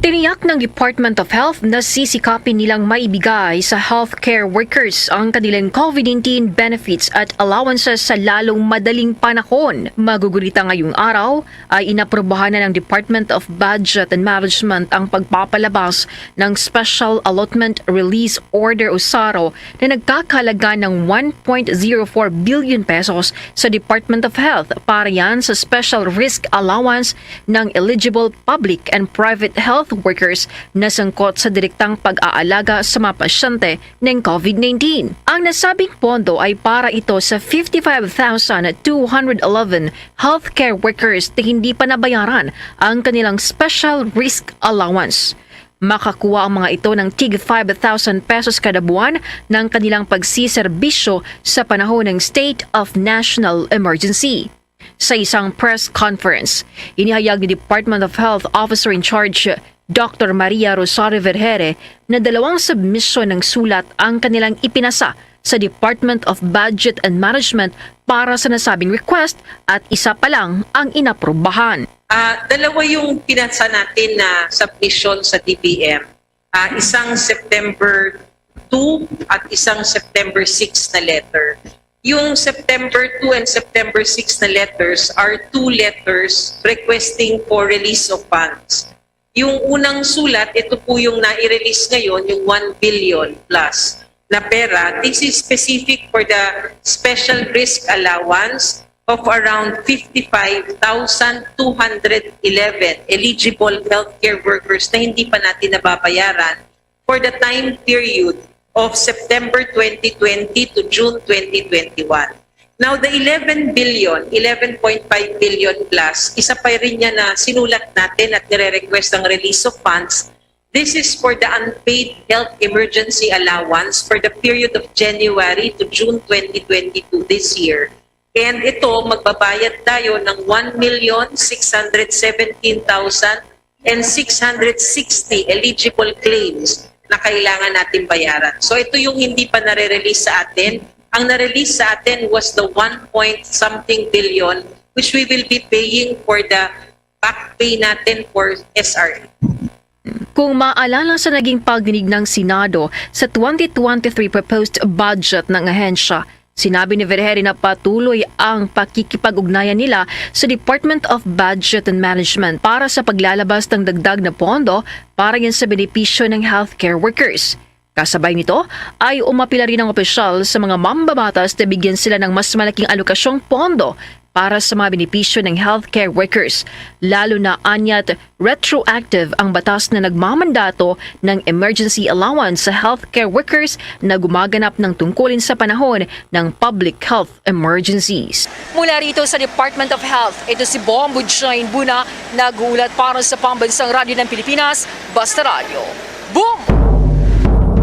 Tiniyak ng Department of Health na sisikapin nilang maibigay sa healthcare workers ang kanilang COVID nineteen benefits at allowances sa lalong madaling panahon. Magugulita ngayong araw ay inaprubahan na ng Department of Budget and Management ang pagpapalabas ng Special Allotment Release Order o SARO na nagkakalaga ng one point zero four billion pesos sa Department of Health para yan sa special risk allowance ng eligible public and private health workers na sangkot sa direktang pag-aalaga sa mga pasyente ng COVID nineteen. Ang nasabing pondo ay para ito sa fifty-five thousand two hundred eleven healthcare workers na hindi pa nabayaran ang kanilang special risk allowance. Makakuha ang mga ito ng tig five thousand pesos kada buwan ng kanilang pagsiserbisyo sa panahon ng State of National Emergency. Sa isang press conference, inihayag ni Department of Health Officer in Charge Doctor Maria Rosario Vergere na dalawang submission ng sulat ang kanilang ipinasa sa Department of Budget and Management para sa nasabing request at isa pa lang ang inaprubahan. Ah, dalawa yung pinasa natin na submission sa D B M. Ah, isang September two at isang September six na letter. Yung September two and September six na letters are two letters requesting for release of funds. Yung unang sulat, ito po yung nai-release ngayon, yung one billion plus na pera. This is specific for the special risk allowance of around fifty-five thousand two hundred eleven eligible healthcare workers na hindi pa natin nababayaran for the time period of September twenty twenty to June twenty twenty-one. Now, the eleven billion, eleven point five billion plus, isa pa rin yan na sinulat natin at nire-request ang release of funds. This is for the unpaid health emergency allowance for the period of January to June twenty twenty-two this year. And ito, magbabayad tayo ng one million six hundred seventeen thousand and six hundred sixty eligible claims na kailangan natin bayaran. So ito yung hindi pa nare-release sa atin. Ang na-release sa atin was the one point something billion which we will be paying for the back pay natin for S R A. Kung maalala sa naging pagdinig ng Senado sa twenty twenty-three proposed budget ng ahensya, Sinabi ni Vergere na patuloy ang pakikipag-ugnayan nila sa Department of Budget and Management para sa paglalabas ng dagdag na pondo para yan sa benepisyo ng healthcare workers. Kasabay nito ay umapila rin ang opisyal sa mga mambabatas na bigyan sila ng mas malaking alokasyong pondo para sa mga benepisyo ng healthcare workers, lalo na anya't retroactive ang batas na nagmamandato ng emergency allowance sa healthcare workers na gumaganap ng tungkulin sa panahon ng public health emergencies. Mula rito sa Department of Health, ito si Bombo Jane Buna, nag-uulat para sa Pambansang Radyo ng Pilipinas, Basta Radyo. Boom!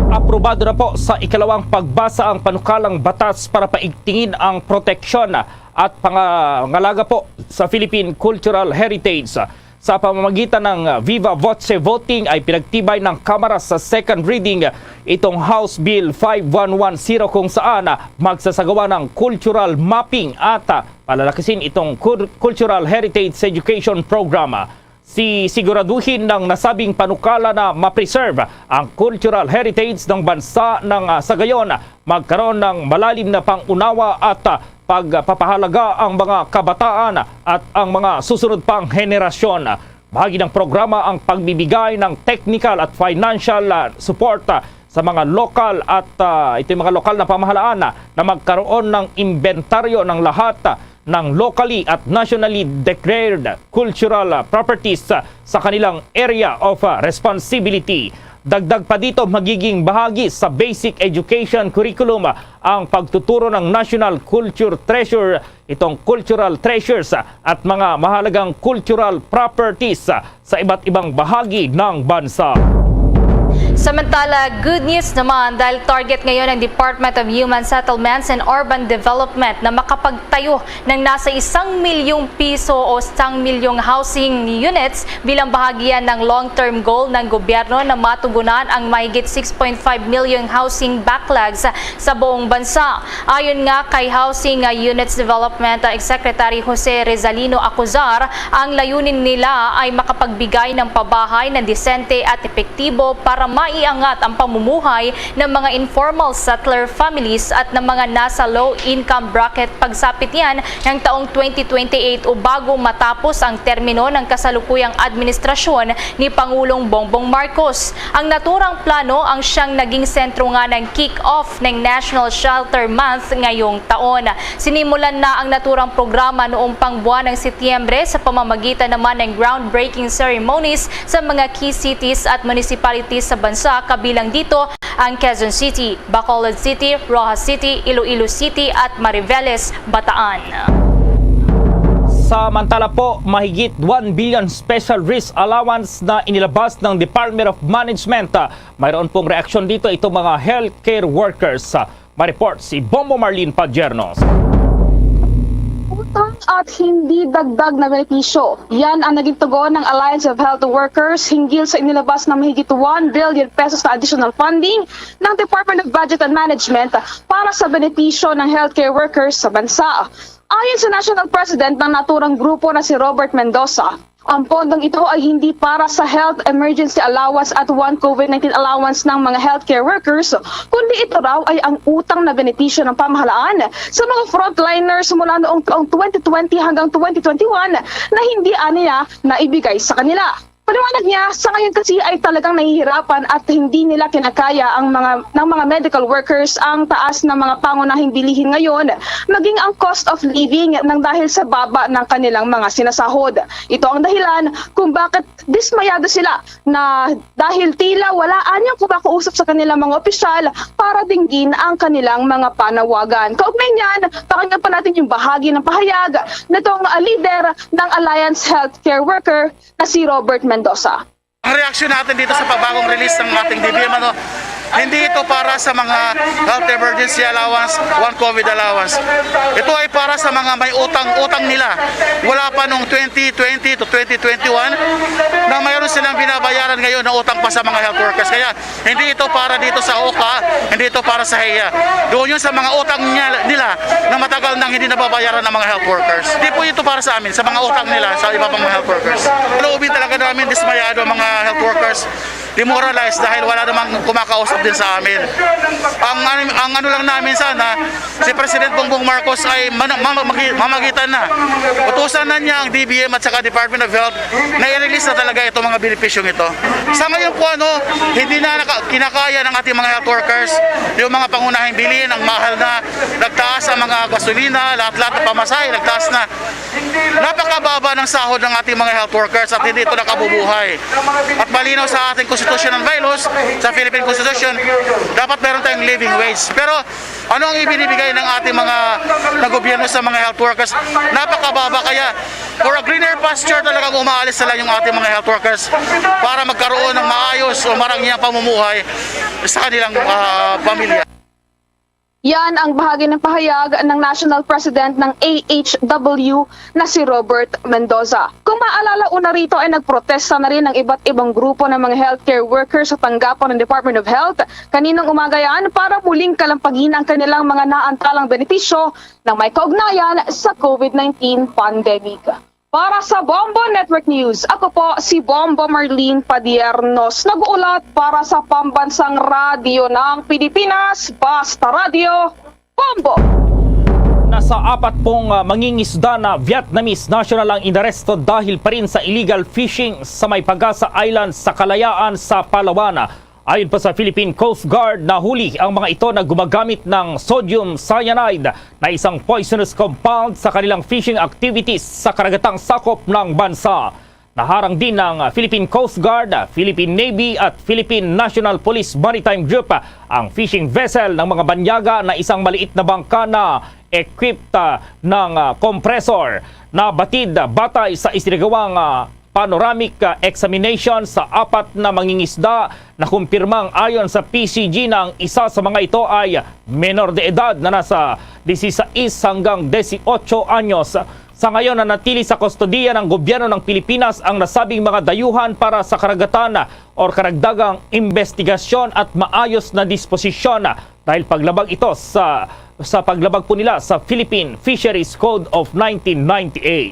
Aprobado na po sa ikalawang pagbasa ang panukalang batas para paigtingin ang proteksyon at pangangalaga po sa Philippine Cultural Heritage. Sa pamamagitan ng Viva Voce Voting ay pinagtibay ng Kamara sa second reading itong House Bill five one one zero, kung saan magsasagawa ng cultural mapping at palalakisin itong cul- Cultural Heritage Education Program. Si siguraduhin ng nasabing panukala na ma-preserve ang cultural heritage ng bansa nang, ah, sa gayon magkaroon ng malalim na pangunawa at, ah, pagpapahalaga ang mga kabataan at ang mga susunod pang henerasyon. Bahagi ng programa ang pagbibigay ng technical at financial, ah, support, ah, sa mga lokal at, ah, ito yung mga lokal na pamahalaan na, na magkaroon ng inventaryo ng lahat, ah, ng locally at nationally declared cultural, ah, properties, ah, sa kanilang area of, ah, responsibility. Dagdag pa dito, magiging bahagi sa basic education curriculum, ah, ang pagtuturo ng national culture treasure, itong cultural treasures, ah, at mga mahalagang cultural properties, ah, sa iba't ibang bahagi ng bansa. Samantala, good news naman dahil target ngayon ng Department of Human Settlements and Urban Development na makapagtayo ng nasa isang milyong piso o isang milyong housing units bilang bahagi yan ng long-term goal ng gobyerno na matugunan ang mahigit six point five million housing backlogs sa buong bansa. Ayon nga kay Housing, uh, Units Development, uh, Secretary Jose Rezalino Acuzar, ang layunin nila ay makapagbigay ng pabahay na disente at epektibo para maiangat ang pamumuhay ng mga informal settler families at ng mga nasa low-income bracket pagsapit niyan ng taong twenty twenty-eight o bago matapos ang termino ng kasalukuyang administrasyon ni Pangulong Bongbong Marcos. Ang naturang plano ang siyang naging sentro nga ng kick-off ng National Shelter Month ngayong taon. Sinimulan na ang naturang programa noong pang buwan ng Setyembre sa pamamagitan naman ng groundbreaking ceremonies sa mga key cities at municipalities sa bansa, kabilang dito ang Quezon City, Bacolod City, Roxas City, Iloilo City at Mariveles, Bataan. Samantala po, mahigit one billion special risk allowance na inilabas ng Department of Management. Mayroon pong reaksyon dito itong mga healthcare workers. May report si Bombo Marlene Padiernos. Utang at hindi dagdag na benepisyo. Yan ang naging tugon ng Alliance of Health Workers hinggil sa inilabas na mahigit one billion pesos na additional funding ng Department of Budget and Management para sa benepisyo ng healthcare workers sa bansa. Ayon sa National President ng naturang grupo na si Robert Mendoza, ang pondong ito ay hindi para sa health emergency allowance at one COVID nineteen allowance ng mga healthcare workers, kundi ito raw ay ang utang na benepisyo ng pamahalaan sa mga frontliners mula noong taong twenty twenty hanggang twenty twenty-one na hindi aniya naibigay sa kanila. Paliwanag niya, sa ngayon kasi ay talagang nahihirapan at hindi nila kinakaya ang mga, ng mga medical workers ang taas ng mga pangunahing bilihin ngayon, maging ang cost of living nang dahil sa baba ng kanilang mga sinasahod. Ito ang dahilan kung bakit dismayado sila na dahil tila wala anyang kumakausap sa kanilang mga opisyal para dinggin ang kanilang mga panawagan. Kaugnay niyan, pakinggan pa natin yung bahagi ng pahayag nitong, ah, leader ng Alliance Healthcare Worker na si Robert Mendoza. Ang reaksyon natin dito sa pabagong release ng ating D B M, ano, hindi ito para sa mga health emergency allowance, one COVID allowance. Ito ay para sa mga may utang-utang nila. Wala pa nung twenty twenty to twenty twenty-one na mayroon silang binabayaran ngayon na utang pa sa mga health workers. Kaya hindi ito para dito sa OCA, hindi ito para sa HEA. Doon yun sa mga utang niya, nila na matagal nang hindi nababayaran ng mga health workers. Hindi po ito para sa amin, sa mga utang nila, sa iba pang mga health workers. Loobin talaga namin, dismayado ang mga health workers. demoralized dahil wala namang kumakausap din sa amin. Ang, ang, ang ano lang namin sana, si President Bongbong Marcos ay mana- mama- magi- mamagitan na. Utusan na niya ang D B M at saka Department of Health na i-release na talaga itong mga benepisyong ito. Sa ngayon po, ano, hindi na naka- kinakaya ng ating mga health workers yung mga pangunahing bilhin, ang mahal na, nagtaas ang mga gasolina, lahat-lahat ng pamasahe, nagtaas na. Napakababa ng sahod ng ating mga health workers at hindi ito nakabubuhay. At malinaw sa ating constitutional bylaws, sa Philippine Constitution, dapat meron tayong living wage. Pero ano ang ibinibigay ng ating mga na gobyerno sa mga health workers? Napakababa, kaya for a greener pasture talagang umaalis na lang yung ating mga health workers para magkaroon ng maayos o marangyang pamumuhay sa kanilang, ah, pamilya. Yan ang bahagi ng pahayag ng National President ng A H W na si Robert Mendoza. Kung maalala, una rito ay nagprotesta na rin ang iba't ibang grupo ng mga healthcare workers sa tanggapan ng Department of Health kaninang umaga yan para muling kalampagin ang kanilang mga naantalang benepisyo na may kaugnayan sa COVID nineteen pandemic. Para sa Bombo Network News, ako po si Bombo Marlene Padiernos, nag-uulat para sa Pambansang Radyo ng Pilipinas, Basta Radyo, Bombo! Nasa apat pong ah, mangingisda na Vietnamese national ang inaresto dahil pa rin sa illegal fishing sa may Pagasa Island sa Kalayaan sa Palawan. Ayon pa sa Philippine Coast Guard, nahuli ang mga ito na gumagamit ng sodium cyanide na isang poisonous compound sa kanilang fishing activities sa karagatang sakop ng bansa. Naharang din ng Philippine Coast Guard, Philippine Navy at Philippine National Police Maritime Group ang fishing vessel ng mga banyaga na isang maliit na bangka na equipped ah, ng ah, compressor. Nabatid ah, batay sa isinagawang ah, panoramic ah, examination sa apat na mangingisda, nakumpirmang ayon sa P C G na ang isa sa mga ito ay menor de edad na nasa dieciséis hanggang dieciocho anyos. Sa ngayon, nanatili sa kustodiya ng gobyerno ng Pilipinas ang nasabing mga dayuhan para sa karagatan or karagdagang investigasyon at maayos na disposisyon dahil paglabag ito sa sa paglabag po nila sa Philippine Fisheries Code of nineteen ninety-eight.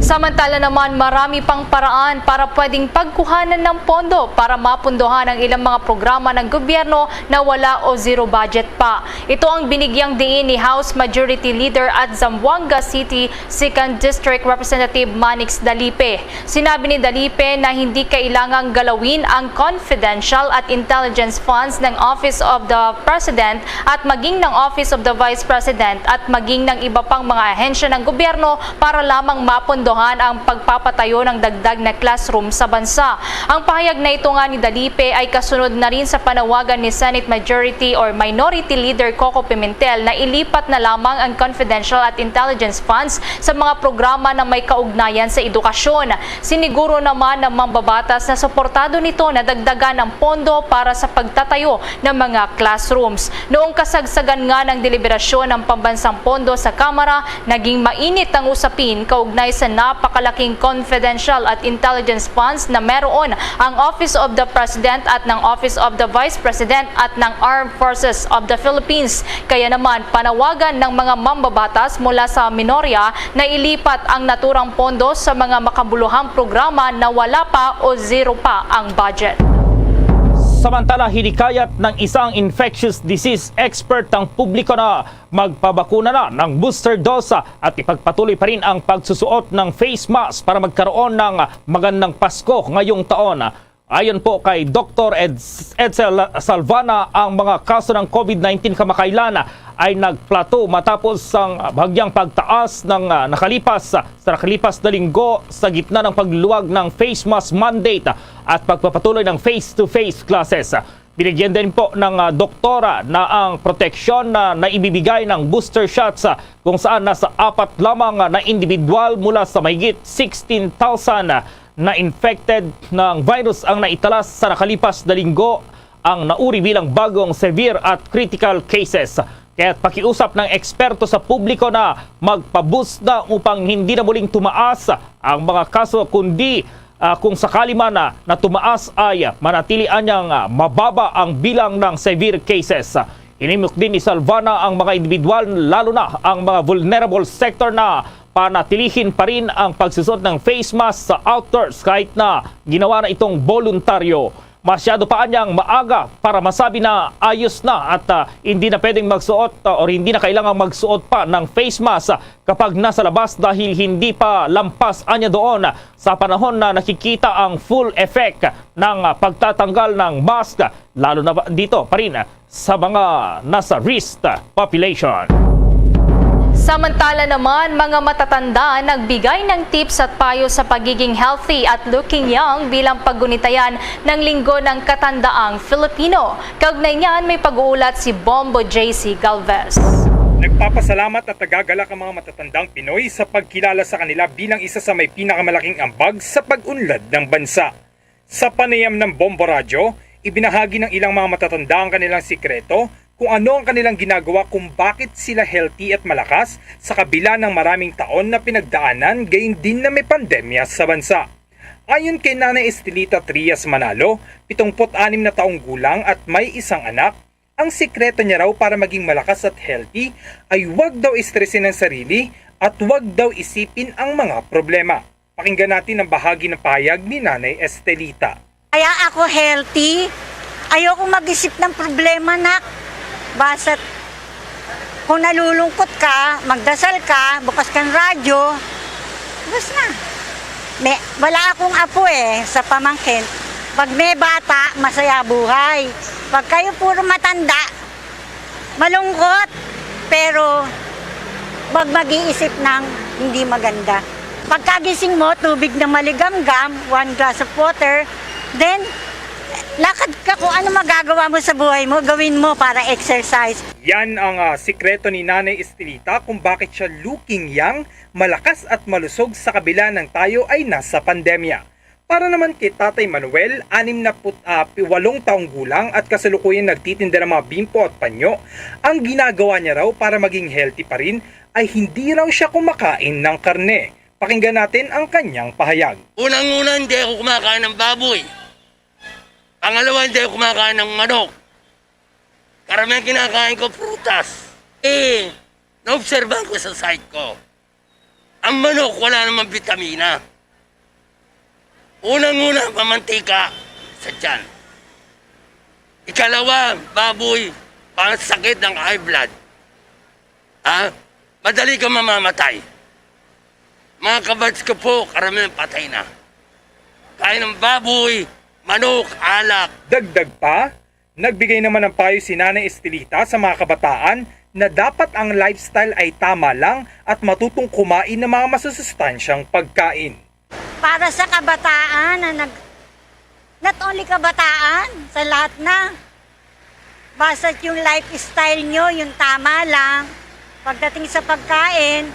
Samantala naman, marami pang paraan para pwedeng pagkuhanan ng pondo para mapundohan ang ilang mga programa ng gobyerno na wala o zero budget pa. Ito ang binigyang diin ni House Majority Leader at Zamboanga City Second District Representative Manix Dalipe. Sinabi ni Dalipe na hindi kailangang galawin ang confidential at intelligence funds ng Office of the President at maging ng Office of the Vice President at maging ng iba pang mga ahensya ng gobyerno para lamang mapundohan ang pagpapatayo ng dagdag na classroom sa bansa. Ang pahayag na ito nga ni Dalipe ay kasunod na rin sa panawagan ni Senate Majority or Minority Leader Coco Pimentel na ilipat na lamang ang confidential at intelligence funds sa mga programa na may kaugnayan sa edukasyon. Siniguro naman ng mambabatas na suportado nito na dagdagan ang pondo para sa pagtatayo ng mga classrooms. Noong kasagsagan nga ng deliberasyon ng pambansang pondo sa Kamara, naging mainit ang usapin kaugnay sa napakalaking confidential at intelligence funds na meron ang Office of the President at ng Office of the Vice President at ng Armed Forces of the Philippines. Kaya naman, panawagan ng mga mambabatas mula sa minorya na ilipat ang naturang pondo sa mga makabuluhang programa na wala pa o zero pa ang budget. Samantala, hinikayat ng isang infectious disease expert ang publiko na magpabakuna na ng booster dose at ipagpatuloy pa rin ang pagsusuot ng face mask para magkaroon ng magandang Pasko ngayong taon. Ayon po kay Doktor Ed- Edsel Salvana, ang mga kaso ng COVID nineteen kamakailan ay nagplato matapos ang bahagyang pagtaas ng ah, nakalipas sa nakalipas na linggo sa gitna ng pagluwag ng face mask mandate at pagpapatuloy ng face-to-face classes. Binigyan din po ng ah, doktora na ang proteksyon na naibibigay ng booster shots, ah, kung saan nasa apat lamang ah, na individual mula sa mahigit sixteen thousand na infected ng virus ang naitalas sa nakalipas na linggo, ang nauri bilang bagong severe at critical cases. Kaya't pakiusap ng eksperto sa publiko na magpabus na upang hindi na muling tumaas ang mga kaso, kundi ah, kung sakali man ah, na tumaas ay manatili anyang ah, mababa ang bilang ng severe cases. Hinimok din ni Salvana ang mga individual, lalo na ang mga vulnerable sector na panatilihin pa rin ang pagsusot ng face mask sa outdoors kahit na ginawa na itong voluntaryo. Masyado pa anyang maaga para masabi na ayos na at, ah, hindi na pwedeng magsuot, ah, or hindi na kailangang magsuot pa ng face mask, ah, kapag nasa labas dahil hindi pa lampas anya doon sa panahon na nakikita ang full effect ng, ah, pagtatanggal ng mask, lalo na ba dito pa rin sa mga nasa risk population. Samantala naman, mga matatanda nagbigay ng tips at payo sa pagiging healthy at looking young bilang paggunitayan ng Linggo ng Katandaang Filipino. Kaugnay niyan, may pag-uulat si Bombo J C Galvez. Nagpapasalamat at nagagalak ang mga matatandang Pinoy sa pagkilala sa kanila bilang isa sa may pinakamalaking ambag sa pag-unlad ng bansa. Sa panayam ng Bombo Radyo, ibinahagi ng ilang mga matatanda ang kanilang sikreto kung ano ang kanilang ginagawa kung bakit sila healthy at malakas sa kabila ng maraming taon na pinagdaanan, gayon din na may pandemya sa bansa. Ayon kay Nanay Estelita Trias Manalo, pitungput anim na taong gulang at may isang anak, ang sikreto niya raw para maging malakas at healthy ay wag daw istresin ang sarili at wag daw isipin ang mga problema. Pakinggan natin ang bahagi ng pahayag ni Nanay Estelita. Kaya ako healthy. Ayoko mag-isip ng problema, nak. Basta't kung nalulungkot ka, magdasal ka, bukas kang radyo, basta. May, wala akong apo eh, sa pamangkin. Pag may bata, masaya buhay. Pag kayo puro matanda, malungkot, pero wag mag-iisip ng hindi maganda. Pagkagising mo, tubig na maligamgam, one glass of water, then lakad ka, kung ano magagawa mo sa buhay mo, gawin mo para exercise. Yan ang, ah, sikreto ni Nanay Estelita kung bakit siya looking young, malakas at malusog sa kabila ng tayo ay nasa pandemya. Para naman kay Tatay Manuel, anim na put-, ah, pi-, walong taong gulang at kasalukuyan nagtitinda ng mga bimpo at panyo, ang ginagawa niya raw para maging healthy pa rin ay hindi raw siya kumakain ng karne. Pakinggan natin ang kanyang pahayag. Unang-una, hindi ako kumakain ng baboy. Pangalawa, hindi ako kumakain ng manok. Karamihan kinakain ko prutas. Eh, naobserbahan ko sa site ko, ang manok wala namang bitamina. Unang-una, mamantika sa tiyan. Ikalawa, baboy, pansakit ng high blood. Ha? Madali ka mamamatay. Mga kabads ko po, karamihan patay na. Kain ng baboy, manok, alak. Dagdag pa, nagbigay naman ng payo si Nanay Estelita sa mga kabataan na dapat ang lifestyle ay tama lang at matutong kumain ng mga masusustansyang pagkain. Para sa kabataan na nag-, not only kabataan, sa lahat na. Basta yung lifestyle nyo, yung tama lang. Pagdating sa pagkain,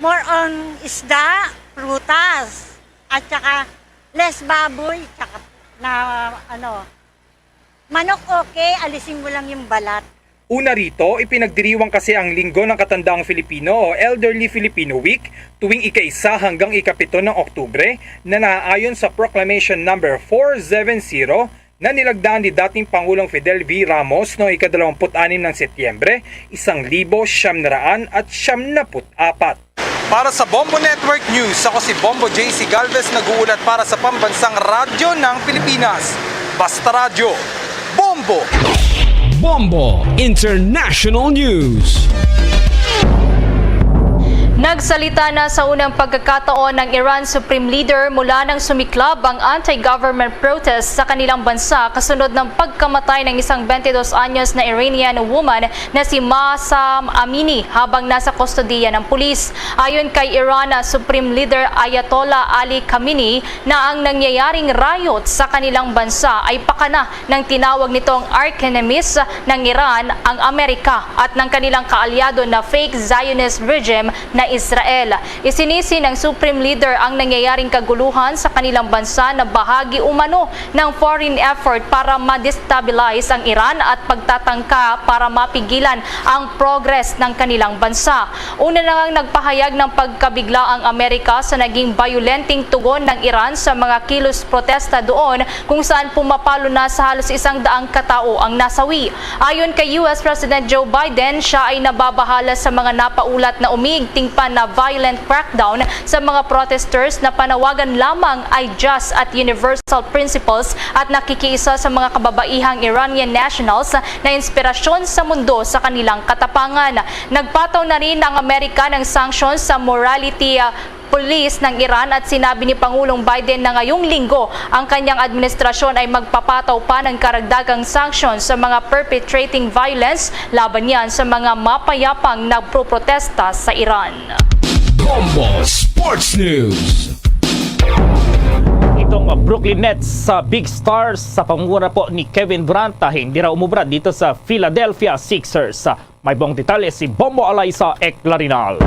more on isda, prutas, at saka less baboy, saka na, ano, manok okay, alisin mo lang yung balat. Una rito, ipinagdiriwang kasi ang Linggo ng Katandaang Filipino o Elderly Filipino Week tuwing ika-isa hanggang ikapito ng Oktubre na naaayon sa Proclamation Number four seven zero na nilagdaan ni dating Pangulong Fidel V. Ramos noong ikadalawamput-anim ng Setyembre, isang libo siyam na raan at siyam na put-apat. Para sa Bombo Network News, ako si Bombo J C Galvez, nag-uulat para sa Pambansang Radyo ng Pilipinas. Basta Radyo, Bombo! Bombo International News. Nagsalita na sa unang pagkakataon ang Iran Supreme Leader mula nang sumiklab ang anti-government protest sa kanilang bansa kasunod ng pagkamatay ng isang twenty-dos anyos na Iranian woman na si Mahsa Amini habang nasa kustodiya ng pulis. Ayon kay Iran Supreme Leader Ayatollah Ali Khamenei, na ang nangyayaring riot sa kanilang bansa ay pakana ng tinawag nitong arch-enemies ng Iran, ang Amerika, at ng kanilang kaalyado na fake Zionist regime na Israel. Isinisi ng Supreme Leader ang nangyayaring kaguluhan sa kanilang bansa na bahagi umano ng foreign effort para ma-destabilize ang Iran at pagtatangka para mapigilan ang progress ng kanilang bansa. Una na ngang nagpahayag ng pagkabigla ang Amerika sa naging bayolenteng tugon ng Iran sa mga kilos protesta doon, kung saan pumapalo na sa halos isang daang katao ang nasawi. Ayon kay U S President Joe Biden, siya ay nababahala sa mga napaulat na umigting na violent crackdown sa mga protesters na panawagan lamang ay just at universal principles at nakikiisa sa mga kababaihang Iranian nationals na inspirasyon sa mundo sa kanilang katapangan. Nagpataw na rin ang Amerika ng sanctions sa morality, ah, police ng Iran at sinabi ni Pangulong Biden na ngayong linggo ang kanyang administrasyon ay magpapataw pa ng karagdagang sanctions sa mga perpetrating violence laban niyan sa mga mapayapang nagproprotesta sa Iran. Bombo Sports News. Itong Brooklyn Nets sa Big Stars sa pangunguna po ni Kevin Durant, ah, hindi raw umubra dito sa Philadelphia Sixers. May buong detalye si Bombo Alaysa Eclarinal.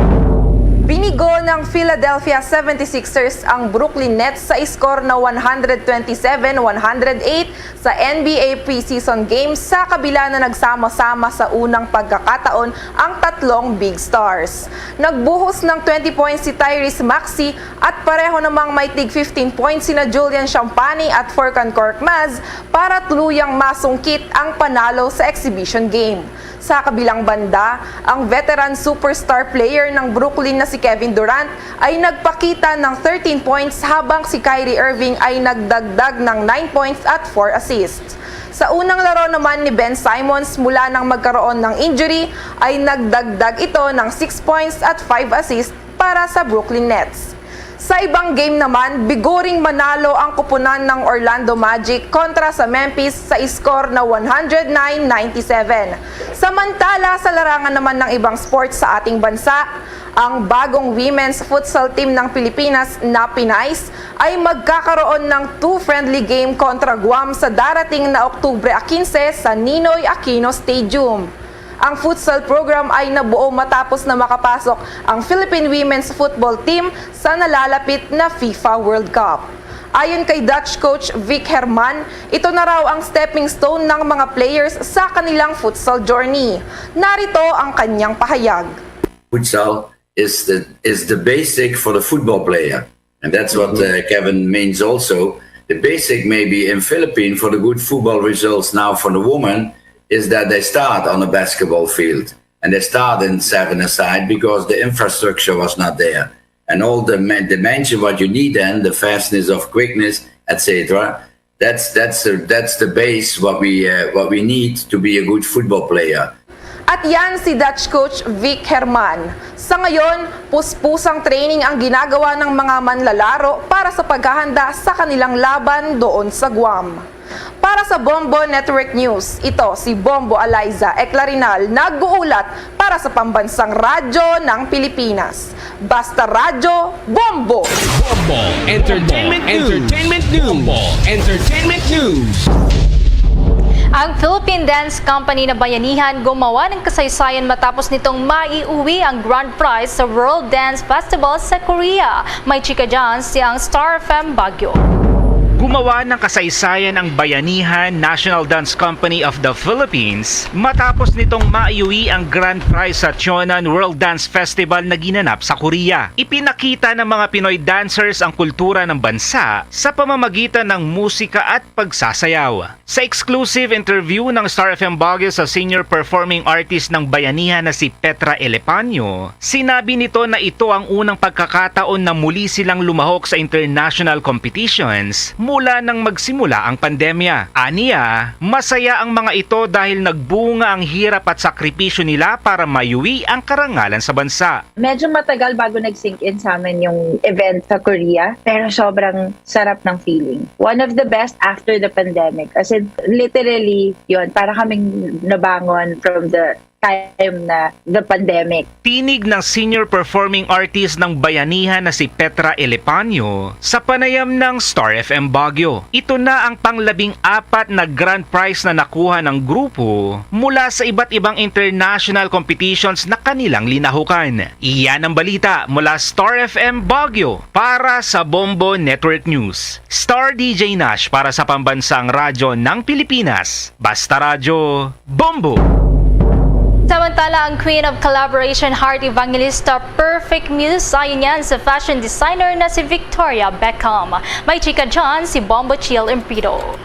Binigo ng Philadelphia seventy-sixers ang Brooklyn Nets sa score na one hundred twenty-seven one hundred eight sa N B A preseason games sa kabila na nagsama-sama sa unang pagkakataon ang tatlong Big Stars. Nagbuhos ng twenty points si Tyrese Maxey at pareho namang may tig fifteen points sina Julian Champagnie at Furkan Korkmaz para tuluyang masungkit ang panalo sa exhibition game. Sa kabilang banda, ang veteran superstar player ng Brooklyn na si Kevin Durant ay nagpakita ng thirteen points habang si Kyrie Irving ay nagdagdag ng nine points at four assists. Sa unang laro naman ni Ben Simmons mula nang magkaroon ng injury ay nagdagdag ito ng six points at five assists para sa Brooklyn Nets. Sa ibang game naman, biguring manalo ang kupunan ng Orlando Magic kontra sa Memphis sa score na one hundred nine ninety-seven. Samantala, sa larangan naman ng ibang sports sa ating bansa, ang bagong women's futsal team ng Pilipinas na Pinice ay magkakaroon ng two friendly game kontra Guam sa darating na Oktubre quince sa Ninoy Aquino Stadium. Ang futsal program ay nabuo matapos na makapasok ang Philippine Women's Football Team sa nalalapit na FIFA World Cup. Ayon kay Dutch coach Vic Herman, ito na raw ang stepping stone ng mga players sa kanilang futsal journey. Narito ang kanyang pahayag. Futsal is the is the basic for the football player, and that's what uh, Kevin means also. The basic maybe in Philippines for the good football results now for the woman is that they start on a basketball field and they start in seven-a-side because the infrastructure was not there, and all the men- dimension what you need then, the fastness of quickness, et cetera. That's that's the, that's the base what we uh, what we need to be a good football player. At yan si Dutch coach Vic Herman. Sa ngayon, puspusang training ang ginagawa ng mga manlalaro para sa paghahanda sa kanilang laban doon sa Guam. Para sa Bombo Network News, ito si Bombo Eliza Eclarinal nag-uulat para sa Pambansang Radyo ng Pilipinas. Basta Radyo, Bombo! Bombo Entertainment News. Entertainment News. Bombo Entertainment News. Ang Philippine Dance Company na Bayanihan gumawa ng kasaysayan matapos nitong maiuwi ang grand prize sa World Dance Festival sa Korea. May chika dyan si ang Star F M Baguio. Gumawa ng kasaysayan ang Bayanihan National Dance Company of the Philippines matapos nitong maiuwi ang grand prize sa Cheonan World Dance Festival na ginanap sa Korea. Ipinakita ng mga Pinoy dancers ang kultura ng bansa sa pamamagitan ng musika at pagsasayaw. Sa exclusive interview ng Star F M Baguio sa senior performing artist ng Bayanihan na si Petra Elepanyo, sinabi nito na ito ang unang pagkakataon na muli silang lumahok sa international competitions mula nang magsimula ang pandemya. Aniya, masaya ang mga ito dahil nagbunga ang hirap at sakripisyo nila para mayuwi ang karangalan sa bansa. Medyo matagal bago nag-sink in sa amin yung event sa Korea, pero sobrang sarap ng feeling. One of the best after the pandemic. As in, literally, yun, para kaming nabangon from the time na the pandemic. Tinig ng senior performing artist ng Bayanihan na si Petra Elepanyo sa panayam ng Star F M Baguio. Ito na ang panglabing apat na grand prize na nakuha ng grupo mula sa iba't ibang international competitions na kanilang linahukan. Iyan ang balita mula Star F M Baguio para sa Bombo Network News. Star D J Nash para sa Pambansang Radyo ng Pilipinas. Basta Radyo, Bombo! Samantala, ang Queen of Collaboration Heart Evangelista Perfect Muse ayon yan sa fashion designer na si Victoria Beckham. May chika dyan si Bombo Chill Impido.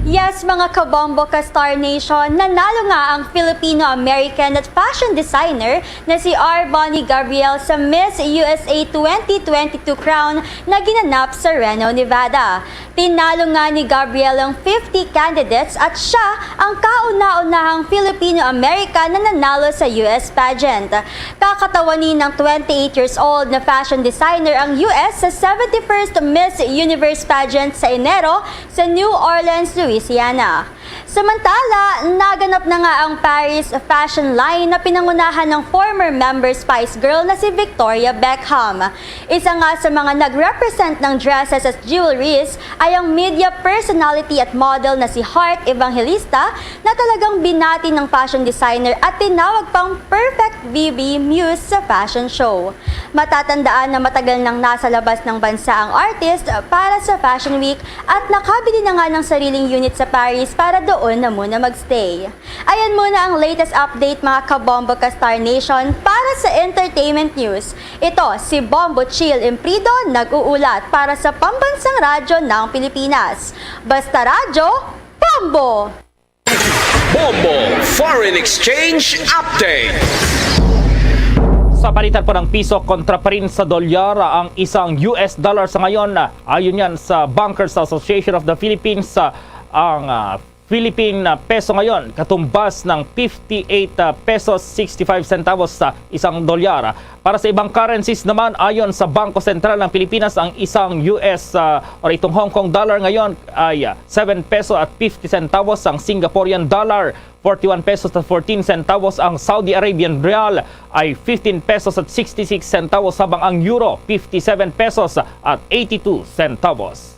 Yes, mga kabombo ka Star Nation, nanalo nga ang Filipino-American at fashion designer na si R. Bonnie Gabriel sa Miss U S A twenty twenty-two crown na ginanap sa Reno, Nevada. Tinalo nga ni Gabriel ang fifty candidates at siya ang kauna-unahang Filipino-American na nanalo sa U S pageant. Kakatawanin ng twenty-eight years old na fashion designer ang U S sa seventy-first Miss Universe pageant sa Enero sa New Orleans, Louisiana. Samantala, naganap na nga ang Paris fashion line na pinangunahan ng former member Spice Girl na si Victoria Beckham. Isa nga sa mga nag-represent ng dresses at jewelries ay ang media personality at model na si Heart Evangelista, na talagang binati ng fashion designer at tinawag pang perfect B B muse sa fashion show. Matatandaan na matagal nang nasa labas ng bansa ang artist para sa Fashion Week at nakabili na nga ng sariling unit sa Paris para doon na muna magstay. Ayan muna ang latest update, mga kabombo ka Star Nation. Para sa entertainment news, ito si Bombo Chill Imprido nag-uulat para sa Pambansang Radyo ng Pilipinas. Basta Radyo, Bombo! Bombo Foreign Exchange Update. Sa palitan po ng piso kontra pa rin sa dolyar ang isang U S dollar sa ngayon. Ayon yan sa Bankers Association of the Philippines, ang ah, Philippine ah, peso ngayon katumbas ng fifty-eight ah, pesos sixty-five centavos sa isang dolyar. Para sa ibang currencies naman, ayon sa Bangko Sentral ng Pilipinas, ang isang U S ah, or itong Hong Kong dollar ngayon ay ah, seven peso at fifty centavos, ang Singaporean dollar forty-one pesos at fourteen centavos, ang Saudi Arabian rial ay fifteen pesos at sixty-six centavos, habang ang euro fifty-seven pesos at eighty-two centavos.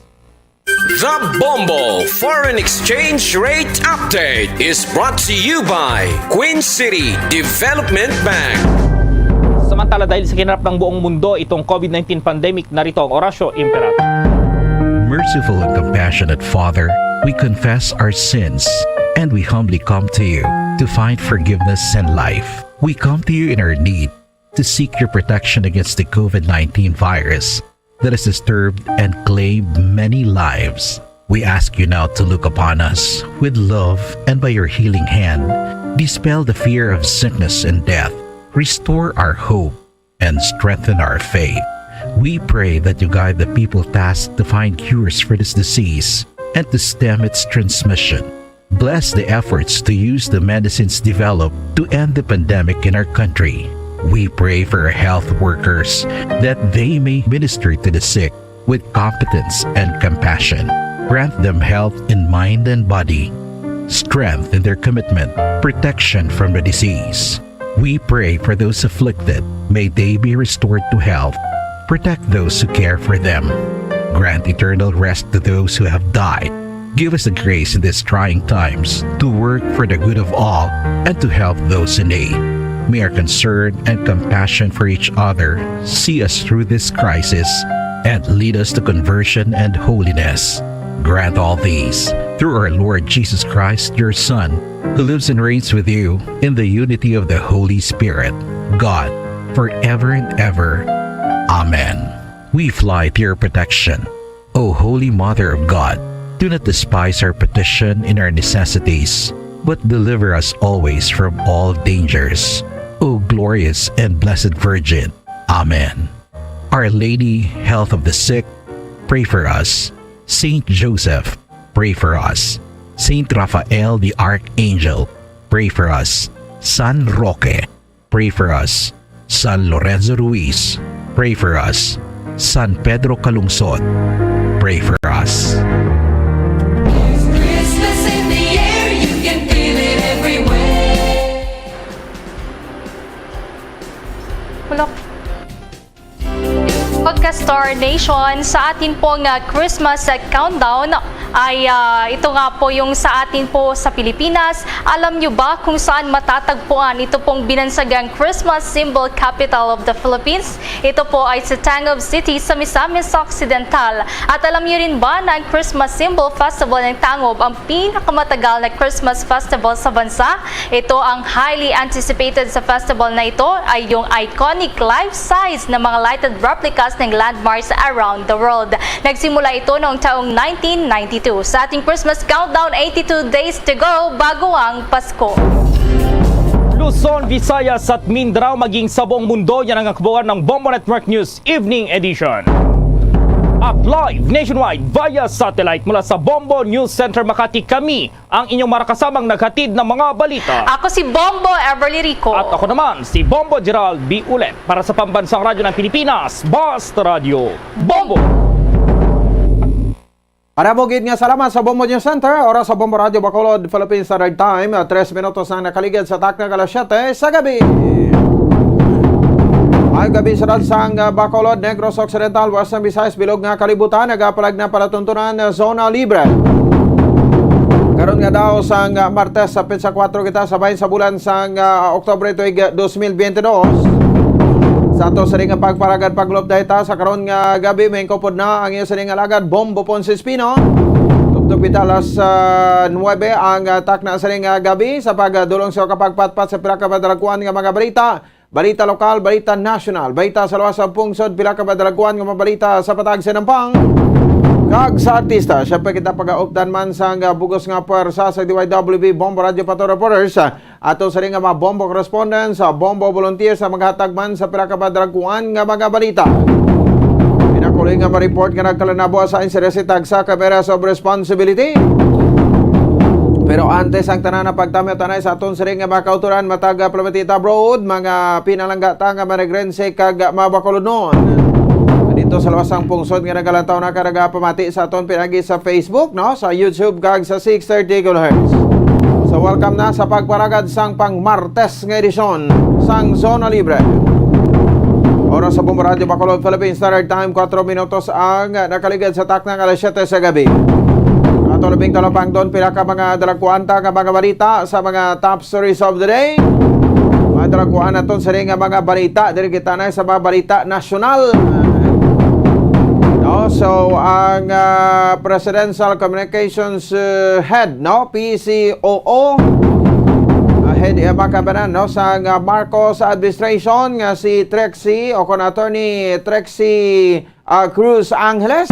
The Bombo Foreign Exchange Rate Update is brought to you by Queen City Development Bank. Samantala, dahil sa kinarap ng buong mundo itong COVID nineteen pandemic, narito ang Orasyo Imperator. Merciful and compassionate Father, we confess our sins and we humbly come to you to find forgiveness and life. We come to you in our need to seek your protection against the COVID nineteen virus that has disturbed and claimed many lives. We ask you now to look upon us with love and by your healing hand, dispel the fear of sickness and death, restore our hope, and strengthen our faith. We pray that you guide the people tasked to find cures for this disease and to stem its transmission. Bless the efforts to use the medicines developed to end the pandemic in our country. We pray for our health workers that they may minister to the sick with competence and compassion. Grant them health in mind and body, strength in their commitment, protection from the disease. We pray for those afflicted. May they be restored to health. Protect those who care for them. Grant eternal rest to those who have died. Give us the grace in these trying times to work for the good of all and to help those in need. May our concern and compassion for each other see us through this crisis and lead us to conversion and holiness. Grant all these through our Lord Jesus Christ, your Son, who lives and reigns with you in the unity of the Holy Spirit, God, forever and ever. Amen. We fly to your protection, O Holy Mother of God. Do not despise our petition in our necessities, but deliver us always from all dangers, O glorious and blessed Virgin. Amen. Our Lady, Health of the Sick, pray for us. Saint Joseph, pray for us. Saint Raphael the Archangel, pray for us. San Roque, pray for us. San Lorenzo Ruiz, pray for us. San Pedro Calungsod, pray for us. Christmas in the air, you can feel it everywhere. Pagka Star Nation, sa atin pong ah, Christmas ah, countdown ay ah, ito nga po yung sa atin po sa Pilipinas. Alam nyo ba kung saan matatagpuan ito pong binansagang Christmas symbol capital of the Philippines? Ito po ay sa Tangub City sa Misamis Occidental. At alam nyo rin ba na ang Christmas Symbol Festival ng Tangub ang pinakamatagal na Christmas festival sa bansa? Ito ang highly anticipated sa festival na ito ay yung iconic life-size na mga lighted replicas ng landmarks around the world. Nagsimula ito noong taong nineteen ninety-two. Sa ating Christmas countdown, eighty-two days to go bago ang Pasko. Luzon, Visayas at Mindanao, maging sa buong mundo, yan ang kabuuan ng Bombo Network News Evening Edition. At live nationwide via satellite mula sa Bombo News Center Makati, kami ang inyong mga kasamang naghatid ng mga balita. Ako si Bombo Everly Rico. At ako naman, si Bombo Gerald B. Ulet para sa Pambansang Radyo ng Pilipinas, Basta Radyo Bombo. Para mo gid nga salamat sa Bombo News Center, oras sa Bombo Radio Bacolod, Philippine Standard Time, ah, tres minutos na nakaligid sa takna alas siyete sa gabi. Ay gabi sa sang, ah, Bacolod, Negros Occidental, Western Visayas, bilog nga kalibutan, nagapalag na palatuntunan, ah, zona libre. Karon nga daw sang, ah, Martes sa petsa kuwatro kita sa bahin sa bulan sang, ah, Oktubre tuig, ah, dos mil biyente dos. Sa ato sini nga pagparagad paglupdahita sa karon nga gabi, may kupod na ang iya sini nga alagad Bombo Ponce Espino. Tubtob kita alas, ah, nuwebe ang, ah, takna sini nga gabi sa pagdulong sa kapagpatpat sa pila ka madalaguan nga mga balita. Balita lokal, balita nasyonal, balita sa luwas sa pungsod, pila ka madalaguan nga mga balita sa patag sa nampang kag sa artista. Siyempre, kita pagaupdan man sang, ah, bugos nga pwersa sa D Y W B Bombo Radio Pato Reporters. Ato sini nga mga Bombo correspondents, ah, Bombo volunteers sa maghatag man sa pila ka madalaguan nga mga balita. Pinakuloy nga ma-report nga nagkalanabo sa insidente tagsa ka areas of responsibility. Pero antes ang tanan, pagtamyaw ta anay sa aton sini nga mga kautoran, matag, ah, Plabatita Abroad, mga pinalangga ta nga Managrense kag mga Bacolodnon dito sa luwas sang pungsod nga nagalantaw na ka nagapamati sa aton pinaagi sa Facebook, no, sa YouTube kag sa six thirty kilohertz. So, welcome na sa pagparagad sang pang Martes nga edisyon sang Zona Libre. Oras sa Bombo Radio Bacolod, Philippine Standard Time, kuwatro minutos ang nakaligid sa takna nga alas siyete sa gabi. Ato labing talapangdon, pila ka mga dalakuan ta nga mga balita sa mga top stories of the day. Mga dalakuan naton sini nga mga balita, diri kita na sa mga balita nasyonal. No, so ang, ah, Presidential Communications, uh, Head, no, P C O O, uh, head, uh, makabanan, no, sa, uh, Marcos administration nga si Trixie, o kon Attorney Trixie, uh, Cruz Angeles,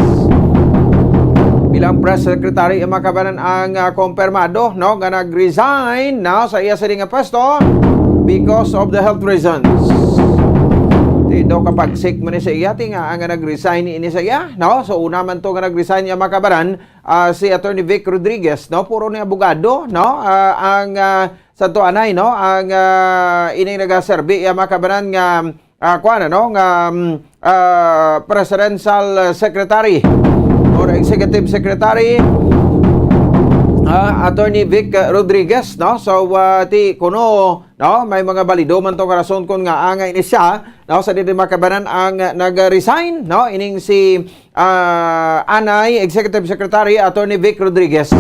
bilang press secretary, uh, makabanan ang, uh, kumpirmado, no, nga nag-resign, no, sa iya sini nga pwesto because of the health reasons. Ti daw kapag-sick man ni sa iya, ti nga ang nag-resign ini sa iya, no? So, una man to nga nag-resign, iya makabaran, ah, si Attorney Vic Rodriguez, no? Puro ni abogado, no? Ah, ang, ah, sa to anay, no? Ang, ah, ining nagaserbi, iya makabaran nga, ah, kuwan, ano? Nga, mm, ah, presidential secretary or executive secretary, ah, Attorney Vic Rodriguez, no? So, ah, ti kuno, no? May mga balido man to nga rason kung nga angay ni siya, no? Sa dili makabanan ang nag-resign, no? Ining si, ah, anay Executive Secretary Attorney Vic Rodriguez.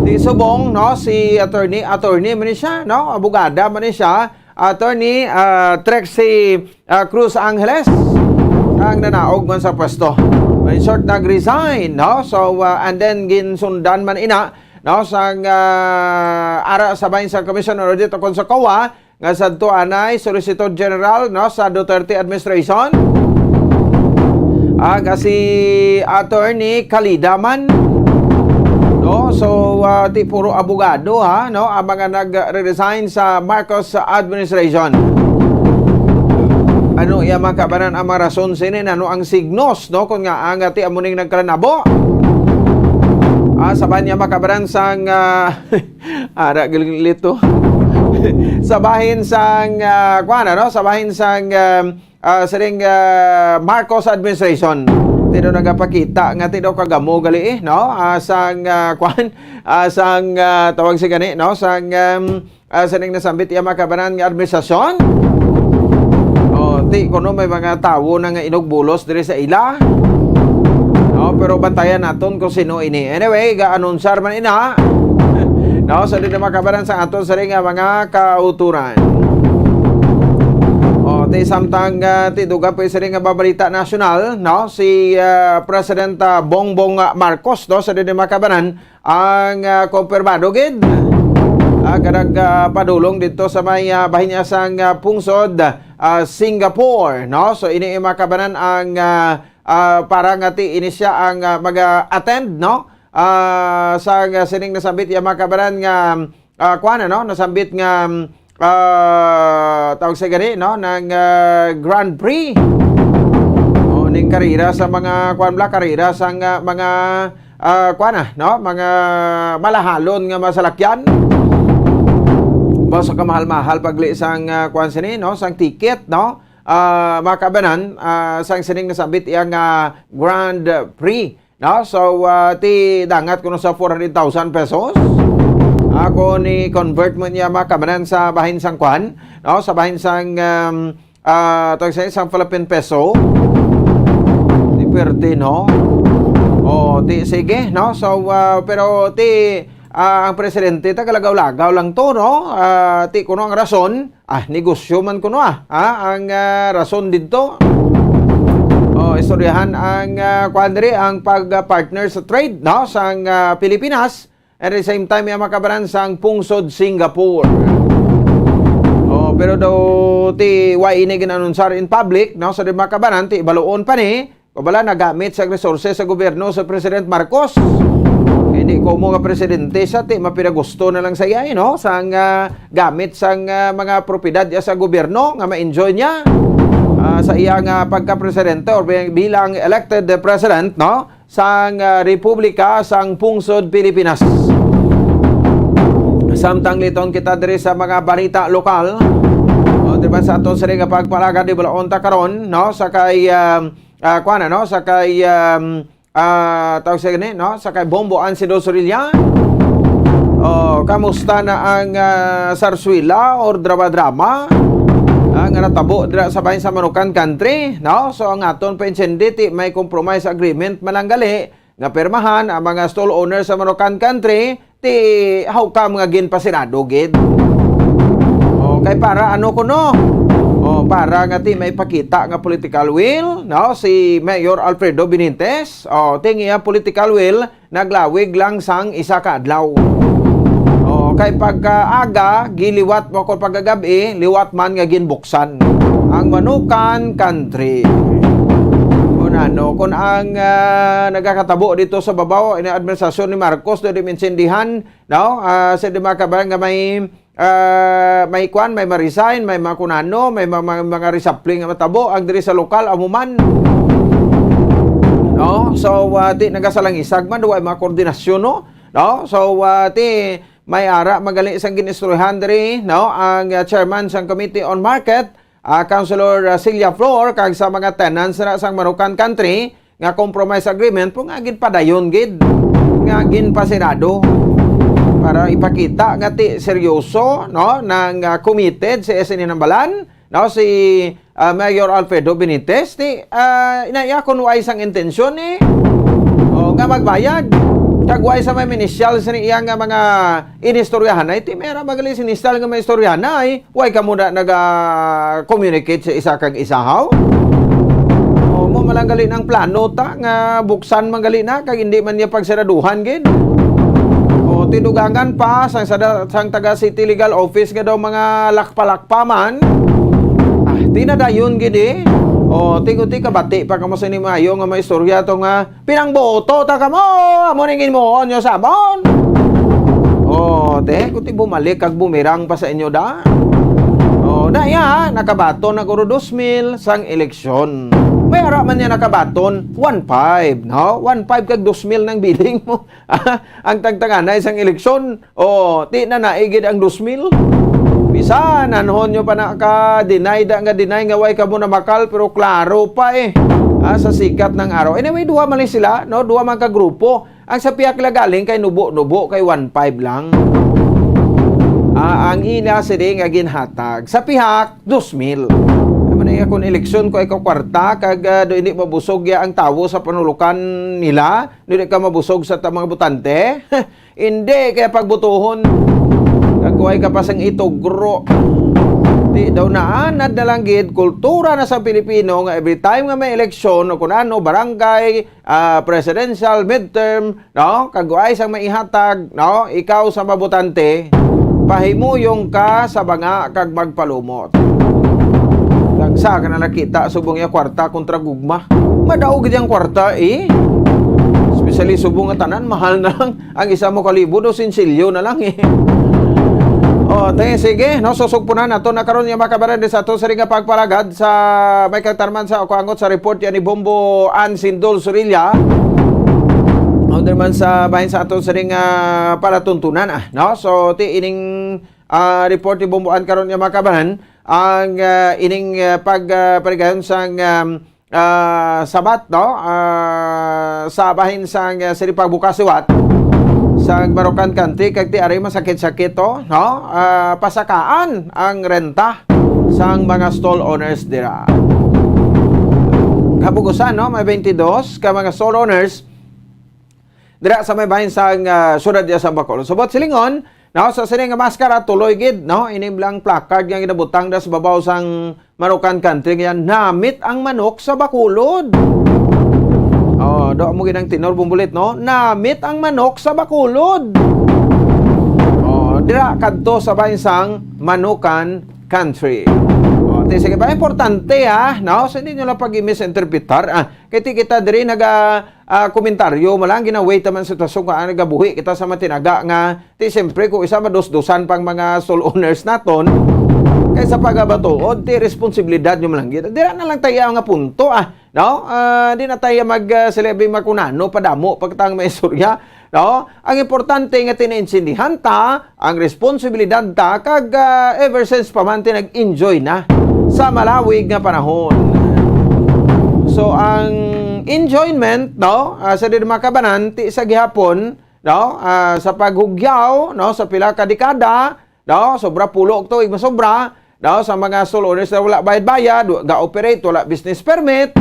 Di subong, no? Si attorney, attorney man ni siya, no? Abogada man ni siya, Attorney, ah, Trixie, ah, Cruz Angeles, ang nanaog man sa pwesto. In short, nag-resign, no? So, ah, and then ginsundan man ina, no, sang, ah, ara sa bahin sa Commission on Audit o kon sa COA, nga sadto anay Solicitor General, no, sa Duterte administration, ah, nga si Attorney Calida man, no? So, ah, ti puro abogado, ha, no, ang mga nag-resign sa Marcos administration. Ano iya makabanan ang mga rason sini? Ano ang signos, no, kung nga ang ati amo ning nagkalanabo? Ah, sa banya makabanan sang, ah, ara, gilito. Sa bahin sang, ah, kuwan, ano? Sa bahin sang, um, ah, sining, ah, Marcos administration. Ti daw nagapakita nga ti daw kagamo gali, eh, no? Ah, sang, ah, kuwan, ah, sang, ah, tawag si gani, no? Sang, um, ah, sining nasambit iya makabanan nga administrasyon. Oh, ti kuno may mga tawo na nga inugbulos diri sa ila. No, pero bantayan naton kung sino ini. Anyway, ga-anunsar man ina. No, sa di na makabanan sa aton sini nga mga kauturan. Oh, ti samtang, ah, ti dugang pa sini nga babalita nasyonal, no, si, ah, President, ah, Bongbong, ah, Marcos, no, sa di na makabanan, ang, ah, kumpirmado gid, ah, kanag, ah, padulong didto sa may, ah, bahin niya sang, ah, pungsod, ah, Singapore, no? So, ini makabanan ang, ah, ah, para nga ti ini siya ang, ah, mag-attend, no? ah, sa, nga sining nasambit iya, mga kabanan, nga, ah, kuan, ano, nasambit nga, ah, tawag sa gani, no, nang, ah, Grand Prix. O, ning karera sa mga, kuan, bala, karera sa nga mga, ah, kuan na, no, mga malahalon nga masalakyan. Ba sa kamahal-mahal pagli sang, ah, kuan sini, no, sang ticket, no? Ah, mga kabanan, ah, sang sining nasambit iya nga Grand Prix, no? So, ah, ti dangat kuno sa four hundred thousand pesos. Ako ni convert mo niya, mga kabanan, sa bahin sang kuan, no? Sa bahin sang, um, ah, tawag sa isang Philippine peso. Di pwerte, no? O, ti, sige, no? So, ah, pero ti, ah, ang presidente, tagalagaw-lagaw lang to, no? Ah, ti, kuno ang rason, ah, negosyo man kuno, ah, ah, ang, ah, rason dito. O, istoryahan ang, ah, kuan diri, ang pag-partner sa trade, no? Sang, ah, Pilipinas, at the same time, yung mga kabanan sang pungsod Singapore. O, pero daw ti, wa ini ginanunsar in public, no? So, di mga kabanan, ti, baluon pa ni, o bala, nagamit sa resources sa gobyerno sa President Marcos. Hindi ko mo nga presidente sa ti, mapiragusto na lang sa iya, eh, no? Sang, ah, gamit sang, ah, mga propiedad niya sa gobyerno nga ma-enjoy niya, ah, sa iya nga pagka-presidente or bi-, bilang elected president, no? Sang, ah, Republika sang Pungsod Pilipinas. Samtang liton kita diri sa mga balita lokal. O, di ba, sa aton sini nga pagpalagad, di ba, unta karon, no? Sa kay, um, ah, kuan, ano? Sa kay, um, ah, tawag sa gani, no? Sa kay Bombo Ansido Sorilla. O, kamusta na ang, ah, sarsuela or drama-drama, ah, nga natabo dira sa bahin sa Manukan Country, no? So, ang aton pa intindi, ti may compromise agreement man lang gali nga pirmahan ang mga stall owners sa Manukan Country, ti how come nga ginpasirado gid? O, kay para ano kuno? O, para nga ti may pakita nga political will, no? Si Mayor Alfredo Benitez, o, ti ang iya political will, naglawig lang sang isa ka adlaw. O, kay pagkaaga, giliwat mo, kung pagkagab-i, liwat man nga ginbuksan ang Manukan Country. Kung ano, kung ang, ah, nagakatabo dito sa babaw, ini administrasyon ni Marcos, do di maintindihan, no? Ah, sa di mga kabayan nga may, ah, may kwan, may ma-resign, may makunano, may ma-, ma-, mga reshuffling nga matabo, ang diri sa lokal, amo man. No? So, ah, ti nagasalangisag man, wa may mga koordinasyon, no? No? So, ah, ti may ara magali sang gin-istoryahan diri, no? Ang, ah, chairman sang Committee on Market, ah, Councilor, ah, Celia Flor, kag sa mga tenants na sang Manukan Country nga compromise agreement po nga ginpadayon gid nga ginpasirado para ipakita nga ti seryoso, no, nang, ah, committed si S N N Hambalan, no, si, ah, Mayor Alfredo Benitez, ti, ah, inaya kung way sang intensyon, eh, o, nga magbayad. Kag way sa may ministerial sa iya nga mga inistoryahan, ay, ti, may ara magaling sinistal nga may istoryahan, ay, way ka muna naga-communicate sa isa kag isa, haw? O, mo malang gali ng plano ta, nga buksan man gali na, kag hindi man niya pagsiraduhan, gid. O, tinugangan pa, sang, sa da-, sang taga City Legal Office nga daw mga lakpa-lakpa man. Ah, tinadayon gid eh. O, ti, kabati pa kamo sa ni maayo nga maistorya to nga pinangboto ta kamo. Amo ning inmuon nyo sa amon. O, te, kuti bumalik kag bumirang pa sa inyo da. O, na iya, nakabaton na guro dos mil sang eleksyon. May ara man niya nakabaton, one five, no? One five kag dos mil nang biling mo. Ang tagtanganay sang eleksyon, o, ti na naigid ang dos mil. Bisan, anhon nyo pa na ka, deny da nga deny nga way ka mo namakal, pero klaro pa eh. Ah, sa sikat ng araw. Anyway, duha man ni sila, no? Duha man ka grupo. Ang sa pihak nila galing kay nubo-nubo, kay one five lang. Ah, ang ila sini nga ginhatag. Sa pihak, dos mil. Naman ay akong eleksyon ko ikaw kwarta, kag, ah, do hindi mabusog ya ang tawo sa panulukan nila, do hindi ka mabusog sa ta-, mga botante. Hindi, kaya pagbutuhon, kag kuhay ka pa sang itugro. Di daw naanad na lang gid, kultura na sa Pilipino nga every time nga may eleksyon o kung ano, barangay, ah, presidential, midterm, no? Kag kuhay sang maihatag, no? Ikaw sa mabotante, pahimuyong ka sa banga kag magpalumot. Tagsa ka na nakita, subong iya kwarta kontra gugma. Madaog gid ang kwarta, eh. Sa lisubong nga tanan, mahal na lang. Ang isa mo kalibo, dos sinsilyo na lang eh. O, te, sige, no, susugpunan nato na karon nga makabaran din sa ato sa ring nga pagparagad sa may katarman sa kuangot sa report yan ni Bombo Ann Sindol Surilla. O, din man sa bahin sa ato sa ring nga palatuntunan, ah, no? So, ti ining, ah, report ni Bombo Ann karon nga makabaran ang, ah, ining, ah, pag, ah, parigayon sang, um, ah, sabat, no? Ah, sa bahin sang, ah, sini pagbukas liwat sang Marokan Country, kag ti ari masakit-sakit to, no? Ah, pasakaan ang renta sang mga stall owners dira. Kabugusan, no? May twenty-dos ka mga stall owners dira sa may bahin sang, ah, siyudad diya sa Bacolod. Subot silingon, no, sa sini nga maskara, tuloy gid, no, ining lang placard nga ginabutang da sa babaw sang Marokan Country nga, "Namit ang manok sa Bacolod." Oh, do mo gid ang tenor, Bombolit, no? "Namit ang manok sa Bacolod." Oh, dira kadto sa bahin sang Manukan Country. Oh, ti sige ba, importante, ah, no? So, hindi nyo lang pag-misinterpretar, ah. Kay ti kita diri naga, ah, komentaryo, malang ginaway taman sa sitwasyon nga nagabuhi kita sa matinaga nga, ti siyempre, kung isa madusdusan pang mga stall owners naton, kaysa pagabatuod, ti responsibilidad nyo malang gid. Dira na lang tayo nga punto, ah, no? Ah, di na tayo mag, ah, sila bi makunano, padamo, pagtang may istorya, no? Ang importante nga tinaintindihan ta, ang responsibilidad ta, kag, ah, ever since pa man, ti nag-enjoy na sa malawig nga panahon. So, ang enjoyment, no, ah, sa di makabanan, ti sa gihapon, no, ah, sa paghugyaw, no, sa pila ka dekada, no, sobra pulo og tuig masobra, no, sa mga stall owners na wala bayad-bayad, wa-, ga-operate, wala business permit,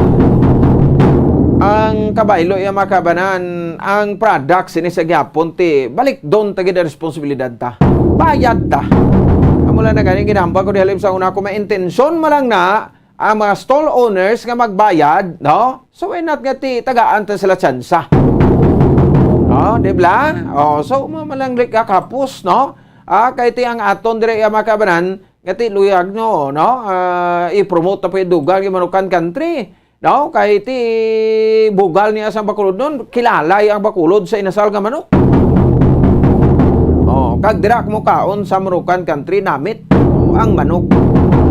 ang kabaylo iya makabanan, ang product sini sa gihapon ti balik doon ta gid ang responsibilidad ta. Bayad ta. Amo lang na ganing ginahambal ko di halim sa una ko, may intensyon mo lang na ang mga stall owners nga magbayad, no? So, why not nga ti tagaan ta sila tsansa? No, di ba? Oh, so, mo malang likak hapos, no? Ah, kay ti ang aton dire iya makabanan, nga ti luyag, no, no? Ah, i-promote ta pa yung dugang yung Manukan Country, no? Kay ti bugal niya sa Bacolod nun, kilalay ang Bacolod sa inasal nga manok. Oh, kag dira mo kaon sa Manukan Country, namit, oh, ang manok.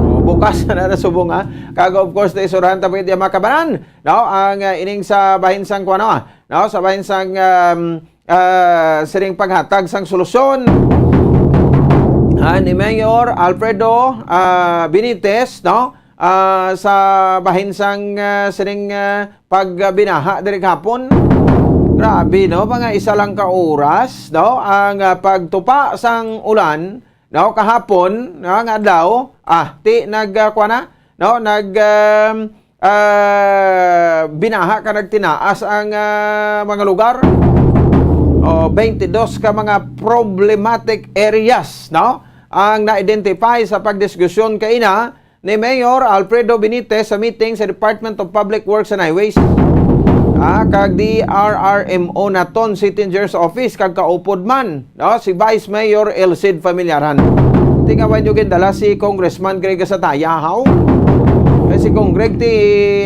Oh, bukas na na subong, ha? Kag, of course, ti isurahan ta pa yung makabanan, no? Ang, ah, ining sa bahin sang kuwan, no? Sa bahin sang, um, ah, sining paghatag sang solusyon, ah, ni Mayor Alfredo, ah, Benitez, no? Ah, sa bahin sang, ah, sining, ah, pagbinaha diri gahapon. Grabe, no? Mga isa lang ka oras, no? Ang, ah, pagtupa sang ulan, no? Kahapon, no? Nga adlaw, ah, ti nag, ah, kuwan na, no? Nag, um, ah, binaha ka nagtinaas ang, ah, mga lugar. O, twenty-dos ka mga problematic areas, no? Ang na-identify sa pagdiskusyon kaina ni Mayor Alfredo Benitez sa meeting sa Department of Public Works and Highways, ah, kag D R R M O naton City Engineer's Office, kag kaupod man, no, si Vice Mayor Elcid Familiaran. Tingawan nyo gindala si Congressman Greg Sataya, haw? Kay si Cong Greg ti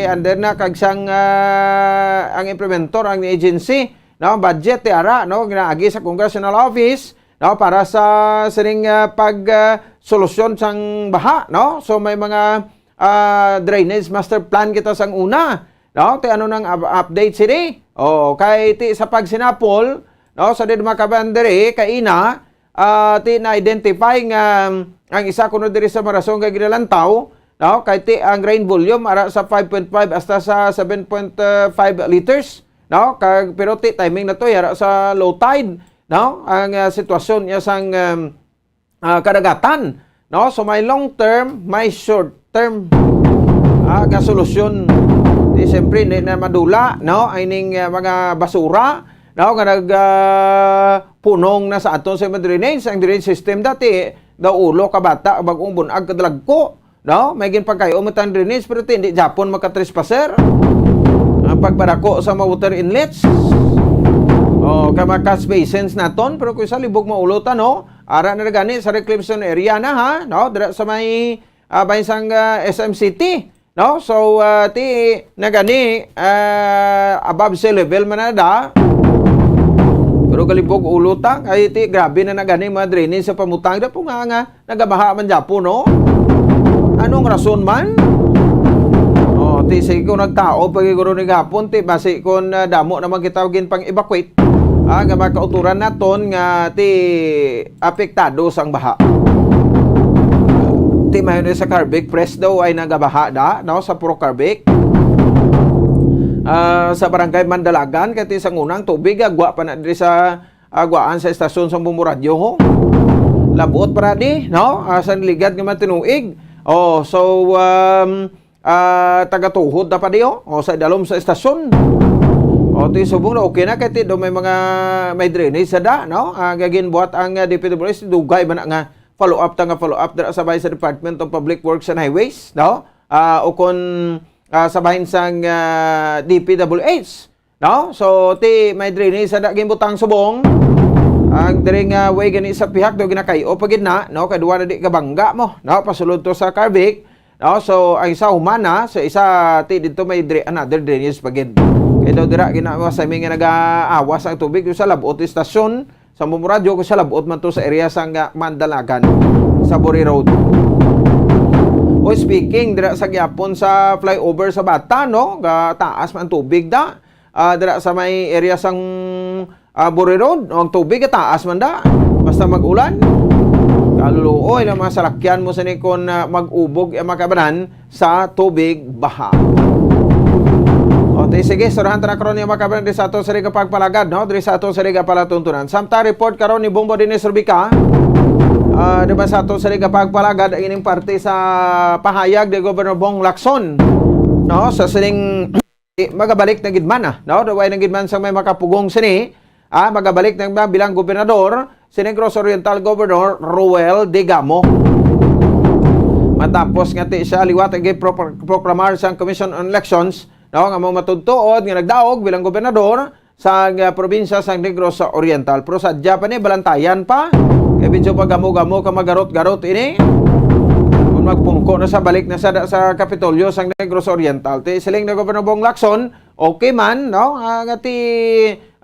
under na kag sang, ah, ang implementor ang agency, no, budget ti ara, no, ginaagi sa Congressional Office, no, para sa sining, ah, pag, ah, solusyon sang baha, no? So may mga, ah, drainage master plan kita sang una, no? Ti ano nang up-, update sini? Oh, kay ti sa pagsinapol, no, sa din makaban diri kaina, ah, ti na-identify nga, um, ang isa kuno diri sa Marason kay ginalantaw, no, kay ti ang rain volume ara sa five point five hasta sa seven point five liters, no? Kag, pero ti timing na to, yara sa low tide, no? Ang, ah, sitwasyon niya sang, um, ah, kadagatan, no? So, may long term, may short term, ah, nga solusyon. Di, siyempre, hindi na madula, no? Ay ning, ah, mga basura, no? Nga nag, ah, punong na sa aton sa mga drainage. Ang drainage system dati, daw ulo ka bata, bagong bunag kadalagko. No? May ginpagkayo mo tang drainage, pero ti, hindi Japon makatrespasser. Ang pagbarako sa mga water inlets. O, kay mga catch basins naton, pero kung sa libog maulo ta, no? Ara na gani sa reclamation area na, ha? No? Dira sa may, ah, bahin sang, ah, S M City, no? So, ah, ti, na gani, ah, above sea level man na da. Pero galibog ulo ta, kay ti grabe na na gani mga drainage sa Pamutang. Dapo nga nga nagabaha man gyapo, no? Anong rason man? Oh, ti sige, kung nagtao pa guro ni gapon, ti basi kung, ah, damo naman kita gin pang-evacuate, ah, nga makauturan naton nga ti apektado sang baha. Ti mayon sa Carbic Press daw ay nagabaha da, no, sa Pro Carbic. Ah, sa barangay Mandalagan, kay ti sa ngunang tubig, agwa pa na diri sa agwaan sa estasyon sang Bombo Radyo, ho. Labot pa na di, no? Ah, sa ligad nga matinuig. Oh, so, um, ah, tagatuhod na pa di, oh. Oh, sa idalom sa estasyon. Oh, ti subong na okay na kay ti do may mga, may drainage sa da, no? Ah, gaginbuhat ang, ah, D P W S, dugay man na nga follow up ta nga follow up dira sa bahin sa Department of Public Works and Highways, no? Ah, o kon, ah, sa bahin sang, ah, D P W H, no? So, ti may drainage sa da ginbutang subong. Ang diri nga way gani sa pihak do ginakayo pa gid na, no? Kay duwa na di kabangga mo, no? Pasulod to sa Carbic, no? So, ang isa humana, sa isa ti dito may dri-, another drainage pa gid. Kay daw dira ginawa sa may nga nagaawas ang tubig sa labot istasyon, sa Bombo Radyo, kung sa labot man to sa area sang, ah, Mandalagan, sa Buri Road. O, speaking, dira sa gyapon sa flyover sa Bata, no? Ga taas man tubig da. Ah, dira sa may area sang, ah, Buri Road, ang tubig taas man da. Basta mag-ulan, kaluluoy lang mga salakyan mo sini kon, ah, mag-ubog ang makabanan sa tubig baha. O, ti, sige, surahan ta na karon yung mga kabanan diri sa aton sa Riga Pagpalagad, no? Diri sa aton sa Riga Palatuntunan. Samtang report karon ni Bombo Dennis Rubica, ah, di ba sa aton sa Riga Pagpalagad, ang ining parte sa pahayag ni Governor Bong Lacson, no? Sa sining, eh, magabalik na gid man, ah, no? Daway na gid man sa may makapugong sini, ah, magabalik na ba bilang gobernador si Negros Oriental Governor Roel Degamo. Matapos nga ti siya liwat ang gipro-, proklamar sang Commission on Elections, no, nga mao matudtuod nga nagdaog bilang gobernador sa, ah, probinsya sang Negros Oriental. Pero sadya pa ni, balantayan pa. Kay medyo pagamo-gamo ka magarot-garot ini. Kung magpungko na sa balik na sa, sa Kapitolyo sang Negros Oriental. Ti siling na Governor Bong Lacson, okay man, no? Ah, nga ti,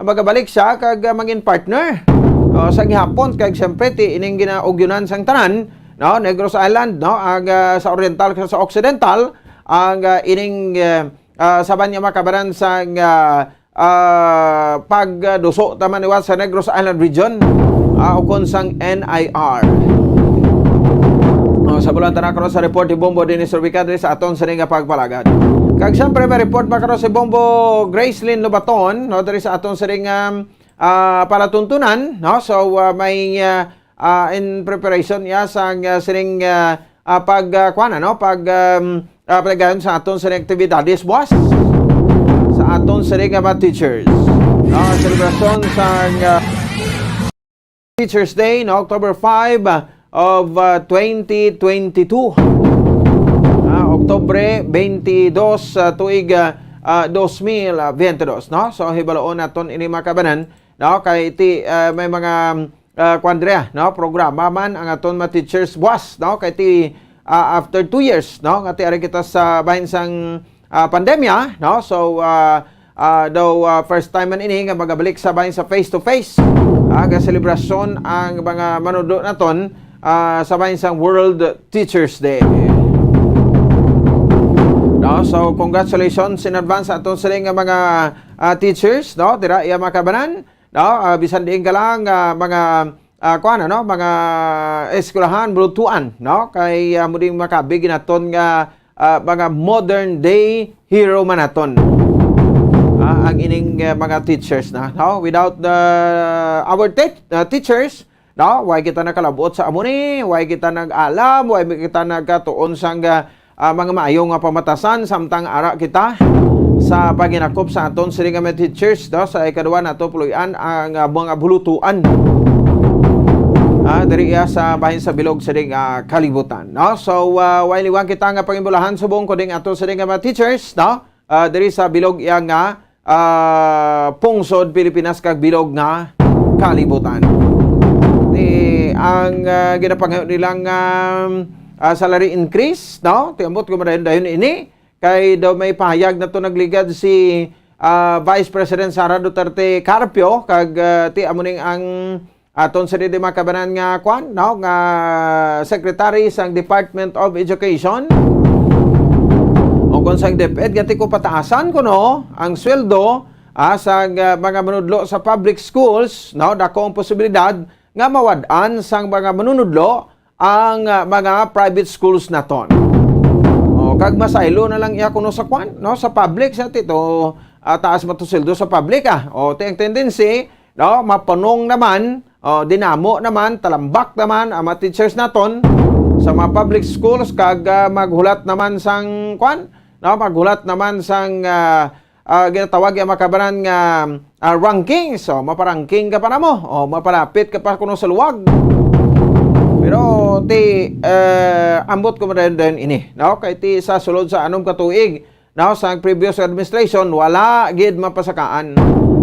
magabalik siya kag, ah, mangin partner, no, sa gihapon, kag siyempre ti ining ginaugyunan sang tanan, no, Negros Island, no, ang, ah, sa Oriental kag sa Occidental, ang, ah, ining, ah, ah, saban nga makabaran sang, ah, ah, pagduso ta man liwat sa Negros Island region, ah, ukon sang N I R. Oh, sa bulan ta na karon sa report ni Bombo Dennis Rubica diri sa aton sining nga pagpalagad. Kag siyempre, may report pa karon si Bombo Gracelyn Lobaton, no, diri sa aton sining, um, ah, palatuntunan, no? So, ah, may, ah, ah, in preparation niya sa, ah, sining, ah, ah, pag, ah, kuwan, ano, pag, um, ah, paligayon sa aton sining aktibidades buwas sa aton sining, ah, mga teachers. No, selebrasyon sa, ah, Teachers Day, no, October five, ah, of, ah, twenty twenty-two. Ah, Oktubre twenty-dos, ah, tuig, ah, ah, dos mil, ah, twenty-dos, no? So, hibaloon naton ini, mga kabanan, no? Kay ti, ah, may mga, ah, kuwan diri, no? Programa man ang aton mga teachers buwas, no? Kay ti, ah, after two years, no? Nga ti ari kita sa bahin sang, ah, pandemya, no? So, ah, ah, daw, ah, first time man ini nga magabalik sa bahin sa face-to-face, ah, nga selebrasyon ang mga manudo naton, ah, sa bahin sang World Teachers Day. No? So, congratulations in advance sa aton sila nga mga, ah, teachers, no? Dira iya mga kabanan, no? Ah, bisan diin ka lang, ah, mga, ah, kuwan, ano, mga eskwelahan, bulutuan, no? Kay, ah, mo ding makabig naton nga, ah, mga modern day hero man naton. Ah, ang ining, ah, mga teachers na, no? Without the, our te-, ah, teachers, no? Why kita nakalabot sa amo ni? Why kita nag-alam? Why kita nagkatuon sang, ah, ah, mga maayo nga pamatasan samtang ara kita sa paghinakop sa aton sini nga mga teachers, no? Sa ikaduha nato puloy-an ang, ah, mga bulutuan. Ah, diri iya sa bahin sa bilog sini nga kalibutan, no? So, ah, way liwang kita nga pangimbulahan subong kuning ato sini nga mga teachers, no? Ah, diri sa bilog iya nga, ah, pungsod Pilipinas kag bilog nga kalibutan. Ti ang, ah, ginapangayo nilang, ah, ah, salary increase, no? Ti ambot ko madayon-dayon ini. Kay daw may pahayag na to nagligad si, ah, Vice President Sara Duterte Carpio, kag, ah, ti amo ning ang aton sa didi makabanan nga kwan, no, nga secretary sang Department of Education. O kung sang DepEd, nga ti ko pataasan kuno ang sweldo, ah, sang, ah, mga manudlo sa public schools, no, dako ang posibilidad nga mawad-an sang mga manunudlo ang, ah, mga private schools naton. O, kag masaylo na lang iya kuno sa kwan, no, sa public, sa tito, ah, taas man to sweldo sa public, ah. O, ti ang tendency, no, mapunong naman, o, dinamo naman, talambak naman ang mga teachers naton sa mga public schools, kag, ah, maghulat naman sang kwan, no, maghulat naman sang, ah, ah, ginatawag ang makabanan nga, ah, ranking. So, maparangking ka pa na mo, o mapalapit ka pa kuno sa luwag. Pero ti, eh, ambot ko madayon-dayon ini, no? Kay ti sa sulod sa anom ka tuig, no, sa previous administration, wala gid mapasakaan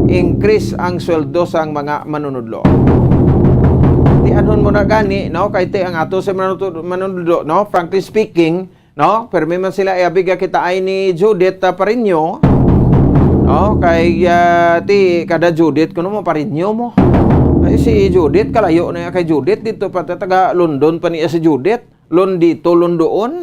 increase ang sweldo sang mga manunudlo. Ti anhon mo na gani, no? Kay ti ang ato sa manunudlo, manunudlo, no? Frankly speaking, no? Permi man sila iabig kita ay ni Judith, ah, Parinyo. No? Kay, ah, ti kada Judith kuno mo Parinyo mo. Ay si Judith, kalayo na iya kay Judith, dito pa ta-, taga London pa niya si Judith. Londito, Londoon.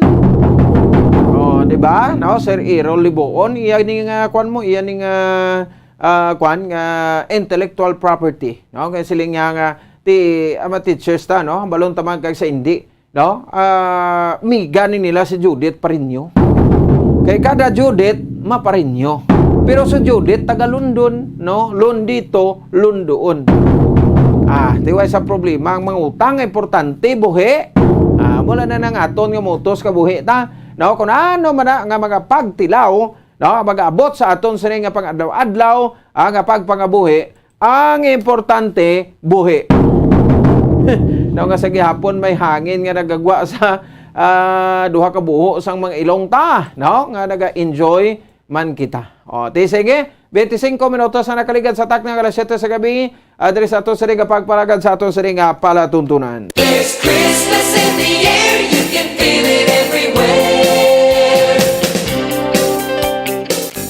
Oh, di ba? No, Sir Errol Liboon, iya ning, ah, kwan mo, iya ning, ah, ah, kwan nga intellectual property, no? Kay siling nga, nga ti, ah, mga teachers ta, no? Balon ta man kag sa indi, no? Ah, miga ni nila si Judith Parinyo. Kay kada Judith, maparinyo. Pero si Judith, taga London, no? Londito, Lundoon. Ah, tiway sa problema, ang mga utang importante, buhi. Ah, mula na nang aton nga motos ka buhi ta. No, kung ano man na nga mga pagtilaw, no, mag-abot sa aton sini nga pang-adlaw-adlaw, ah, nga pagpangabuhi, ang importante, buhi. No, nga sa gihapon may hangin nga nagagwa sa, ah, duha ka buho sang mga ilong ta, no, nga naga-enjoy man kita. O, ti sige, twenty-five minutos na nakaligad sa takna nga alas siyete sa gabi. Ah, diri sa aton sini nga pagpalagad sa aton sini nga palatuntunan. There's Christmas in the air, you can feel it everywhere.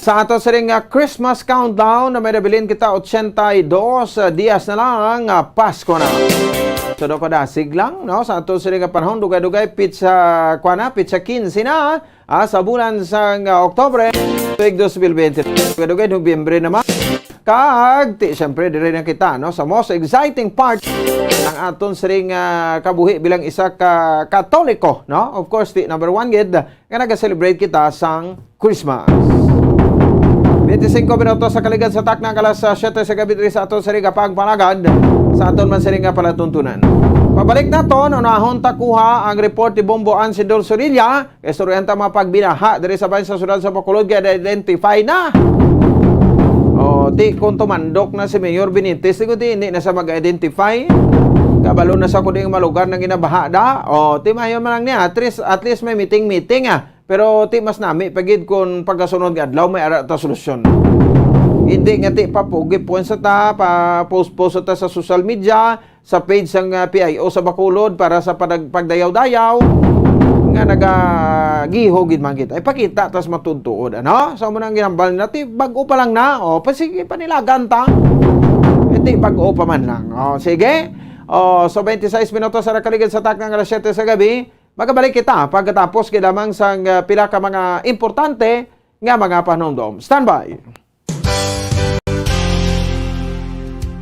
Sa aton sini nga Christmas countdown na may nabilin kita, ochenta y dos dias na lang, ah, Pasko na. So, do ko dasig lang, no? Sa aton sini nga panahon, dugay-dugay, pizza, kwa na, pizza quince na. Ah, sa bulan sang, ah, Oktubre, tuig dos mil bente, kadugay Nobyembre naman. Kag, ti, siyempre, dire na kita, no, sa most exciting part ng aton siring, ah, kabuhi bilang isa ka Katoliko, no? Of course, ti, number one gid, nga nag-celebrate kita sang Christmas. Twenty-five minutos sa kaligad sa takna, alas siyete sa gabi diri sa aton siring nga pagpalagad, sa aton man siring nga palatuntunan. Pabalik naton, unahon ta kuha ang report ni Bombo Ansidor Sorilla. Istoryahan ta mga pagbinaha diri sa bahin sa siyudad sa Bacolod, kay identify na. O, ti, kung tumandok na si Mayor Benitez, ti, kung ti, hindi na sa mag-identify. Kabalo na sa kuding malugar na ginabaha da. O, ti, mayon man lang niya. At least, at least may meeting-meeting, ah. Pero, ti, mas nami pa gid kung pagkasunod nga adlaw may ara ta solusyon. Hindi nga, ti, papugi po sa ta, pa-post-post ta sa social media, sa page sang, ah, P I O sa Bacolod para sa padag-, pagdayaw-dayaw nga nagagiho gid man kita. Ipakita tas matuod-tuod, ano? So, amo nang ginhambal na, ti, bag-o pa lang na. O, pa, sige, panilagan ta. Eh, ti, bag-o pa man lang. O, sige. O, so, twenty-six minutos sa nakaligid sa takna nga alas siyete sa gabi. Magabalik kita pagkatapos gid lamang sang, ah, pila ka mga importante nga mga panumdom. Standby.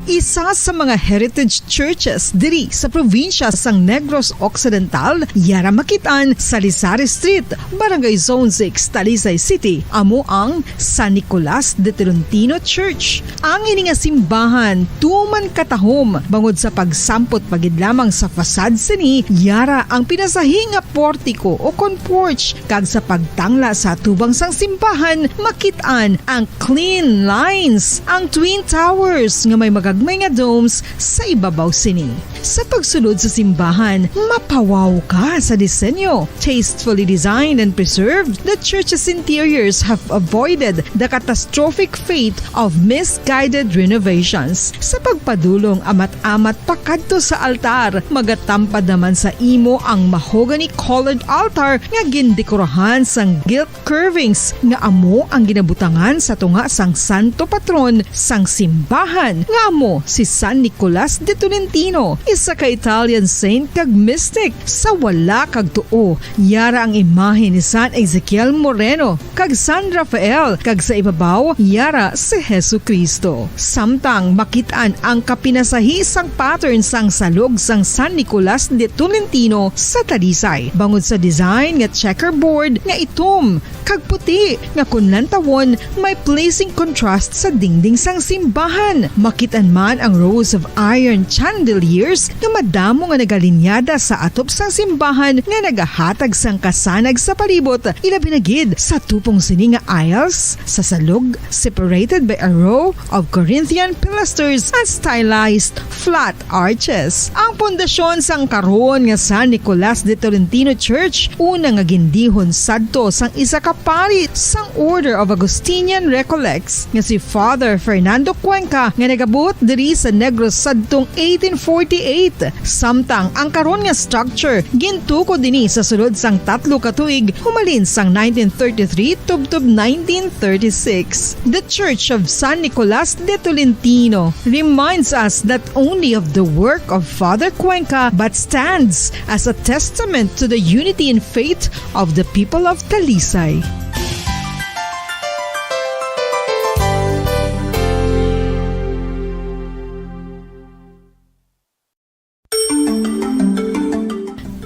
Isa sa mga heritage churches diri sa probinsya sang Negros Occidental, yara makit-an sa Lizares Street, Barangay Zone six, Talisay City, amo ang San Nicolas de Tolentino Church. Ang ini nga simbahan tuman katahom bangod sa pagsampot pa gid lamang sa facade sini, yara ang pinasahi nga portiko o kon porch, kag sa pagtangla sa atubang sang simbahan, makit-an ang clean lines, ang twin towers nga may mga may nga domes sa ibabaw sini. Sa pagsulod sa simbahan, mapawaw ka sa disenyo. Tastefully designed and preserved, the church's interiors have avoided the catastrophic fate of misguided renovations. Sa pagpadulong amat-amat pakadto sa altar, magatampad naman sa imo ang mahogany-colored altar nga gindekorahan sang gilt curvings nga amo ang ginabutangan sa tunga sang santo patron sang simbahan, nga amo si San Nicolas de Tolentino, isa ka Italian saint kag mystic. Sa wala kag tuo, yara ang imahe ni San Ezekiel Moreno kag San Rafael, kag sa ibabaw, yara si Jesu-Cristo. Samtang makit-an ang kapinasahi sang pattern sang salog sang San Nicolas de Tolentino sa Talisay, bangod sa design nga checkerboard nga itom kag puti nga kon lantawon may pleasing contrast sa dingding sang simbahan. Makit-an man ang rows of iron chandeliers nga madamo nga nagalinyada sa atop sang simbahan nga nagahatag sang kasanag sa palibot, ilabi na gid sa tupong sini nga aisles sa salog, separated by a row of Corinthian pilasters and stylized flat arches. Ang pundasyon sang karon nga San Nicolas de Tolentino Church, una nga gindihon sadto sang isa ka pari sang Order of Augustinian Recollects nga si Father Fernando Cuenca, nga nagabuot diri sa Negros sadtong eighteen forty-eight. Samtang ang karon nga structure gintukod ini sa sulod sang tatlo ka tuig, humalin sang nineteen thirty-three tubtob nineteen thirty-six. The Church of San Nicolas de Tolentino reminds us not only of the work of Father Cuenca but stands as a testament to the unity in faith of the people of Talisay.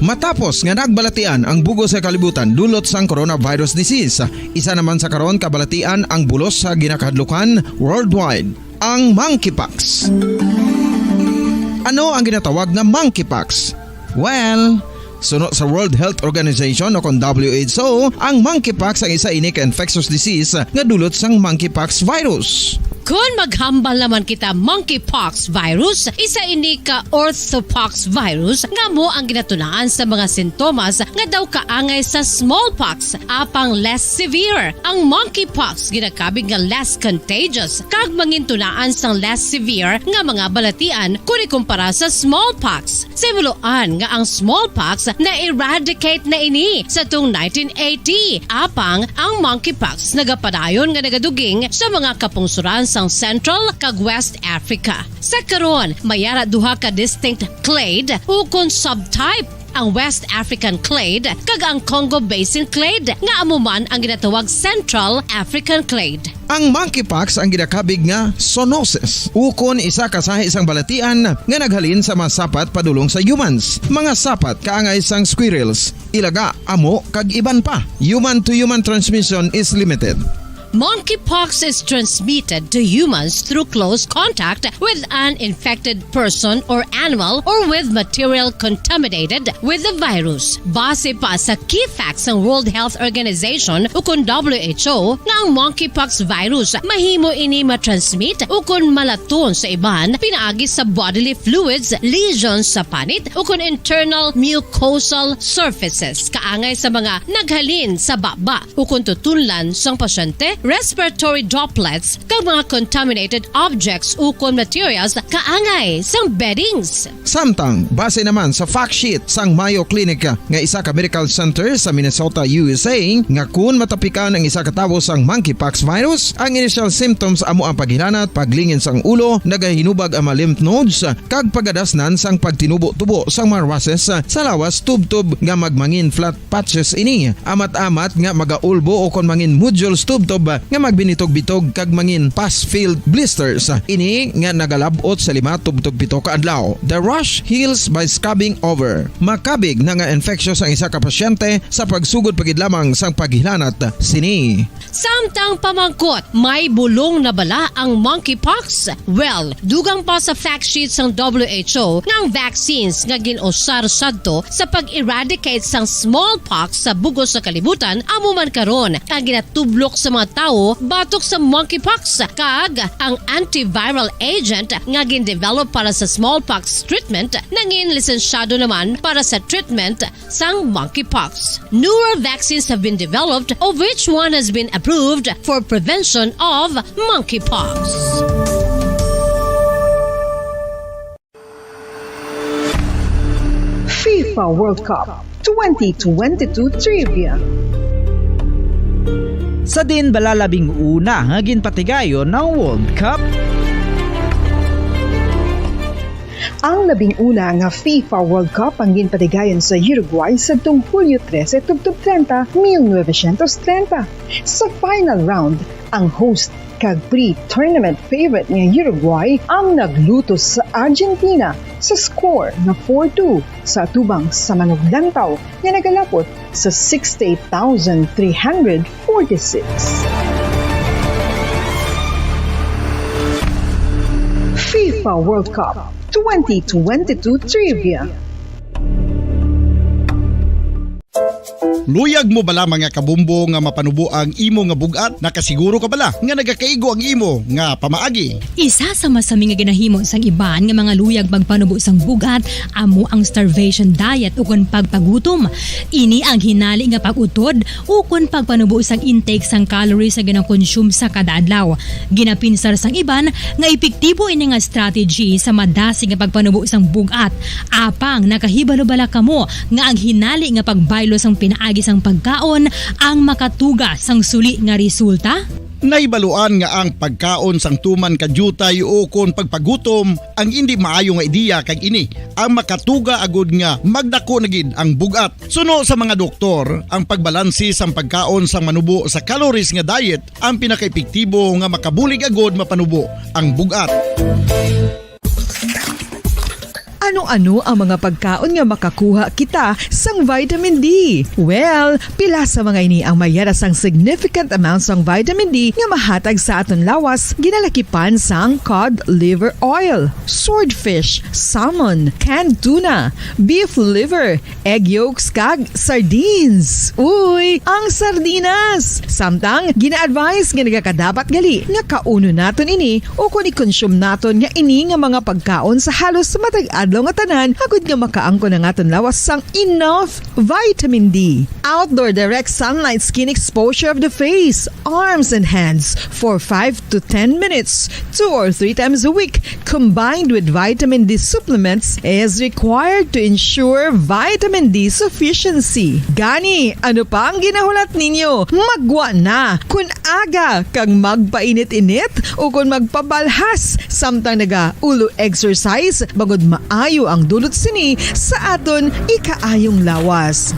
Matapos nga nagbalatian ang bug-os nga kalibutan dulot sang coronavirus disease, isa naman sa karon kabalatian ang bulos sa ginakahadlukan worldwide, ang monkeypox. Ano ang ginatawag nga monkeypox? Well, suno sa World Health Organization o kon W H O, ang monkeypox ang isa ini ka infectious disease nga dulot sang monkeypox virus. Kon maghambal naman kita monkeypox virus, isa ini ka orthopox virus nga amo ang ginatunaan sa mga sintomas nga daw kaangay sa smallpox, apang less severe. Ang monkeypox ginakabig nga less contagious kag mangintunaan sang less severe nga mga balatian kon ikumpara sa smallpox. Sa himuloan nga ang smallpox na-eradicate na ini sa tung nineteen eighty, apang ang monkeypox nagapadayon nga nagaduging sa mga kapungsoran sang Central kag West Africa. Sa karon, may ara duha ka distinct clade ukon subtype, ang West African clade kag ang Congo Basin clade, nga amo man ang ginatawag Central African clade. Ang monkeypox ang ginakabig nga zoonosis, ukon isa ka sahi sang balatian nga naghalin sa mga sapat padulong sa humans. Mga sapat kaangay sang squirrels, ilaga, amo, kag iban pa. Human-to-human transmission is limited. Monkeypox is transmitted to humans through close contact with an infected person or animal or with material contaminated with the virus. Base pa sa key facts sang World Health Organization ukon W H O nga ang monkeypox virus mahimo ini matransmit ukon malaton sa iban pinaagi sa bodily fluids, lesions sa panit ukon internal mucosal surfaces kaangay sa mga naghalin sa baba ukon tutunlan sang pasyente, respiratory droplets, kag mga contaminated objects ukon materials kaangay sang beddings. Samtang, base naman sa fact sheet sang Mayo Clinic nga isa ka medical center sa Minnesota, U S A, nga kun matapikan ang isa ka tawo sang monkeypox virus, ang initial symptoms amo ang paghilanat, paglingin sang ulo, nagahinubag ang mga lymph nodes, kag pagadasnan sang pagtinubo-tubo sang mga rushes sa lawas tubtob nga magmangin flat patches ini, amat-amat nga magaulbo ukon mangin nodules tubtob nga magbinitog-bitog kag mangin pus-filled blisters. Ini nga nagalab-ot sa lima tubtob pito ka adlaw. The rash heals by scabbing over. Makabig na nga infectious ang isa ka pasyente sa pagsugod pa gid lamang sang paghilanat sini. Samtang pamangkot, may bulong na bala ang monkeypox? Well, dugang pa sa fact sheet sang W H O nga ang vaccines nga gin-usar sadto sa pag-eradicate sang smallpox sa bug-os nga kalibutan amo man karon ang ginatublok sa mga tawo batok sa monkeypox, kag ang antiviral agent nga gin-develop para sa smallpox treatment nangin lisensyado naman para sa treatment sang monkeypox. Newer vaccines have been developed, of which one has been approved for prevention of monkeypox. FIFA World Cup twenty twenty-two Trivia. Sa din bala labing una nga ginpatigayon ng World Cup? Ang labing una nga FIFA World Cup ang ginpatigayon sa Uruguay sadtong Hulyo trese tubtob treinta, mil novecientos treinta. Sa final round, ang host kag pre-tournament favorite nga Uruguay ang naglutos sa Argentina sa score nga four two sa atubang sa manuglantaw nga nagalapot sa sixty-eight thousand three hundred forty-six. FIFA World Cup twenty twenty-two Trivia. Luyag mo bala, mga kabombo, nga mapanubo ang imo nga bug-at? Nakasiguro ka bala nga nagakaigo ang imo nga pamaagi? Isa sa masami nga ginahimo sang iban nga mga luyag pagpanubo sang bug-at amo ang starvation diet ukon pagpagutom. Ini ang hinali nga pag-utod ukon pagpanubo sang intake sang calories nga ginakonsume sa kada adlaw. Ginapinsar sang iban nga epektibo ini nga strategy sa madasig nga pagpanubo sang bug-at. Apang nakahibalo bala kamo nga ang hinali nga pagbaylo sang pinaagi sang pagkaon ang makatuga sang suli nga resulta? Nahibaluan nga ang pagkaon sang tuman ka diutay ukon pagpagutom ang indi maayo nga ideya, kag ini ang makatuga agud nga magdako na gid ang bug-at. Suno sa mga doktor, ang pagbalansi sang pagkaon sang manubo sa calories nga diet ang pinakaepektibo nga makabulig agud mapanubo ang bug-at. Ano-ano ang mga pagkaon nga makakuha kita sang vitamin D? Well, pila sa mga ini ang mayara sang significant amount sang vitamin D nga mahatag sa aton lawas, ginalakipan sang cod liver oil, swordfish, salmon, canned tuna, beef liver, egg yolks, kag sardines. Uy, ang sardinas! Samtang gina-advise nga nagakadapat gali nga kaunon naton ini ukon i-consume naton nga ini nga mga pagkaon sa halos matag adlaw nga tanan, agud nga makaangkon ang aton lawas sang enough vitamin D. Outdoor direct sunlight skin exposure of the face, arms, and hands for five to ten minutes, two or three times a week, combined with vitamin D supplements, is required to ensure vitamin D sufficiency. Gani, ano pa ang ginahulat ninyo? Magwa na! Kun aga kag magpainit-init ukon magpabalhas samtang naga-ulo exercise, bangod maayo ang dulot sini sa aton ikaayong lawas.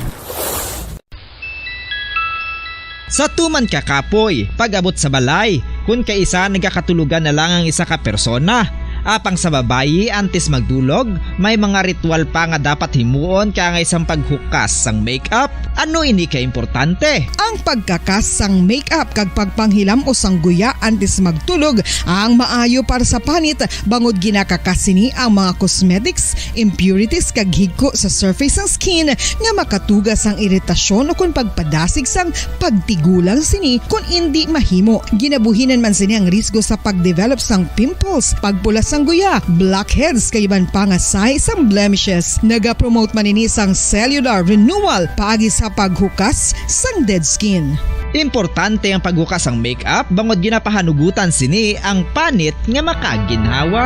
Sa tuman ka kapoy, pag-abot sa balay, kun kaisa nagakatulogan na lang ang isa ka persona. Apang sa babayi, antes magdulog, may mga ritual pa nga dapat himuon kaangay sang paghukas sang makeup. Ano ini ka importante? Ang pagkakas sang makeup kag pagpanghilam-os sang guya antes magtulog ang maayo para sa panit, bangod ginakakas sini ang mga cosmetics, impurities, kag higko sa surface sang skin nga makatuga sang iritasyon ukon pagpadasig sang pagtigulang sini kon indi mahimo. Ginabuhinan man sini ang risgo sa pagdevelop sang pimples, pagpula sang guya, blackheads, kag iban pa nga sahi sang blemishes. Nagapromote man ini sang cellular renewal paagi sa paghukas sang dead skin. Importante ang paghukas sang makeup bangod ginapahanugutan sini ang panit nga makaginhawa.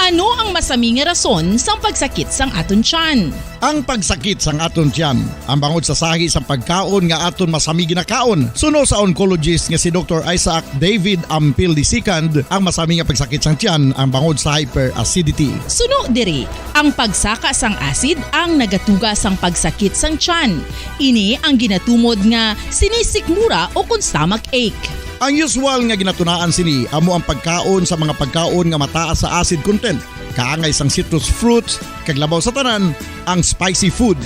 Ano ang masami nga rason sang pagsakit sang aton tiyan? Ang pagsakit sang aton tiyan ang bangod sa sahi sang pagkaon nga aton masami ginakaon. Suno sa oncologist nga si Doktor Isaac David Ampil the second, ang masami nga pagsakit sang tiyan ang bangod sa hyperacidity. Suno diri, ang pagsaka sang acid ang nagatuga sang pagsakit sang tiyan. Ini ang ginatumod nga sinisikmura ukon stomach ache. Ang usual nga ginatunaan sini amo ang pagkaon sa mga pagkaon nga mataas sa acid content, kaangay sang citrus fruits, kag labaw sa tanan, ang spicy food.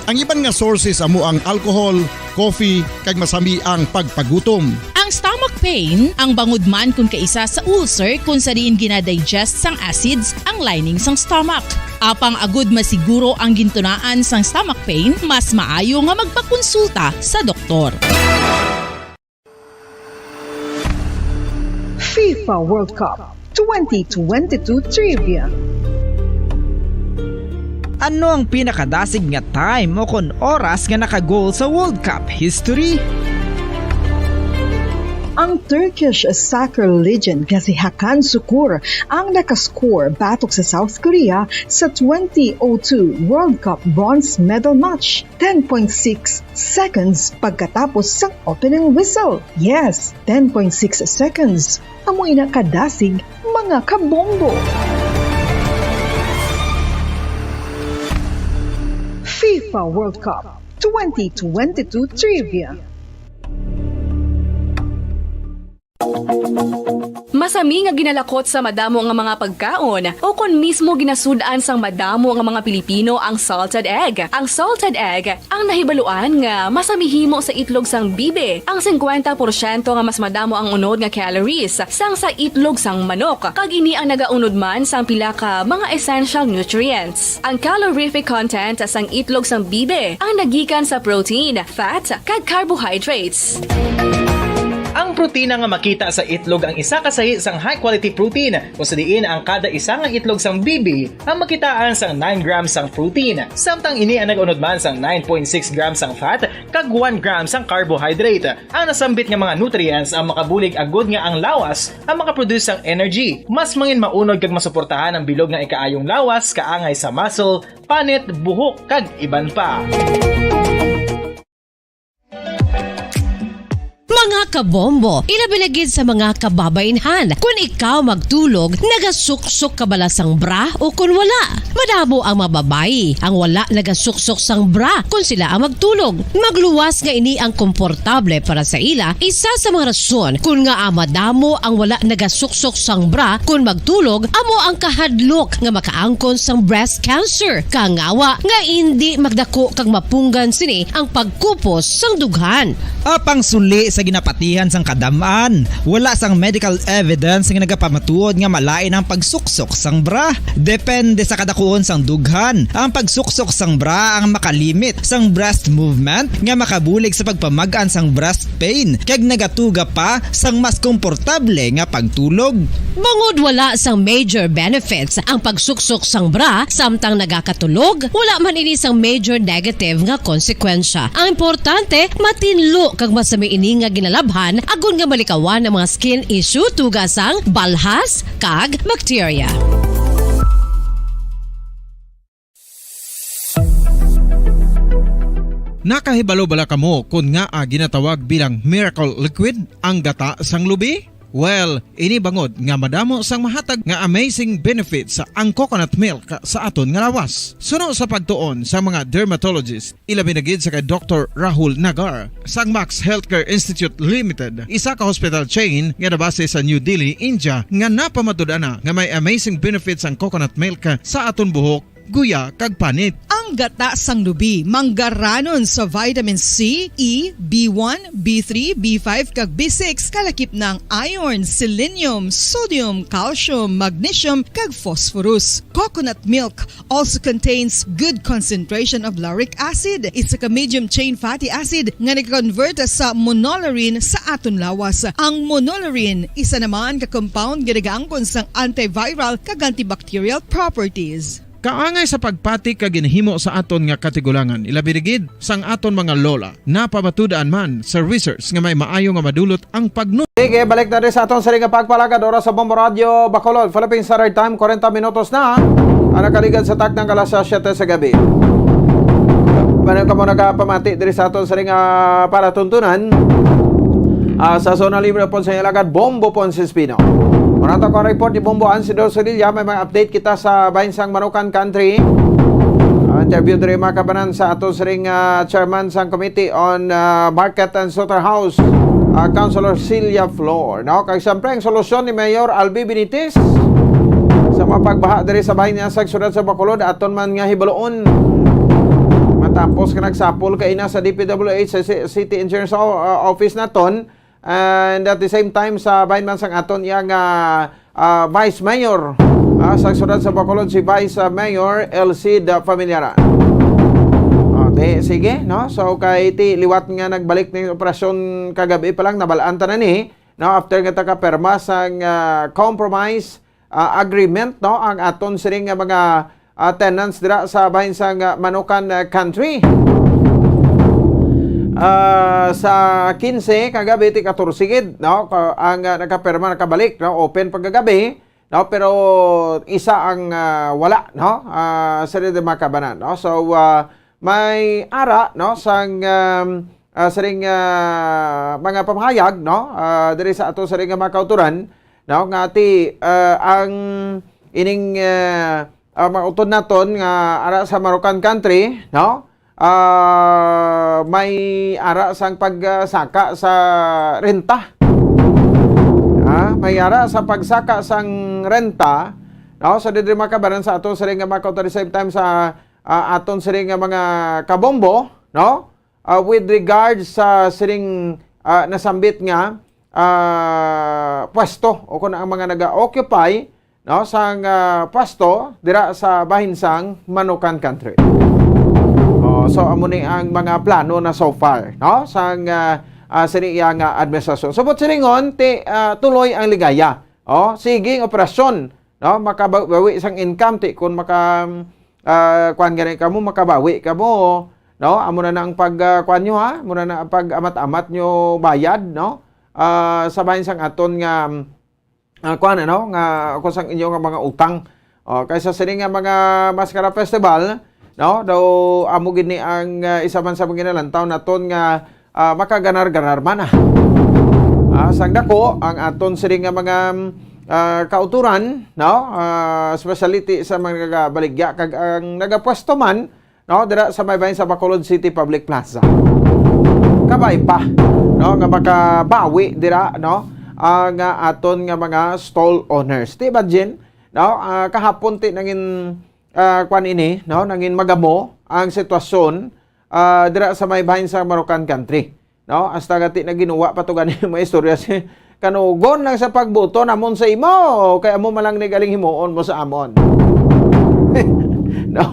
Ang iban nga sources amo ang alcohol, coffee, kag masami ang pagpagutom. Ang stomach pain ang bangod man kon kaisa sa ulcer, kon sa diin ginadigest sang acids ang lining sang stomach. Apang agud masiguro ang gintunaan sang stomach pain, mas maayo nga magpakonsulta sa doktor. FIFA World Cup twenty twenty-two Trivia. Ano ang pinakadasig nga time o kon oras nga naka-goal sa World Cup history? Ang Turkish soccer legend nga si Hakan Sukur ang nakascore batok sa South Korea sa twenty oh two World Cup bronze medal match, ten point six seconds pagkatapos sang opening whistle. Yes, ten point six seconds. Amo ina kadasig, mga kabombo. FIFA World Cup twenty twenty-two Trivia. Masami nga ginalakot sa madamo nga mga pagkaon, o kon mismo ginasud-an sang madamo nga mga Pilipino ang salted egg. Ang salted egg ang nahibaluan nga masami himo sa itlog sang bibi. Ang singkwenta porsyento nga mas madamo ang unod nga calories sang sa itlog sang manok, kag ini ang nagaunod man sang pila ka mga essential nutrients. Ang calorific content sang itlog sang bibi ang nagikan sa protein, fat, kag carbohydrates. Ang protina nga makita sa itlog ang isa ka sahi sang high-quality protein, kung sa diin ang kada isa nga itlog sang bibi ang makitaan sang nine grams sang protein, samtang ini ang nag-unod man sang nine point six grams sang fat kag one gram sang carbohydrate. Ang nasambit nga mga nutrients ang makabulig agud nga ang lawas ang makaproduce sang energy. Mas mangin maunod kag masuportahan ang bilog nga ikaayong lawas, kaangay sa muscle, panit, buhok, kag iban pa. Mga kabombo, ilabi na gid sa mga kababainhan, kun ikaw magtulog, nagasuksok ka bala sang bra o kun wala? Madamo ang mga babayi ang wala nagasuksok sang bra kun sila ang magtulog. Magluwas nga ini ang komportable para sa ila, isa sa mga rason kun ngaa madamo ang wala nagasuksok sang bra kun magtulog amo ang kahadlok nga makaangkon sang breast cancer, kangawa nga indi magdako kag mapunggan sini ang pagkupos sang dughan. Apang suli sa ginapatihan sang kadam-an, wala sang medical evidence nga nagapamatuod nga malain ang pagsuksok sang bra. Depende sa kadakuon sang dughan, ang pagsuksok sang bra ang makalimit sang breast movement nga makabulig sa pagpamag-an sang breast pain, kag nagatuga pa sang mas komportable nga pagtulog. Bangod wala sang major benefits ang pagsuksok sang bra samtang nagakatulog, wala man ini sang major negative nga konsekwensya. Ang importante, matinlo kag masami ini nga ginalabhan agod nga malikawan ang mga skin issue, tuga sang balhas kag bacteria. Nakahibalo bala kamo kon ngaa ginatawag bilang miracle liquid ang gata sang lubi? Well, ini bangod nga madamo sang mahatag nga amazing benefits ang coconut milk sa aton nga lawas. Suno sa pagtuon sa mga dermatologist, ilabi na gid sa kay Doktor Rahul Nagar sang Max Healthcare Institute Limited, isa ka hospital chain nga nabase sa New Delhi, India, nga napamatud-an na nga may amazing benefits ang coconut milk sa aton buhok, guya, kag panit. Ang gata sang lubi, manggaranon sa vitamin C, E, B one, B three, B five, kag B six, kalakip na ang iron, selenium, sodium, calcium, magnesium, kag phosphorus. Coconut milk also contains good concentration of lauric acid, isa ka medium chain fatty acid nga nag-convert sa monolaurin sa aton lawas. Ang monolaurin, isa naman ka compound nga nagaangkon sang antiviral kag antibacterial properties. Kaangay sa pagpati kag ginhimo sa aton nga katigulangan, ilabi na gid sang aton mga lola. Napamatud-an man sa research nga may maayo nga madulot ang pagnu- Sige, balik na rin sa aton siring nga pagpalagad. Oras sa Bombo Radio Bacolod, Philippine Standard Time, kwarenta minutos na ang nakaligad sa taknang alas siyete sa gabi. Paano ka mo nagapamati diri sa aton siring nga palatuntunan? Ah, sa Zona Libre po sa Ilagad, Bombo Ponce Espino. Muna to ko ang report ni Bombo Ansidor Solilla. May mga update kita sa Bahinsang Manukan Country. Ah, interview diri makabanan sa aton siring, ah, chairman sang Committee on, ah, Market and Slaughterhouse, ah, Councilor Celia Flor, no? Kag siyempre ang solusyon ni Mayor Albi Benitez sa mga pagbaha diri sa bahin niya sa siyudad sa Bacolod, aton man nga hibaluon. Matapos ka nagsapol kaina sa D P W H sa ci-, City Engineers o-, ah, Office naton, And at the same time, sa bahin man sang aton iya nga, ah, Vice Mayor, ah, sa siyudad sa Bacolod, si Vice, ah, Mayor Elcid, ah, Familiaran. O, di, sige, no? So, kay ti liwat nga nagbalik ning operasyon kagabi pa lang, nabalaan ta na ni, no? After nga ta kapirma sang, ah, compromise, ah, agreement, no, ang aton sining nga mga, ah, tenants dira sa bahin sang, ah, Manukan, ah, Country. Ah, sa quince kagabi, ti katorse gid, no, ka-, ang, ah, nakapirma, nakabalik, no, open pa kagabi, no, pero isa ang, ah, wala, no, ah, sa Didimakabanan, no. So, ah, may ara, no, sang, um, ah, sining, ah, mga pamahayag, no, ah, diri sa ato sining nga mga kauturan, no, nga ti, ah, ang ining, ah, ah, mga utod naton nga ara sa Manukan Country, no, ah, may ara sang pagsaka sa renta. Ah, may ara sa pagsaka sang renta, no, sa Didimakabanan sa aton sining nga mga kauturan, same time sa, ah, aton sining nga mga kabombo, no? Ah, with regards sa sining, ah, nasambit nga, ah, pwesto o kung ang mga naga-occupy, no, sang, ah, pwesto dira sa bahin sang Manukan Country. Oh, so amo ni ang mga plano na so far, no, sang, ah, ah, sini iya nga administrasyon. Subot silingon, ti, ah, tuloy ang ligaya. Oh, sige ang operasyon, no, makabawi sang income, ti kun maka, ah, kuan gani kamo, makabawi kamo, no? Amo na na ang pag, ah, kuan nyo, ha? Amo na na ang pag-amat-amat nyo bayad, no? Ah, sa bahin sang aton nga, ah, kuan, ano, nga kung sang inyo nga mga utang. Oh, kaysa sini nga mga Mascara Festival, no? Daw amo gid ni ang, ah, isa man sa mga ginalantaw naton nga, ah, makaganar-ganar man, ah. Ah, sang dako ang aton sini nga mga, ah, kauturan, no? Ah, especially ti sa mga nagabaligya kag ang nagapwesto man, no, dira sa may bahin sa Bacolod City Public Plaza. Kabay pa, no, nga makabawi dira, no, ang, ah, aton nga mga stall owners. Ti imagine, no, ah, kahapon ti nangin, ah, kwan ini, no, nangin magamo ang sitwasyon, ah, dira sa may bahin sa Manukan Country. No, hasta gati na ginuwa pa to gani mga istorya si kanugon lang sa pagbuto namon sa imo, kay amo man lang ni galing himuon mo sa amon. No,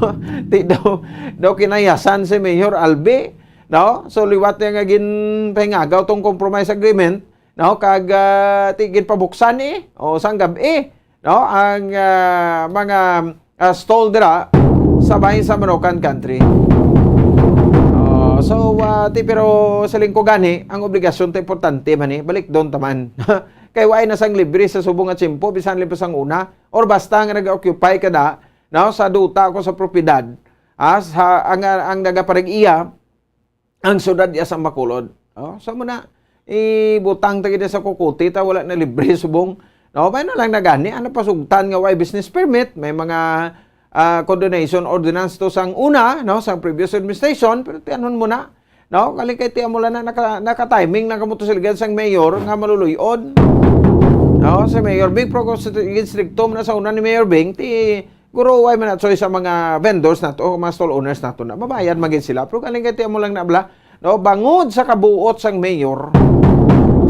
ti daw, daw kinayasan si Mayor Albi, no? So liwat niya nga ginpahingagaw tong compromise agreement, no? Kag, ah, ti ginpabuksan ni, o sang gab-i, no, ang, ah, mga, ah, stall dira sa bahin sa Manukan Country. Oh, so, ah, ti, pero siling ko gani, ang obligasyon ti importante man ni, balik doon taman. Kay waay na sang libre sa subong nga tiyempo, bisan libre sang una, or basta nga nag-occupy ka na, no, sa duta o sa propiedad, ah, sa, ang, ang nagaparag-iya, ang siyudad iya sa Bacolod. Oh, so mo na, ibutang ta gid sa kukuti ta, wala na libre subong. No, may na lang na gani, ano pasugtan nga way business permit, may mga, ah, condonation ordinance to sang una, no, sang previous administration, pero tianhon mo na, no, galing kay ti amo lang na naka, naka-timing lang kamo to sa ligad sang mayor nga maluluy-on. No, si Mayor Bing, pero kung sa tigid stricto mo na sa una ni Mayor Bing, ti guro, way man na choice sa mga vendors nato, o mga stall owners nato na mabayad man gid sila. Pero galing kay ti amo lang na bala, no, bangod sa kabuot sang mayor,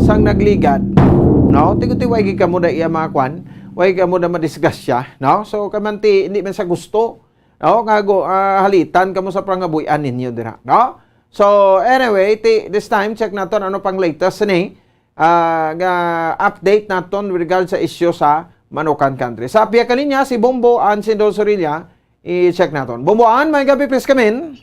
sang nagligad, no, tiguti way gid kamo na iya mga kwan, way gid kamo na madisgrasya, no? So, kamanti, hindi man sa gusto, no, nga go, ah, halitan kamo sa pangabuhian ninyo dira, no? So, anyway, ti, this time, check naton ano pang latest ni, ah, nga update naton with regard sa isyu sa Manukan Country. Sa pihak kaniya, si Bombo Ann Sindol Sorilla, i-check naton. Bombo Ann, may gabi, please come in.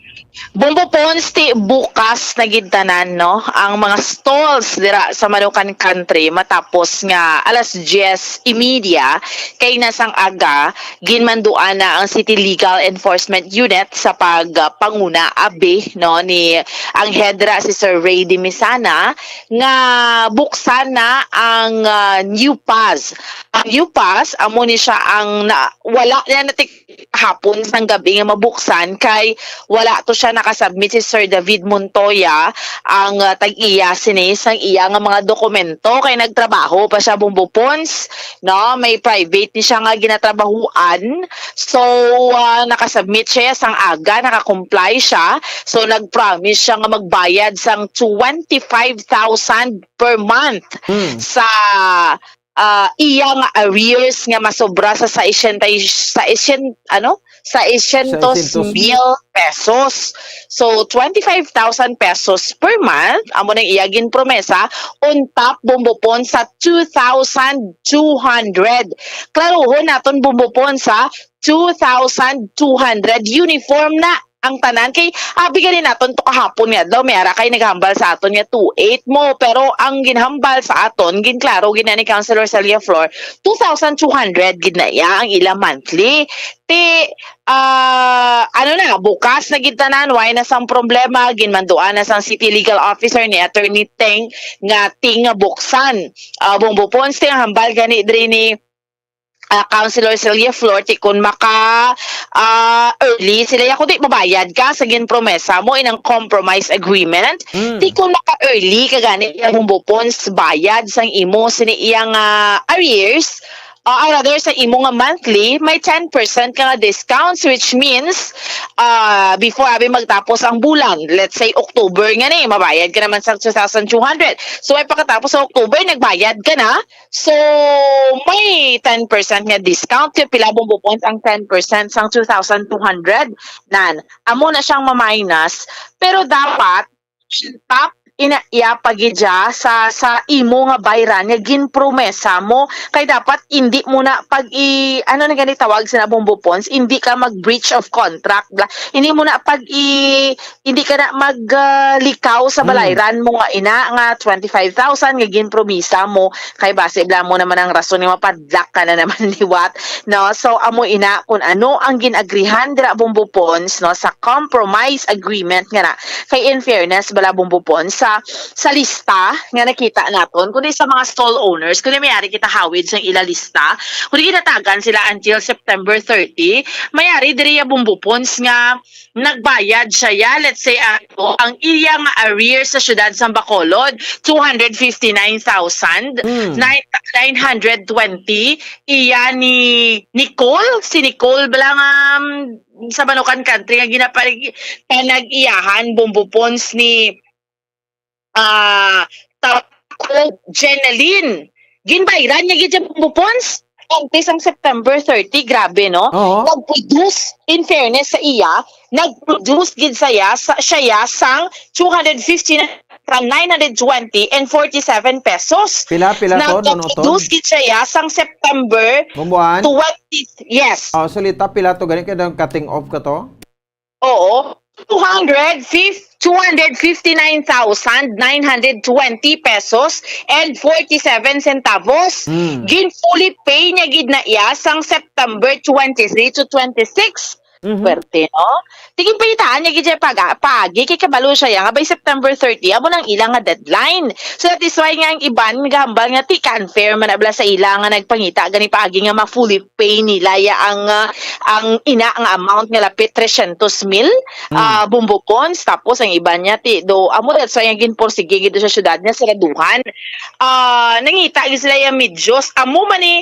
Bombo Pons, ti bukas na gid tanan, no? Ang mga stalls dira sa Manukan Country matapos nga alas diyes y media kay nasang aga ginmanduan na ang City Legal Enforcement Unit sa pagpanguna abi, no, ni ang head ra si Sir Ray Dimisana nga buksan na ang, ah, new pass. Ang new pass, amo ni siya ang na, wala na natik-, hapon sang gabi nga mabuksan kay wala to siya nakasubmit si Sir David Montoya ang, ah, tag-iya sini sang iya nga mga dokumento kay nagtrabaho pa siya, Bombo Pons, no? May private ni siya nga ginatrabahuan. So, ah, nakasubmit siya sang aga, nakakomply siya. So, nag-promise siya nga magbayad sang twenty-five thousand per month Hmm. sa, ah, iya nga arrears nga masobra sa sesenta y, sa sesyen, ano? Sa sesyentos mil pesos. So, twenty-five thousand pesos per month, amo nang iya ginpromesa, on top, Bombo Pons, sa two thousand two hundred. Klaruhon naton, Bombo Pons, sa two thousand two hundred. Uniform na ang tanan. Kay, abi gani naton to kahapon nga adlaw, may ara kay naghambal sa aton nga two eight mo. Pero ang ginhambal sa aton, ginklaro gid na ni Councilor Celia Flor, two thousand two hundred gid na iya ang ila monthly. Ti, ah, ano na, bukas na gid tanan, wala na sang problema, ginmanduan na sang city legal officer ni Attorney Teng nga ting nga buksan. Ah, Bombo Pons, ti ang hambal gani diri ni, ah, Councilor Celia Flor, ti kun maka, ah, early sila ya, kundi mabayad ka sa ginpromesa mo inang compromise agreement. Mm. Ti kun maka early ka gani ya, Bombo Pons, bayad sang imo sini iyang, ah, arrears, ah, or rather, sa imo nga monthly, may ten percent ka nga discounts, which means, ah, before abi magtapos ang bulan, let's say October nga ni, mabayad ka naman sa two thousand two hundred. So, ay pagkatapos sa October, nagbayad ka na. So, may ten percent nga discount. Kaya pila, Bombo Pons, ang ten percent sang two thousand two hundred? Nan, amo na siyang maminus. Pero dapat, top ina iya pa gid siya sa, sa imo nga bayran nga ginpromesa mo. Kay dapat hindi mo na pag i, ano na gani tawag sa, Bombo Pons, hindi ka mag breach of contract, bla. Hindi mo na pag i, hindi ka na mag, ah, likaw sa, hmm, balayran mo nga ina nga twenty-five thousand nga ginpromisa mo. Kay basi bala mo naman ang rason nga mapadlak ka na naman liwat, no? So, amo ina kung ano ang ginagrihan dira, Bombo Pons, no, sa compromise agreement nga na. Kay in fairness bala, Bombo Pons, sa, sa lista nga nakita naton, kundi sa mga stall owners, kundi may ari kita hawid sa ila lista, kundi ginatagan sila until September thirty, may ari diri ya, Bombo Pons, nga nagbayad siya ya, let's say, ano, ang iya nga arrears sa siyudad sang Bacolod, two hundred fifty-nine thousand, Mm. nine, nine hundred twenty, iya ni Nicole, si Nicole bala nga, um, sa Manukan Country nga ginapag-, panag-iyahan, Bombo Pons, ni, ah, Taco Jeneline. Ginbayran niya gid siya, Bombo Pons. Antes ang September thirty, grabe, no? Oo. Nag-produce, in fairness sa iya, nag-produce gid saya, sa, siya ya sang two hundred fifty from nine hundred twenty and forty-seven pesos. Pila, pila to, Nonoton? Nag-produce gid siya ya sang September Bumbuan? Twenty, yes. Oh, salita, pila to gani kay nang cutting off ka to? Oo. Two hundred fifty, two hundred fifty-nine thousand nine hundred twenty pesos and forty-seven centavos. Hmm. Gin fully pay niya gid na iya sang September twenty-three to twenty-six. Mhm. Pwerte, no? Tigin pagitaan niya gid siya pag-, paagi kay kabalo siya ya nga by September thirty, amo nang ilang nga deadline. So that is why nga ang iban nagahambal nga ti ka unfair man na bala sa ila nga nagpangita gani paagi nga ma-fully pay nila ya ang, ah, ang ina nga amount nga lapit tresyentos mil, Mm. ah, Bombo Pons. Tapos ang iban niya ti do, amo that's why ang ginporsige gid sa syudad nga siraduhan. Ah, nangita gid sila ya medyos. Amo man ni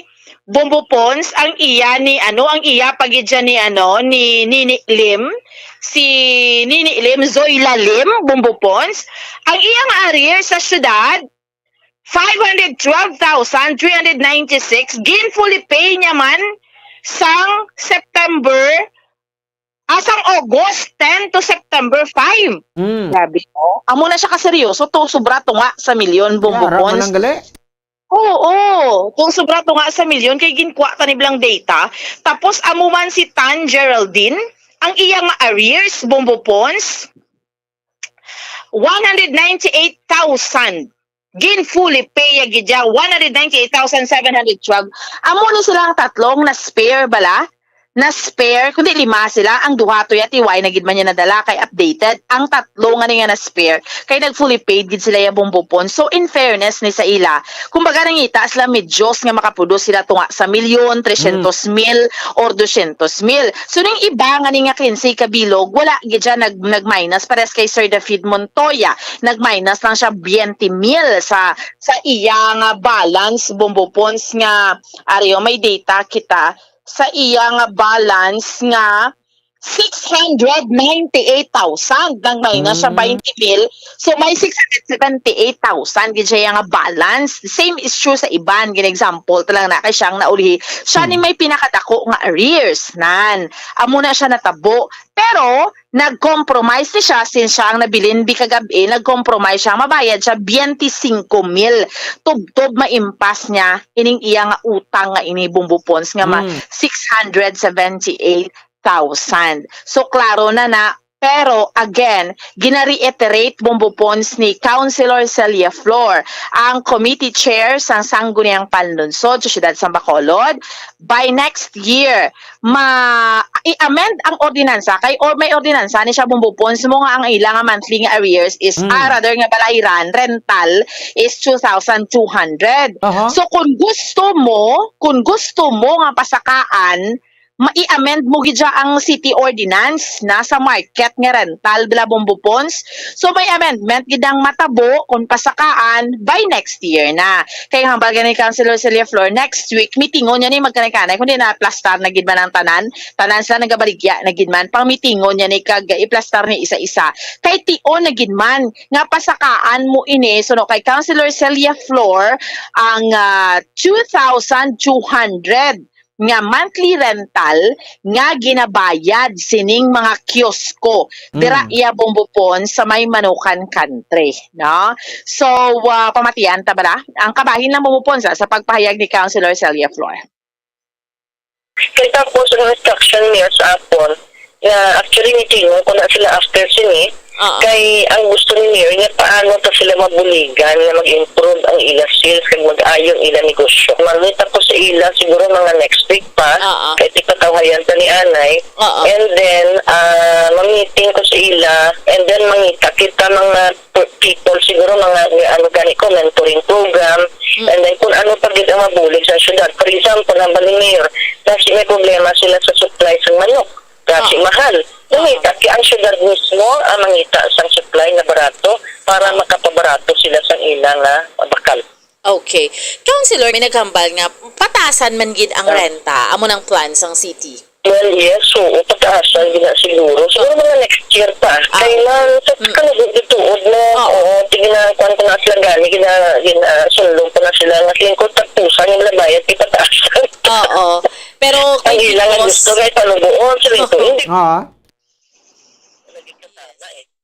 Bombo Pons, ang iya ni, ano, ang iya pa gid siya ni, ano, ni Nini Lim, si Nini Lim, Zoila Lim, Bombo Pons. Ang iya nga arrear sa syudad, five hundred twelve thousand three hundred ninety-six, gin fully pay niya man sang September, ah, sang August ten to September five. Mm. Grabe, no? Amo na siya kaseryoso, to sobra to nga sa milyon, Bombo Yara, Pons. manang gali. Oo, to sobra to nga sa milyon kay ginkuha ta ni blang data. Tapos amo man si Tan Geraldine, ang iya nga arrears, Bombo Pons, one hundred ninety-eight thousand. Gin fully pay ya gid ya, one hundred ninety-eight thousand seven hundred twelve. Amo ni silang tatlong na spare bala na spare, kundi lima sila, ang duha to ya T Y na gid man niya nadala kay updated, ang tatlo nga ni nga na spare kay nag fully paid gid sila ya Bombo Pons. So in fairness ni sa ila, kumbaga nangita sila medyos nga makaproduce sila tunga sa milyon, tresyentos mil or dosyentos mil. So ning iba nga ni nga kinse ka bilog, wala gid siya nag nag-minus pares kay Sir David Montoya, nag-minus lang siya twenty mil sa sa iya nga balance Bombo Pons nga, ari o, may data kita sa iya nga balance nga six hundred ninety-eight thousand, nag-minus siya Mm. twenty mil. So may six hundred seventy-eight thousand gid siya nga balance. The same is true sa iban. Gin-example ta lang na kay siya ang nauli. Siya ni Mm. may pinakadako nga arrears, nan. Amo na siya natabo. Pero nag-compromise ni siya, since siya ang nabilin bi kagab-i, nag-compromise siya, mabayad siya twenty-cinco mil. Tubtob maimpas niya ining iya nga utang nga ini Bombo Pons nga ma Mm. six hundred seventy-eight thousand. So klaro na na, pero again, gina-reiterate Bombo Pons ni Councilor Celia Flor, ang committee chair sang Sangguniang Panlungsod sa Siyudad sang Bacolod, by next year, ma i-amend ang ordinansa kay, or may ordinansa ni siya Bombo Pons mo nga ang ila nga monthly nga arrears is, Mm. ah, rather nga balayran, rental is two thousand two hundred. Aha. So kung gusto mo, kung gusto mo nga pasakaan, ma-i-amend mo gid siya ang city ordinance na sa market nga rental, bala Bombo Pons. So may amendment gid ang matabo kung pasakaan by next year na. Kay hambal gani Councilor Celia Flor, next week, mitingon niya ni magkanay-kanay, kundi na plastar na gid man ang tanan, tanan sila nagabaligya na gid man, pang mitingon niya ni kag iplastar ni isa-isa. Kay tion na gid man, nga pasakaan mo ini, so no, kay Councilor Celia Flor, ang, ah, two thousand two hundred nga monthly rental nga ginabayad sining mga kiosko dira Mm. iya Bombo Pons sa may Manukan Country, no? So, ah, pamatian ta bala? Ang kabahin lang Bombo Pons, ah, sa pagpahayag ni Councilor Celia Flor. Kay tapos ang instruction niya sa akon, nga actually mitingon ko na sila after sini, Oo. Kay ang gusto ni Mayor nga paano ta sila mabuligan nga mag-improve ang ila sales kag mag-ayo ang ila negosyo. Mangita ko sa ila siguro mga next week pa, Oo. Kay tigpatawhayan ta ni anay. Oo. And then, ah, ma-meeting ko sa ila, and then mangita kita mga per-, people, siguro mga, ano gani ko, mentoring program, Mm. and then kung ano pa gid ang mabulig sa syudad. For example, ang Bali Mayor, kasi may problema sila sa supply sa manok. Kasi Oo. mahal. Oo. Mangita, kaya ang syudad mismo ang mangita sang supply nga barato para Oo. makapabarato sila sang ila nga bakal. Okay. Councilor, may naghambal nga patasan man gid ang Ah. renta. Amo nang plan sang city. Well, yes, oo, pataasan gid na siguro. Siguro Oo. mga next year pa. Ah. Kay na, sa Mm. kanubo gituod na, Oo. oo, tigna-, kuwan ko na sila gani, gina-, gina-, sundong ko na sila nga lingkod tapusan yung labayad, ipataasan. Oo. Pero Ang kay ilang nga Kikos gusto kay panubuon, sa lingkod, Oo. hindi. Ah.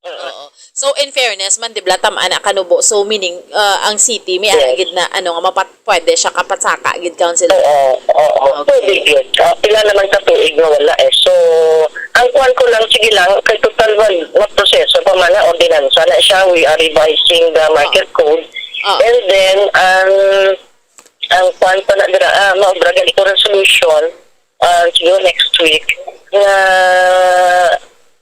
Oo. So, in fairness man, di ba, tam-, ana kanubo. So, meaning, uh, ang city, may Yes. ara gid na, ano, nga mapat-, pwede siya kapatsaka gid, Councilor. Oo, oo. Okay. Pwede gid. Ah, pila naman ka tuig nga wala eh. So, ang kuwan ko lang, sige lang, kay total wal-, maproseso pa man ang ordinansa na siya, we are revising the market Oo. code. Oo. And then, ang, ang kuwan pa na dira, ah, maobra gani ko resolution, ah, siguro next week, nga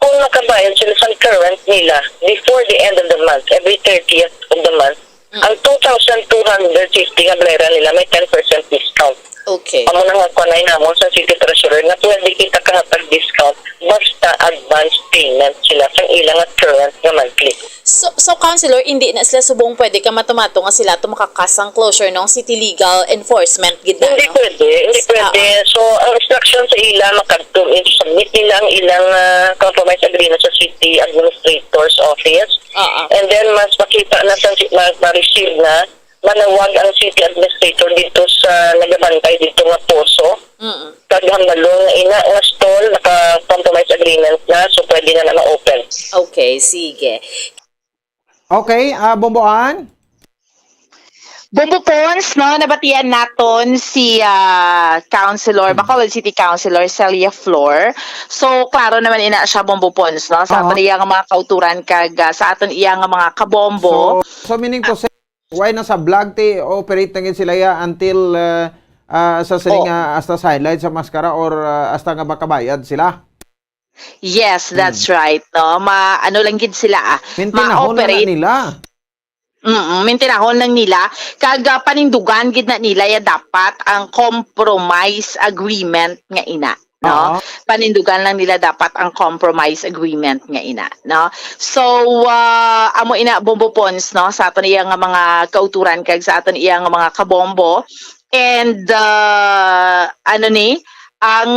kung makabayad sila sa current nila before the end of the month, every thirtieth of the month, Mm. ang two thousand two hundred fifty nga bayaran nila may ten percent discount. Okay. Amo na nga kuanay namon sa City Treasurer nga pwede kita kahatag discount basta advance payment sila sa ilang current nga monthly. So, so, Councilor, hindi na sila subong pwede ka matumato nga sila to makakas ang closure nung city legal enforcement gid na, Hindi no? Pwede, hindi pwede. Oo. So, ang instruction sa ila, makadto, i-submit nila ang ilang, ah, compromise agreement sa city administrator's office. Oo. And then, mas makita na sa, ma-, ma-receive na, manawag ang city administrator dito sa nagabantay dito nga poso. Mm. Kag hambalon nga ina nga stall, naka-compromise agreement na, so pwede na na ma-open. Okay, sige. Okay, ah, Bomboan? Bombo Pons, no, nabatian naton si, ah, Councilor, Hmm. Bacolod City Councilor Celia Flor. So, klaro naman ina siya, Bombo Pons, no, sa Aha. aton iya nga mga kauturan kag, ah, sa aton iya nga mga kabombo. So, so meaning to say, why na sa vlog ti operate na gid sila ya until, ah, ah, sa sining, Oo. ah, hasta sa highlight sa maskara or, ah, hasta nga makabayad sila? Yes, Hmm. that's right, no? Ma-, ano lang gid sila, ah, Mintinahon na na ma-operate. nila. Mm, mintinahon lang nila. Kag, ah, panindugan gid na nila ya dapat ang compromise agreement nga ina, no? Oo. Panindugan lang nila dapat ang compromise agreement nga ina, no? So, ah, amo ina, Bombo Pons, no? Sa aton iya nga mga kauturan kag sa aton iya nga mga kabombo. And, ah, ano ni, ang,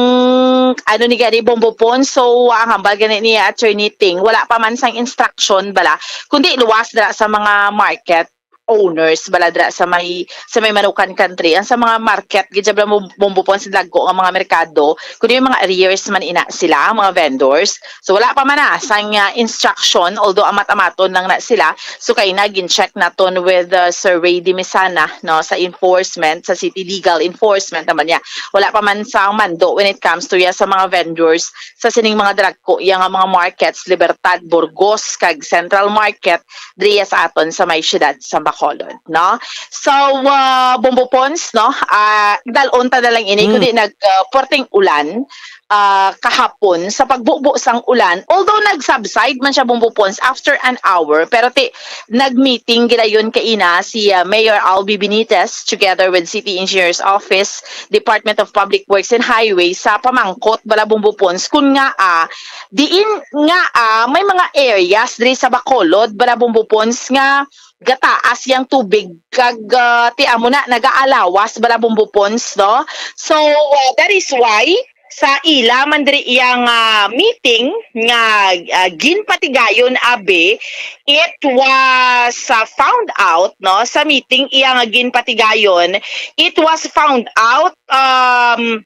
ano ni gani, Bombo Pons, so, ang hambal gani ni Attorney Ting, wala pa man sang instruction bala, kundi luwas dira sa mga market owners bala dira sa may, sa may Manukan Country, ang sa mga market gid siya bala, Bom-, Bombo Pons, dagko nga mga merkado, kundi yung mga arrears man ina sila, ang mga vendors. So, wala pa man na sang, ah, instruction, although amat-amaton lang na sila. So, kay na gin-check naton with, uh, Sir Ray Dimisana, no, sa enforcement, sa City Legal Enforcement naman niya. Wala pa man sa mando when it comes to ya sa mga vendors sa sining mga dagko ya nga mga markets, Libertad, Burgos, kag Central Market, diri sa aton sa may siyudad sa Bacolod, no? So, uh, Bombo Pons, no? Ah, dalon ta na lang ini, Hmm. kundi nag, uh, perting ulan, ah, kahapon sa pagbubo sang ulan. Although nag-subside man siya, Bombo Pons, after an hour, pero ti, nag-meeting gidayon kaina si, ah, Mayor Albi Benitez together with City Engineer's Office, Department of Public Works and Highways sa pamangkot bala, Bombo Pons, kun nga, ah, diin nga, ah, may mga areas diri sa Bacolod bala, Bombo Pons, nga gataas yang tubig kag, ah, ti amo na nagaalawas bala, Bombo Pons, no? So, ah, that is why sa ila man diri iyang, ah, meeting nga, ah, ginpatigayon, abi, it was, ah, found out, no, sa meeting iyang ginpatigayon, it was found out, um,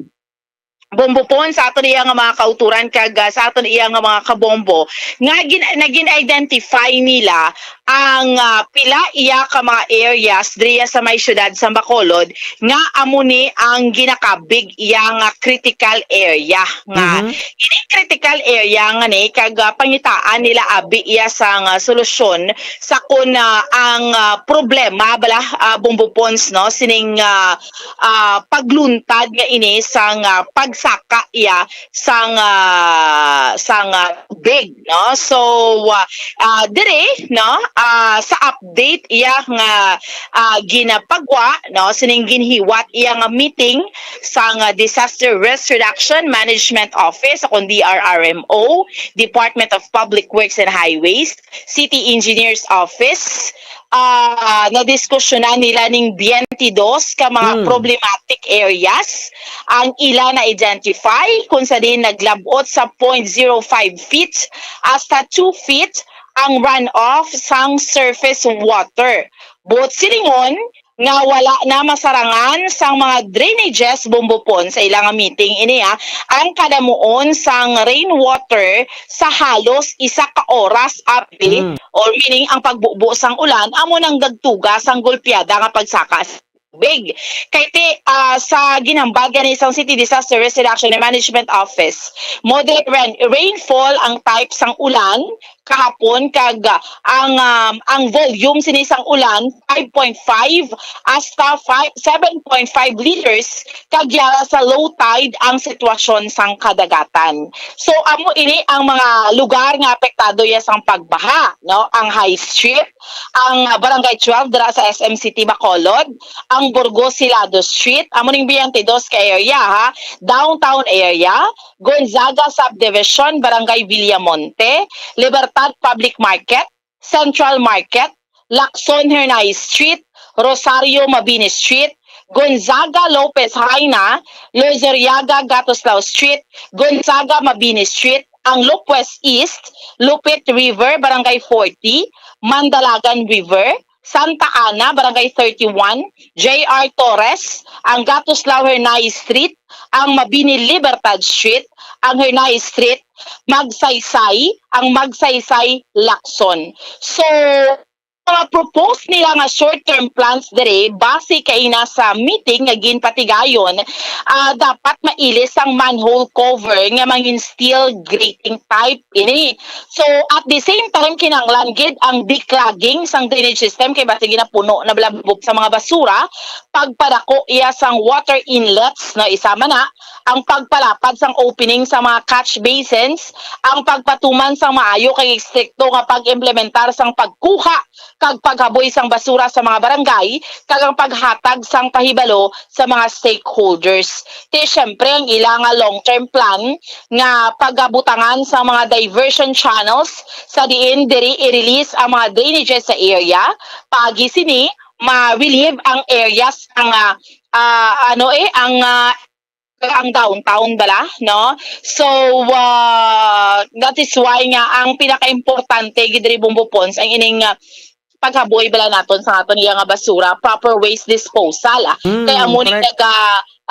Bombo Pon, sa aton iya nga mga kauturan kag, ah, sa aton iya nga mga kabombo, nga gin-, nagin-identify nila ang, ah, pila iya ka mga areas diriya sa may siyudad sa Bacolod nga amo ni ang ginakabig iya nga critical area nga Mhm. ini critical area nga ni kag, ah, pangitaan nila abi iya sang, ah, solusyon sa kun, ah, ang, ah, problema bala, ah, Bombo Pons, no, sining, ah, ah, pagluntad nga ini sang, ah, pagsaka iya sang, ah, sang, ah, tubig, no? So, ah, ah, dire, no, ah, sa update iya nga, ah, ginapagwa, no, sining ginhiwat iya nga meeting sang, ah, Disaster Risk Reduction Management Office, akon D R R M O, Department of Public Works and Highways, City Engineer's Office, ah, nadiskusyonan nila ning twenty-dos ka mga Hmm. problematic areas ang ila na-identify, kung sa diin naglabot sa point zero five feet hasta two feet ang runoff sang surface water. Buot silingon nga wala na masarangan sang mga drainages, Bombo Pon, sa ila nga meeting ini, ah, ang kadamuon sang rainwater sa halos isa ka oras, abi, Mm. or meaning ang pagbubo sang ulan amo nang nagtuga sang golpeada nga pagsaka sa tubig. Kay ti, ah, sa ginhambal gani sang City Disaster Risk Reduction and Management Office, moderate rain-, rainfall ang type sang ulan kahapon kag, ah, ang, um, ang volume sini sang ulan five point five hasta five, seven point five liters kag yara sa low tide ang sitwasyon sang kadagatan. So, amo ini ang mga lugar nga apektado ya sang pagbaha, no? Ang High Street, ang, ah, Barangay twelve dira sa S M City Bacolod, ang Burgos Hilado Street, amo ning twenty-dos ka area, ha, downtown area, Gonzaga Subdivision, Barangay Villamonte, Libertad Public Market, Central Market, Lacson Hernay Street, Rosario Mabini Street, Gonzaga Lopez Jaena, Luzuriaga Gatuslao Street, Gonzaga Mabini Street, ang Lopez East, Lupit River, Barangay forty, Mandalagan River, Santa Ana, Barangay thirty-one, J R Torres, ang Gatuslao Hernay Street, ang Mabini Libertad Street, ang Hernay Street, Magsaysay, ang Magsaysay Lacson. So, mga propose nila nga short-term plans diri, base kay na sa meeting nga ginpatigayon, ah, dapat mailis ang manhole cover nga mangin steel grating type ini. So, at the same time, kinahanglan gid ang declogging sang drainage system kay basi ginapuno na balabog sa mga basura, pagpadako iya sang water inlets, no, isa man na, ang pagpalapad sang opening sa mga catch basins, ang pagpatuman sang maayo kag estrikto nga pag-implementar sang pagkuha kag paghaboy sang basura sa mga barangay, kag ang paghatag sang pahibalo sa mga stakeholders. Ti, syempre, ang ila nga long-term plan nga pagabutangan sa mga diversion channels sa diin diri i-release ang mga drainages sa area. Paagi sini, ma-relieve ang areas nga, ah, ano eh, ang, ah, ang downtown bala, no? So, ah, that is why nga ang pinakaimportante gid diri, Bombo Pons, ang ining, ah, paghaboy bala naton sa aton iya nga basura, proper waste disposal, ah. Mm, kay amo ni correct. Naga,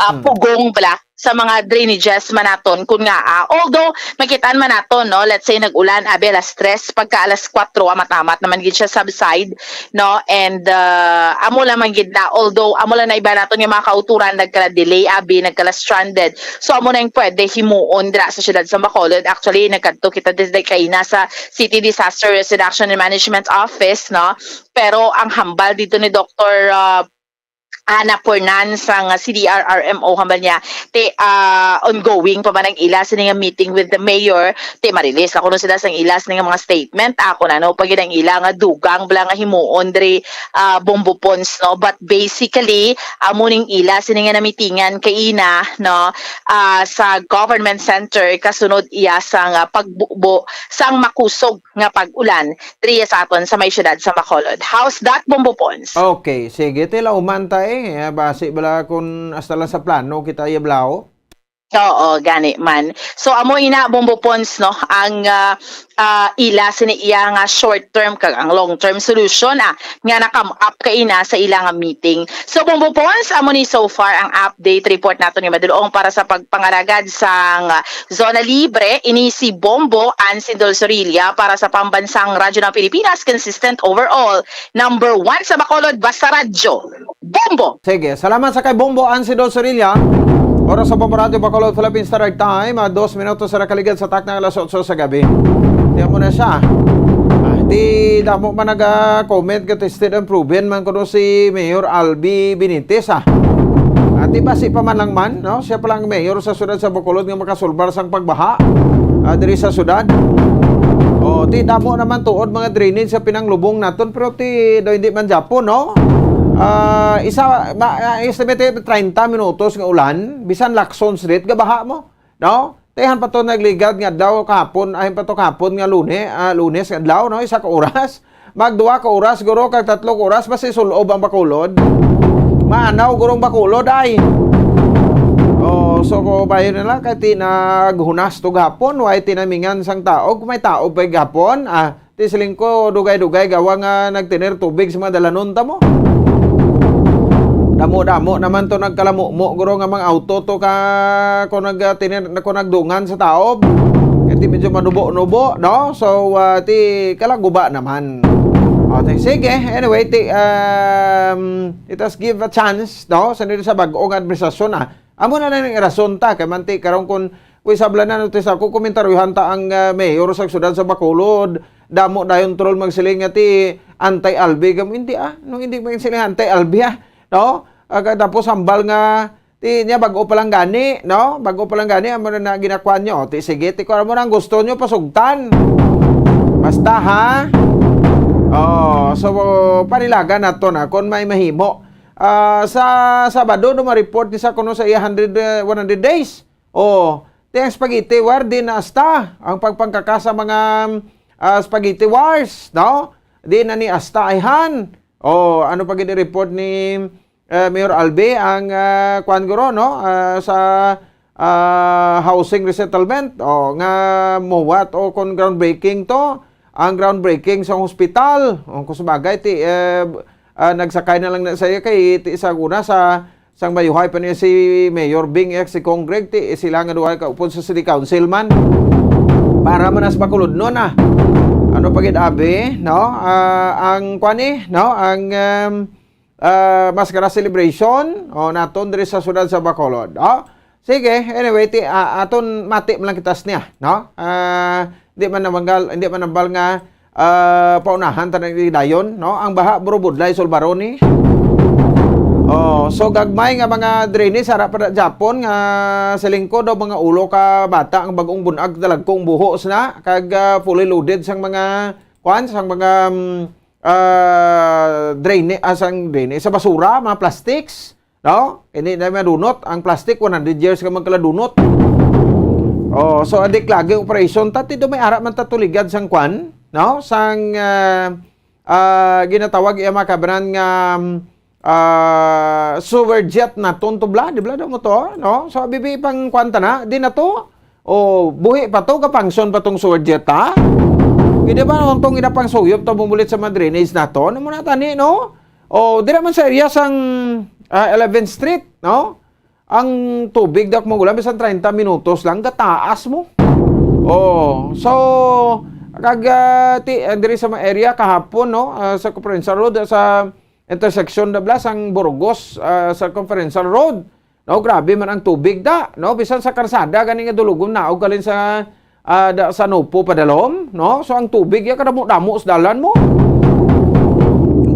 ah, Mm. pugong bala sa mga drainages man naton kun nga, ah, although makit-an man naton, no, let's say nag-ulan abi alas tres, pagka alas kuwatro, amat-amat naman gid siya subside, no? And, uh, amo lang man gid na, although amo lang na iba naton nga mga kauturan nagkala-delay abi, nagkala-stranded. So amo na yung pwede himuon dira sa siyudad sa Bacolod. Actually, nagkadto kita diri kaina sa City Disaster Risk Reduction and Management Office, no? Pero ang hambal dito ni Doktor, uh, Ana Pornan sang C D R R M O, hambal niya, ti, ah, ongoing pa man ang ila sini nga meeting with the mayor, ti, ma-release na kuno sila sang ila sini nga mga statement, ah, kung ano pa gid ang ila nga dugang bala nga himuon diri, ah, Bombo Pons, no? But basically, amo ning ila sini nga namitingan kaina, no, ah, sa government center kasunod iya sang, ah, pagbubo sang makusog nga pag-ulan diri sa aton sa may siyudad sa Bacolod. How's that, Bombo Pons? Okay, sige, ti, lauman ta eh. Eh, basi bala kung hasta lang sa plano kita, Yablao. Oo, gani man. So, amo ina, Bombo Pons, no, ang, ah, ah, ila sini iya nga short term kag ang long term solution, ah, nga na-come up kaina sa ila nga meeting. So, Bombo Pons, amo ni so far ang update report naton nga madulong para sa pagpangaragad sang, ah, Zona Libre. Ini si Bombo Ansidol Sorilla para sa Pambansang Radyo ng Pilipinas, consistent overall, number one sa Bacolod, basta radyo. Bombo! Sige, salamat sa kay Bombo Ansidol Sorilla. Oras sa Bombo Radyo Bacolod, Philippine Standard Time, ah, dos minutos sa nakaligad sa takna alas otso sa gabi. Tiyan mo na siya. Ah, di damo man naga-comment ka, tested and proven man kuno si Mayor Albi Benitez, ah. Ah, di basi pa man lang man, no? Siya pa lang ang mayor sa siyudad sa Bacolod nga makasulbar sang pagbaha, ah, diri sa siyudad. Oh, ti damo naman tuod mga drainage sa pinanglubong naton, pero ti daw hindi man Japon, no? Ah, isa, ma-, ah, estimate treinta minutos nga ulan, bisan Lacson Street, gabaha mo, no? Ti han pa to nagligad nga adlaw kahapon, ahin pa to kahapon nga Lune-, ah, Lunes nga adlaw, no? Isa ka oras. Magduha ka oras, guro, kag tatlo ka oras, basi sul-ob ang Bacolod. Maanaw, gurong Bacolod, ay. Oh, so, ko bayo nila, kay tinaghunas to gahapon, way tinamingan sang taog, may taog pa gahapon. Ah, ti siling ko, dugay-dugay, gawa nga nagtiner tubig sa mga dalanon ta mo. Damo-damo naman to nagkalamumo, guro, nga mga auto to ka, kung nagtiner, kung nagdungan sa taob. Kay ti medyo manubo-nubo, no? So, ah, ti kalaguba naman. Okay, sige. Anyway, ti, um, let us give a chance, no? Sa nila sa bag-ong administrasyon, ah. Amo na lang ang rason ta. Kay man ti, karon kun, kung isablan na, no, ti sa ko, komentaryuhan ta ang, ah, mayor sa siyudad sa Bacolod. Damo dayon troll magsiling nga ti anti-Albi. Gam-, hindi, ah. Nung hindi magsiling anti-Albi, ah. No? Ah, ka-, tapos hambal nga, ti niya, bag-o pa lang gani, no? Bag-o pa lang gani, amo na, na ginakuan nyo. Ti sige, ti kuan mo na ang gusto nyo, pasugtan. Basta, ha? Oh, so, panilagan nato na kung may mahimo. Ah, sa Sabado, no, ma-report ni sa kuno sa iya hundred, eh, one hundred days. Oh, ti ang spaghetti war, di na asta. Ang pagpangkaka sa mga, ah, spaghetti wars, no? Di na ni asta ay han. Oh, ano pa gid report ni, eh, Mayor Albi ang, ah, kwan guro, no? Ah, sa, ah, housing resettlement, oh, nga muwat o kon groundbreaking to, ang groundbreaking sa hospital. Oh, kung sabagay, ti, eh, ah, nagsakay na lang na sa iya kay ti sa una sa sang mayuhay pa niya si Mayor Bing, eh, si Cong Greg, ti, eh, sila nga duha kaupod sa City Council man. Para man as makulod nun, ah. Ano pa gid, abi, no? Ah, ang kwan ni, no? Ang, um, ah, Maskara Celebration, o, naton diri sa siyudad sa Bacolod. O, sige, anyway, ti, ah, aton mati man lang kita niya, no? Ah, di man nabanggal, hindi man nabal nga, ah, paunahan ta na dayon, no? Ang baha, bro, budlay, sulbaron ni. Oh, so gagmay nga mga drainage, ara pa na Japon nga sa lingkod daw mga ulo ka bata ang bagong bunag, dalagkong buhos na, kag, ah, fully loaded sang mga, kwan, sang mga, mm, ah, drainage, ah, sang drainage, sa basura, mga plastics, no? Hindi na madunot. Ang plastic, one hundred years ka magkaladunot. Oh, so adik lagi operation ta, ti do may ara man ta tuligad sang kwan, no? Sang, ah, ah, ginatawag iya mga kabanan nga, ah, sewer jet naton to bla, di bla daw mo to, no? So, abibi pang kwan ta na, di na to. O, buhi pa to, kapangson pa tong sewer jet, ha? Pwede ba naman tong ina pang suyop to bumulit sa mga drainage naton? Ano mo na tani, no? O, dira man sa area sang, ah, eleventh Street, no? Ang tubig dak magulan, bisan treinta minutos lang, gataas mo. Oh, so, kag, ah, ti, ah, diri sa mga area kahapon, no, ah, sa Conferencial Road, ah, sa intersection da bla sang Burgos, ah, sa Conferencial Road. No, grabe man ang tubig da, no, bisan sa karsada gani nga dulugom naog halin sa, ah, da, sa Nupo padalom, no? So, ang tubig ya kadamo-damo sa dalan mo.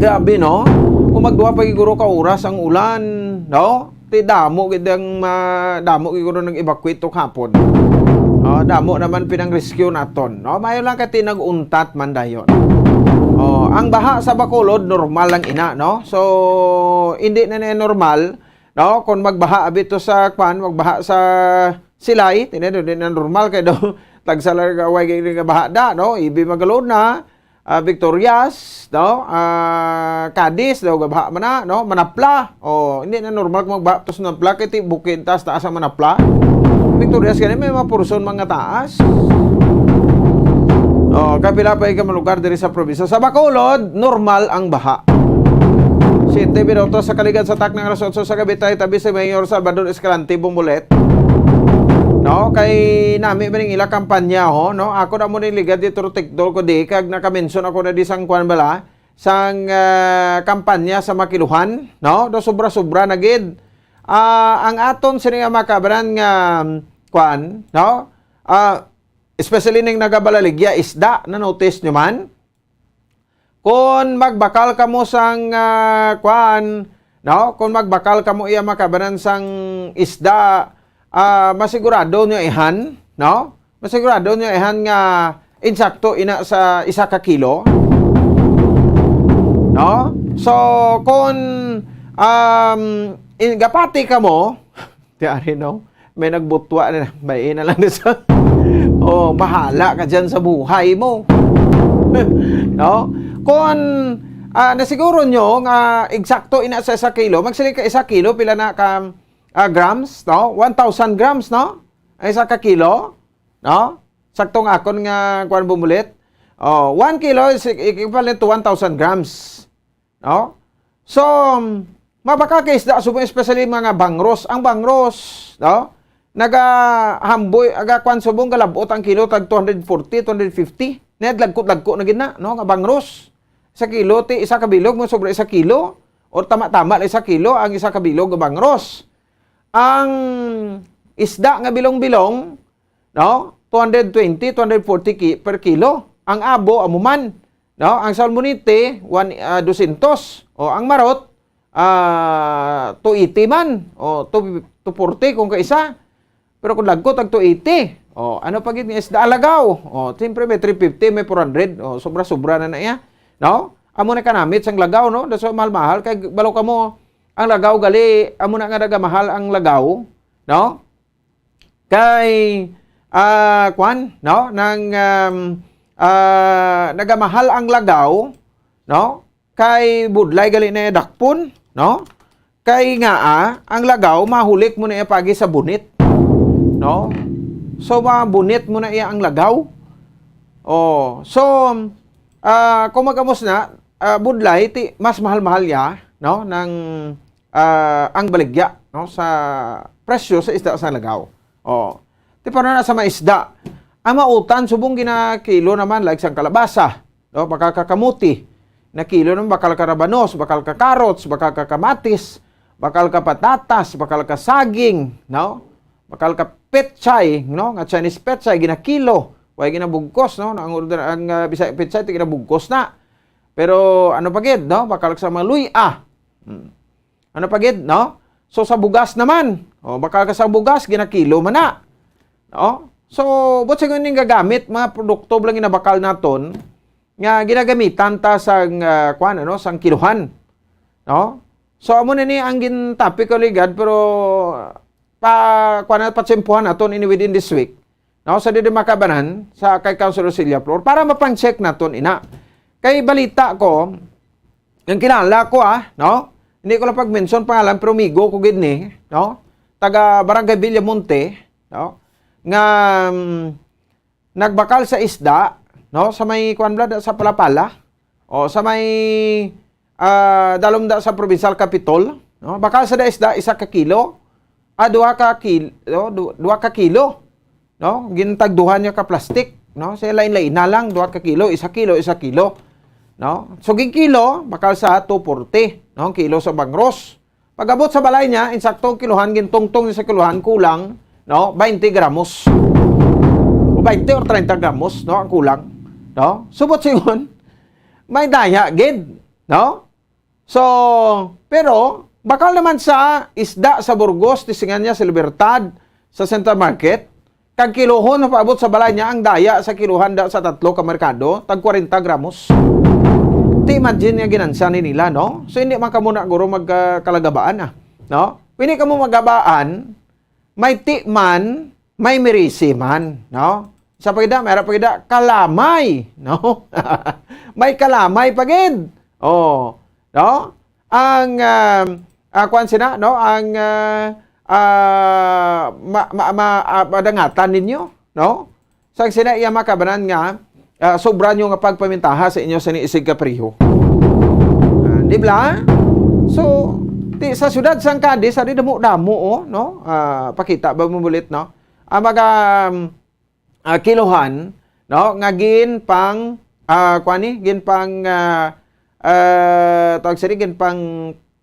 Grabe, no? Kung magduha pa giguro ka oras ang ulan, no? Ti damo gid ang ma-, damo gid guro nag-evacuate to hapon. Oh, damo naman pinang-rescue naton, no? Mayo lang kay ti nag-untat man dayon. Oh, ang baha sa Bacolod normal lang ina, no? So, hindi na na normal, no? Kung magbaha abi to sa kwan, magbaha sa Silay, ti na, di na normal kay daw tagsa lang ka way nga baha da, no? Ibi Magalona, ah, Victorias, no? Ah, Cadiz, daw gabaha man na, no? Manapla. Oh, hindi na normal kung magbaha to sa Manapla, kay ti bukid taas, taas ang Manapla. Victorias gani may mga portion mga taas. Oh, kapila pa ika lugar diri sa probinsya. Sa Bacolod, normal ang baha. Siyete minutos sa kaligad sa takna nga alas otso sa gabi, tayo tabi si Mayor Salvador Escalante Bumulet. No, kay nami man ning ila kampanya, ho, no? Ako na mo ning ligad dito, TikTok ko di, kag nakamention ako na di sang kwan bala, sang, ah, kampanya sa Makiluhan, no? Do sobra-sobra na gid. Ah, ang aton sini nga mga kabanan nga, kwan, no? Ah, especially ning nagabalaligya isda, na-notice nyo man? Kon magbakal kamo sang, ah, kwan, no? Kon magbakal kamo iya makabanan sang isda, ah, masigurado nyo ihan, no? Masigurado nyo ihan nga insakto ina sa isa ka kilo. No? So, kon, um, in, gapati kamo, ti ari, no? May nagbutwa na, may ina lang sa, oh, bahala ka dyan sa buhay mo. No? Kung, ah, nasiguro nyo nga eksakto ina sa isa kilo, magsiling ka isa kilo, pila na ka, ah, grams, no? One thousand grams, no? Ang isa ka kilo, no? Sakto nga akon nga kuwan bumulit. Oh, one kilo is equivalent to one thousand grams. No? So, mabakal kay isda, subong, especially mga bangros. Ang bangros, no? Nagahamboy, aga kwan subong, galabot ang kilo, tag two hundred forty, two hundred fifty. Nagdagko-dagko na gid na, no? Nga bangros. Sa kilo, ti, isa ka bilog, mo sobra isa kilo. O tama-tama lang isa kilo, ang isa ka bilog nga bangros. Ang isda nga bilong-bilong, no? Two hundred twenty, two hundred forty ki-, per kilo. Ang abo, amo man. No? Ang salmonite, one, ah, dosyentos. O, ang marot, ah, two eighty man. O, two, two forty kung kaisa. Pero kung lagko, tag two eighty. O, ano pa gid nga isda? Alagaw. O, siyempre may three fifty, may four hundred. O, sobra-sobra na na iya. No? Amo na kanamit sang lagaw, no? That's why mahal-mahal. Kay balo kamo, ang lagaw gali, amo na nga nagamahal ang lagaw, no? Kay, ah, kwan, no? Nang, um, ah, nagamahal ang lagaw, no? Kay budlay gali na iya dakpon, no? Kay nga, ah, ang lagaw, mahulik mo na iya pagi sa bunit, no? So, mabunit mo na iya ang lagaw. Oh, so, ah, kung mag-amos na, ah, budlay, ti, mas mahal-mahal ya, no? Nang, ah, ang baligya, no, sa presyo sa isda sa lagaw. Oh. Ti para na sa mga isda, Ang mautan, subong ginakilo naman, like sang kalabasa, no? Bakal ka kamuti, nakilo naman, bakal ka rabanos, bakal ka carrots, bakal ka kamatis, bakal ka patatas, bakal ka saging, no? Bakal ka pechay, no? Nga Chinese pechay, ginakilo. Way ginabugkos, no? Ang order, ang, ah, Bisaya pechay, ti ginabugkos na. Pero ano pa gid, no? Bakal sa mga luy-a. Hmm. Ano pa gid, no? So, sa bugas naman. O, bakal ka sa bugas, ginakilo man na. No? So, buot sigon ning gagamit, mga produkto lang ginabakal naton, nga ginagamitan ta sang, ah, kwan, ano, sang kiluhan. No? So, amo na ni ang gin-topic ko, ligad, pero pa, kwan na, patsimpuhan naton ini within this week. No? Sa didi makabanan, sa kay Councilor Celia Flor, para mapang-check naton ina. Kay balita ko, ang kilala ko, ah, no? Hindi ko lang pag-mention pangalan, pero migo ko gid ni, no? Taga Barangay Villamonte, no? Nga, mm, nagbakal sa isda, no? Sa may, kuwan bala, sa Palapala, o sa may, ah, dalom da sa provincial capitol, no? Bakal sa da isda, isa ka kilo, ah, duha ka kil-, no? Du-, duha ka kilo, no? Gintagduhan niya ka plastic, no? Sa lain-lain na lang, duha ka kilo, isa kilo, isa kilo, no? So, ging kilo, bakal sa two forty, no? Ang kilo sa bangros. Pag-abot sa balay niya, insaktong kiluhan, gintungtong niya sa kiluhan, kulang, no? Twenty gramos. O twenty or treinta gramos, no? Ang kulang, no? So, buot sigon, may daya gid, no? So, pero, bakal naman sa isda sa Burgos, tisingan niya sa Libertad, sa Central Market, kag kiluhon na paabot sa balay niya ang daya sa kiluhan da sa tatlo ka merkado, tag kwarenta gramos. Ti imagine nga ginansya ni nila, no? So, hindi man kamo na guro magkalagabaan, ah, no? Hindi kamo magabaan, may ti man, may merisi man, no? Sa pagida, may harap pagida, kalamay, no? May kalamay pa gid. Oh, no? Ang, um, ah, kuwan sina, no? Ang, ah, ah, ma-, ma-, ma-, ah, madangatan ninyo, no? Sang sina iya makabanan nga, ah, sobra nyo nga pagpamintaha sa inyo sa ni isig ka priho. Ah, di ba? So, ti, sa siyudad sang Cadiz, sa di damo-damo, oh, no? Ah, pakita ba mo bulit, no? Ang mga, um, ah, kiluhan, no? Nga gin pang, ah, kuwan ni, gin pang, ah, ah, tawag sini, gin pang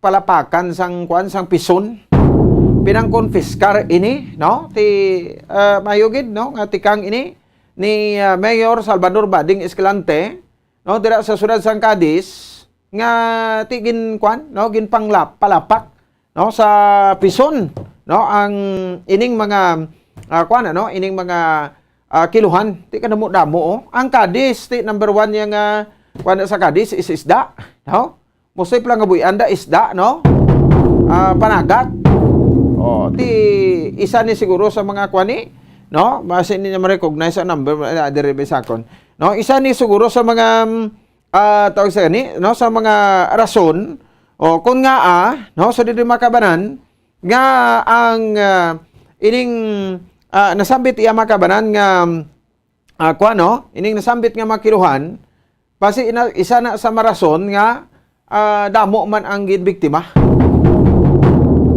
palapakan sang, kuwan, sang pison. Pinang-confiscar ini, no? Ti, ah, mayo gid, no? Nga tikang ini ni, ah, Mayor Salvador Bading Escalante, no? Dira sa siyudad sang Cadiz, nga ti gin, kuwan, no? Gin panglap-, palapak, no? Sa pison, no? Ang ining mga, ah, kuwan, ano? Ining mga, ah, kiluhan. Ti kadamo-damo, oh. Ang Cadiz, ti number one niya nga, kuwan sa Cadiz is isda, no? Mostly pala nga buy-an da isda, no? Ah, panagat. Oh, ti isa ni siguro sa mga kuwan ni, no? Basi hindi niya ma-recognize ang number, ah, diri ba sa akon. No, isa ni siguro sa mga, mm, ah, tawag sa ni, no, sa mga rason, o kung nga, ah, no, sa diri makabanan nga ang, ah, ining, ah, nasambit iya makabanan nga, ah, kuwan, no? Ining nasambit nga mga kiluhan, basi ina-, isa na sa marason nga, ah, damo man ang ginbiktima.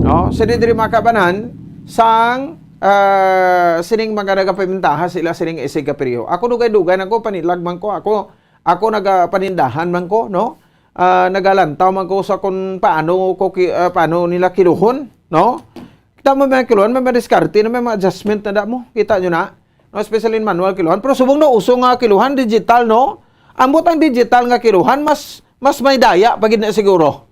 No? Sa diri makabanan, sang, ah, sining mga nagapamintaha sila sining isig ka periho. Ako dugay-dugay na ko, panilag man ko. Ako, ako nagapanindahan man ko, no? Ah, nagalantaw man ko sa kung paano ko ki-, ah, paano nila kiluhon, no? Kita mo may kiluhan, may mga diskarte na may mga adjustment na da mo. Kita nyo na? No, especially in manual kiluhan. Pero subong na uso nga kiluhan, digital, no? Ambot ang digital nga kiluhan, mas, mas may daya pa gid na siguro.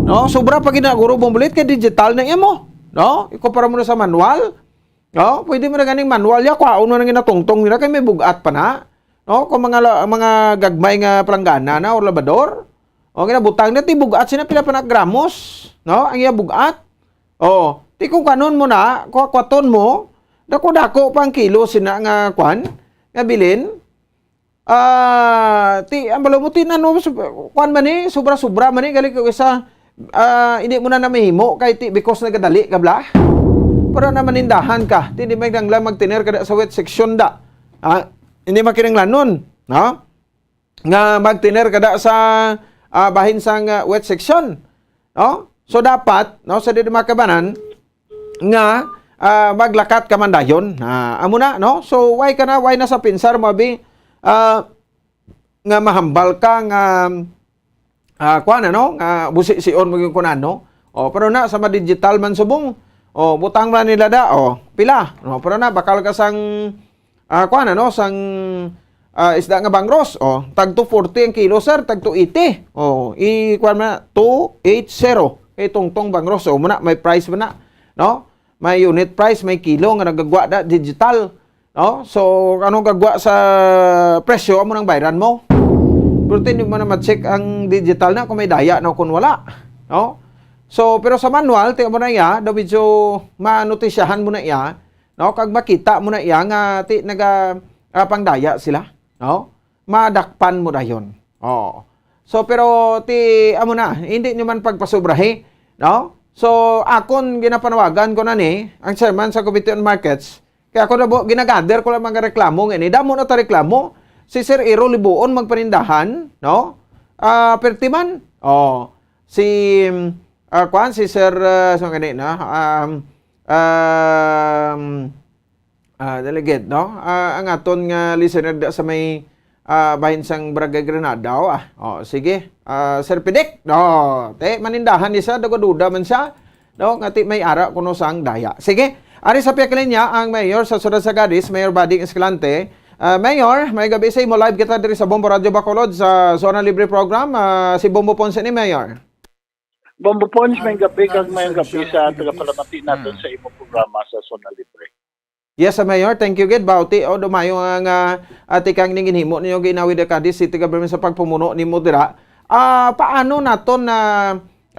No? Sobra pa gid na guro bumulit kay digital na imo. No? Ikumpara mo na sa manual. No? Pwede mo na ganing manual ya, kwaon mo na ginatungtong nila kay may bugat pa na. No? Kung mga la-, mga gagmay nga palanggana na or labador, o ginabutang na ti bugat sina pila pa na gramos, no? Ang iya bugat. Oh, ti kung kanon mo na, kwa-, kwaton mo, dako-dako pa ang kilo sina nga kwan, nga bilin. Ah, ti, ang balo mo, ti, ano, sub-, kwan man ni, sobra-sobra man ni, gali ko isa, ah, hindi mo na namahimo, kay ti, because nagadali ka, bla? Pero na manindahan ka, ti, di may nangla magtiner ka da sa wet section da. Ah, hindi makinanglanon, no? Nga magtiner ka da sa, ah, bahin sang, ah, wet section, no? So, dapat, no, sa diri makabanan, nga ah, maglakat ka man dayon. Ah, amo na, no? So, why ka na, why na sa pinsar mo, abi? Ah, nga mahambal ka nga, ah, kuwan, ano, nga busi-sion mo gyud kun ano. O, pero na, sa ma-digital man subong, o, butang na nila da, o, pila, no? Pero na, bakal ka sang, ah, kuwan, ano, sang, ah, isda nga bangros, o, tagto forty ang kilo, sir, tagto eighty. O, i, kuwan man na, two eight zero. Kay tungtong bangros, o, muna, may price man na, no? May unit price, may kilo nga nagagwa da, digital. No? So, anong gagwa sa presyo, amo nang bayran mo. Pero hindi mo na ma-check ang digital na kung may daya na o kung wala. No? So, pero sa manual, ti mo na iya, daw medyo manutisyahan mo na iya, no? Kag makita mo na iya nga ti naga, ah, pangdaya sila, no? Madakpan mo dayon. Oh. So, pero ti, amo na, hindi nyo man pagpasobrahi, no? So, akon ginapanawagan ko na ni, ang chairman sa Committee on Markets, kaya ako na bu-, ginagather ko lang mga reklamo nga ini. Damo na ta reklamo. Si Sir Iro Libuon magpanindahan, no? Ah, perti man. Oh. Si, ah, kuan, si Sir, ah, sa gani na, um, um, ah, delegate, no? Ah, ang aton nga listener da sa may, ah, bahin sang Barangay Granada, oh, ah. Oh, sige. Ah, Sir Pidik, no? Te, manindahan ni siya, duga-duda man siya, no? Nga ti may ara kuno sang daya. Sige, ari sa pihak linya ang mayor sa Siyudad sa Cadiz, Mayor Buddy Escalante. Ah, Mayor, may gabi sa imo. Live kita diri sa Bombo Radio Bacolod sa Zona Libre Program. Ah, si Bombo Ponce ni Mayor. Bombo Ponce, may gabi kag may gabi sa tagapalamati naton sa imo programa sa Zona Libre. Yes, sir, Mayor. Thank you gid. Bauti, oh, dumayo nga, nga, ah, tikang ning ginhimo ninyo, Ginawid Cadiz City Government, sa pagpamuno nimo dira. Ah, paano naton na,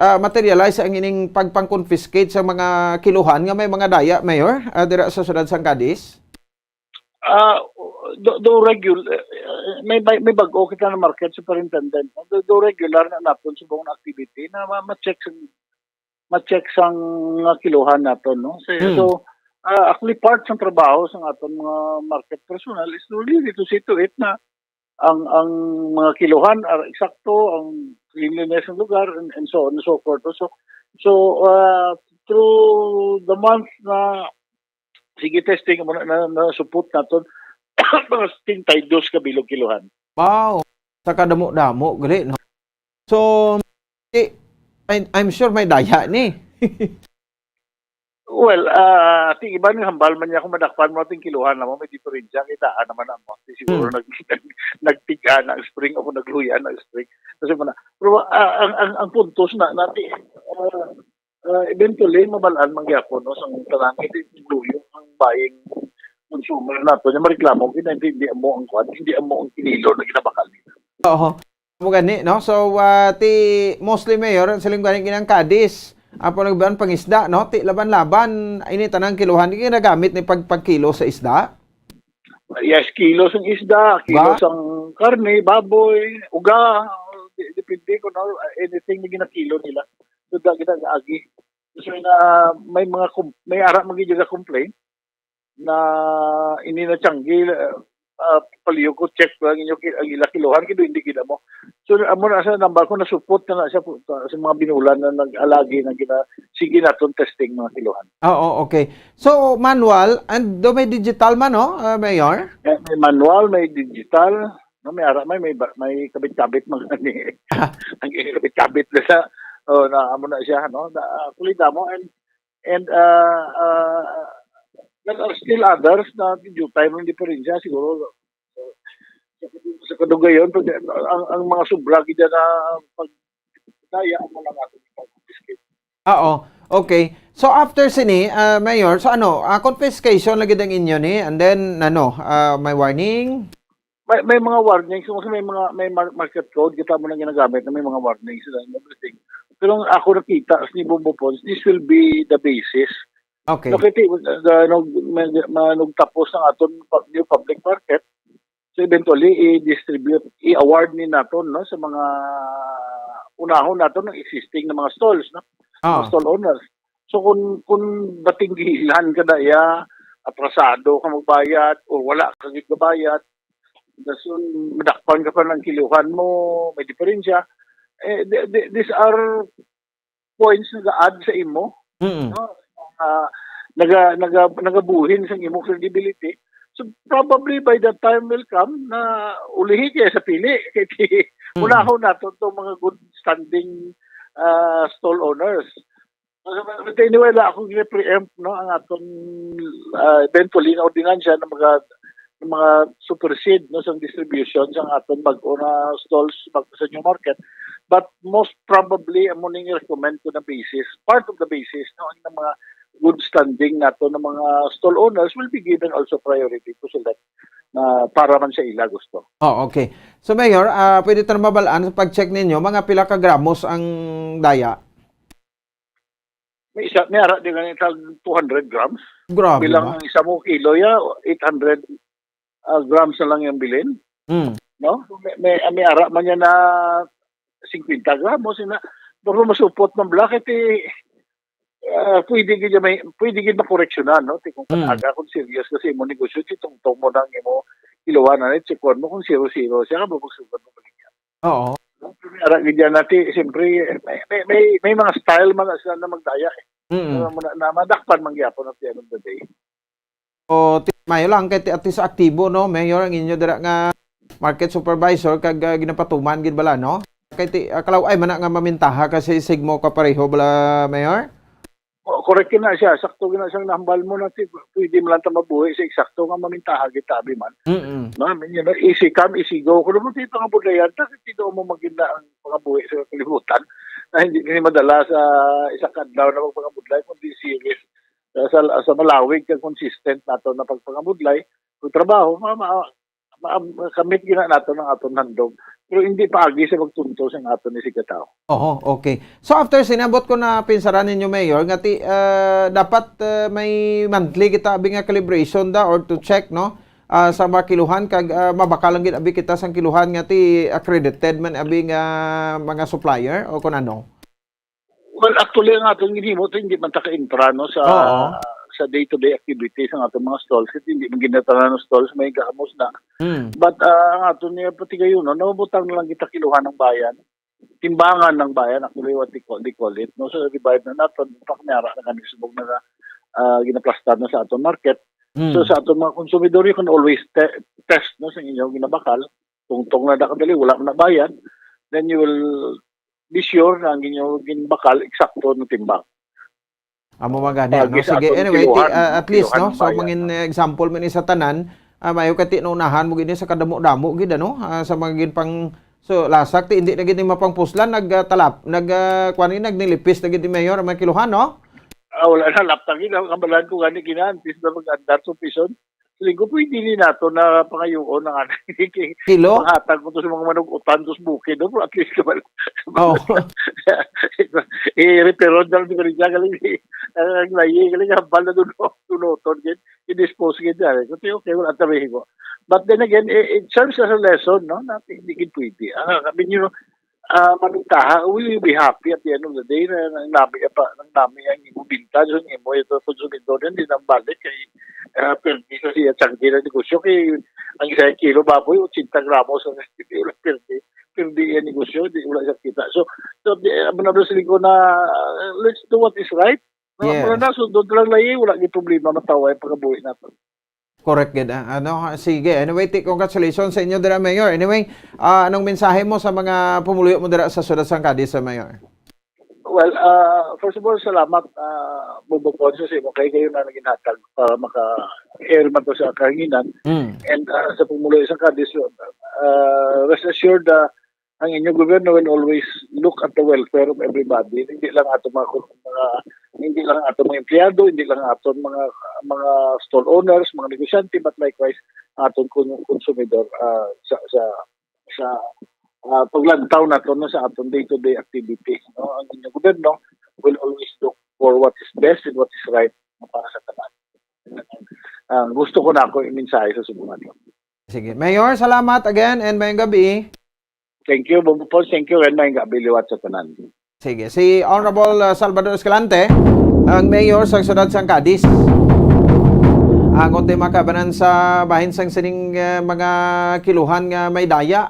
ah, materialize ang ining pagpang-confiscate sa mga kiluhan nga may mga daya, Mayor, ah, dira sa siyudad sang Cadiz? Ah, do, do regular, eh, may, may, may bag-o kita na market superintendent. Do, do regular na napon subong na activity na ma-, ma-check sa, ma-check sang mga kiluhan naton, no? So, Hmm. so, ah, actually, part sang trabaho sang aton mga market personnel is really to see to it na ang, ang mga kiluhan are eksakto, ang cleanliness ng lugar, and, and so on and so forth. So, so, ah, through the month na sige testing mo na, na, na supot naton, mga sixteen taydos ka bilog kiluhan. Wow! Sa kadamo-damo, gali, no? So, eh, I, I'm sure may daya ni. Well, ah, ti iban nga hambal man niya kung madakpan mo ating kiluhan na mo, may diferensya, kita naman ang mo. Ti siguro Hmm. nag-, nagtiga na ang spring o nagluya na ang spring. Kasi mo na, pero, ah, ang, ang, ang puntos na, nati, ah, ah, eventually, mabalaan man gyapon, no, sang tanan, hindi luyo ang buying consumer nato. Yung mareklamo, hindi, hindi, hindi amo ang kwan, hindi amo ang kinilo na ginabakal nila. Oo. Mo gani, no? So, ah, ti mostly, Mayor, ang siling gani ginang Cadiz, ang panagban pangisda, no? Ti laban-laban, ini tanang kiluhan, di ginagamit ni pag-, pagkilo sa isda? Yes, kilo sang isda, kilo Ba? sang karne, baboy, uga, di-, depende kung ano, anything na ginakilo nila. So, da-, ginaagi. So, na may mga com-, may ara man gid nga complaint na ini na tiyanggi, ah, ah, palihog ko, check ko ang inyo ki-, ang ila kiluhan, kay hindi gid amo. So, amo na sa number ko, nasupot na na siya po, sa, sa mga binulan na nag-alagi na gina-, sige naton testing mga kiluhan. Oo, okay. So, manual, and do may digital man, no, ah, Mayor? Eh, may manual, may digital, no, may ara, may, may ba-, may kabit-kabit mga ni. Ang kabit-kabit na sa, oh, na, amo na siya, no? Na, actually, damo, and, and, ah, ah, there are still others na due time ang diferensya, siguro, sa, sa kadugayon, pag, ang, ang mga sobra, gid na pag, daya, amo lang ato pag-confiscate. Ah, oh. Okay. So, after sini, ah, Mayor, so ano, ah, confiscation lagi ang inyo ni, and then, ano, ah, may warning? May, may mga warnings, kasi may mga, may mar-, market code, kita mo nang ginagamit na may mga warnings sila and everything. Pero ang ako nakita, ni Bombo Pons, this will be the basis. Okay. No, kay ti-, uh, nag-, ma-, ma-, nagtapos ang aton pub-, new public market, so eventually, i-distribute, i-award ni naton, no, sa mga unahon naton ng existing na mga stalls, no? Mga Ah. stall owners. So, kung, kung batinggilan ka na iya, atrasado ka magbayad, o wala ka gid kabayad, dason madakpan ka pa ng kiluhan mo, may diferensya. Eh, th-, th-, these are points na ga-add sa imo, Mm. no? Ah, naga, naga, nagabuhin sa imo credibility. So probably by that time will come na ulihi kaya sa pili. Kay ti-, Mm. unahon nato itong mga good standing ah, stall owners. But anyway, wala akong gina-preempt, no, ang aton ah, eventually na ordinansya ng mga ng mga supersede, no, sa distribution sa aton bag-o na stalls bag sa new market. But most probably, amo ning recommend ko na basis, part of the basis, no, ang mga good standing nato ng mga stall owners will be given also priority to select na para man sa ila gusto. Oh, okay. So Mayor, ah, pwede ta na mabalaan sa pag-check ninyo mga pila ka gramos ang daya? May isa, may ara di ganit tag two hundred grams. Grabe Bilang ba? Ang isa mo kilo ya, eight hundred ah, grams na lang yung bilin, Mm. no? May, may, may ara man yan na fifty gramos, ina. Pero masupot man bala kay ti ah, pwede gid may pwede gid makoreksyonan, no? Ti kung Mm. Aga kung serious kasi imo negosyo, ti tungtong mo nang imo iluwanan, eh, checkuan mo kung zero-zero siya, ba magsugod mo balik yan. Oo. Pero may ara gid yan nati, siyempre, may, may, may, may mga style man na sila na magdaya, eh. Mm. Pero mo na, na madakpan man gyapon at the end of the day. O, ti-, mayo lang kay ti-, at least aktibo, no, Mayor, ang inyo dira nga market supervisor kag ah, ginapatuman gid bala, no? Kay ti, ah, kalaw-ay man na nga mamintaha kasi sigmo ka pareho bala, Mayor? O, correct na siya. Sakto na siyang nahambal mo na ti-, pwede man lang ta mabuhi sa eksakto nga mamintaha kita abi man. Mm. No, I mean, you know, easy come, easy go. Kung mo ti pangabudlayan, ta ti mo magina ang pangabuhi sa kalibutan. Na hindi ni madala sa isa ka adlaw na magpangabudlay, kundi series sa, sa, sa malawig kag consistent nato na pagpangabudlay. Kung trabaho, ma, ma, ma, kamit gina nato ng aton handog. Pero hindi paagi sa magtunto sa aton ni sigataw. Oho, okay. So after sinabot ko na pinsaran ninyo, Mayor, nga ti, ah, dapat ah, may monthly kita abi nga calibration da or to check, no? Ah, sa mga kiluhan kag ah, mabakal lang gid abi kita sang kiluhan nga ti accredited man abi nga mga supplier o kun ano. Well, actually, ang aton ginhimo, to, hindi man ta ka-intra, no, sa Oo. sa day-to-day activities ng ating mga stalls. Kasi hindi man ginatanan ng stalls, may gamos na. Mm. But ah, ang aton niya pati kayo, no, nabutang na lang kita kiluhan ng bayan. Timbangan ng bayan, actually what they call, they call it. No? So divide na natin, paknyara na kami subog na ah, ginaplastar na sa aton market. Mm. So sa aton mga konsumidor, you can always te- test, no, sa inyong ginabakal. Tungtong na nakadali, wala man na bayad. Then you will be sure na ang inyong ginbakal eksakto ng timbang. Amo man gani, Pagi no? sa Sige, aton anyway, ti, kiluhan, ah, at least, kiluhan no? ng So, bayan. Mangin eh, example man ni sa tanan, ah, mayo kay ti naunahan mo gid ni sa kadamo-damo gid, ano? Ah, sa mga ginpang, so, lasak, ti, hindi na gid ni mapangpuslan, nag, ah, talap, nag, ah, kuwan ni, nagnilipis na gid ni Mayor, ang mga kiluhan, no? Ah, wala na, laptang yun. Ang kabalan ko gani, ginantis na mag-andar sa pison. Sabi ko, pwede ni nato na pangayuon ang anak. Kilo? Panghatag ko to sa mga manug-utan to sa bukid, no? Pero at least kabal. Oh. I-repair on lang siguro siya. Galing, ang layi, galing, hambal na doon, dunoton, gid. I-dispose, gid, yan. So, okay, wala tabi ko. But then again, it, it serves as a lesson, no? Na hindi gid pwede. Ah, sabi niyo, ah, mamintaha, we will be happy at the end of the day na nang nami pa, nang nami ang imo binta, so ang imo ito konsumidor, hindi nang balik kay ah, perdi sa siya tiyanggi na negosyo kay ang isa kilo baboy, eighty gramos ang perdi, perdi ang negosyo, di wala siya kita. So, so di, amo na doon sa ko na, ah, let's do what is right. No, Yes. Wala na, sundon lang layi, wala gyud problema, matawa yung pagkabuhi natin. Correct gid, ah. Ano, ha, sige. Anyway, ti, congratulations sa inyo dira, Mayor. Anyway, ah, anong mensahe mo sa mga pumuluyo mo dira sa Siyudad sang Cadiz, sa Mayor? Well, uh, first of all, salamat, uh, Bobo Ponce, sa imo kay kayo na naging hatag para maka-air man to sa kahanginan. Mm. And uh, sa pumuluyo sang Cadiz, uh, rest assured, uh, ang inyong gobyerno will always look at the welfare of everybody. Hindi lang ato mga, mga hindi lang ato mga empleyado, hindi lang ato mga mga stall owners, mga negosyante, but likewise aton kon- konsumidor ah, sa sa sa ah, paglantaw nato, no, sa aton day-to-day activities, no, ang inyong gobyerno will always look for what is best and what is right para sa tanan. Ang gusto ko na ako iminsahe sa subong nato. Sige. Mayor, salamat again and mayong gabi. Thank you, Bobo Paul. Thank you, and may gabi liwat sa tanan. Sige, si Honorable uh, Salvador Escalante, ang mayor sa siyudad sang Cadiz. Ang unti makabanan sa bahin sang sining uh, mga kiluhan nga may daya.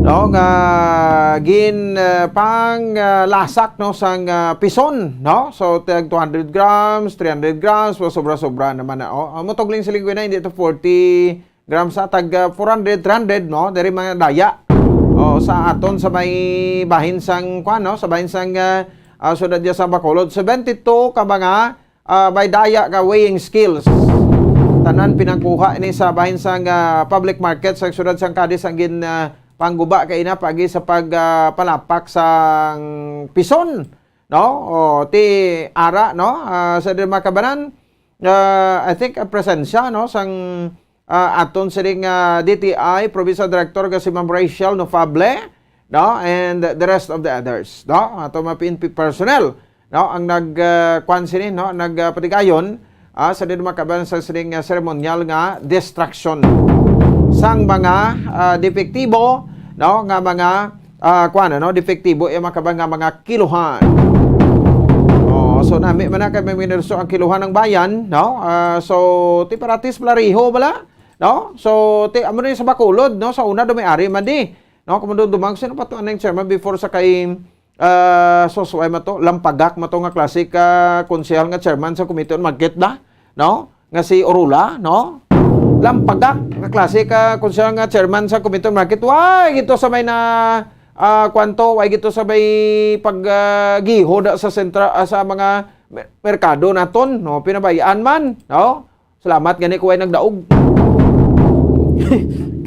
no, nga gin, ah, pang, ah, lasak, no, sang, ah, pison, no? So, tag two hundred grams, three hundred grams, so sobra-sobra naman na, oh. Amo tugling sa linggo na, hindi to forty grams, sa tag, ah, four hundred, three hundred, no? Diri mga daya. Oh, sa aton sa may bahin sang, kuwan, no? Sa bahin sang, ah, ah, siyudad diya sa Bacolod, seventy-two ka mga ah, may daya ka weighing scales. Tanan pinangkuha ini sa bahin sang, ah, public market sa siyudad sang Cadiz ang gin, ah, pangguba kay ina pagi sa pag, ah, palapak sang pison, no? O ti ara, no? Ah, sa di makabanan, ah, I think ang presensya, no, sang ah, aton sining, ah, D T I Provincial Director nga si Ma'am Rachel Nofable, no, and the rest of the others, no, ato mga P N P personnel, no, ang nag, ah, kwan sini, no, nag, ah, patigayon, ah, sa dinumakaban sa sining, ah, seremonyal nga destruction sang mga, ah, depektibo, no, nga mga ah, kuwan, ano, depektibo iya makaban nga mga kiluhan. Oh, so nami man na kay may minurso ang kiluhan ng bayan, no? Ah, so ti paratis plariho bala, no? So ti amo na yung sa Bacolod, no? Sa una do may ari man di, no? Kumandong dumang sino pa to ang chairman before sa kay ah, so suway mato, lampagak mato nga klase ka konsehal nga chairman sa Committee on Market ba? No? Nga si Orula, no? Lampagak nga klase ka konsehal nga chairman sa Committee on Market. Why gito sa may na ah, kwanto, why gito sa may pag ah, giho da sa sentra ah, sa mga mer- merkado naton, no? Pinabayaan man, no? Salamat gani ko ay nagdaog.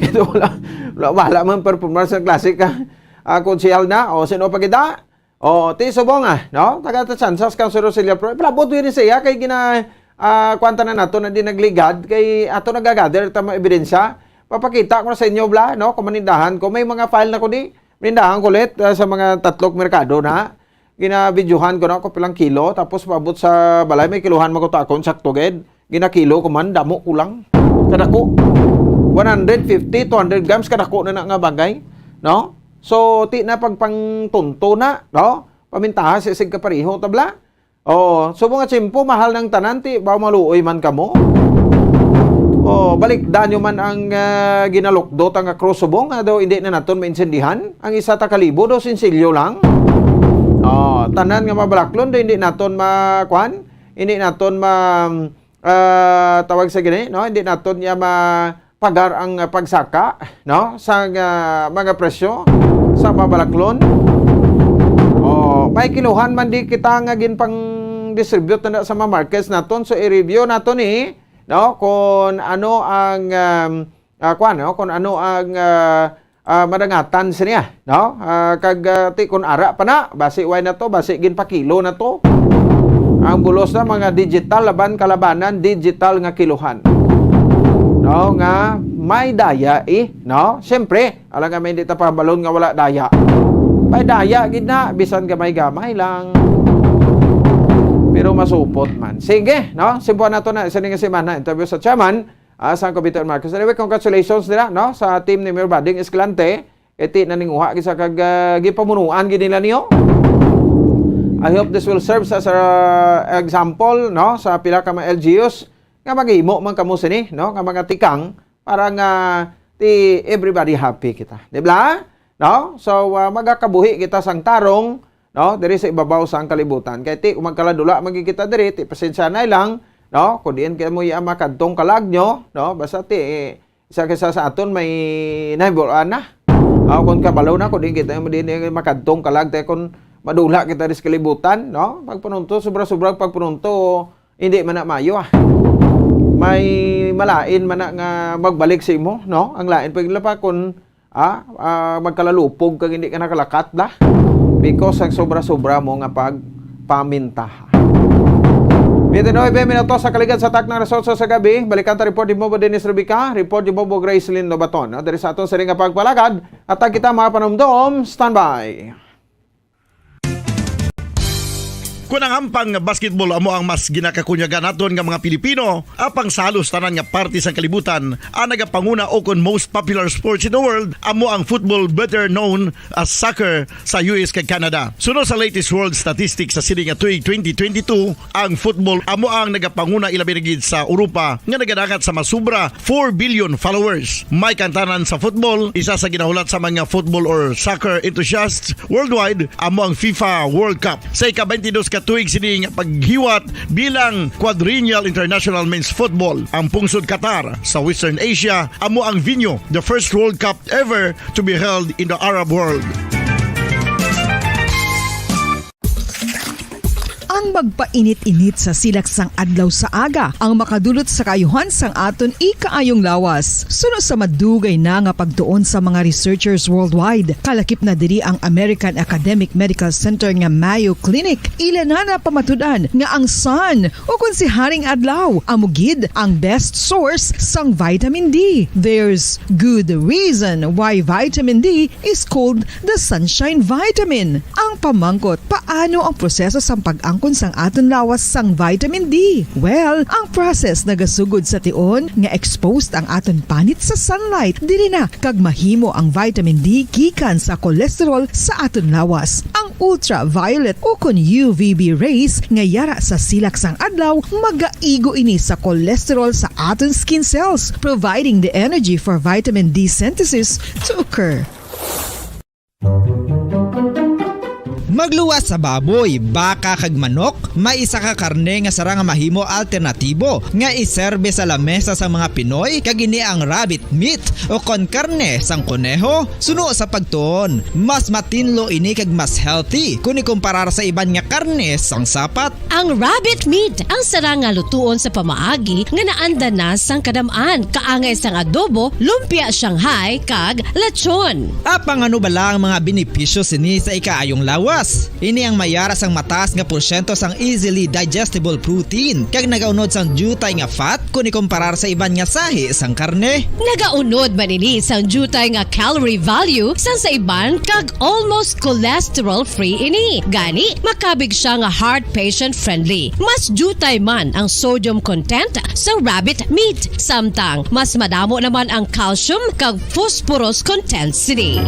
Kaya wala, wala, wala man performance ng klase ka ah, konsehal na. O, sino pa kita? O, ti subong, ah, no? Taga ta chances kang Sir Rosilio Pro. Palabot yun siya kay gina ah, kwanta na nato na di nagligad kay ato nagagather ta mga ebidensya. Papakita ko na sa inyo bla, no? Kung manindahan ko, may mga file na ko di. Manindahan ko ulit ah, sa mga tatlok merkado na. Ginabidyohan ko na ko pilang kilo, tapos paabot sa balay may kiluhan man ko ta akon sakto gid. Ginakilo ko man, damo kulang. Kadako. One hundred fifty, two hundred grams, kadako na na nga bagay, no? So, ti na pagpangtunto na, no? Pamintaha sa sig kapareho tabla. Oh, subong nga tiyempo, mahal ng tanan, ti ba maluoy man kamo? Oh, balikdan nyo man ang ah, ginalukdot ang krus subong nga daw hindi na naton maintindihan. Ang isa ta kalibo daw sinsilyo lang. Oh, tanan nga mabalaklon daw hindi naton ma kuan, hindi naton ma ah, tawag sa gini, no? Hindi naton niya ma pagar ang ah, pagsaka, no? Sa ah, mga presyo sa mabalaklon. Oh, may kiluhan man di kita nga ginpang distribute na sa mga markets naton. So i-review nato ni, no, kung ano ang um, ah, kuwan, no? Kung ano ang ah, ah, madangatan sa niya, no? Ah, kag ah, ti kun ara pa na, basi way na to, basi ginpakilo na to. Ang bulos na mga digital laban kalabanan, digital nga kiluhan. No, nga may daya eh, no? Siyempre, alam nga may hindi ta pabalon nga wala daya. May daya gid na, bisan gamay-gamay lang. Pero masupot man. Sige, no? Simpuan nato na sa ning semana, interview sa chairman, ah, sang Cavite Marcos. Anyway, congratulations nila, no, sa team ni Mayor Bading Escalante. Iti naninguha gid sa kag ah, gipamunuan gid nila niyo. I hope this will serve as a example, no, sa pila ka mga L G Us nga maghimo man kamo sini, no, nga mga tikang para nga ti everybody happy kita, di ba? No? So ah, magakabuhi kita sang tarong, no, diri sa ibabaw sang kalibutan. Kay ti kung magkaladula man gid kita diri, ti pasensya na lang, no? Kung diin kamo iya makadtong kalag nyo, no? Basta ti eh, isa kisa sa aton may nahibal-an na. Aw, kung kabalo na, kung diin kita mo din eh, makadtong kalag tayo kung madula kita diri sa kalibutan, no? Pagpanunto, sobra-sobra pagpanunto, hindi man na maayo ah. May malain man na nga magbalik sa imo, no? Ang lain pa gid pa kung ah, ah, magkalalupog kag hindi ka nakalakat da. Because ang sobra-sobra mo nga pagpamintaha. Twenty-nine minutos sa kaligad sa Tacna Resulta sa gabi. Balikan ta report ni Bobo Dennis Rubica, report ni Bobo Gracelyn Lobaton. No? Diri sa aton siring nga pagpalagad, at kita mga panumdom, standby. Kon ang ampang basketball amo ang mas ginakakunyagan naton nga mga Pilipino, apang sa halos tanan nga parte sang kalibutan, ang nagapanguna o kon most popular sports in the world amo ang football, better known as soccer, sa U S kag Canada. Suno sa latest world statistics sa sini nga tuig twenty twenty-two, ang football amo ang nagapanguna, ilabi na gid sa Europa, nga nagadangat sa masubra four billion followers. May kantanan sa football, isa sa ginahulat sa mga football or soccer enthusiasts worldwide amo ang FIFA World Cup. Sa ika-twenty-dos ka tuig sini nga paghiwat bilang Quadrennial International Men's Football, ang pungsod Qatar sa Western Asia amo ang venue, the first World Cup ever to be held in the Arab world. Ang magpainit-init sa silak sang adlaw sa aga ang makadulot sa kaayuhan sang aton ikaayong lawas. Suno sa madugay na nga pagtuon sa mga researchers worldwide, kalakip na diri ang American Academic Medical Center nga Mayo Clinic. Ila na napamatud-an nga ang sun, o kon si Haring Adlaw, amo gid ang best source sang vitamin D. There's good reason why vitamin D is called the sunshine vitamin. Ang pamangkot, paano ang proseso sang pag-angkon sang aton lawas sang vitamin D? Well, ang process nagasugod sa tion nga exposed ang aton panit sa sunlight. Diri na kag mahimo ang vitamin D gikan sa cholesterol sa aton lawas. Ang ultraviolet o kon U V B rays nga yara sa silak sang adlaw magaigo ini sa cholesterol sa aton skin cells, providing the energy for vitamin D synthesis to occur. Magluwas sa baboy, baka kag manok, may isa ka karne nga sarang nga mahimo alternatibo nga iserbe sa lamesa sang mga Pinoy, kag ini ang rabbit meat o kon karne sang koneho. Suno sa pagtuon, mas matinlo ini kag mas healthy kon ikumparar sa iban nga karne sang sapat. Ang rabbit meat ang sarang nga lutuon sa pamaagi nga naanda na sang kadam-an, kaangay sang adobo, lumpia Shanghai, kag lechon. Apang ano bala ang mga benepisyo sini sa ikaayong lawas? Ini ang mayara sang mataas nga porsyento sang easily digestible protein kag nagaunod sang diutay nga fat kon ikumparar sa iban nga sahi sang karne. Nagaunod man ini sang diutay nga calorie value sang sa iban kag almost cholesterol-free ini. Gani, makabig siya nga heart patient-friendly. Mas diutay man ang sodium content sa rabbit meat, samtang mas madamo naman ang calcium kag phosphorus content sini.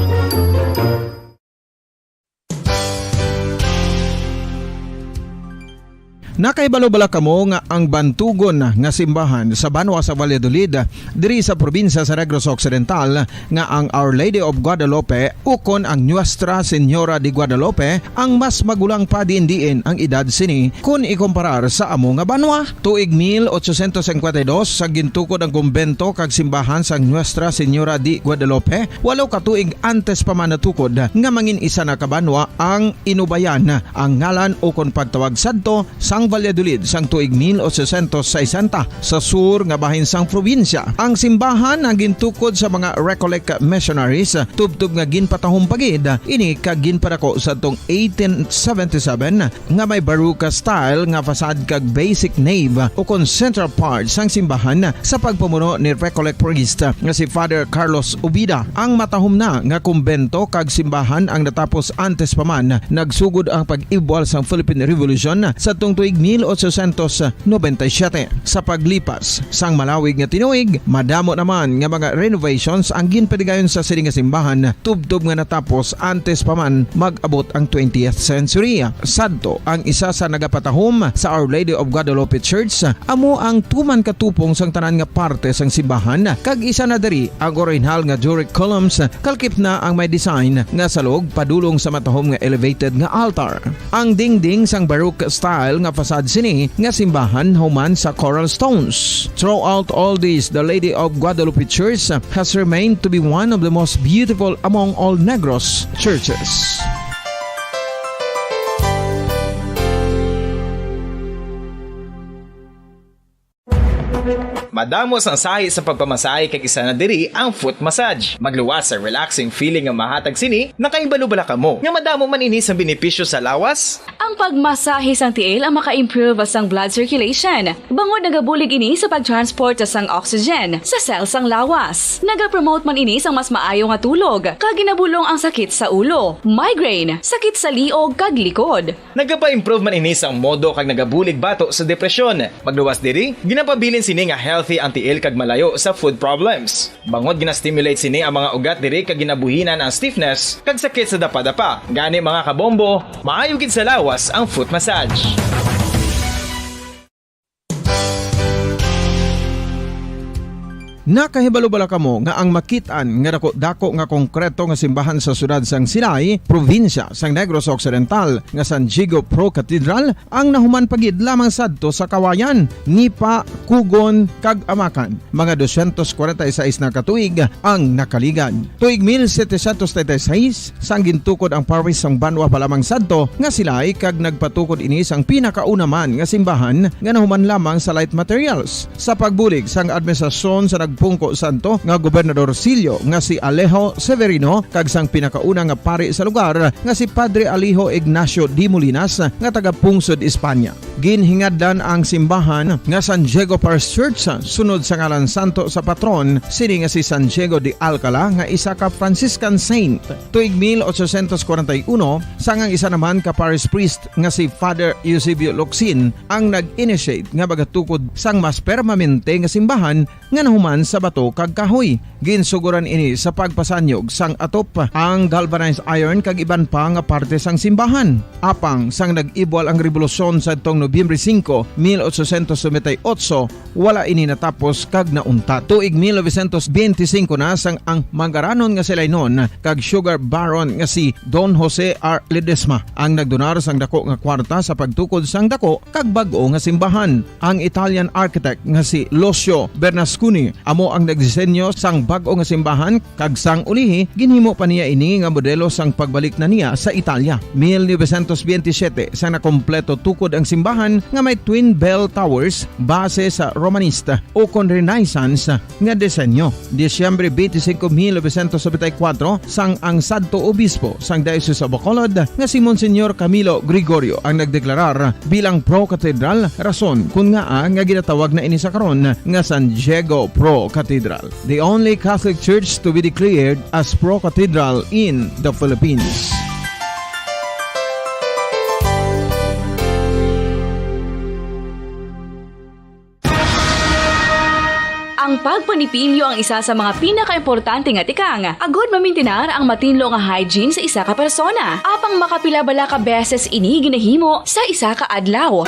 Nakahibalo bala kamo nga ang bantugon nga simbahan sa banwa sa Valladolid, diri sa probinsya sa Negros Occidental, nga ang Our Lady of Guadalupe ukon ang Nuestra Señora de Guadalupe ang mas magulang pa diin-diin ang edad sini kon ikumparar sa amo nga banwa? Tuig mil ochocientos cincuenta y dos, sa gintukod ang kumbento kag simbahan sang Nuestra Señora de Guadalupe, walo ka tuig antes pa man natukod nga mangin isa na ka banwa ang Inubayan, ang ngalan ukon pagtawag sadto sang Valladolid sang tuig mil ochocientos sesenta, sa sur nga bahin sang probinsya. Ang simbahan ang gintukod sa mga Recollect missionaries, tubtob nga ginpatahom pa gid ini kag ginpadako sadtong eighteen seventy-seven, nga may Baroque style nga facade kag basic nave ukon central part sang simbahan sa pagpamuno ni Recollect priest nga si Father Carlos Ubida. Ang matahom na nga kumbento kag simbahan ang natapos antes pa man nagsugod ang pag-ibwal sang Philippine Revolution sadtong tuig mil ochocientos noventa y siete. Sa paglipas sang malawig nga tinuig, madamo naman nga mga renovations ang ginpadigayon sa sini nga simbahan, tubtob nga natapos antes pa man mag-abot ang twentieth century. Sadto, ang isa sa nagapatahom sa Our Lady of Guadalupe Church amo ang tuman ka tupong sang tanan nga parte sang simbahan, kag isa na diri ang orihinal nga Doric columns, kalakip na ang may design nga salog padulong sa matahom nga elevated nga altar. Ang dingding sang Baroque style nga facade sini nga simbahan human sa coral stones. Throughout all this, the Lady of Guadalupe Church has remained to be one of the most beautiful among all Negros churches. Madamo sang sahi sa pagpamasahe, kag isa na diri ang foot massage. Magluwas sa relaxing feeling nga mahatag sini. Nakahibalo bala kamo nga madamo man ini sang benepisyo sa lawas? Ang Pagmasahe sang tiil ang maka-improve sang blood circulation, bangod nagabulig ini sa pag-transport sang oxygen sa cell sang lawas. Nagapromote man ini sang mas maayo nga tulog, kag ginabulong ang sakit sa ulo, migraine, sakit sa liog, kag likod. Nagapa-improve man ini sang modo kag nagabulig bato sa depresyon. Pagluwas diri, ginapabilin sini nga healthy ang tiil kag malayo sa foot problems. Bangod gina-stimulate sini ang mga ugat diri kag ginabuhinan ang stiffness kag sakit sa dapadapa. Gani, mga kabombo, maayo gid sa lawas ang foot massage. Nakahibalo bala kamo nga ang makit-an nga dako-dako nga konkreto nga simbahan sa siyudad sang Silay, probinsya sang Negros Occidental, nga San Diego Pro Cathedral, ang nahuman pa gid lamang sadto sa Kawayan, Nipa, Kugon, kag Amakan. Mga dosyentos kwarenta y seis na ka tuig ang nakaligad. Tuig mil setecientos treinta y seis, sang gintukod ang parish sang banwa pa lamang sadto nga Silay, kag nagpatukod ini sang pinakauna man nga simbahan nga nahuman lamang sa light materials. Sa pagbulig sang administrasyon sa nagpungko sadto nga gobernadorsilyo nga si Alejo Severino kag sang pinakauna nga pari sa lugar nga si Padre Alejo Ignacio de Molinas nga taga-pungsod Espanya. Ginhingadlan ang simbahan nga San Diego Parish Church sunod sa ngalan santo sa patron sini nga si San Diego de Alcala nga isa ka Franciscan saint. Tuig mil ochocientos kwarenta y uno, sang ang isa naman ka parish priest nga si Father Eusebio Locsin ang nag-initiate nga magatukod sang mas permanente nga simbahan nga nahuman sa bato kag kahoy. Ginsugoran ini sa pagpasanyog sang atop, ang galvanized iron kag iban pa nga parte sang simbahan. Apang sang nag-ibwal ang rebolusyon sadtong Nobyembre singko, mil ochocientos noventa y ocho, wala ini natapos kag nauntat. Tuig mil novecientos benti singko na sang ang mangaranon nga Silaynon kag sugar baron nga si Don Jose R. Ledesma ang nagdonar sang dako nga kwarta sa pagtukod sang dako kag bag-o nga simbahan. Ang Italian architect nga si Lucio Bernasconi amo ang nagdisenyo sang bag-o nga simbahan, kag sang ulihi, ginhimo pa niya ini nga modelo sang pagbalik na niya sa Italia. Mil novecientos benti siyete, sang nakompleto tukod ang simbahan nga may twin bell towers base sa Romanesque ukon Renaissance nga disenyo. Disyembre benti singko, mil novecientos nobenta y kuwatro, sang ang sadto obispo sang Diocese of Bacolod nga si Monsignor Camilo Gregorio ang nagdeklarar bilang pro-cathedral, rason kon ngaa nga ginatawag na ini sa karon nga San Diego Pro Cathedral, the only Catholic church to be declared as pro-cathedral in the Philippines. Ang pagpanipilyo ang isa sa mga pinakaimportante nga tikang agud mamintinar ang matinlo nga hygiene sa isa ka persona. Apang makapila bala ka beses ini ginahimo sa isa ka adlaw?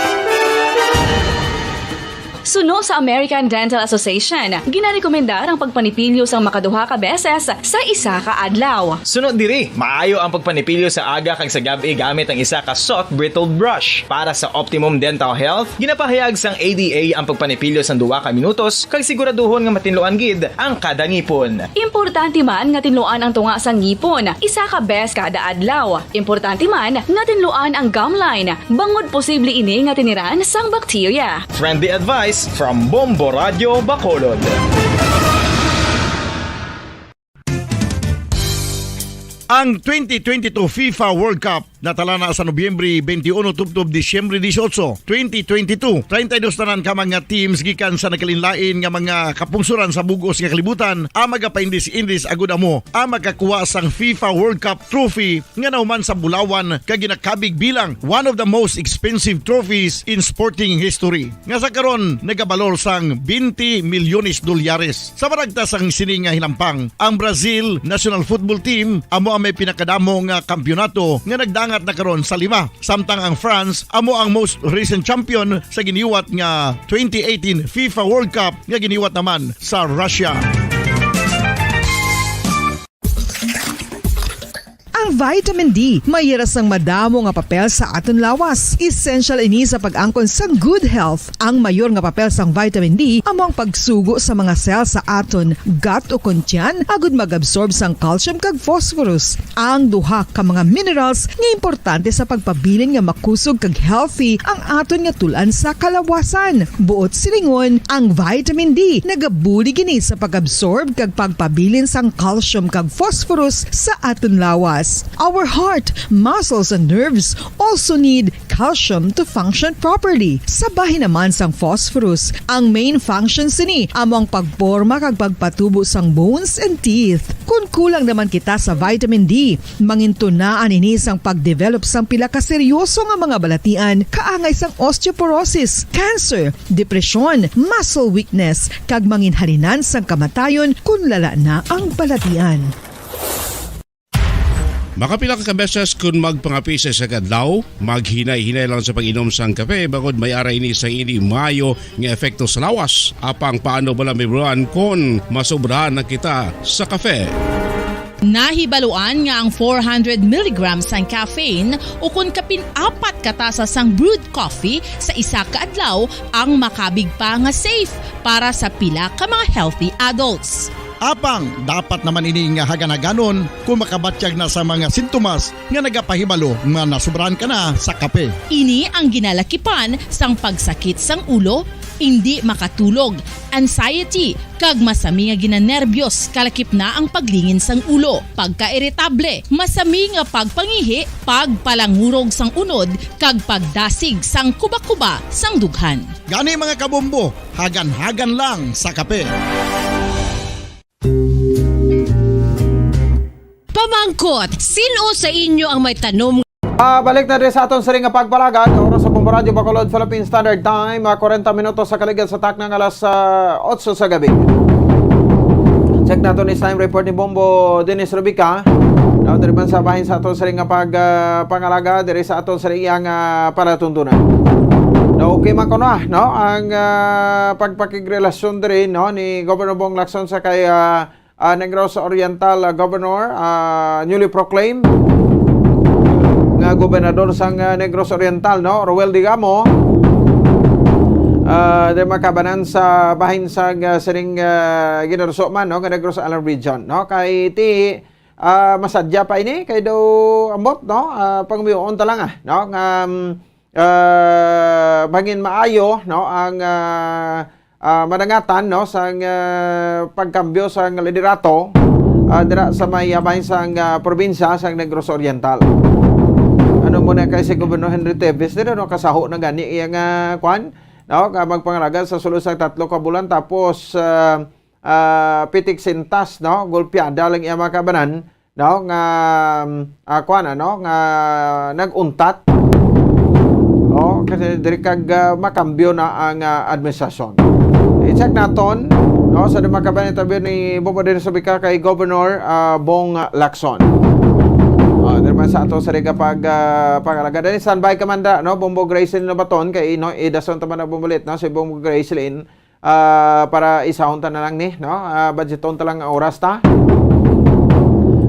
Suno sa American Dental Association, ginarekomendar ang pagpanipilyo sang makaduha ka beses sa isa ka adlaw. Suno diri, maayo ang pagpanipilyo sa aga kag sa gab-i gamit ang isa ka soft bristled brush. Para sa optimum dental health, ginapahayag sang A D A ang pagpanipilyo sang duha ka minutos kag siguraduhon nga matinluan gid ang kada ngipon. Importante man nga tinluan ang tunga sang ngipon isa ka bes kada adlaw. Importante man nga tinluan ang gum line, bangod posible ini nga tiniran sang bakterya. Friendly advice from Bombo Radio Bacolod. Ang twenty twenty-two FIFA World Cup natala na sa Nobyembre twenty-one tubtob Disyembre dieciocho, twenty twenty-two. Treinta y dos tanan ka mga teams gikan sa nagkalainlain nga mga kapungsoran sa bug-os nga kalibutan ang magapaindis-indis agud amo ang makakuha sang FIFA World Cup trophy nga nahuman sa bulawan kag ginakabig bilang one of the most expensive trophies in sporting history, nga sa karon nagabalor sang twenty milyones dolyares. Sa maragtas sang sini nga hinampang, ang Brazil national football team amo ang may pinakadamo nga kampiyonato nga nagdangat na karon sa lima, samtang ang France amo ang most recent champion sa giniwat nga twenty eighteen FIFA World Cup nga giniwat naman sa Russia. Ang vitamin D may hira sang madamo nga papel sa aton lawas. Essential ini sa pag-angkon sang good health. Ang mayor nga papel sang vitamin D amo ang pagsugo sa mga cell sa aton gut ukon tiyan agud mag-absorb sang calcium kag phosphorus, ang duha ka mga minerals nga importante sa pagpabilin nga makusog kag healthy ang aton nga tul-an sa kalawasan. Buot silingon, ang vitamin D nagabulig ini sa pag-absorb kag pagpabilin sang calcium kag phosphorus sa aton lawas. Our heart, muscles, and nerves also need calcium to function properly. Sa bahin naman sang phosphorus, ang main function sini amo ang pagporma kag pagpatubo sang bones and teeth. Kon kulang naman kita sa vitamin D, mangintunaan ini sang pagdevelop sang pila ka seryoso nga mga balatian kaangay sang osteoporosis, cancer, depresyon, muscle weakness, kag manginhalinan sang kamatayon kon lala na ang balatian. Makapila ka beses kon magpangapi sa isa ka adlaw, maghinay-hinay lang sa pag-inom sang kape, bangod may ara ini sang indi maayo nga epekto sa lawas. Apang paano bala mahibaluan kon masobrahan na kita sa kape? Nahibaluan nga ang four hundred milligrams sang caffeine, ukon kapin apat ka tasa sang brewed coffee sa isa ka adlaw, ang makabig pa nga safe para sa pila ka mga healthy adults. Apang dapat naman ini nga hagan-haganon kung makabatyag na sa mga sintomas nga nagapahibalo nga nasubrahan ka na sa kape. Ini ang ginalakipan sang pagsakit sang ulo, indi makatulog, anxiety, kag masami nga ginanerbiyos, kalakip na ang paglingin sang ulo, pagkairitable, masami nga pagpangihi, pagpalangurog sang unod, kag pagdasig sang kuba-kuba sang dughan. Gani, mga kabombo, hagan-hagan lang sa kape. Pamangkot, sin-o sa inyo ang may tanom? Ah, balik na diri sa aton siring nga pagpalagad. Oras sa Bombo Radyo Bacolod, Philippine Standard Time, ah, kwarenta minutos sa kaligad sa takna nga alas, ah, otso sa gabi. Check nato ni time report ni Bombo Dennis Rubica. Now, diri man sa bahin sa aton siring nga pag, ah, pangalaga, diri sa aton siring nga, ah, palatuntunan. Now, okay man kuno, ah, no? Ang, ah, pagpakigrelasyon diri, no, ni Governor Bong Lacson sa kay, ah, ah, Negros Oriental, ah, Governor, ah, newly proclaimed nga gobernador sang, ah, Negros Oriental, no, Roel Digamo. Ah, di makabanan sa bahin sang, ah, siring, ah, ginarso man, no, nga Negros Island Region, no, kay ti, ah, masadya pa ini kay daw ambot, no, ah, pangbiyoon ta lang, ah, no, nga, um, ah, bangin maayo, no, ang, ah, ah, manangatan, no, sang, ah, pagkambyo sang liderato, ah, dira sa may, ah, bahin sang, ah, probinsya sang Negros Oriental. Ano mo na kay si Gobernador Henry Teves, dira, no, kasaho na gani iya nga, kwan, no, ka magpangalaga sa sulod sang tatlo ka bulan, tapos, ah, ah, pitik sintas, no, golpeada lang iya mga kabanan, no, nga, um, ah, kwan, ano, nga nag-untat. Oh, kasi diri kag, ah, makambyo na ang, ah, administrasyon. I-check naton, no, sa mga kabayan, interview ni Bombo Dennis Rubica kay Governor, ah, Bong Lacson. Oh, diri man sa ato sa riga pag, ah, pag-alaga. Dali, standby ka man da, no, Bombo Gracelyn Lobaton, kay, no, idason ta man na bumulit, no, si Bombo Gracelyn, ah, para isahon ta na lang ni, no? Ah, budgeton ta lang ang oras ta.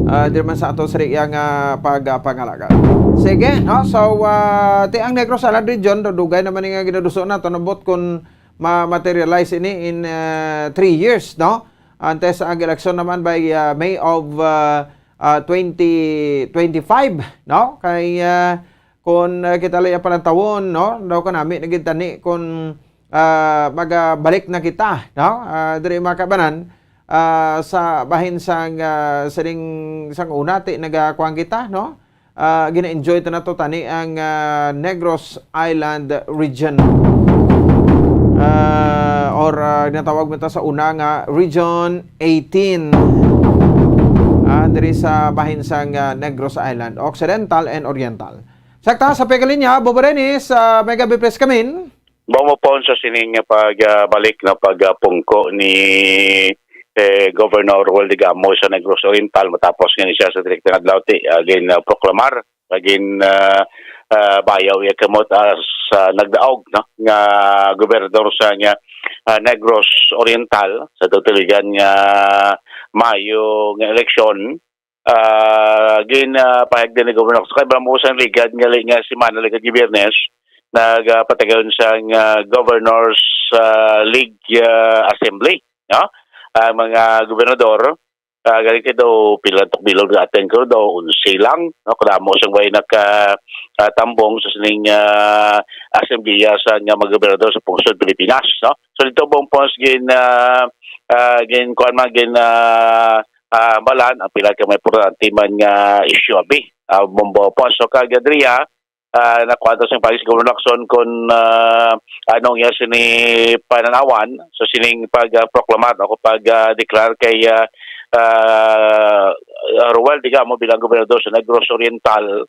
Ah, di man sa ato sa iya nga pag, ah, pangalaga. Sige, no? So, ah, ti ang Negros Island Region, dugay naman nga ginaduso na, tanubot kung ma-materialize ini in, ah, three years, no? Antes ang eleksyon naman by, ah, May of, ah, ah, twenty twenty-five, no? Kay, ah, kung, ah, kita lang ang panatawon, no? Daw kanami na gid tani kung, ah, magabalik na kita, no? Ah, diri mga kabanan, ah, sa bahin sang, ah, siring sang una, ti nagakuan kita, no? Ah, gina-enjoy ta na to tani ang, ah, Negros Island Region. Ah, or, ah, ginatawag mo ta sa una nga Region eighteen. Ah, diri sa bahin sang, ah, Negros Island, Occidental and Oriental. Sakta, sa pagkalinya, Bobo Dennis, ah, may gabi, please, kamin. Bobo Pon, sa sining nga pag, ah, balik na pag, ah, pungko ni, eh, Governor Roel Digamo sa Negros Oriental, matapos nga ni siya sa direkta nga adlaw ti, ah, gin, ah, proklamar, ah, gin, ah, ah, bayaw iya kamot, ah, sa nagdaog, no, nga gobernador sa nga, ah, Negros Oriental sa tutuligan nga Mayo nga eleksyon. Ah, gin, ah, pahayag din ni Governor sa kay Brambusan Ligad nga li-, nga semana, Ligad nga Biyernes, nagapatayon sang, ah, Governors, ah, League, ah, Assembly, no? Ang mga gobernador, ah, galing kay daw pila tok bilog nga aten ko daw, onse lang, no? Kadamo sang way naka, ah, tambong sa sining, ah, assembly sa nga mga gobernador sa pungsod Pilipinas, no? So dito, Bong Pons, gin, ah, ah, gin, kuwan man, gin, ah, ah, balan ang pila ka may importante man nga isyu, abi. Ah, Bombo Afonso, kag Adria, ah, nakuha to sa pagis Governor Lacson kung, ah, anong iya sini pananawan sa sining pag, ah, proklamar o pag, ah, declare kay, ah, ah, Roel Digamo bilang gobernador sa Negros Oriental.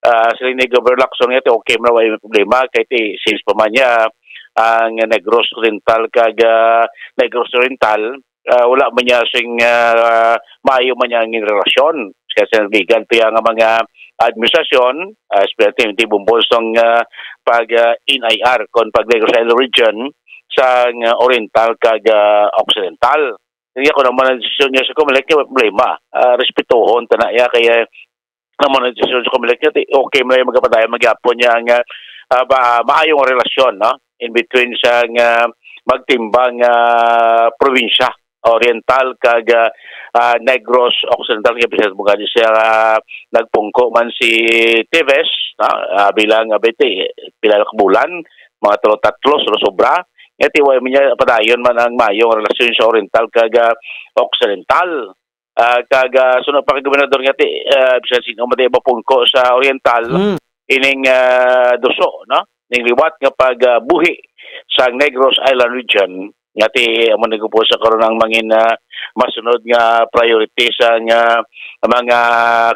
Ah, siling ni Governor Lacson nga ti okay man, way problema kay ti since pa man niya ang Negros Oriental kag, ah, Negros Oriental, ah, wala man niya sing, ah, maayo man niya ang relasyon. Kasi legal to iya nga mga administrasyon, ah, especially ti Bombo sang, ah, pag, ah, N I R kon pag Negros Island Region sa, ah, Oriental kag, ah, Occidental. Kaya kung naman ang desisyon niya sa Comelec, niya problema. Ah, respetuhon ta na iya kaya naman ang desisyon sa Comelec niya, ti-, okay man lang magkapadayon, magyapon niya nga, ah, ba, maayong relasyon, no? In between sa nga magtimbang, ah, probinsya, Oriental kag, ah, ah, Negros Occidental, nga bisan mo gani siya, ah, nagpungko man si Teves, no? Ah, bilang, ah, bete, pila ka bulan, mga tulo, tatlo, sobra-sobra. Nga ti, wa man niya padayon man ang mayong relasyon sa Oriental kag, ah, Occidental. Ah, kag, ah, sunod pa kay gobernador nga ti, ah, bisan sino man di mapungko sa Oriental, Mm. ining, ah, duso, no? Ning liwat nga pag, ah, buhi sa Negros Island Region, nga ti amo ni po sa karon ang mangin, ah, masunod nga priority sa nga mga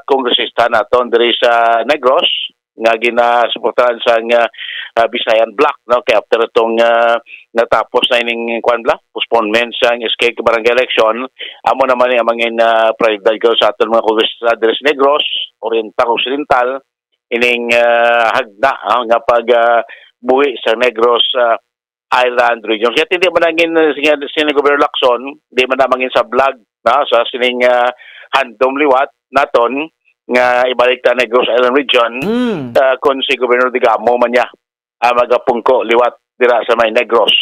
kongresista naton diri sa Negros nga ginasuportahan sa nga, ah, Visayan Bloc, no? Kay after itong, ah, natapos na ining, kwan bala, postponement sa S K barangay election, amo naman ni ang mangin, ah, prioridad ko sa aton mga kongresista diri sa Negros Oriental, Occidental, ining, ah, hagna, ah, nga pag, ah, buhi sa Negros, ah, Island Region. Kaya hindi man nangin, ah, sige, sini Governor Lacson, di man na mangin sa vlog, no, sa sining, ah, handom liwat naton nga ibalik ta Negros Island Region, Mm. ah, kung si Governor Digamo man niya, ah, magapungko liwat dira sa may Negros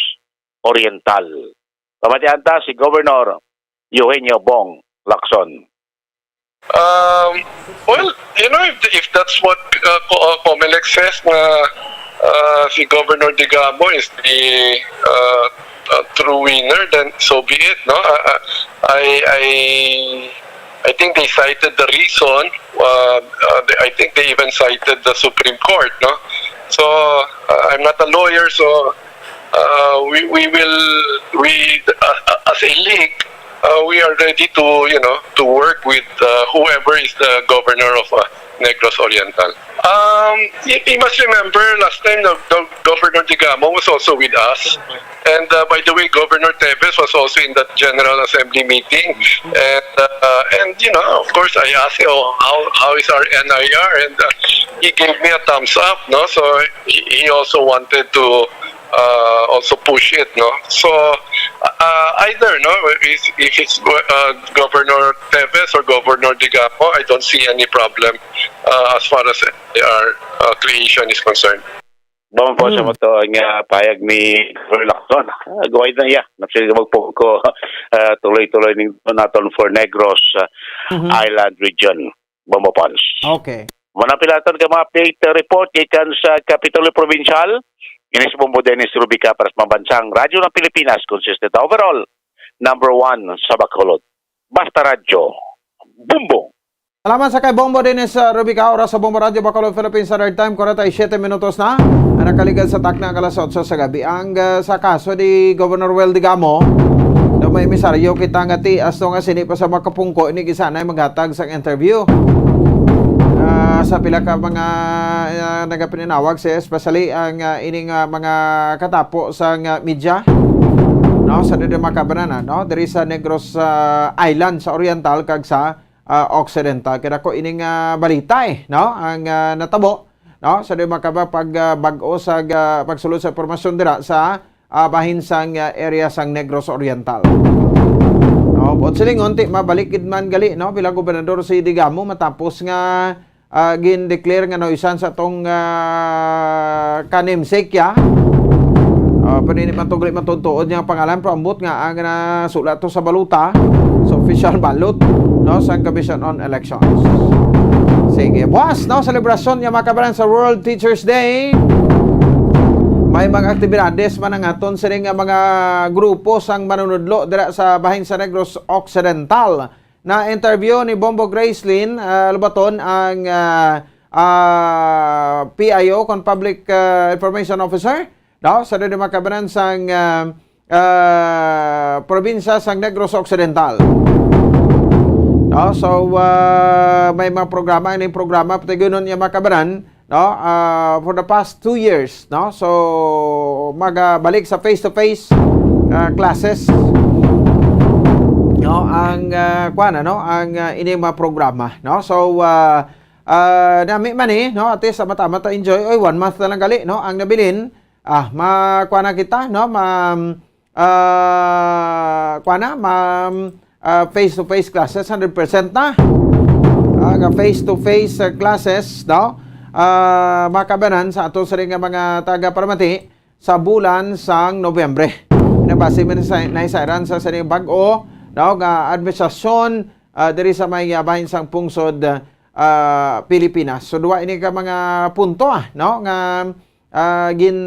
Oriental. Pamatian ta si Governor Eugenio Bong Lacson. Um, well, you know, if, if that's what, uh, Co-, uh, Comelec says, na, uh, si Governor Digamo is the, uh, uh, true winner, then so be it, no? Uh, uh, I, I, I think they cited the reason. Uh, uh, they, I think they even cited the Supreme Court, no? So, uh, I'm not a lawyer, so, uh, we, we will, we, uh, uh, as a league, uh, we are ready to, you know, to work with, uh, whoever is the governor of, uh, Negros Oriental. Um, you, you must remember last time the, the Governor Digamo was also with us. And, uh, by the way, Governor Teves was also in that General Assembly meeting. And, uh, and, you know, of course, I asked him, "Oh, how, how is our N I R?" And, uh, he gave me a thumbs up, no? So he, he also wanted to, uh, also push it, no? So, uh, either, no, if, if it's, uh, Governor Teves or Governor Digamo, I don't see any problem, uh, as far as N I R, uh, creation is concerned. Bang po sa Mm. moto ang, ah, payag ni Governor Lacson. Ah, go ahead na iya. Napsili ka magpungko, ah, tuloy-tuloy ning naton for Negros, ah, Mhm. Island Region. Bombo Pons. Okay. Muna pilaton ka mga update, uh, report gikan sa Kapitolyo Provincial. Ini si Bombo Dennis Rubica para sa Pambansang Radyo ng Pilipinas, consistent overall, number one sa Bacolod. Basta Radyo, Bombo. Salamat sa kay Bombo Dennis, uh, Rubica, oras sa Bombo Radyo Bacolod, Philippines Standard Time, kwarenta y siete minutos na. Ang nakaligad sa takna ang alas otso sa gabi. Ang, uh, sa kaso di Governor Well Digamo, daw may emisaryo kita nga ti, asto nga sini pa sa makapungko, ini gisa na maghatag sa interview. Ah, sa pila ka mga, ah, nagapininawag sa, especially ang, ah, ining, ah, mga katapo sa nga media, no, sa diri makabanana, no, diri sa Negros, ah, Island, sa Oriental kag sa, ah, Occidental. Kaya ko ining, ah, balita, eh, no, ang, ah, natabo, no, sa diri makaba pag, ah, bag-o sa, ah, pagsulod sa impormasyon dira sa ah, bahin sang, ah, area sang Negros Oriental. No, buot silingon, ti mabalik gid man gali, no, bilang gobernador si Digamo matapos nga, ah, gin-declare nga naulisan sa tong, ah, kanimsik ya. Ah, pero hindi man to gali matuod niya ang pangalan, pero ambot nga ang nasulat to sa balota, sa official ballot, no, sa Commission on Elections. Sige, buwas, no, selebrasyon niya mga kabaran sa World Teachers Day. May mga aktibidades man ang aton sining nga mga grupo sang manunudlo dira sa bahin sa Negros Occidental. Na-interview ni Bombo Gracelyn, ah, Lubaton ang, ah, ah, P I O kon Public, ah, Information Officer, no? Sa diri makabanan sang, ah, ah, probinsya sang Negros Occidental. No? So, ah, may mga programa, ining programa, patigunon niya makabanan, no? Ah, for the past two years, no? So, magabalik sa face-to-face, ah, classes, no? Ang, ah, kuwan, ano? Ang, ah, ini mga programa, no? So, ah, ah, nami man eh, no? At least, sa mata-mata enjoy. Oy, one month na lang gali, no? Ang nabilin, ah, makuha na kita, no? Ma, ah, kuha na, ma, ah, face-to-face classes, hundred percent na. Ah, nga face-to-face, ah, classes, no? Ah, makabanan sa ato sila nga mga taga-paramati sa bulan sang Nobyembre. Nabase man sa naisairan sa sining bag-o, no, nga administrasyon, ah, diri sa may, ah, bahin sang pungsod, ah, Pilipinas. So, duwa ini ka mga punto, ah, no, nga, ah, gin,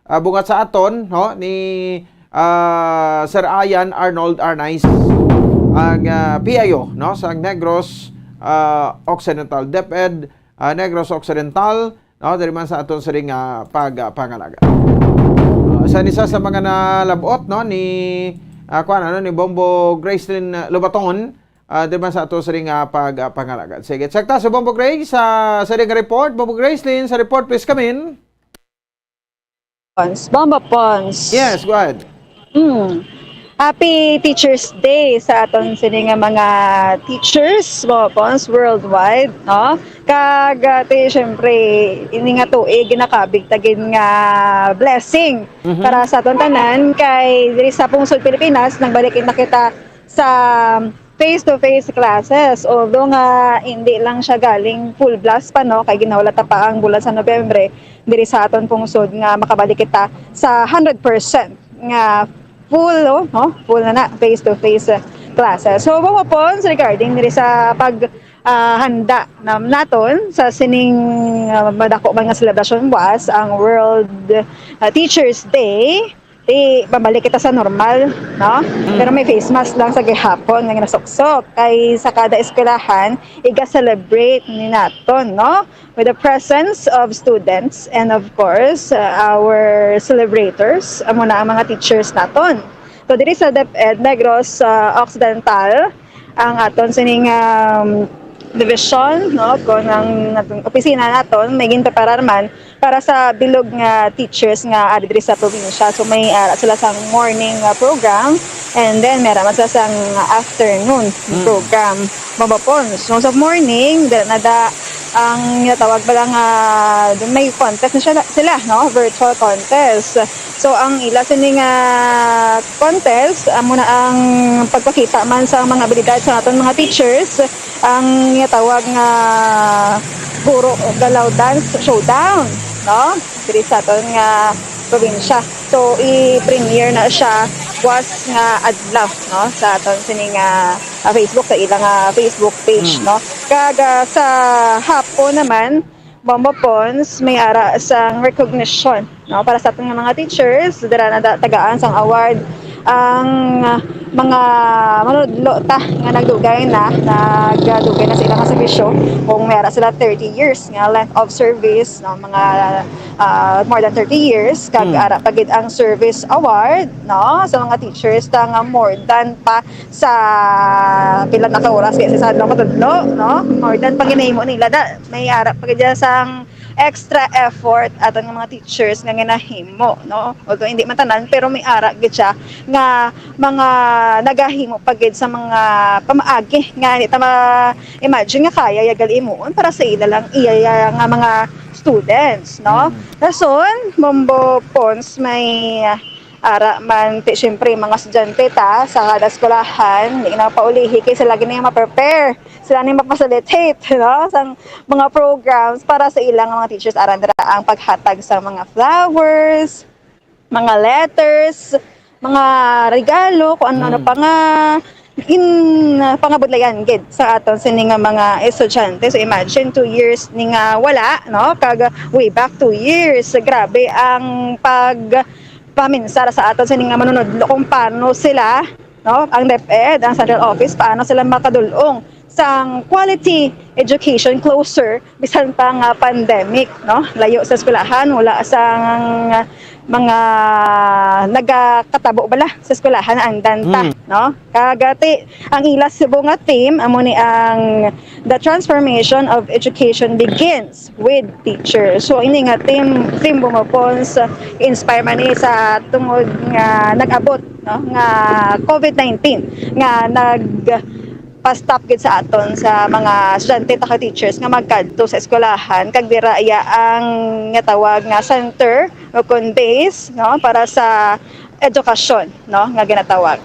ah, bungat sa aton, no, ni, ah, Sir Ian Arnold Arnaiz, ang, ah, P I O, no, sa Negros, ah, Occidental, DepEd, ah, Negros Occidental, no, diri man sa aton siring nga pag, ah, pangalaga. Ah, sa isa sa mga nalabot, no, ni, ah, kuwan, ano, ni Bombo Gracelyn, ah, Lubaton, ah, diri man sa aton siring nga pag, ah, pangalaga. Sige, check ta sa Bombo Grace, sa siring nga report. Bombo Gracelyn, sa report, please come in. Pons. Bombo Pons. Yes, go ahead. Mm. Happy Teachers Day sa aton sini nga mga teachers, Bombo Pons, worldwide, no? Kag, ah, ti, syempre, ini nga tuig ginakabig ta gid nga blessing Mhm. para sa aton tanan, kay diri sa pungsod Pilipinas nagbalik na kita sa face-to-face classes. Although nga hindi lang siya galing full blast pa, no, kay ginawala ta pa ang bulan sa Nobyembre diri sa aton pungsod nga makabalik kita sa hundred percent nga full, oh, no, full na na face-to-face, uh, classes. So, Bombo Pons, regarding diri sa pag, ah, handa na naton sa sining, ah, madako man nga selebrasyon buwas, ang World, ah, Teachers Day, di mabalik kita sa normal, no? Mm. Pero may face mask lang sa gihapon nga ginasuksok. Kay sa kada eskwelahan, iga-celebrate ni naton, no? With the presence of students and, of course, uh, our celebrators, amo na ang mga teachers naton. So, diri sa DepEd Negros, uh, Occidental, ang aton sining, um, division, no, kon ang natong opisina naton may ginpreparar man para sa bilog nga teachers nga ari diri sa probinsya. So, may ara sila sang morning, uh, program, and then may ara man sila sang afternoon Mm. program. Bombo Pons. So, sa morning, dira na da ang natawag pa lang, ah, may contest na siya, sila, no? Virtual contest. So, ang ila sini nga contest, amo na ang pagpakita man sa mga abilidad sa aton mga teachers, ang ginatawag nga Guro Galaw Dance Showdown, no? Diri sa aton nga probinsya. So, i-premiere na siya buwas nga adlaw, no? Sa aton sini nga, ah, Facebook, sa ilang, ah, Facebook page, Mm. no? Kag, ah, sa hapon naman, Bombo Pons, may ara sang recognition, no? Para sa aton nga mga teachers, dira na da-, tagaan sang award ang, ah, mga manudlo ta nga nagdugay na, nagdugay na sa ilang serbisyo. Kung may ara sila thirty years nga length of service, no? Mga, ah, more than thirty years, kag Mm. ara pa gid ang service award, no? Sa mga teachers ta nga more than pa sa pila na ka oras kay sa adlaw matudlo, no? More than pa ginahimo nila da, may ara pa gid sang extra effort aton nga mga teachers nga ginahimo, no? Although hindi man tanan, pero may ara gid siya nga mga nagahimo pa gid sa mga pamaagi nga hindi ta ma-imagine nga kaya ya gali himuon para sa ila lang, iya, iya nga mga students, no? Mm. Rason, Bombo Pons, may ara man, ti, siyempre, mga estudyante ta sa kada eskwelahan, di na paulihi kay sila gani ma-prepare, sila ni ma-facilitate, no, sang mga programs para sa ilang mga teachers. Aran dira ang paghatag sa mga flowers, mga letters, mga regalo, kung ano-ano Mm. pa nga in, ah, pangabudlayan gid sa aton sini nga mga estudyante. So, imagine, two years ni nga wala, no? Kag way back two years, grabe ang pag paminsar sa aton sini nga manunudlo kung paano sila no, ang DepEd, ang central office, paano sila makadulong sang quality education closer bisan pa nga pandemic, no? Layo sa eskwelahan, wala sang mga nagakatabo bala sa eskwelahan ang danta, Hmm. no? Kagati, ang ila subong nga theme amo ni ang The Transformation of Education Begins with Teachers. So ini nga theme, theme bumapon sa inspire man ni sa tungod nga nag-abot, no, nga covid nineteen nga nag pa-stop gid sa aton sa mga estudyante, ta ka teachers nga magkadto sa eskwelahan, kag dira iya ang nga tawag nga center o kon base, no, para sa edukasyon, no, nga ginatawag.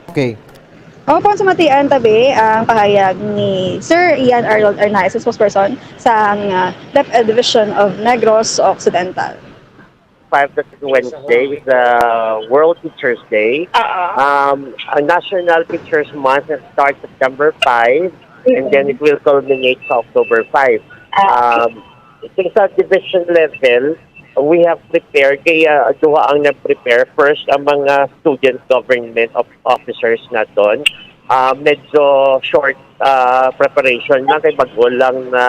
Okay. Opo, sa matian tabi ang pahayag ni Sir Ian Arnold Arnaiz, spokesperson sa uh, DepEd Division of Negros Occidental. Five to Wednesday is the World Teachers Day. Oo. Um, ang National Teachers Month that starts September five, and then it will culminate sa October five. Um, ito sa division level, we have prepared, kaya duha ang nag-prepare. First, ang mga student government of officers naton. Ah, medyo short ah, preparation na kay bag-o lang na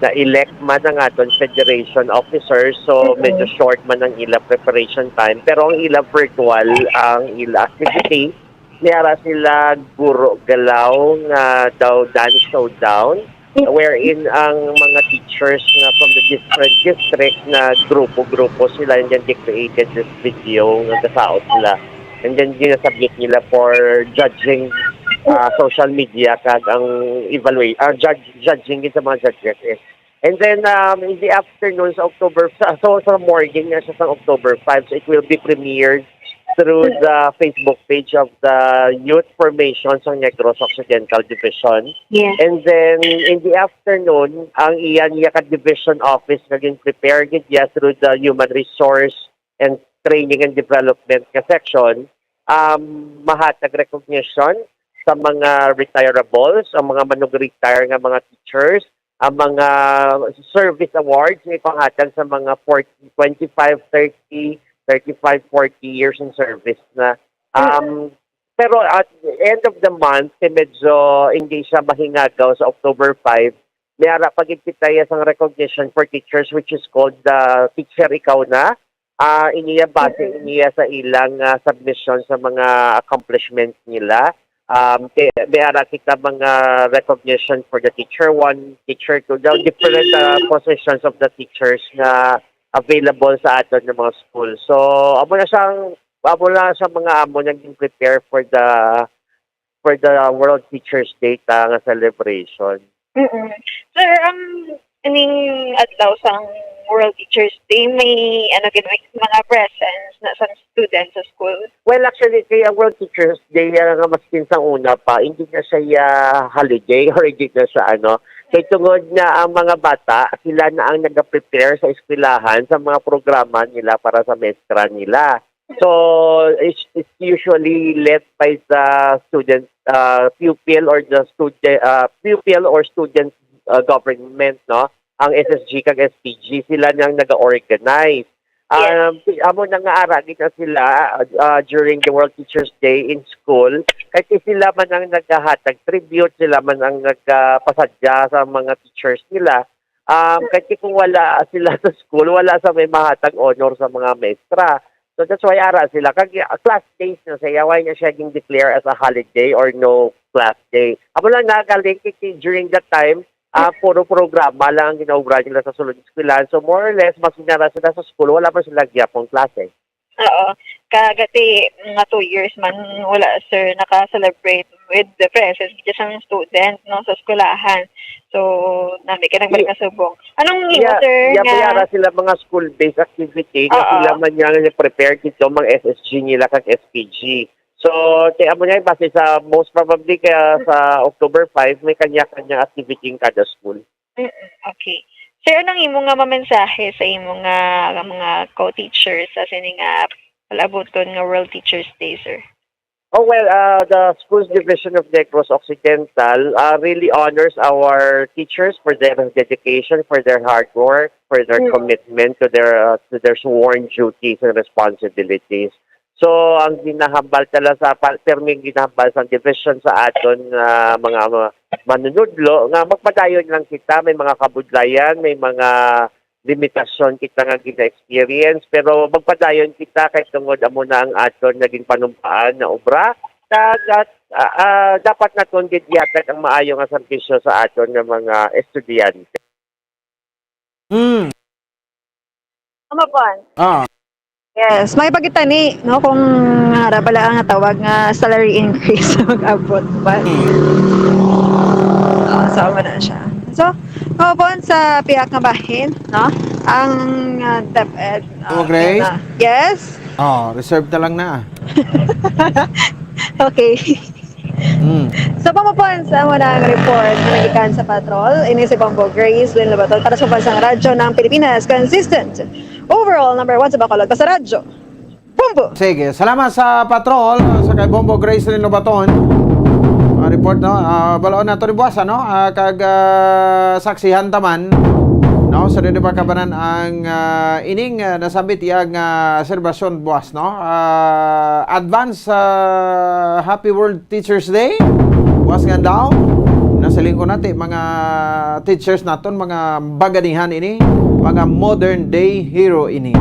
na-elect man ang aton federation officers, so medyo short man ang ila preparation time, pero ang ila virtual ang ila activity. Niara sila Guro Galaw nga daw dance showdown, wherein ang mga teachers nga from the different district na grupo-grupo sila, and then they created this video nga gasaot nila, and then ginasubmit nila for judging uh, social media kag ang evaluate uh, judge judging gid sa mga judges is. And then um, in the afternoon sa October sa so sa morning na siya sa October five, so it will be premiered through the Facebook page of the Youth Formation sa Negros Occidental Division. Yes. And then in the afternoon, ang iya niya ka division office naging prepare gid niya through the human resource and training and development nga section, um, mahatag recognition sa mga retirables, ang mga manug-retire nga mga teachers, ang mga service awards nga ipanghatag sa mga forty, twenty-five, thirty, thirty-five, forty years in service na. Um, pero at the end of the month, kay medyo hindi siya mahingagaw sa October five, may ara pa gid kita iya sang recognition for teachers, which is called the Teacher Ikaw Na. Ah, iniya base iniya sa ilang ah, submission sa mga accomplishments nila. Um, kay may ara kita mga recognition for the teacher one, teacher two, the different ah, positions of the teachers nga available sa aton nga mga school. So, amo na siyang amo na sa mga amo naging prepare for the for the World Teachers Day ta nga celebration. Mm-mm. Sir, ang ining adlaw sang World Teachers Day, may ano gid, may mga presence na sa students sa school. Well, actually, kay ang World Teachers Day, ah, nga maskin sa una pa, hindi na siya ah, holiday or hindi na siya ano. Kay tungod na ang mga bata, sila na ang nag-prepare sa eskwelahan sa mga programa nila para sa mestra nila. So, it's, it's usually led by the student uh, pupil or the student uh, pupil or student uh, government, no? Ang S S G kag S P G, sila nang nag-organize. Yes. Um, amo na nga ara gid na sila uh, during the World Teachers Day in school. Kasi sila man ang naghahatag tribute, sila man ang nagpasadya sa mga teachers nila. Um, kasi kung wala sila sa school, wala sa may mahatag honor sa mga maestra. So that's why ara sila. Kag uh, class days na siya, why na siya ging declare as a holiday or no class day? Amo lang nagaling kasi during that time, ah puro programa lang ang ginaobra nila sa sulod eskwelahan. So more or less, mas nara sila sa school, wala pa sila gyapon klase. Oo. Kagati, mga two years man, wala, sir, naka-celebrate with the presence just ang student, no, sa eskwelahan. So, nami ka nagbalik na subong. Anong imo, Yeah, sir, yeah, nga? May ara sila mga school-based activity nga Oo. Sila man niya nga prepare dito mga S S G nila kag S P G. So, kaya mo niya, base sa most probably kaya sa October five, may kanya-kanya activity ang kada school. Mm, okay. Sir, anong imo nga mamensahe sa imo nga mga co-teachers sa sini nga palabuton nga World Teachers Day, sir? Oh well, uh, the Schools Division of Negros Occidental uh, really honors our teachers for their dedication, for their hard work, for their Mm. commitment to their uh, to their sworn duties and responsibilities. So, ang ginahambal tala sa pa-, pirming ginahambal sa division sa aton nga mga, mga manunudlo, nga magpadayon lang kita, may mga kabudlayan, may mga limitasyon kita nga gina-experience, pero magpadayon kita kay tungod amo na ang aton naging panumpaan na obra. Kag, ah, ah, dapat naton gid ihatag ang maayo nga serbisyo sa aton nga mga estudyante. Mm. Tama po. Ah. Yes, may pagitani, no, kung ara bala ang tawag nga salary increase mag-abot pa. Ah, sama na siya. So, mao po sa pihak nga bahin, no, ang uh, DepEd. ah, Oh, Grace? na- Yes? Oh, reserve na lang na. Okay. Mm. So, pamapon sa muna ang report na nagikan sa patrol, ini si Bombo Grace Lynn Lobaton para sa Pambansang Radyo ng Pilipinas, consistent overall number one sa Bacolod. Basta Radyo, Bombo! Sige, salamat sa patrol sa kay Bombo Grace Lynn Lobaton. Ah, report, no? Ah, balaon nato ni buwasa, no? Ah, kag ah, saksihan taman, no? Sa dili pa kabanan ang ah, ining ah, nasambit iya nga serbasyon buwas, no? Ah, advance ah, happy World Teachers Day. Buwas nga daw. Nasiling ko nati mga teachers naton, mga baganihan ini, mga modern day hero ini.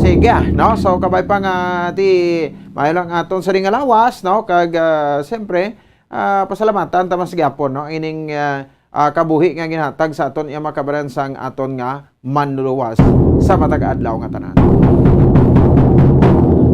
Sige, no? So kabay pa nga ti maayo lang aton sa nga lawas, no? Kag ah, siyempre, ah, pasalamatan ta mas gyapon, no? Ining ah, ah, kabuhi nga ginhatag sa aton iya makabaran sang aton nga manluluwas sa matag adlaw nga tanan.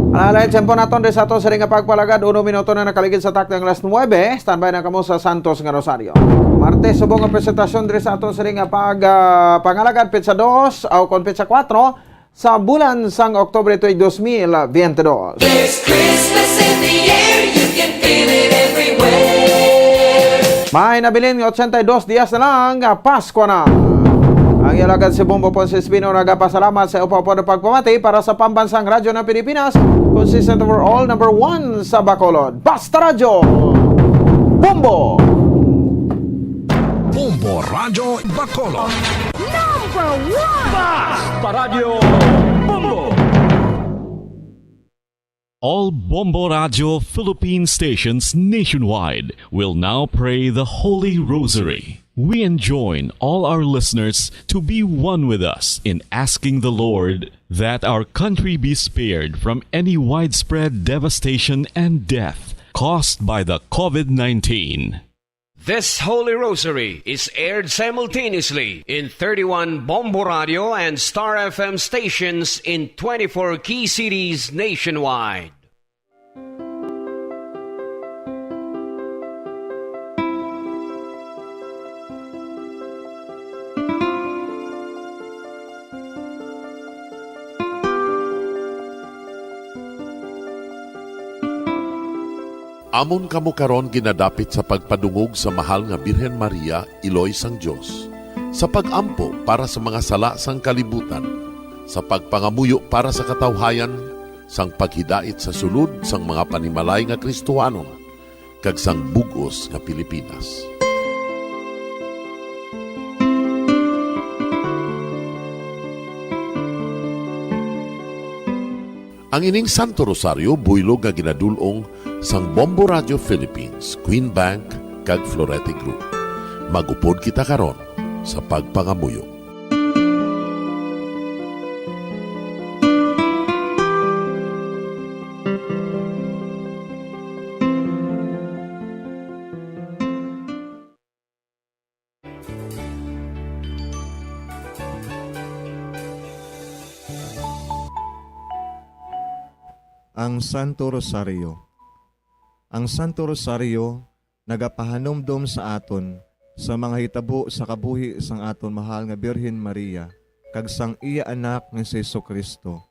Alalay, tiyempo naton diri sa aton sa nga pagpalagad, uno minuto na nakaligid sa takdang alas nuebe. Standby na kamo sa Santos nga Rosario. Martes, subong nga presentasyon diri sa aton sa nga pag ah, pangalagad, petsa dos, o kon petsa kuwatro, sa bulan sang Oktubre tuig dos mil biyente dos. There's Christmas in the air, you can feel it everywhere. May nabilin nga ochenta y dos dias na lang nga Pasko na. Ang alagad si Bombo Ponce Espino nagapasalamat sa upapod pagpamati para sa Pambansang Radyo ng Pilipinas, consistent overall number one sa Bacolod. Basta Radyo! Bombo! Bombo Radyo Bacolod. Number one! Basta Radyo Bombo! All Bombo Radio Philippine stations nationwide will now pray the Holy Rosary. We enjoin all our listeners to be one with us in asking the Lord that our country be spared from any widespread devastation and death caused by the COVID nineteen. This Holy Rosary is aired simultaneously in thirty-one Bombo Radio and Star F M stations in twenty-four key cities nationwide. Amon kamo karon ginadapit sa pagpadungog sa Mahal nga Birhen Maria, Iloy sang Dios, sa pag-ampo para sa mga sala sang kalibutan, sa pagpangamuyo para sa katawhayan, sang paghidait sa sulod sang mga panimalay nga Kristohanon, kag sang bug-os nga Pilipinas. Ang ining Santo Rosario buylog nga ginadul-ong sang Bombo Radio Philippines, Queen Bank, kag Florete Group. Mag-upod kita karon sa pagpangamuyo. Ang Santo Rosario. Ang Santo Rosario nagapahanumdom sa aton sa mga hitabo sa kabuhi sang aton mahal nga Birhen Maria kag sang iya Anak nga si Jesu-Cristo,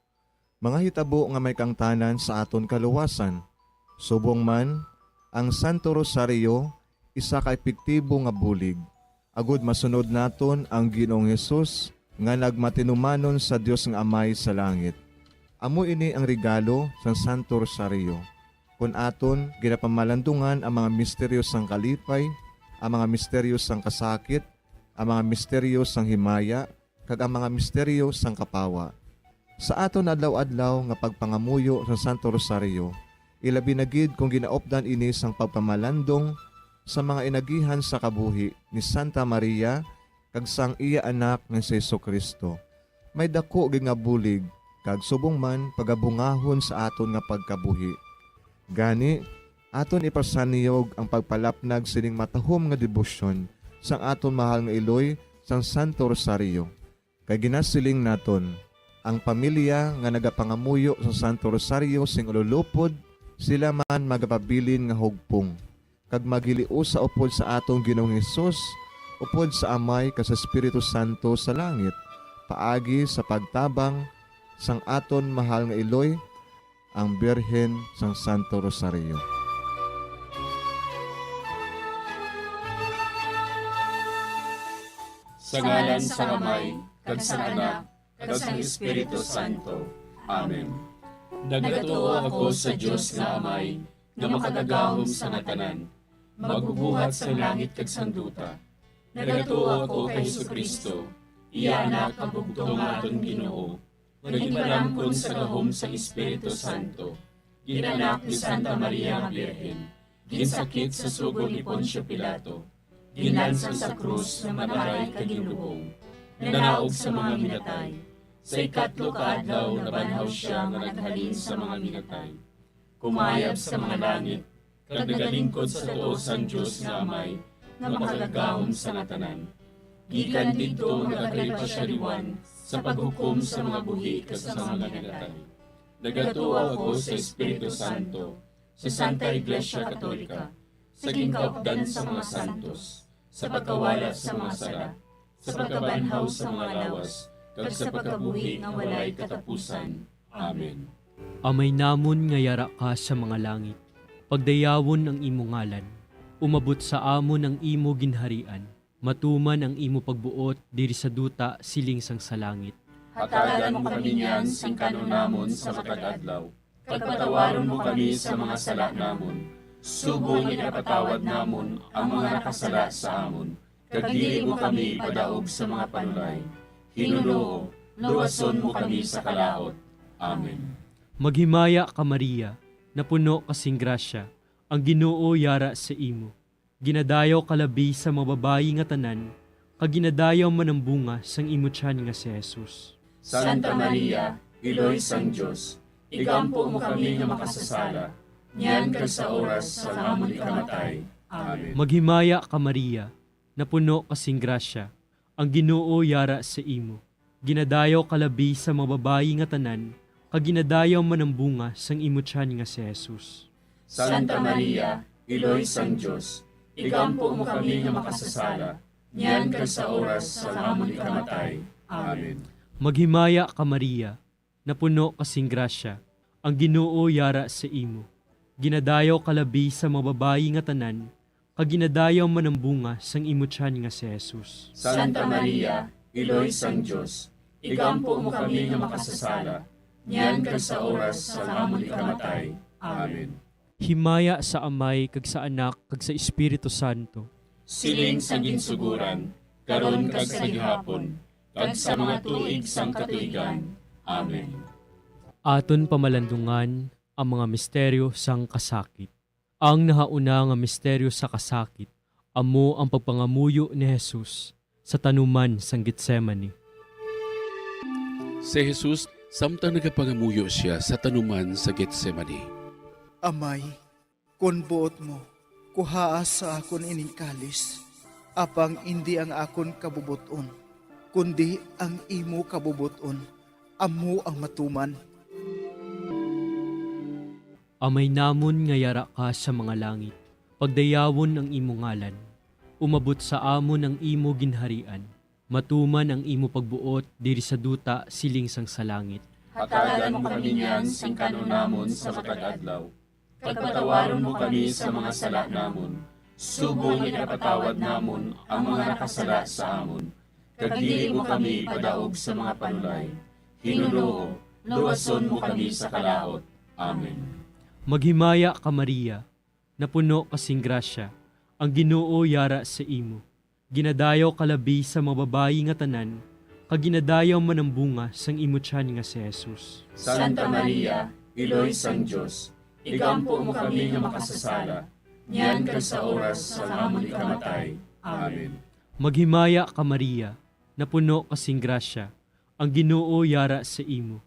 mga hitabo nga may kaangtanan sa aton kaluwasan. Subong man, ang Santo Rosario isa ka epektibo nga bulig agud masunod naton ang Ginoong Hesus nga nagmatinumanon sa Dios nga Amay sa langit. Amo ini ang regalo sang Santo Rosario. Kon aton ginapamalandungan ang mga misteryo sang kalipay, ang mga misteryo sang kasakit, ang mga misteryo sang himaya, kag ang mga misteryo sang kapawa. Sa aton adlaw-adlaw nga pagpangamuyo sa Santo Rosario, ilabi na gid kung ginaupdan ini sang pagpamalandong sa mga inagihan sa kabuhi ni Santa Maria kag sang iya Anak nga si Jesu-Cristo, may daku gid nga bulig kag subong man pagabungahon sa aton nga pagkabuhi. Gani, aton ipasaniyog ang pagpalapnag sining matahom nga debosyon sang aton mahal nga iloy sang Santo Rosario. Kay ginasiling naton, ang pamilya nga nagapangamuyo sa Santo Rosario sing ululupod, sila man magapabilin nga hugpong, kag maghiliusa upod sa aton Ginoong Hesus, upod sa Amay kag sa Espiritu Santo sa langit, paagi sa pagtabang sang aton mahal nga iloy, ang Birhen sang Santo Rosario. Sa ngalan sang Amay, kag sang Anak, kag sang Espiritu Santo. Amen. Nagatuo ako sa Dios nga Amay, nga makagagahom sa nga tanan, magbubuhat sang langit kag sang duta. Nagatuo ako kay Jesu-Cristo, iya Anak nga bugtong nga aton Ginoo, nga ginpalamkon sa gahom sang Espiritu Santo, ginanak ni Santa Maria nga Birhen, ginsakit sa sugo ni Poncio Pilato, ginlansang sa krus nga mataray kag ginlubong, nanaog sa mga minatay. Sa ikatlo ka adlaw nabanhaw sia nga naghalin sa mga minatay. Kumayab sa mga langit, kag nagalingkod sa tuo sang Dios nga Amay, nga makagagahom sa nga tanan. Gikan didto nagakalipa sia liwan sa paghukom sa mga buhi kag sa mga minatay. Nagatuo ako sa Espiritu Santo, sa Santa Iglesia Katolika, sa ginkaupdan sa mga santos, sa pagkawala sa mga sala, sa pagkabanhaw sa mga lawas, kag sa pagkabuhi nga walay katapusan. Amen. Amay namon nga yara ka sa mga langit, pagdayawon ang imo ngalan. Umabot sa amon ang imo ginharian. Matuman ang imo pagbuot diri sa duta siling sang sa langit. Hatagan mo kami niyan sing kan-on namon sa matag adlaw, kag patawaron mo kami sa mga sala namon, subong nga ginapatawad namon ang mga nakasala sa amon, kag dili mo kami ipadaog sa mga panulay. Ginoo, luwason mo kami sa kalaut. Amen. Maghimaya ka, Maria, napuno ka sing grasya, ang Ginoo yara sa imo. Ginadayaw ka labi sa mga babayi nga tanan, kag ginadayaw man ang bunga sang imo tiyan nga si Jesus. Santa Maria, Iloy sang Dios, igampo mo kami nga makasasala, niyan kag sa oras sang amon ikamatay. Amen. Maghimaya ka, Maria, napuno ka sing grasya, ang Ginoo yara sa imo. Ginadayaw ka labi sa mga babayi nga tanan, kag ginadayaw man ang bunga sang imo tiyan nga si Jesus. Santa Maria, Iloy sang Dios, igampo mo kami nga makasasala, niyan kag sa oras sang amon ikamatay. Amen. Maghimaya ka, Maria, napuno ka sing grasya, ang Ginoo yara sa imo. Ginadayaw ka labi sa mga babayi nga tanan, kag ginadayaw man ang bunga sang imo tiyan nga si Jesus. Santa Maria, Iloy sang Dios, igampo mo kami nga makasasala, niyan kag sa oras sang amon ikamatay. Amen. Himaya sa Amay, kag sa Anak, kag sa Espiritu Santo. Siling sa ginsuguran, karon kag sa gihapon, kag sa mga tuig sang katuigan. Amen. Aton pamalandungan ang mga misteryo sang kasakit. Ang nahauna nga misteryo sa kasakit amo ang pagpangamuyo ni Jesus sa tanuman sang Getsemani. Si Jesus, samtang nagapangamuyo sia sa tanuman sa Getsemani. Amay, kon buot mo, kuhaa sa akon ining kalis, apang indi ang akon kabubot-on, kundi ang imo kabubot-on, amo ang matuman. Amay namon nga yara ka sa mga langit, pagdayawon ang imo ngalan. Umabot sa amon ang imo ginharian. Matuman ang imo pagbuot diri sa duta siling sang sa langit. Hatagan mo kami niyan sing kan-on namon sa matag adlaw, kag patawaron mo kami sa mga sala namon, subong nga ginapatawad namon ang mga nakasala sa amon, kag dili mo kami ipadaog sa mga panulay. Ginoo, luwason mo kami sa kalaut. Amen. Maghimaya ka, Maria, napuno ka sing grasya, ang Ginoo yara sa imo. Ginadayaw ka labi sa mga babayi nga tanan, kag ginadayaw man ang bunga sang imo tiyan nga si Jesus. Santa Maria, Iloy sang Dios, igampo mo kami nga makasasala, niyan kag sa oras sang amon ikamatay. Amen. Maghimaya ka, Maria, napuno ka sing grasya, ang Ginoo yara sa imo.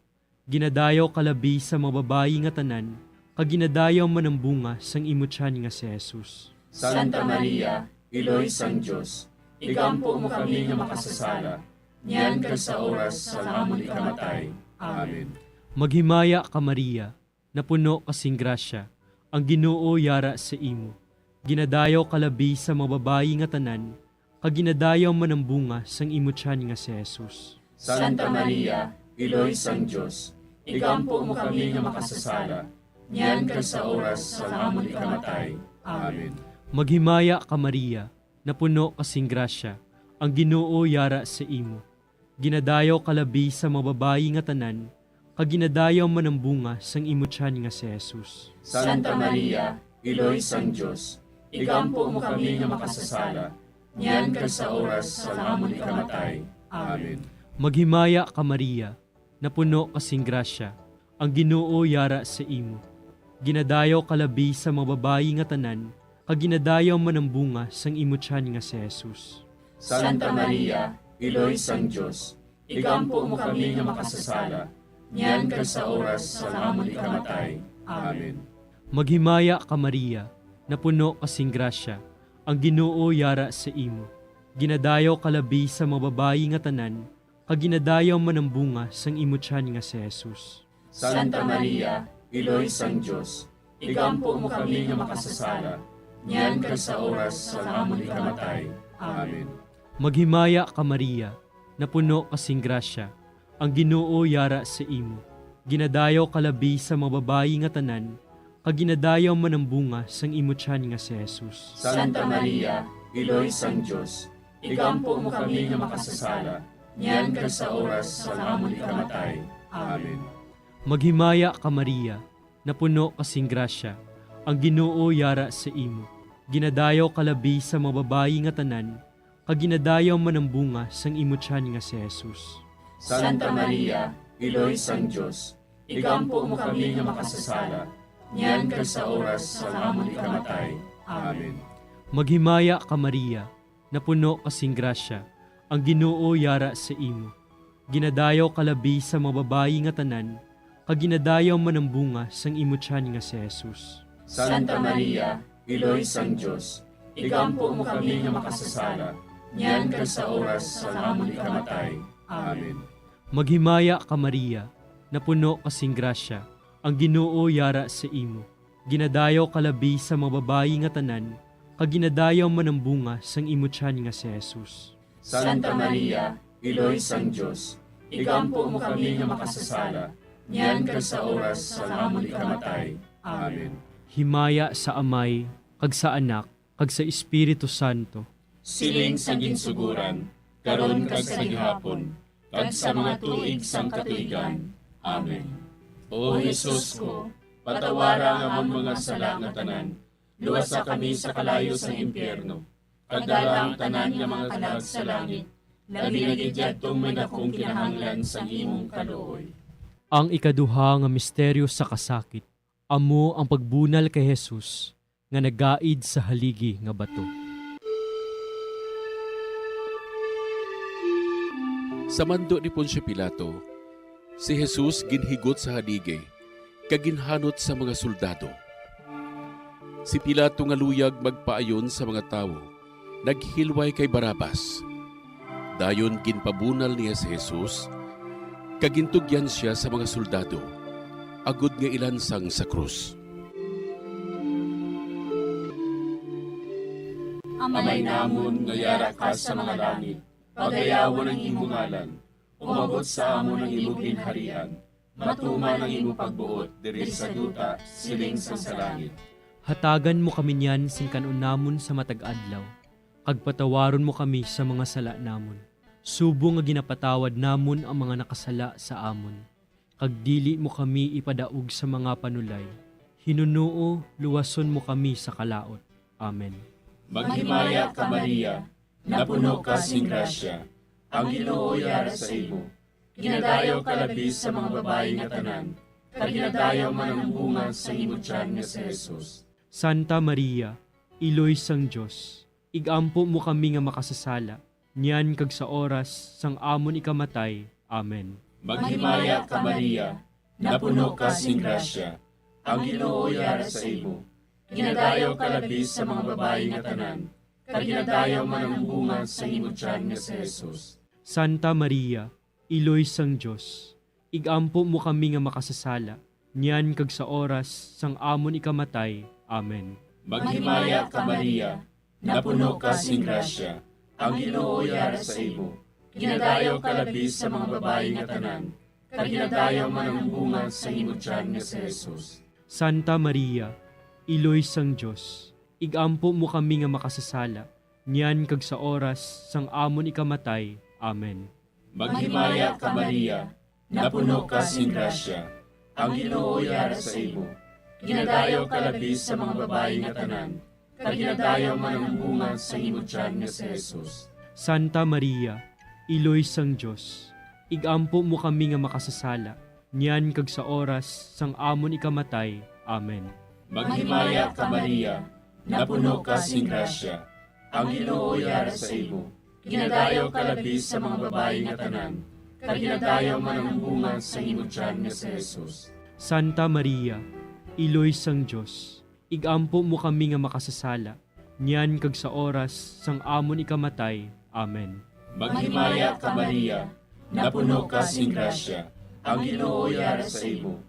Ginadayaw ka labi sa mga babayi nga tanan, kag ginadayaw man ang bunga sang imo tiyan nga si Jesus. Santa Maria, Iloy sang Dios, igampo mo kami nga makasasala, niyan kag sa oras sang amon ikamatay. Amen. Maghimaya ka, Maria, napuno ka sing grasya, ang Ginoo yara sa imo. Ginadayaw ka labi sa mga babayi nga tanan, kag ginadayaw man ang bunga sang imo tiyan nga si Jesus. Santa Maria, Iloy sang Dios, igampo mo kami nga makasasala, niyan kag sa oras sang amon ikamatay. Amen. Maghimaya ka, Maria, napuno ka sing grasya, ang Ginoo yara sa imo. Ginadayaw ka labi sa mga babayi nga tanan, kag ginadayaw man ang bunga sang imo tiyan nga si Jesus. Santa Maria, Iloy sang Dios, igampo mo kami nga makasasala, niyan kag sa oras sang amon ikamatay. Amen. Maghimaya ka, Maria, napuno ka sing grasya, ang Ginoo yara sa imo. Ginadayaw ka labi sa mga babayi nga tanan, kag ginadayaw man ang bunga sang imo tiyan nga si Jesus. Santa Maria, Iloy sang Dios, igampo mo kami nga makasasala, niyan kag sa oras sang amon ikamatay. Amen. Maghimaya ka, Maria, napuno ka sing grasya, ang Ginoo yara sa imo. Ginadayaw ka labi sa mga babayi nga tanan, kag ginadayaw man ang bunga sang imo tiyan nga si Jesus. Santa Maria, Iloy sang Dios, igampo mo kami nga makasasala, niyan kag sa oras sang amon ikamatay. Amen. Maghimaya ka, Maria, napuno ka sing grasya, ang Ginoo yara sa imo. Ginadayaw ka labi sa mga babayi nga tanan, kag ginadayaw man ang bunga sang imo tiyan nga si Jesus. Santa Maria, Iloy sang Dios, igampo mo kami nga makasasala, niyan kag sa oras sang amon ikamatay. Amen. Maghimaya ka, Maria, napuno ka sing grasya, ang Ginoo yara sa imo. Ginadayaw ka labi sa mga babayi nga tanan, kag ginadayaw man ang bunga sang imo tiyan nga si Jesus. Santa Maria, Iloy sang Dios, igampo mo kami nga makasasala, niyan kag sa oras sang amon ikamatay. Amen. Maghimaya ka, Maria, napuno ka sing grasya, ang Ginoo yara sa imo. Ginadayaw ka labi sa mga babayi nga tanan, kag ginadayaw man ang bunga sang imo tiyan nga si Jesus. Santa Maria, Iloy sang Dios, igampo mo kami nga makasasala, niyan kag sa oras sang amon ikamatay. Amen. Maghimaya ka, Maria, napuno ka sing grasya, ang Ginoo yara sa imo. Ginadayaw ka labi sa mga babayi nga tanan, kag ginadayaw man ang bunga sang imo tiyan nga si Jesus. Santa Maria, Iloy sang Dios, igampo mo kami nga makasasala, niyan kag sa oras sang amon ikamatay. Amen. Himaya sa Amay, kag sa Anak, kag sa Espiritu Santo. Siling sa ginsuguran, karon kag sa gihapon, kag sa mga tuig sang katuigan. Amen. O Jesus ko, patawara ang amon mga sala nga tanan, luwasa kami sa kalayo sang impyerno, kag dala ang tanan nga mga kalag sa langit, labi na gid yadtong may dakong kinahanglan sang imong kaluoy. Ang ikaduha nga misteryo sa kasakit, amo ang pagbunal kay Jesus nga nagaid sa haligi nga bato. Sa mando ni Poncio Pilato, si Jesus ginhigot sa haligi kag ginhanot sa mga soldado. Si Pilato nga luyag magpaayon sa mga tawo, naghilway kay Barrabas. Dayon ginpabunal niya si Jesus, kag gintugyan sia sa mga soldado, agod nga ilansang sa krus. Amay namon nga yara ka sa mga langit, pagayawon ang imo ngalan. Umabot sa amon ang imo ginharian. Matuman ang imo pagbuot diri sa duta, siling sang sa langit. Hatagan mo kami niyan sing kan-on namon sa matag adlaw, kag patawaron mo kami sa mga sala namon, subong nga ginapatawad namon ang mga nakasala sa amon, kag dili mo kami ipadaog sa mga panulay. Hinunoo, luwason mo kami sa kalaut. Amen. Maghimaya ka, Maria, napuno ka sing grasya, Ang Ginoo yara sa imo. Ginadayaw ka labi sa mga babayi nga tanan, kag ginadayaw man ang bunga sa imo tiyan nga si Jesus. Santa Maria, Iloy sang Dios, ig-ampo mo kami nga makasasala, niyan kag sa oras sang amon ikamatay. Amen. Maghimaya ka, Maria, napuno ka sing grasya, ang Ginoo yara sa imo. Ginadayaw ka labi sa mga babayi nga tanan, kag ginadayaw man ang bunga sa imo tiyan nga si Jesus. Santa Maria, Iloy sang Dios, ig-ampo mo kami nga makasasala, niyan kag sa oras sang amon ikamatay. Amen. Maghimaya ka, Maria, napuno ka sing grasya, ang Ginoo yara sa imo. Ginadayaw ka labi sa mga babayi nga tanan, kag ginadayaw man ang bunga sa imo tiyan nga si Jesus. Santa Maria, Iloy sang Dios, ig-ampo mo kami nga makasasala, niyan kag sa oras sang amon ikamatay. Amen. Maghimaya ka, Maria, napuno ka sing grasya, ang Ginoo yara sa imo. Ginadayaw ka labi sa mga babayi nga tanan, kag ginadayaw man ang bunga sa imo tiyan nga si Jesus. Santa Maria, Iloy sang Dios, ig-ampo mo kami nga makasasala, niyan kag sa oras sang amon ikamatay. Amen. Maghimaya ka, Maria, napuno ka sing grasya, ang Ginoo yara sa imo. Ginadayaw ka labi sa mga babayi nga tanan, kag ginadayaw man ang bunga sa imo tiyan nga si Jesus. Santa Maria, Iloy sang Dios, ig-ampo mo kami nga makasasala, niyan kag sa oras sang amon ikamatay. Amen. Maghimaya ka, Maria, napuno ka sing grasya, ang Ginoo yara sa imo.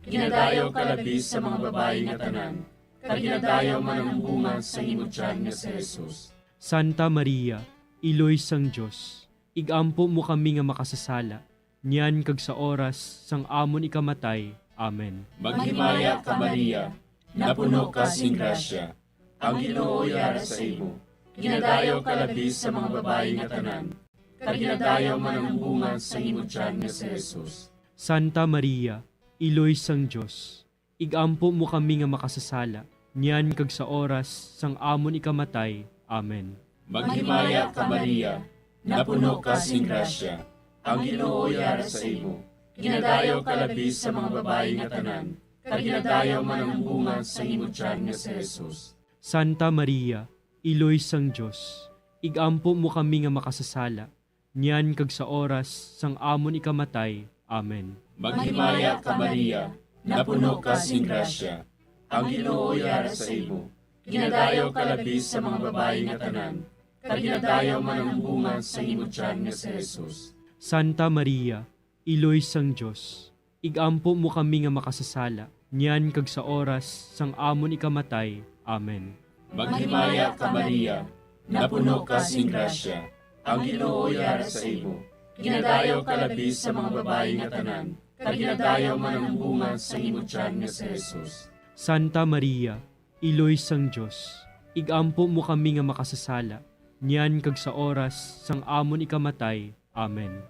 Ginadayaw ka labi sa mga babayi nga tanan, kag ginadayaw man ang bunga sa imo tiyan nga si Jesus. Santa Maria, Iloy sang Dios, ig-ampo mo kami nga makasasala, niyan kag sa oras sang amon ikamatay. Amen. Maghimaya ka, Maria, napuno ka sing grasya, ang Ginoo yara sa imo. Ginadayaw ka labi sa mga babayi nga tanan, kag ginadayaw man ang bunga sa imo tiyan nga si Jesus. Santa Maria, Iloy sang Dios, ig-ampo mo kami nga makasasala, niyan kag sa oras sang amon ikamatay. Amen. Maghimaya ka, Maria, napuno ka sing grasya, ang Ginoo yara sa imo. Ginadayaw ka labi sa mga babayi nga tanan, kag ginadayaw man ang bunga sa imo tiyan nga si Jesus. Santa Maria, Iloy sang Dios, ig-ampo mo kami nga makasasala, niyan kag sa oras sang amon ikamatay. Amen. Maghimaya ka, Maria, napuno ka sing grasya, ang Ginoo yara sa imo. Ginadayaw ka labi sa mga babayi nga tanan, kag ginadayaw man ang bunga sa imo tiyan nga si Jesus. Santa Maria, Iloy sang Dios, ig-ampo mo kami nga makasasala, niyan kag sa oras sang amon ikamatay. Amen. Maghimaya ka, Maria, napuno ka sing grasya, ang Ginoo yara sa imo. Ginadayaw ka labi sa mga babayi nga tanan, kag ginadayaw man ang bunga sa imo tiyan nga si Jesus. Santa Maria, Iloy sang Dios, ig-ampo mo kami nga makasasala, niyan kag sa oras sang amon ikamatay. Amen.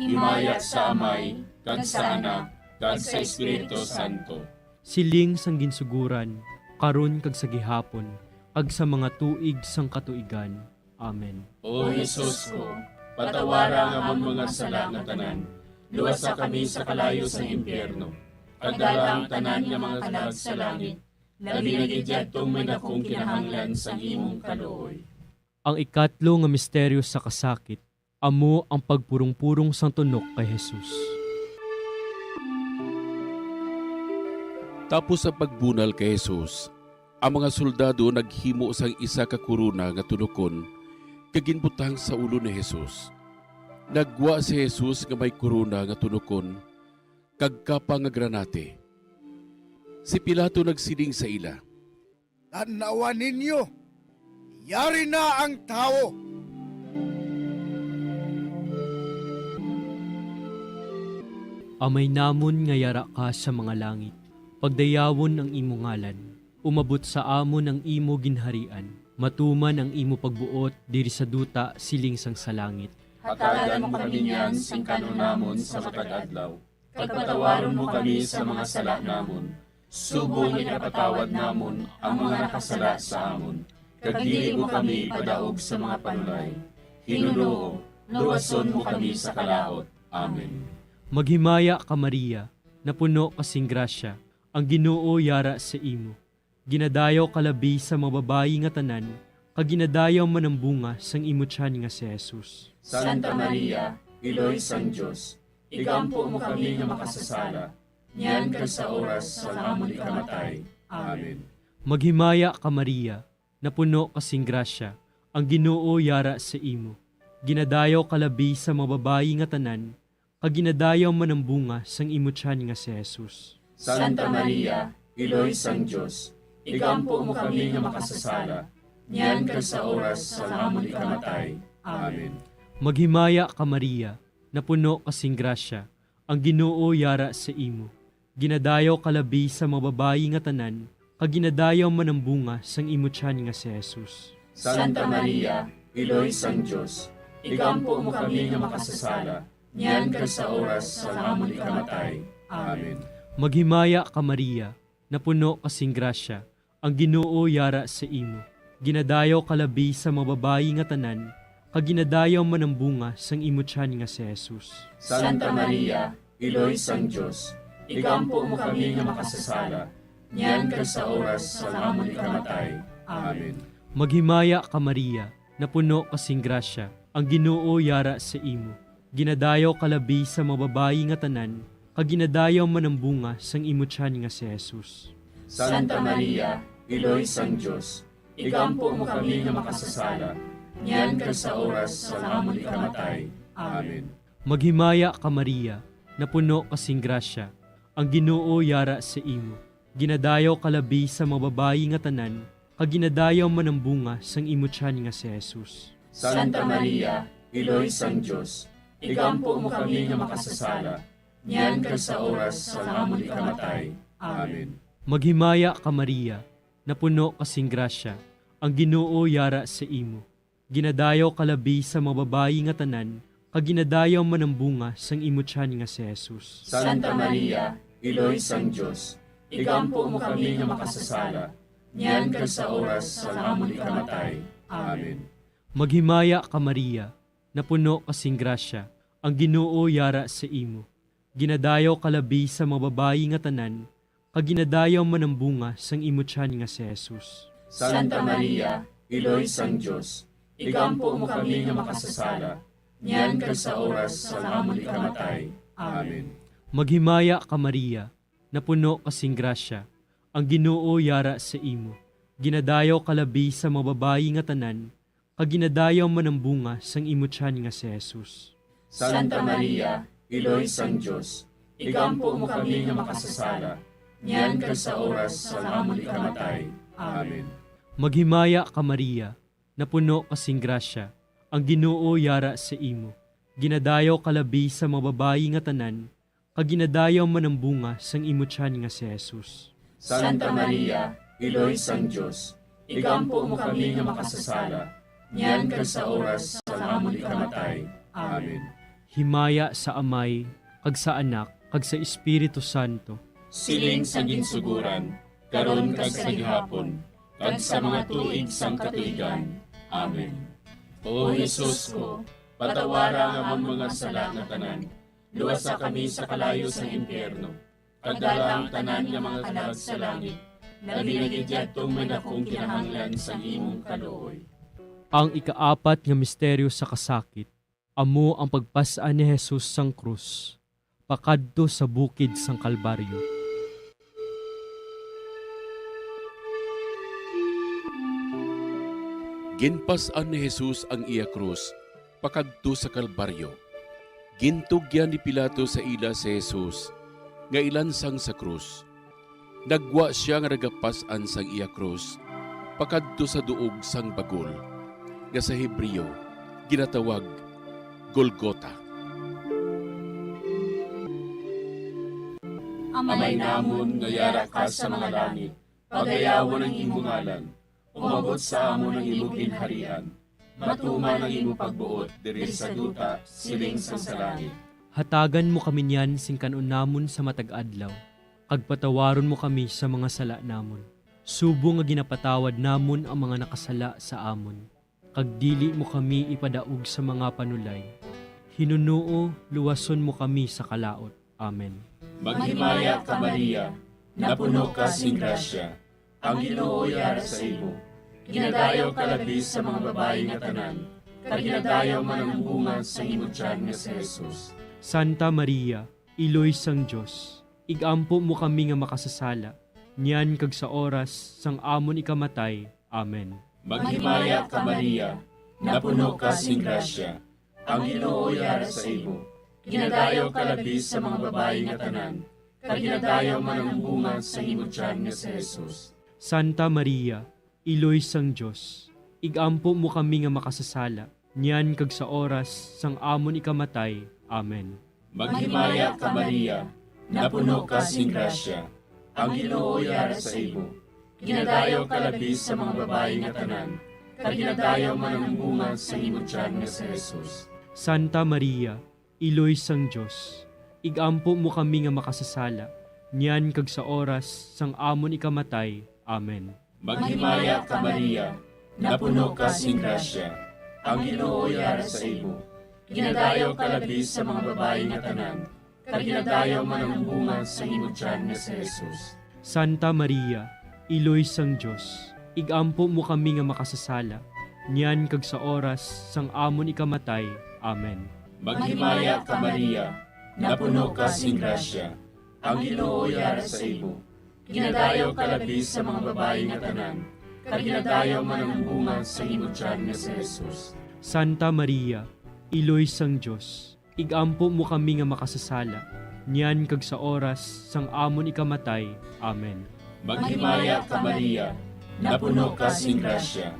Himaya sa Amay, kag sa Anak, kag sa Espiritu Santo. Siling sang ginsuguran, karon kag sa gihapon, kag sa mga tuig sang katuigan. Amen. O Jesus ko, patawara ang amon mga sala nga tanan, luwasa kami sa kalayo sang impyerno, kag dala ang tanan nga mga kalag sa langit, labi na gid yadtong may dakong kinahanglan sang imong kaluoy. Ang ikatlo nga misteryo sa kasakit, amo ang pagpurong-purong sang tunok kay Jesus. Tapos ang pagbunal kay Jesus, ang mga soldado naghimo sang isa ka korona nga tunokon kag ginbutang sa ulo ni Jesus. Naggwa si Jesus nga may korona nga tunokon kag kapa nga granate. Si Pilato nagsiling sa ila, "Tan-awa ninyo, yari na ang tawo." Amay namon nga yara ka sa mga langit, pagdayawon ang imo ngalan. Umabot sa amon ang imo ginharian. Matuman ang imo pagbuot diri sa duta siling sang sa langit. Hatagan mo kami niyan sing kan-on namon sa matag adlaw. Kag patawaron mo kami sa mga sala namon, subong nga ginapatawad namon ang mga nakasala sa amon. Kag dili mo kami ipadaog sa mga panulay. Hinunoo, Luwason mo kami sa kalaut. Amen. Maghimaya ka, Maria, napuno ka sing grasya, ang Ginoo yara sa imo. Ginadayaw ka labi sa mga babayi nga tanan, kag ginadayaw man ang bunga sang imo tiyan nga si Jesus. Santa Maria, Iloy sang Dios, igampo mo kami nga makasasala, niyan kag sa oras sang amon ikamatay. Amen. Maghimaya ka, Maria, napuno ka sing grasya, ang Ginoo yara sa imo. Ginadayaw ka labi sa mga babayi nga tanan, kag ginadayaw man ang bunga sang imo tiyan nga si Jesus. Santa Maria, Iloy sang Dios, igampo mo kami nga makasasala, niyan kag sa oras sang amon ikamatay. Amen. Maghimaya ka, Maria, napuno ka sing grasya, ang Ginoo yara sa imo. Ginadayaw ka labi sa mga babayi nga tanan, kag ginadayaw man ang bunga sang imo tiyan nga si Jesus. Santa Maria, Iloy sang Dios, igampo mo kami nga makasasala, niyan kag sa oras sang amon ikamatay. Amen. Maghimaya ka, Maria, napuno ka sing grasya, ang Ginoo yara sa imo. Ginadayaw ka labi sa mga babayi nga tanan, kag ginadayaw man ang bunga sang imo tiyan nga si Jesus. Santa Maria, Iloy sang Dios, igampo mo kami nga makasasala, niyan kag sa oras sang amon ikamatay. Amen. Maghimaya ka, Maria, napuno ka sing grasya, ang Ginoo yara sa imo. Ginadayaw ka labi sa mga babayi nga tanan, kag ginadayaw man ang bunga sang imo tiyan nga si Jesus. Santa Maria, Iloy sang Dios, igampo mo kami nga makasasala, niyan kag sa oras sang amon ikamatay. Amen. Maghimaya ka, Maria, napuno ka sing grasya, ang Ginoo yara sa imo. Ginadayaw ka labi sa mga babayi nga tanan, kag ginadayaw man ang bunga sang imo tiyan nga si Jesus. Santa Maria, Iloy sang Dios, igampo mo kami nga makasasala, niyan kag sa oras sang amon ikamatay. Amen. Maghimaya ka, Maria, napuno ka sing grasya, ang Ginoo yara sa imo. Ginadayaw ka labi sa mga babayi nga tanan, kag ginadayaw man ang bunga sang imo tiyan nga si Jesus. Santa Maria, Iloy sang Dios, igampo mo kami nga makasasala, niyan kag sa oras sang amon ikamatay. Amen. Maghimaya ka, Maria, napuno ka sing grasya, ang Ginoo yara sa imo. Ginadayaw ka labi sa mga babayi nga tanan, kag ginadayaw man ang bunga sang imo tiyan nga si Jesus. Santa Maria, Iloy sang Dios, igampo mo kami nga makasasala, niyan kag sa oras sang amon ikamatay. Amen. Maghimaya ka, Maria, napuno ka sing grasya, ang Ginoo yara sa imo. Ginadayaw ka labi sa mga babayi nga tanan, kag ginadayaw man ang bunga sang imo tiyan nga si Jesus. Santa Maria, Iloy sang Dios, igampo mo kami nga makasasala, niyan kag sa oras sang amon ikamatay. Amen. Maghimaya ka, Maria, napuno ka sing grasya, ang Ginoo yara sa imo. Ginadayaw ka labi sa mga babayi nga tanan, kag ginadayaw man ang bunga sang imo tiyan nga si Jesus. Santa Maria, Iloy sang Dios, igampo mo kami nga makasasala, niyan kag sa oras sang amon ikamatay. Amen. Himaya sa Amay, kag sa Anak, kag sa Espiritu Santo. Siling sa ginsuguran, karon kag sa gihapon, kag sa mga tuig sang katuigan. Amen. O Jesus ko, patawara ang amon mga sala nga tanan, luwasa kami sa kalayo sang impyerno, kag dala ang tanan nga mga kalag sa langit, labi na gid yadtong may dakong kinahanglan sang imong kaluoy. Ang ikaapat nga misteryo sa kasakit, amo ang pagpas-an ni Jesus sang krus pakadto sa bukid sang Kalbaryo. Ginpas-an ni Jesus ang iya krus pakadto sa Kalbaryo. Gintugyan ni Pilato sa ila si Jesus nga ilansang sa krus. Naggwa sia nga nagapas-an sang iya krus pakadto sa duog sang bagol, nga sa Hebreo ginatawag Golgota. Amay namon nga yara ka sa mga langit, pagayawon ang imo ngalan. Umabot sa amon ang imo ginharian. Matuman ang imo pagbuot diri sa duta, siling sang sa langit. Hatagan mo kami niyan sing kan-on namon sa matag adlaw, kag patawaron mo kami sa mga sala namon, subong nga ginapatawad namon ang mga nakasala sa amon. kag dili mo kami ipadaog sa mga panulay. Hinunoo, luwason mo kami sa kalaut. Amen. Maghimaya ka, Maria, napuno ka sing grasya, ang Ginoo yara sa imo. Ginadayaw ka labi sa mga babayi nga tanan, kag ginadayaw man ang bunga sang imo tiyan nga si Jesus. Santa Maria, Iloy sang Dios, ig-ampo mo kami nga makasasala, niyan kag sa oras sang amon ikamatay. Amen. Maghimaya ka, Maria, napuno ka sing grasya, ang Ginoo yara sa imo. Ginadayaw ka labi sa mga babayi nga tanan, kag ginadayaw man ang bunga sang imo tiyan nga si Jesus. Santa Maria, Iloy sang Dios, ig-ampo mo kami nga makasasala, niyan kag sa oras sang amon ikamatay. Amen. Maghimaya ka, Maria, napuno ka sing grasya, ang Ginoo yara sa imo. Ginadayaw ka labi sa mga babayi nga tanan, kag ginadayaw man ang bunga sang imo tiyan nga si Jesus. Santa Maria, Iloy sang Dios, ig-ampo mo kami nga makasasala, niyan kag sa oras sang amon ikamatay. Amen. Maghimaya ka, Maria, napuno ka sing grasya, ang Ginoo yara sa imo. Ginadayaw ka labi sa mga babayi nga tanan, kag ginadayaw man ang bunga sang imo tiyan nga si Jesus. Santa Maria, Iloy sang Dios, ig-ampo mo kami nga makasasala, niyan kag sa oras sang amon ikamatay. Amen. Maghimaya ka, Maria, napuno ka sing grasya, ang Ginoo yara sa imo. Ginadayaw ka labi sa mga babayi nga tanan, kag ginadayaw man ang bunga sang imo tiyan nga si Jesus. Santa Maria, Iloy sang Dios, ig-ampo mo kami nga makasasala, niyan kag sa oras sang amon ikamatay. Amen. Maghimaya ka, Maria, napuno ka sing grasya,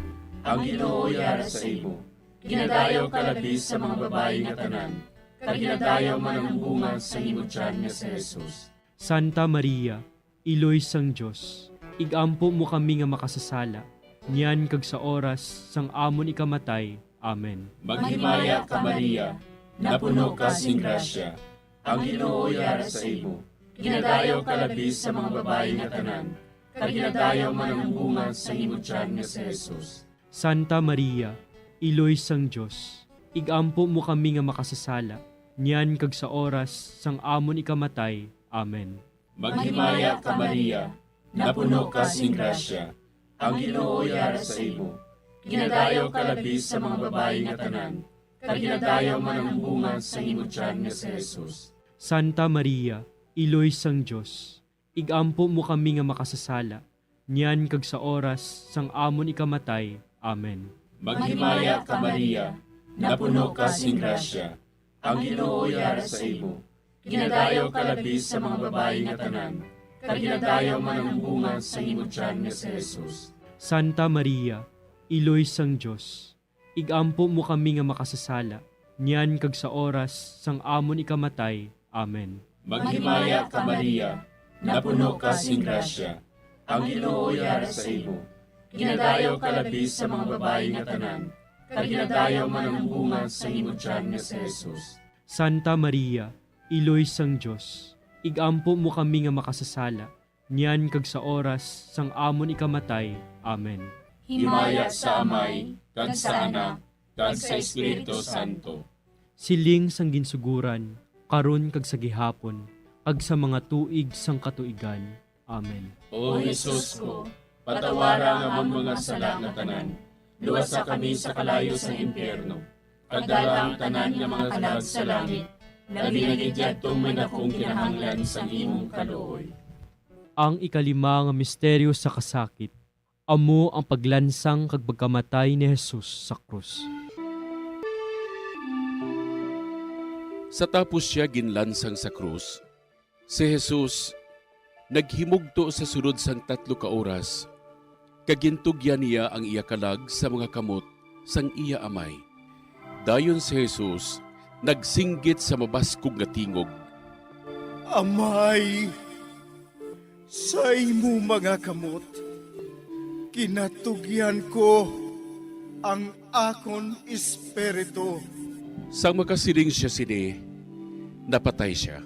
ang Ginoo yara sa imo. Ginadayaw ka labi sa mga babayi nga tanan, kag ginadayaw man ang bunga sang imo tiyan nga si Jesus. Santa Maria, Iloy sang Dios, ig-ampo mo kami nga makasasala, niyan kag sa oras sang amon ikamatay. Amen. Maghimaya ka, Maria, napuno ka sing grasya, ang Ginoo yara sa imo. Ginadayaw ka labi sa mga babayi nga tanan, kag ginadayaw man ang bunga sang imo tiyan nga si Jesus. Santa Maria, Iloy sang Dios, ig-ampo mo kami nga makasasala, niyan kag sa oras sang amon ikamatay. Amen. Maghimaya ka, Maria, napuno ka sing grasya, ang Ginoo yara sa imo. Ginadayaw ka labi sa mga babayi nga tanan, kag ginadayaw man ang bunga sang imo tiyan nga si Jesus. Santa Maria, Iloy sang Dios, ig-ampo mo kami nga makasasala, niyan kag sa oras sang amon ikamatay. Amen. Maghimaya ka, Maria, napuno ka sing grasya, ang Ginoo yara sa imo. Ginadayaw ka labi sa mga babayi nga tanan, kag ginadayaw man ang bunga sang imo tiyan nga si Jesus. Santa Maria, Iloy sang Dios, ig-ampo mo kami nga makasasala, niyan kag sa oras sang amon ikamatay. Amen. Maghimaya ka, Maria, napuno ka sing grasya, ang Ginoo yara sa imo. Ginadayaw ka labi sa mga babayi nga tanan, kag ginadayaw man ang bunga sang imo tiyan nga si Jesus. Santa Maria, Iloy sang Dios, ig-ampo mo kami nga makasasala, niyan kag sa oras sang amon ikamatay. Amen. Himaya sa Amay, kag sa Anak, kag sa Espiritu Santo. Siling sang Ginsugoran, karon kag sa gihapon, kag sa mga tuig sang katuigan. Amen. O Jesus ko, patawara ang amon mga sala nga tanan, luwasa kami sa kalayo sang impyerno, kag dala ang tanan nga mga kalag sa langit, labi na gid yadtong may dakong kinahanglan sang imong kaluoy. Ang ikalima nga misteryo sa kasakit, amo ang paglansang kag pagkamatay ni Jesus sa krus. Sa tapos sia ginlansang sa krus, si Jesus naghimugto sa sulod sang tatlo ka oras, kag gintugyan niya ang iya kalag sa mga kamot sang iya Amay. Dayon si Jesus nagsinggit sa mabaskog nga tingog, "Amay, sa imo mga kamot, ginatugyan ko ang akon espiritu." Sang makasiling sia sini, napatay sia.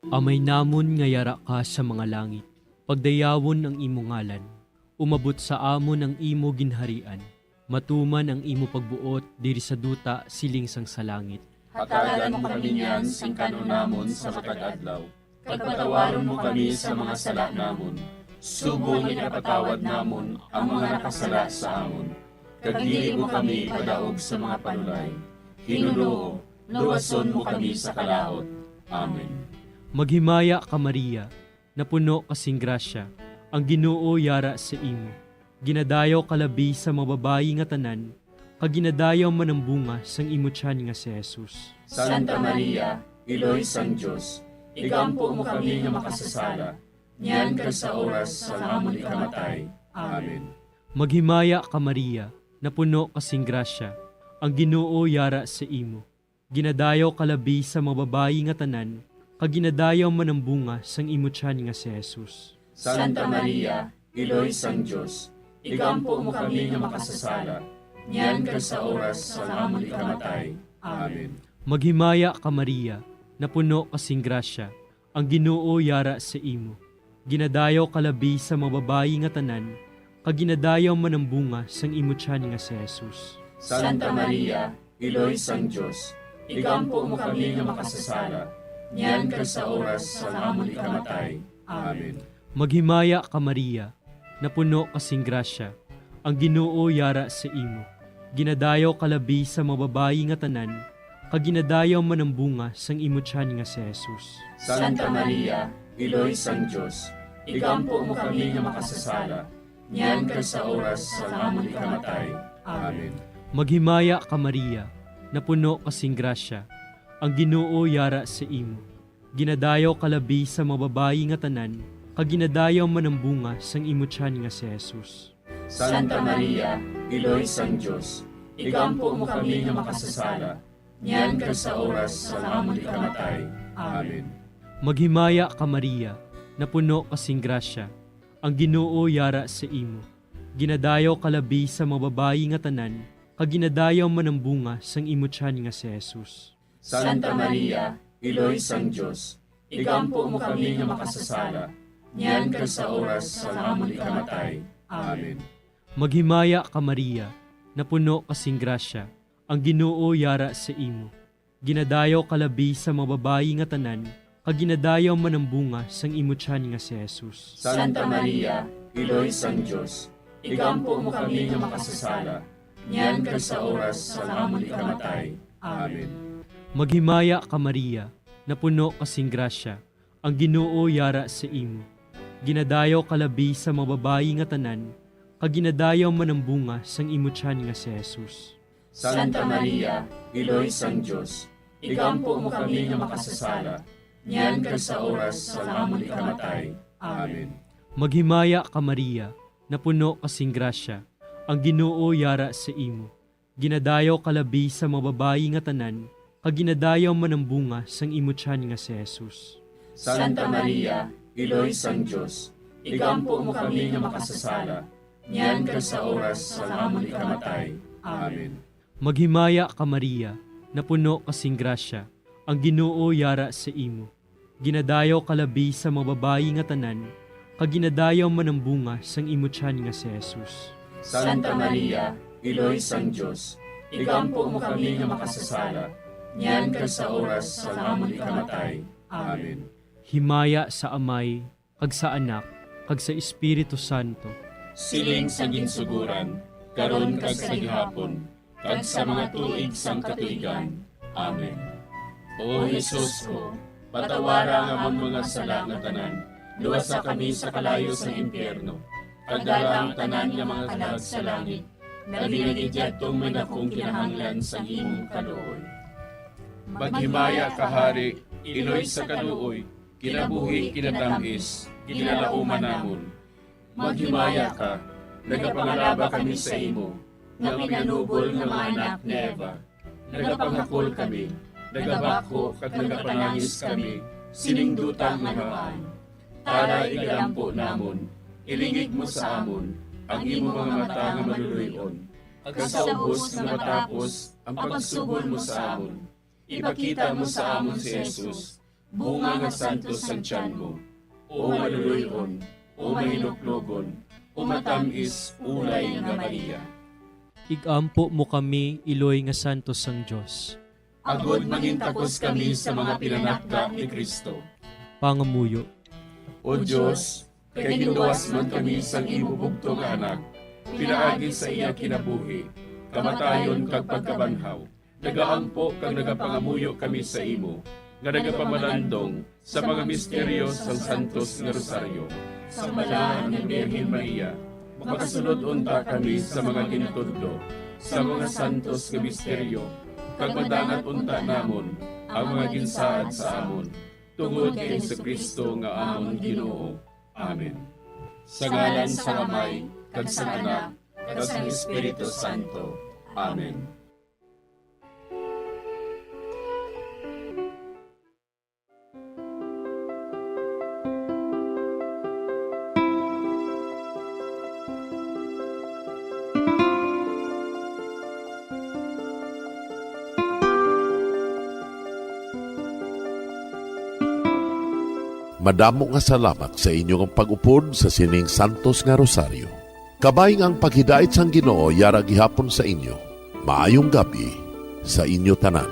Amay namon nga yara ka sa mga langit, Pagdayawon ang imo ngalan. Umabot sa amon ang imo ginharian. Matuman ang imo pagbuot diri sa duta siling sang sa langit. Hatagan mo kami niyan sing kan-on namon sa matag adlaw, kag patawaron mo kami sa mga sala namon, subong nga ginapatawad namon ang mga nakasala sa amon. Kag dili mo kami padaog sa mga panulay. Ginoo, luwason mo kami sa kalaut. Amen. Maghimaya ka, Maria, napuno ka sing grasya, ang Ginoo yara sa imo. Ginadayaw ka labi sa mga babayi nga tanan, kag ginadayaw man ang bunga sang imo tiyan nga si Jesus. Santa Maria, Iloy sang Dios, igampo mo kami nga makasasala, niyan kag sa oras sang amon ikamatay. Amen. Maghimaya ka, Maria, napuno ka sing grasya, ang Ginoo yara sa imo. Ginadayaw ka labi sa mga babayi nga tanan, kag ginadayaw man ang bunga sang imo tiyan nga si Jesus. Santa Maria, Iloy sang Dios, igampo mo kami nga makasasala, niyan kag sa oras sang amon ikamatay. Amen. Maghimaya ka, Maria, napuno ka sing grasya, ang Ginoo yara sa imo. Ginadayaw ka labi sa mga babayi nga tanan, kag ginadayaw man ang bunga sang imo tiyan nga si Jesus. Santa Maria, Iloy sang Dios, igampo mo kami nga makasasala, niyan kag sa oras sang amon ikamatay. Amen. Maghimaya ka, Maria, napuno ka sing grasya, ang Ginoo yara sa imo. Ginadayaw ka labi sa mga babayi nga tanan, kag ginadayaw man ang bunga sang imo tiyan nga si Jesus. Santa Maria, Iloy sang Dios, igampo mo kami nga makasasala, niyan kag sa oras sang amon ikamatay. Amen. Maghimaya ka, Maria, napuno ka sing grasya, ang Ginoo yara sa imo. Ginadayaw ka labi sa mga babayi nga tanan, kag ginadayaw man ang bunga sang imo tiyan nga si Jesus. Santa Maria, Iloy sang Dios, igampo mo kami nga makasasala, niyan kag sa oras sang amon ikamatay. Amen. Maghimaya ka, Maria, napuno ka sing grasya, ang Ginoo yara sa imo. Ginadayaw ka labi sa mga babayi nga tanan, kag ginadayaw man ang bunga sang imo tiyan nga si Jesus. Santa Maria, Iloy sang Dios, igampo mo kami nga makasasala, niyan kag sa oras sang amon ikamatay. Amen. Maghimaya ka, Maria, napuno ka sing grasya, ang Ginoo yara sa imo. Ginadayaw ka labi sa mga babayi nga tanan, kag ginadayaw man ang bunga sang imo tiyan nga si Jesus. Santa Maria, Iloy sang Dios, igampo mo kami nga makasasala, niyan kag sa oras sang amon ikamatay. Amen. Maghimaya ka, Maria, napuno ka sing grasya, ang Ginoo yara sa imo. Ginadayaw ka labi sa mga babayi nga tanan, kag ginadayaw man ang bunga sang imo tiyan nga si Jesus. Santa Maria, Iloy sang Dios, igampo mo kami nga makasasala, niyan kag sa oras sang amon ikamatay. Amen. Maghimaya ka, Maria, napuno ka sing grasya, ang Ginoo yara sa imo. Ginadayaw ka labi sa mga babayi nga tanan, kag ginadayaw man ang bunga sang imo tiyan nga si Jesus. Santa Maria, Iloy sang Dios, igampo mo kami nga makasasala, niyan kag sa oras sang amon ikamatay. Amen. Maghimaya ka, Maria, napuno ka sing grasya, ang Ginoo yara sa imo. Ginadayaw ka labi sa mga babayi nga tanan, kag ginadayaw man ang bunga sang imo tiyan nga si Jesus. Santa Maria, Iloy sang Dios, igampo mo kami nga makasasala, niyan kag sa oras sang amon ikamatay. Amen. Himaya sa Amay, kag sa Anak, kag sa Espiritu Santo. Siling sa ginsuguran, karon kag sa gihapon, kag sa mga tuig sang katuigan. Amen. O Jesus ko, patawara ang amon mga sala nga tanan, luwasa kami sa kalayo sang impyerno, kag dala ang tanan nga mga kalag sa langit, labi na gid yadtong may dakong kinahanglan sang imong kaluoy. Maghimaya ka, Hari, Iloy sa kaluoy, kinabuhi, kinatamis, ginalauman namon. Maghimaya ka, nagapangalaba kami sa imo, nga pinanubol nga mga anak ni Eva. Nagapangakol kami, nagabakho, kag nagapanangis kami, sining duta nga nabaan. Tara, igalampo namon, ilingig mo sa amon ang imo mga mata nga maluloy-on, kag sa ubos nga matapos ang pagsubol mo sa amon, ipakita mo sa amon si Jesus, bunga nga santos sang tiyan mo. O maluloy-on, o mahinuklogon, o matam-is ulay nga Maria. Ig-ampo mo kami, iloy nga santos sang Dios. Agod mangintakos kami sa mga pinanakda ni Cristo. Pangamuyo. O Dios, kay ginluwas man kami sang imo bugtong nga Anak, pinaagi sa iya kinabuhi, kamatayon, kag pagkabanhaw, nagaampo kag nagapangamuyo kami sa imo, nga nagapamalandong sa mga misteryo sang Santos nga Rosaryo. Sang Balaan nga Birhen Maria, makasulod unta kami sa mga ginatudlo sa mga santos nga misteryo, kag madangat unta namon ang mga ginsaad sa amon, tungod kay Jesu-Cristo nga amon Ginoo. Amen. Sa ngalan sang Amay, kag sang Anak, kag sang Espiritu Santo. Amen. Madamo nga salamat sa inyo nga pag-upod sa sining santos nga rosaryo. Kabay nga ang paghidait sang Ginoo yara gihapon sa inyo. Maayong gab-i sa inyo tanan.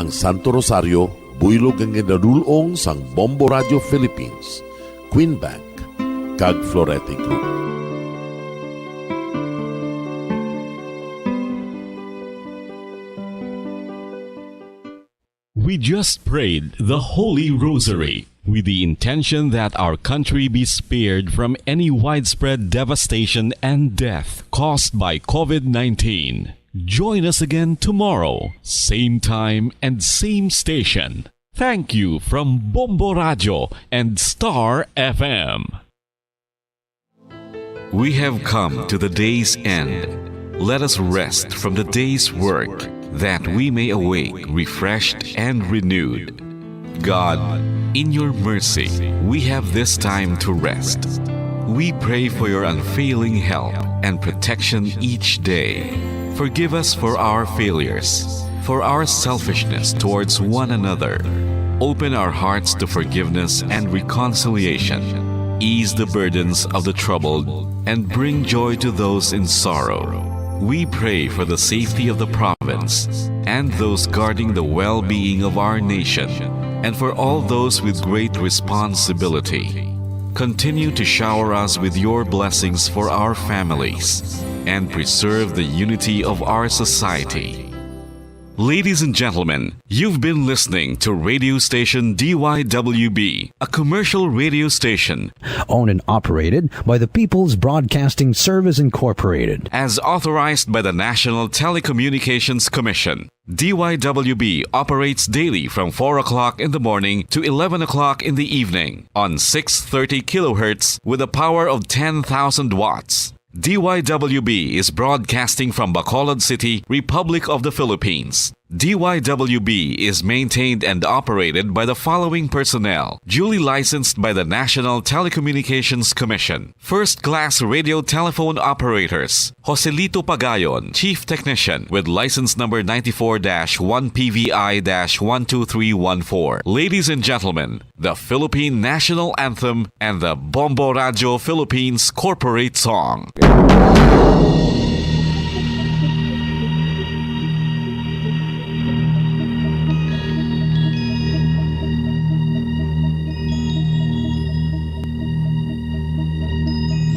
Ang Santo Rosario, buylog nga ginadul-ong sang Bombo Radio Philippines, Queen Bank, kag Florete Group. We just prayed the Holy Rosary with the intention that our country be spared from any widespread devastation and death caused by covid nineteen. Join us again tomorrow, same time and same station. Thank you from Bombo Radio and Star F M. We have come to the day's end. Let us rest from the day's work, that we may awake refreshed and renewed. God, in your mercy, we have this time to rest. We pray for your unfailing help and protection each day. Forgive us for our failures, for our selfishness towards one another. Open our hearts to forgiveness and reconciliation. Ease the burdens of the troubled and bring joy to those in sorrow. We pray for the safety of the province and those guarding the well-being of our nation, and for all those with great responsibility. Continue to shower us with your blessings for our families and preserve the unity of our society. Ladies and gentlemen, you've been listening to radio station D Y W B, a commercial radio station owned and operated by the People's Broadcasting Service Incorporated. As authorized by the National Telecommunications Commission. D Y W B operates daily from four o'clock in the morning to eleven o'clock in the evening on six thirty kilohertz with a power of ten thousand watts. D Y W B is broadcasting from Bacolod City, Republic of the Philippines. D Y W B is maintained and operated by the following personnel, duly licensed by the National Telecommunications Commission. First class radio telephone operators, Joselito Pagayon, Chief Technician, with license number ninety-four dash one P V I dash one two three one four. Ladies and gentlemen, the Philippine National Anthem and the Bombo Radio Philippines Corporate Song.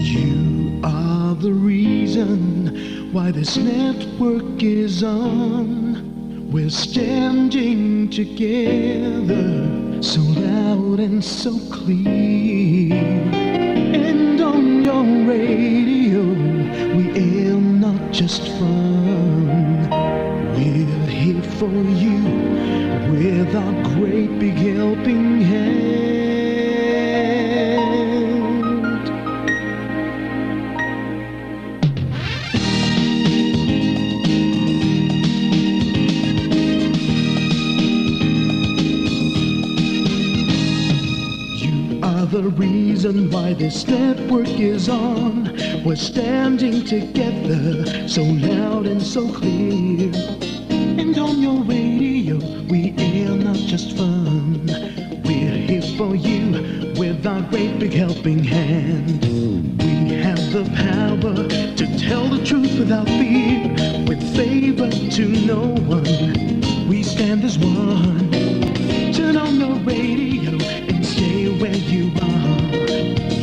You are the reason why this network is on. We're standing together, so loud and so clear. And on your radio, we air not just fun. We're here for you with our great big helping hand. You are the reason why this network is on. We're standing together, so loud and so clear. And on your radio, we air not just fun. We're here for you with our great big helping hand. We have the power to tell the truth without fear, with favor to no one. We stand as one. Turn on the radio and stay where you are.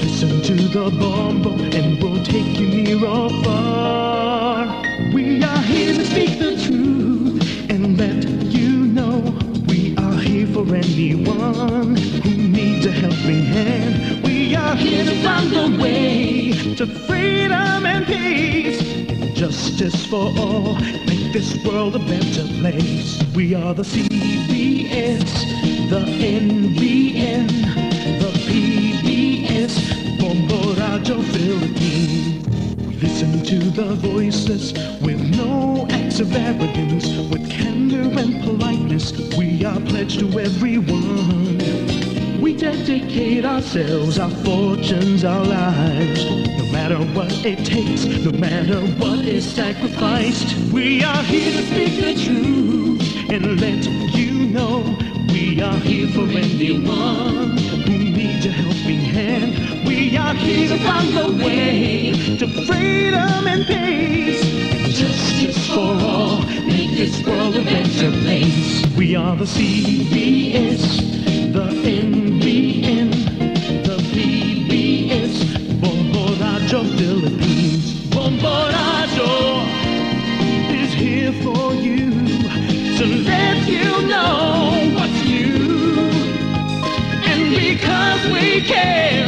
Listen to the Bombo and we'll take you near or far. We are here to speak the truth and let you know we are here for anyone who needs a helping hand. We are here to find the way to freedom and peace and justice for all. Make this world a better place. We are the C B S, the N B N, the P B S, Bombo Radyo Philippines. We listen to the voiceless with no acts of arrogance, with candor and politeness. We are pledged to everyone. We dedicate ourselves, our fortunes, our lives. No matter what it takes, no matter what is sacrificed, we are here to speak the truth and let you know we are here for anyone who needs a helping hand. We are here to find the way to freedom and peace and justice for all. Make this world a better place. We are the C B S, the N B N, the P B S, Bombo Radyo Philippines. Bombo Radyo is here for you to let you know what's new. And because we care,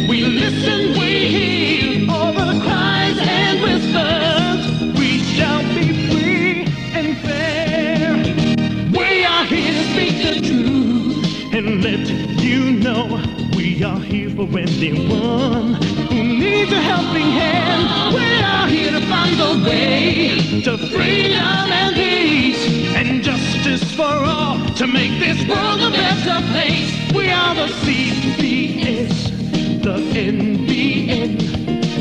we listen, we hear all the cries and whispers. We shall be free and fair. We are here to speak the truth and let you know we are here for anyone who needs a helping hand. We are here to find the way to freedom and peace and justice for all to make this world a better place. We are the C B S, the N B N,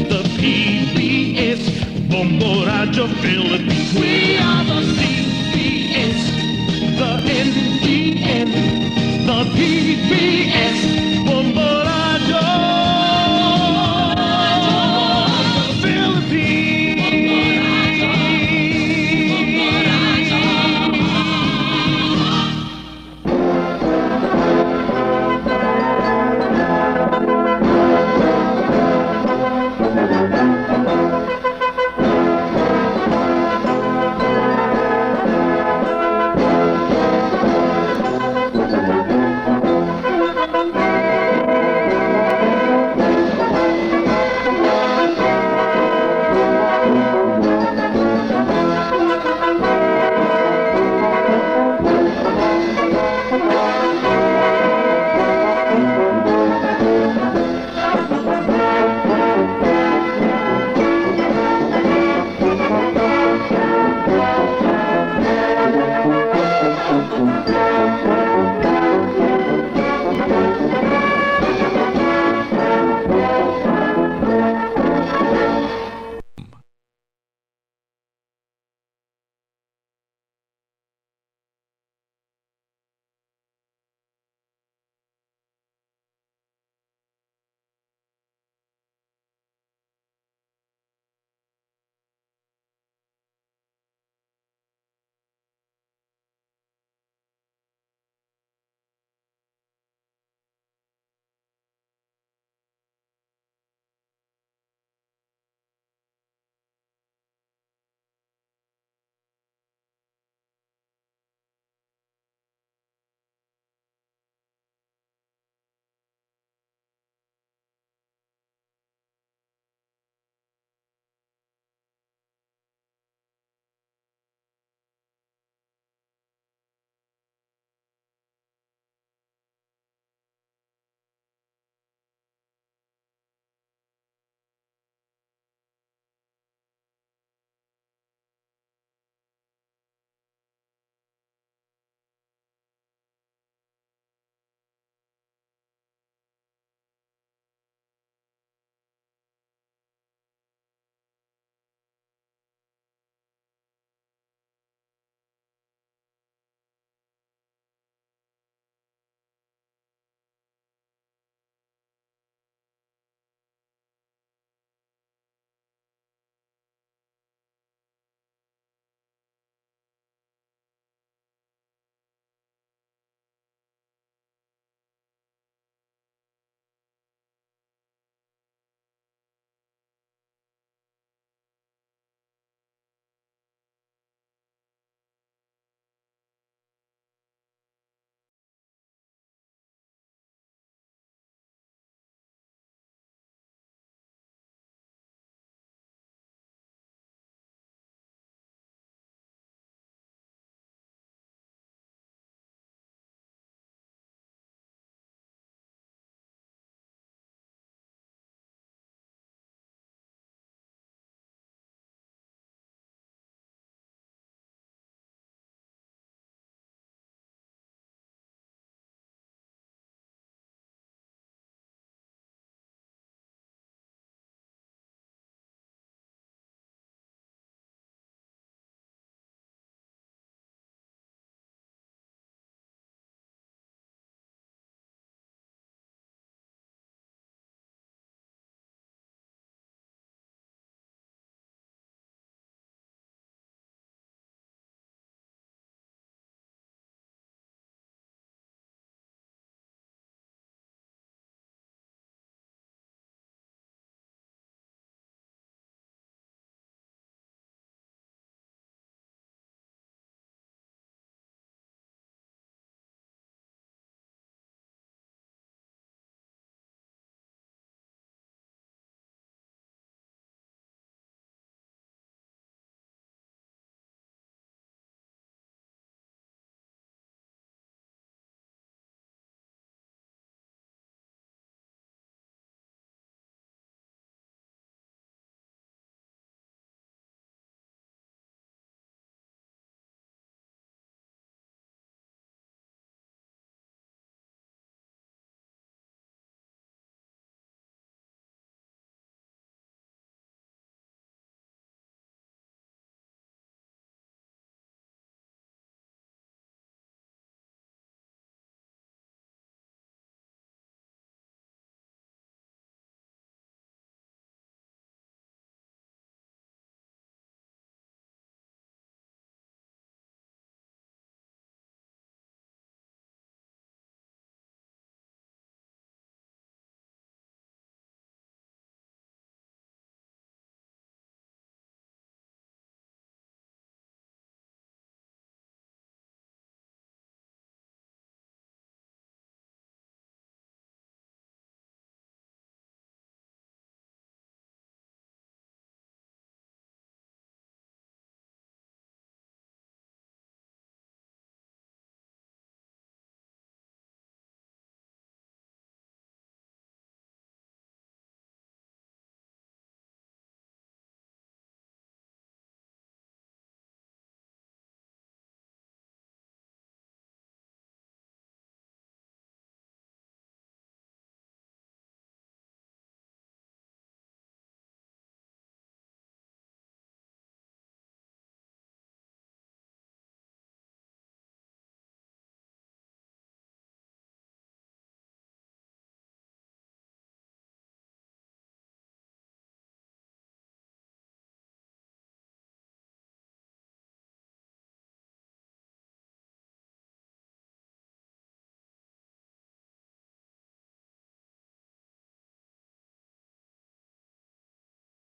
the P B S, Bombo Radyo Philippines. We are the C B S, the N B N, the P B S,